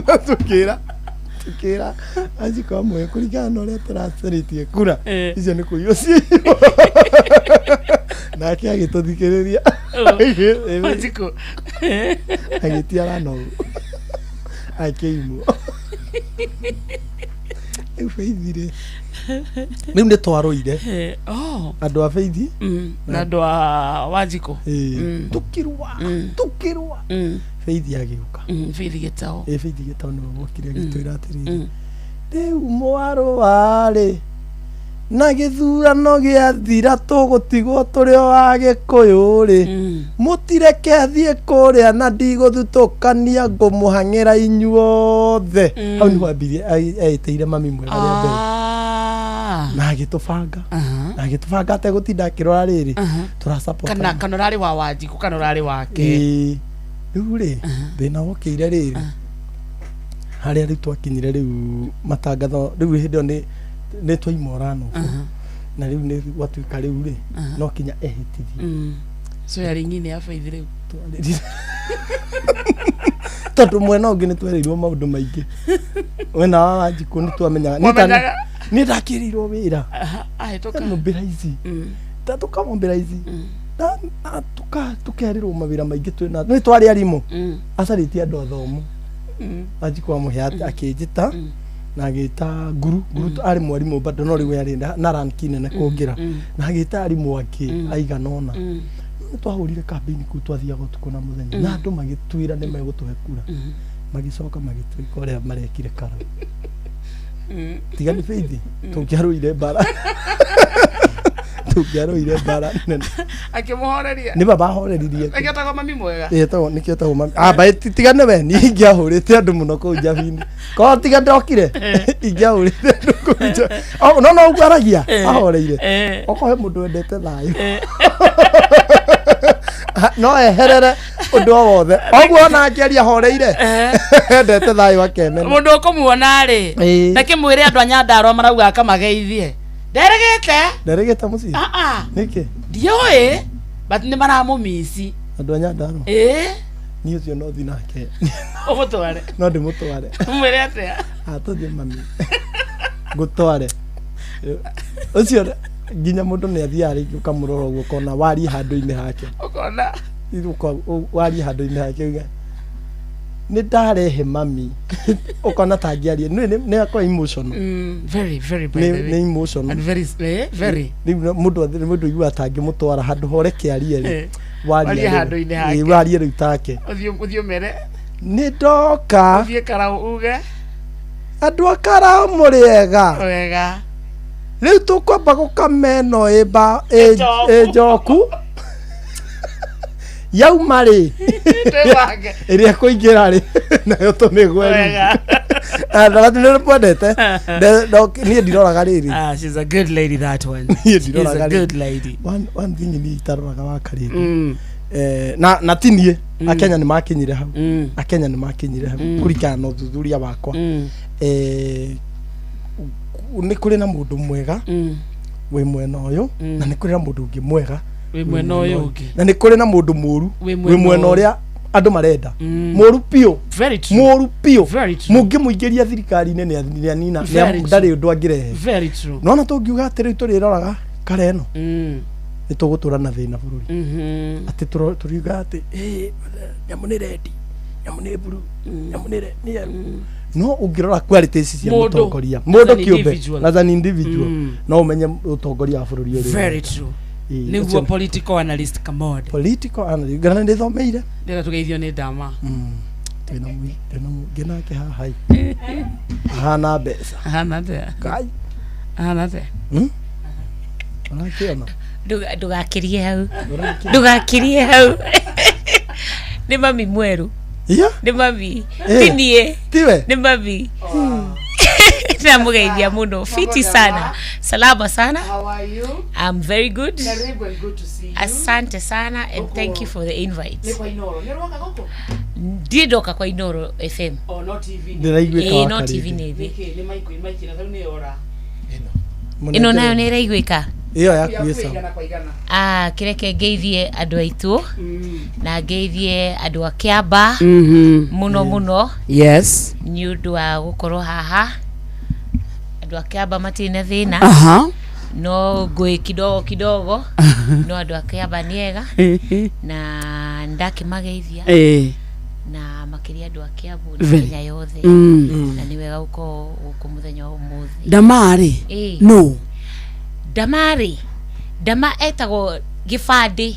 Speaker 12: na tukĩra anjiko amwe kũringana na ũrĩa tũracarĩtie kura icio nĩ kũiywo ciaiywo, nake agĩtũthikĩrĩria.
Speaker 10: Wanjikũ.
Speaker 12: Agĩtiara nogu akĩimwo. Rĩu Faith rĩ, rĩu nĩ twarũire.
Speaker 10: Oh.
Speaker 12: Andũ a Faith
Speaker 10: Na andũ a Wanjikũ.
Speaker 12: Ĩĩ. Tukĩrũa, tukĩrũa, Faith agĩũka.
Speaker 10: Faith Gĩtao.
Speaker 12: Ĩ, Faith Gĩtao nĩwe wokire agĩtwĩra atĩrĩrĩ, rĩu mwarũa-rĩ, na gĩthurano gĩathira tũgũtigwo tũrĩ o Agĩkũyũ rĩ, mũtireke athiĩ kũrĩa na ndigũthutũkania, ngũmũhang'ĩra inyuothe. Hau nĩho ambirie eĩtĩire mami mwega rĩa mbere na agĩtũbanga, na agĩtũbanga ategũtinda akĩrora rĩrĩ tũrasupport.
Speaker 10: Kana ũrarĩ wa Wanjikũ kana ũrarĩ wake.
Speaker 12: Ĩĩ. Rĩu rĩ, thĩna wokĩire rĩrĩ harĩa rĩu twakinyire, rĩu matangatho, rĩu hĩndĩ ĩyo nĩ twaima ũranobu na rĩu nĩ gwatuĩka rĩu rĩ, no kinya ehĩtithie.
Speaker 10: So yarĩ ng'ine ya Faith rĩu.
Speaker 12: Tondũ mwena ũngĩ nĩ twereirwo maũndũ maingĩ, mwena wa Wanjikũ nĩ twamenyaga.
Speaker 10: Mwamenyaga?
Speaker 12: Niĩ ndakĩrĩirwo wĩra.
Speaker 10: Ahĩtũka.
Speaker 12: Mũmbĩra ici tũkamombĩra ici na tukerĩrwo mawĩra maingĩ twĩna nĩ twarĩ arimũ. Acarĩtie andũ athomu. Wanjikũ amũhe akĩnjĩta na agĩta nguru nguru, arĩ mwarimũ bado, no rĩu arĩ na ranki nene kũngĩra, na agĩta arimũ angĩ aigana ũna. Nĩ twahũrire kambĩini kũu, twathiaga ũtukũ na mũthenya, na andũ magĩtwĩra nĩ megũtũhe kura, magĩcoka magĩtwĩka ũrĩa marekire kara. Tiga nĩ Faith, tũngĩarũire mbara, tũngĩarũire mbara nene.
Speaker 10: Akĩmũhoreria.
Speaker 12: Nĩ baba ahoreririe.
Speaker 10: Ĩgĩtagwo mami mwega.
Speaker 12: Ĩtagwo, nĩkĩo ĩtagwo mami. Ah, ba tiga nĩwe niĩ ingĩahũrĩte andũ mũno kũu Njabini, korwo tiga ndokire ingĩahũrĩte andũ kũu Oh, no no ũguo aragia ahoreire. Okorwo he mũndũ wendete thayũ, no eherere ũndũ o wothe oguo, ona angĩaria ahoreire, endete thayũ akemena.
Speaker 10: Mũndũ ũkũmuona rĩ, ndakĩmwĩre andũ a Nyandarũa marauga akamageithie, nderegete.
Speaker 12: Nderegete mũciĩ.
Speaker 10: Ah, ah.
Speaker 12: Nĩkĩ?
Speaker 10: Ndiũĩ, but nĩ maramũmici.
Speaker 12: Andũ a Nyandarũa?
Speaker 10: Ĩĩ.
Speaker 12: Niĩ ũcio no thi nake.
Speaker 10: Ũmũtware?
Speaker 12: No ndĩmũtware.
Speaker 10: Ũmwĩre atĩa?
Speaker 12: Atũthiĩ mami, ngũtware ũcio nginya mũndũ nĩ athiaga rĩngĩ ũkamũrora ũguo ũkona warie handũ-inĩ hake.
Speaker 10: Ũkona.
Speaker 12: Warie handũ-inĩ hake uge nĩ ndarehe mami, ũkona tangĩaria nĩ akorwo emotional.
Speaker 10: Very, very, by the way.
Speaker 12: Nĩ emotional.
Speaker 10: And very, very.
Speaker 12: Rĩu mũndũ aiguaga tangĩmũtwara handũ hore kĩarie rĩ.
Speaker 10: Eh. Warie handũ-inĩ hake.
Speaker 12: Ĩ, warie rĩu take.
Speaker 10: Ũthiĩ ũmere.
Speaker 12: Nĩ ndoka.
Speaker 10: Ũthiĩ karau uge.
Speaker 12: Andũ a karau, mũrĩega?
Speaker 10: Wega.
Speaker 12: Rĩu tũkwamba gũkama ĩno ĩmba
Speaker 10: Ĩnjoku.
Speaker 12: Ĩnjoku yauma rĩ,
Speaker 10: Twĩbange.
Speaker 12: Ĩrĩa kũingĩra rĩ, nayo tũmĩgwe.
Speaker 10: Wega.
Speaker 12: Rĩu mwendete niĩ ndiroraga rĩrĩ.
Speaker 10: Ah, she's a good lady, that one.
Speaker 12: Niĩ
Speaker 10: She's
Speaker 12: ndiroraga
Speaker 10: a
Speaker 12: rĩrĩ.
Speaker 10: good lady.
Speaker 12: One thing niĩ itaroraga wa karĩndĩ, na ti niĩ, akenya nĩ makinyire hau, akenya nĩ makinyire hau kũringana na ũthuthuria wakwa. Nĩ kũrĩ na mũndũ mwega wĩ mwena ũyũ, na nĩ kũrĩ na mũndũ ũngĩ mwega
Speaker 10: wĩ mwena ũyũ ũngĩ.
Speaker 12: Na nĩ kũrĩ na mũndũ mũru
Speaker 10: wĩ
Speaker 12: wĩ mwena
Speaker 10: ũyũ.
Speaker 12: Ũrĩa andũ marenda, mũru biũ.
Speaker 10: Very true.
Speaker 12: Mũru biũ.
Speaker 10: Very true.
Speaker 12: Mũngĩmũingĩria thirikari-inĩ nĩ anina.
Speaker 10: Very true.
Speaker 12: Ndarĩ ũndũ angĩrehe.
Speaker 10: Very true.
Speaker 12: Nona tũngiuga atĩ rĩu tũrĩroraga kara ĩno, nĩ tũgũtũra na thĩna bũrũri, atĩ tũriuga atĩ "Ĩ, nyamũ nĩ red, nyamũ nĩ blue, nyamũ nĩ yellow." No ũngĩrora qualities cia
Speaker 10: Mũndũ,
Speaker 12: mũtongoria,
Speaker 10: as
Speaker 12: mũndũ
Speaker 10: an
Speaker 12: kĩũmbe,
Speaker 10: individual.
Speaker 12: as an individual, no ũmenye ũtongoria wa bũrũri ũrĩa
Speaker 10: Very
Speaker 12: ũreka.
Speaker 10: true.
Speaker 12: Ĩ,
Speaker 10: Nĩguo political analyst Kamode.
Speaker 12: Political analyst ngana nĩ thomeire.
Speaker 10: Ndĩrenda tũgeithio nĩ ndama.
Speaker 12: Twĩna mũingĩ nake haha ĩ. Ahana mbeca.
Speaker 10: Ahana atĩa?
Speaker 12: Ngai.
Speaker 10: Ahana atĩa?
Speaker 12: Ũrakĩona.
Speaker 5: Ndũgakirie hau.
Speaker 12: Ndũrakirie.
Speaker 5: Ndũgakirie hau, nĩ mami mwerũ.
Speaker 12: Iya.
Speaker 5: Nĩ mami.
Speaker 12: Eh.
Speaker 5: Ti niĩ.
Speaker 12: Tiwe?
Speaker 5: Nĩ mami. Ndamũgeithia mũno. Fiti sana. Salama sana.
Speaker 10: How are you?
Speaker 5: I'm very good.
Speaker 10: Karibu and good to see you.
Speaker 5: Asante sana and thank you for the invite.
Speaker 10: Nĩ kwa Inoro. Nĩ ũroka gũkũ?
Speaker 5: Ndirĩ ndoka kwa Inoro FM.
Speaker 10: Oh, no TV.
Speaker 12: Ndĩraiguĩka
Speaker 5: Ĩĩ,
Speaker 12: wa
Speaker 5: no
Speaker 12: Karĩndĩ.
Speaker 5: TV nĩ thĩ.
Speaker 10: Nĩkĩ? Nĩ maiko imaiki na rĩu nĩ yora.
Speaker 5: Ĩno nayo nĩ ĩraiguĩka?
Speaker 12: Ĩyo yaku ĩ sawa.
Speaker 10: Igana kwa igana.
Speaker 5: Ah, kĩreke ngeithie andũ aitũ na ngeithie andũ a Kĩamba mũno mũno
Speaker 10: Yes.
Speaker 5: nĩ ũndũ wa gũkorwo haha. Andũ a Kĩamba matirĩ na thĩna.
Speaker 10: Aha.
Speaker 5: No ngũĩ kidogo kidogo no andũ a Kĩamba nĩ ega na ndakĩmageithia
Speaker 10: Ĩĩ.
Speaker 5: na makĩria andũ a Kĩambu na
Speaker 10: Very.
Speaker 5: Kenya yothe na nĩ wega gũkorwo gũkũ mũthenya wa ũmũthĩ.
Speaker 10: Damarĩ.
Speaker 5: Ĩĩ.
Speaker 10: No.
Speaker 5: Damarĩ Dama etagwo gĩbandĩ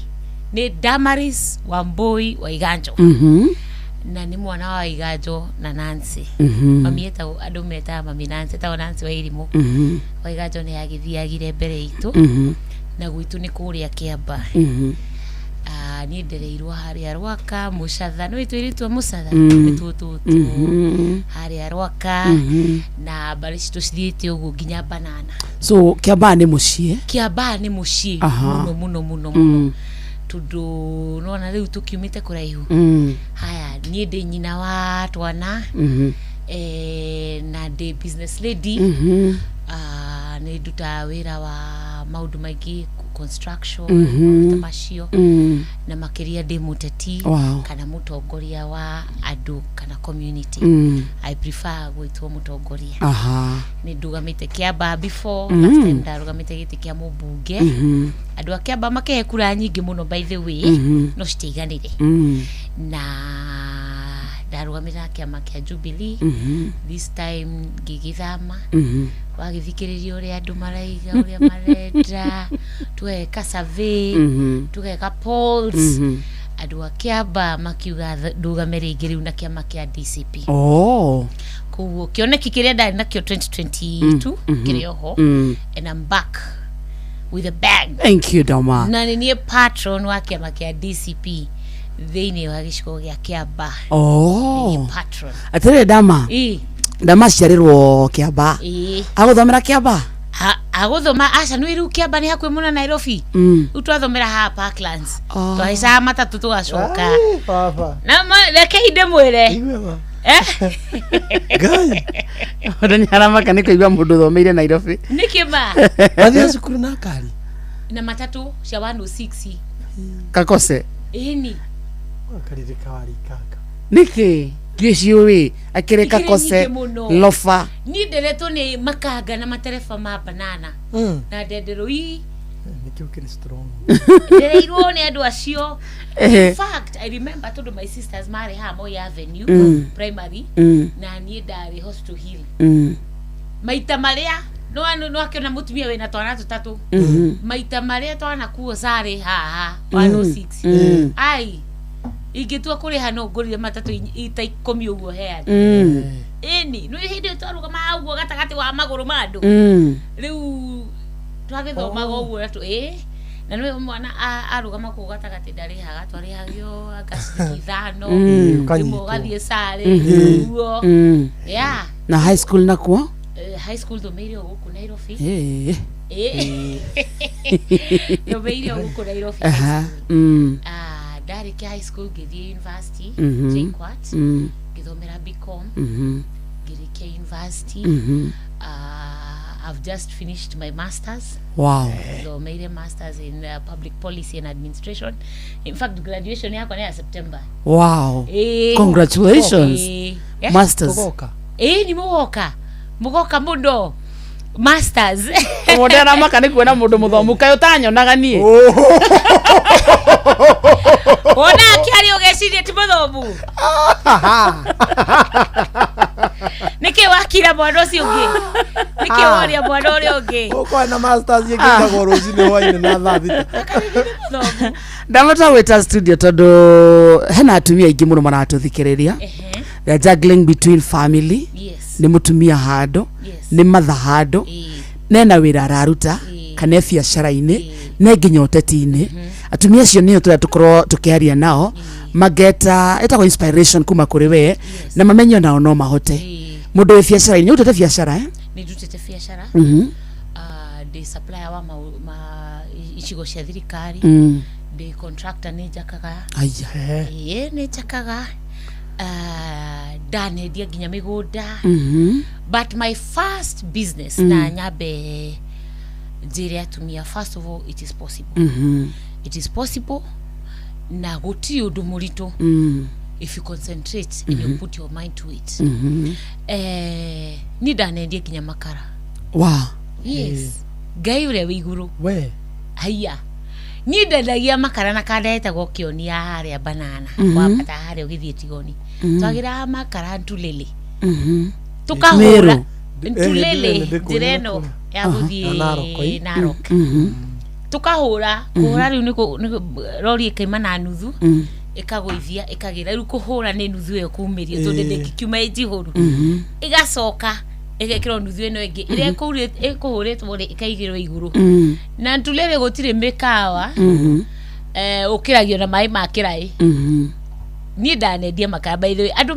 Speaker 5: nĩ Damaris Wambui Waiganjo na nĩ mwana wa Waiganjo na Nancy. Mami etagwo andũ metaga mami Nancy etagwo Nancy Wairimũ. Waiganjo nĩ agĩthiagire mbere itũ na gwitũ nĩ kũrĩa Kĩamba. Ah, niĩ ndereirwo harĩa Rwaka Mũcatha nĩ wĩtwĩrĩtwo Mũcatha nĩtuo tũtũ harĩa Rwaka na mbarĩ citũ cithiĩte ũguo nginya Banana.
Speaker 10: So Kĩamba nĩ mũciĩ.
Speaker 5: Kĩamba nĩ mũciĩ
Speaker 10: Aha.
Speaker 5: mũno mũno mũno mũno tondũ nona rĩu tũkiumĩte kũraihu. Haya niĩ ndĩ nyina wa twana na ndĩ business lady. Ah, nĩ ndutaga wĩra wa maũndũ maingĩ construction maũndũ ta macio na makĩria ndĩ mũteti kana mũtongoria wa andũ kana community. I prefer gwĩtwo mũtongoria.
Speaker 10: Aha.
Speaker 5: Nĩ ndũgamĩte Kĩamba before last time ndarũgamĩte gĩtĩ kĩa mũmbunge. Andũ a Kĩamba makĩhe kura nyingĩ mũno by the way no citiaiganire na ndarũgamĩrĩra kĩama kĩa Jubilee. This time ngĩgĩthama wagĩthikĩrĩria ũrĩa andũ maraiga ũrĩa marenda tũgeka survey tũgeka polls andũ a Kĩamba makiuga ndũgame rĩngĩ rĩu na kĩama kĩa DCP.
Speaker 10: Oh.
Speaker 5: Koguo kĩoneki kĩrĩa ndarĩ nakĩo 2022 kĩrĩ oho and I'm back with a bang.
Speaker 10: Thank you, Dama.
Speaker 5: Na nĩ niĩ patron wa kĩama kĩa DCP thĩinĩ wa gĩcigo gĩa Kĩamba.
Speaker 10: Oh.
Speaker 5: Nĩ niĩ patron.
Speaker 10: Atĩrĩrĩ Dama.
Speaker 5: Ĩ.
Speaker 10: Dama aciarĩrwo Kĩamba.
Speaker 5: Ĩ.
Speaker 10: Agũthomera Kĩamba?
Speaker 5: Agũthoma aca nĩ rĩu Kĩamba nĩ hakuhĩ mũno Nairobi. Rĩu twathomera haha Parklands.
Speaker 10: Oh.
Speaker 5: Twahaicaga matatũ tũgacoka.
Speaker 12: Ai, baba.
Speaker 5: Na rekei ndĩmwĩre. Eh?
Speaker 10: Ũndũ nĩ aramaka nĩ kũigua mũndũ ũthomeire Nairobi.
Speaker 5: Nĩkĩ ma?
Speaker 12: Wathiĩ cukuru na ngari?
Speaker 5: Na matatũ cia 106.
Speaker 10: Kakose.
Speaker 5: Ĩni.
Speaker 12: Karirika warikanga.
Speaker 10: Nĩkĩ? Gĩciũĩ akĩrĩ
Speaker 5: Ikĩrĩ
Speaker 10: kakose
Speaker 5: nyingĩ mũno.
Speaker 10: lofa.
Speaker 5: Niĩ nderetwo nĩ makanga na matereba ma banana na ndenderũ ii
Speaker 12: Nĩkĩo kĩrĩ strong.
Speaker 5: ndereirwo nĩ andũ acio.
Speaker 10: Ehe.
Speaker 5: In fact I remember tondũ my sisters marĩ haha Moi Avenue primary na niĩ ndarĩ Hospital Hill. Maita marĩa no akĩona mũtumia wĩna twana tũtatũ maita marĩa twanakuo carĩ haha 106 ai ingĩtua kũrĩha no ngũrire matatũ ita ikũmi ũguo heani. Ĩni nĩ hĩndĩ ĩyo twarũgamaga ũguo gatagatĩ wa magũrũ ma andũ rĩu twagĩthomaga ũguo na ĩ na nĩwe mwana arũgama kũu gatagatĩ ndarĩhaga twarĩhagio anga ciringi ithano rĩmwe
Speaker 12: Ũkanyitwo.
Speaker 5: ũgathiĩ carĩ ũguo yeah.
Speaker 10: Na high school nakuo?
Speaker 5: High school thomeire o gũkũ Nairobi.
Speaker 10: Ĩĩ.
Speaker 5: Ĩ. Thomeire o gũkũ Nairobi high
Speaker 10: Aha.
Speaker 5: school. Ah, ndarĩkia high school ngĩthiĩ university JKUAT ngĩthomera BCom ngĩrĩkia university. I've just finished my masters.
Speaker 10: Wow.
Speaker 5: Thomeire masters in public policy and administration. In fact graduation yakwa nĩ ya September.
Speaker 10: Wow.
Speaker 5: Ĩ.
Speaker 10: Congratulations.
Speaker 5: Ĩ. Eh?
Speaker 10: Masters.
Speaker 12: Tũgoka.
Speaker 5: Ĩ nĩ mũgoka mũgoka mũno masters.
Speaker 10: Mũndũ aramaka nĩ kuona mũndũ mũthomu kaĩ ũtanyonaga niĩ.
Speaker 5: Wona akĩaria ũgeciria ti mũthomu nĩkĩ wakira mwana ũcio ũngĩ nĩkĩ woria mwana ũrĩa ũngĩ
Speaker 12: Ũkorwo na masters ĩngĩkagwo rũcinĩ hwainĩ na thaa thita.
Speaker 10: Ndamata gwĩta studio tondũ hena atumia aingĩ mũno maratũthikĩrĩria. They are juggling between family.
Speaker 5: Yes.
Speaker 10: Nĩ mũtumia handũ
Speaker 5: Yes.
Speaker 10: nĩ matha handũ nena wĩra araruta kana e biacara-inĩ na nginya ũteti-inĩ. Atumia acio nĩo tũrĩa tũkorwo tũkĩaria nao mageta ĩtagwo inspiration kuma kũrĩ we na mamenye onao no mahote. Mũndũ wĩ biacara-inĩ, nĩ ũrutĩte biacara eh?
Speaker 5: Nĩ ndutĩte biacara. Ah, ndĩ supplier wa ma icigo cia thirikari. Ndĩ contractor, nĩ njakaga.
Speaker 10: Aya.
Speaker 5: Ĩĩ, nĩ njakaga. Ah, ndanendia nginya mĩgũnda. But my first business, na nyambe njĩre atumia, first of all, it is possible. It is possible na gũtirĩ ũndũ mũritũ if you concentrate and you put your mind to it. Niĩ ndanendia nginya makara.
Speaker 10: Wa.
Speaker 5: Yes, Ngai ũrĩa wĩ igũrũ.
Speaker 12: We.
Speaker 5: Haiya, niĩ ndendagia makara na kanda etagwo kĩoni ya harĩa banana. Wambata harĩa ũgĩthiĩ Tigoni. Twagĩraga makara Ntulele. Tũkahũra.
Speaker 10: Meru.
Speaker 5: Ntulele.
Speaker 12: Ndĩ
Speaker 5: njĩra ĩno ya
Speaker 12: Na Narok,
Speaker 5: gũthiĩ
Speaker 12: ĩ?
Speaker 5: Narok. Tũkahũra kũhũra rĩu rori ĩkaima na nuthu, ĩkagũithia, ĩkagĩra. Rĩu kũhũra nĩ nuthu ĩyo kumĩrio tondũ ndĩngĩkiuma ĩ njihũru. Ĩgacoka ĩgekĩrwo nuthu ĩno ĩngĩ ĩrĩa ĩkũhũrĩtwo rĩ, ĩkaigĩrwo igũrũ. Na Ntulele gũtirĩ mĩkawa. Ũkĩragio na maĩ ma kĩraĩ. Niĩ ndanendia makara. By the way, andũ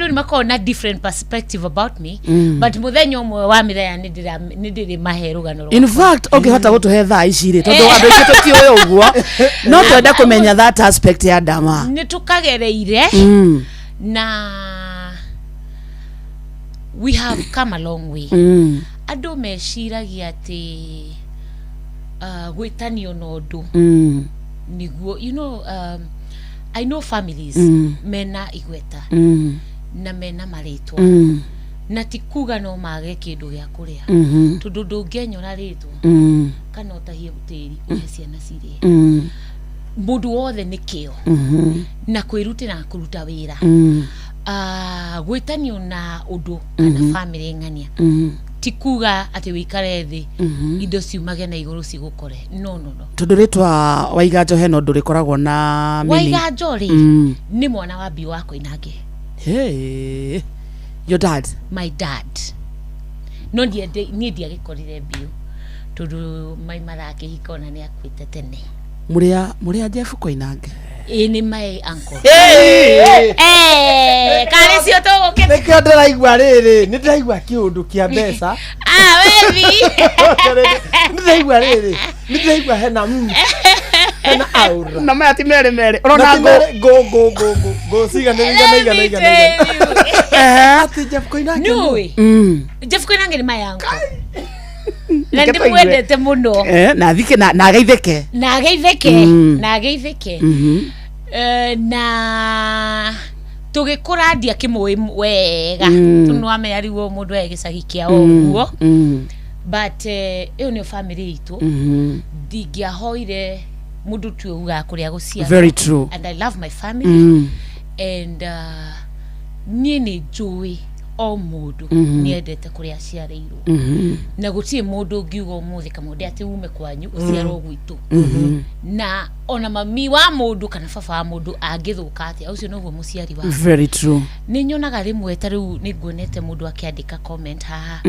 Speaker 5: nĩ makoragwo na different perspective about me. But mũthenya ũmwe wa mĩthenya nĩ ndĩrĩmahe rũgano
Speaker 10: In
Speaker 5: rwakwa.
Speaker 10: fact, ũngĩhota gũtũhe thaa ici rĩ, tondũ andũ aingĩ tũtiũĩ ũguo, no twende kũmenya that aspect ya Ndama.
Speaker 5: Nĩ tũkagereire. Na we have come a long way. Andũ meciragia atĩ gwĩtanio na ũndũ nĩguo I know families mena igweta na mena marĩtwa na ti kuga no mage kĩndũ gĩa kũrĩa. Tondũ ndũngĩenyora rĩtwa kana ũtahie tĩri ũhe ciana cirĩe. Mũndũ wothe nĩ kĩo na kwĩrutĩra na kũruta wĩra. Ah, gwĩtanio na ũndũ kana famĩlĩ ng'ania ti kuga atĩ wĩikare thĩ indo ciumage na igũrũ cigũkore. No, no, no.
Speaker 10: Tondũ rĩtwa Waiganjo hena ũndũ rĩkoragwo na meaning.
Speaker 5: Waiganjo rĩ, nĩ mwana wa Mbiũ wa Koinange.
Speaker 10: Hey. Your dad?
Speaker 5: My dad. No niĩ ndiagĩkorire Mbiũ tondũ mai marakĩhika ona nĩ akuĩte tene.
Speaker 10: Mũrĩa Jeff Koinange?
Speaker 5: Ĩ, nĩ my uncle.
Speaker 10: Hey!
Speaker 5: Eh, karĩ cio tũgũkĩte.
Speaker 12: Nĩkĩo ndĩraigua rĩrĩ, nĩ ndĩraigua kĩũndũ kĩa mbeca.
Speaker 5: Ah, wethi.
Speaker 12: Nĩ ndĩraigua rĩrĩ, nĩ ndĩraigua hena aura.
Speaker 10: Na maya ti merĩ merĩ.
Speaker 12: Na
Speaker 10: Ũrona
Speaker 12: ti
Speaker 10: ngũ?
Speaker 12: merĩ, ngũ ngũ ngũ ngũ ngũ cigana igana igana igana igana. Atĩ Jeff Koinange nũ?
Speaker 5: Nũĩ? Jeff Koinange nĩ my uncle na
Speaker 10: Reke tũigue.
Speaker 5: ndĩmwendete mũno.
Speaker 10: Eh, na thike na ageithĩke.
Speaker 5: Na ageithĩke. Na ageithĩke. Na tũgĩkũra ndiakĩmũĩ wega. Tondũ nĩwamenya rĩu o mũndũ e gĩcagi kĩao ũguo. But ĩyo nĩyo family itũ. Ndingĩahoire mũndũ tuĩ ugaga kũrĩa gũciarwo.
Speaker 10: Very true.
Speaker 5: And I love my family. And niĩ nĩ njũĩ o mũndũ nĩ endete kũrĩa aciarĩirwo. Na gũtirĩ mũndũ ũngiuga ũmũthĩ kamũndĩ atĩ ume kwanyu ũciarwo gwitũ. Na ona mami wa mũndũ kana baba wa mũndũ angĩthũka atĩa, ũcio noguo mũciari wa.
Speaker 10: Very true.
Speaker 5: Nĩ nyonaga rĩmwe ta rĩu nĩ nguonete mũndũ akĩandĩka comment haha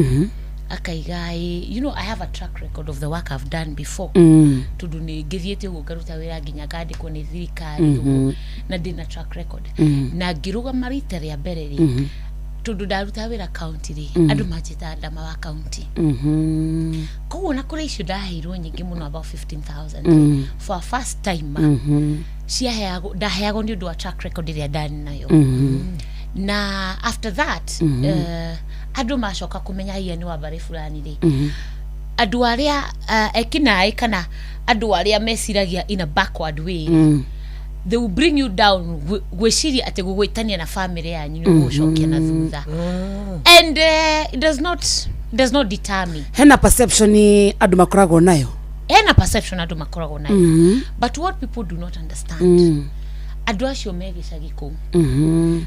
Speaker 5: akaiga ĩ, I have a track record of the work I've done before. Tondũ nĩ ngĩthiĩte ũguo ngaruta wĩra nginya ngandĩkwo nĩ thirikari ũguo, na ndĩna track record. Na ngĩrũgama rita rĩa mbere rĩ, tondũ ndaruta wĩra county rĩ, andũ manjĩtaga Ndama wa county. Koguo na kũrĩ icio ndaheirwo nyingĩ mũno, about 15,000 for a first time. Ciaheagwo, ndaheagwo nĩ ũndũ wa track record ĩrĩa ndarĩ nayo. Na after that, andũ macoka kũmenya ia nĩ wa mbarĩ fulani rĩ, andũ arĩa ekinaĩ kana andũ arĩa meciragia in a backward way, they will bring you down gwĩciria atĩ gũgwĩtania na family yanyu nĩ gũgũcokia na thutha. And it does not deter me.
Speaker 10: Hena perception andũ makoragwo nayo.
Speaker 5: Hena perception andũ makoragwo nayo. But what people do not understand, andũ acio me gĩcagi kũu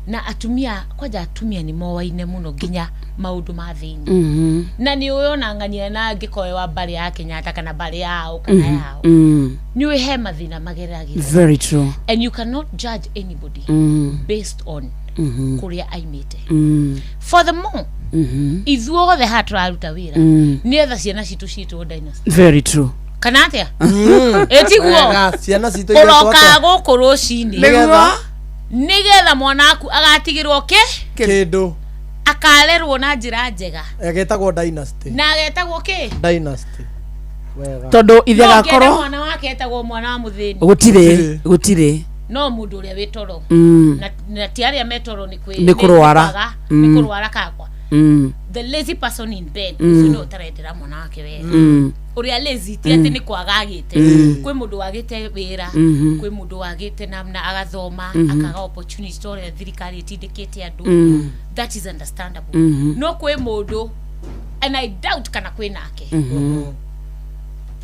Speaker 5: na atumia kwanja, atumia nĩ moaine mũno nginya maũndũ ma thĩinĩ. Na nĩ ũĩ ona ng'ania na angĩkorwo wa mbarĩ ya Kenyatta kana mbarĩ yao kana yao, nĩ ũĩ he mathĩna mageragĩra.
Speaker 10: Very true.
Speaker 5: And you cannot judge anybody based on kũrĩa aimĩte. Furthermore, ithuothe haha tũraruta wĩra nĩgetha ciana citũ ciĩtwo dynasty.
Speaker 10: Very true.
Speaker 5: Kana atia? Ĩtiguo.
Speaker 12: Wega, ciana citũ iretwo
Speaker 5: Ũrokaga
Speaker 12: atĩa?
Speaker 5: gũkũ rũcinĩ
Speaker 12: Nĩgetha?
Speaker 5: Nĩgetha mwana waku agatigĩrwo kĩ?
Speaker 12: Kĩndũ.
Speaker 5: Akarerwo na njĩra njega.
Speaker 12: Agetagwo dynasty.
Speaker 5: Na agetagwo kĩ?
Speaker 12: Dynasty. Wega.
Speaker 10: Tondũ ithe
Speaker 5: No ũngĩenda
Speaker 10: agakorwo
Speaker 5: mwana wake etagwo mwana wa mũthĩni.
Speaker 10: Gũtirĩ, gũtirĩ.
Speaker 5: No mũndũ ũrĩa wĩ toro. Na ti arĩa me toro nĩ kwĩ
Speaker 10: Nĩ kũrwara.
Speaker 5: kwaga, nĩ kũrwara kakwa. The lazy person in bed, ũcio nĩwe ũtarendera mwana wake wega. Ũrĩa lazy ti atĩ nĩ kwaga agĩte. Kwĩ mũndũ wagĩte wĩra, kwĩ mũndũ wagĩte namna agathoma, akaga opportunity ta ũrĩa thirikari ĩtindĩkĩte andũ. That is understandable. No kwĩ mũndũ, and I doubt kana kwĩ nake,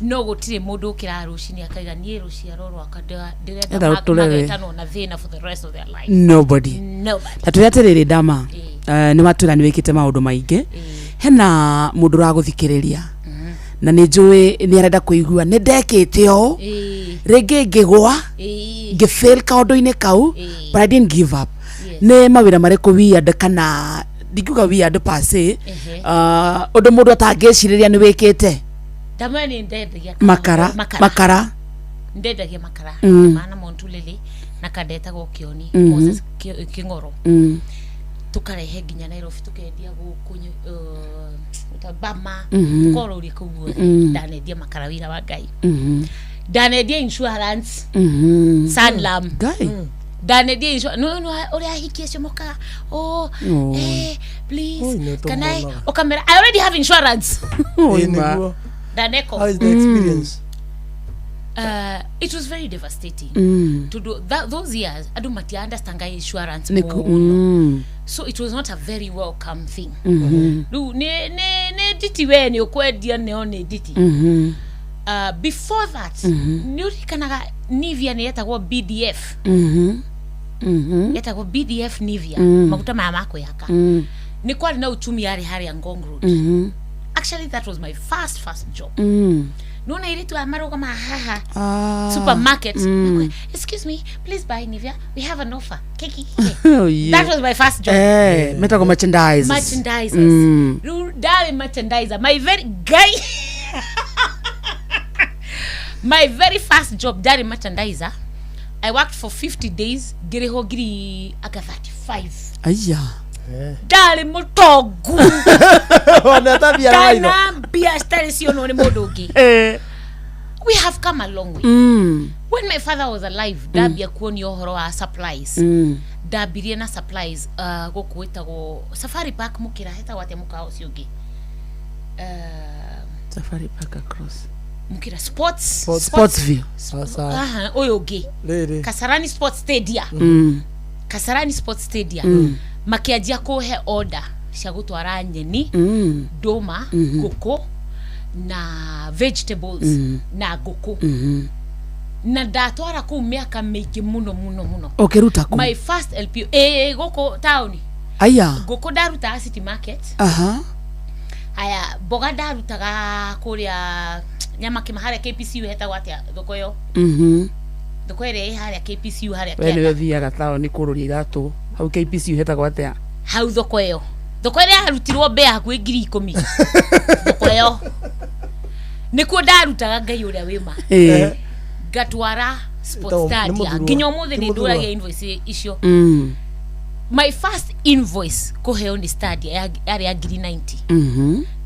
Speaker 5: no gũtirĩ mũndũ ũkĩraga rũcinĩ akaiga niĩ rũciaro rwakwa ndĩrenda
Speaker 10: Enda rũtũre we.
Speaker 5: magetanwo na thĩna for the rest of their life.
Speaker 10: Nobody.
Speaker 5: Nobody.
Speaker 10: Ta twĩre atĩrĩrĩ, ndama nĩ watwĩra nĩ wĩkĩte maũndũ maingĩ. Hena mũndũ ũragũthikĩrĩria na nĩ njũĩ nĩ arenda kũigua nĩ ndekĩte ũũ, rĩngĩ ngĩgwa, ngĩfail kaũndũ-inĩ kau, but I didn't give up. Nĩ mawĩra marĩkũ weird, kana ndingiuga weird per se, ũndũ mũndũ atangĩcirĩria nĩ wĩkĩte?
Speaker 5: Ndamwe nĩ ndendagia
Speaker 10: Makara. Makara.
Speaker 5: Ndendagia makara mana Montulele na kandetagwo Kĩoni, Moses Kĩng'oro. Tũkarehe nginya Nairobi, tũkendia gũkũ Bama, tũkororia kũu guothe. Ndanendia makara, wĩra wa Ngai. Ndanendia insurance, Sanlam.
Speaker 10: Ngai.
Speaker 5: Ndanendia insurance no no ũrĩa ahiki acio mokaga, oh,
Speaker 10: Oh.
Speaker 5: eh, please,
Speaker 12: Oi, nĩ
Speaker 5: can I
Speaker 12: tũmonaga.
Speaker 5: ũkamera I already have insurance.
Speaker 12: Ĩĩ, nĩguo.
Speaker 5: Ndaneko.
Speaker 12: How is the experience?
Speaker 5: It was very devastating to that, those years andũ matia understand insurance mũno. So it was not a very welcome thing. Rĩu nĩ nditi, we nĩ ũkwendia nĩo nĩ nditi. Before that, nĩ ũririkanaga Nivea nĩ yetagwo BDF? Yetagwo BDF Nivea, maguta maya ma kwĩhaka. Nĩ kwarĩ na uchumi yarĩ harĩa Ngong Road. Actually, that was my first job. Nona airĩtu aya marũgamaga haha supermarket. "Excuse me, please buy Nivea, we have an offer." Keki keki.
Speaker 10: Oh, yeah.
Speaker 5: That was my first job.
Speaker 10: Eh, metagwo merchandisers.
Speaker 5: Merchandisers. Rĩu ndarĩ merchandiser. My very guy, my very first job ndarĩ merchandiser. I worked for 50 days, ngĩrĩhwo ngiri anga 35.
Speaker 10: Aya.
Speaker 5: Ndarĩ mũtongu.
Speaker 12: Ona ta mbia maitho.
Speaker 5: Kana mbia citarĩ cionwo nĩ mũndũ ũngĩ. We have come a long way. When my father was alive, ndambia kuonio ũhoro wa supplies. Ndambirie na supplies, gũkũ gwĩtagwo Safari Park, mũkĩra hetagwo atĩa mũkawa ũcio ũngĩ?
Speaker 10: Safari Park across.
Speaker 5: Mũkĩra sports.
Speaker 10: Sportsview.
Speaker 12: Aca.
Speaker 5: Aha, ũyũ ũngĩ.
Speaker 12: Rĩrĩ.
Speaker 5: Kasarani Sports Stadium. Kasarani Sports Stadium. Makĩanjia kũhe order cia gũtwara nyeni, ndũma, ngũkũ na vegetables na ngũkũ. Na ndatwara kũu mĩaka mĩingĩ mũno mũno mũno.
Speaker 10: Ũkĩruta kũ?
Speaker 5: My first LPO ĩ gũkũ taũni.
Speaker 10: Aya.
Speaker 5: Ngũkũ ndarutaga City Market. Haya, mboga ndarutaga kũrĩa Nyamakĩma, harĩa KPCU, hetagwo atĩa thoko ĩyo? Thoko ĩrĩa ĩ harĩa KPCU, harĩa
Speaker 10: We nĩwe
Speaker 5: kĩanda.
Speaker 10: thiaga taũni kũrũria iratũ hau KPC hetagwo atĩa?
Speaker 5: Hau thoko ĩyo, thoko ĩrĩa yarutirwo mbea hakuhĩ 10,000, thoko ĩyo nĩkuo ndarutaga. Ngai ũrĩa wĩma. Ngatwara Sports
Speaker 12: Ĩtagwo- nĩ
Speaker 5: Stadia.
Speaker 12: Mũthurwa.
Speaker 5: Nginya ũmũthĩ
Speaker 12: Ti
Speaker 5: nĩ
Speaker 12: Mũthurwa.
Speaker 5: ndũragia invoice icio. My first invoice kũheo nĩ Stadia yarĩ ya ngiri 90.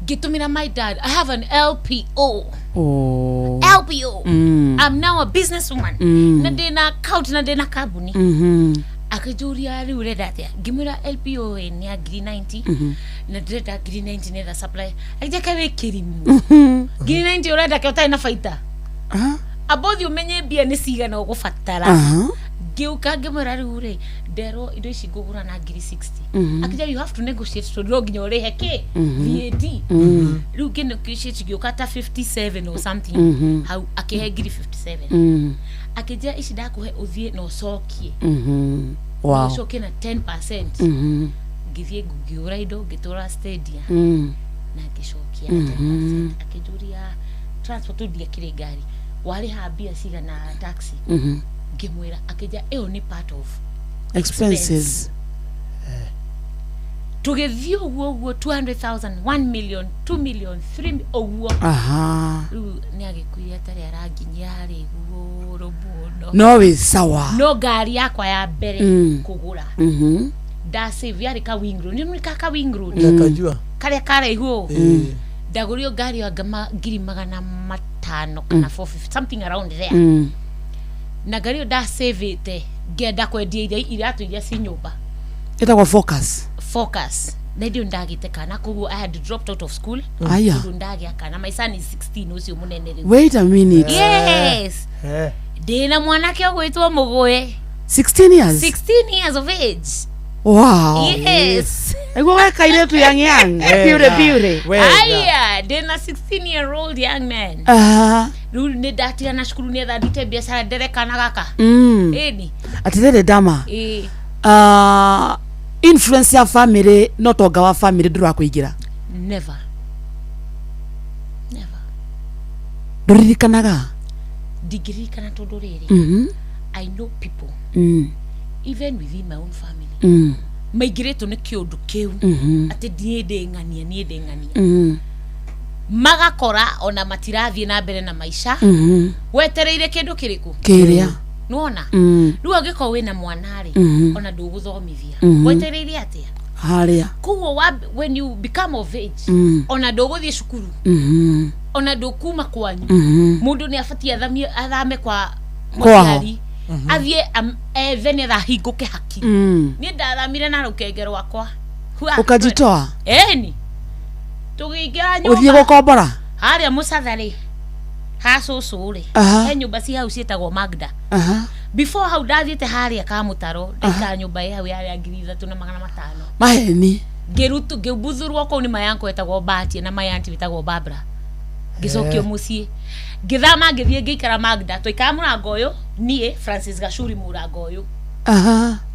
Speaker 5: Ngĩtũmĩra my dad, "I have an LPO."
Speaker 10: Oh.
Speaker 5: LPO. I'm now a businesswoman. Na ndĩna account na ndĩna kambuni. Akĩnjũria, "Rĩu ũrenda atĩa?" Ngĩmwĩra, "LPO ĩ nĩ ya ngiri 90 na ndĩrenda ngiri 90 nĩgetha supply." Akĩnjĩka, "Wĩ kĩrimũ, ngiri 90 ũrenda kĩ ũtarĩ na baita? Amba ũthiĩ ũmenye mbia nĩ cigana ũgũbatara." Ngĩũka ngĩmwĩra, "Rĩu rĩ, nderwo indo ici ngũgũra na ngiri 60." Akĩnjĩra, "You have to negotiate tondũ no nginya ũrĩhe kĩ VAT." Rĩu ngĩ negotiate, ngĩũka ta 57 or something. Hau akĩhe ngiri 57. Akĩnjĩra, "Ici ndakũhe, ũthiĩ na ũcokie."
Speaker 10: Wow.
Speaker 5: Ũcokie na 10%. Ngĩthiĩ ngĩgũra indo, ngĩtwara Stadia na ngĩcokia na 10%. Akĩnjũria, "Transport ndiakĩrĩ ngari, warĩha mbia cigana taxi?" Ngĩmwĩra. Akĩnjĩra, "Ĩyo nĩ part of
Speaker 10: expenses."
Speaker 5: Tũgĩthiĩ ũguo ũguo, 200,000, 1 million, 2 million, 3 ũguo. Rĩu nĩ agĩkuire atarĩ aranginyia harĩ igũrũ mũno.
Speaker 10: No wĩ sawa.
Speaker 5: No ngari yakwa ya mbere kũgũra, ndasave, yarĩ ka wing road, nĩ ka wing road.
Speaker 12: Ndakajua.
Speaker 5: Karĩa karaihu ũũ. Ndagũrire ngari anga 500,000 kana 450, something around there. Na ngari ĩyo ndasavĩte ngĩenda kwendia iria iratũ iria ci nyũmba.
Speaker 10: Ĩtagwo Focus.
Speaker 5: Focus. Na hĩndĩ ĩyo ndagĩte kana, koguo I had dropped out of school.
Speaker 10: Aya.
Speaker 5: Tondũ ndagĩa kana, my son is 16, ũcio mũnene rĩu.
Speaker 10: Wait a minute.
Speaker 5: Yes, ndĩna mwanake ũgwĩtwo Mũgũe.
Speaker 10: 16 years.
Speaker 5: 16 years of age.
Speaker 10: Wow.
Speaker 5: Yes.
Speaker 10: Nĩguo weka irĩtu yang yang. Piure piure.
Speaker 5: Aya, ndĩna 16 year old young man. Rĩu nĩ ndatigana cukuru nĩetha ndute biacara ndere kana gaka. Ĩni.
Speaker 10: Atĩrĩrĩ Dama.
Speaker 5: Ĩĩ.
Speaker 10: Influence ya family no tonga wa family ndũrakũingĩra?
Speaker 5: Never.
Speaker 10: Ndũririkanaga?
Speaker 5: Ndingĩririkana tondũ rĩrĩ, I know people even within my own family maingĩrĩtwo nĩ kĩũndũ kĩu atĩ niĩ ndĩ ng'ania, niĩ ndĩ ng'ania, magakora ona matirathiĩ na mbere na maica. Wetereire kĩndũ kĩrĩkũ?
Speaker 10: Kĩrĩa.
Speaker 5: Nĩwona? Rĩu angĩkorwo wĩna mwana rĩ, ona ndũgũthomithia, wetereire atĩa?
Speaker 10: Harĩa.
Speaker 5: Koguo when you become of age, ona ndũgũthiĩ cukuru, ona ndũkuma kwanyu. Mũndũ nĩ abatiĩ athame kwa
Speaker 10: Kwao.
Speaker 5: mũciari, athiĩ ethe nĩgetha ahingũke hakiri. Niĩ ndathamire na rũkenge rwakwa.
Speaker 10: Ũkajitoa?
Speaker 5: Ĩni, tũgĩingĩra
Speaker 10: Ũthiĩ
Speaker 5: nyũmba
Speaker 10: gũkombora?
Speaker 5: Harĩa mũcatha rĩ, ha cũcũ rĩ, he nyũmba ci hau ciĩtagwo Magda. Before hau ndathiĩte harĩa Kamũtaro, ndaikara nyũmba ĩ hau yarĩa 3500.
Speaker 10: Maheni.
Speaker 5: Ngĩrutu ngĩmbuthũrwo kũu nĩ mayanko etagwo Batia na mayanti wĩtagwo Barbara, ngĩcokio mũciĩ, ngĩthama, ngĩthiĩ ngĩikara Magda. Twaikara mũrango ũyũ, niĩ Francis Gacuri mũrango ũyũ.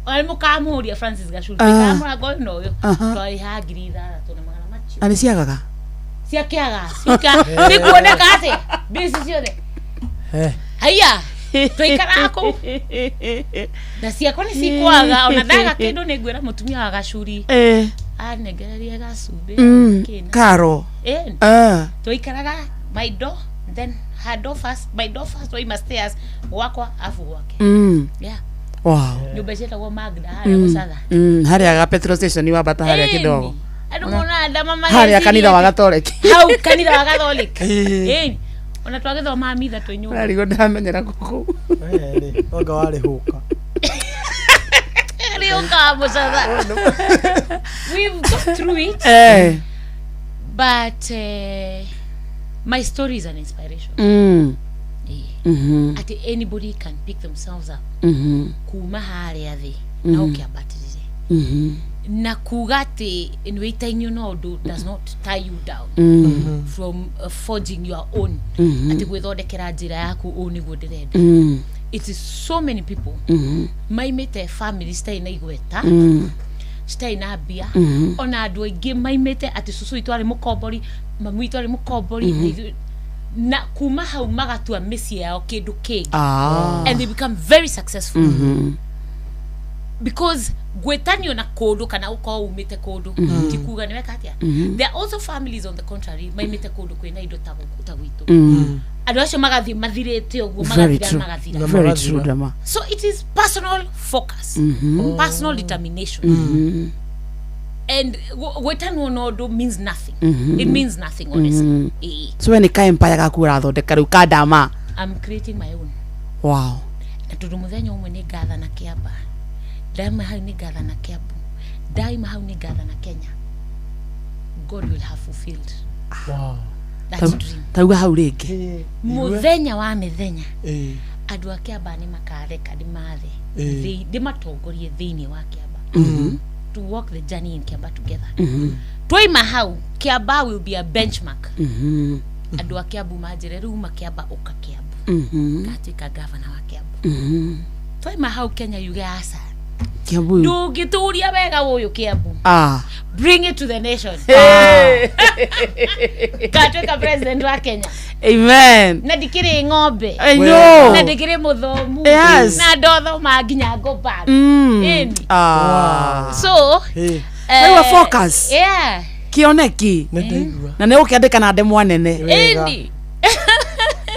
Speaker 5: Ona nĩ mũkamũria Francis Gacuri. Twaikara mũrango ũyũ na ũyũ. Twarĩhaga 6,100 macio.
Speaker 10: Na nĩ ciagaga?
Speaker 5: Ciakĩaga cikuoneka atĩ mbia ciothe haiya, twaikaraga kũu na ciakwa nĩ cikwaga. Ona ndaga kĩndũ nĩ ngwĩra mũtumia wa Gacuri anengererie gacumbĩ. Kĩna.
Speaker 10: Karo.
Speaker 5: Twaikaraga my door, then her door first, my door first, waima stairs gwakwa afu gwake. Yeah. Nyũmba ciĩtagwo Magda harĩa Mũcatha.
Speaker 10: Harĩa ga petrol station wambata harĩa
Speaker 5: Ĩni.
Speaker 10: kidogo.
Speaker 5: Andũ monaga ndama
Speaker 10: Harĩa kanitha wa Gatoreki.
Speaker 5: Hau kanitha wa Gatholic. Ĩni. Ona twagĩthoma mitha twĩ nyũmba.
Speaker 10: Ararigwo ndamenyera gũkũ.
Speaker 12: Anga warĩ hũka.
Speaker 5: Rĩũkaga Mũcatha. We've got through it. But my story is an inspiration. Atĩ anybody can pick themselves up kuma harĩa thĩ na ũkĩambatĩrĩre na kuga atĩ nĩ wĩtainio na ũndũ does not tie you down from forging your own, atĩ gwĩthondekera njĩra yaku, ũũ nĩguo ndĩrenda. It is so many people maimĩte family citarĩ na igweta, citarĩ na mbia. Ona andũ aingĩ maimĩte atĩ cũcũ witũ arĩ mũkombori, mami witũ arĩ mũkombori, na na kuma hau magatua mĩciĩ yao kĩndũ kĩngĩ. And they become very successful because gwĩtanio na kũndũ kana ũkorwo umĩte kũndũ ti kuga nĩ weka atĩa. There are also families, on the contrary, maimĩte kũndũ kwĩna indo ta ta gwitũ. Andũ acio magathiĩ mathirĩte ũguo,
Speaker 10: Very
Speaker 5: magathira
Speaker 10: true.
Speaker 5: magathira.
Speaker 10: Very true, Dama.
Speaker 5: So it is personal focus, personal determination, and gwĩtanwo na ũndũ means nothing. It means nothing, honestly. Ĩĩ.
Speaker 10: So we nĩ ka empire gaku ũrathondeka rĩu ka Dama?
Speaker 5: I'm creating my own. Na tondũ mũthenya ũmwe nĩ ngathana Kĩamba, ndaima hau nĩ ngathana Kĩambu, ndaima hau nĩ ngathana Kenya. God will have fulfilled that dream.
Speaker 10: Tauga hau rĩngĩ.
Speaker 5: Mũthenya wa mĩthenya andũ a Kĩamba nĩ makareka ndĩmathe, ndĩmatongorie thĩinĩ wa Kĩamba, to walk the journey in Kĩamba together. Twaima hau, Kĩamba will be a benchmark. Andũ a Kĩambu manjĩre rĩu uma Kĩamba ũka Kĩambu. Ngatuĩka gavana wa Kĩambu. Twaima hau, Kenya yuge aca.
Speaker 10: Kĩambu.
Speaker 5: Ndũngĩtũria wega ũyũ Kĩambu. Bring it to the nation. Ngatuĩka president wa Kenya.
Speaker 10: Amen.
Speaker 5: Na ndikĩrĩ ng'ombe.
Speaker 10: I know.
Speaker 5: Na ndikĩrĩ mũthomu.
Speaker 10: Yes.
Speaker 5: Na ndothoma nginya go back. Ĩni. So
Speaker 10: Waigua focus?
Speaker 5: Yeah.
Speaker 10: Kĩoneki.
Speaker 12: Nĩndaigua.
Speaker 10: Na nĩ ũkĩandĩka na ndemwa nene.
Speaker 12: Wega.
Speaker 5: Ĩni.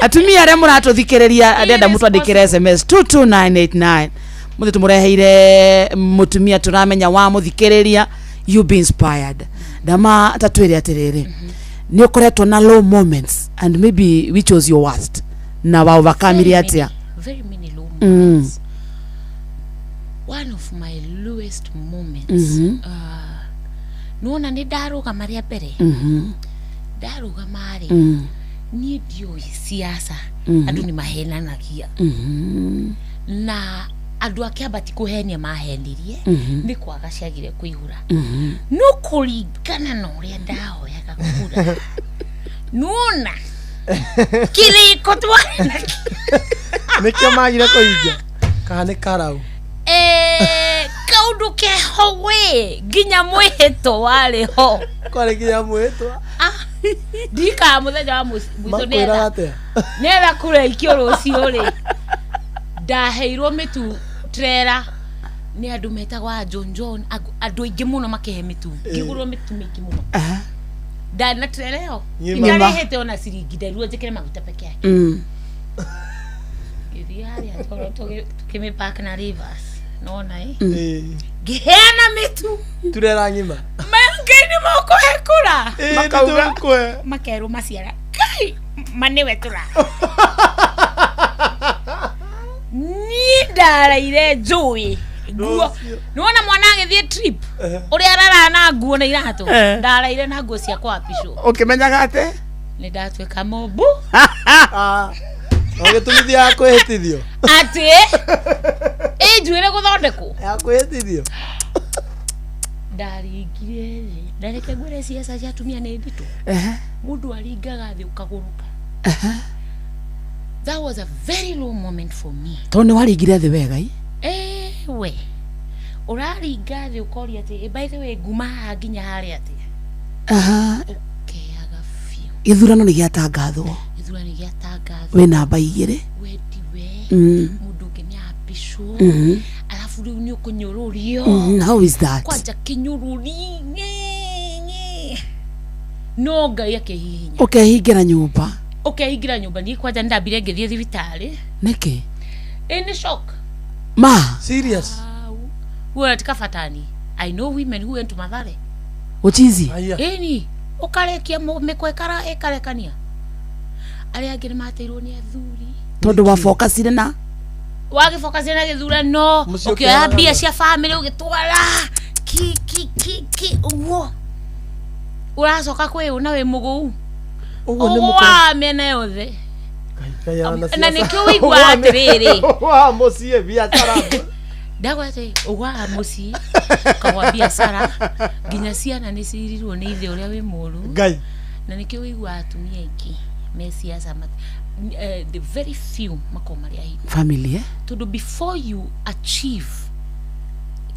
Speaker 10: Atumia arĩa mũratũthikĩrĩria, ndĩrenda mũtwandĩkĩre SMS 22989. Mũthĩ tũmũreheire mũtumia tũramenya wa mũthikĩrĩria, you be inspired. Ndama ta twĩre atĩrĩrĩ, nĩ ũkoretwo na low moments, and maybe which was your worst na wa overcome atĩa?
Speaker 5: Very many low moments. One of my lowest moments, nĩwona nĩ ndarũgama rĩa mbere, ndarũgama rĩ, niĩ ndiũĩ siasa. Andũ nĩ mahenanagia, na andũ a kĩamba ti kũhenia mahenirie, nĩ kwaga ciagire kũihũra. No kũringana na ũrĩa ndahoyaga kura, nĩwona kĩrĩko twarĩ nakĩo.
Speaker 12: Nĩkĩo magire kũhingia kana nĩ karau?
Speaker 5: Kaũndũ keho we, nginya mwĩhĩtwo warĩ ho.
Speaker 12: Kwarĩ nginya mwĩhĩtwa?
Speaker 5: Ndirikaga mũthenya wa mũico.
Speaker 12: Makwĩraga atĩa?
Speaker 5: Nĩetha kura ikio rũciũ rĩ, ndaheirwo mĩtu trera nĩ andũ metagwo a John John, andũ aingĩ mũno makĩhe mĩtu, ngĩgũrwo mĩtu mĩingĩ mũno. Ndarĩ na trera ĩyo.
Speaker 12: Ng'ima.
Speaker 5: Ndarehete ona ciringi, nderirwo njĩkĩre maguta peke yake. Ngĩthiĩ harĩa Njoro, tũkĩmĩpark na Rivers nona ĩ, ngĩheana mĩtu.
Speaker 12: Turera ng'ima.
Speaker 5: Ngai nĩ mũkũhe kura.
Speaker 12: Makauga
Speaker 5: makerwo maciara Ngai ma nĩwe tũra. Niĩ ndaraire njũĩ nguo, nĩwona mwana agĩthiĩ trip ũrĩa araraga na nguo na iratũ. Ndaraire na nguo cia kwapicwo.
Speaker 10: Ũkĩmenyaga atĩ
Speaker 5: nĩ ndatuĩka mũmbu.
Speaker 12: Ũgĩtũmithia ya kwĩhĩtithio.
Speaker 5: Atĩ ĩ njuĩrĩ gũthondekwo.
Speaker 12: Ya kwĩhĩtithio.
Speaker 5: Ndaringire thĩ, na reke ngwĩre, ciaca cia atumia nĩ nditũ. Mũndũ aringaga thĩ ũkagũrũka. That was a very low moment for me.
Speaker 10: Tondũ nĩ waringire thĩ wega i.
Speaker 5: Ewe, ũraringa thĩ ũkoria atĩ, "Eh, by the way, nguma haha nginya harĩa atĩa?" Ũkeaga biũ.
Speaker 10: Gĩthurano nĩ gĩatangathwo.
Speaker 5: Gĩthurano gĩatangathwo.
Speaker 10: Wĩ namba 2.
Speaker 5: Wendiwe. Mũndũ ũngĩ nĩ apicwo. Arabu rĩu nĩ ũkũnyũrũrio.
Speaker 10: How is that?
Speaker 5: Kwanja kĩnyũrũri ng'e, ng'e. No Ngai akĩhihinya.
Speaker 10: Ũkehingĩra nyũmba?
Speaker 5: Ũkehingĩra nyũmba. Niĩ kwanja nĩ ndambire ngĩthiĩ thibitarĩ.
Speaker 10: Nĩkĩ?
Speaker 5: Ĩ nĩ shock.
Speaker 10: Ma.
Speaker 12: Serious?
Speaker 5: Huo katika fatani. I know women who went to Mathare.
Speaker 10: Ũchizi.
Speaker 5: Ĩni ũkarekia mĩkwa ĩkarekania, arĩa angĩ nĩ mateirwo nĩ athuri.
Speaker 10: Tondũ wa focusire na
Speaker 5: wagĩbokacia na gĩthurano.
Speaker 10: Mũciĩ
Speaker 5: ũkĩoya
Speaker 10: ũkĩoya
Speaker 5: mbia cia bamĩrĩ ũgĩtwara ki ki ki ki, ũguo ũracoka kwĩyũna wĩ mũgũu.
Speaker 12: Ũguo nĩ
Speaker 5: ũgũaga mĩena yothe. Na nĩkĩo ũiguaga atĩrĩrĩ.
Speaker 12: Wa mũciĩ, biacara.
Speaker 5: Ndagwa atĩ ũgwaga mũciĩ, ũkagwa biacara, nginya ciana nĩ cirirwo nĩ ithe ũrĩa wĩ mũru.
Speaker 12: Ngai.
Speaker 5: Na nĩkĩo ũiguaga atumia aingĩ me siasa the very few makoragwo marĩ ahiku.
Speaker 10: Family, eh?
Speaker 5: Tondũ before you achieve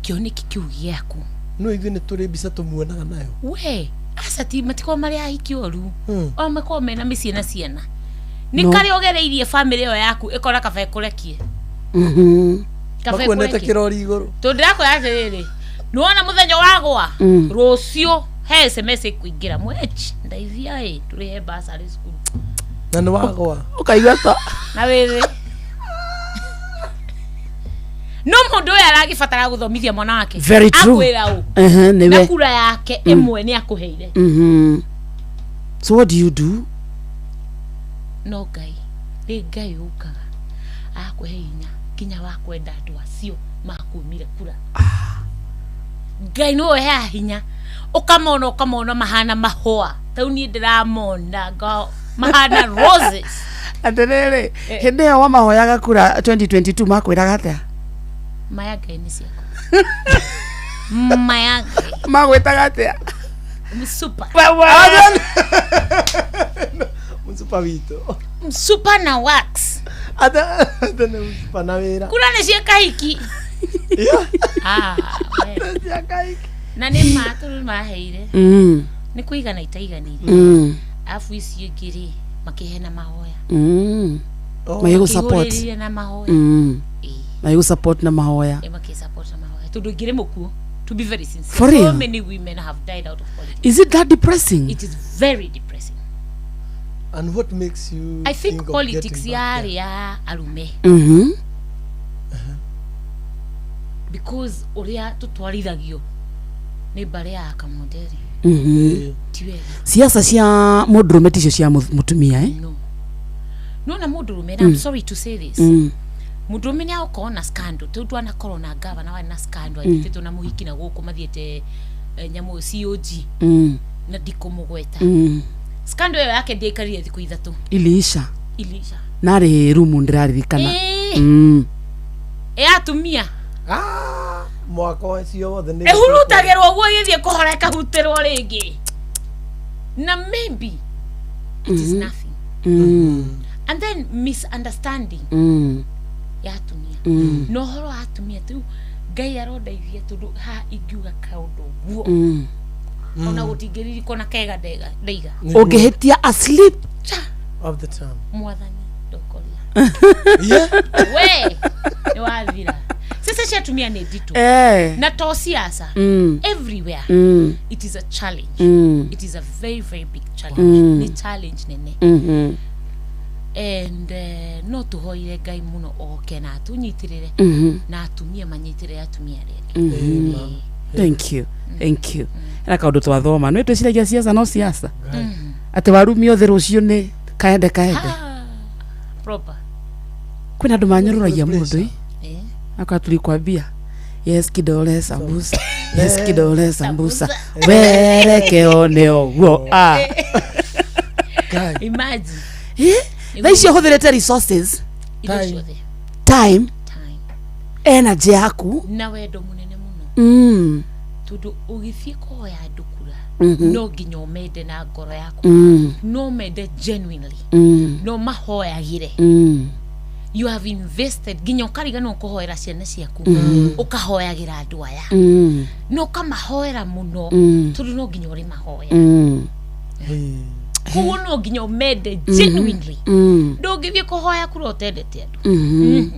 Speaker 5: kĩoneki kĩu gĩaku.
Speaker 12: No ithuĩ nĩ tũrĩ mbica tũmuonaga nayo.
Speaker 5: We aca, ti matikoragwo marĩ ahiki oru, o makoragwo mena mĩciĩ na ciana. Nĩ
Speaker 10: No.
Speaker 5: karĩa ũgereirie bamĩrĩ ĩyo yaku ĩkora kaba ĩkũrekie. Kaba
Speaker 12: Makuonete
Speaker 5: ĩkũrekie.
Speaker 12: kĩrori igũrũ.
Speaker 5: Tondũ ndĩrakwĩra atĩrĩrĩ, nĩwona mũthenya wagwa, rũciũ he SMS ĩkũingĩra mwech ndeithia ĩ tũrĩhe basarĩ cukuru.
Speaker 12: Na nĩ wagwa.
Speaker 10: Ũkaigua ta
Speaker 5: na wĩthĩ no mũndũ ũyũ aragĩbatara gũthomithia mwana wake.
Speaker 10: Very true.
Speaker 5: Akwĩra ũ?
Speaker 10: Nĩwe.
Speaker 5: Na kura yake ĩmwe nĩ akũheire.
Speaker 10: So what do you do?
Speaker 5: No Ngai, nĩ Ngai ũkaga akũhe hinya nginya wa kwenda andũ acio makumire kura. Ngai nĩwe ũheaga hinya, ũkamona ũkamona mahana mahũa tau niĩ ndĩramona mahana roses.
Speaker 10: Atĩrĩrĩ, hĩndĩ ĩyo wamahoyaga kura 2022 makwĩraga atĩa?
Speaker 5: Maya Ngai nĩ ciaku, maya Ngai.
Speaker 10: Magwĩtaga atĩa?
Speaker 5: Msupa.
Speaker 12: Msupa witũ.
Speaker 5: Msupa na wax.
Speaker 12: Ata ata nĩ msupa na wĩra.
Speaker 5: Kura nĩ cia kahiki. Ah, we. Na nĩ ma tondũ nĩ maheire. Nĩ kũigana itaiganire. Arabu icio ingĩ rĩ, makĩhe na mahoya.
Speaker 10: Magĩgũ support.
Speaker 5: Makĩihũrĩrĩria na mahoya.
Speaker 10: Magĩgũ support na mahoya.
Speaker 5: Ĩ, makĩ support na mahoya tondũ ingĩrĩ mũkuo. To be very sincere,
Speaker 10: For real?
Speaker 5: so many women have died out of politics.
Speaker 10: Is it that depressing?
Speaker 5: It is very depressing.
Speaker 12: And what makes you
Speaker 5: I think
Speaker 12: think of
Speaker 5: politics
Speaker 12: getting back
Speaker 5: yarĩ ya arume because ũrĩa tũtwarithagio nĩ mbarĩ ya Kamonderi ti wega.
Speaker 10: Siasa cia mũndũrũme ticio cia mũtumia, eh?
Speaker 5: No, nona mũndũrũme, and I'm sorry to say this, mũndũrũme nĩ agũkorwo na scandal tũu twanakorwo na gavana warĩ na scandal anyitĩtwo na mũhiki na gũkũ mathiĩte nyamũ COG na ndikũmũgweta. Scandal ĩyo yake ndĩaikarire thikũ 3.
Speaker 10: Iliisha.
Speaker 5: Iliisha.
Speaker 10: Narĩ rumu ndĩraririkana.
Speaker 5: Ĩĩ. Ĩ atumia
Speaker 12: Mwaka ũcio wothe nĩ
Speaker 5: ĩhurutagĩrwo ũguo ĩgĩthiĩ kũhora ĩkahutĩrwo rĩngĩ na maybe it is nothing. And then misunderstanding ya atumia na ũhoro wa atumia tu Ngai arondeithia tondũ ha ingiuga kaũndũ ũguo ona gũtingĩririkwo na kega ndaiga.
Speaker 10: Ũngĩhĩtia asleep.
Speaker 12: Of the term.
Speaker 5: Mwathani ndokoria we nĩ wathira. Sasa cia atumia nĩ nditũ na to siasa, everywhere. It is a challenge. It is a very, very big challenge. Nĩ challenge nene. And no tũhoire Ngai mũno oke na atũnyitĩrĩre na atumia manyitĩrĩre atumia arĩa angĩ.
Speaker 10: Thank you, thank you. Hena kaũndũ twathoma nĩ twĩciragia siasa no siasa atĩ warumio thĩ rũciũ nĩ kaende kaende.
Speaker 5: Proper.
Speaker 10: Kwĩna andũ manyũrũragia mũndũ ĩ
Speaker 5: Eh.
Speaker 10: aka tulikwambia yes kidole sambusa, yes kidole sambusa, werekeo nĩ ũguo. Ah.
Speaker 5: Imagine.
Speaker 10: Eh? Thaa icio ũhũthĩrĩte resources,
Speaker 5: Indo ciothe.
Speaker 10: Time, energy yaku
Speaker 5: na wendo mũnene mũno tondũ ũgĩthiĩ kũhoya andũ kura no nginya ũmende na ngoro yaku no mende genuinely no mahoyagĩre. You have invested nginya ũkariganĩrwo kũhoera ciana ciaku ũkahoyagĩra andũ aya na ũkamahoera mũno tondũ no nginya ũrĩ mahoya. Koguo no nginya ũmende genuinely. Ndũngĩthiĩ kũhoya kura ũtendete andũ.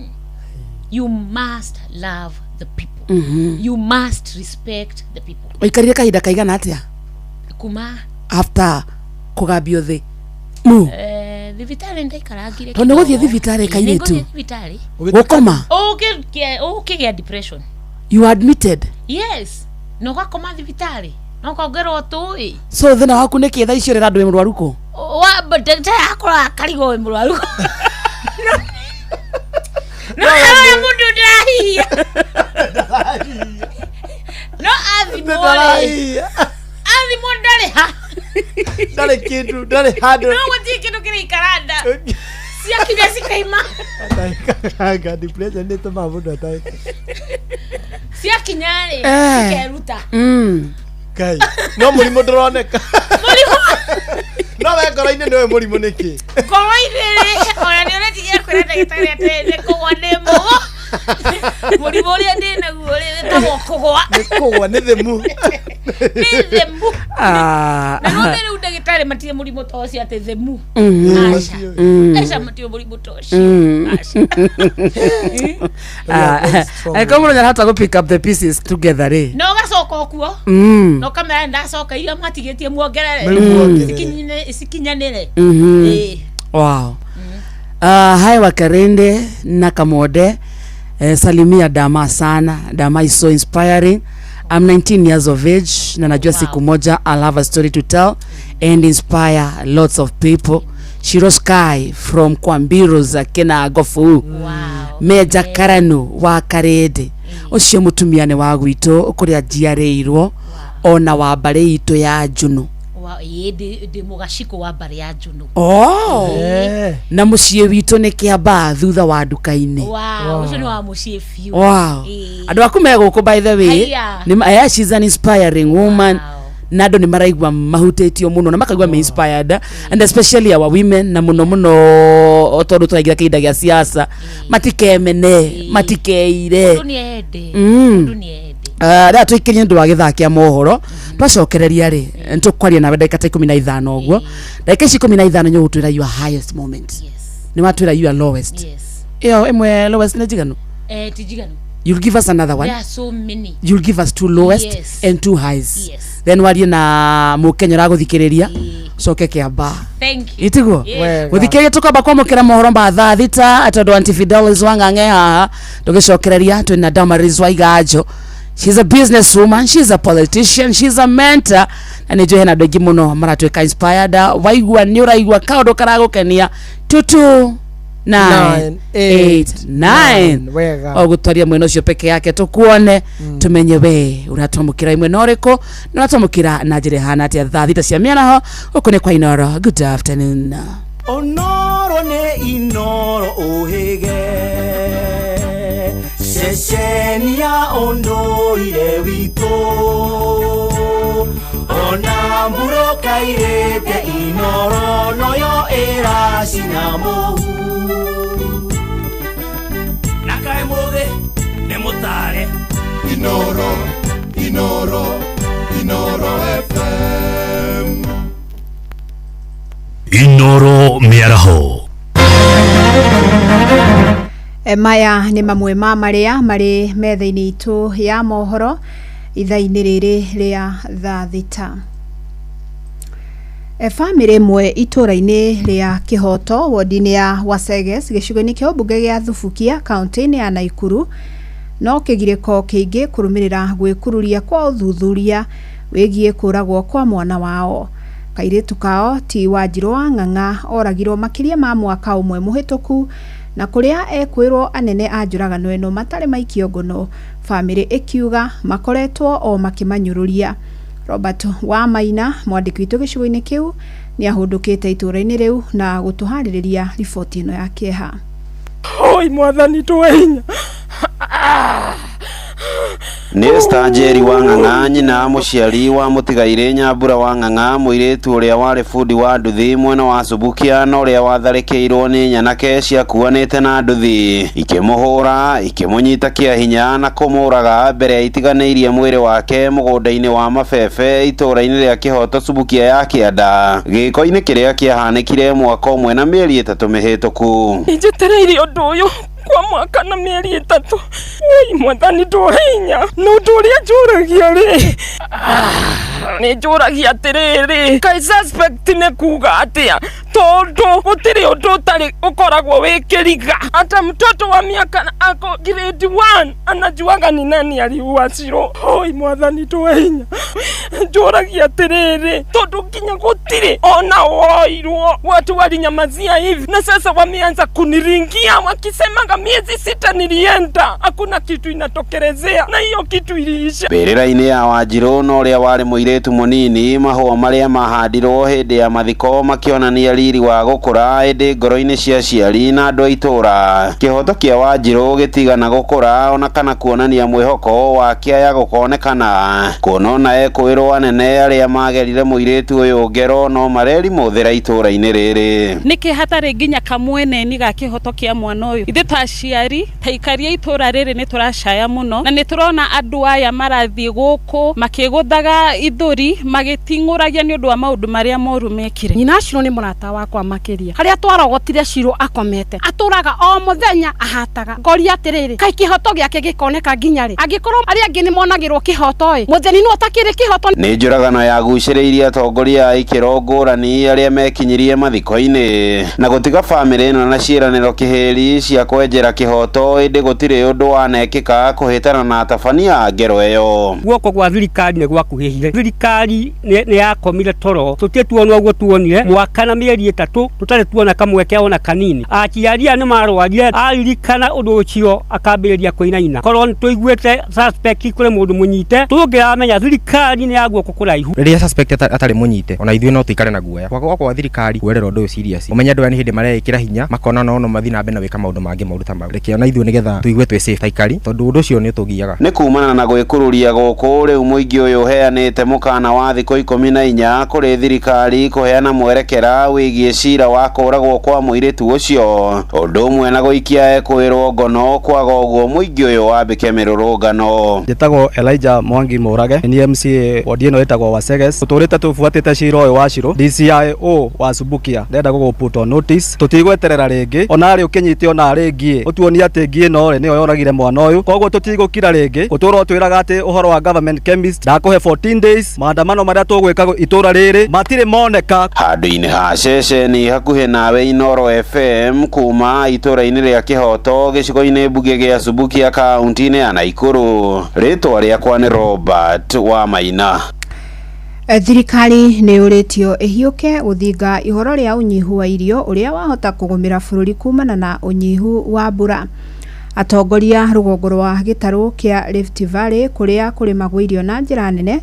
Speaker 5: You must love the people. You must respect the people.
Speaker 10: Ũikarire kahinda kaigana atĩa
Speaker 5: kuma
Speaker 10: after kũgambio thĩ mu?
Speaker 5: Thibitarĩ ndaikarangire.
Speaker 10: Tondũ nĩ gũthiĩ thibitarĩ
Speaker 5: Ĩĩ,
Speaker 10: kairĩtu.
Speaker 5: nĩ ngũthiĩ thibitarĩ.
Speaker 10: Gũkoma.
Speaker 5: Ũkĩgĩa depression.
Speaker 10: You are admitted?
Speaker 5: Yes, na ũgakoma thibitarĩ na ũkongerwo tũĩ.
Speaker 10: So thĩna waku nĩ kĩ thaa icio ũrera andũ wĩ mũrwaru kũ?
Speaker 5: Ndagĩtarĩ akorwo akarigwo wĩ mũrwaru no harĩa mũndũ ndĩrahihia no athimwo rĩ athimwo ndarĩ ha.
Speaker 12: Ndarĩ kĩndũ, ndarĩ handũ.
Speaker 5: No gũtirĩ kĩndũ kĩraikara nda ciakinya cikaima.
Speaker 12: Anga depression nĩ ĩtũmaga mũndũ atangĩke.
Speaker 5: Ciakinya rĩ cikeruta.
Speaker 12: Ngai no mũrimũ ndũroneka no we ngoro-inĩ nĩwe mũrimũ nĩkĩ.
Speaker 5: Ngoro-inĩ rĩ ona nĩ ũretigĩra kwĩra ndagĩtarĩ atĩ nĩ kũgwa ndĩ mũgo mũrimũ ũrĩa ndĩ naguo rĩ wĩtagwo kũgwa.
Speaker 12: Nĩ kũgwa nĩ thĩmu.
Speaker 5: Nĩ thĩmu.
Speaker 10: Ah.
Speaker 5: Na none rĩu ndagĩtarĩ matirĩ mũrimũ ta ũcio atĩ thĩmu. Aca. Aca matirĩ mũrimũ ta ũcio. Aca.
Speaker 10: Angĩkorwo mũndũ nĩarahota gũ pick up the pieces together rĩ.
Speaker 5: Na ũgacoka okuo na ũkamera ndacoka iria mwatigĩtie muongerere.
Speaker 10: Rĩu muongerere.
Speaker 5: Cikinyanĩre. Ĩĩ.
Speaker 10: Wow. Hi Wakarende na Kamode. Salimia Dama sana. Dama is so inspiring. I'm 19 years of age na najua siku moja I'll have a story to tell and inspire lots of people. Shiro Sky from Kwambiro za Kena Gofu.
Speaker 5: Wow.
Speaker 10: Meja Karanu wa Karede. Ũcio mũtumia nĩ wa gwitũ kũrĩa njiarĩirwo ona wa mbarĩ itũ ya Njunu.
Speaker 5: Ĩĩ, ndĩ mũgacikũ wa mbarĩ ya Njunu.
Speaker 10: Oh.
Speaker 5: Ĩĩ.
Speaker 10: Na mũciĩ witũ nĩ Kĩambaa thutha wa nduka-inĩ.
Speaker 5: Wow, ũcio nĩ wa mũciĩ biũ.
Speaker 10: Wow.
Speaker 5: Ĩĩ.
Speaker 10: Andũ aku me gũkũ by the way.
Speaker 5: Haiya.
Speaker 10: She's an inspiring woman. Na andũ nĩ maraigua mahutĩtio mũno na makaigua me inspired and especially our women na mũno mũno tondũ tũraingĩra kĩhinda gĩa siasa matikemene matikeire.
Speaker 5: Mũndũ nĩ ende. Mũndũ nĩ ende.
Speaker 10: Rä tå ikä ndå wa gä thaa kä a mohoro twacokereria rä nä tå kwaria nawe ndagä ta 15 å guo ndagä ici 15 nä å gå twä ra your highest moment nä watwä ra your lowest
Speaker 5: Yes.
Speaker 10: ä yo ä mwe lowest nä njiganu.
Speaker 5: Ti njiganu.
Speaker 10: You'll give us another one.
Speaker 5: There are so many.
Speaker 10: You'll give us two lowest
Speaker 5: Yes.
Speaker 10: and two highs.
Speaker 5: Yes.
Speaker 10: Then warie na mũkenya ũragũthikĩrĩria coke kĩamba.
Speaker 5: Thank you.
Speaker 10: Itiguo.
Speaker 5: Yes.
Speaker 10: Gũthikĩrĩria tũkwamba kwamũkĩra mohoro ma thaa 6 tondũ Aunty Fidelis Wang'ang'e haha tũgĩcokereria twĩna Damaris Waiganjo. She's a business woman, she's a politician, she's a mentor na nĩ njũĩ hena andũ aingĩ mũno maratuĩka inspired. Waigua nĩ ũraigua kaũndũ karagũkenia 2 2 9 8 9
Speaker 12: Wega.
Speaker 10: o gũtwaria mwena ũcio peke yake tũkuone tũmenye we ũratwamũkĩra mwena ũrĩkũ na ũratwamũkĩra na njĩra ĩhana atĩa thaa 6 cia mĩaraho gũkũ nĩ kwa Inoro. Good afternoon.
Speaker 1: Onoro nĩ Inoro ũhĩge ceceni ya ũndũire witũ ona mbura kairĩte Inoro noyo ĩracina mũhu na kaĩ mũthĩ nĩ mũtare
Speaker 7: Inoro, Inoro, Inoro FM.
Speaker 3: Inoro mĩaraho.
Speaker 14: Maya nĩ mamwe ma marĩa marĩ metha-inĩ itũ ya mohoro ithaa-inĩ rĩrĩ rĩa thaa 6. Bamĩrĩ ĩmwe itũũra-inĩ rĩa Kĩhoto wodi-inĩ ya Waseges gĩcigo-inĩ kĩa ũmbunge gĩa Thubukia kaũntĩ-inĩ ya Naikuru no kĩgirĩko kĩingĩ kũrũmĩrĩra gwĩkururia kwa ũthuthuria wĩgiĩ kũragwo kwa mwana wao. Kairĩtu kao ti Wanjirũ wa Ng'ang'a oragirwo makĩria ma mwaka ũmwe mũhĩtũku na kũrĩa ekwĩrwo anene a njũragano ĩno matarĩ maikio ngono bamĩrĩ ĩkiuga makoretwo o makĩmanyũrũria. Robert Wamaina mwandĩki witũ gĩcigo-inĩ kĩu nĩ ahũndũkĩte itũũra-inĩ rĩu na gũtũharĩrĩria riboti ĩno ya kĩeha.
Speaker 11: Oi mwathani tuwe hinya.
Speaker 13: Nĩ Esther Njeri wa Ng'ang'a nyina mũciari wa mũtigairĩ Nyambura wa Ng'ang'a mũirĩtu ũrĩa warĩ bundi wa nduthi mwena wa Subukia na ũrĩa watharĩkĩirwo nĩ nyanake ciakuanĩte na nduthi ikĩmũhũra ikĩmũnyita kĩa hinya na kũmũraga mbere ya itiganĩirie mwĩrĩ wake mũgũnda-inĩ wa mabebe itũũra-inĩ rĩa Kĩhoto Subukia ya Kĩanda gĩko-inĩ kĩrĩa kĩahanĩkire mwaka ũmwe na mĩeri 3 mĩhĩtũku.
Speaker 11: Njetereire ũndũ ũyũ kwa mwaka na mĩeri 3. Oi mwathani ndũhe hinya. Na ũndũ ũrĩa njũragia rĩ, nĩ njũragia atĩrĩrĩ, kaĩ suspect nĩ kuga atĩa? Tondũ gũtirĩ ũndũ ũtarĩ ũkoragwo wĩ kĩriga. Hata mtoto wa miaka ako grade 1 anajuaga ni nani aliua Shiro. Oi mwathani ndũhe hinya. Njũragia atĩrĩrĩ, tondũ nginya gũtirĩ ona woirwo. Watu walinyamazia hivi na sasa wameanza kuniringia wakisemaga miezi 6 nilienda, hakuna kitu inatokelezea na hiyo kitu iliisha.
Speaker 13: Mbĩrĩra-inĩ ya Wanjirũ na ũrĩa warĩ mũirĩtu mũnini mahũa marĩa mahandirwo hĩndĩ ya mathiko makĩonania riri wa gũkũra ĩndĩ ngoro-inĩ cia aciari na andũ a itũũra kĩhoto kĩa Wanjirũ gĩtigana gũkũra ona kana kuonania mwĩhoko wa kĩaya gũkonekana kuona ona ekwĩrwo anene arĩa magerire mũirĩtu ũyũ ngero no marerimũthĩra itũũra-inĩ rĩrĩ.
Speaker 17: Nĩkĩ hatarĩ nginya kamweneni ga kĩhoto kĩa mwana ũyũ? Ithuĩ ta aciari ta aikaria itũũra rĩrĩ nĩ tũracaya mũno na nĩ tũrona andũ aya marathiĩ gũkũ makĩgũthaga ithũri magĩting'ũragia nĩ ũndũ wa maũndũ marĩa moru mekire.
Speaker 18: Nyina Shiro nĩ mũrata wakwa makĩria harĩa twarogotire Shiro akomete atũraga o mũthenya ahataga ngoria atĩrĩrĩ kaĩ kĩhoto gĩake gĩkoneka nginya rĩ angĩkorwo arĩa angĩ nĩ monagĩrwo kĩhoto ĩ mũtheni nĩ ũtakĩrĩ kĩhoto.
Speaker 13: Nĩ njũragano yagucĩrĩirie atongoria a ikĩro ngũrani arĩa mekinyirie mathiko-inĩ na gũtiga bamĩrĩ ĩno na ciĩranĩro kĩhĩri cia kwenjera kĩhoto ĩndĩ gũtirĩ ũndũ wanekĩka kũhĩtana na atabania a ngero ĩyo.
Speaker 19: Guoko gwa thirikari nĩ gwakuhĩhire thirikari nĩ yakomire toro tũtirĩ tuona ũguo tuonire mwaka na mĩeri 3 tũtarĩ tuona kamweke ona kanini. Aciari aya nĩ marwarire aririkana ũndũ ũcio akambĩrĩria kũinaina korwo nĩ tũiguĩte suspect kũrĩ mũndũ mũnyite tũngĩramenya thirikari nĩ ya guoko kũraihu.
Speaker 6: Rĩrĩa suspect atarĩ mũnyite ona ithuĩ no tũikare na guoya kwaga kwa thirikari kuoerera ũndũ ũyũ serious ũmenye andũ aya nĩ hĩndĩ mareĩkĩra hinya makona no mathiĩ na mbere na gwĩka maũndũ mangĩ moru ta mau reke ona ithuĩ nĩgetha tũigue twĩ safe ta aikari tondũ ũndũ ũcio nĩ ũtũgiaga.
Speaker 13: Nĩ kumana na gwĩkururia gũkũ rĩu mũingĩ ũyũ ũheanĩte mũkana wa thikũ 14 kũrĩ thirikari kũheana mwerekera wĩgiĩ cira wa kũragwo kwa mũirĩtu ũcio ũndũ ũmwe na gũikia ekwĩrwo ngono kwaga ũguo mũingĩ ũyũ wambĩke mĩrũrũngano.
Speaker 21: Njĩtagwo Elijah Mwangi Mũrage nĩ MC
Speaker 9: MCA wodi ĩno ĩtagwo Waseges. Tũtũrĩte tũbuatĩte cira ũyũ wa Shiro. DCIO wa Subukia ndenda gũgũ put on notice. Tũtigweterera rĩngĩ ona arĩ ũkĩnyite ona arĩ ngiĩ ũtuonie atĩ ngiĩ ĩno rĩ nĩyo yoragire mwana ũyũ. Koguo tũtigũkira rĩngĩ ũtũra ũtwĩraga atĩ ũhoro wa government chemist ndakũhe 14 days. Maandamano marĩa tũgwĩka itũra rĩrĩ matirĩ moneka.
Speaker 13: Handũ-inĩ ha ceceni hakuhĩ nawe Inoro FM kuma itũra-inĩ rĩa Kĩhoto gĩcigo-inĩ mbunge gĩa Subukia kaunti-inĩ ya Naikuru. Rĩtwa rĩakwa nĩ Robert wa Maina.
Speaker 14: Thirikari nĩ yũrĩtio ĩhiũke gũthinga ihoro rĩa ũnyihu wa irio ũrĩa wahota kũgũmĩra bũrũri kumana na ũnyihu wa mbura. Atongoria rũgongo rwa gĩtarũ kĩa Rift Valley kũrĩa kũrĩmagwo irio na njĩra nene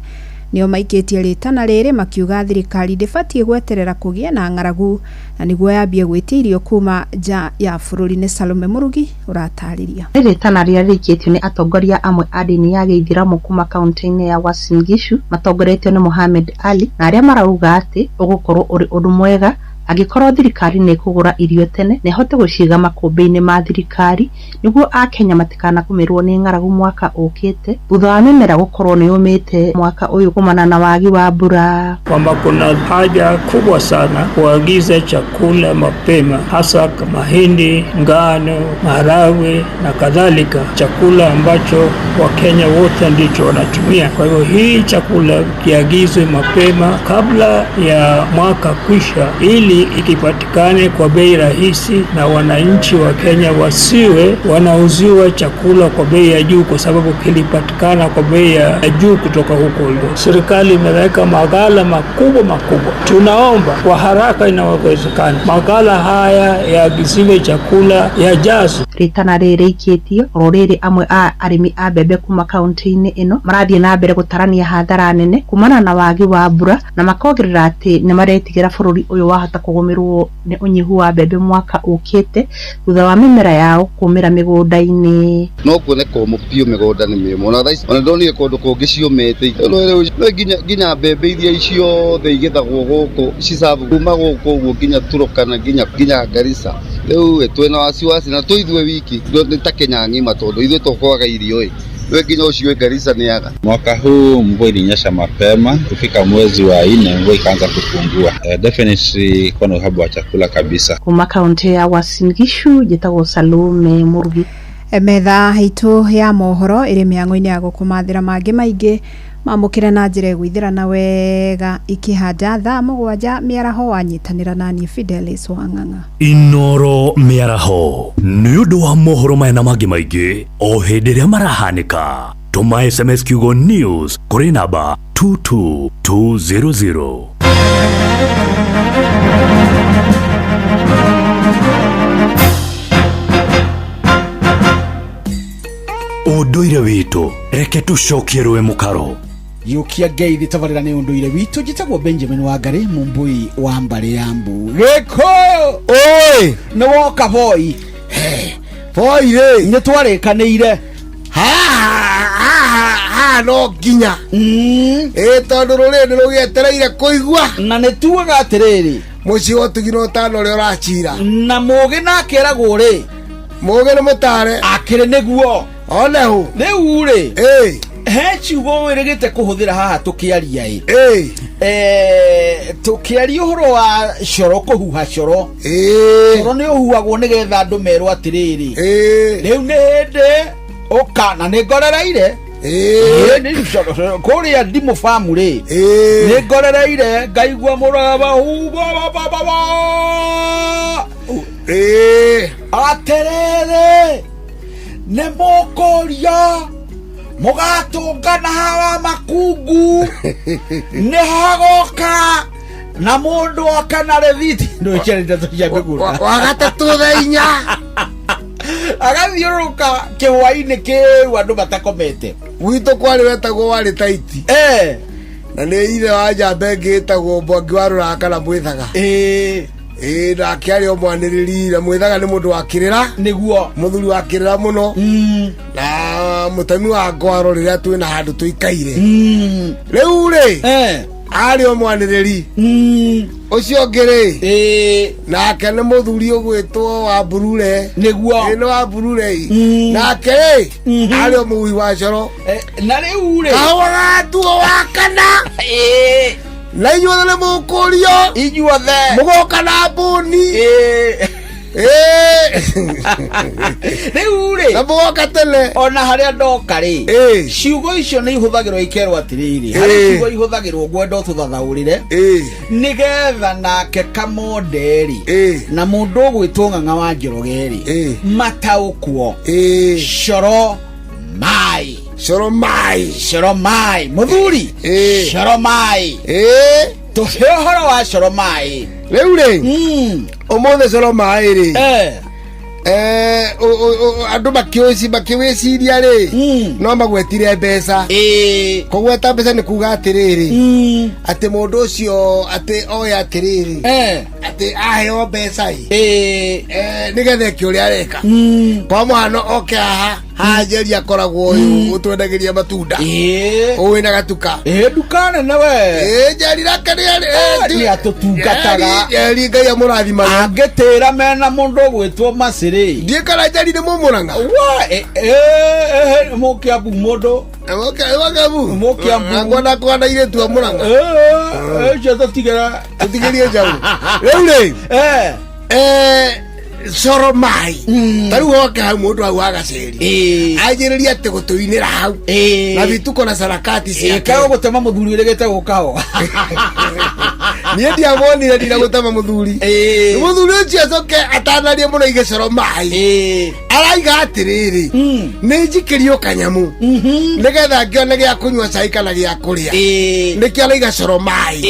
Speaker 14: nĩo maikĩtie rĩtana rĩrĩ makiuga thirikari ndĩbatiĩ gweterera kũgĩe na ng'aragu na nĩguo yambie gwĩtia irio kuma nja ya bũrũri. Nĩ Salome Mũrugi ũratarĩria.
Speaker 15: Nĩ rĩtana rĩrĩa rĩikĩtio nĩ atongoria amwe a ndini ya gĩithĩramu kuma kaunti-inĩ ya Uasin Gishu matongoretio nĩ Mohamed Ali na arĩa marauga atĩ ũgũkorwo ũrĩ ũndũ mwega angĩkorwo thirikari nĩ ĩkũgũra irio tene na ĩhote gũciga makũmbĩ-inĩ ma thirikari nĩguo akenya matikanagũmĩrwo nĩ ng'aragu mwaka ũkĩte thutha wa mĩmera gũkorwo nĩ yũmĩte mwaka ũyũ kumana na wagi wa mbura.
Speaker 16: Kwamba kuna haja kubwa sana kuagiza chakula mapema, hasa mahindi, ngano, maharagwe na kadhalika, chakula ambacho Wakenya wote ndicho wanatumia. Kwa hivyo hii chakula kiagizwe mapema kabla ya mwaka kwisha, ili ikipatikane kwa bei rahisi na wananchi wa Kenya wasiwe wanauziwa chakula kwa bei ya juu, kwa sababu kilipatikana kwa bei ya juu kutoka huko hivyo. Serikali imeweka maghala makubwa makubwa. Tunaomba kwa haraka inawezekana maghala haya yaagiziwe chakula yajazwe.
Speaker 15: Rĩtana rĩrĩ rĩikĩtio oro rĩrĩ amwe a arĩmi a mbembe kuma kaunti-inĩ ĩno marathiĩ na mbere gũtarania hathara nene kumana na wagi wa mbura na makongerera atĩ nĩ maretigĩra bũrũri ũyũ wahota kũgũmĩrwo nĩ ũnyihu wa mbembe mwaka ũkĩte thutha wa mĩmera yao kũmĩra mĩgũnda-inĩ.
Speaker 20: No kuone kũmũ biũ mĩgũnda nĩ mĩũmũ ona thaa ici ona ndonire kũndũ kũngĩ ciũmĩte nginya mbembe iria ciothe igethagwo gũkũ cicabu kuma gũkũ ũguo nginya Turkana nginya Garissa. Rĩu twĩna wasiwasi na to ithuĩ wiki nĩ ta Kenya ng'ima tondũ ithuĩ tũkwaga irio ĩ we nginya ũcio Garissa nĩ aga.
Speaker 21: Mwaka huu mvua ilinyesha mapema, kufika mwezi wa 4 mvua ikaanza kupungua. Definitely kuna uhaba wa chakula kabisa.
Speaker 15: Kuma kaunti ya Uasin Gishu njĩtagwo Salome Mũrugi.
Speaker 14: Metha itũ ya mohoro ĩrĩ mĩang'o-inĩ ya gũkũmathĩra mangĩ maingĩ mamũkĩre na njĩra ĩgũithĩrana wega ikĩhanda thaa 7 mĩaraho wanyitanĩra naniĩ Fidelis Wang'ang'a.
Speaker 3: Inoro mĩaraho nĩ ũndũ wa mohoro maya na mangĩ maingĩ o hĩndĩ ĩrĩa marahanĩka. Tũma SMS kiugo news kũrĩ namba 22200. Ũndũire witũ reke tũcokie rũĩ mũkaro.
Speaker 22: Gĩũkia ngeithi tabarĩra nĩ ũndũire witũ njĩtagwo Benjamin Wangari mũmbui wa mbarĩ ya mbu. Gĩkũyũ oi nĩ woka boy
Speaker 23: boy rĩ
Speaker 22: nĩ twarĩkanĩire
Speaker 23: ha no nginya ĩ tondũ rũrĩrĩ nĩ rũgĩetereire kũigua
Speaker 22: na nĩ tugaga atĩrĩrĩ
Speaker 23: mũciĩ wa ũtugi na ũtana ũrĩa ũracira
Speaker 22: na mũgĩ nake eragwo rĩ
Speaker 23: mũgĩ nĩ mũtare
Speaker 22: akĩrĩ nĩguo
Speaker 23: onehu
Speaker 22: rĩu rĩ he ciugo wĩrĩgĩte kũhũthĩra haha tũkĩaria ĩ tũkĩaria ũhoro wa coro kũhuha coro coro nĩ ũhuhagwo nĩgetha andũ merwo atĩrĩrĩ rĩu nĩ hĩndĩ ũka na nĩ ngorereire kũrĩa ndimũ famu rĩ nĩ ngorereire ngaigua mũraba atĩrĩrĩ nĩ mũkũria mũgatũngana hawa makungu nĩ hagoka na mũndũ oka na rĩthiti ndũĩkĩre ndeto cia mĩgũnda
Speaker 23: wa gatatũ thaa inya
Speaker 22: agathiũrũrũka kĩhwainĩ kĩu andũ matakomete.
Speaker 23: Gwitũ kwarĩ wetagwo warĩ taiti na nĩ ithe wa njamba ĩngĩ ĩtagwo Mwangi wa Rũraka na Mwĩthaga ĩĩ nake arĩ o mwanĩrĩri na Mwĩthaga nĩ mũndũ wa kĩrĩra
Speaker 22: nĩguo
Speaker 23: mũthuri wa kĩrĩra mũno na mũtemi wa ngwaro rĩrĩa twĩna handũ tũikaire rĩu rĩ arĩ o mwanĩrĩri ũcio ũngĩ rĩ nake nĩ mũthuri ũgwĩtwo wa Mburure
Speaker 22: nĩguo
Speaker 23: nĩ wa Mburure nake rĩ arĩ o mũhui wa coro
Speaker 22: na rĩu rĩ
Speaker 23: kahũa gatuo wa Na inyuothe nĩ mũkũrio.
Speaker 22: Inyuothe.
Speaker 23: Mũgoka na mbũni.
Speaker 22: Rĩu rĩ
Speaker 23: na mũgoka tene.
Speaker 22: Ona harĩa ndoka rĩ, ciugo icio nĩ ihũthagĩrwo ikerwo atĩrĩrĩ, harĩ ciugo ihũthagĩrwo ngwenda ũtũthathaũrĩre nĩgetha nake kamonde rĩ na mũndũ ũgwĩtwo Ng'ang'a wa Njoroge rĩ mataũkwo. Coro mai.
Speaker 23: Coro mai.
Speaker 22: Coro mai mũthuri. Coro mai. Tũhe ũhoro wa coro mai.
Speaker 23: Rĩu rĩ, ũmũthĩ coro maĩ rĩ, andũ makĩwĩciria rĩ, no magwetire mbeca. Kũgweta mbeca nĩ kuga atĩrĩrĩ, atĩ mũndũ ũcio atĩ oe atĩrĩrĩ, atĩ aheo mbeca ĩ, nĩgetha eke ũrĩa areka. Kwa mũhano oke haha haha Njeri akoragwo ũyũ ũtwendagĩria matunda, ũyũ wĩna gatuka.
Speaker 22: Nduka nene we.
Speaker 23: Njeri nake nĩ
Speaker 22: nĩ atũtungataga.
Speaker 23: Njeri Ngai amũrathimage.
Speaker 22: Angĩtĩra mena mũndũ ũgwĩtwo Macĩrĩ.
Speaker 23: Ndiĩ kana Njeri nĩ mũmũrang'a.
Speaker 22: Wa mũkĩambu mũndũ.
Speaker 23: Mũkĩambu.
Speaker 22: Mũkĩambu.
Speaker 23: Ngwenda kwana irĩtu a mũrang'a.
Speaker 22: Ũcio tũtigĩra.
Speaker 23: Tũtigĩrie njaũ. Rĩu rĩ, coro mai ta rĩu hoke hau mũndũ hau agaceri anjĩrĩrie atĩ gũtũinĩra hau na vituko na sarakati ciake.
Speaker 22: Kaĩ ũgũtema mũthuri ũrĩgĩte gũka ho.
Speaker 23: Niĩ ndiamonire ndina gũtema mũthuri. Mũthuri ũcio acoke atanarie mũno aige coro mai, araiga atĩrĩrĩ, nĩ njikĩrio kanyamu nĩgetha ngĩone gĩa kũnyua cai kana gĩa kũrĩa, nĩkĩo araiga coro mai.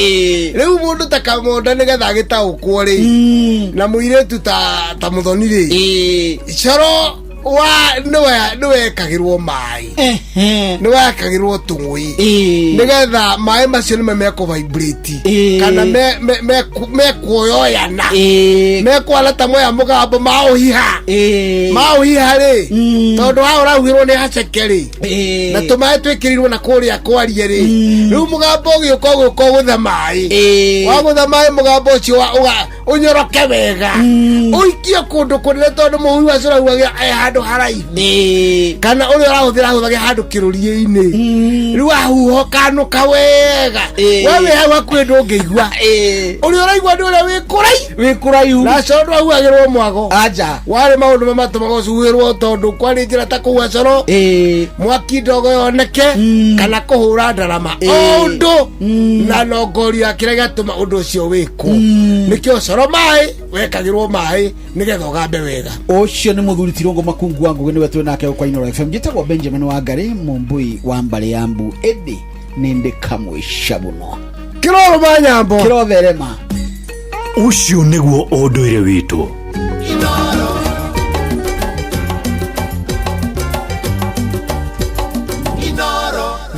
Speaker 23: Rĩu mũndũ ta Kamonda nĩgetha agĩtaũkwo rĩ, na mũirĩtu ta Mũthoni rĩ, coro wa nĩwekagĩrwo maĩ, nĩwekagĩrwo tũng'ũi nĩgetha maĩ macio nĩmo mekũ vibrate kana mekuoyoyana, mekwana ta moya mũgambo maũhiha maũhiha rĩ, tondũ hau ũrahuhĩrwo nĩ haceke rĩ, na tũmaĩ twĩkĩrirwo na kũrĩa kwarie rĩ, rĩu mũgambo ũgĩũka ũgĩũka ũgũtha maĩ, wagũtha maĩ mũgambo ũcio ũnyoroke wega, ũikie kũndũ kũnene, tondũ mũhuhi wa coro ahuhagia e handũ haraihu, kana ũrĩa ũrahũthĩra ahũthagĩra handũ kĩrũriĩ-inĩ, rĩu ahuha ũkanũka wega, we wĩ hau hakuhĩ ndũngĩigua, ũrĩa ũraigua nĩ ũrĩa wĩ
Speaker 22: wĩ kũraihu.
Speaker 23: Na coro ndwahuhagĩrwo mwago.
Speaker 22: Aja.
Speaker 23: Warĩ maũndũ marĩa matũmaga ũcuhĩrwo, tondũ kwarĩ njĩra ta kũhuha coro, mwaki ndogo yoneke, kana kũhũra ndarama, o ũndũ na nongorio ya kĩrĩa gĩatũma ũndũ ũcio wĩkwo. Nĩkĩo coro maĩ wekagĩrwo maĩ nĩgetha ũgambe wega.
Speaker 22: Ũcio nĩ mũthuri Tirũngũ Makungu wa Ngũgĩ, nĩwe twĩ nake gũkũ Inooro FM. Njĩtagwo Benjamin Wangari Mũmbui wa mbarĩ ya mbu, ĩndĩ nĩ ndĩ kamũica mũno.
Speaker 23: Kĩrorũma nyambo.
Speaker 22: Kĩrotherema.
Speaker 3: Ũcio nĩguo ũndũire witũ.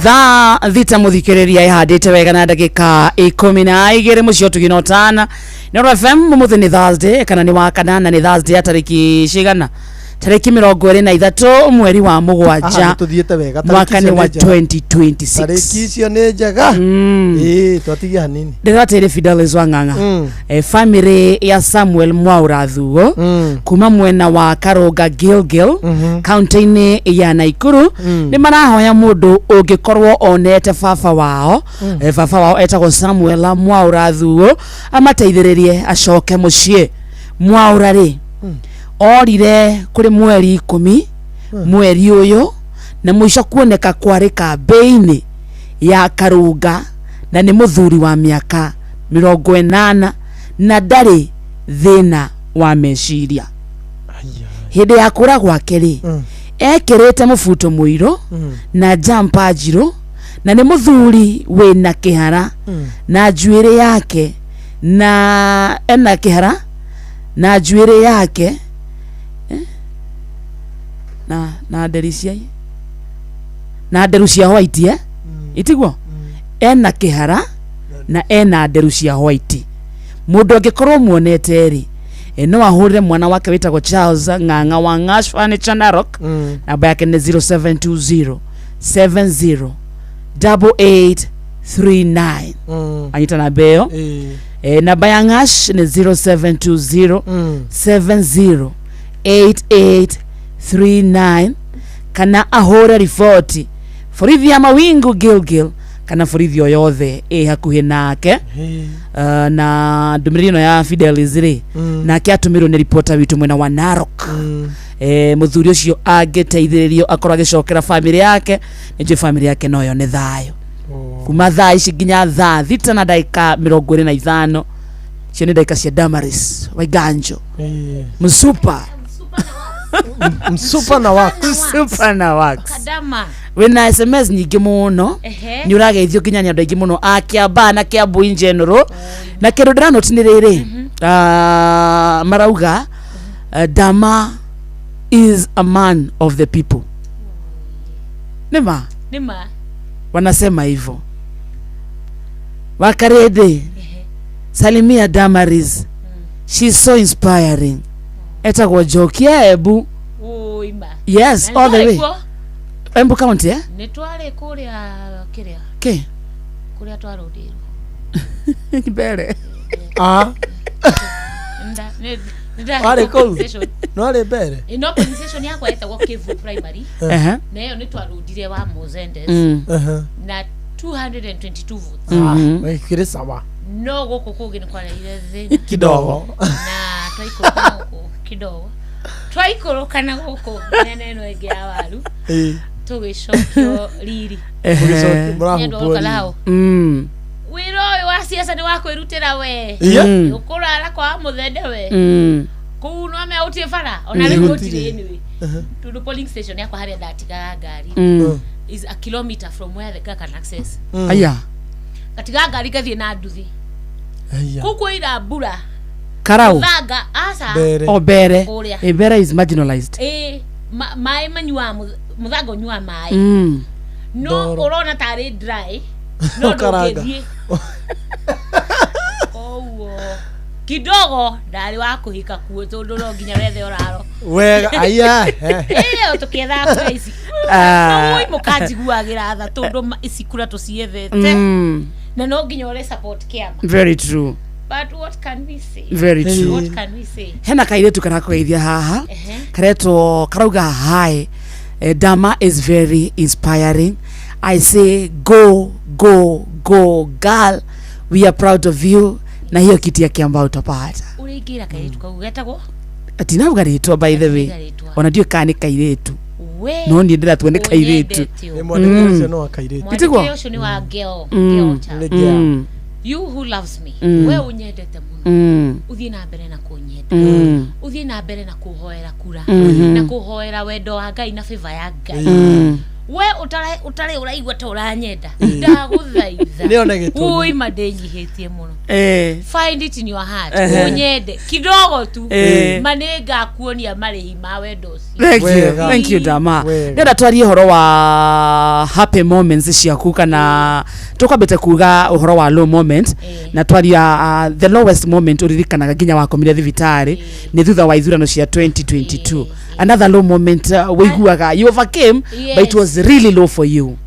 Speaker 10: Thaa 6 mũthikĩrĩria ĩhandĩte wega na ndagĩka 12 mũciĩ ũtugi na ũtana Inooro FM. Ũmũthĩ nĩ Thursday kana nĩ wa kanana, nĩ Thursday ya tarĩki cigana? Tarĩki 23 mweri wa
Speaker 12: Aha,
Speaker 10: 7
Speaker 12: nĩtũthiĩte wega. Tarĩki
Speaker 10: mwaka
Speaker 12: icio
Speaker 10: nĩ wa
Speaker 12: nĩ njega.
Speaker 10: 2026.
Speaker 12: Tarĩki icio nĩ njega. Ĩĩ, twatigia hanini.
Speaker 10: Ndĩratĩrĩ Fidelis wa Ng'ang'a, family ya Samuel Mwaura Thuo kuma mwena wa Karũnga Gilgil, kaunti-inĩ ya Naikuru, nĩ marahoya mũndũ ũngĩkorwo onete baba wao, baba wao etagwo Samuel Mwaura Thuo, amateithĩrĩrie acoke mũciĩ. Mwaura rĩ, orire kũrĩ mweri 10 mweri ũyũ, na mũico kuoneka kwarĩ kambĩ-inĩ ya Karũnga, na nĩ mũthuri wa mĩaka 80 na ndarĩ thĩna wa meciria. Hĩndĩ ya kũra gwake rĩ, ekĩrĩte mũbuto mũirũ na jumper njirũ, na nĩ mũthuri wĩna kĩhara na njuĩrĩ yake, na ena kĩhara na njuĩrĩ yake, na nderi cia na nderu cia white, itiguo ena kĩhara na ena nderu cia white. Mũndũ angĩkorwo muonete rĩ, no ahũrĩre mwana wake wĩtagwo Charles Ng'ang'a wa Ng'ash Furniture Narok. Namba yake nĩ 0720 70 8839. Anyita namba ĩyo. Namba ya Ng'ash nĩ 0720 70 8839, kana ahũre riboti borithi ya Mawingu Gilgil kana Kana borithi o yothe ĩ hakuhĩ nake. Na ndũmĩrĩri ĩno ya Fidelis rĩ, nake atũmĩrwo nĩ reporter witũ mwena wa Narok. Mũthuri ũcio angĩteithĩrĩrio akorwo agĩcokera famĩlĩ yake, nĩ njũĩ famĩlĩ yake no yone thayũ. Kuma thaa ici nginya thaa 6 na ndagĩka 25, icio nĩ ndagĩka cia Damaris Waiganjo Msupa.
Speaker 12: Msupa na wax.
Speaker 10: Msupa na wax.
Speaker 5: Kadama.
Speaker 10: Wĩna SMS nyingĩ mũno. Nĩ ũrageithio nginya nĩ andũ aingĩ mũno a Kiambaa na Kiambu in general. Na kĩndũ ndĩranoti nĩ rĩrĩ, marauga Dama is a man of the people. Nĩ ma?
Speaker 5: Nĩ ma.
Speaker 10: Wanasema hivyo. Wakarede, salimia Damaris, she's so inspiring. Etagwo Njoki ya Embu.
Speaker 5: Oi ma.
Speaker 10: Yes,
Speaker 5: Na
Speaker 10: all the way.
Speaker 5: nĩ twarĩ kuo.
Speaker 10: Embu County, eh?
Speaker 5: Nĩ twarĩ kũrĩa kĩrĩa.
Speaker 10: Kĩ?
Speaker 5: Kũrĩa twarũndĩirwo.
Speaker 10: Mbere.
Speaker 12: Ah.
Speaker 5: Warĩ
Speaker 12: Warĩ kũu? No arĩ mbere.
Speaker 5: Ino polling station yakwa yetagwo Kivu Primary. Na ĩyo nĩ twarũndire wa Mozendes. Na 222 votes.
Speaker 12: Kĩrĩ sawa.
Speaker 5: No gũkũ kũngĩ nĩ kwarehire thĩna.
Speaker 12: Kidogo.
Speaker 5: Na twaikũrũka na gũkũ kidogo. Twaikũrũka na gũkũ mĩena ĩno ĩngĩ ya waru. Tũgĩcokio riri.
Speaker 12: Mũgĩcokia-
Speaker 5: Nĩ andũ
Speaker 12: mũrahumbwo
Speaker 5: a
Speaker 12: riri.
Speaker 5: Olkalou. Wĩra ũyũ wa siasa nĩ wa kwĩrutĩra we.
Speaker 12: Iya.
Speaker 5: Ũkũrara kwa mũthende we. Kũu no mea gũtirĩ bara ona
Speaker 12: Mm.
Speaker 5: rĩu
Speaker 12: Gũtirĩ.
Speaker 5: gũtirĩ anyway. Tondũ polling station yakwa harĩa ndatigaga ngari is a kilometer from where the car can access.
Speaker 10: Aya.
Speaker 5: Ngatiga ngari ngathiĩ na nduthi. Kũu kwaira mbura.
Speaker 10: Karau.
Speaker 5: Mũthanga aca.
Speaker 10: O mbere.
Speaker 5: Kũrĩa.
Speaker 10: Mbere is marginalized.
Speaker 5: Ĩĩ, maĩ manyuaga mũthanga ũnyuaga maĩ. No
Speaker 12: Ndoro.
Speaker 5: ũrona tarĩ dry no
Speaker 12: Ũkaranga.
Speaker 5: ndũngĩthiĩ. Koguo kidogo ndarĩ wa kũhika kuo tondũ no nginya wethe ũraro.
Speaker 12: Wega, aya.
Speaker 5: Ĩyo tũkĩethaga kura ici.
Speaker 10: Ah.
Speaker 5: Oi mũkanjiguagĩra tha tondũ ici kura tũciethete. Na no nginya ũre support kĩama.
Speaker 10: Very true.
Speaker 5: But what can we say?
Speaker 10: Very true.
Speaker 5: What can we say?
Speaker 10: Hena kairĩtu karakũgeithia haha. Karetwo karauga hi. Dama is very inspiring. I say go go go girl. We are proud of you. Na hiyo kiti ya Kiambaa utapata.
Speaker 5: Ũrĩa ingĩra kairĩtu kau getagwo?
Speaker 10: Atinauga rĩtwa by the way.
Speaker 5: Atinauga rĩtwa.
Speaker 10: Ona ndiũĩ kana nĩ kairĩtu.
Speaker 5: We.
Speaker 10: No niĩ ndĩratua nĩ kairĩtu.
Speaker 5: Ũnyendete ũguo.
Speaker 12: Nĩ mwandĩkĩre ũcio nĩ wa kairĩtu.
Speaker 10: Ĩtiguo?
Speaker 5: Mwandĩkĩre ũcio nĩ wa girl, girl child.
Speaker 12: Nĩ girl.
Speaker 5: You who loves me, we ũnyendete mũno. Ũthiĩ na mbere na kũnyenda. Ũthiĩ na mbere na kũhoera kura. Na kũhoera wendo wa Ngai na favor ya Ngai. We ũtarĩ ũraigua ta ũranyenda. Ndagũthaitha.
Speaker 12: Nĩone gĩtũmi.
Speaker 5: Ui ma ndĩnyihĩtie mũno. Find it in your heart. Ũnyende kidogo tu. Ma nĩngakuonia marĩhi ma wendo ũcio.
Speaker 10: Thank you.
Speaker 12: Wega.
Speaker 10: Thank you Dama.
Speaker 12: Wega.
Speaker 10: Ndĩrenda twarie ũhoro wa happy moments ciaku kana tũkwambĩte kuga ũhoro wa low moment na twaria the lowest moment ũririkanaga nginya wakomire thibitarĩ nĩ thutha wa ithurano cia 2022. Another low moment wĩiguaga you overcame, but it was really low for you.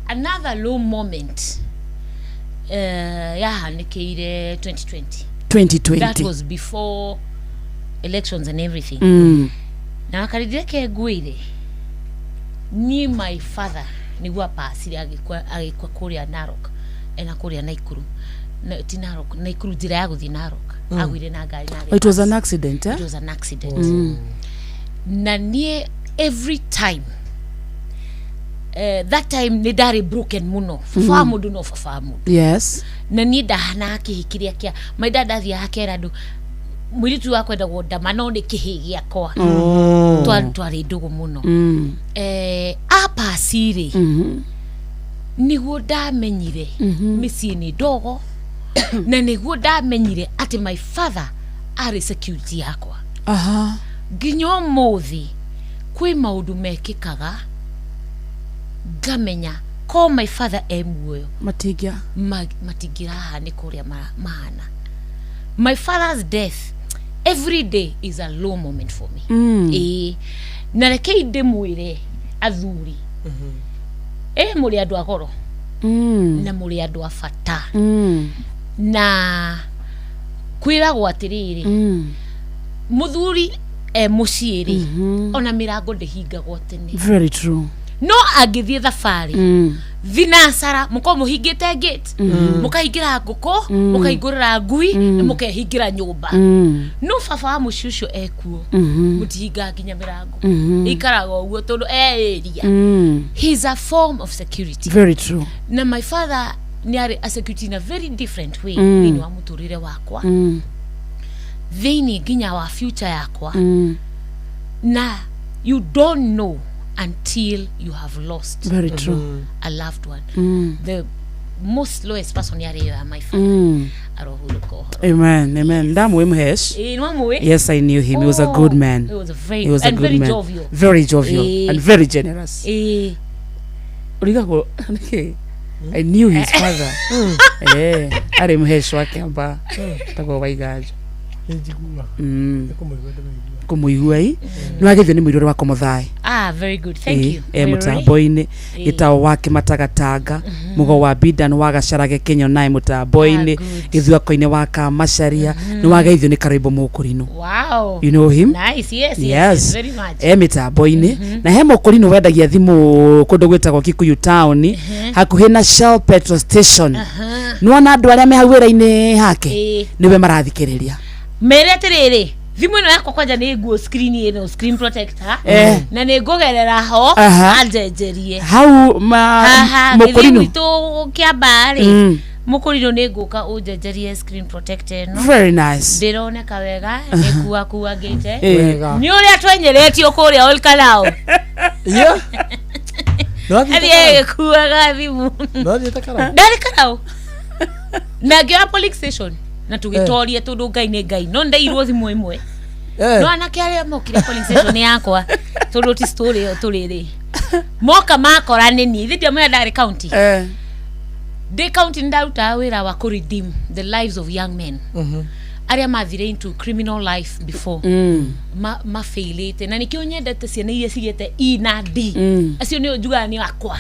Speaker 5: Another low moment yahanĩkĩire 2020.
Speaker 10: 2020.
Speaker 5: That was before elections and everything. Na wakarindire ke ngwĩre niĩ my father nĩguo apacire agĩkua kũrĩa Narok ena kũrĩa Naikuru. Na, ti Narok, Naikuru njĩra ya gũthiĩ Narok. Agũire na ngari na
Speaker 10: It was an accident, eh?
Speaker 5: It was an accident. Na niĩ every time that time nĩ ndarĩ broken mũno. Baba wa mũndũ no baba wa mũndũ.
Speaker 10: Yes.
Speaker 5: Na niĩ ndahanaga kĩhĩ kĩrĩa kĩa maitha ndathiaga kera andũ mũirĩtu wakwa endagwo ndama no nĩ kĩhĩ gĩakwa. Twarĩ ndũgũ mũno. Apacirĩ nĩguo ndamenyire mĩciĩ nĩ ndogo na nĩguo ndamenyire atĩ my father arĩ security yakwa. Nginya ũmũthĩ kwĩ maũndũ mekĩkaga ngamenya ko my father e muoyo
Speaker 10: Matingia.
Speaker 5: Matingĩrahanĩka ũrĩa mahana. My father's death every day is a low moment for me. Ĩĩ. Na rekei ndĩmwĩre athuri, ĩ mũrĩ andũ a goro na mũrĩ andũ a bata. Na kwĩragwo atĩrĩrĩ, mũthuri e mũciĩ rĩ, ona mĩrango ndĩhingagwo tene.
Speaker 10: Very true.
Speaker 5: No angĩthiĩ thabarĩ, thinacara mũkorwo mũhingĩte gate, mũkahingĩra ngũkũ, mũkahingũrĩra ngui na mũkehingĩra nyũmba. No baba wa mũciĩ ũcio ekuo, mũtihingaga nginya mĩrango. Ikaraga ũguo tondũ e area. He is a form of security.
Speaker 10: Very true.
Speaker 5: Na my father nĩ arĩ a security in a very different way thĩinĩ wa mũtũrĩre wakwa, thĩinĩ nginya wa future yakwa. Na you don't know until you have lost
Speaker 10: Very true.
Speaker 5: a loved one. The most lowest person yarĩ ĩyo ya my father. Arohurũka ũhoro.
Speaker 10: Amen, amen. Ndamũĩ Mhesh.
Speaker 5: Ĩĩ, nĩwamũĩ?
Speaker 10: Yes, I knew him. He was a good
Speaker 5: Oh,
Speaker 10: man.
Speaker 5: he was a very-
Speaker 10: He was a
Speaker 5: and
Speaker 10: good
Speaker 5: very
Speaker 10: man.
Speaker 5: jovial.
Speaker 10: Very jovial and very generous. Urigagwo nĩkĩ? I knew his father. Arĩ Mhesh wa Kĩambaa. Tagwo Waiganjo.
Speaker 12: Nĩnjiguaga. Nĩkũmũigua ndĩraigua.
Speaker 10: Kũmũigua i nĩ wagethio nĩ mũirũ wa Komothaĩ.
Speaker 5: Ah, very good, thank you.
Speaker 10: E
Speaker 5: Very
Speaker 10: mũtambo-inĩ. Gĩtaũ wa Kĩmatagatanga, mũgo wa Bidan wa Gacarage Kĩnyonae mũtambo-inĩ.
Speaker 5: Ah, good.
Speaker 10: Gĩthuako-inĩ wa Kamacaria nĩ wageithio nĩ Karwĩmbo Mũkũrinũ.
Speaker 5: Wow.
Speaker 10: You know him?
Speaker 5: Nice, yes, very much.
Speaker 10: E mĩtambo-inĩ. Na he mũkũrinũ wendagia thimũ kũndũ gwĩtagwo Kikuyu Town, hakuhĩ na Shell petrol station. Nĩwona andũ arĩa me hau wĩra-inĩ hake, nĩwe marathikĩrĩria.
Speaker 5: Mere atĩrĩrĩ, thimũ ĩno yakwa kwanja nĩ nguo screen ĩno screen protector, na nĩ ngũgerera ho anjenjerie
Speaker 10: hau ma
Speaker 5: haha ngĩthiĩ
Speaker 10: mũkũrinũ.
Speaker 5: Gwitũ Kĩambaa rĩ, mũkũrinũ, nĩ ngũka ũnjenjerie screen protector ĩno.
Speaker 10: Very nice.
Speaker 5: Ndĩroneka wega nĩ kuakuangĩte.
Speaker 10: Wega.
Speaker 5: Nĩ ũrĩa twenyeretio kũrĩa Olkalao. Athiĩ agĩkuaga thimũ.
Speaker 12: Nĩwathiĩte Karau?
Speaker 5: Ndarĩ Karau na ngĩoya police station na tũgĩtoria tondũ Ngai nĩ Ngai, no ndeirwo thimũ ĩmwe. No anake arĩa mokire polling station yakwa, tondũ ti story ĩyo tũrĩrĩ, moka makora nĩ niĩ ithe ndiamwĩra ndarĩ county. Ndĩ county nĩ ndarutaga wĩra wa kũ redeem the lives of young men arĩa mathire into criminal life before, mafailĩte, na nĩkĩo nyendete ciana iria cigĩte E na D. Acio nĩo njugaga nĩ akwa,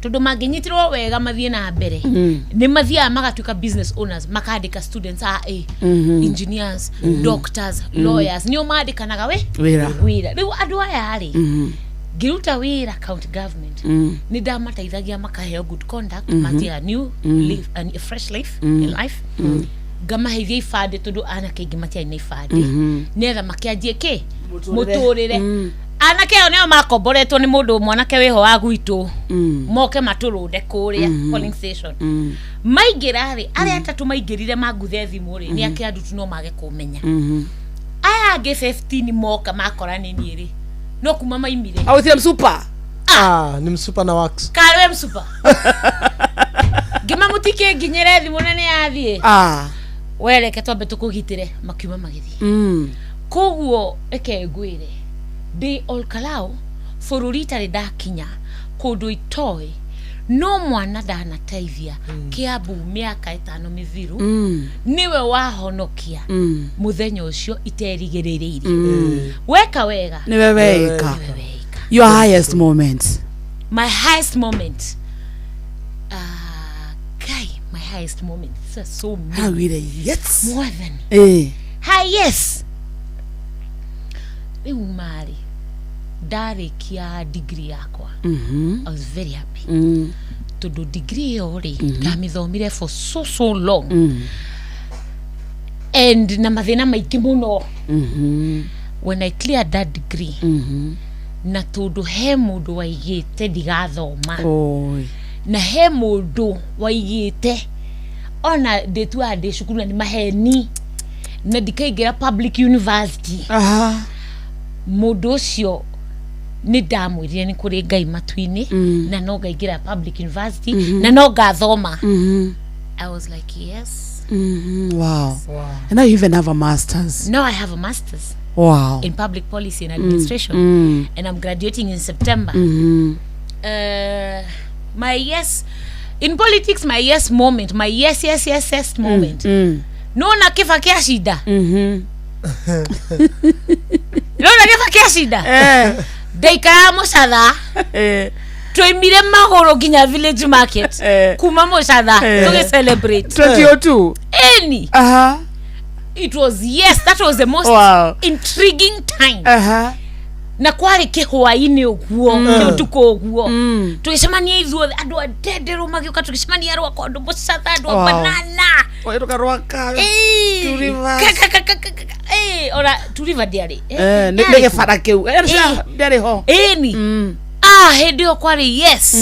Speaker 5: tondũ mangĩnyitirwo wega mathiĩ na mbere, nĩ mathiaga magatuĩka business owners, makandĩka students a A, engineers, doctors, lawyers, nĩo mandĩkanaga we
Speaker 10: Wĩra.
Speaker 5: Wĩra. Rĩu andũ aya rĩ, ngĩruta wĩra county government, nĩ ndamateithagia makaheo good conduct, matia new life, a fresh life in life. Ngamaheithia ibandĩ tondũ anake aingĩ matiarĩ na ibandĩ, nĩgetha makĩanjie kĩ
Speaker 10: Mũtũrĩre.
Speaker 5: Mũtũrĩre. Anake ao nĩo makomboretwo nĩ mũndũ mwanake wĩho wa gwitũ, moke matũrũnde kũrĩa polling station. Maingĩra rĩ, arĩa atatũ maingĩrire manguthe thimũ rĩ, nĩ ake andutu no mage kũmenya. Aya angĩ 15 moka makora nĩ niĩ rĩ, no kuma maimire.
Speaker 10: Authire msupa.
Speaker 12: Ah, ni msupa na wax.
Speaker 5: Karwe msupa ngĩma mũtikĩ nginyĩre thimũ na nĩ yathiĩ. We reke twambe tũkũgitĩre, makiuma magĩthiĩ. Koguo reke ngwĩre, ndĩ Olkalou, bũrũri itarĩ ndakinya, kũndũ itoĩ, no mwana ndanateithia Kĩambu mĩaka 5 mĩthiru, nĩwe wahonokia mũthenya ũcio iterigĩrĩrĩirie. Weka wega.
Speaker 10: Nĩwe weika. Your highest moment.
Speaker 5: My highest moment, guy, my highest moment, so, so many.
Speaker 10: Hawire yes.
Speaker 5: Mwathani. Hi, yes, rĩu marĩ ndarĩkia degree yakwa, I was very happy tondũ degree ĩyo rĩ, ndamĩthomire for so so long and na mathĩna maingĩ mũno. When I cleared that degree, na tondũ he mũndũ waigĩte ndigathoma,
Speaker 10: Oi.
Speaker 5: Na he mũndũ waigĩte ona ndĩtuaga ndĩ cukuru na nĩ maheni na ndikaingĩra public university, mũndũ ũcio nĩ ndamwĩrire nĩ kũrĩ Ngai matu-inĩ, na no ngaingĩra public university, na no ngathoma. I was like, yes.
Speaker 10: Wow. And now you even have a master's.
Speaker 5: Now I have a master's in public policy and administration, and I'm graduating in September. My yes in politics, my yes moment, my yes yes yes yes moment, nona kĩba kĩa cinda, nona kĩba kĩa cinda. Ndaikaraga Mũcatha. Twaimire magũrũ nginya village market kuma Mũcatha, tũgĩ celebrate.
Speaker 10: 2002.
Speaker 5: Eni. It was, yes, that was the most intriguing time. Na kwarĩ kĩhwainĩ ũguo, kĩũtukũ ũguo, tũgĩcemania ithuothe andũ a ndenderũ magĩũka, tũgĩcemania rwakwa, andũ mũcatha, andũ a banana.
Speaker 10: Rwaka rwaka.
Speaker 5: Ĩĩ.
Speaker 10: Two Rivers.
Speaker 5: Ka- ka- ka- ka- ka- ka- ĩĩ, ona Two River ndĩarĩ.
Speaker 10: Nĩ
Speaker 5: Yarĩ
Speaker 10: gĩbara kĩu. Ndĩarĩ ho.
Speaker 5: Ĩni hĩndĩ ĩyo kwarĩ yes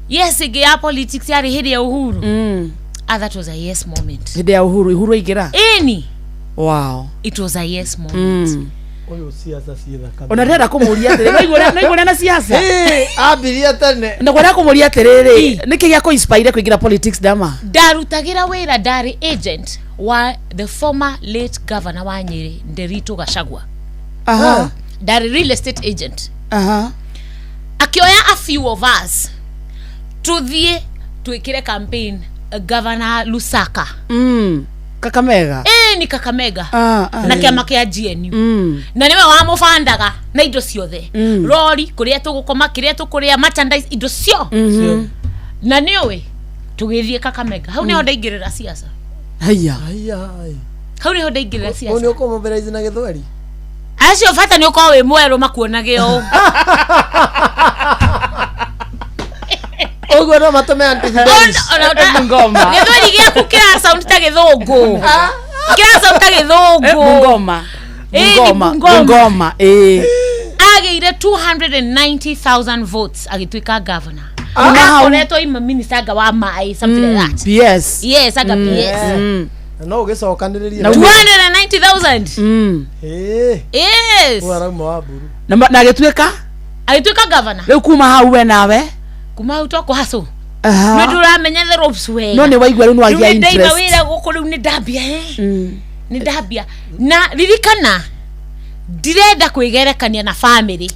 Speaker 5: yes ĩngĩ ya politics yarĩ hĩndĩ ya Uhuru. That was a yes moment.
Speaker 10: Hĩndĩ ya Uhuru, Uhuru aingĩra.
Speaker 5: Ĩni.
Speaker 10: Wow.
Speaker 5: It was a yes moment.
Speaker 12: Ũyũ ciaca ciĩ thakame.
Speaker 10: Ona ndĩrenda kũmũria atĩrĩ, no igua na siasa.
Speaker 12: Ambirie tene.
Speaker 10: Na kwenda kũmũria atĩrĩrĩ, nĩkĩ gĩa kũ-inspire kũingĩra politics dama?
Speaker 5: Ndarutagĩra wĩra, ndarĩ agent wa the former late governor wa Nyĩrĩ, Nderitu Gachagua. Ndarĩ real estate agent. Akĩoya a few of us tũthiĩ twĩkĩre campaign governor Lusaka.
Speaker 10: Kakamega.
Speaker 5: Ĩĩ, ni Kakamega. Na kĩama kĩa GNU. Na nĩwe wamũbandaga na indo ciothe, rori, kũrĩa tũgũkoma, kĩrĩa tũkũrĩa, merchandise, indo cio. Na nĩũĩ tũgĩthiĩ Kakamega, hau nĩho ndaingĩrĩra siasa.
Speaker 10: Haya.
Speaker 5: Hau nĩho ndaingĩrĩra
Speaker 12: Ũũ
Speaker 5: siasa.
Speaker 12: nĩ ũkũmobilize na gĩthweri.
Speaker 5: Acio bata nĩ ũkorwo wĩ mwerũ makuonage ũũ.
Speaker 12: Ũguo no matũme anti-Fidelis.
Speaker 10: Bungoma.
Speaker 5: Gĩthweri gĩaku kĩra sound ta gĩthũngũ, kĩra sound ta gĩthũngũ.
Speaker 10: Bungoma.
Speaker 5: Ĩĩ, ni
Speaker 10: Bungoma.
Speaker 5: Bungoma.
Speaker 10: Bungoma. Ĩĩ.
Speaker 5: Agĩire 290,000 votes agĩtuĩka governor.
Speaker 10: Kuma hau.
Speaker 5: Akoretwo ima minister anga wa maĩ, something like that.
Speaker 10: PS.
Speaker 5: Yes, anga PS.
Speaker 12: Na no ũgĩcokanĩrĩrie.
Speaker 5: 290,000.
Speaker 12: Ĩĩ.
Speaker 5: Yes.
Speaker 12: Ũyũ arauma wa mburu.
Speaker 10: Na agĩtuĩka
Speaker 5: Agĩtuĩka governor.
Speaker 10: Rĩu kuma hau we nawe.
Speaker 5: Kuma hau tokũhacũ nĩ ndũramenya the ropes wega.
Speaker 10: No nĩ waigua rĩu nĩ wagĩa
Speaker 5: Rĩu nĩ ndaima
Speaker 10: interest.
Speaker 5: wĩra gũkũ, rĩu nĩ ndambia nĩ ndambia na ririkana ndirenda kwĩgerekania na family.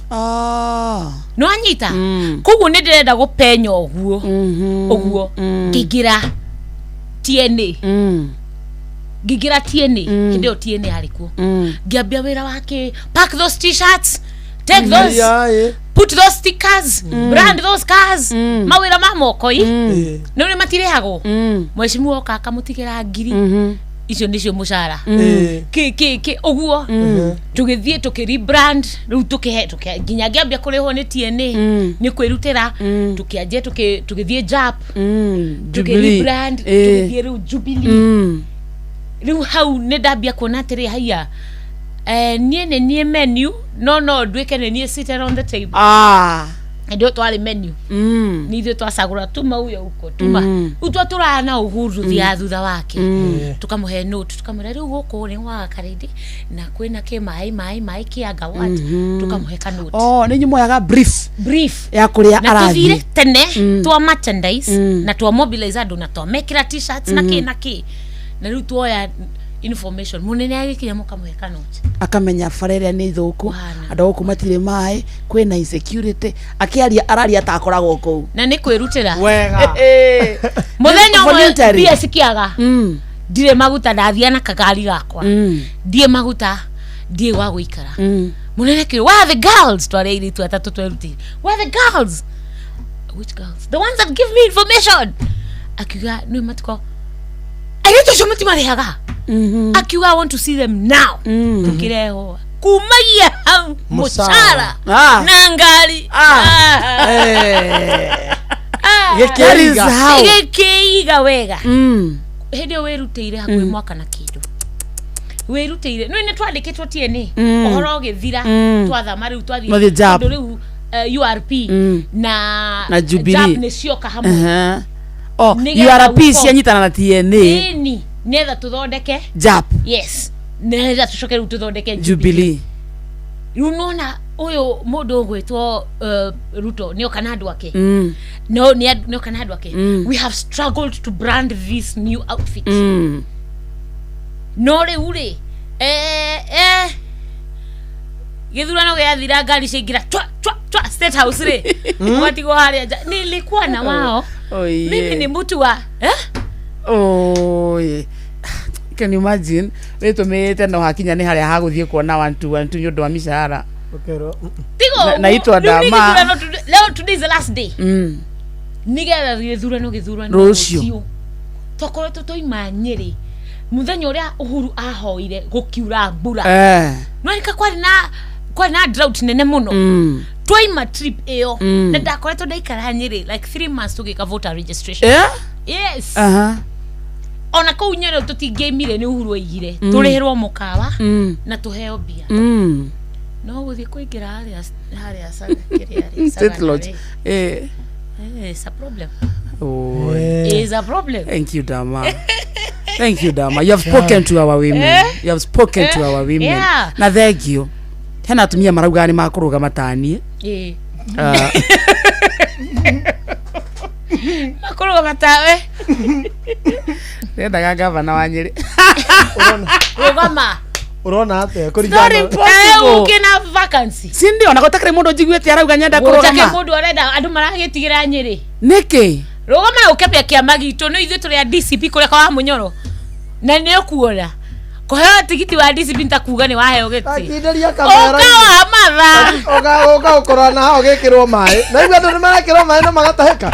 Speaker 5: Nĩ wanyita? Koguo nĩ ndĩrenda gũpenya ũguo ũguo, ngĩingĩra TNA, ngĩingĩra TNA. Hĩndĩ ĩyo TNA yarĩ kuo. Ngĩambia wĩra wake, pack those T-shirts, take those, put those stickers, brand those cars, mawĩra ma moko i nĩ ũrĩ matirĩhagwo. Mheshimiwa oka akamũtigĩra ngiri icio nĩcio mũcara. Kĩ kĩ kĩ ũguo tũgĩthiĩ tũkĩ rebrand rĩu, tũkĩhe nginya ngĩambia kũrĩhwo nĩ TNA nĩ kwĩrutĩra. Tũkĩanjia tũgĩthiĩ JAP, tũkĩ
Speaker 10: Jubilee.
Speaker 5: rebrand, tũgĩthiĩ rĩu Jubilee. Rĩu hau nĩ ndambia kuona atĩrĩ, haiya, niĩ nĩ niĩ menu, no nduĩke nĩ niĩ seated on the table. Hĩndĩ ĩyo twarĩ menu, nĩ ithuĩ twacagũra tuma uyo huko tuma. Rĩu twatũraga na Uhuru thiaga thutha wake, tukamũhe note, tukamwĩra rĩu gũkũ nĩ gwaga karĩndĩ na kwĩna kĩ maĩ maĩ maĩ kĩanga what, tukamũhe ka note.
Speaker 10: Oh, nĩ inyuĩ moyaga brief.
Speaker 5: Brief.
Speaker 10: Ya kũrĩa
Speaker 5: Na
Speaker 10: arathiĩ.
Speaker 5: tũthire tene twa merchandise na twa mobilize andũ na twamekĩra T-shirts na kĩ na kĩ, na rĩu tuoya information, mũnene agĩkinya mũkamũhe ka note.
Speaker 10: Akamenya bara ĩrĩa nĩ thũku, andũ gũkũ matirĩ maĩ, kwĩna insecurity, akĩaria araria ta akoragwo kũu.
Speaker 5: Na nĩ kwĩrutĩra.
Speaker 10: Wega.
Speaker 5: Mũthenya ũmwe
Speaker 10: Voluntary.
Speaker 5: mbia cikĩaga, ndirĩ maguta, ndathia na kagari gakwa, ndiĩ maguta, ndiĩ gwa gũikara. Mũnene kĩrĩ, "Where are the girls?" Twarĩ airĩtu atatũ twerutĩire. "Where are the girls?" "Which girls?" "The ones that give me information." Akiuga nĩ matiko airĩtu acio mũtimarĩhaga. Akiuga, "I want to see them now." Tũkĩrehwo kumagia hau mũcara na ngari.
Speaker 10: That is how.
Speaker 5: Gĩkĩiga wega. Hĩndĩ ĩyo wĩrutĩire hakuhĩ mwaka na kĩndũ wĩrutĩire, nĩ nĩ twandĩkĩtwo TNA. Ũhoro ũgĩthira, twathama rĩu twathiĩ
Speaker 10: Mwathiĩ JAP.
Speaker 5: tondũ rĩu URP na
Speaker 10: Na Jubilee.
Speaker 5: JAP nĩ cioka hamwe.
Speaker 10: Oh,
Speaker 5: Nĩgetha
Speaker 10: URP
Speaker 5: ũkorwo-
Speaker 10: cianyitana na TNA.
Speaker 5: Ĩni, nĩgetha tũthondeke
Speaker 10: JAP.
Speaker 5: Yes, nĩgetha tũcoke rĩu tũthondeke
Speaker 10: Jubilee.
Speaker 5: Rĩu nona ũyũ mũndũ ũgwĩtwo Ruto nĩoka na andũ ake. No nĩoka na andũ ake. We have struggled to brand this new outfit. No rĩu rĩ, gĩthurano gĩathira, ngari ciaingĩra twa twa twa State House rĩ, ũgatigwo harĩa nja. Nilikuwa na wao.
Speaker 10: Oh, yeah.
Speaker 5: Mimi ni mtu wa eh?
Speaker 10: Oh, yeah. Can you imagine wĩtũmĩte no hakinya nĩ harĩa hagũthiĩ kuona one two one two nĩ ũndũ wa mĩcara.
Speaker 12: Ũkerwo,
Speaker 5: Tigo
Speaker 10: Naitwa
Speaker 5: rĩu nĩ
Speaker 10: Dama.
Speaker 5: gĩthurano leo, today is the last day nĩgetha gĩthurano
Speaker 10: Rũciũ.
Speaker 5: Twakoretwo twaima Nyĩrĩ mũthenya ũrĩa Uhuru ahoire gũkiura mbura. No nika kwarĩ na Kwarĩ na drought nene mũno. Twaima trip ĩyo, na ndakoretwo ndaikara Nyĩrĩ like 3 months tũgĩka voter registration. Yes. Ona kũu Nyĩrĩ tũtingĩaimire, nĩ Uhuru oigire tũrĩhĩrwo mũkawa na tũheo mbia. No gũthiĩ kũingĩra harĩa harĩa kĩrĩa rĩ,
Speaker 10: State
Speaker 5: Sagana
Speaker 10: Lodge.
Speaker 5: rĩ. Eh, it's a problem.
Speaker 10: Oi.
Speaker 5: It's a problem.
Speaker 10: Thank you, Dama. Thank you, Dama. You have spoken to our women.
Speaker 5: Eh?
Speaker 10: You have spoken to our women. Na thank you. Hena atumia maraugaga nĩ makũrũgama taniĩ. Ah.
Speaker 5: Makũrũgama tawe.
Speaker 10: Ndendaga gavana wa Nyĩrĩ.
Speaker 5: Rũgama.
Speaker 12: Urona atia?
Speaker 10: Not impossible.
Speaker 5: Ũngĩ na vacancy.
Speaker 10: Si ndio na gũtakĩrĩ mũndũ njiguĩte arauga nyenda
Speaker 5: Gũtakĩ
Speaker 10: kũrũgama.
Speaker 5: mũndũ arenda, andũ maragĩtigĩra Nyĩrĩ.
Speaker 10: Nĩkĩ?
Speaker 5: Rũgama na ũkembia kĩama gitũ, nĩ ithuĩ tũrĩ a DCP kũrĩa kwa Munyoro, na nĩ ũkuona kũheo tigiti wa DCP nĩ ta kuga nĩ waheo gĩtĩ.
Speaker 12: Akindĩria kamera.
Speaker 5: Ũka wa matha.
Speaker 12: Ũka ũkorwo na hau gĩkĩrwo maĩ na igua andũ nĩ marekĩrwo maĩ na magatahĩka.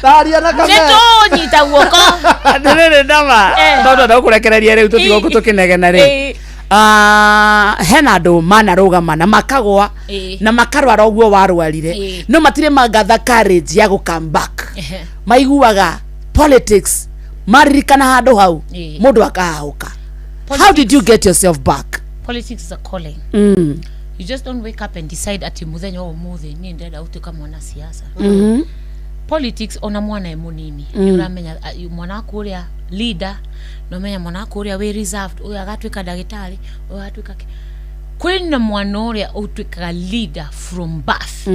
Speaker 12: Taria na
Speaker 5: Nĩ
Speaker 12: kamera.
Speaker 5: tũnyita guoko.
Speaker 10: Atĩrĩrĩ Dama, tondũ ndagũkũrekereria rĩu tũtigwo tũkĩnegena rĩ. Ah, hena andũ manarũgama na makagwa na makarwara ũguo warwarire, no matirĩ mangatha courage ya gũ come back. Maiguaga politics maririkana handũ hau mũndũ akahahũka. How did you get yourself back?
Speaker 5: Politics is a calling. You just don't wake up and decide ati muthenya wa umuthi niĩ ndĩrenda gũtuĩka mwana siasa. Politics, ona mwana e mũnini, nĩ ũramenya, ah, mwana waku ũrĩa leader, nĩ ũmenya mwana waku ũrĩa wĩ reserved, ũyũ agatuĩka ndagĩtarĩ, ũyũ agatuĩka kwĩna mwana ũrĩa ũtuĩkaga leader from birth,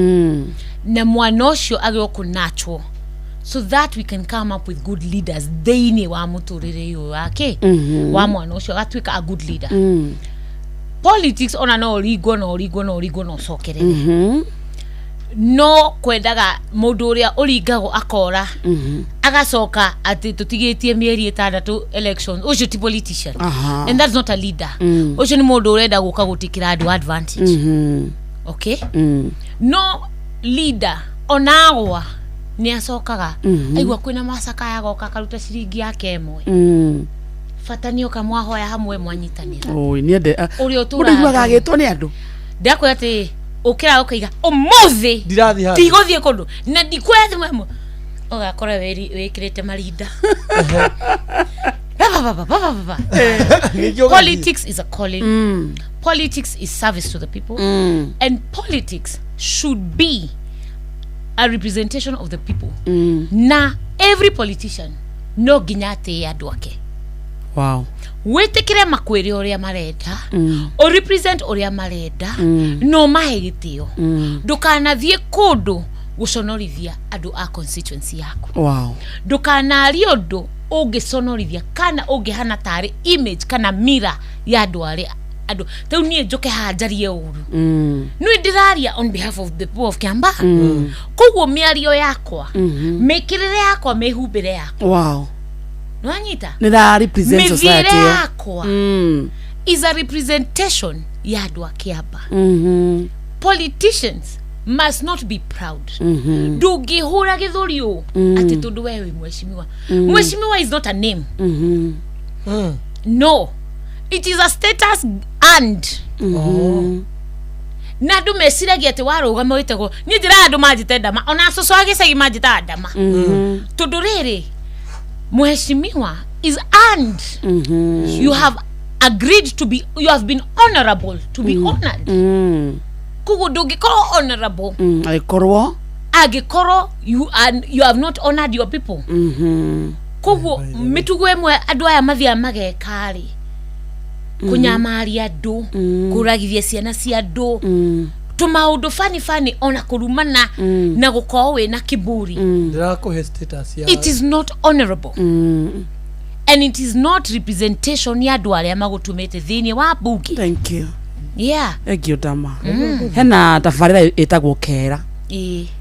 Speaker 5: na mwana ũcio agĩrĩirwo kũnurture so that we can come up with good leaders thĩinĩ wa mũtũrĩre ũyũ wake. Wa mwana ũcio agatuĩka a good leader. Politics, ona no ũringwo, no ũringwo, no ũringwo, no ũcokerere. No kwendaga mũndũ ũrĩa ũringagwo akora, agacoka atĩ tũtigĩtie mĩeri 6 elections, ũcio ti politician. And that's not a leader. Ũcio nĩ mũndũ ũrenda gũka gũtĩkĩra andũ advantage. Okay? No leader onagwa nĩ acokaga. Aigua kwĩna macakaya, agoka akaruta ciringi yake ĩmwe. Bata nĩ oka mwahoya hamwe, mwanyitanĩra.
Speaker 10: Oi, niende
Speaker 5: Ũrĩa ũtũraga.
Speaker 10: Mũndũ aiguaga agĩtwo nĩ andũ.
Speaker 5: Ndakwĩra atĩ ũkĩra ũkaiga ũmũthĩ
Speaker 12: Ndirathiĩ handũ.
Speaker 5: Ndigũthiĩ kũndũ na ndikuoya thimũ ĩmwe, ũgakora wĩkĩrĩte marinda. Ba, ba, ba, ba, ba, ba, ba. Politics is a calling. Politics is service to the people. And politics should be a representation of the people. Na every politician no nginya atĩe andũ ake. Wĩtĩkĩre makwĩre ũrĩa marenda, ũ represent ũrĩa marenda, no mahe gĩtĩo. Ndũkanathiĩ kũndũ gũconorithia andũ a constituency yaku. Ndũkanarie ũndũ ũngĩconorithia kana ũngĩhana tarĩ image kana mira ya andũ arĩa andũ rĩu. Niĩ njũke haha njarie ũru, nĩ ndĩraria on behalf of the people of Kiambaa. Koguo mĩario yakwa, mĩkĩrĩre yakwa, mĩhumbĩre yakwa, nĩwanyita?
Speaker 10: Nĩ ra represent
Speaker 5: Mĩthiĩre
Speaker 10: society ĩyo.
Speaker 5: yakwa is a representation ya andũ a Kiambaa. Politicians must not be proud. Ndũngĩhũra gĩthũri ũũ atĩ tondũ we wĩ mheshimiwa. Mheshimiwa is not a name. No, it is a status. And na andũ meciragia atĩ warũgama wĩtagwo, niĩ njĩraga andũ manjĩte Ndama, ona cũcũ a gĩcagi manjĩtaga Ndama, tondũ rĩrĩ, mheshimiwa is earned. You have agreed to be, you have been honorable to be honored. Koguo ndũngĩkorwo honorable
Speaker 10: Angĩkorwo
Speaker 5: angĩkorwo you have not honored your people. Koguo mĩtugo ĩmwe andũ aya mathiaga mageka rĩ, kũnyamaria andũ, kũragithia ciana cia andũ, tũmaũndũ bani bani, ona kũrumana na gũkorwo wĩna kiburi,
Speaker 12: Ndĩrakũhe status ya
Speaker 5: it is not honorable and it is not representation ya andũ arĩa magũtũmĩte thĩinĩ wa bunge.
Speaker 10: Thank you.
Speaker 5: Yeah.
Speaker 10: Thank you, Dama. Hena tabarĩra ĩtagwo Kera.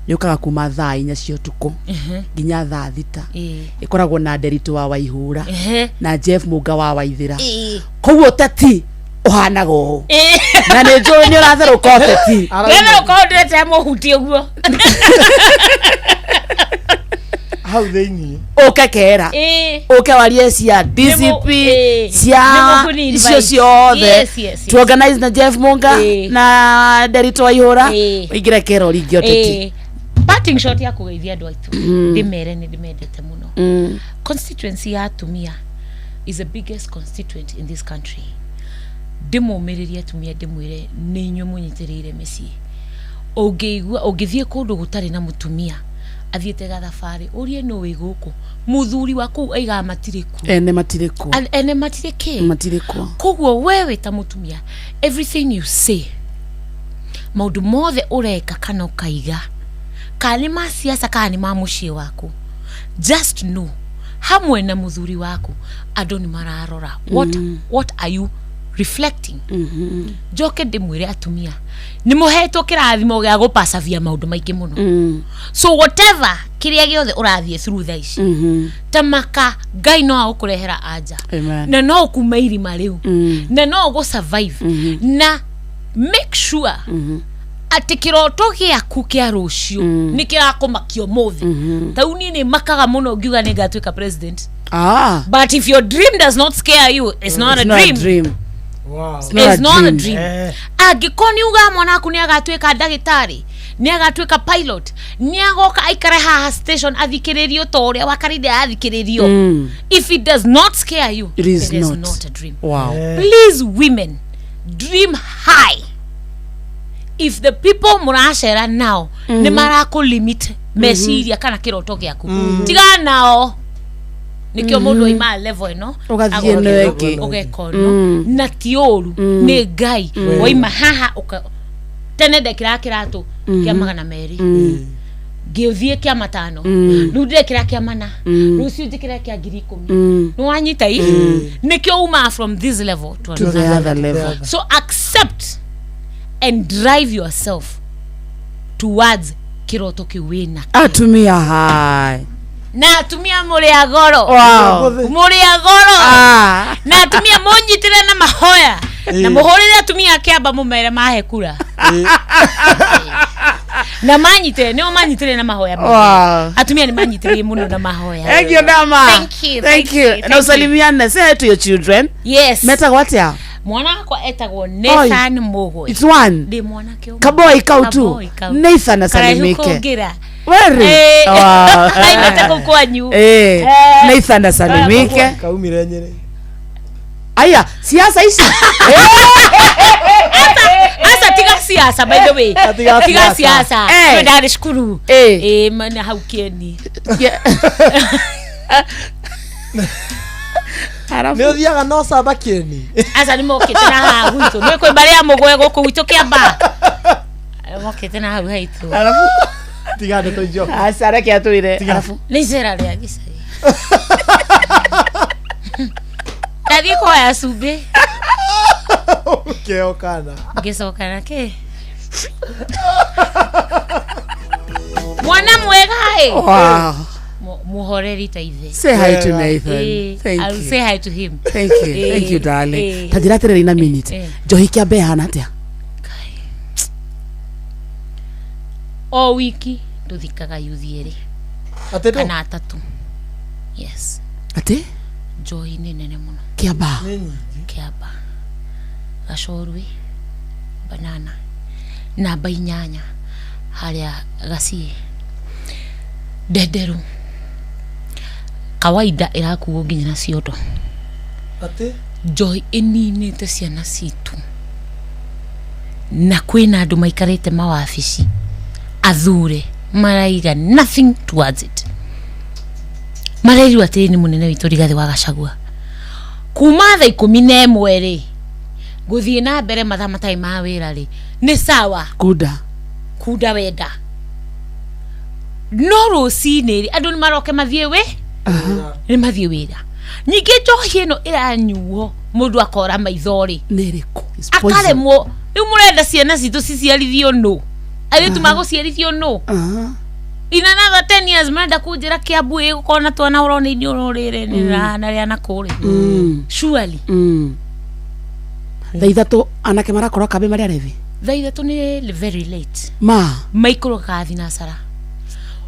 Speaker 10: Yũkaga kuma thaa 4 cia ũtukũ nginya thaa 6. Ĩkoragwo na Nderitũ wa Waihũra na Jeff Mũnga wa Waithĩra. Koguo ũteti ũhanaga ũũ, na nĩ njũĩ nĩ ũratherũka ũteti.
Speaker 5: Ndĩratherũka ũũ, ndĩrete mũhuti ũguo.
Speaker 12: Hau thĩinĩ.
Speaker 10: Ũke kera.
Speaker 5: Ĩĩ.
Speaker 10: Ũke warie cia DCP,
Speaker 5: Ĩĩ.
Speaker 10: cia
Speaker 5: Nĩmũkũni
Speaker 10: icio
Speaker 5: invite.
Speaker 10: ciothe.
Speaker 5: Yes.
Speaker 10: Tu organize na Jeff Munga
Speaker 5: Ĩĩ.
Speaker 10: na Derito Waihũra.
Speaker 5: Ĩĩ.
Speaker 10: Ũingĩre kera ũringie ũteti.
Speaker 5: Ĩĩ. Parting shot ya kũgeithia andũ aitũ, ndĩmere nĩ ndĩmendete mũno. Constituency ya atumia is the biggest constituent in this country. Ndĩmũmĩrĩrie atumia, ndĩmwĩre nĩ inyuĩ mũnyitĩrĩire mĩciĩ. Ũngĩigua ũngĩthiĩ kũndũ gũtarĩ na mũtumia athiĩte gathabarĩ, ũrie nũ wĩ gũkũ, mũthuri wa kũu aigaga matirĩ kuo.
Speaker 10: Ene matirĩ kuo.
Speaker 5: Ene matirĩ kĩ?
Speaker 10: Matirĩ kuo.
Speaker 5: Koguo we wĩ ta mũtumia, everything you say, maũndũ mothe ũreka kana ũkaiga, kana nĩ ma siasa kana nĩ ma mũciĩ waku, just know hamwe na mũthuri waku andũ nĩ mararora what, what are you reflecting. Njoke ndĩmwĩre atumia nĩ mũhetwo kĩrathimo gĩa gũpacavia maũndũ maingĩ mũno. So whatever kĩrĩa gĩothe ũrathiĩ through thaa ici, tamaka Ngai no agũkũrehera anja.
Speaker 10: Amen.
Speaker 5: Na no ũkume irima rĩu, na no ũgũ survive, na make sure atĩ kĩroto gĩaku kĩa rũciũ nĩ kĩrakũmakia ũmũthĩ. Ta rĩu niĩ nĩ makaga mũno ngiuga nĩ ngatuĩka president,
Speaker 10: Ah.
Speaker 5: but if your dream does not scare you, it's not
Speaker 10: It's
Speaker 5: a
Speaker 10: not a
Speaker 5: dream.
Speaker 10: dream.
Speaker 12: Wow.
Speaker 10: It's not
Speaker 5: It's
Speaker 10: a
Speaker 5: not a
Speaker 10: dream.
Speaker 5: dream. Angĩkorwo nĩ ugaga mwana waku nĩ agatuĩka ndagĩtarĩ, nĩ agatuĩka pilot, nĩ agoka aikare haha station athikĩrĩrio ta ũrĩa wakarinde athikĩrĩrio, if it does not scare you,
Speaker 10: It is
Speaker 5: it is
Speaker 10: not.
Speaker 5: not a dream.
Speaker 10: Wow.
Speaker 5: Please, women, dream high. If the people mũracera nao nĩ marakũ limit meciria kana kĩroto gĩaku, tigana nao. Nĩkĩo mũndũ aima level ĩno,
Speaker 10: Ũgathiĩ
Speaker 5: agoka
Speaker 10: ĩno ĩngĩ.
Speaker 5: ũgeka ũno, na ti ũru, nĩ Ngai. Waima haha tene ndekĩraga kĩratũ kĩa 200, ngĩthiĩ kĩa 5, rĩu ndĩrekĩra kĩa 4, rũciũ njĩkĩre kĩa 10,000. Nĩ wanyita i nĩkĩo umaga from this level to
Speaker 10: To the
Speaker 5: another.
Speaker 10: other level.
Speaker 5: So accept and drive yourself towards kĩroto kĩu wĩna.
Speaker 10: Atumia hai.
Speaker 5: Na atumia mũrĩ a goro.
Speaker 10: Wow.
Speaker 5: Mũrĩ a goro.
Speaker 10: Ah.
Speaker 5: Na atumia mũnyitĩre na mahoya na mũhũrĩre atumia akĩamba mũmere mahe kura na manyitĩre, nĩo manyitĩre na mahoya mũno.
Speaker 10: Wow.
Speaker 5: Atumia nĩ manyitĩrĩire mũno na mahoya.
Speaker 10: Thank you, Dama.
Speaker 5: Thank you,
Speaker 10: Thank you.
Speaker 5: thank
Speaker 10: Na
Speaker 5: you.
Speaker 10: usalimiane. Say hi to your children.
Speaker 5: Yes.
Speaker 10: Metagwo atĩa?
Speaker 5: Mwana wakwa etagwo Nathan Mũgwe.
Speaker 10: It's one.
Speaker 5: Ndĩ mwanake ũmwe.
Speaker 10: Kaboi kau tu.
Speaker 5: Kaboi kau.
Speaker 10: Nathan
Speaker 5: Karaihu
Speaker 10: asalimike.
Speaker 5: kũngĩra.
Speaker 10: Weri.
Speaker 5: Eh.
Speaker 10: Wow.
Speaker 5: Aimĩte kũu kwanyu.
Speaker 10: Eh.
Speaker 5: Eh.
Speaker 10: Nathan asalimike.
Speaker 12: Kaumire Nyĩrĩ.
Speaker 10: Aya, siasa ici.
Speaker 5: Aca, tiga siasa, by the way.
Speaker 12: Tiga
Speaker 5: tiga
Speaker 12: siasa.
Speaker 5: Siasa.
Speaker 10: Eh.
Speaker 5: Nĩ ndarĩ cukuru.
Speaker 10: Eh.
Speaker 5: Ĩ, na hau kĩeni.
Speaker 10: Arafu.
Speaker 12: Nĩ ũthiaga no camba kĩeni.
Speaker 5: Aca, nĩ mokĩte na haha gwitũ, nĩ kwĩ mbarĩ ya mũgwe gũkũ gwitũ kĩamba, mokĩte na hau haitũ.
Speaker 10: Arafu.
Speaker 12: Tiga ndeto icio.
Speaker 10: Aca, reke atwĩre. Arafu.
Speaker 5: Nĩ icera rĩa gĩcagi, ndathiĩ kũhoya cumbĩ.
Speaker 12: Kĩo kana.
Speaker 5: Ngĩcoka na kĩ mwana mwega ĩ.
Speaker 10: Wow.
Speaker 5: Muhoreri ta ithe.
Speaker 10: Say hi to Nathan.
Speaker 5: Eh,
Speaker 10: Thank
Speaker 5: I'll
Speaker 10: you.
Speaker 5: say hi to him.
Speaker 10: Thank you. Thank you,
Speaker 5: Eh,
Speaker 10: darling.
Speaker 5: eh.
Speaker 10: Ta njĩra atĩrĩrĩ na minute.
Speaker 5: Eh.
Speaker 10: Njohi kĩambe ĩhana atĩa?
Speaker 5: O wiki tũthikaga yuthi erĩ
Speaker 12: Atĩ ndũ?
Speaker 5: kana atatũ, yes.
Speaker 10: Atĩ?
Speaker 5: Njohi nĩ nene mũno.
Speaker 10: Kĩamba.
Speaker 12: Nĩ nyingĩ.
Speaker 5: Kĩamba, Gacorwi, Banana, namba 8 harĩa Gaciĩ, Ndenderu, kawaida ĩrakuo nginya na ciondo.
Speaker 12: Atĩ?
Speaker 5: Njohi ĩninĩte ciana citũ, na kwĩna andũ maikarĩte mawabici athure maraiga nothing towards it. Marerirwo atĩrĩ nĩ mũnene witũ Rigathĩ wa Gachagua, kuma thaa 11 rĩ gũthiĩ na mbere, mathaa matarĩ ma wĩra rĩ, nĩ sawa.
Speaker 10: Kunda.
Speaker 5: Kunda wenda, no rũcinĩ rĩ andũ nĩ maroke mathiĩ wĩ nĩ mathiĩ wĩra. Ningĩ njohi ĩno ĩranyuo mũndũ akora maitho rĩ.
Speaker 10: Nĩ ĩrĩkũ? It's poison.
Speaker 5: Akaremwo. Rĩu mũrenda ciana citũ ciciarithio nũ? Airĩtu magũciarithio nũ?
Speaker 10: Aha.
Speaker 5: In another 10 years marenda kũnjĩra Kĩambu ĩgũkorwo na twana ũrona inyuĩ rĩrĩ na rĩa na kũrĩ. Surely.
Speaker 10: Thaa 3 anake marakorwo kambĩ marĩ arevi.
Speaker 5: Thaa 3 nĩ very late.
Speaker 10: Ma.
Speaker 5: Maikũrũkaga thinacara.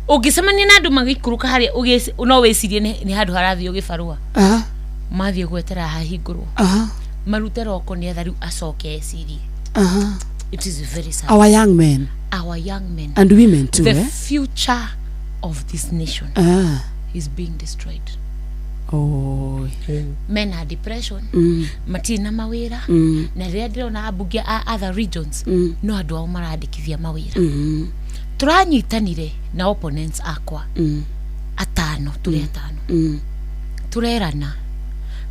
Speaker 5: Ũngĩcemania na andũ magĩikũrũka harĩa no wĩcirie nĩ handũ harathiĩ gĩbarũa.
Speaker 10: Aha.
Speaker 5: Mathiĩ gwetera hahingũrwo.
Speaker 10: Aha.
Speaker 5: Marute roko nĩetha rĩu acoke ecirie.
Speaker 10: Aha.
Speaker 5: It is very sad.
Speaker 10: Our young men.
Speaker 5: Our young men.
Speaker 10: And women too,
Speaker 5: The
Speaker 10: eh?
Speaker 5: future of this nation
Speaker 10: Ah.
Speaker 5: is being destroyed.
Speaker 10: Oi.
Speaker 5: Men are depression. Matirĩ na mawĩra. Na rĩrĩa ndĩrona ambunge a other regions no andũ ao marandĩkithia mawĩra. Tũranyitanire na opponents akwa atano, tũrĩ atano. Tũrerana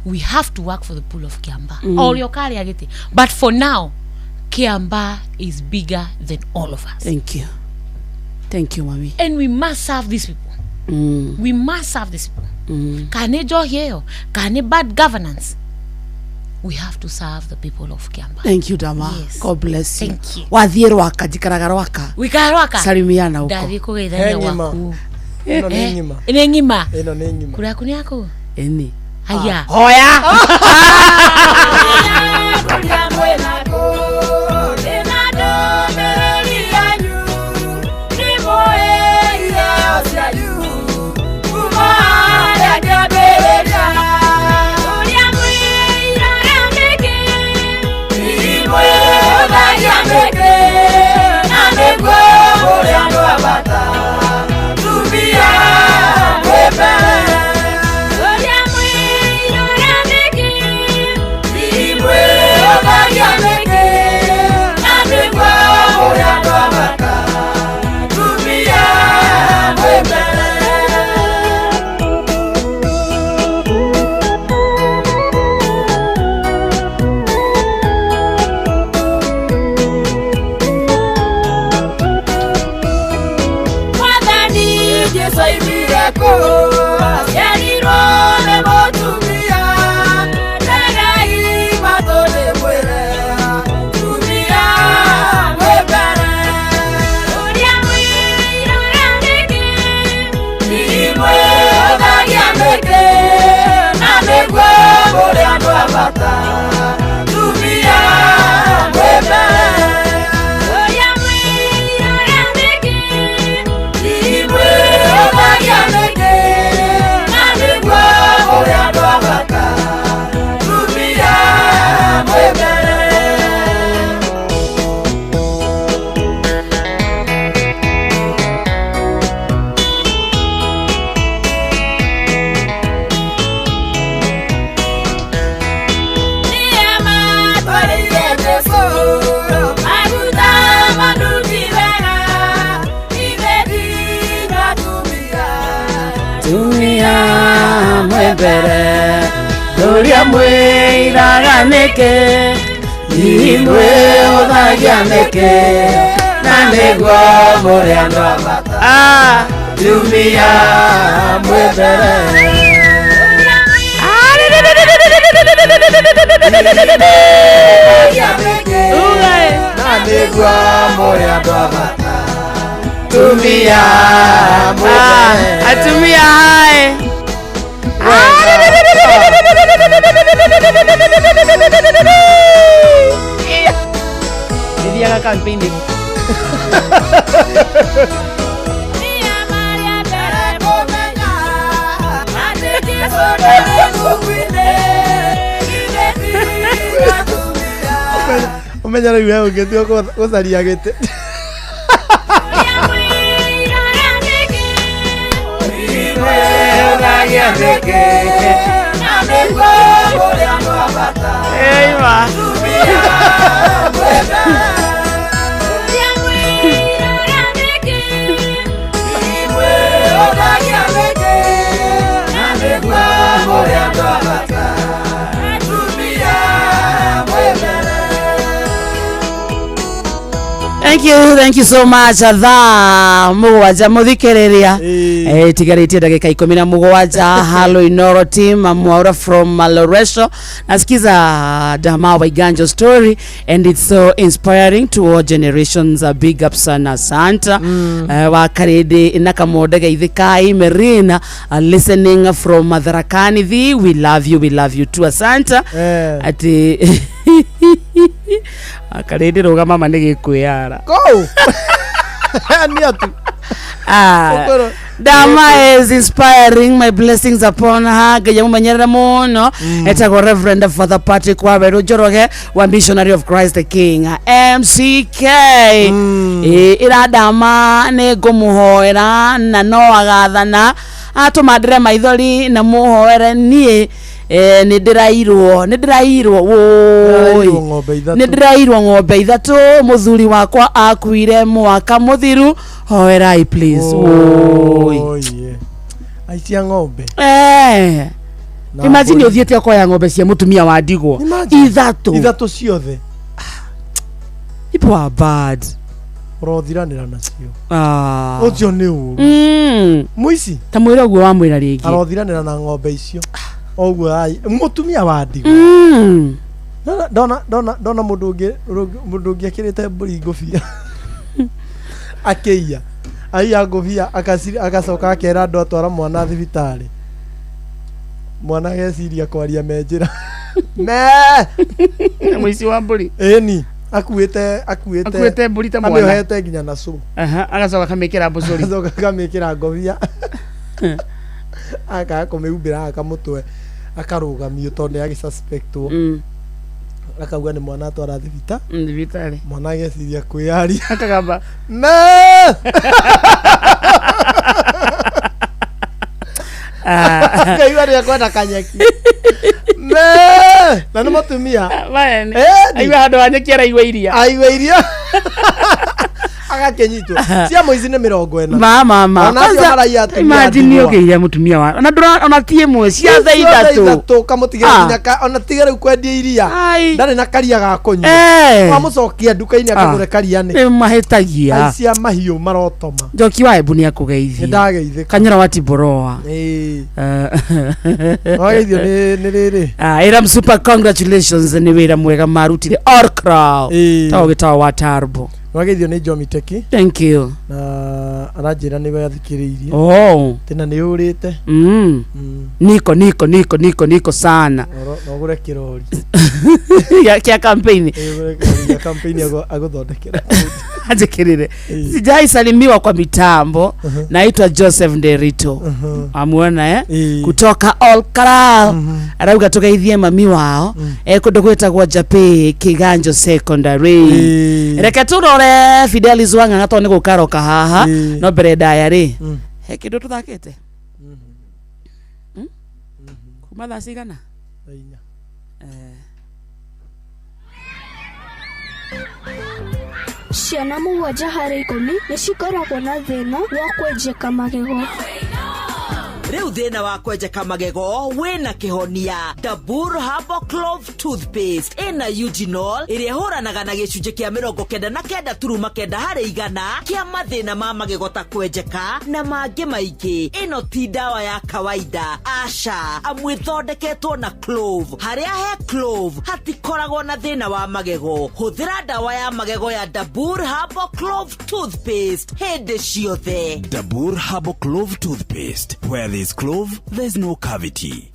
Speaker 5: we have to work for the pool of Kiambaa. O ũrĩa ũkarĩa gĩtĩ, but for now Kiambaa is bigger than all of us.
Speaker 10: Thank you. Thank you, mami.
Speaker 5: And we must serve these people. We must serve these people. Kana nĩ njohi ĩyo, kana nĩ bad governance, we have to serve the people of Kiambaa.
Speaker 10: Thank you, Dama.
Speaker 5: Yes.
Speaker 10: God bless you.
Speaker 5: Thank you.
Speaker 10: Wathiĩ Rwaka, njikaraga Rwaka.
Speaker 5: Wikara Rwaka?
Speaker 10: Salimiana huko.
Speaker 5: Ndathiĩ kũgeithania
Speaker 12: He ng'ima.
Speaker 5: gwaku.
Speaker 12: Ĩno nĩ
Speaker 5: Eh,
Speaker 12: ng'ima.
Speaker 5: nĩ ng'ima.
Speaker 12: Ĩno nĩ ng'ima.
Speaker 5: Kura yaku nĩ yaku?
Speaker 10: Ĩni.
Speaker 5: Haya.
Speaker 10: Hoya.
Speaker 1: Mwathani Jesũ aimire kũu, aciarirwo nĩ mũtumia. Tegai matũ ndĩmwĩre, tumia mwĩ mbere. Ũrĩa mwĩraga nĩkĩ, imwĩhũthagia nĩkĩ, na nĩguo mũrĩ andũ a bata. Tumia mwĩ mbere. Ũrĩa mwĩraga nĩkĩ, imwĩhũthagia nĩkĩ, na nĩguo mũrĩ andũ a bata. Tumia mwĩ mbere.
Speaker 10: Tumia mwembere Ũrĩa mwĩiraga nĩkĩ Imwĩhũthagia nĩkĩ Na nĩguo mũrĩ andũ a bata. Ah, Tumia mwembere.
Speaker 1: Na nĩguo mũrĩ andũ a bata. Tumia mwembere.
Speaker 10: Atumia hai. Nithiaga campaign.
Speaker 12: Ũmenya rĩu we ũngĩtua gũcaria gĩtĩ.
Speaker 10: Thank you, thank you so much. Thaa mũgwanja mũthikĩrĩria tigarĩtie ndagĩka 17. Halo Inoro team, Mwaura from Loresho. Nasikiza Dama Waiganjo story and it's so inspiring to all generations. Big up sana Santa. Wa Karede na Kamonde Geithikai Merina, listening from Madharakani. We love you, we love you too. Asanta. Ati Akarĩndĩ rũgama ma nĩ gĩkwĩyara.
Speaker 12: Go! Nĩ atu.
Speaker 10: Ah, Dama is inspiring my blessings upon her ngai amumenyerere muno etagwo Reverend Father Patrick Waweru Njoroge wa Missionary of Christ the King MCK. Ĩra Dama nĩ ngũmũhoera na no agathana atũmandĩre maithori na mũhoere niĩ. Nĩ ndĩrairwo wũi.
Speaker 12: Ndĩrairwo ng'ombe ithatũ.
Speaker 10: Nĩ ndĩrairwo ng'ombe ithatũ, mũthuri wakwa akuire mwaka mũthiru, hoerai please wũi.
Speaker 12: Oye. Aicia ng'ombe. Na
Speaker 10: Imagine
Speaker 12: mbũri.
Speaker 10: ũthiĩte ũkoya ng'ombe cia mũtumia wa ndigwa ithatũ.
Speaker 12: Ithatũ ciothe.
Speaker 10: People are bad.
Speaker 12: Ũrothiranĩra nacio.
Speaker 10: Ah.
Speaker 12: Ũcio nĩ ũru. Mũici.
Speaker 10: Ta mwĩre ũguo wamwĩra rĩngĩ.
Speaker 12: Arothiranĩra na ng'ombe icio. Oguo ai mũtumia wa ndigwa. Ndona mũndũ ũngĩ ekĩrĩte mbũri ngũbia akĩiya aiya ngũbia agacoka akera andũ atwara mwana thibitarĩ, mwana ageciria kwaria me njĩra me.
Speaker 10: Mũici wa mbũri.
Speaker 12: Ĩni akuĩte
Speaker 10: Akuĩte mbũri ta mwana.
Speaker 12: Amĩohete nginya na cũrũ.
Speaker 10: Aha, agacoka akamĩkĩra mbũcũri.
Speaker 12: Agacoka akamĩkĩra ngobia, akaga kũmĩhumbĩra akamũtwe, akarũgamio tondũ nĩ agĩsuspectwo, akauga nĩ mwana atwara
Speaker 10: thibitarĩ.
Speaker 12: Mwana ageciria kwĩyaria.
Speaker 10: Akagamba
Speaker 12: me. Akaigua nĩ ekwenda kanyeki me na nĩ mũtumia.
Speaker 10: Aigua handũ ha nyeki araigua iria.
Speaker 12: Aigua iria agakĩnyitwo cia mũici nĩ 40.
Speaker 10: Ma ma ma.
Speaker 12: Ona acio maraiya atumia
Speaker 10: Imagine
Speaker 12: ndigwa.
Speaker 10: ũkĩiya mũtumia wa ona ndũra ona ti ĩmwe, ciothe ithatũ.
Speaker 12: Ithatũ kamũtigĩra.
Speaker 10: Ah.
Speaker 12: Nginya ona tiga rĩu kwendia iria ndarĩ na karia ga kũnyua. Wamũcokia nduka-inĩ akagũre karia nĩ
Speaker 10: Nĩ mahĩtagia.
Speaker 12: Aici a mahiũ marotoma.
Speaker 10: Njoki wa Embu nĩ akũgeithia.
Speaker 12: Nĩ ndageithĩka.
Speaker 10: Kanyora wa Tiboroa.
Speaker 12: Wageithio nĩ rĩrĩ.
Speaker 10: Ah, ĩra super congratulations nĩ wĩra mwega marutire Orcrow ta ũgĩtawo wa Tarbo.
Speaker 12: Wageithio nĩ Jomi Teki.
Speaker 10: Thank you.
Speaker 12: Na aranjĩra nĩwe athikĩrĩirie.
Speaker 10: Oh.
Speaker 12: Tena nĩ ũrĩte.
Speaker 10: Niko niko niko niko niko sana.
Speaker 12: Na ũgũre kĩrori.
Speaker 10: Ya kia campaign.
Speaker 12: Ĩ, ũgũre kĩrori gĩa campaign agũthondekera.
Speaker 10: Anjĩkĩrĩre sijai salimiwa kwa mitambo. Naitwa Joseph Nderito, amuona kutoka Olkaral, arauga tugeithie mami wao kũndũ gwĩtagwo Japĩ Kiganjo Secondary. Reke turore Fidelis Wang'ang'a tondũ nĩ gũkaroka haha, no mbere ndaya rĩ he kĩndũ tũthakĩte. Kuma thaa cigana?
Speaker 12: Thaa inya.
Speaker 2: Ciana 7 harĩ 10 nĩ cikoragwo na thĩna wa kwenjeka magego.
Speaker 4: Rĩu thĩna wa kwenjeka magego wĩna kĩhonia. Dabur Herbal Clove Toothpaste ĩna eugenol ĩrĩa ĩhũranaga na 99.9% kĩa mathĩna ma magego ta kwenjeka na mangĩ maingĩ. Ĩno ti ndawa ya kawaida, aca, amu ĩthondeketwo na clove. Harĩa he clove hatikoragwo na thĩna wa magego. Hũthĩra ndawa ya magego ya Dabur Herbal Clove Toothpaste hĩndĩ ciothe.
Speaker 3: Dabur Herbal Clove Toothpaste. Where there's clove, there's no cavity.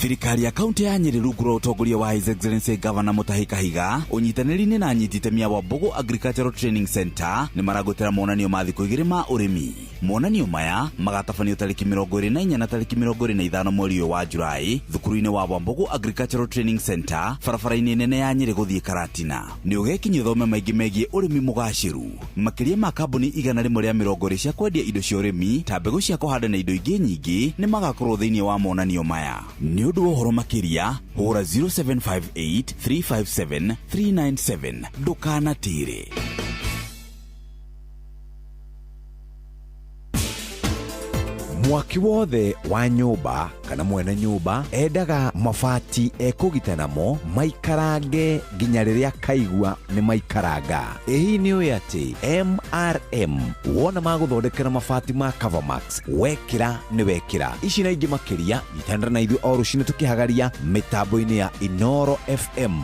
Speaker 3: Thirikari ya kaunti ya Nyeri rungu rwa ũtongoria wa His Excellency Governor Mutahi Kahiga ũnyitanĩri-inĩ na anyiti itemi a Wambugu Agricultural Training Center nĩ maragũtĩra monanio ma thikũ 2 ma ũrĩmi. Monanio maya magatabanio tarĩki 24 na tarĩki 25 mweri ũyũ wa Julai thukuru-inĩ wa Wambugu Agricultural Training Center, barabara-inĩ nene ya Nyeri gũthiĩ Karatina. Nĩ ũgekinyia ũthome maingĩ megiĩ ũrĩmi mũgacĩru. Makĩria ma kambuni 120 cia kwendia indo cia ũrĩmi ta mbegũ cia kũhanda na indo ingĩ nyingĩ nĩ magakorwo thĩinĩ wa monanio maya. Nĩ ũndũ wa ũhoro makĩria hũra 0758 357 397. Ndũkanatĩre.
Speaker 8: Mwaki wothe wa nyũmba kana mwene nyũmba endaga mabati ekũgita namo maikarange nginya rĩrĩa kaigua nĩ maikaranga. Ĩ hihi nĩ ũĩ atĩ MRM wona magũthondekera mabati ma Covermax wekĩra nĩ wekĩra. Ici na ingĩ makĩria nyitanĩra na ithuĩ o rũcinĩ tũkĩhagaria mĩtambo-inĩ ya Inoro FM.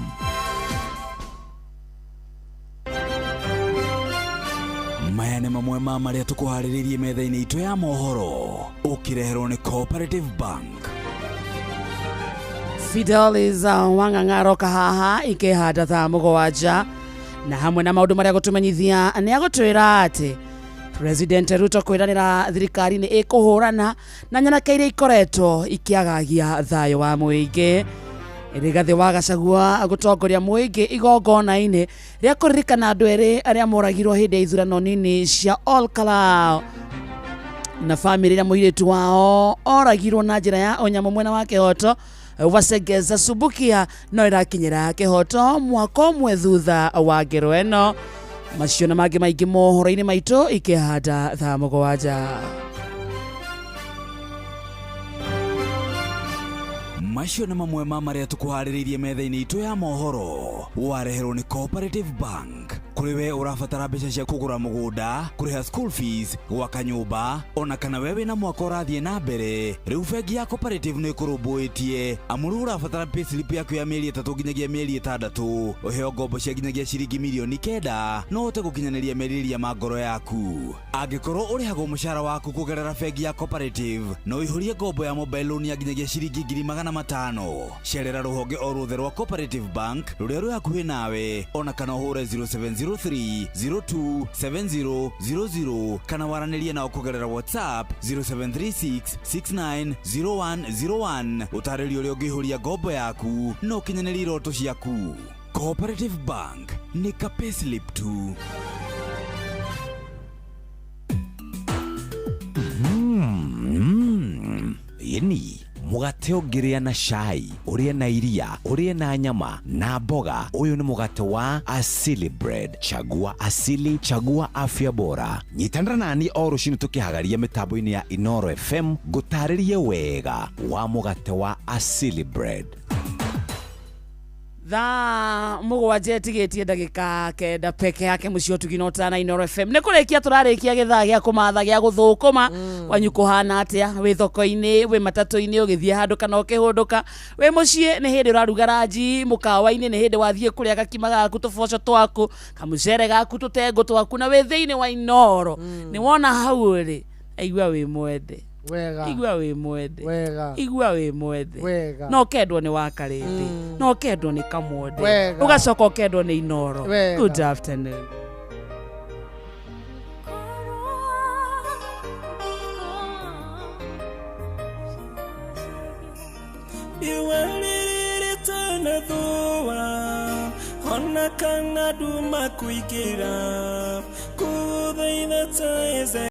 Speaker 3: Maya nĩ mamwe ma marĩa tũkũharĩrĩirie metha-inĩ itũ ya mohoro ũkĩreherwo nĩ Cooperative Bank.
Speaker 10: Fidelis Wang'ang'a aroka haha ikĩhanda thaa mũgwanja na hamwe na maũndũ marĩa gũtũmenyithia nĩ agũtwĩra atĩ President Ruto kwĩranĩra thirikari nĩ ĩkũhũrana na nyanake iria ikoretwo ikĩagagia thayũ wa mũingĩ. Rigathĩ wa Gachagua gũtongoria mũingĩ igongona-inĩ rĩa kũririkana andũ erĩ arĩa moragirwo hĩndĩ ya ithurano nini cia Ol Kalou na bamĩrĩ ya mũirĩtu wao oragirwo na njĩra ya ũnyamũ mwena wa Kĩhoto Wasegeza Subukia no ĩrakinyĩra Kĩhoto mwaka ũmwe thutha wa ngero ĩno. Macio na mangĩ maingĩ mohoro-inĩ maitũ ikĩhanda thaa mũgwanja.
Speaker 3: Macio nĩ mamwe ma marĩa tũkũharĩrĩirie metha-inĩ itũ ya mohoro. Wareherwo nĩ Cooperative Bank. Kũrĩ we ũrabatara mbeca cia kũgũra mũgũnda, kũrĩha school fees, gwaka nyũmba, ona kana we wĩna mwaka ũrathiĩ na mbere, rĩu bengi ya Cooperative nĩ ĩkũrũmbũĩtie. Amu rĩu ũrabatara payslip yaku ya mĩeri 3 nginyagia mĩeri 6, ũheo ngombo cia nginyagia ciringi mirioni 9, no ũhote gũkinyanĩria merirĩria ma ngoro yaku. Angĩkorwo ũrĩhagwo mũcara waku kũgerera bengi ya Cooperative, no ũihũrie ngombo ya mobile loan ya nginyagia ciringi 500,000. Cerera rũhonge o ruothe rwa Cooperative Bank rũrĩa rwĩ hakuhĩ nawe, ona kana ũhũre 0703 02 7000 kana waranĩrie nao kũgerera WhatsApp 0736 690101. Ũtarĩrio ũrĩa ũngĩihũria ngombo yaku na ũkinyanĩrie iroto ciaku. Cooperative Bank nĩ ka payslip tu.
Speaker 8: Yeni mugate ũngĩrĩa na cai, ũrĩe na iria, ũrĩe na nyama na mboga. Ũyũ nĩ mũgate wa Asili Bread. Chagua Asili, chagua afya bora. Nyitanĩra nani o rũcinĩ tũkĩhagaria mĩtambo-inĩ ya Inoro FM ngũtarĩrie wega wa mũgate wa Asili Bread.
Speaker 10: Thaa mũgwanja ĩtigĩtie ndagĩka 9 peke yake mũciĩ ũtugi na ũtana Inoro FM. Nĩ kũrĩkia tũrarĩkia gĩthaa gĩa kũmatha gĩa gũthũkũma. Wanyu kũhana atĩa? Wĩ thoko-inĩ, wĩ matatũ-inĩ, ũgĩthiĩ handũ kana ũkĩhũndũka, wĩ mũciĩ nĩ hĩndĩ ũraruga ranji, mũkawa-inĩ nĩ hĩndĩ wathiĩ kũrĩa gakima gaku, tũboco twaku, kamũcere gaku, tũtengũ twaku, na wĩ thĩinĩ wa Inoro. Nĩ wona hau rĩ, aigua wĩ mwende.
Speaker 12: Wega.
Speaker 10: Igua wĩ mwende.
Speaker 12: Wega.
Speaker 10: Igua wĩ mwende.
Speaker 12: Wega.
Speaker 10: No kendwo nĩ Wakarĩndĩ. No kendwo nĩ Kamwende.
Speaker 12: Wega.
Speaker 10: Ũgacoka ũkendwo nĩ Inoro.
Speaker 12: Wega.
Speaker 10: Good afternoon.
Speaker 1: Iwarirĩte na thũa ona kana nduma kũingĩra kũthaitha ta